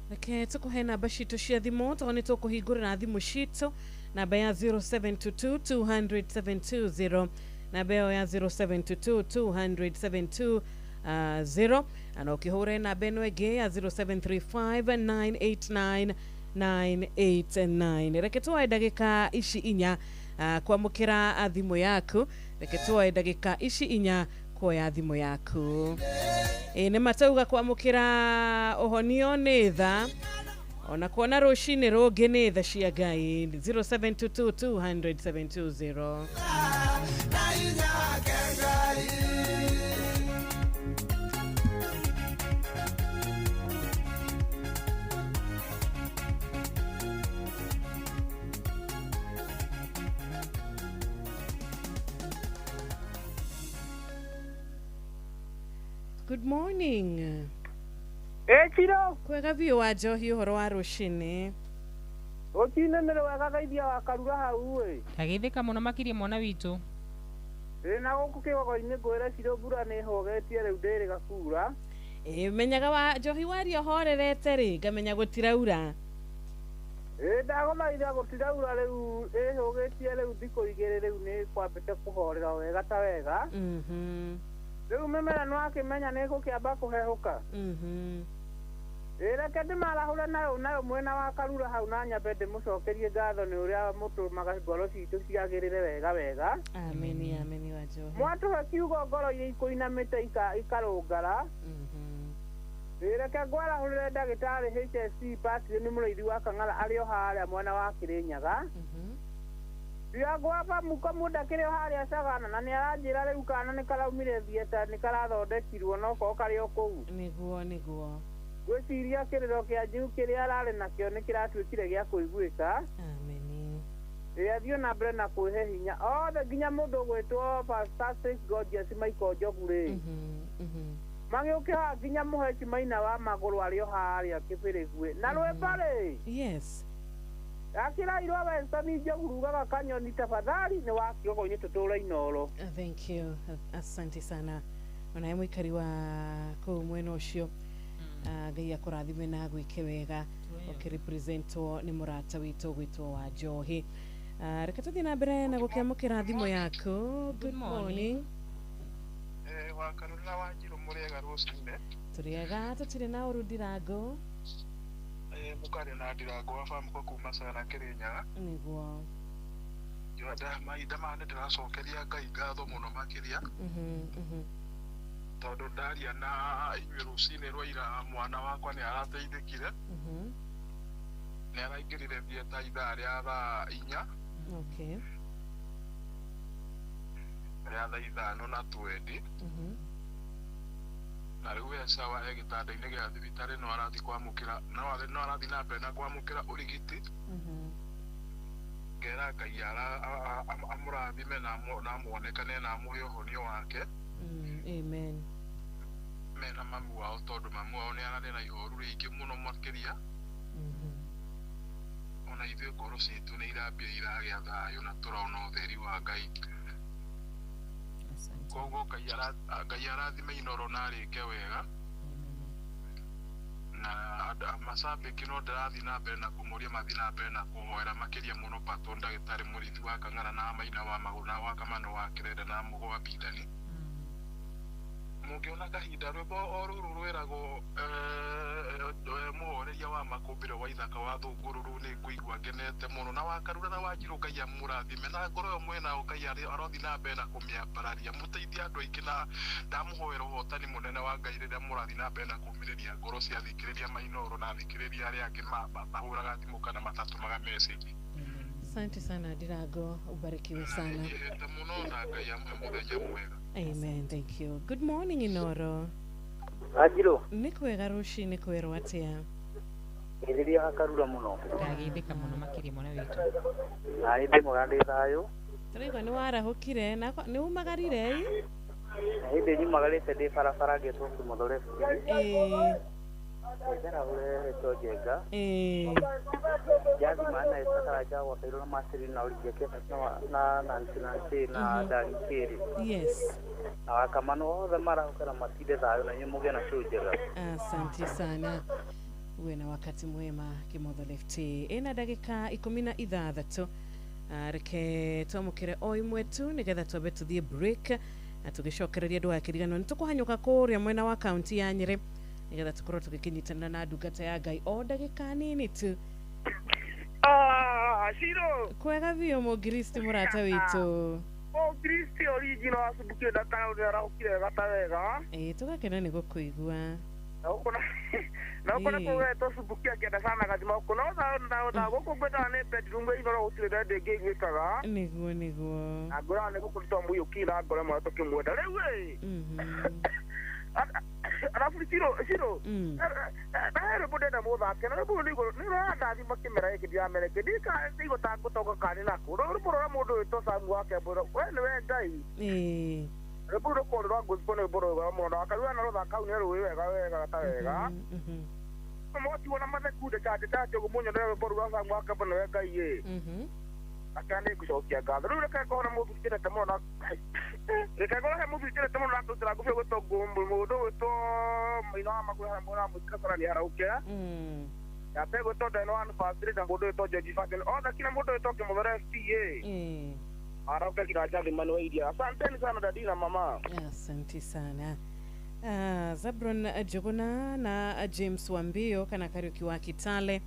Reke tũkũhe namba citũ cia thimũ tondũ nĩ tũkũhingũrĩra thimũ citũ, namba ya 0722 200 720 Namba ĩyo ya 0722 200 720 na ũkĩhũre namba ĩno ĩngĩ ya 0735 989 989. Reke tuoe ndagĩka ici inya kwamũkĩra thimũ yaku. Reke tuoe ndagĩka ici inya kuoya thimũ yaku. Ĩ nĩ matauga kwamũkĩra ũhonio nĩ tha, ona kuona rũcinĩ rũngĩ nĩ tha cia Ngai. 0722 200 720. Good morning. Echiro. Kwega biũ wa njohi ũhoro wa rũcinĩ. Rũcinĩ nĩ rwega geithia wa Karura hau ĩ. Ndageithĩka mũno makĩria mwana witũ. Ĩ na gũkũ kĩgogo-inĩ ngwĩre Ciro mbura nĩ ĩhogetie rĩu ndĩrĩga kura. Ĩ menyaga wa njohi waria ũhorerete rĩ ngamenya gũtiraura. Ĩ ndagũthaitha gũtiraura rĩu ĩhũgĩtie rĩu thikũ igĩrĩ rĩu nĩ kwambĩte kũhorera wega ta wega. Rĩu mĩmera nĩwakĩmenya nĩ ĩgũkĩamba kũhehũka. Ĩ reke ndĩmarahũre nayo mwena wa Karura hau na nyambe ndĩmũcokerie ngatho nĩ ũrĩa mũtũmaga ngoro citũ ciagĩrĩre wega wega. Ameni, ameni wa njohi. Mwatũhe kiugo ngoro iria ikũinamĩte ikarũngara. Ĩ reke ngwarahũrĩre ndagĩtarĩ HSC Patrick nĩ mũrĩithi wa Kang'ara arĩ o harĩa mwena wa Kĩrĩnyaga. Ndiangwamba muko ndakĩrĩ o harĩa Sagana na nĩ aranjĩra rĩu kana nĩ karaumire theatre nĩ karathondekirwo no korwo karĩ o kũu. Nĩguo nĩguo. Ngwĩciria kĩrĩro kĩa njiu kĩrĩa ararĩ nakĩo nĩ kĩratuĩkire gĩa kũiguĩka. Ameni. Ĩ athiĩ na mbere na kwĩhe hinya othe nginya mũndũ ũgwĩtwo Pastor Gorgeous Michael Njogu rĩ. Magĩũke haha nginya mũheci maina wa magũrũ arĩ o harĩa Kĩbĩrĩguĩ. Na rwĩmbo rĩ. Yes. Akira irwa Weston Njogu rugaga kanyoni tafadhali nĩ wa kĩgogo-inĩ tũtũre Inoro. Thank you. Asante sana. Onaye mũikari wa kũu mwena ũcio. Ngai akũrathime na gwĩke wega ũkĩrepresentwo nĩ mũrata witũ gwĩtwo wa Njohi. Reke tũthiĩ na mbere na gũkĩamũkĩra thimũ yaku. Good morning. Wa Karura wa Njirũ mũrĩega rũcinĩ. Tũrĩega tũtirĩ na ũru Ndirango. Mũkaria na Ndirango wa Bamũko kuma Sagana Kĩrĩnyaga. Nĩguo. Mahinda maya nĩ ndĩracokeria Ngai ngatho mũno makĩria. Tondũ ndaria na inyuĩ rũcinĩ rwa ira mwana wakwa nĩ arateithĩkire. Nĩ araingĩrire theatre ithaa rĩa thaa inya. Okay. Rĩa thaa ithano na twendi. Na rĩu e sawa e gĩtanda-inĩ gĩa thibitarĩ no arathiĩ kwamũkĩra no arathiĩ na mbere na kwamũkĩra ũrigiti. Ngera Ngai amũrathime na amuonekane na amũhe ũhonio wake. Amen. Mena mamu wao tondũ mamu wao nĩ ararĩ na ihoru rĩingĩ mũno makĩria. Ona ithuĩ ngoro citũ nĩ irambia iragĩa thayũ na tũrona ũtheri wa Ngai. Koguo Ngai arathime Inoro na arĩke wega. Na macambĩki no ndĩrathiĩ na mbere na kũmoria mathiĩ na mbere na kũhoera makĩria mũno patwo ndagĩtarĩ mũrĩithi wa Kang'ara na maina wa magũrũ na wa Kamano wa Kĩrenda na Mũgo wa Bindani. Mũngĩona kahinda rwĩmbo o rũrũ rwĩragwo mũhoreria wa makũmbĩro wa ithaka wa thũngũrũrũ nĩ ngũigua ngenete mũno na wa Karura na wa Njirũ Ngai amũrathime na ngoro ĩyo mwĩnayo Ngai arothi na mbere na kũmĩambararia mũteithie andũ aingĩ na ndamũhoera ũhotani mũnene wa Ngai rĩrĩa mũrathiĩ na mbere na kũmĩrĩria ngoro cia athikĩrĩria Mainoro na athikĩrĩria arĩa angĩ matahũraga thimũ kana matatũmaga message. Asante sana Ndirango, ubarikiwe sana. Amen, thank you. Good morning Inoro. Ajiro. Nĩ kwega rũcinĩ kwerwo atĩa? Geithĩria Karura mũno. Ndageithĩka mũno makĩria mwana witũ. Na ndĩ mwega ndĩ thayũ. Tũraigua nĩ warahũkire na nĩ umagarire ĩ? Na hĩndĩ nyumagarĩte ndĩ barabara ngĩtwo Kĩmotho Left. Ĩĩ. Ndĩrahũre Njenga. Ĩĩ. Jathi mana Esakara wa Kairũ na Masiri na Olivia Kefas na Nancy Nancy na Dani Keri. Yes. Na wakamano othe marahũka na matinde thayũ na inyuĩ mũgĩe na show njega. Asante sana. Uwe na wakati mwema Kimotho Left. Ina dakika 16 Reke twamũkĩre o imwe tu nĩgetha twambe tũthiĩ break na tũgĩcokereria ndũgakĩriganĩrwo nĩ tũkũhanyũka kũrĩa mwena wa kaunti ya Nyĩrĩ nĩgetha tũkorwo tũgĩkĩnyitanĩra na ndungata ya Ngai o ndagĩka nini tu. Ah, Shiro. Kwega biũ mũngiristi mũrata witũ. Mũngiristi original wa Subukia ndakana arahũkire wega ta wega. Ĩĩ tũgakena nĩ gũkũigua. Na gũkũ na gũkũ nĩ kũgetwo Subukia kĩenda sana gathima gũkũ no na gũkũ ngwĩtaga nĩ bedroom ĩinoro gũtirĩ ndende ĩngĩ ĩiguĩkaga. Nĩguo nĩguo. Na ngũraga nĩ gũkũ nĩtwamũiyũkia na ngoro ĩmwe tũkĩmwenda. Rĩu ĩ. Arabu Shiro Shiro. Na he rwĩmbo ndĩrenda mũthake na rwĩmbo rũu nĩ rũrandathima kĩmera gĩkĩ ndiramereke ndigũ ta ngũtonga kana nakũ rwĩmbo rũrĩa mũndũ wĩtwo Samu wake mbũra we nĩwe Ngai. Ĩĩ. Rwĩmbo rũu rũkorwo rwa gospel nĩ rwĩmbo rwega mũno na wakaruga na rũthaka hau nĩ rũĩ wega wega ta wega. Motiwo na mathekunde kandĩka njogu mũnyonere rwĩmbo rũu rwa Samu wake mbũra nĩwe Ngai ĩ. Akana nĩ ngũcokia ngatho rĩu reke ngorwo mũthuri njendete mũno na reke ngorwo he mũthuri njendete mũno na ngũrutĩra ngũbia gwĩtwo mũndũ gwĩtwo Maina wa Magũrũ harĩa mwena wa Mũtika Kora nĩ arauke yambe gwĩtwo Deno wa Anniversary na mũndũ wĩtwo George Fashion othe kinya mũndũ wĩtwo Kĩmũthore FTA arauke kinya Njathi Manuel Iria. Asanteni sana dadi na mama. Asante sana. Zabron Jogona na James Wambio kana Kariuki wa Kitale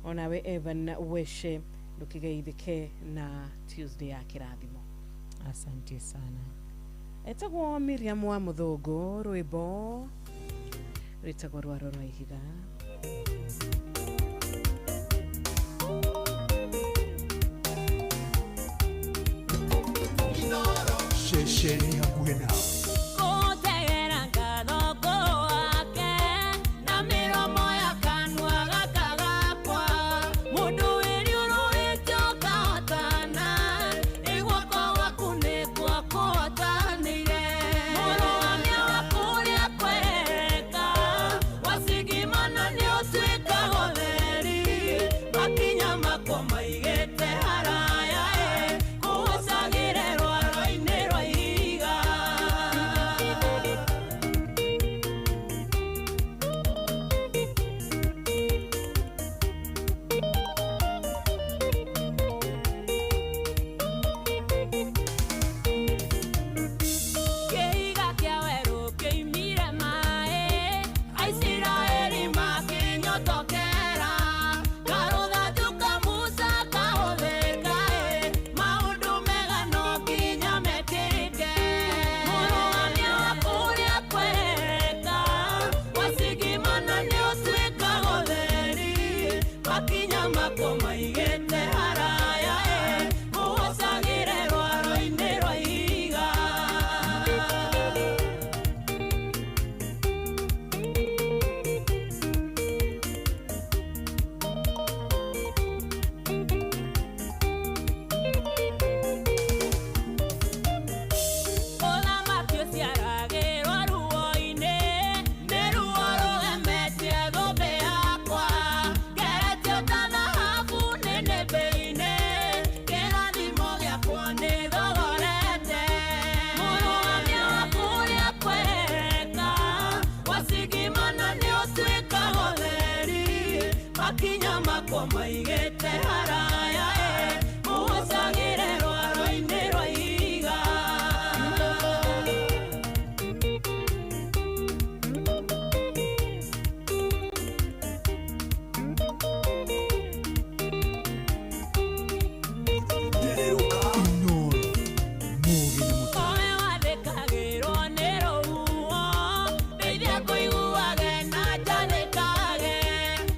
onawe Evan Weshe ndukigeithike na Tuesday ya kirathimo. Asante sana. Etagwo Miriam wa Muthũngũ rwĩmbo rwĩtagwo Rwaro rwa Ihiga. Ceceni hakuhĩ nawe. Kũtegera ngatho wake na mĩromo ya kanua gaka gakwa mũndũ wĩriũrũrĩte ũkahotana ĩ guoko gwaku nĩkuo kũhotanĩire mũrũgamia wa kũrĩa kwereka wacigimana nĩ ũtuĩkaga ũtheri makinya makwa maigĩte haraya ĩ kũhũcagĩre rwaro-inĩ rwa ihiga. Kĩhiga kĩa werũ kĩoimire maĩ Aisiraeli makĩnyotokera karũthanju ka Musa kahũthĩka ĩ maũndũ mega no nginya mekĩke mũrũgamia wa kũrĩa kwereka wacigimana nĩ ũtuĩkaga ũtheri makinya makwo maigĩte haraya ĩ kũhũcagĩre rwaro-inĩ rwa ihiga. Ũthamaki ũciaragĩrwo ruo-inĩ nĩ ruo rũgemetie thũmbĩ yakwa ngeretio ta thahabu nĩnĩmbĩ-inĩ kĩrathimo gĩakwa nĩ thogorete mũrũgamia wa kũrĩa kwereka wacigimana nĩ ũtuĩkaga ũtheri makinya makwa maigĩte haraya ĩ kũhũcagĩre rwaro-inĩ rwa ihiga. Inoro mũgĩ nĩ mũtaro. Owe wathĩkagĩrwo nĩ rũhuho ndeithia kũiguage na njathĩkage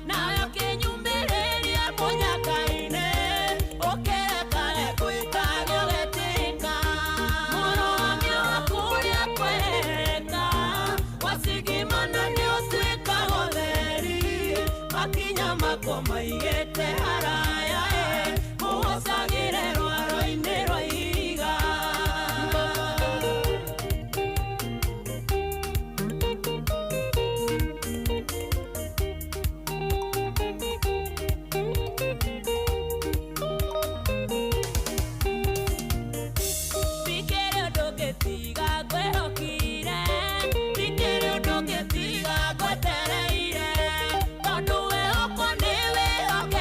nawe ũkĩnyumĩrĩria mũnyaka-inĩ ũkĩrekage gwĩkage ũgetĩka mũrũgamia wa kũrĩa kwereka wacigimana nĩ ũtuĩkaga ũtheri makinya makwa maigĩte haraya ĩ kũhũcagĩre rwaro-inĩ rwa ihiga. Ndikĩrĩ ũndũ ngĩtiga ngwĩhokire ndikĩrĩ ũndũ ngĩtiga ngwetereire tondũ wĩhokwo nĩ wĩhokekire.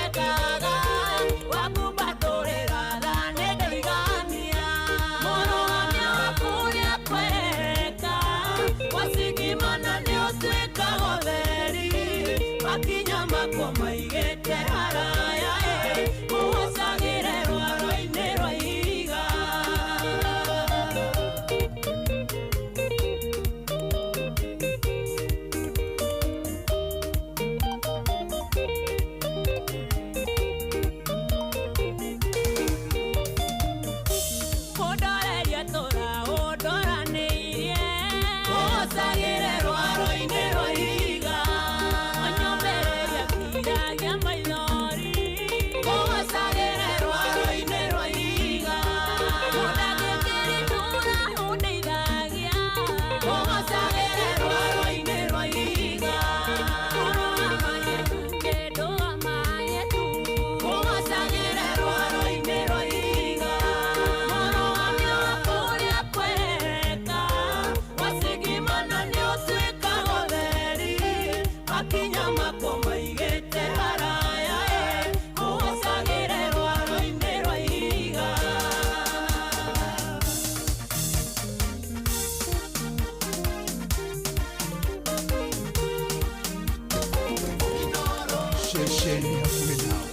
Ceceni hakuhĩ nawe.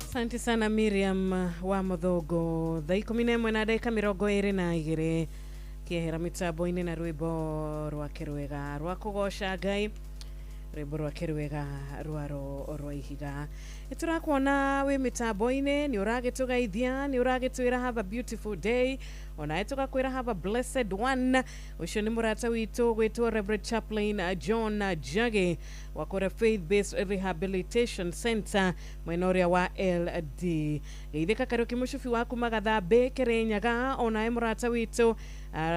Asante sana Miriam wa Muthogo. Thaa 11 na ndagĩka 22 kĩehera mĩtambo-inĩ na rwĩmbo rwake rwega rwa kũgoca Ngai, rwĩmbo rwake rwega rwaro rwa ihiga. Nĩtũrakuona wĩ mĩtambo-inĩ, nĩ ũragĩtũgeithia, nĩ ũragĩtwĩra have a beautiful day, onawe tũgakwĩra have a blessed one. Ũcio nĩ mũrata witũ gwĩtwo Reverend Chaplain John Njagi wa kũrĩa Faith Based Rehabilitation Center mwena ũrĩa wa LD. Geithĩka Kariũki Mũcubi waku Magathambe Kĩrĩnyaga, onawe mũrata witũ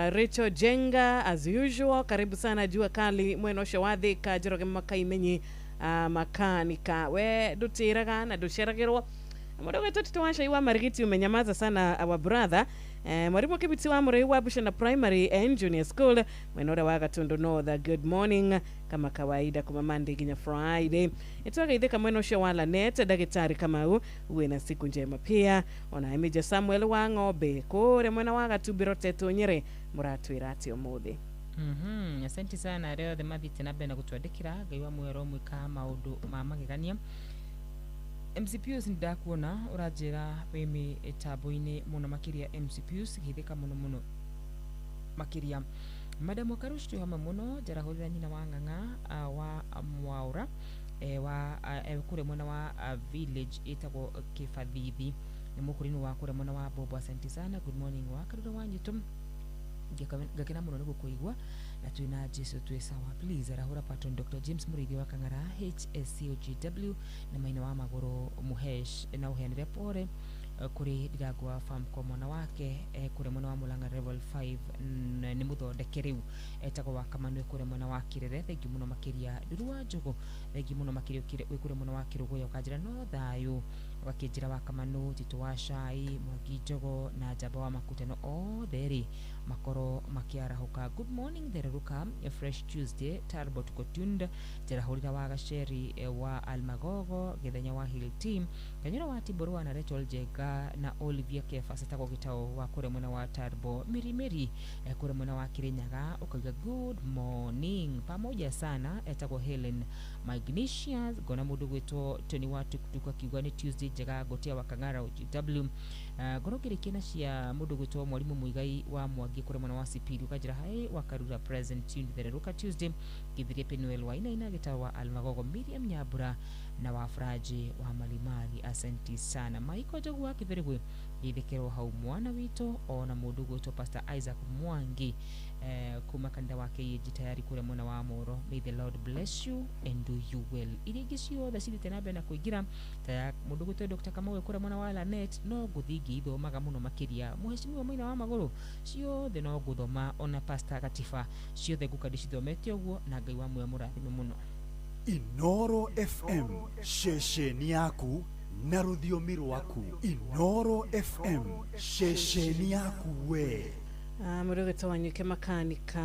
Rachel Jenga as usual, karibu sana jua kali mwena ũcio wa Thika, Njoroge Makaimenyi makanika. We ndũtĩraga na ndũceragĩrwo. Mũndũ gwĩtwo Tito wa Cai wa Marigiti, umenyamaza sana our brother. Mwarimu Kibiti wa Mũrĩi wa Bushana Primary and Junior School mwena ũrĩa wa Gatundu North, good morning kama kawaida kuma Monday nginya Friday. Nĩtwageithĩka mwena ũcio wa Lanet, ndagĩtarĩ Kamau, uwe na siku njema pia. Ona Emija Samuel wa Ng'ombe kũrĩa mwena wa Gatumbĩro Tetũ Nyĩrĩ, mũratwĩra atĩ ũmũthĩ? Asante sana arĩa othe mathiĩte na mbere na gũtwandĩkĩra. Ngai wa muoyo aromwĩka maũndũ ma magegania. MC Pius, nĩndakuona ũranjĩra wĩ mĩtambo-inĩ mũno makĩria. MC Pius, geithĩka mũno mũno makĩria. Madam Wakarush, twĩ hamwe mũno. Njarahũrĩra nyina wa Ng'ang'a wa Mwaũra wa kũrĩa mwena wa village ĩtagwo Kĩbathithi, nĩ mũkũrinũ wa kũrĩa mwena wa Bobo. Asante sana, good morning wa Karura wa Nyitũ, ngakena mũno nĩ gũkũigua na twĩna Jesu twĩ sawa. Please arahũra patron Dr. James Mũrĩithi wa Kang'ara HSCOGW na maina wa magũrũ Muhesh, na ũheanĩre pore kũrĩ Ndirango wa Famco mwana wake kũrĩa mwena wa Mũrang'a level 5, nĩ mũthondeke rĩu etagwo wa Kamanwe kũrĩa mwena wa Kĩrere. Thengiũ mũno makĩria. Nduru wa Njũgũ, thengiũ mũno makĩria wĩ kũrĩa mwena wa Kĩrũgũya, ũkanjĩra no thayũ, ũgakĩnjĩra wa Kamanũ, Tito wa Cai, Mwangi Njogo na Njamba wa Makutano othe rĩ makorwo makĩarahũka. Good morning therũka fresh Tuesday Talbot Kotunda, njarahũrĩra wa Gaceri wa Almagogo, Gĩthenya wa Hill Team, Kanyũra wa Tiborwa na Rachel Jenga na Olivia Kefas etagwo Gĩtaũ wa kũrĩa mwena wa Tarbo Mirimiri kũrĩa mwena wa Kĩrĩnyaga, ũkauga good morning pamoja sana etagwo Helen Magnesius. Ngona mũndũ gwĩtwo Tony wa Tuktuk akiuga nĩ Tuesday njega ngotia wa Kang'ara OGW. Ngorwo ngĩrĩkia na cia mũndũ gwĩtwo Mwarimũ Mũigai wa Mwangi kũrĩa mwena wa Sipiri, ũkanjĩra hai wa Karura present tune thererũka Tuesday Githirie Penuel wa Inaina Gĩtaũ wa Almagogo Miriam Nyambura na wa Fraji wa Malimali, asante sana. Michael Njogu wa Kĩbĩrĩgwe, geithĩkĩrwo hau mwana witũ, ona mũndũ gwĩtwo Pastor Isaac Mwangi kuma kanitha wa KAG tayari kũrĩa mwena wa Moro. May the Lord bless you and do you well. Iria ingĩ ciothe cithiĩte na mbere na kũingĩra ta mũndũ gwĩtwo Dr. Kamau kũrĩa mwena wa Lanet, no ngũthiĩ ngĩithomaga mũno makĩria. Mũhecimiwa Maina wa Magũrũ, ciothe no ngũthoma, ona Pastor Gatiba, ciothe ngũka ndĩcithomete ũguo, na Ngai wa muoyo mũrathime mũno. Inoro FM, ceceni yaku na rũthiomi rwaku. Inoro FM, ceceni yaku we. Mũndũ gwĩtwo Wanyuke Makanika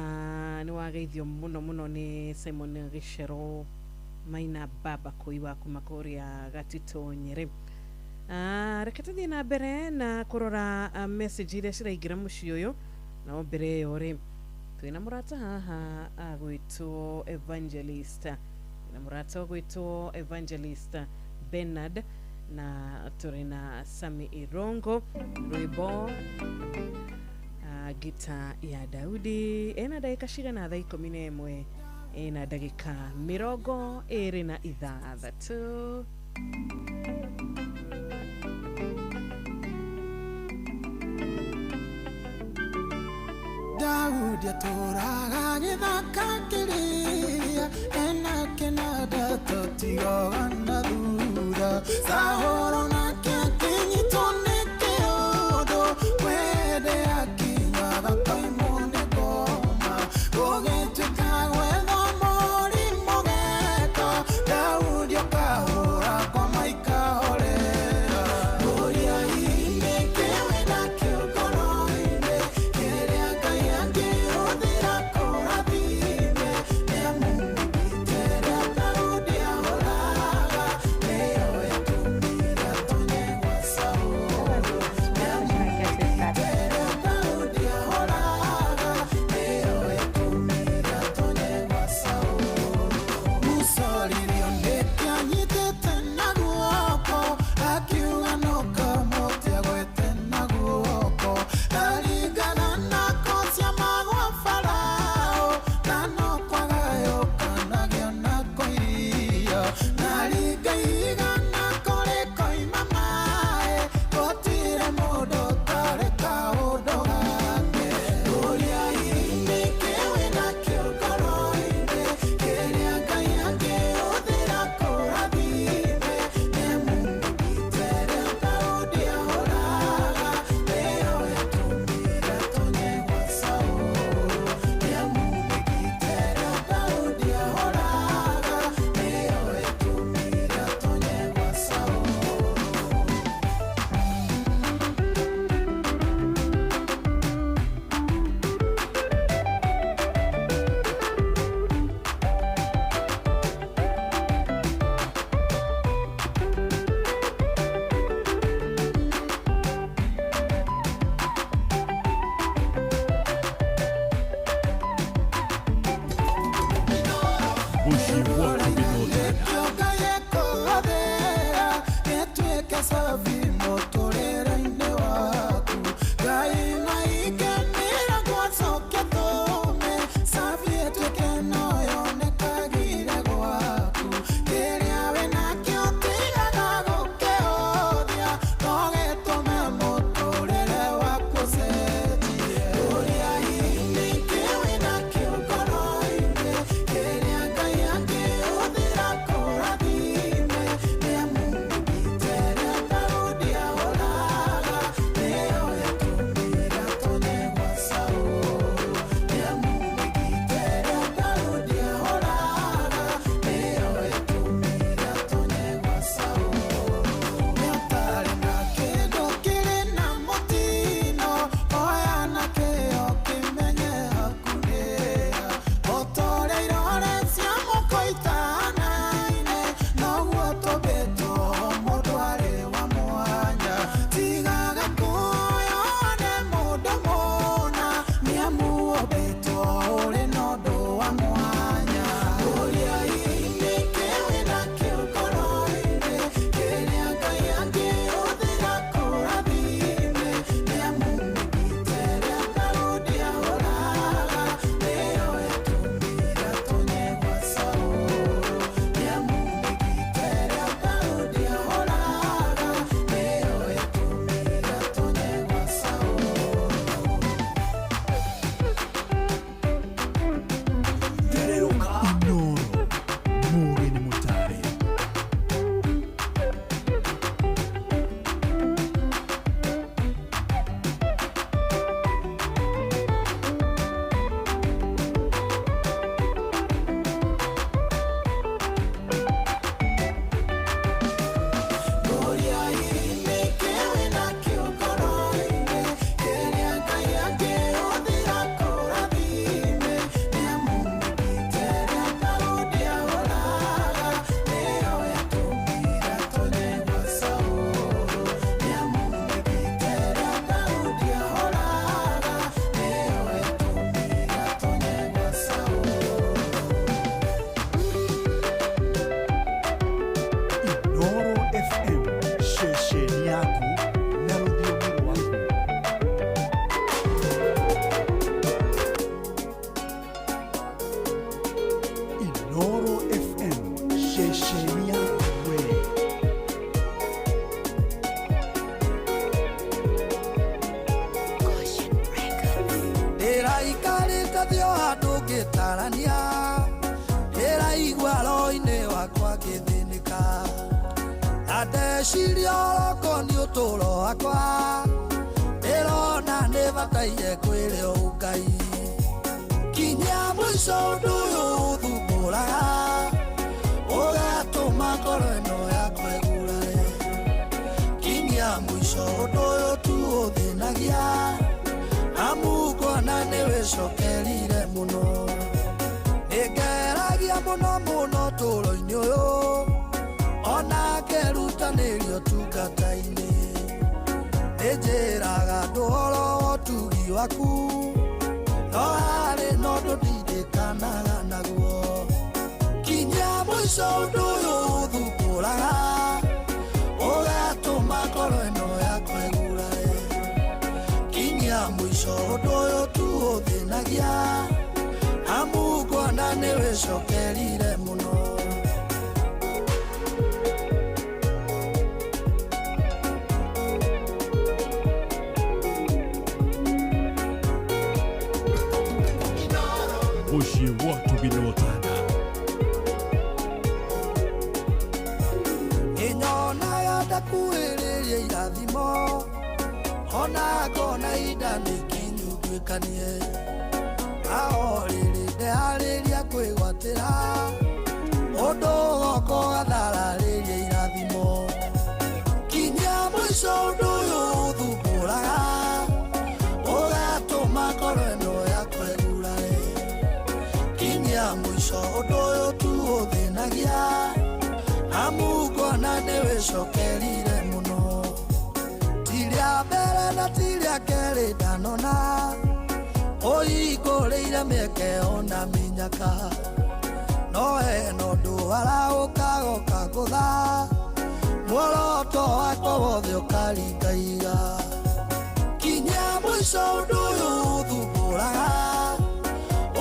nĩ wageithio mũno mũno nĩ Simon Gĩcero Maina Baba Kũi wa kuma kũrĩa Gatitũ Nyĩrĩ. Reke tũthiĩ na mbere na kũrora message iria ciraingĩra mũciĩ ũyũ. No mbere ĩyo rĩ, twĩna mũrata haha agwĩtwo Evangelist, na mũrata ũgwĩtwo Evangelist Bernard, na tũrĩ na Sami Irongo rwĩmbo gita ya Daudi. Ena ndagĩka cigana? Thaa 11 ena ndagĩka 26. Daudi atũraga gĩthaka kĩrĩa ena kĩnanda tũtigoga na thutha. Saũlũ nake akĩnyitwo nĩ kĩũndũ, kwende akinyua koimwo nĩ ngoma. Gũgĩtuĩka gwetha mũrimũ geko, Daudi ũkahũra ngoma ikahorera. Ũrĩa-inĩ kĩwe nakĩo ngoro-inĩ, kĩrĩa Ngai angĩhũthĩra kũrathime. Nĩamu ite rĩa Daudi ahũraga, Mũciĩ wa Tũgĩnotana. Gĩtuĩke cabi mũtũrĩre-inĩ waku. Ngai na ikenĩra gwacokia tũme cabi ĩtuĩke no yonekagĩre gwaku. Kĩrĩa wĩnakĩo tigaga gũkĩhũthia, no gĩtũme mũtũrĩre waku ũcenjie. Ũrĩa hihi nĩkĩ wĩnakĩo ngoro-inĩ, kĩrĩa Ngai angĩhũthĩra kũrathime, nĩamu mĩgĩte ĩrĩa Daudi ahũraga, nĩyo yatũmire atonye gwa Saũlũ. Nĩamu mĩgĩte ĩrĩa Daudi ahũraga, nĩyo yatũmire atonye gwa Saũlũ. Nĩatarĩ na kĩndũ kĩrĩ na mũtino, oya na kĩo kĩmenye hakunĩa. O ta ũrĩa irore cia mũkwa itahanaine, noguo tũmbĩtwo mũndũ arĩ wa mwanya. Tigaga kwĩyona mũndũ mũna, nĩamu ũmbĩtwo ũrĩ na ũndũ wa mwanya. Ũrĩa hihi nĩkĩ wĩnakĩo ngoro-inĩ, kĩrĩa Ngai angĩhũthĩra kũrathime, nĩamu mĩgĩte ĩrĩa Daudi ahũraga, nĩyo yatũmire atonye gwa Saũlũ. Nĩamu mĩgĩte ĩrĩa Daudi ahũraga, nĩyo yatũmire atonye gwa Saũlũ. Thererũka. Inoro. Mũgeni mũtare. Ũrĩa hihi nĩkĩ wĩnakĩo ngoro-inĩ, kĩrĩa Ngai angĩhũthĩra kũrathime, nĩamu mĩgĩte ĩrĩa Daudi ahũraga, nĩyo yatũmire atonye gwa Saũlũ. Nĩamu mĩgĩte ĩrĩa Daudi ahũraga, nĩyo yatũmire atonye gwa Saũlũ. Inoro FM, ceceni yaku na rũthiomi rwaku. Inoro FM, ceceni yaku we. Ndĩraikarĩte thĩ o handũ ngĩtarania, ndĩraigua roho-inĩ wakwa ngĩthĩnĩka, na ndeciria oroko nĩ ũtũũro wakwa, ndĩrona nĩ bataire kwĩrwo Ngai. Kinyia mũico ũndũ ũyũ ũthumbũraga, ũgatũma ngoro ĩno yakwa ĩgurare. Kinyia mũico ũndũ ũyũ tu ũthĩnagia, amu ngona nĩwĩcokerire mũno. Nĩngeragia mũno mũno ũtũũro-inĩ ũyũ, ona ngerutanĩria ũtungata-inĩ. Nĩnjĩraga andũ ũhoro wa ũtugi waku, no harĩ na ũndũ ndindĩkanaga naguo. Kinyia mũico ũndũ ũyũ ũthumbũraga, ũgatũma ngoro ĩno yakwa ĩgurare. Kinyia mũico ũndũ ũyũ tu ũthĩnagia, amu ngona nĩwĩcokerire mũno. Mũciĩ wa Tũgĩnotana. Nĩnyonaga ndakuhĩrĩria irathimo, ona ngona ihinda nĩikinyu nduĩkanie. Ao rĩrĩ ndeharĩria kwĩgwatĩra, ũndũ ũgoka ũgathararĩria irathimo. Kinyia mũico ũndũ ũyũ ũthumbũraga, ũgatũma ngoro ĩno yakwa ĩgurare. Kinyia mũico ũndũ ũyũ tu ũthĩnagia, amu ngona nĩwĩcokerire mũno. Ti rĩa mbere na ti rĩa kerĩ ndanona, ũhingũrĩire mĩeke ona mĩnyaka. No hena ũndũ arahũka goka ngũtha muoroto wakwa wothe ũkaringaiga kinya mũico ũndũ ũyũ ũthumbũraga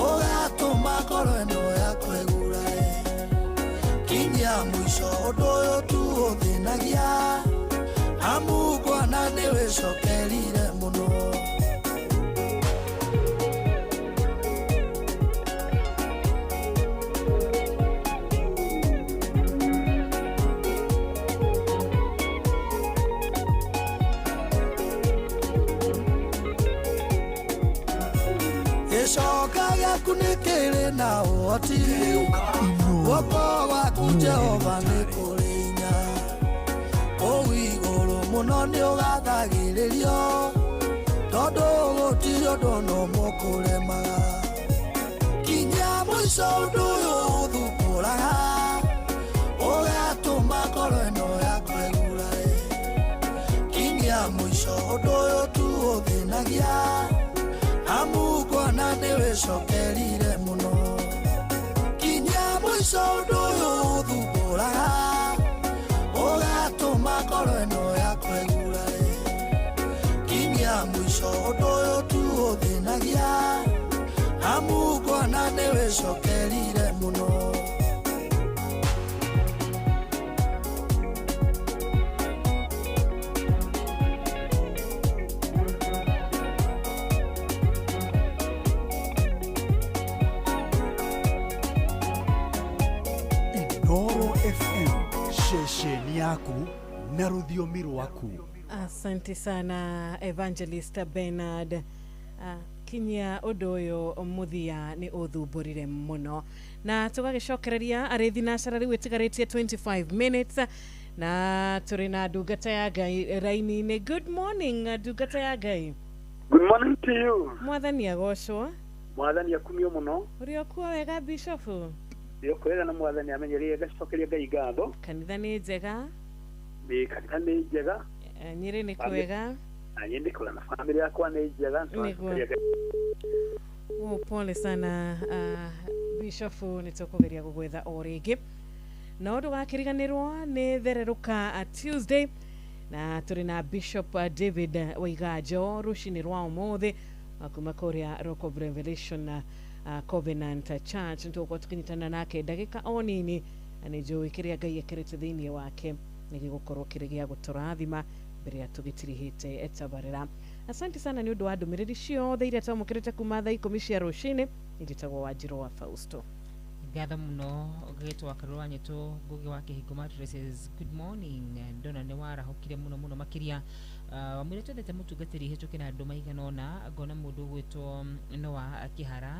ũgatũma ngoro ĩno yakwa ĩgurae kinya mũico ũndũ ũyũ tu ũthĩnagia amu ngwana nĩwĩcokerire mũno. Gĩcoka gĩaku nĩ kĩrĩ na ũhoti guoko gwaku Jehova nĩ kũrĩ hinya kũu igũrũ mũno nĩ ũgathagĩrĩrio tondũ gũtirĩ ũndũ ona ũmwe ũkũremaga kinya mũico ũndũ ũyũ ũthumbũraga ũgatũma ngoro ĩno yakwa ĩgurae kinya mũico ũndũ ũyũ tu ũthĩnagia amu ngwana nĩwĩcokerire mũno kinya mũico ũndũ ũyũ ũthumbũraga ũgatũma ngoro ĩno yakwa ĩgurae kinya mũico ũndũ ũyũ tu ũthĩnagia amu ngwana nĩwĩcokerire mũno. Inooro FM ceceni yaku na rũthiomi rwaku. Asante sana Evangelist Bernard. Kinyia ũndũ ũyũ mũthia nĩ ũthumbũrire mũno na tũgagĩcokereria arĩ thinacara rĩu ĩtigarĩtie 25 minutes na tũrĩ na ndungata ya Ngai raini-inĩ. Good morning ndungata ya Ngai. Good morning to you. Mwathani agocwo. Mwathani akumio mũno. Ũrĩ okuo wega Bishop? Ndĩ kwega na mwathani amenyerie ngacokeria Ngai ngatho. Kanitha nĩ njega. Nĩ kanitha nĩ njega. Nyĩrĩ nĩ kwega. Na nyĩ ndĩ kwega na family yakwa nĩ njega. Nĩtũracokeria Ngai. Oh, pole sana Bishop, nĩ tũkũgeria gũgwetha o rĩngĩ no ndũgakĩriganĩrwo nĩ thererũka Tuesday na tũrĩ na Bishop David Waiganjo rũcinĩ rwa ũmũthĩ kuma kũrĩa Rock of Revelation Covenant Church. Nĩtũgũkorwo tũkĩnyitana nake ndagĩka o nini na nĩ njũĩ kĩrĩa Ngai ekĩrĩte thĩinĩ wake nĩ gĩgũkorwo kĩrĩ gĩa gũtũrathima mbere ya tũgĩtirihĩte tabarĩra. Asante sana nĩ ũndũ wa ndũmĩrĩri ciothe iria twamũkĩrĩte kuma thaa 10 cia rũcinĩ. Njĩtagwo Wanjirũ wa Fausto. Ngatho mũno gĩtwo wa Karũrũ wa Nyetũ Ngũgĩ wa Kĩhingo Mattresses. Good morning. Ndona nĩ warahũkire mũno mũno makĩria. Wamwĩre twendete mũtungatĩri hĩtũke na andũ maigana ũna. Ngona mũndũ ũgwĩtwo Noah Kĩhara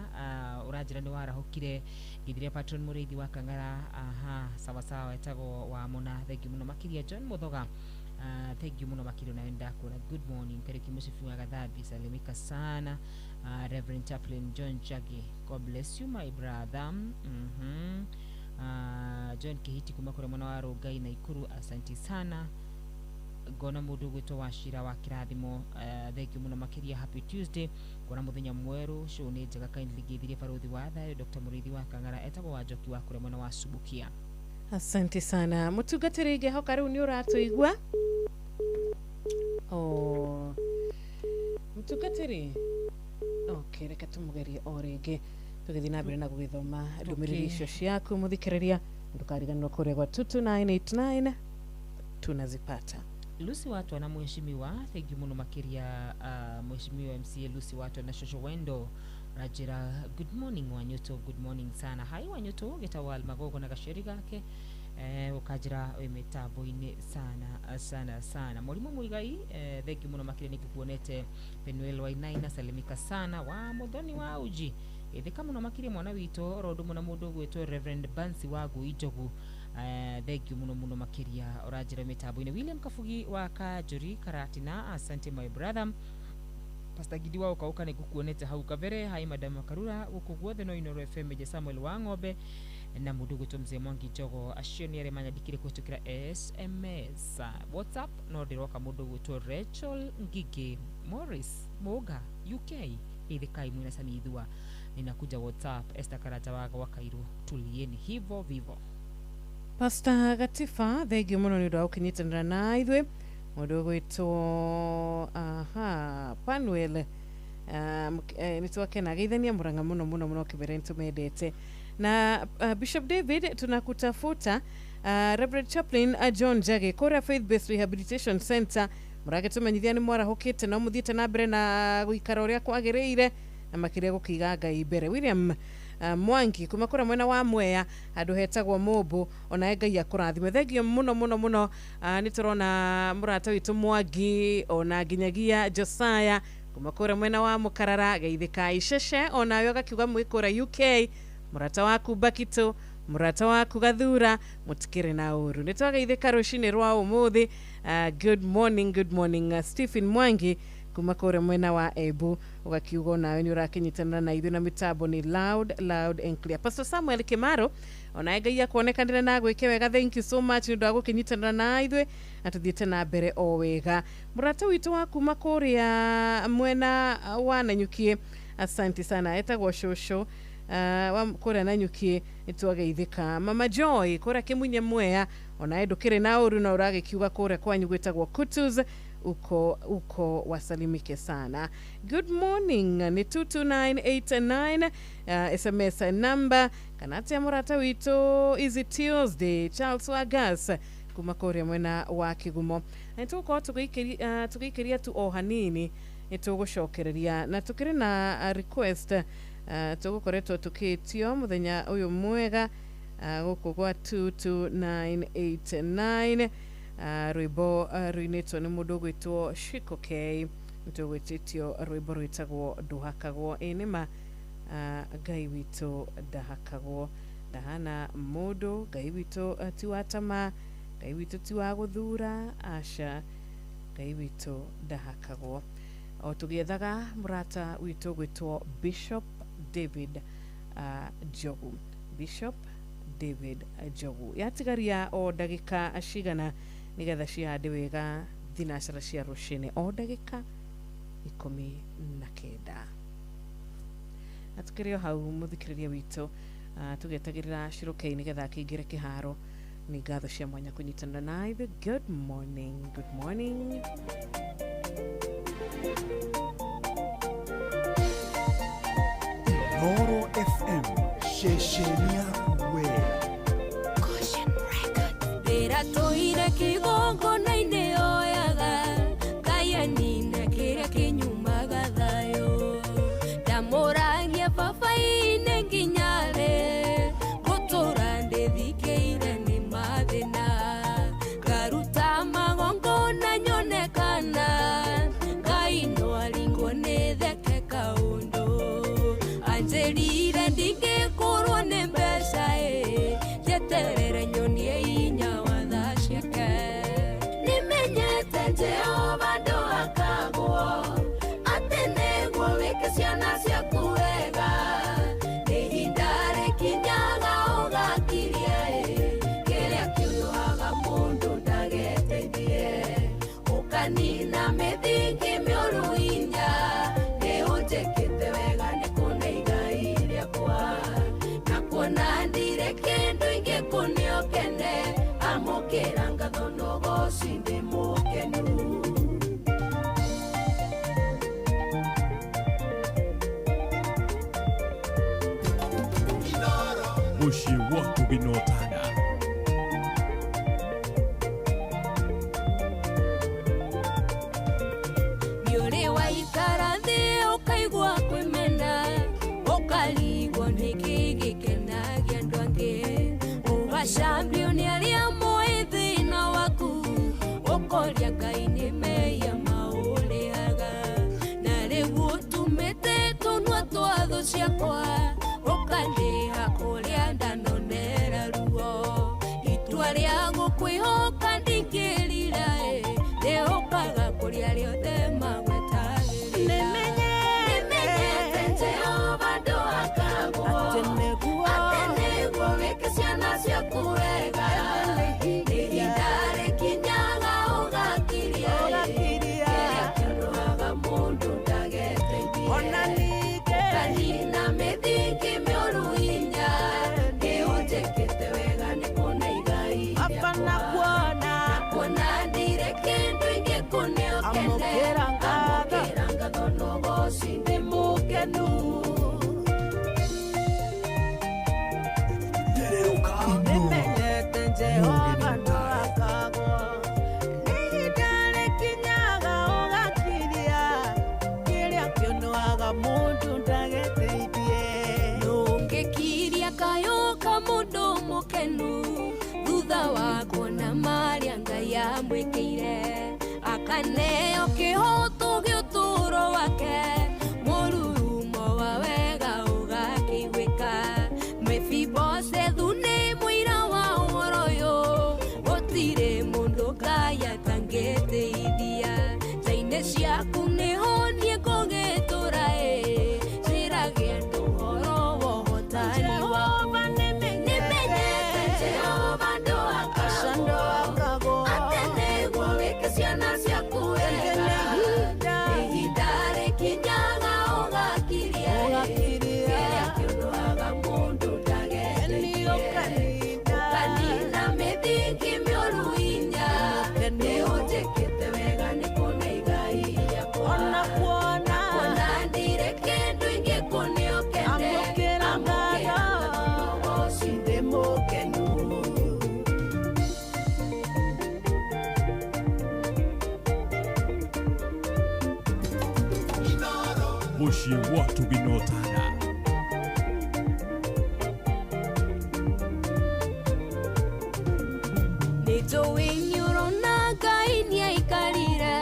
ũranjĩra nĩ warahũkire ngĩthiria patron mũrĩithi wa Kang'ara. Aha, sawa sawa, etagwo wa Mona. Thank you mũno makĩria. John Muthoga, thank you mũno makĩria nawe ndakuona. Good morning. Kariuki Mũcibi wa Gathambi, salimika sana. Reverend Chaplain John Chagi, God bless you my brother. John Kihiti kuma kũrĩa mwena wa Rongai na Ikuru, asante sana. Ngona mũndũ ũgwĩtwo Wachira wa Kĩrathimo, thank you mũno makĩria. Happy Tuesday. Ngona mũthenya mwerũ, show nĩ njega. Kindly ngĩthirie barũthi wa thayũ Dr. Mũrĩithi wa Kang'ara, etagwo Wanjoki wa kũrĩa mwena wa Subukia. Asante sana mũtungatĩri, ngĩhoka rĩu nĩ ũratũigua. Oh, mũtungatĩri, okay, reke tũmũgerie o rĩngĩ tũgĩthiĩ na mbere na gũgĩthoma ndũmĩrĩri icio ciaku mũthikĩrĩria. Ndũkariganĩrwo kũrĩa gwa 22989 tunazipata. Lucy Watwa na mheshimiwa, thank you mũno makĩria. Mheshimiwa MCA Lucy Watwa na Shosho Wendo Rajira, good morning Wanyuto. Good morning sana. Hai Wanyuto gĩtagwo Magogo na gaceri gake ũkanjĩra wĩ mĩtambo-inĩ sana sana sana. Mwalimu Muigai, thank you mũno makĩria nĩngũkuonete. Penuel Wainaina, salimika sana. Wa Muthoni wa Uji, ĩthĩka mũno makĩria mwana witũ oro ũndũ mũna mũndũ ũgwĩtwo Reverend Bansi wa Ngui Njogu, thank you mũno mũno makĩria ũranjĩra mĩtambo-inĩ. William Kabugi wa Kanjũri Karatina, asante my brother. Pastor Gidi wa Ũkauka nĩngũkuonete hau kabere. Hai Madam Karura gũkũ guothe no Inooro FM. Meja Samuel wa Ng'ombe na mũndũ ũgwĩtwo Mzee Mwangi Njogo, acio nĩ arĩa manyandĩkire kũhĩtũkĩra SMS WhatsApp. No ndĩroka mũndũ ũgwĩtwo Rachel Ngige Morris Mũga UK, ĩthĩkai mwĩna Sami Ithua. Ninakuja WhatsApp. Esther Karanja wa Gwakairu, tulieni hivyo vivo. Pastor Gatifa, thengio muno nĩ ũndũ wa gũkĩnyitanĩra na ithuĩ. Mũndũ ũgwĩtwo aha Panuel, nĩ twakena geithania Murang'a muno muno muno kĩmere nĩtũmendete. Na Bishop David tunakutafuta. Reverend Chaplain John Njagi kũrĩa Faith Based Rehabilitation Center, mũragĩtũmenyithia nĩ mwarahũkĩte no mũthiĩte na mbere na gũikara ũrĩa kwagĩrĩire na makĩria gũkĩiga Ngai mbere. William Mwangi kuma kũrĩa mwena wa Mwea handũ hetagwo Mũmbũ, onawe Ngai akũrathime. Thengio mũno mũno mũno. Nĩ tũrona mũrata witũ Mwangi ona nginyagia Josiah kuma kũrĩa mwena wa Mũkarara, geithĩka Icece onawe ũgakiuga mwĩ kũrĩa UK, mũrata waku Bakito, mũrata waku Gathura, mũtikĩrĩ na ũru. Nĩ twageithĩka rũcinĩ rwa ũmũthĩ. Good morning, good morning. Stephen Mwangi kuma kũrĩa mwena wa Embu ũgakiuga onawe nĩ ũrakĩnyitanĩra na ithuĩ na mĩtambo nĩ loud loud and clear. Pastor Samuel Kimaro, onawe Ngai akuonekanĩre na gwĩke wega. Thank you so much nĩ ũndũ wa gũkĩnyitanĩra na ithuĩ na tũthiĩte na mbere o wega. Mũrata witũ wa kuma kũrĩa mwena wa Nanyuki, asante sana, etagwo Shosho wa kũrĩa Nanyuki, nĩtwageithĩka. Mama Joy kũrĩa Kĩmunye Mwea, onawe ndũkĩrĩ na ũru na ũragĩkiuga kũrĩa kwanyu gwĩtagwo Kutus, uko uko wasalimike sana. Good morning ni 22989 SMS number kana atia mũrata witũ Easy Tuesday Charles Wagas kuma kũrĩa mwena wa Kĩgumo. Na nĩtũgũkorwo tũgĩikĩria tu o hanini, nĩtũgũcokereria na tũkĩrĩ na request tũgũkoretwo tũkĩtio mũthenya ũyũ mwega gũkũ gwa 22989, rwĩmbo rũinĩtwo nĩ mũndũ ũgwĩtwo Shiko K, nĩtũgwĩtĩtio rwĩmbo rwĩtagwo ndũhakagwo. Ĩ nĩma, Ngai witũ ndahakagwo, ndahana mũndũ. Ngai witũ ti wa tamaa, Ngai witũ ti wa gũthura, aca, Ngai witũ ndahakagwo. O tũgĩethaga mũrata witũ gwĩtwo Bishop David Njogu, Bishop David Njogu. Yatigaria o ndagĩka cigana nĩgetha cihande wega thinacara cia rũcinĩ, o ndagĩka 19. Na tukĩrĩ o hau mũthikĩrĩria witũ, tũgĩetagĩrĩra Shirokei nĩgetha akĩingĩre kĩharo. Nĩ ngatho cia mwanya kũnyitanĩra na ithuĩ. Good morning, good morning. Noro FM, ceceni yaku we. Rĩrĩa tũire kĩgongona-inĩ oyaga Ngai anine kĩrĩa kĩnyumaga thayũ, ndamũragia baba-inĩ nginya rĩ ngũtũra ndĩthikĩire nĩ mathĩna, ngaruta magongona nyone kana Ngai no aringwo nĩ theke kaũndũ, anjĩrire ndingĩkũrwo nĩ mbeca ĩ njeterere nyonie inya wa tha ciake. Nĩmenyete Jehova ndũhakagwo atĩ nĩguo wĩke ciana ciaku wega, nĩ ihinda rĩkinyaga ũgakiria ĩ kĩrĩa kĩũrũhaga mũndũ ndageteithie, ũkanina mĩthingi mĩũru inya, nĩũnjĩkĩte wega nĩ kũne igai rĩakwa, na kuona ndirĩ kĩndũ ingĩkũne ũkene, amũkĩra ngatho na ũgooci ndĩ mũkenu. Mũciĩ wa tũgĩnotana. Nĩũrĩ waikara thĩ ũkaigua kwĩmena, ũkarigwo nĩkĩ gĩkenagia andũ angĩ, ũgacambio nĩ arĩa moĩ thĩna waku, ũkoria Ngai nĩ mehia maũrĩhaga, na rĩu ũtumĩte tũnua twa thũ ciakwa, ũkandĩha kũrĩa ndanonera ruo, itua rĩa gũkwĩhoka ndingĩrira ĩ rĩũkaga kũrĩa rĩothe magwetagĩrĩra. Nĩmenyete Jehova ndũhakagwo, Mũciĩ wa Ũtugi na Ũtana. Nĩnjũĩ nĩũrona Ngai nĩaikarire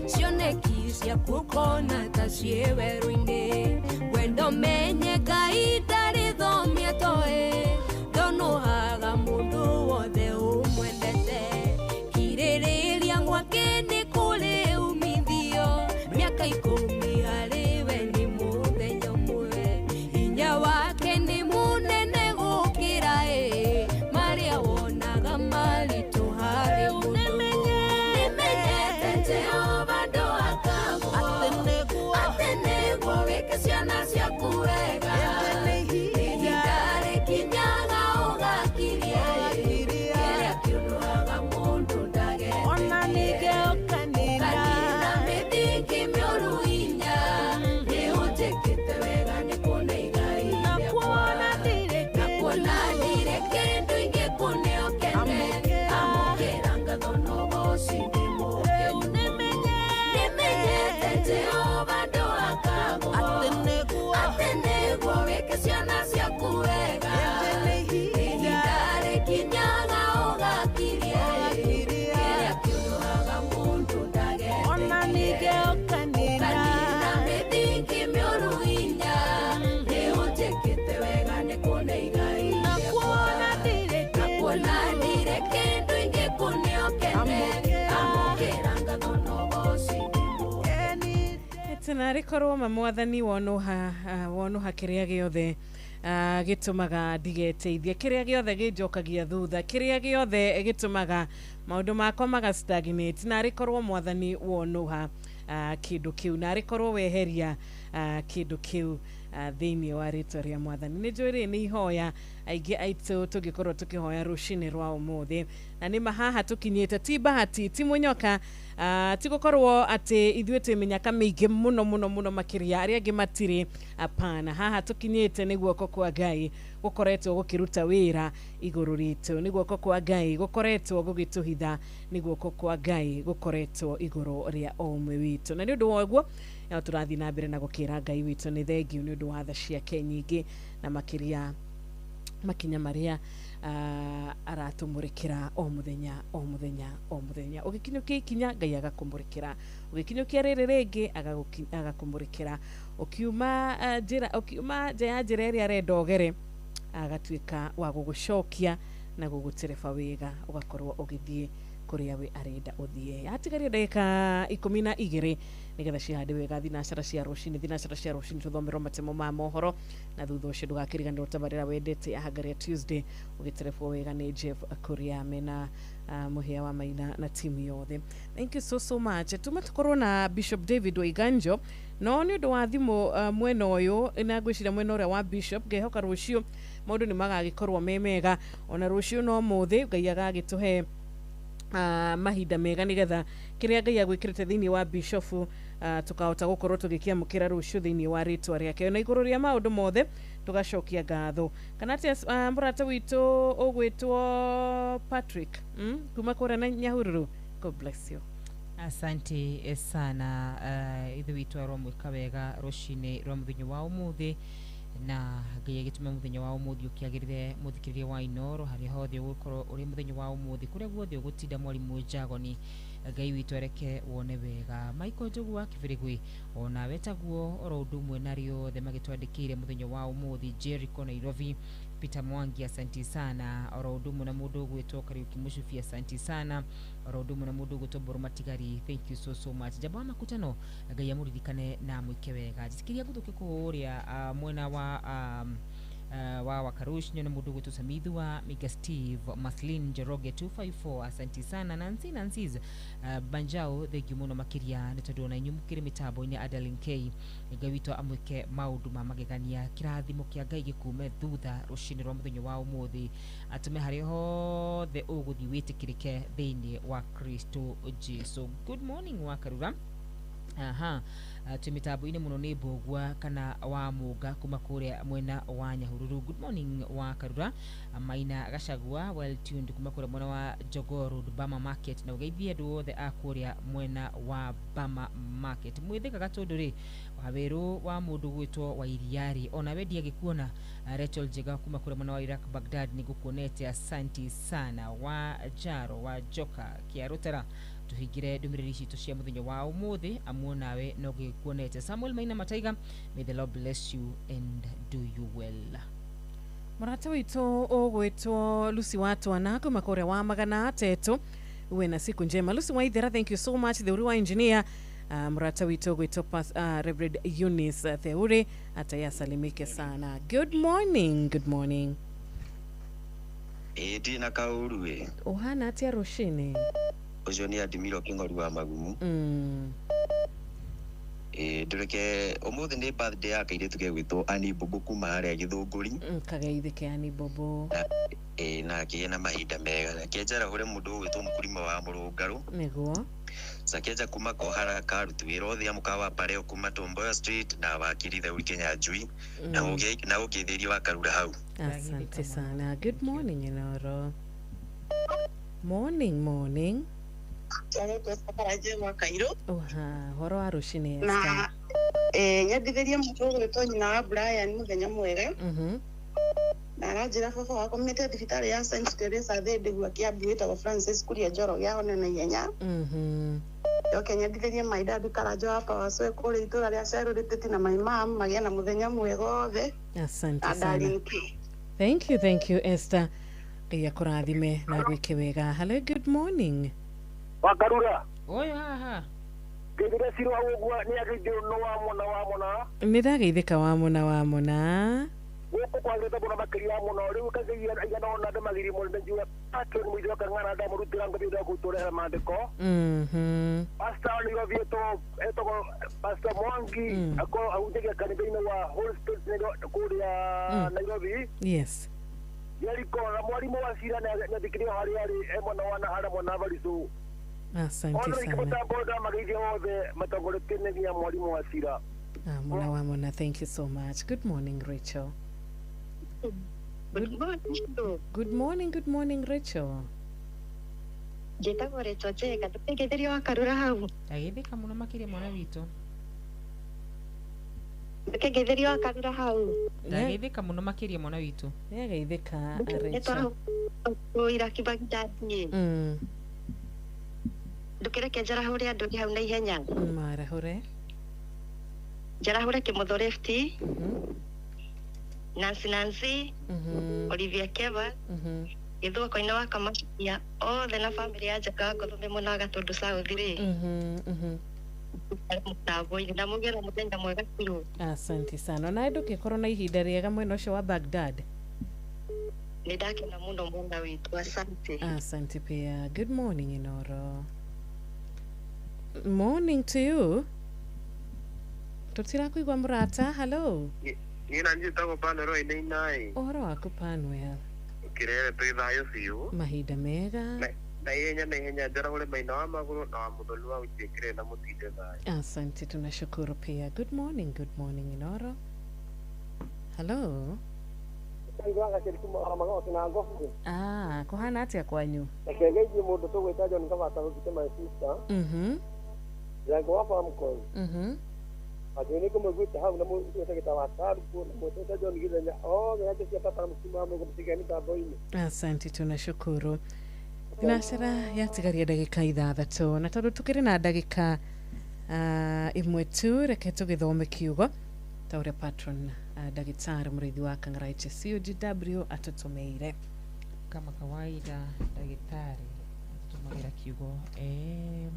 cioneki ciaku ũkona ta ciĩ werũ-inĩ wendo menye Ngai ndarĩ thomia toĩ ndonũhaga mũndũ wothe ũmwendete kirĩrĩria gwake nĩ kũrĩ umithio mĩaka 10 harĩ we nĩ mũthenya ũmwe hinya wake nĩ mũnene gũkĩra ĩ marĩa wonaga maritũ harĩ mũndũ nĩmenyete Jehova ndũakagwo atĩ nĩguo wĩke ciana ciaku wega ihinda rĩkinyaga ũgakiria kĩrĩa kĩũnũhaga mũndũ ndagetĩkie ũkanina mĩthingi mĩũru hinya nĩũnjĩkĩte wega nĩ kuona igai rĩakwa na kuona ndirĩ kĩndũ ingĩkũne ũkene amũkĩra ngatho na ũgooci ndĩ mũkenu nĩmenyete Jehova ndũakagwo atĩ nĩguo wĩke ciana ciaku wega ihinda rĩkinyaga ũgakiria kĩrĩa kĩũnũhaga mũndũ ndagetĩkie ũkanina mĩthingi mĩũru hinya nĩũnjĩkĩte wega nĩ kuona igai rĩakwa na kuona ndirĩ kĩndũ ingĩkũne ũkene amũkĩra ngatho na ũgooci ndĩ Tena rĩkorwo ma mwathani wonuha kĩrĩa gĩothe gĩtũmaga ndigeteithie kĩrĩa gĩothe gĩnjokagia thutha kĩrĩa gĩothe gĩtũmaga maũndũ makwa maga stagnate na rĩkorwo mwathani wonuha kĩndũ kĩu na rĩkorwo weheria kĩndũ kĩu thĩinĩ wa rĩtwa rĩa mwathani nĩ njũĩ rĩ nĩ ihoya aingĩ aitũ tũngĩkorwo tũkĩhoya rũcinĩ rwa ũmũthĩ na nĩ mahaha tũkinyĩte ti bahati ti mũnyoka ti gũkorwo atĩ ithuĩ twĩ mĩnyaka mĩingĩ mũno mũno mũno makĩria arĩa angĩ matirĩ apana haha tũkinyĩte nĩ guoko kwa Ngai gũkoretwo gũkĩruta wĩra igũrũ ritũ nĩ guoko kwa Ngai gũkoretwo gũgĩtũhitha nĩ guoko kwa Ngai gũkoretwo igũrũ rĩa o ũmwe witũ na nĩ ũndũ wa ũguo no tũrathiĩ na mbere na gũkĩra Ngai witũ nĩ thengiũ nĩ ũndũ wa tha ciake nyingĩ na makĩria makinya marĩa aratũmũrĩkĩra o mũthenya o mũthenya o mũthenya ũgĩkinyũkia ikinya Ngai agakũmũrĩkĩra ũgĩkinyũkia rĩrĩ rĩngĩ agakũmũrĩkĩra ũkiuma njĩra ũkiuma nja ya njĩra ĩrĩa arenda ũgere agatuĩka wa gũgũcokia na gũgũtereba wega ũgakorwo ũgĩthiĩ kũrĩa we arenda ũthiĩ hatigarie ndagĩka 12 nĩgetha cihande wega thinacara cia rũcinĩ thinacara cia rũcinĩ tũthomerwo matemo ma mohoro na thutha ũcio ndũgakĩriganĩrwo tabarĩra wendete ya Hangaria Tuesday ũgĩterebwo wega nĩ Jeff Kuria mena mũhĩa wa Maina na timu yothe. Thank you so so much. Tuma tukorwo na Bishop David Waiganjo no nĩ ũndũ wa thimũ mwena ũyũ na ngwĩciria mwena ũrĩa wa Bishop ngehoka rũciũ maũndũ nĩ magagĩkorwo me mega ona rũciũ no mũthĩ Ngai agagĩtũhe mahinda mega nigetha kiria Ngai agwikirite thiini wa bishofu tukahota gukorwo tugikiamukira rucio thiini wa ritwa riake na iguru ria maundu mothe tugacokia ngatho kana atia murata witu ugwitwo Patrick kuma kuria na Nyahururu. God bless you. Asante sana ithe witu aromwika wega rucini rwa muthenya wa umuthi na Ngai agĩtũme mũthenya wa ũmũthĩ ũkĩagĩrĩre mũthikĩrĩria wa Inooro harĩa hothe ũgũkorwo ũrĩ mũthenya wa ũmũthĩ kũrĩa guothe ũgũtinda mwarimũ Njagoni Ngai witũ areke wone wega. Michael Njogu wa Kĩbĩrĩgwĩ ona wetaguo oro ũndũ ũmwe na arĩa othe magĩtwandĩkĩire mũthenya wa ũmũthĩ Jericho Nairobi Peter Mwangi asanti sana oro ũndũ ũmwe na mũndũ ũgwĩtwo Kariuki Mũcubi asanti sana oro ũndũ ũmwe na mũndũ ũgwĩtwo Mbũrũ Matigari thank you so so much. Jamba wa makutano Ngai amũririkane na amwĩke wega. Njĩtĩkĩria ngũthũke kũrĩa mwena wa wa Wakarush nyone mundu gwetu Samithwa Mega Steve Maslin Njoroge 254 asanti sana. Nancy Nancy's Banjao thank you muno makiria ni tondu ona inyu mukiri mitambo-ini Adeline K Ngai witũ amwike maundu ma magegania kirathimo kia Ngai gikume thutha rucini rwa muthenya wa umuthi atume hari hothe uguthi witikirike thiini wa Kristo Jesu. Good morning Wakarura. Aha, twĩ mĩtambo-inĩ mũno nĩ Mbũgua kana wa Mũnga kuma kũrĩa mwena wa Nyahururu. Good morning wa Karura. Maina Gachagua well tuned kuma kũrĩa mwena wa Jogoo Road, Bama Market, na ũgeithie andũ othe a kũrĩa mwena wa Bama Market. Mwĩthĩkaga tondũ rĩ wawerũ wa mũndũ gwĩtwo wa Iriari ona we ndiagĩkuona. Rachel Njega kuma kũrĩa mwena wa Iraq Baghdad nĩngũkuonete, asanti sana. Wa Jaro wa Joka Kĩarũtara tuhingire ndũmĩrĩri citũ cia mũthenya wa ũmũthĩ amuo nawe no gĩkuonete. Samuel Maina Mataiga, may the Lord bless you and do you well. Mũrata witũ ũgwĩtwo Lucy Watwana kuma kũrĩa wa Magana Atetũ, uwe na siku njema. Lucy Waithera, thank you so much. Theuri wa engineer, mũrata witũ ũgwĩtwo Reverend Eunice Theuri atayasalimike sana. Good morning, good morning. Ĩĩ ndirĩ na kaũru ĩ. Ũhana atĩa rũcinĩ? Ũcio nĩ Adimiro Kĩng'oru wa Magumu. Ĩĩ ndũreke ũmũthĩ nĩ birthday ya kairĩtu gegwĩtwo Annie Bobo kuma harĩa Gĩthũngũri. Kageithĩke Annie Bobo. Ĩĩ na akĩgĩe na mahinda mega. Reke njarahũre mũndũ ũgwĩtwo Mũkũrima wa Mũrũngarũ. Nĩguo. Sakeja kuma Kohara karuti wĩra othe a mũkawa Pareo kuma Tomboya Street na wakiri Theuri Kenya Njui na na ũngĩthĩria wa Karura hau. Asante sana. Good morning, Inoro. Morning, morning. Oha, horo wa rũcinĩ na Esther. Nyendithĩrie mũndũ ũgwĩtwo nyina wa Brian mũthenya mwega. Na aranjĩra baba wakomete thibitarĩ ya St Teresa Thĩndĩ gwa Kĩambu wĩtagwo Francis Kuria Njoroge ahone na ihenya. Njoke nyendithĩrie my dad Karanjo wa Pawaswe kũrĩa itũra rĩa Cerũrĩtĩti na my mom magĩe na mũthenya mwega othe. Asante na sana. Darlene K. Thank you, thank you, Esther. Ngai akũrathime na gwĩke wega. Hello, good morning. Wakarura. Oyo haha. Ngeithire Ciro hau ũguo nĩ ageithio no wa mona wa mona. Nĩ ndageithĩka wa mona wa mona. Gũkũ kwagĩrĩte mũno makĩria mũno rĩu kageia igana ũna andũ magiri mũno njiuga patron mũithi wa Kang'ara ndamũrutĩra ngothi ĩrĩa gũtũrehera maandĩko. Pastor wa Nairobi etagwo Pastor Mwangi akorwo ahunjagia kanitha-inĩ wa Holy Spirit kũrĩa Nairobi. Yes. Yeriko na mwarimũ wa cira nĩathikĩrio harĩa arĩ e mwena wa Nahara mwena wa Barisũ. Asante Othe sana. mũtambo ndamageithia othe matongoretie nĩ nginya mwarimũ wa cira. Ah, mona wa mona, thank you so much. Good morning, Rachel. Good morning. Good morning, good morning, Rachel. Njĩtagwo Rachel Njega, ndũkĩngeithĩria wa Karura hau. Ndageithĩka mũno makĩria mwana witũ. Ndũkĩngeithĩria wa Karura hau. Ndageithĩka mũno makĩria mwana witũ. Nĩageithĩka Rachel. Iraki Baghdad. Ndũkĩreke njarahũre andũ hau na ihenya. Marahũre. Njarahũre Kĩmotho Lefty, Nancy Nancy, Olivia Keva, Gĩthũako-inĩ wa Kamacia othe na bamĩrĩ ya Njaka Ngotho mwena wa Gatũndũ South rĩ. Mũtambo-inĩ na mũgĩe na mũthenya mwega biũ. Asante sana. Nawe ndũngĩkorwo na ihinda rĩega mwena ũcio wa Baghdad. Nĩ ndakena mũno mwena witũ, asante. Asante pia. Good morning, Inoro. Morning to you. Tũtirakuigua mũrata. Hello. Niĩ na njĩtagwo Panuel Wainaina. Ũhoro waku Panuel? Kĩrere twĩ thayũ biũ. Mahinda mega. Na ihenya na ihenya njarahũre maina wa magũrũ na wa mũthoni wa ũnjĩkĩre na mũtinde thayũ. Asante, tunashukuru pia. Good morning, good morning, Inoro. Hello. Ah, kuhana atia kwanyu? Reke ngeithie mũndũ tũgwĩta John Kabata gũkite my sister. Jango wa Famcon. Atĩ nĩ kũmũiguĩte hau na mũtũgĩta wa Taruku na mũtũgĩta John Githenya othe na cia baba mũkima mũgũ mũtige mĩtambo-inĩ. Asante, tunashukuru. Thinacara yatigaria ndagĩka 6 na tondũ tũkĩrĩ na ndagĩka ĩmwe tu, reke tũgĩthome kiugo ta ũrĩa patron ndagĩtarĩ mũrĩithi wa Kang'ara HCUGW atũtũmĩire. Kama kawaida ndagĩtarĩ atũtũmagĩra kiugo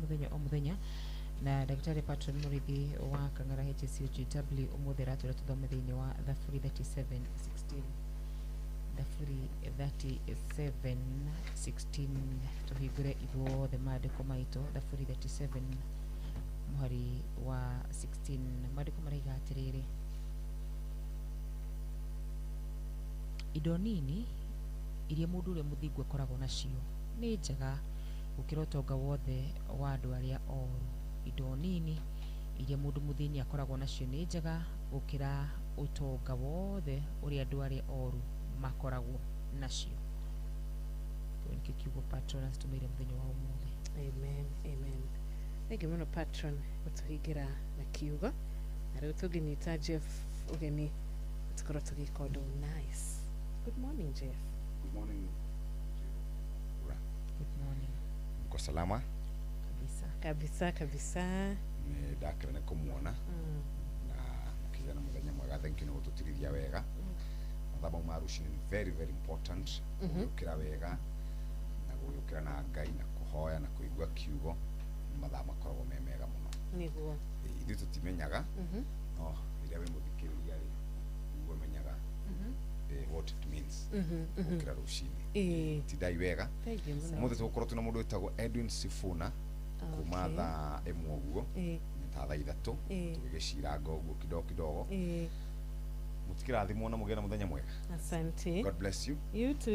mũthenya o mũthenya na ndagĩtarĩ patron mũrĩithi wa Kang'ara HCUGW ũmũthĩ aratwĩra tũthome thĩinĩ wa Thaburi 37:16. Thaburi 37:16 tũhingũre ithuothe maandĩko maitũ. Thaburi 37 mũhari wa 16 maandĩko maraiga atĩrĩrĩ: indo nini iria mũndũ ũrĩa mũthingu akoragwo nacio nĩ njega gũkĩra ũtonga wothe wa andũ arĩa oru. Indo nini Iria mũndũ mũthĩni akoragwo nacio nĩ njega gũkĩra ũtonga wothe ũrĩa andũ arĩa oru makoragwo nacio. Kĩu nĩkĩo kiugo patron atũtũmĩire mũthenya wa ũmũthĩ. Amen, amen. Thengiũ mũno patron gũtũhingĩra na kiugo. Na rĩu tũngĩnyita Jeff ũgeni tũkorwo tũgĩka ũndũ nice. Good morning, Jeff. Good morning. Good morning. Mko salama? Kabisa. Kabisa kabisa. Nĩ ndakena nĩ kũmuona na mũkĩgĩa na mũthenya mwega. Thank you nĩ gũtũtirithia wega. Mathaa mau ma rũcinĩ nĩ very very important. Gũgĩũkĩra wega na gũgĩũkĩra na Ngai na kũhoya na kũigua kiugo nĩ mathaa makoragwo me mega mũno. Nĩguo. Ithuĩ tũtimenyaga, no rĩrĩa wĩ mũthikĩrĩria rĩ, nĩguo ũmenyaga what it means gũkĩra rũcinĩ. Tindai wega. Thank you mũno. Ũmũthĩ tũgũkorwo twĩna mũndũ wĩtagwo Edwin Sifuna kuma thaa 1 ũguo, nĩ ta thaa 3, tũgĩgĩciranga ũguo kidogo kidogo. Mũtikĩrathimwo na mũgĩe na mũthenya mwega. Asante. God bless you. You too.